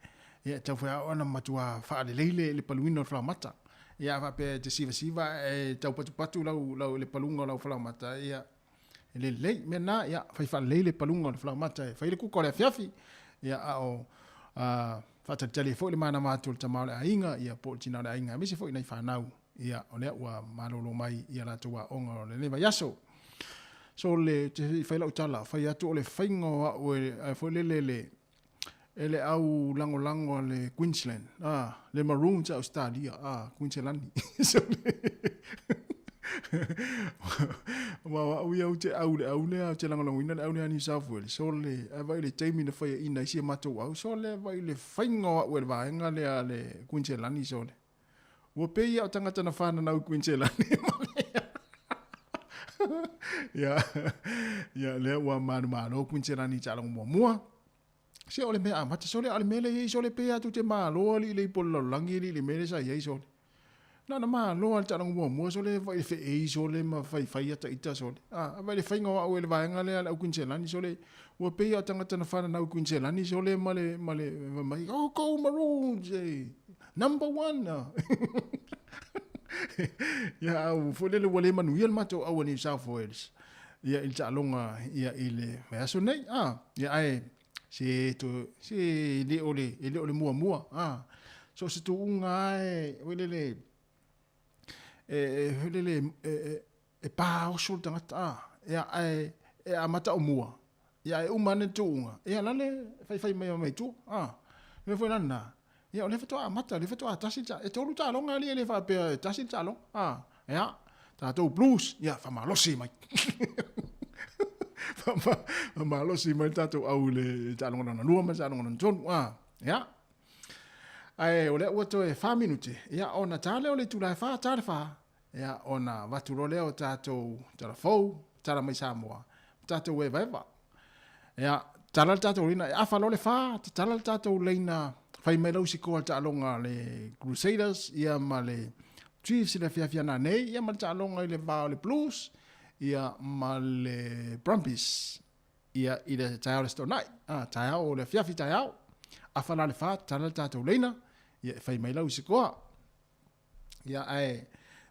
Ia tau foi a ona matua whaalelei le paluina o le whalau mata. Ia whapea te siva siva e tau patu patu lau lau le palunga lau whalau mata ia le lei mea nā ia whai whaalelei le palunga o le whalau mata e whai le kuka o le afiafi ia a o whātalitali foi le mana mātu o le tamao le ainga ia po o le tina o le ainga mese foi nei whanau ia o lea ua malolo mai ia lātou a onga o le leva iaso. So le te whai lau tala whai atu o le whainga o au e foi le le le e le au lango lango a le Queensland, le Maroons a Australia, Queensland. So le wa au ia te au le au le au te lango lango ina le au le New South Wales. So le a vai le taimi na whai ina isi matou au. So le vai le whainga o au e le vaenga le a le Queensland so le. Ua pe ia o tangata na whana nau Queensland. Ia, ia le ua manu malo Queensland i talango mua mua. Se o le mea amata, so le o le mele i so le pe atu te malo ali le polo langi li le mele sa i so le. Na na malo al talango mua mua so le vai le fe so le ma fai fai ata ita so le. Ah, vai le fainga o au e le vaenga le au Queensland so le. Ua pe ia tangata na whana nau Queensland so le ma le ma le mai oh go Maroons eh. Number 1. Ia au fo le wale manu ia mato au New South Wales. Ia il talonga ia i le aso nei. Ah, ia ai se to se le ole e le ole mua mua. Ah, so se tu unga ai wele le e wele le e pa o so tangata. Ah, ia ai e amata o mua. Ia e umane tu unga. Ia lale fai fai mai mai tu. Ah, me foi lana. Ia o le whatoa amata, le whatoa tasi ta, e tolu talonga ali e le whapea tasi talonga. Ah, ia, tātou blues, ia, whamalosi mai. Whamalosi mai tātou au le talonga nana lua ma talonga nana tonu. Ah, ia. Ai, o le ua toe 4 minute. Ia, ona tāle o le tūlae wha, tāle wha. Ia, ona watu leo o tātou talafou, tala mai Samoa. Tātou e vaeva. Ia, tala le tātou leina, e awha lo le wha, tala le tātou leina, whai mai lau sikoa le ta'alonga le Crusaders, ia ma le Chiefs i le fiafia nā nei, ia ma le ta'alonga i le vā o le Blues, ia ma le Brumbies, ia i le taeao le stonai, taeao o le fiafi taeao, awha la le wha, tala le tātou leina, ia e whai mai lau sikoa. Ia ae,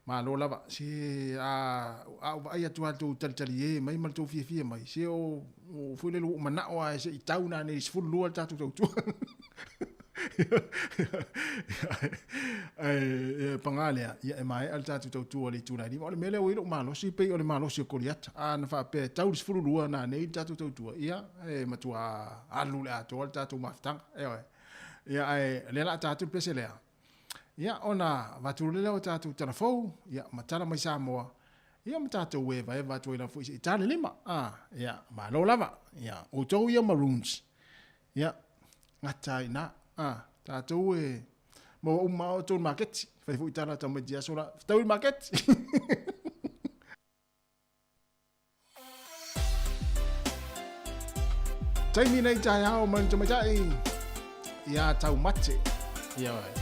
ma lo lava, se a au vai atu a tō talitali e, mai ma le tō fiafia mai, se o fui le lu manao a se i tau nā nei 12 le tātou tautua. Ai pangalea ia e mai al tatu tautua le tūrai o le mele o ilo malosi pe o le malosi o Koliata a na whaapea tau le 12 nā nei tatu tautua ia e matua alu le atoa le tatu mafutanga e oe ia ai le la tatu pese lea ia ona vaturu le o tatu talafou ia matala mai Samoa ia ma tātou e vai vatu i la fui i tale lima a ia malo lava ia o tau ia Maroons ia ngata ina ah, tātou e mo uma o tō market. Whai fui tāna tau mai tia sola. Tau i market. Taimi nei tai ao mai te maitai. Ia tau mate. Ia wai.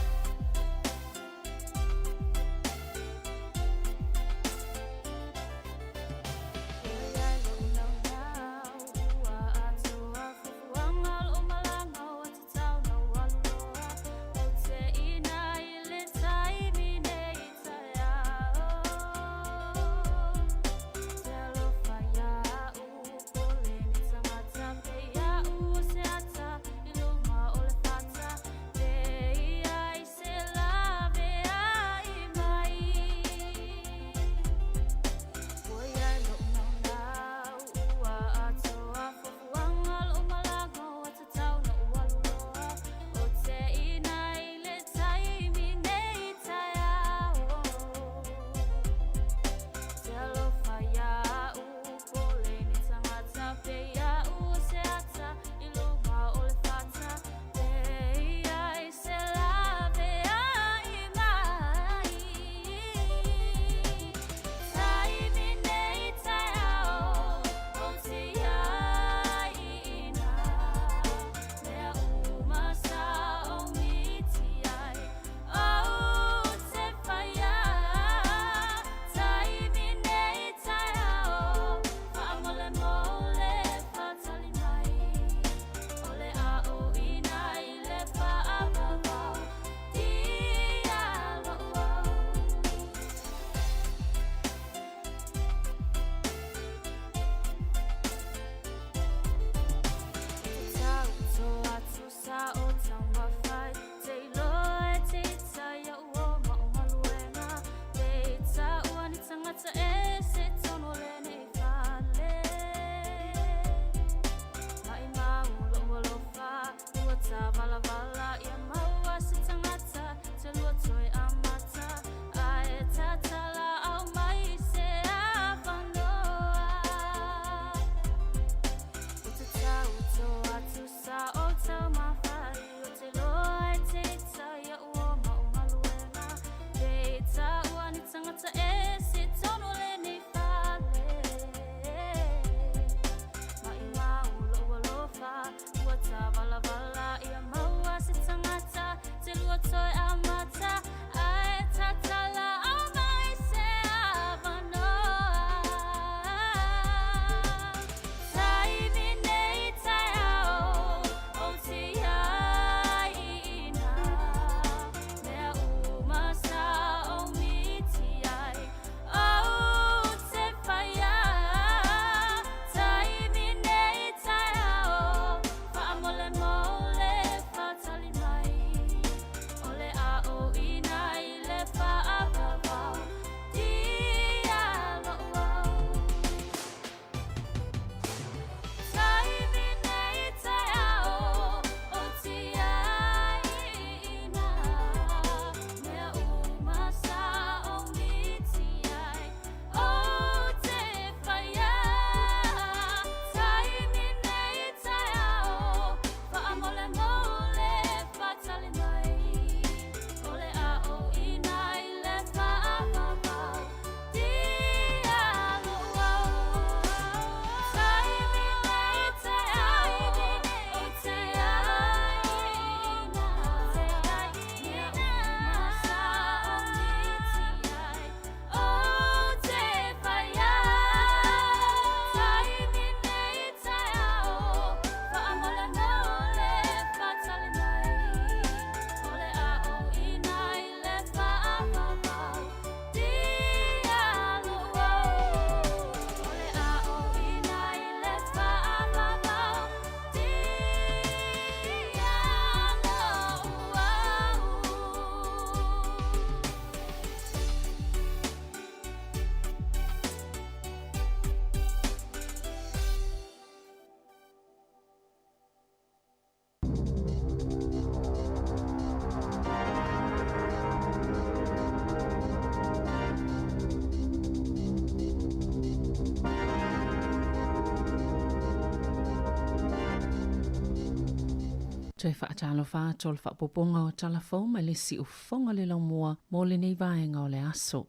Toe faatalofa atu o le faaopoopoga o tala fou mai le siufofoga le laumua mo lenei vaega o le aso.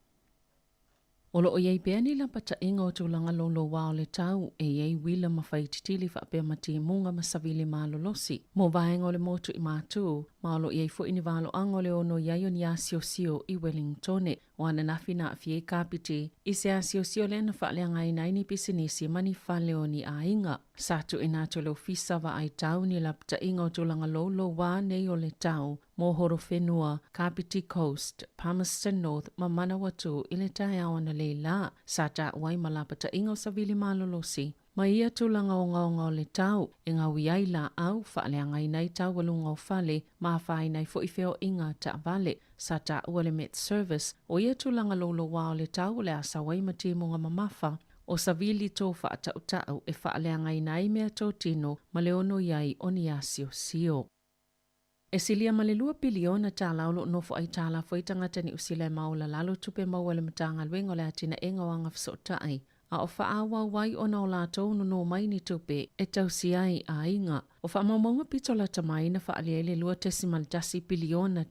O lo o i ai pea ni lapataiga o tulaga louloua o le tau e i ai uila ma faititili faapea ma timuga ma savili malolosi mo vaega o le motu i Matu, ma o lo o i ai foi ni valoaga o le ono i ai o ni asiosio i Wellingtone. O ananafi na aafia ai Kapiti i se asiosio lea na faaleagaina ai ni pisinisi ma ni fale o ni aiga. Sa tuuina atu e le Ofisa Vaai Tau ni lapataiga o tulaga louloua nei o le tau mo Horowhenua, Kapiti Coast, Palmerston North ma Manawatū i le taeao analeila. Sa taua ai ma lapataiga o savili malolosi ma ia tulaga ogaoga o le tau e gaui ai laau, faaleagaina ai taualuga o fale ma afaina ai foi feoaiga taavale. Sa taua e le Met Service o ia tulaga louloua o le tau o le a sau ai ma timuga mamafa o savili tō faatautau e faaleagaina ai meatotino ma le ono i ai o ni asiosio. E silia ma le $2 piliona o lo o nofo aitalafu ai tagata Niu Sila e maolalalo tupe maua a le Matagaluega o le Atinaega o Agafesootai, a o faaauau ai ona o latou nonō mai ni tupe e tausi ai aiga. O faamaumauga pito lata mai na faaalia ai le $2.1 piliona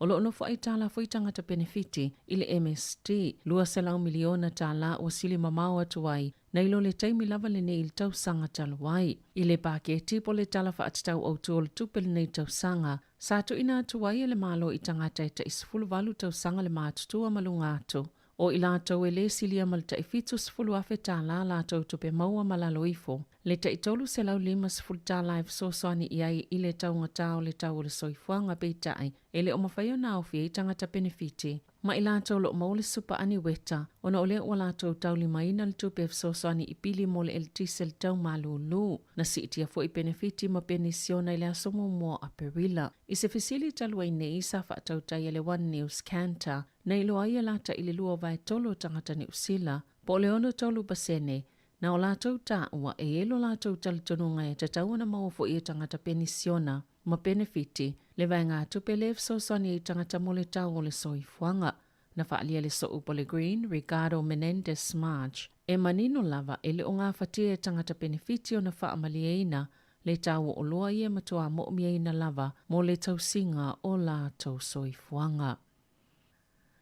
o lo o nofo aitalafu ai tagata penefiti i le MST, $200 miliona ua sili mamao atu ai nai lo le taimi lava lenei i le tausaga talu ai. I le paketi po o le Tala Faatatau Autu o le Tupe lenei tausaga, sa tuuina atu ai e le Malo i tagata e tai 18 tausaga le matutua ma luga atu, o i latou e le silia ma le tai $70,000 latou tupe maua ma lalo ifo, le tai $350 e fesoasoani i ai i le taugatā o le tau o le soifuaga. Peitai, e le o mafai ona aofia ai tagata penefiti ma i latou o lo o maua le supa aniueta, ona o lea ua latou taulimaina le tupe e fesoasoani i pili mo le eletise i le tau malūlū. Na siitia foi penefiti ma penisiona i le aso 1 o Aperila. I se fesili talu ai nei sa faatautai e le One News Cantor, na iloa ai e lata i le 2/3 o tagata Niu Sila, po o le 63%, na o latou taua e i ai lo latou talitonuga e tatau ona maua foi e tagata penisiona ma penefiti le vaegatupe lea e fesoasoani ai i tagata mo le tau o le soifuaga. Na faaalia le sooupu a le Green, Ricardo Menendez March, e manino lava e le o gafatia e tagata penefiti ona faamalieina le tau o oloa ia e matua moomiaina lava mo le tausiga o latou soifuaga.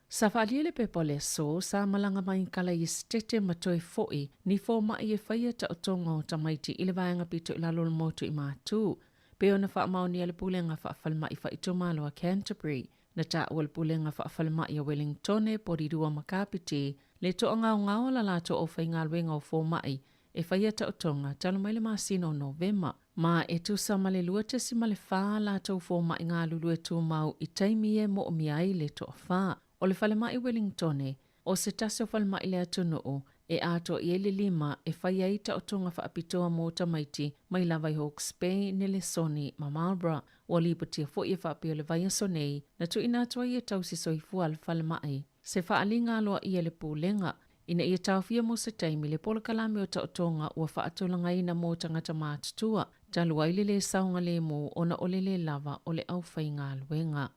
Sa faaalia le pepa o le aso, sa malaga mai kala i Esetete ma toe foi ni fomai e faia taotoga o tamaiti i le vaega pito i lalo o le motu i Matu. Pei ona faamaonia le Pulega Faafalemai Faaitumalo a Canterbury, na taua le Pulega Faafalemai a Wellingtone, Porirua ma Kapiti le toagaogao a la latou aufaigaluega o fomai e faia taotoga talu mai le masina o Novema, ma e tusa ma le 2.4 latou fomai galulue tumau i taimi e moomia ai le toafa. O le falemai Wellingtone, o se tasi o falemai i le atunuu e atoa i ai le lima e fai ai taotoga faapitoa mo tamaiti mai lava i Hawke's Bay, Nelesoni ma Marlborough. Ua lipotia foi e faapea o le vaiaso nei na tuuina atu ai e tausi soifua a le falemai se faaaliga aloaia i le Pulega ina ia taofia mo se taimi le polokalame o taotoga ua faatulagaina mo tagata matutua talu ai le lē saogalemu ona o le lē lava o le aufaigaluega.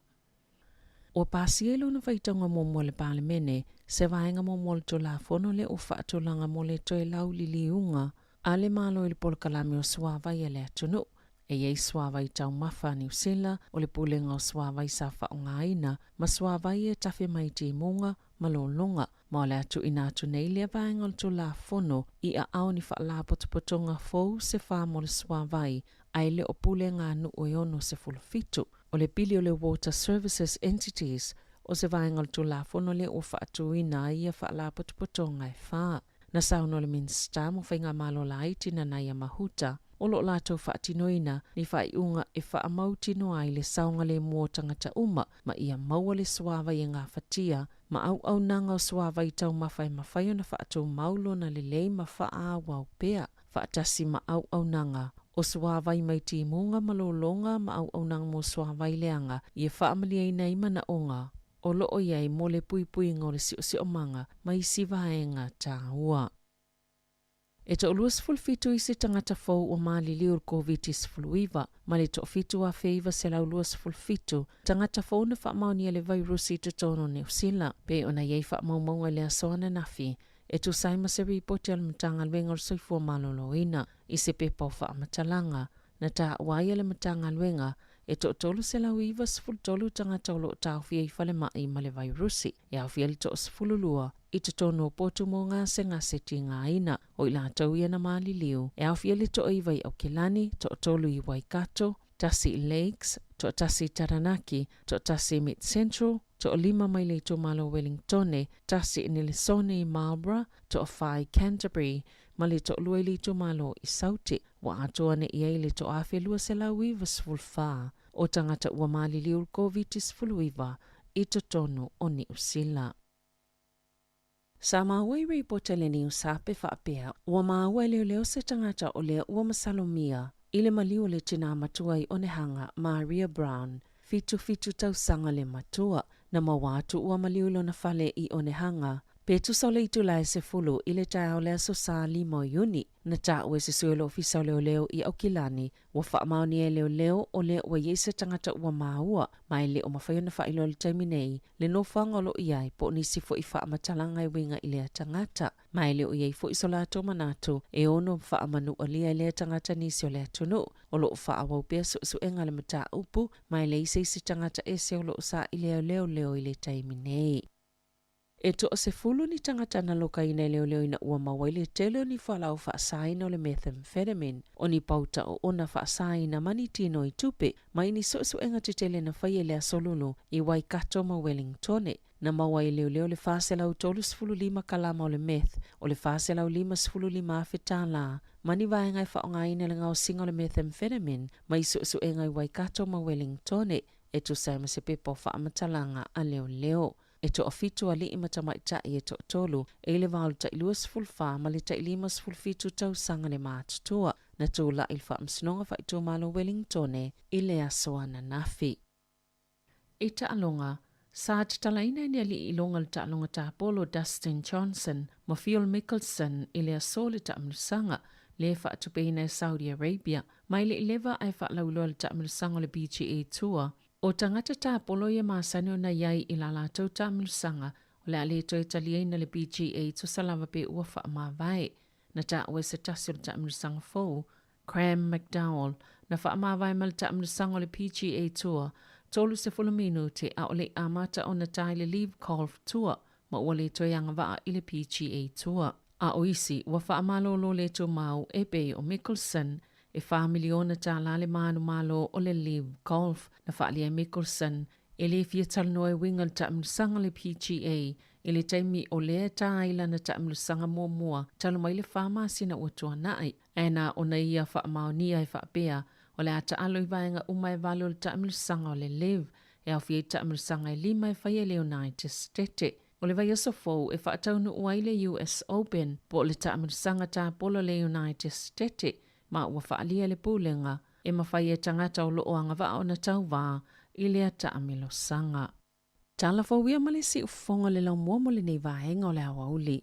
Ua pasia i lona faitauga muamua e le Palemene se vaega muamua o le Tulafono lea ua faatulaga mo le toe lauliliuga a le Malo i le polokalame o suavai a le atunuu. E i ai suavai taumafa a Niu Sila, o le Pulega o Suavai sa faaaogaina ma suavai e tafe mai i timuga ma lologa, ma o le a tuuina atu nei lea vaega o le Tulafono i aao ni faalapotopotoga fou se fa mo le suavai ae le o pulega a nuu e 67. O le pili o le Water Services Entities o se vaega o le Tulafono lea ua faatuina ai ia faalapotopotoga e fa. Na saunoa le Minisita mo Faigamalo Laiti Nanaia Mahuta, o lo o latou faatinoina ni faaiuga e faamautinoa ai le saogalemu o tagata uma ma ia maua le suavai e gafatia ma auaunaga o suavai taumafa e mafai ona faatumau lona lelei ma faaauau pea faatasi ma auaunaga o suavai mai timuga ma lologa ma auaunaga mo suavai leaga ia faamalieina ai manaoga o lo o i ai mo le puipuiga o le siosiomaga ma isi vaega taua. E 27 isi tagata fou ua maliliu i le Koviti-19 ma le 7,927 tagata fou na faamaonia le vairusi i totonu o Niu Sila, pei ona i ai faamaumauga i le aso ananafi, e tusa ai ma se ripoti a le Matagaluega o le Soifua Maloloina i se pepa o faamatalaga. Na taua ai e le Matagaluega e toa-393 tagata o lo o taofia i falemai ma le vairusi, e aofia le toa-12 i totonu o potu mo gasegase tigaina. O i latou ia na maliliu, e aofia le toa-9 i Aukilani, toa-3 i Waikato, tasi i Lakes, toatasi i Taranaki, toatasi i Mid Central, toalima mai le itumalo o Wellingtone, tasi i Nelesone i Marlborough, toafa i Canterbury, ma le toalua i le itumalo i Saute. Ua atoa ane i ai le 1294 o tagata ua maliliu i le Koviti-19 i totonu o Niu Sila. Sa maua i ripoti a le Niusape faapea, ua maua e leoleo se tagata o lea ua masalomia i le maliu o le tinā matua i Onehanga, Maria Brown, 77 tausaga le matua. Na maua atu ua maliu i lona fale i Onehanga, pe tusa o le itula e 10 i le taeao o le Aso Sa 5 o Iuni. Na taua e se sui o le Ofisa o Leoleo i Aukilani, ua faamaonia e leoleo o lea ua i ai se tagata ua maua, ma e le o mafai ona faailoa i le taimi nei le nofoaga o lo o i ai po o nisi foi faamatalaga e uiga i lea tagata. Ma e le o i ai foi so latou manatu e ono faamanualia e lea tagata nisi o le atunuu. O lo o faaauau pea suesuega a le mataupu, ma e leai se isi tagata ese o lo o saili e leoleo i le taimi nei. E toa-10 ni tagata na lokaina e leoleo ina ua maua ai le tele o ni fualaau faasaina o le methamphetamine, o ni pauta oona faasaina ma ni tino i tupe, mai ni suesuega tetele na faia i le Aso Lulu i Waikato ma Wellingtone. Na maua ai e leoleo le 435 kalama o le meth, o le 455 afe tālā, ma ni vaega e faaaogaina i le gaosiga o le methamphetamine mai suesuega i Waikato ma Wellingtone, e tusa ai ma se pepa o faamatalaga a leoleo. E toafitu alii ma tamaitai e toatolu e i le va o le tai 24 ma le tai 57 tausaga le matutua, na tulai i le Faamasinoga Faaitumalo Wellingtone i le aso ananafi. I taaloga, sa tatalaina e ni alii iloga le taaloga tapolo Dustin Johnson ma Phil Mickelson i le aso le taamilosaga le faatupeina e Saudi Arabia mai le 11 ae faalauiloa le taamilosaga o le PGA Tour. O tagata tapolo ia masani ona i ai i la latou taamilosaga o le a le toe taliaina le PGA tusa lava pe ua faamavae. Na taua e se tasi o le taamilosaga fou, Graham McDowell, na faamavae ma le taamilosaga o le PGA Tour 30 minute a o le i amata ona ta i le LIV Golf Tour ma ua le toe agavaa i le PGA Tour. A o isi, ua faamalolo le tumau e pei o Mickelson. E $4 miliona le manumalo o le LIV Golf na faaalia e Mickelson e le fia talanoa e uiga i le taamilosaga o le PGA i le taimi o lea e ta ai lana taamilosaga muamua talu mai le fa masina ua tuanai. Ae na ona ia faamaonia e faapea o le a taalo i vaega uma e valu o le taamilosaga o le LIV e aofia ai taamilosaga e lima e faia i le United States. O le vaiaso fou e faataunuu ai le US Open po o le taamilosaga tapolo a le United States ma ua faaalia le pulega e mafai e tagata o lo o agavaa ona tauvā i lea taamilosaga. Tala fou ia ma le siufofoga o le laumua mo lenei vaega o le aoauli.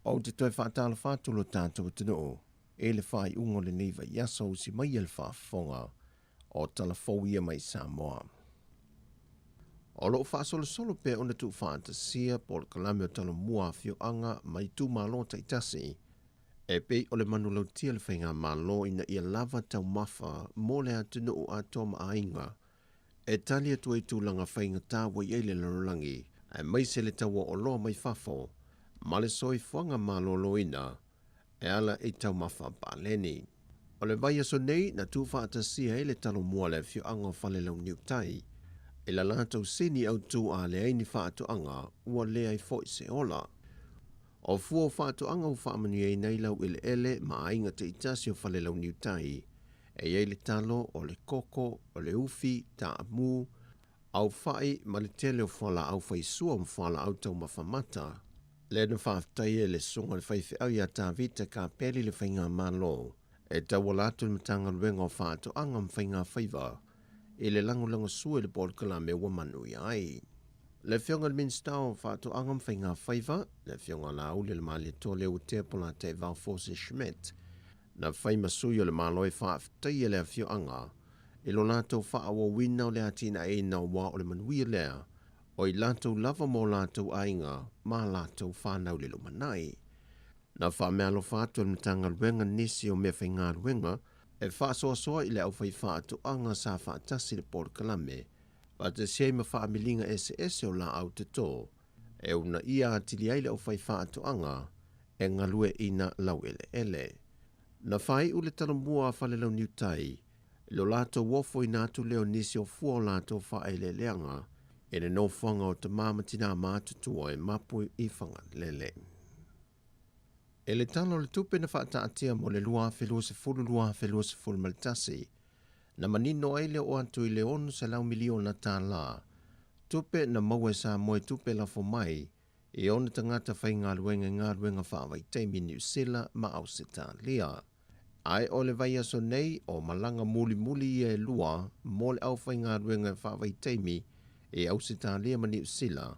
Ou te toe faatalofa atu lo tatou atunuu i le faaiuga o lenei vaiaso usi mai e le faafofoga o tala fou ia mai Samoa. O loo faasolosolo pea ona tuufaatasia polokalame o Talomua afioaga ma itumalo taitasi e pei o le manulautia le faigamalo ina ia lava taumafa mo le atunuu atoa ma aiga e tali atu ai tulaga faigata ua i ai le lalolagi aemaise le tau o oloa mai fafo ma le soifuaga maloloina e ala i taumafa paleni. O le vaiaso nei na tuufaatasia ai le Talomua le afioaga o Falelauniu Tai i la latou sini autū a leai ni faatoaga ua leai foi se ola. O fua o faatoaga ua faamanuiaina ai laueleele ma aiga taitasi o Falelauniu Tai e i ai le talo, o le koko, o le ufi, taamu, aufa'i ma le tele o fualaau faisua ma fualaau taumafa mata. Lea na faafetaia e le Susuga i le Faifeau ia Tavita Kapeli le Faigamalo e tauala atu i le Matagaluega o Faatoaga ma Faigafaiva i le lagolagosua i le polokalame ua manuia ai. Le Afioga i le Minisita o Faatoaga ma Faiga Faiva, le Afioga Laauli Lemalietoa Leuatea Polataivao Fosi Schmidt, na fai ma sui o le Malo e faafetaia le afioaga i lo latou faaauauina o le atinaeina o ua o le manuia lea o i latou lava mo latou aiga ma latou fanau le lumanai. Na faameaalofa atu e le Matagaluega nisi o meafaigaluega e faasoasoa i le aufaifaatoaga sa faatasi i le polokalame, faatasi ai ma faamiliga eseese o laau toto e uunaia atili ai le aufaifaatoaga e galueaiina laueleele. Na faaiu le talomua a Falelauniutai i lo latou ofoina atu lea o nisi o fua o latou faaeleeleaga i le nofoaga o tama ma tinā matutua e mapu i Fagalele. I le Tala o le Tupe na faataatia mo le 2020/2021, na manino ai le oo atu i le $600 miliona tala tupe na maua e Samoa i tupe lafo mai i ona tagata faigaluega i galuega faavaitaimi i Niu Sila ma Ausetalia. Ae o le vaiaso nei o malaga mulimuli ia e lua mo le aufaigaluega faavaitaimi i Ausetalia ma Niu Sila,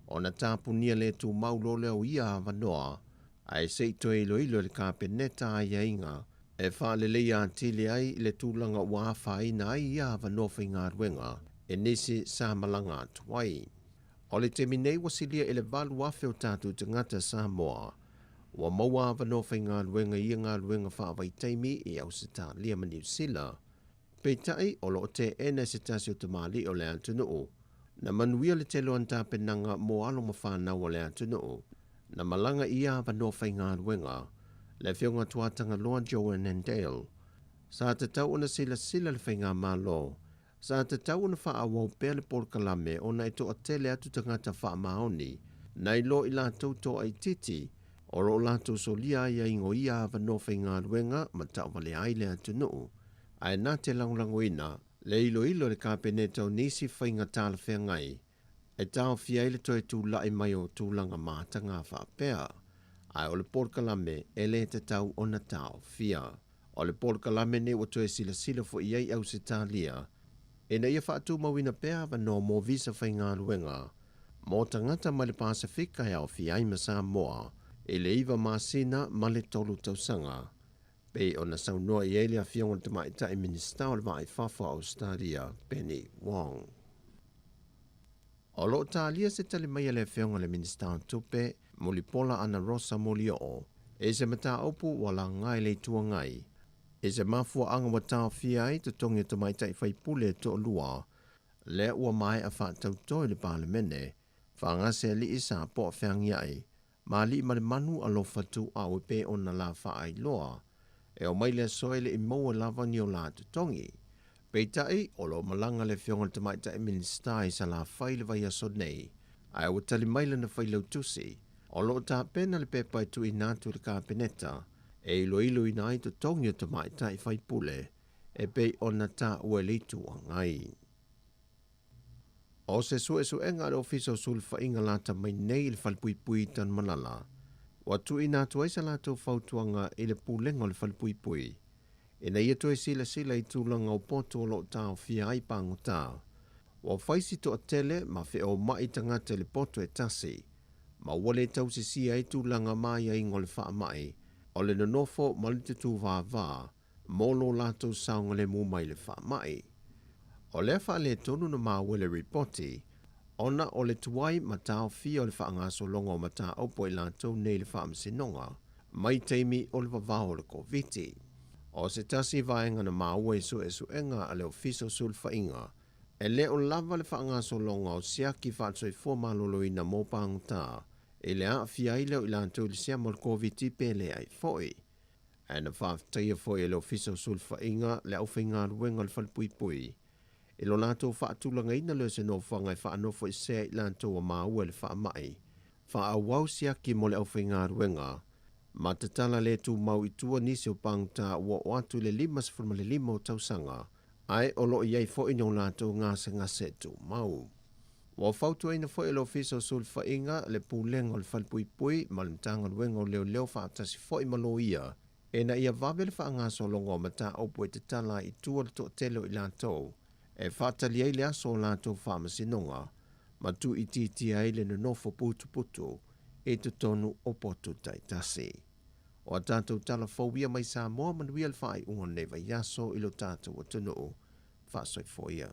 ona tapunia le tumau loa lea o ia avanoa, ae se i toe iloilo e le Kapeneta aiaiga e faaleleia atili ai le tulaga ua afaina ai ia avanoa faigaluega e nisi sa malaga atu ai. O le taimi nei ua silia i le 8,000 o tatou tagata Samoa ua maua avanoa faigaluega i ia galuega faavaitaimi i Ausetalia ma Niu Sila. Peitai, o lo o teena e se tasi o tamalii o le atunuu, na manuia le tele o ana tapenaga mo alo ma fanau a le atunuu, na malaga i ia avanoa faigaluega, le Afioga Tuatagaloa Joanne Nandale. Sa tatau ona silasila le faigamalo Sa tatau ona faaauau pea le polokalame ona e toatele atu tagata faamaoni nai lo i latou toaitiiti o lo o latou solia aiaiga o ia avanoa faigaluega ma taovalea ai le atunuu. Ae na te lagolagoina le iloilo e le Kapeneta o nisi faiga talafeagai e taofia ai le toe tulai mai o tulaga mataga faapea, ae o le polokalame e le tatau ona taofia. O le polokalame nei ua toe silasila foi i ai Ausetalia ina ia faatumauina pea avanoa mo visa faigaluega mo tagata mai le Pasefika e aofia ai ma Samoa i le 9 masina ma le 3 tausaga, pei ona saunoa i ai le Afioga i le Tamaitai Minisita o le Va i Fafo a Ausetalia, Penny Wong. O lo o talia se tali mai a le Afioga i le Minisita o Tupe, Mulipola Anarosa Molioo, i se mataupu ua laga e le Itu Agai, i se mafuaaga ua taofia ai totogi o tamaitai faipule e toalua, lea ua maea faatauto i le Palemene, Fagasealii sa poa feagiai, ma Aliimalemanu alofa tuuau e pei ona la faailoa, e omai le aso e le i maua lava ni o la totogi. Peitai, o lo o malaga le Afioga i le Tamaitai Minisita i Salafai i le vaiaso nei, ae ua tali mai lana failautusi, o lo o tapena le pepa e tuuina atu i le Kapeneta e iloiloina ai totogi o tamaitai faipule e pei ona taua e le Itu Agai. O se suesuega a le Ofisa o Sulufaiga lata mai nei i le Falepuipui i Tanumalala, ua tuuina atu ai sa latou fautuaga i le Pulega o le Falepuipui ina ia toe silasila i tulaga o poto o lo o taofia ai pagota. Ua fai si toatele ma feomai tagata i le poto e tasi, ma ua le tausisia ai tulaga ma aiaiga o le faamai, o le nonofo ma le tutūvāvā mo lo latou saogalemu mai le faamai. O lea faaletonu na maua i le ripoti, ona o le tuai ma taofia o le faagasologa o mataupu a i latou nei i le Faamasinoga mai taimi o le vavao o le Koviti. O se tasi vaega na maua i suesuega a le Ofisa o Sulufaiga, e le o lava le faagasologa o siaki faale-soifua maloloina mo pagota i le aafia ai lea o i latou i le siama o le Koviti pe leai foi. Ae na faafetaia foi e le Ofisa o Sulufaiga le aufaigaluega o le Falepuipui i lo latou faatulagaina lea o se nofoaga e faanofoesea i latou ua maua i le faamai, faaauau siaki mo le aufaigaluega, ma tatala le tumau i tua nisi o pagota ua oo atu i le 55 o tausaga, ae o lo o i ai foi ni o latou gasegase tumau. Ua fautuaina foi e le Ofisa o Sulufaiga, le Pulega o le Falepuipui ma le Matagaluega o Leoleo faatasi foi ma Loia ina ia vave le faagasologa o mataupu e tatala ai i tua le toatele o i latou e faatali ai le aso o latou faamasinoga. ma tuuitiitia ai le nonofo putuputu i totonu o potu taitasi. O a tatou tala fou ia mai Samoa manuia le faaiuga o lenei vaiaso i lo tatou atunuu. Faasoifua ia.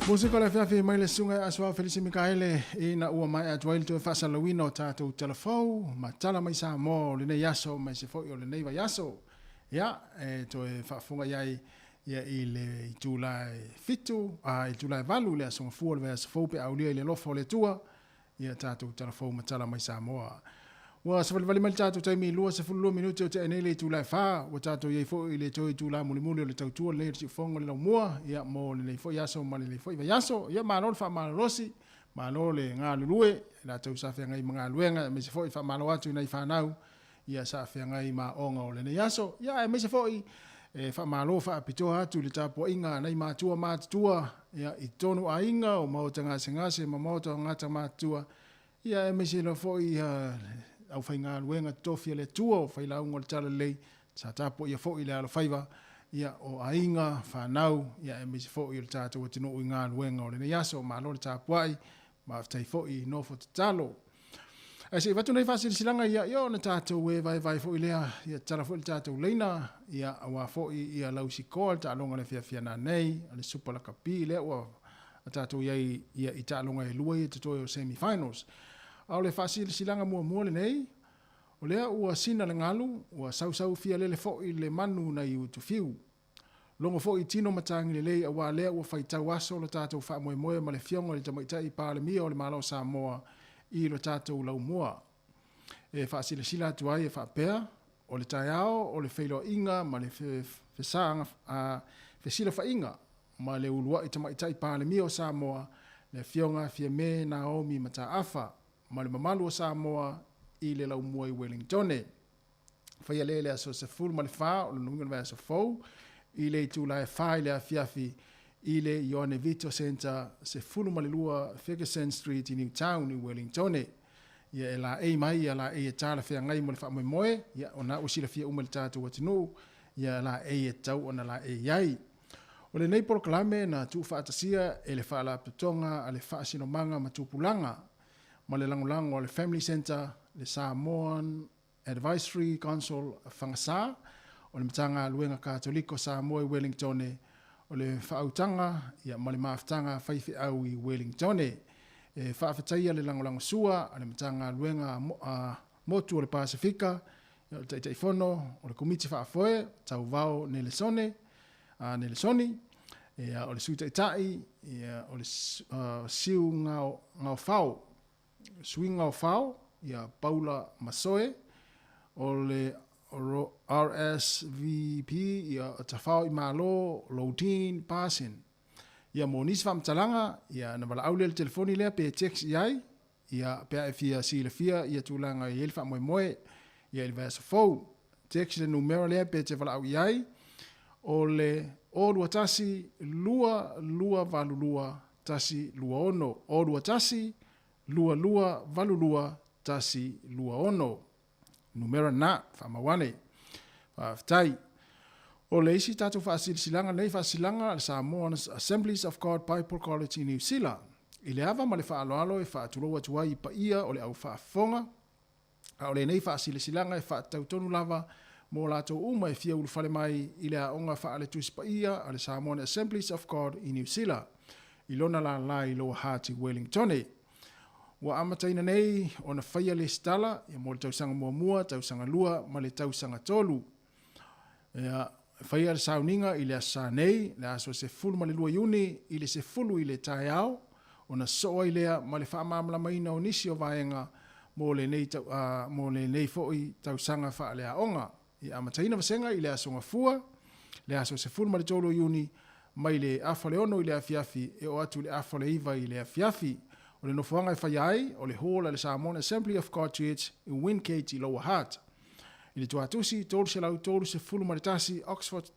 Musika o le afiafi mai le susuga ia Asoao Felisi Mikaele ina ua maea atu ai le toe faasalalauina o tatou talafou ma tala mai Samoa o lenei aso ma se foi o lenei vaiaso. Ia, e toe faafofoga i ai ia i le itula e 7, a i le itula e 8 i le Aso Gafua o le vaiaso fou pe a aulia i le alofa o le Atua, ia tatou tala fou ma tala mai Samoa. Ua savalivali mai le tatou taimi i 22 minute o tea nei le itula e 4, ua tatou i ai foi i le toe itula mulimuli o le tautua lenei o le siufofoga o le laumua, ia mo lenei foi aso ma lenei foi vaiaso. Ia malo le faamalolosi, malo le galulue, i latou sa feagai ma galuega, aemaise foi faamalo atu i nai fanau ia sa feagai ma aoga o lenei aso. Ia aemaise foi e faamalo faapitoa atu i le tapuaiga a nai matua matutua ia i totonu aiga o maota gasegase ma maota o tagata matutua, ia aemaise lava foi ia le aufaigaluega totofi a le Atua o failauga o le Talalelei sa tapuaia foi le alofaiva ia o aiga, fanau, ia aemaise foi o le tatou atunuu i galuega o lenei aso. Malo le tapuai, faafetai foi i nofo tatalo. Ae se i avatu nei faasilasilaga ia, ia ona tatou e vaevae foi lea, ia tatala foi le tatou leina, ia aua foi ia lausikoa le taaloga le fiafia nanei, a le Super Lakapi lea ua tatou i ai ia i taaloga e lua ia totoe o semi-finals. A o le faasilasilaga muamua lenei, o lea ua sina le galu, ua sausau fialele foi le manu nai Utufiu. Logo foi i tino matagi lelei aua lea ua faitau aso lo tatou faamoemoe ma le Afioga i le Tamaitai Palemia o le Malo o Samoa i lo tatou laumua. E faasilasila atu ai e faapea, o le taeao o le feiloaiga ma le fesilafaiga ma le uluai Tamaitai Palemia o Samoa, le Afioga Fiame Naomi Mataafa ma le mamalu o Samoa i le laumua i Welingtone. Faia lea i le aso 14 o lona uiga o le vaiaso fou i le itula e 4 i le afiafi i le Ioane Vito Centre 12 Fergusson Street i Newtown i Wellingtone. Ia e laei mai ia laei e talafeagai mo le faamoemoe, ia ona ua silafia uma e le tatou atunuu ia laei e tatau ona laei ai. O lenei polokalame na tuufaatasia e le Faalapotopotoga a le Faasinomaga ma Tupulaga ma le lagolago a le Family Centre, le Samoan Advisory Council Fagasa, o le Matagaluega Katoliko Samoa i Wellingtone, o le Faautaga ia ma le Mafutaga a Faifeau i Wellingtone. E faafetaia le lagolagosua a le Matagaluega a Motu o le Pasefika, ia o le Taitaifono o le Komiti Faafoe, Tauvao Nelesone, a Nelesoni, ia o le Sui Taitai, ia o le Siu Ngao, Ngaofao, Suiga o Fao, ia Paula Masoe, o le RSVP, ia Tafao i Malo, Lodine Parson. Ia mo nisi faamatalaga, ia na valaau lea i le telefoni lea pe text i ai, ia pe a e fia silafia ia tulaga e i ai le faamoemoe, ia i le vaiaso fou. Text le numera lea pe te valaau i ai, o le 021 2282 126, 021 2282 126. Numera na, faamau ane. Faafetai. O le isi tatou faasilasilaga nei faasilasilaga a le Samoan Assemblies of God Bible College i Niu Sila. I le ava ma le faaaloalo e faatulou atu ai i paia o le au faafofoga, A o lenei faasilasilaga e faatatau tonu lava mo latou uma e fia ulufale mai i le aoga faale-Tusi Paia a le Samoan Assemblies of God i Niu Sila, i lona lala i Lower Hutt i Wellingtone. Ua amataina nei ona faia lesitala ia mo le tausaga muamua, tausaga lua ma le tausaga tolu. Ia, faia le sauniga i le Aso Sa nei, le aso 12 Iuni i le 10 i le taeao, ona sosoo ai lea ma le faamalamalamaina o nisi o vaega mo lenei, mo lenei foi tausaga faaleaoga. Ia amataina vasega i le Aso Gafua, le aso 13 o Iuni, mai le afa o le 6 i le afiafi e oo atu i le afa o le 9 i le afiafi. O le nofoaga e faia ai, o le Hall a le Samoan Assembly of God Church i Wingate i Lower Hutt. I le Tuatusi 331 Oxford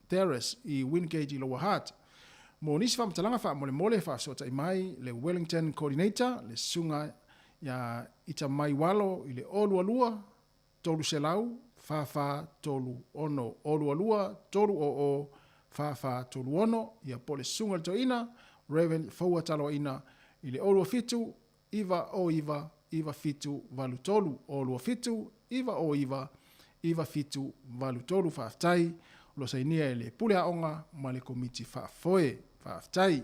Terrace i Wingate i Lower Hutt. Mo nisi faamatalaga faamolemole faafesootai mai le Wellington Coordinator, le Susuga ia Itamai Walo i le 022 300 4436, 022 300 4436, ia po o le Susuga i le Toeaina, Rev. Foua Taloaina i le 027 909 9783 027 909 9783 Faafetai o lo o sainia e le Pule Aoga ma le Komiti Faafoe. Faafetai.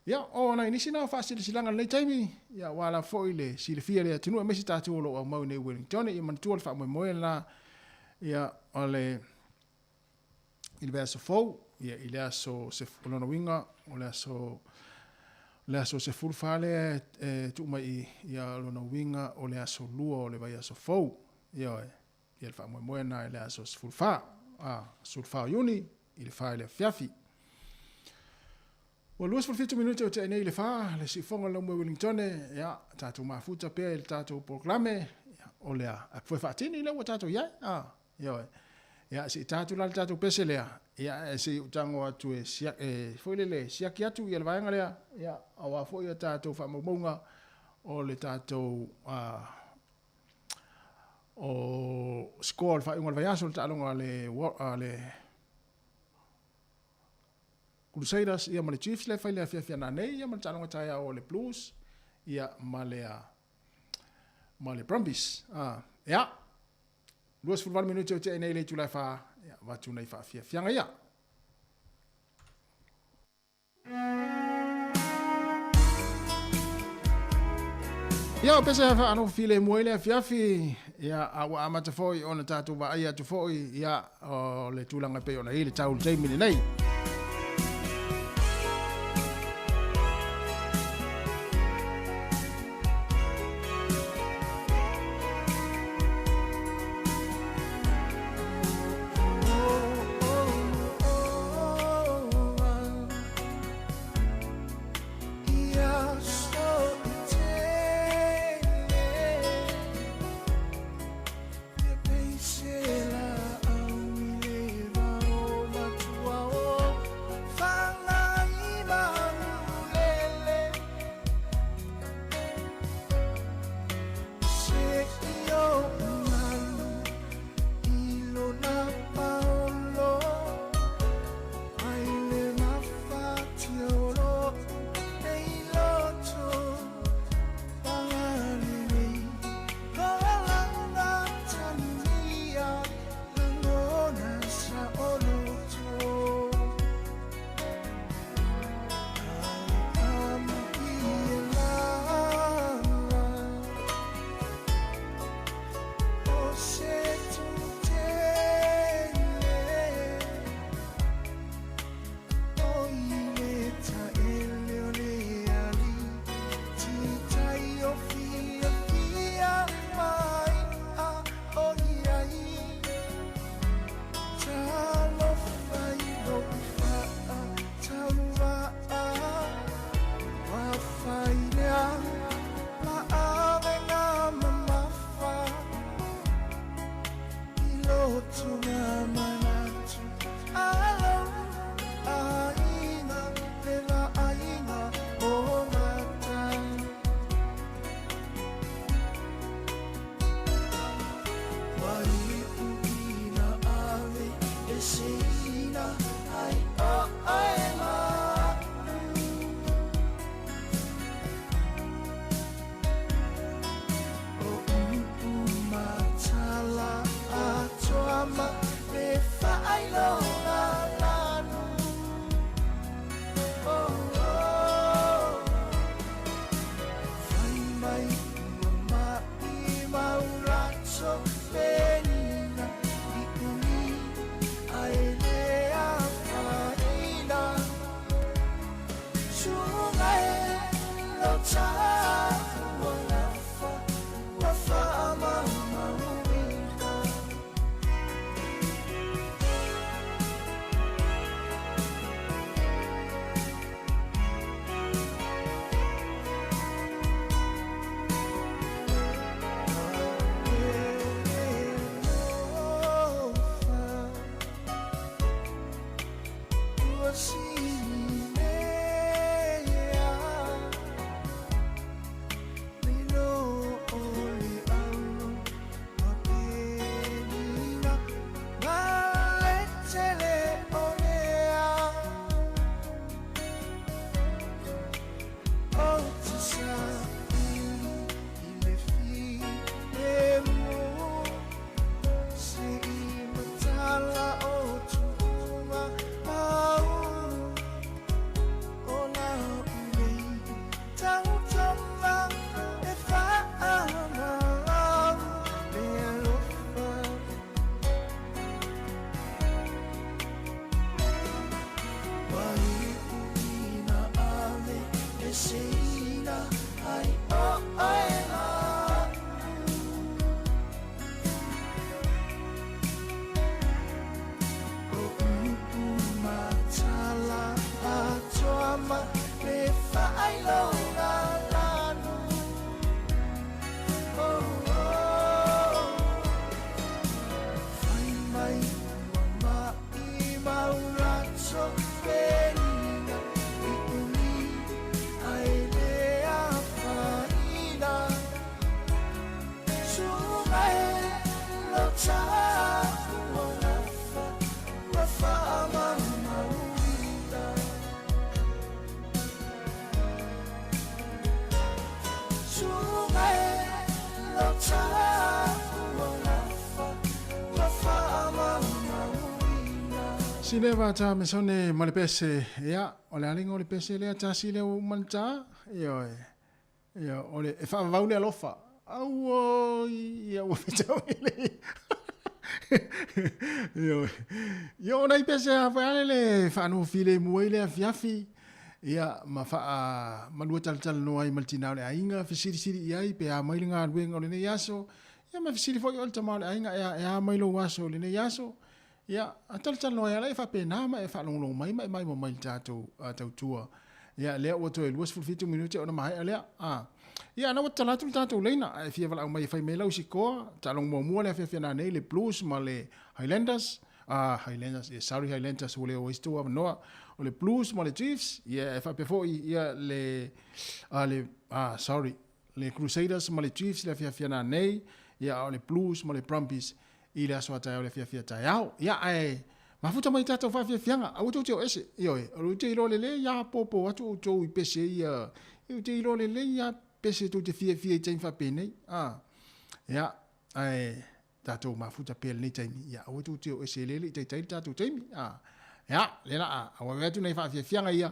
Ia, o nai nisi na o faasilasilaga i lenei taimi, ia aua lava foi le silafia e le atunuu aemaise tatou o lo o aumau i nei Wellington, ia manatua le faamoemoe lena Ia, o le i le vaiaso fou, ia i le aso o lona uiga o le aso le aso 14 lea e tuu mai i ia lona uiga o le aso 2 o le vaiaso fou. Ioe, ia le faamoemoe lena i le aso 14, a 14 o Iuni i le 4 i le afiafi. Ua 27 minute o tea nei i le 4, le siufoga o le laumua i Wellingtone, ia, tatou mafuta pea i le tatou polokalame, ia, o le a, a foe faatini lea ua tatou i ai, a, ioe. Ia, se i ta atu la le tatou pese lea, ia, e se i ou tago atu e, sia, e foi lele, siaki atu ia le vaega lea, ia, aua foi ia tatou faamaumauga o le tatou, a, o score o le faaiuga o le vaiaso, le taaloga a le, a le Crusaders ia ma le Chiefs lea fai le afiafi ana nei ia ma le taaloga taeao o le Blues ia ma le ma le Brumbies. Ah, ia. 28 minute o tea nei le itula e 4, ia avatu nai faafiafiaga ia. Ia, o pese whaanofo file mua i le afiafi, ia, a ua amata foi ona tātou vaai atu foi, ia, o le tulaga e pei ona i le tau i le taimi lenei. aso felina I umi ai le afaina Suga e lo tapu o gafa Ua faamaumauina Suga e lo tapu o gafa Ua faamaumauina Sileva ta mesone ma le pese. Ia, o le alinga o le pese lea tasi lea ua uma le ta. Ioe. Ia, o le, e faavavau le alofa. Auoi, ia ua fetau ele. Ioe. Ia, o nai pese a foi ale le whaanofi le mua i le afiafi. Ia, ma wha, malua talatalanoa ai ma le tina o le aiga, fesilisili i ai, pe a mai le galuega o lenei aso. Ia, ma fesili foi o le tama o le aiga, e a mai lou aso o lenei aso. Ia, a talatalanoa ai ala e faapena ma e faalogologo mai ma e maimoa mai i le tatou tautua. Ia, lea ua toe 27 minute ona maea lea. A. Ia, ana ua tatala atu le tatou leina, a e fia valaau mai e fai mai lau sikoa, taaloga muamua le afiafi ana nei le Blues ma le Highlanders. Ah, Highlanders, yeah, sorry Highlanders, ua le o ai se tou avanoa. O le Blues ma le Chiefs, ia, e faapea foi, ia, le, a, le, ah, sorry, le Crusaders ma le Chiefs le afiafi ana nei, ia, a o le Blues ma le Brumbies i le aso a taeao le afiafi a taeao. Ia, ae mafuta mai tatou faafiafiaga, aua tou te o ese. Ioe, o le te iloa lelei lava popo atu outou i pese ia, ou te iloa lelei lava pese tou te fiafia i taimi faapenei. A, ia, ae tatou mafuta pea i lenei taimi, ia, aua tou te o ese lele i taitai le tatou taimi. A, ia, lea la a auau atu nai faafiafiaga ia,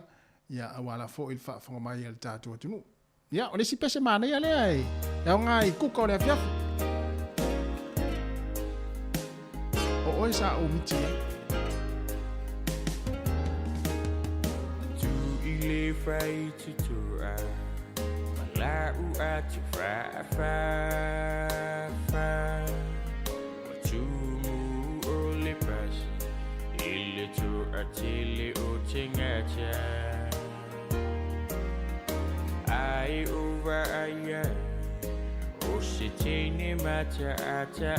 ia, aua la foi le faafofoga mai a le tatou atunuu. Ia, o le isi pese manaia lea e aoga i kuka o le afiafi. O oe sa ou miti ai. Tu i le fai tutua, ma la u atu fa fa fa. Wa tumu o le pasi, i le toa tele o te ngata. Ai o vaai ai, o se teine mataataata.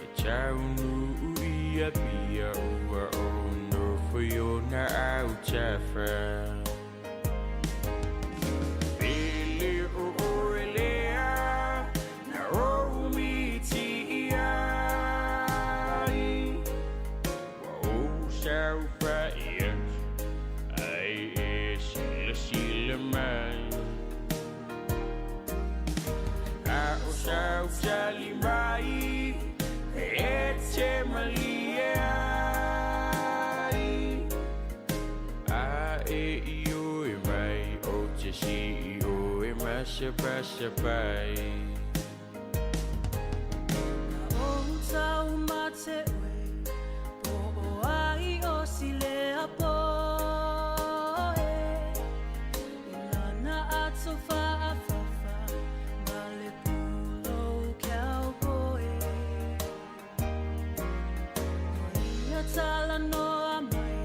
E taunuu i Apia ua nofo i ona autafa. Pele o oe lea, na ou miti ai. Ua ou saofai atu, ai e silasila mai. A o sau tali mai, e te malie ai. A e ioe mai, o te si ioe masapasapai. Na ou taumate oe, po o ai o silea poe. I lana ato faafafa, ma le pulou cowboy. O ia talanoa mai,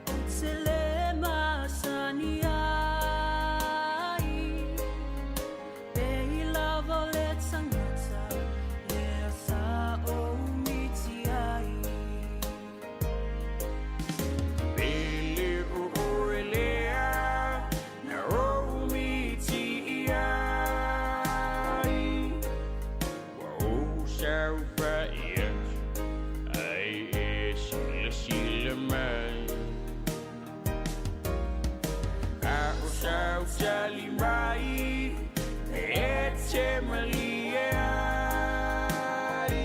o te le masani ai. Pe i lava o le tangata, lea sa ou miti ai. Pele o oe lea, na ou miti ai. Ua ou saofai atu, ai e silasila mai. A o sau tali mai, e te malie ai.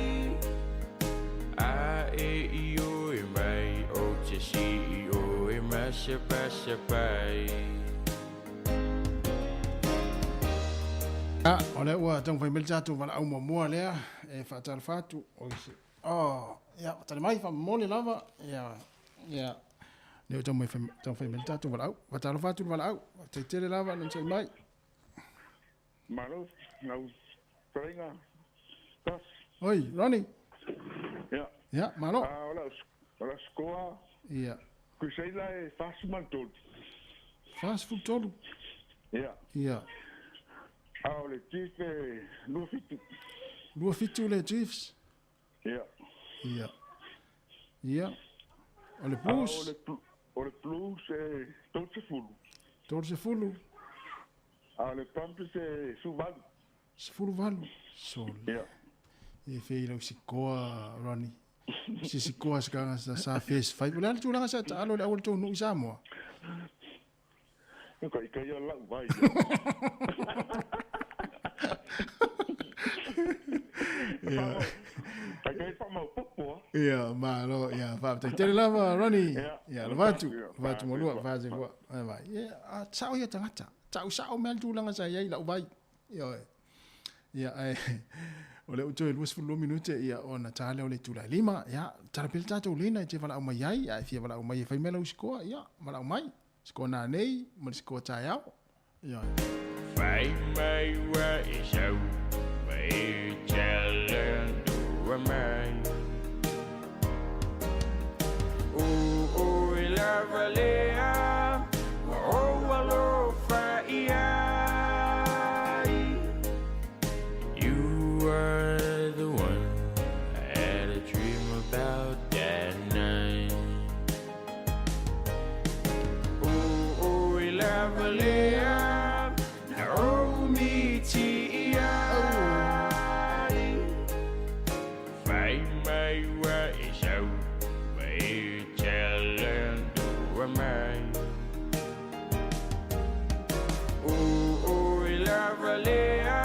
A e ioe mai, o te si ioe masapasapai. A, o lea ua taumafai mai le tatou valaau muamua lea e faatalofa atu. Oi se. Oh, ia, tali mai faamomoli lava. Ia, ia. Lea ua taumafai mai le tatou valaau. Faatalofa atu le valaau. Faafetai tele lava le onosai mai. Malo, lau fetalaiga, Gus. Oi, Ronnie. Ia. Ia, malo. Ah, o lau score. Ia. Crusader e 43. 43? Ia. Ia. A o le Chiefs e 27. 27 le Chiefs? Ia. Ia. Ia. O le Blues. O le Blues e 30. 30. A o le Brumbies e 18. 18. Sole. Ia. E fei lau sikoa, Ronnie. Si sikoa se kanga sa face fight. O le ala tulaga sa taalo le awal tō nui Samoa. Ka i kai lau vai. Ia. Kai kai whamau popo. Ia, malo, ia, whaaptai. Tele lava, Ronnie. Ia, lovatu. Lovatu molua, whaase fua. Ai vai. Ia, a sao ia tangata. Tau sao mea tulaga sa iai lau vai. Ia, oe. Ia, ai. O le uto e 22 minute ia ona tale o le tula lima. Ia, tala pele tātou lena i te wala mai ai. Ia, e fia wala mai e whai mea lau sikoa. Ia, wala mai. Sikoa nā nei, ma le sikoa tai au. Ia. Whai mai wa e sau, whai challenge mai. O o e lava lea, o alofa ia. You were the one I had a dream about that night. O o e lava lea, o mi ti ia. Whai mai wa e sau, whai challenge mai. O o e lava lea,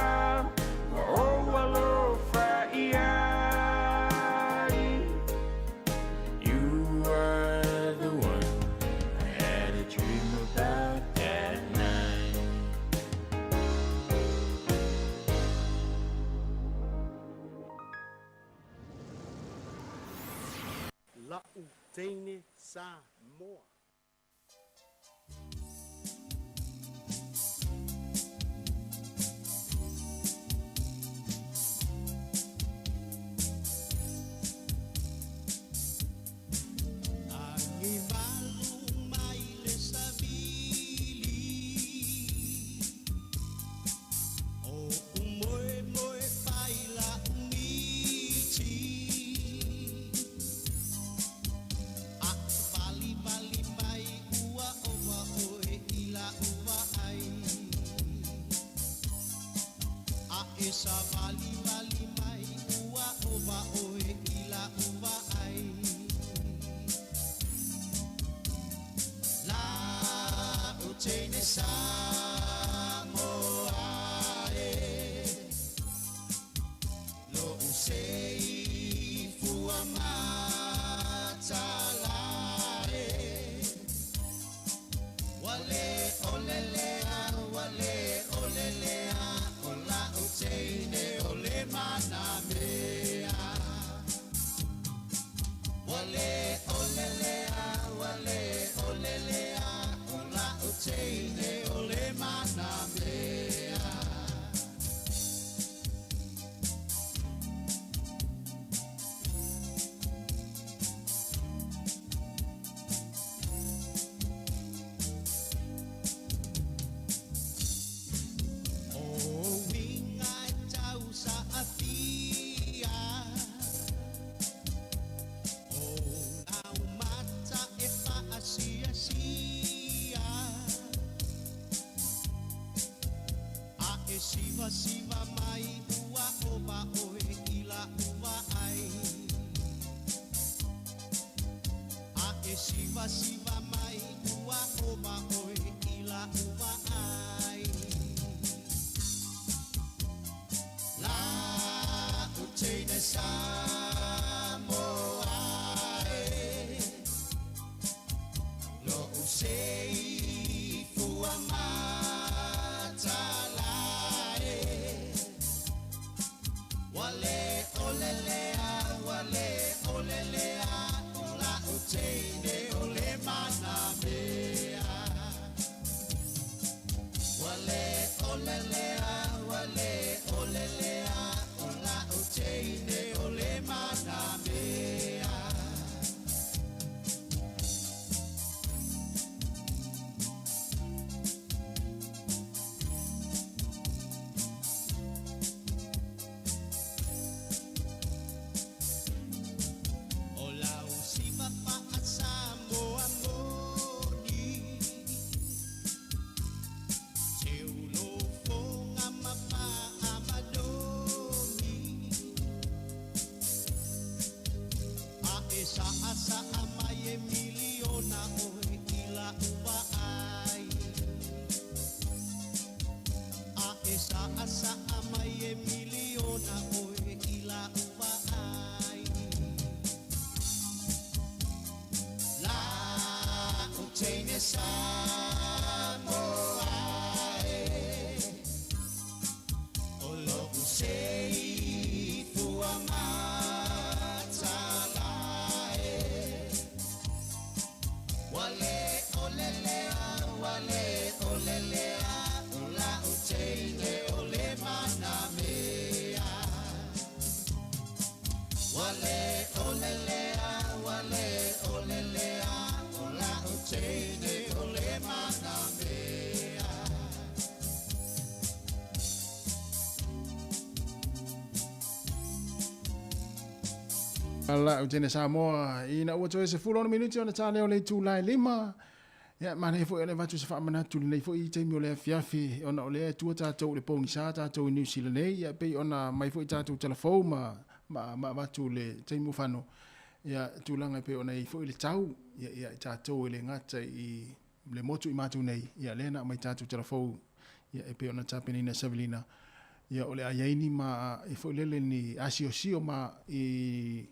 o alofa ia. You are the one I had a dream about that night. La'u teine Samoa. Agi malu mai le savili O umoe moe pai la umiti A vali vali mai ua ova oe i la ua ai A e sa vali vali mai ua ova oe i la ua ai La o teine Samoa e Lo o sei fua matala e Wale olelea, wale olelea O la o teine o le manamea Wale olelea, wale olelea O la o teine o le manamea O winga e tau sa afia O lau mata e whaasia sia A e siva siva mai ua ova oe i la ua ai A e siva siva mai ua ova oe i la ua ai La o teine Samoa e Lo o sei fua matala e Wale olelea, wale olelea O la o teine o le manamea Wale olelea, wale olelea O la o teine o le Sa'a mai e miliona oe i la'u vaai. A e sa'a mai e miliona oe i la'u vaai. La'u teine Samoa e, o lo'u seifua matalae. Wale olelea, wale olelea, o la'u teine o le manamea. Wale olelea, wale olelea, o la'u teine o le manamea. La'u teine Samoa ina ua toe 16 minuti ona tā lea o le itulā e 5. Ia, manaia foi o le avatu se faamanatu lenei foi i taimi o le afiafi ona o lea e tua tatou i le pogisā tatou i New Zealand nei. Ia, pei ona mai foi tatou talafou ma avatu le taimi ua fano. Ia, tulaga e pei ona i ai foi le tau. Ia, ia i tatou e le gata i le motu i matou nei. Ia, lea na aumai tatou talafou. Ia, e pei ona tapenaina e Savelina. Ia, o le a i ai ni ma e foi lele ni asiosio ma i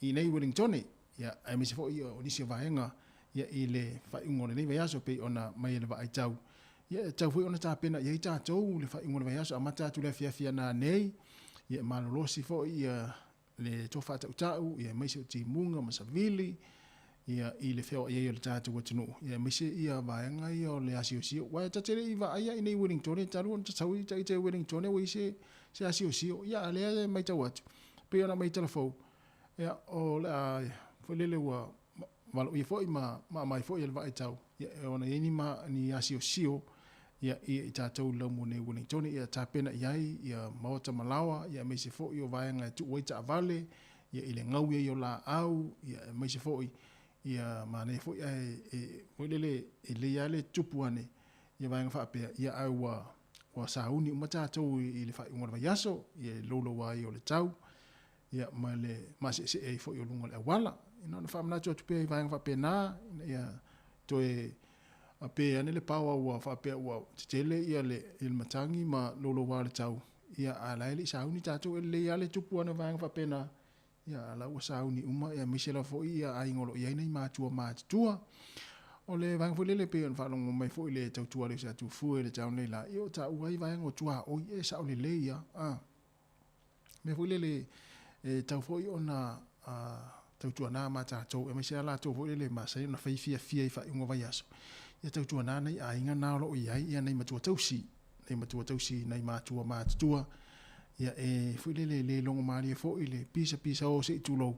nei Wellingtone. Ia, aemaise foi o nisi o vaega ia i le faaiuga o lenei vaiaso pei ona mai e le vaai tau. Ia, e tau foi ona tapena i ai tatou le faaiuga o le vaiaso amata atu le afiafi ana nei. Ia, e malolosi foi ia le tofa tautau, ia aemaise o timuga ma savili, ia i le feoai ai o le tatou atunuu. Ia aemaise ia vaega ia o le asiosio. Aua e ta te le i vaaia i nei Wellingtone talu ona tatau i ita i Wellingtone ua i se asiosio. Ia, a lea e matau atu, pei ona mai talafou, ia, o le a foi lele ua valoia foi ma aumai foi e le vaai tau. Ia, e ona i ai ni ni asiosio ia i tatou laumu nei Wellingtone, ia tapena i ai ia maota malaoa, ia aemaise foi o vaega e tuu ai taavale, ia i le gaui ai o laau, ia aemaise foi ia manaia foi ae e foi lele e lelei lava le tupu ane ia vaega faapea, ia ae ua sauni uma tatou i le faaiuga o le vaiaso, ia e louloua ai o le tau, ia ma le maseesee ai foi o luga o le auala. Ina ona faamanatu atu pea i vaega faapena, ina ia toe pe ane le paoa ua faapea ua tetele ia le i le matagi ma louloua o le tau, ia a la e le i sauni tatou e lelei lava le tupu ane o vaega faapena, ia a la ua sauni uma, ia aemaise lava foi ia aiga o lo o i ai nai matua matutua. O le vaega foi lele pei ona faalogo mai foi le tautua lea o Satufu e le tau nei la, ia o taua ai vaega o tuaoi e sao lelei ia. Mea foi lele e tau foi ona tautuana ma tatou, aemaise lava latou foi lele masani ona fai fiafia i faaiuga o vaiaso. Ia tautuana nai aiga na o lo o i ai ia nai matua tausi, nai matua tausi, nai matua matutua. Ia e foi lele le logo malie foi le pisa pisa o se i tulou.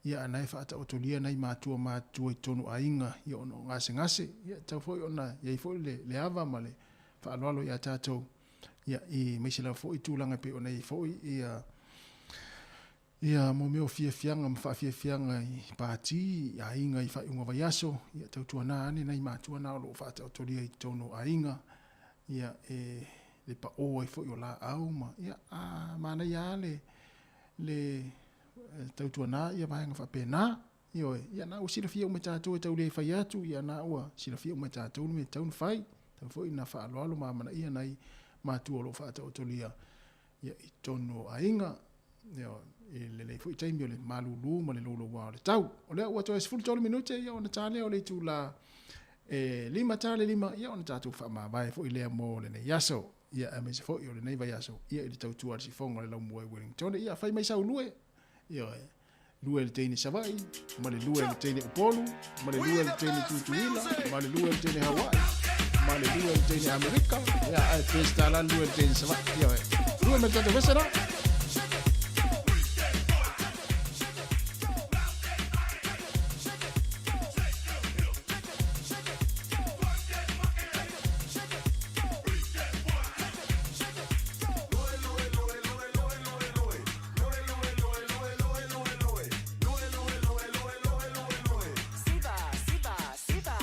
Ia ana e faataotolia nai matua matutua i totonu aiga, ia ona o gasegase. Ia tau foi ona i ai foi le ava ma le faaaloalo ia tatou. Ia i aemaise lava foi tulaga e pei ona i ai foi ia ia mo mea o fiafiaga ma faafiafiaga i pati, i aiga i faaiuga vaiaso, ia tautuana ane nai matua na o lo o faataotolia i totonu o aiga, ia e le paʻō ai foi o laau ma ia a manaia lava le tautuana ia vaega faapena. Ioe, ia na ua silafia uma e tatou e tau le fai atu, ia na ua silafia uma e tatou le mea e tatau ona fai. Tau foi na faaaloalo ma amanaia nai matua o lo o faataotolia ia i totonu o aiga. Ioe, i lenei foi taimi o le malūlū ma le louloua o le tau. O lea ua toe 13 minute ia ona tā lea o le itulā e 5 tā le 5, ia ona tatou faamavae foi lea mo lenei aso. Ia aemaise foi o lenei vaiaso, ia i le tautua a le sifoga o le laumua i Wellington. Ia fai mai sau lue. Ioe, lue le teine Savaii, ma le lue le teine Upolu, ma le lue le teine Tutuila, ma le lue le teine Hawaii, ma le lue le teine Amerika. Ia, ae Peseta la lue le teine Savaii. Ioe, lue ma le tatou vese la. Siva, siva, siva.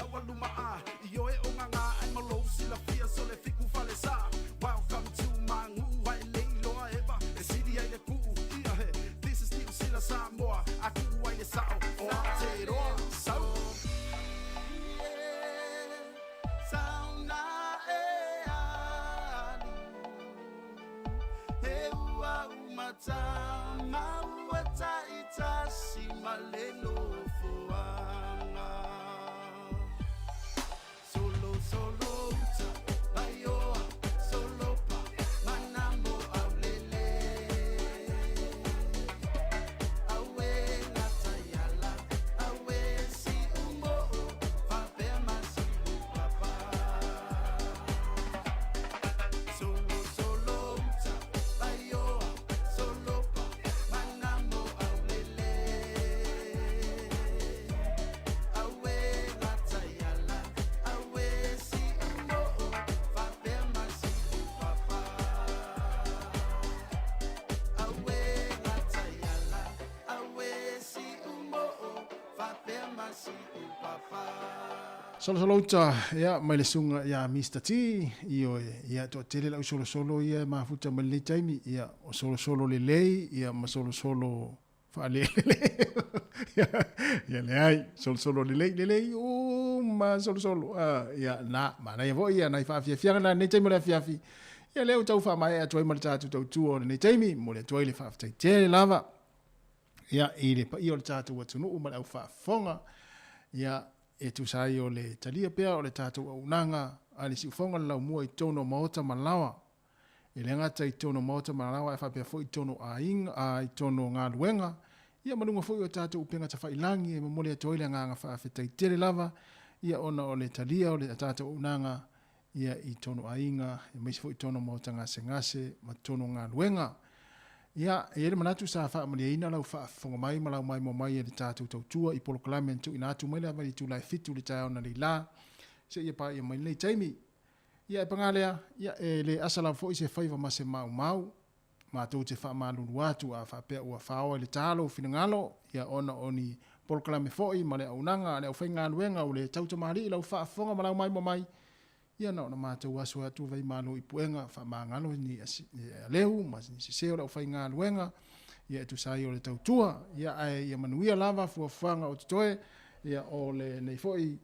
lea ua lumaa I oe o ngā ai ma lou silafia so le fiku fale sa. Welcome to my nuu ai leiloa eva e sili ai le kuu ia he. This is New Zealand Samoa a kuu ai le sao o Aotearoa sau. Sauna e alu He ua umatanga ua taitasi ma le nofoaga. Solo solo uta vaioa solo pa manamo aulele. Aue nataiala aue si umo'o faapea ma si upapa. Solo solo uta vaioa solo pa manamo aulele. Aue nataiala aue si umo'o faapea ma si upapa. Aue nataiala aue si umo'o faapea ma si upapa. Solosolouta ia mai le suga ia Mr T ioe ia toatele le ausolosolo ia e mafuta mai lenei taimi ia o solosolo lelei ia ma solosolo faalelelei ia leai solosolo lelei lelei uma solosolo ia na manaia foi ia nai faafiafiaga na lenei taimi o le afiafi ia lea ua tau faamaea atu ai ma le tatou tautua o lenei taimi momoli atu ai le faafetai tele lava ia i le paia o le tatou atunuu ma le au faafofoga ia e tusa ai o le talia pea o le tatou auaunaga a le siufoga le laumua i totonu o maota ma laoa. E le gata i totonu o maota ma laoa ae faapea foi i totonu o aiga, a i totonu o galuega, ia ma luga foi o tatou upega tafailagi e momoli atu ai le agaga faafetai tele lava ia ona o le talia o le tatou auaunaga ia i totonu o aiga, aemaise foi i totonu o maota gasegase ma totonu o galuega. Ia, e i ai le manatu sa faamalieina lau faafofoga mai ma lau maimoa mai e le tatou tautua i polokalame na tuuina atu mai lava i le itula e 7 i le taeao analeila seia paia mai lenei taimi. Ia, e paga lea, ia, e le asa lava foi se faiva ma se maumau. Matou te faamalulu atu a faapea ua faoa i le ta lou finagalo, ia ona o ni polokalame foi ma le auaunaga a le aufaigaluega ua le tautamalii lau faafofoga ma lau maimoa mai, ia na ona matou aso atu vai malo i puega faamagalo ni aleu ma ni sese o le aufaigaluega, ia e tusa ai o le tautua, ia ae ia manuia lava fuafuaga o totoe, ia o lenei foi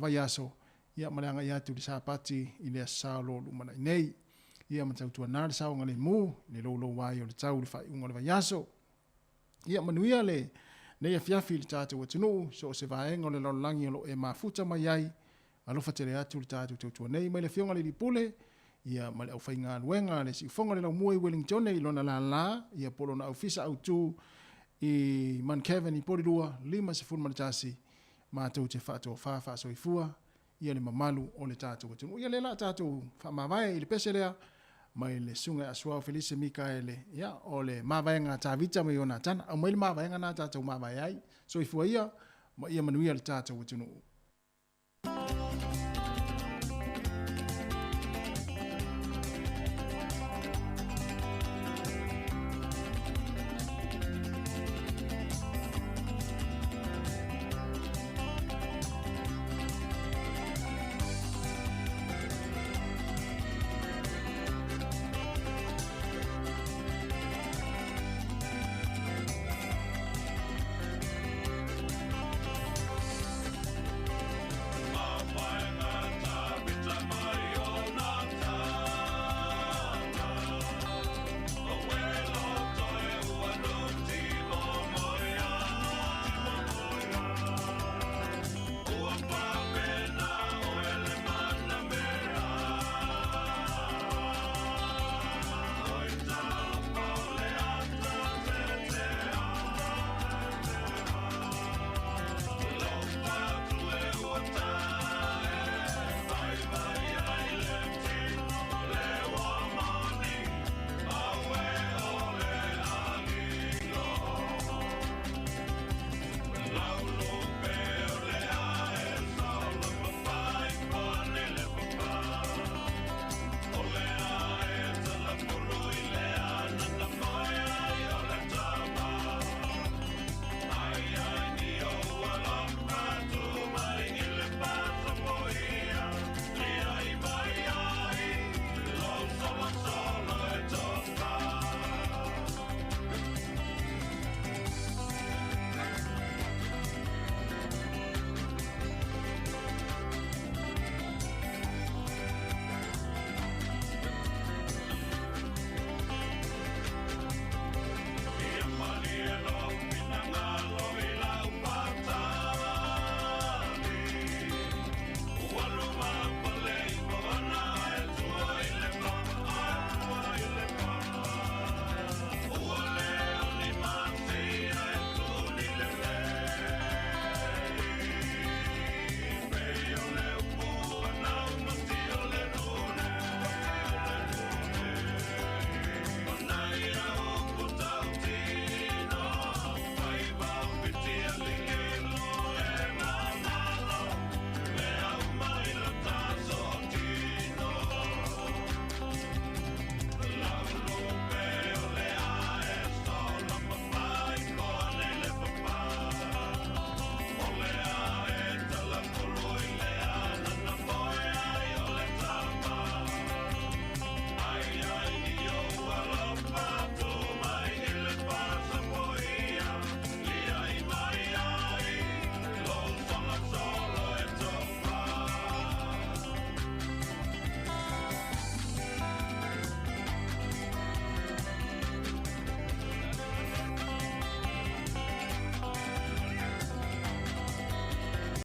vaiaso, ia ma le agai atu i le Sapati i le Aso Sa o lo o lumanai nei. Ia ma tautuana le saogalemu i le loulou ai o le tau i le faaiuga o le vaiaso. Ia manuia le nei afiafi i le tatou atunuu, so o se vaega o le lalolagi o lo o e mafuta mai ai. Alofa tele atu le tatou tautua nei mai le Afioga i le Alii Pule, ia ma le aufaigaluega a le Siufoga o le Laumua i Wellingtone i lona lala, ia po o lona aufisa autu i Mount Cavan i Porirua, 51, matou te faatofa faasoifua ia le mamalu o le tatou atunuu. Ia lea la tatou faamavae i le pese lea mai le susuga ia Suao Felise Mikaele, ia o le mavaega a Tavita ma Ionatana. Aumai le mavaega na tatou mavae ai. Soifua ia ma ia manuia le tatou atunuu.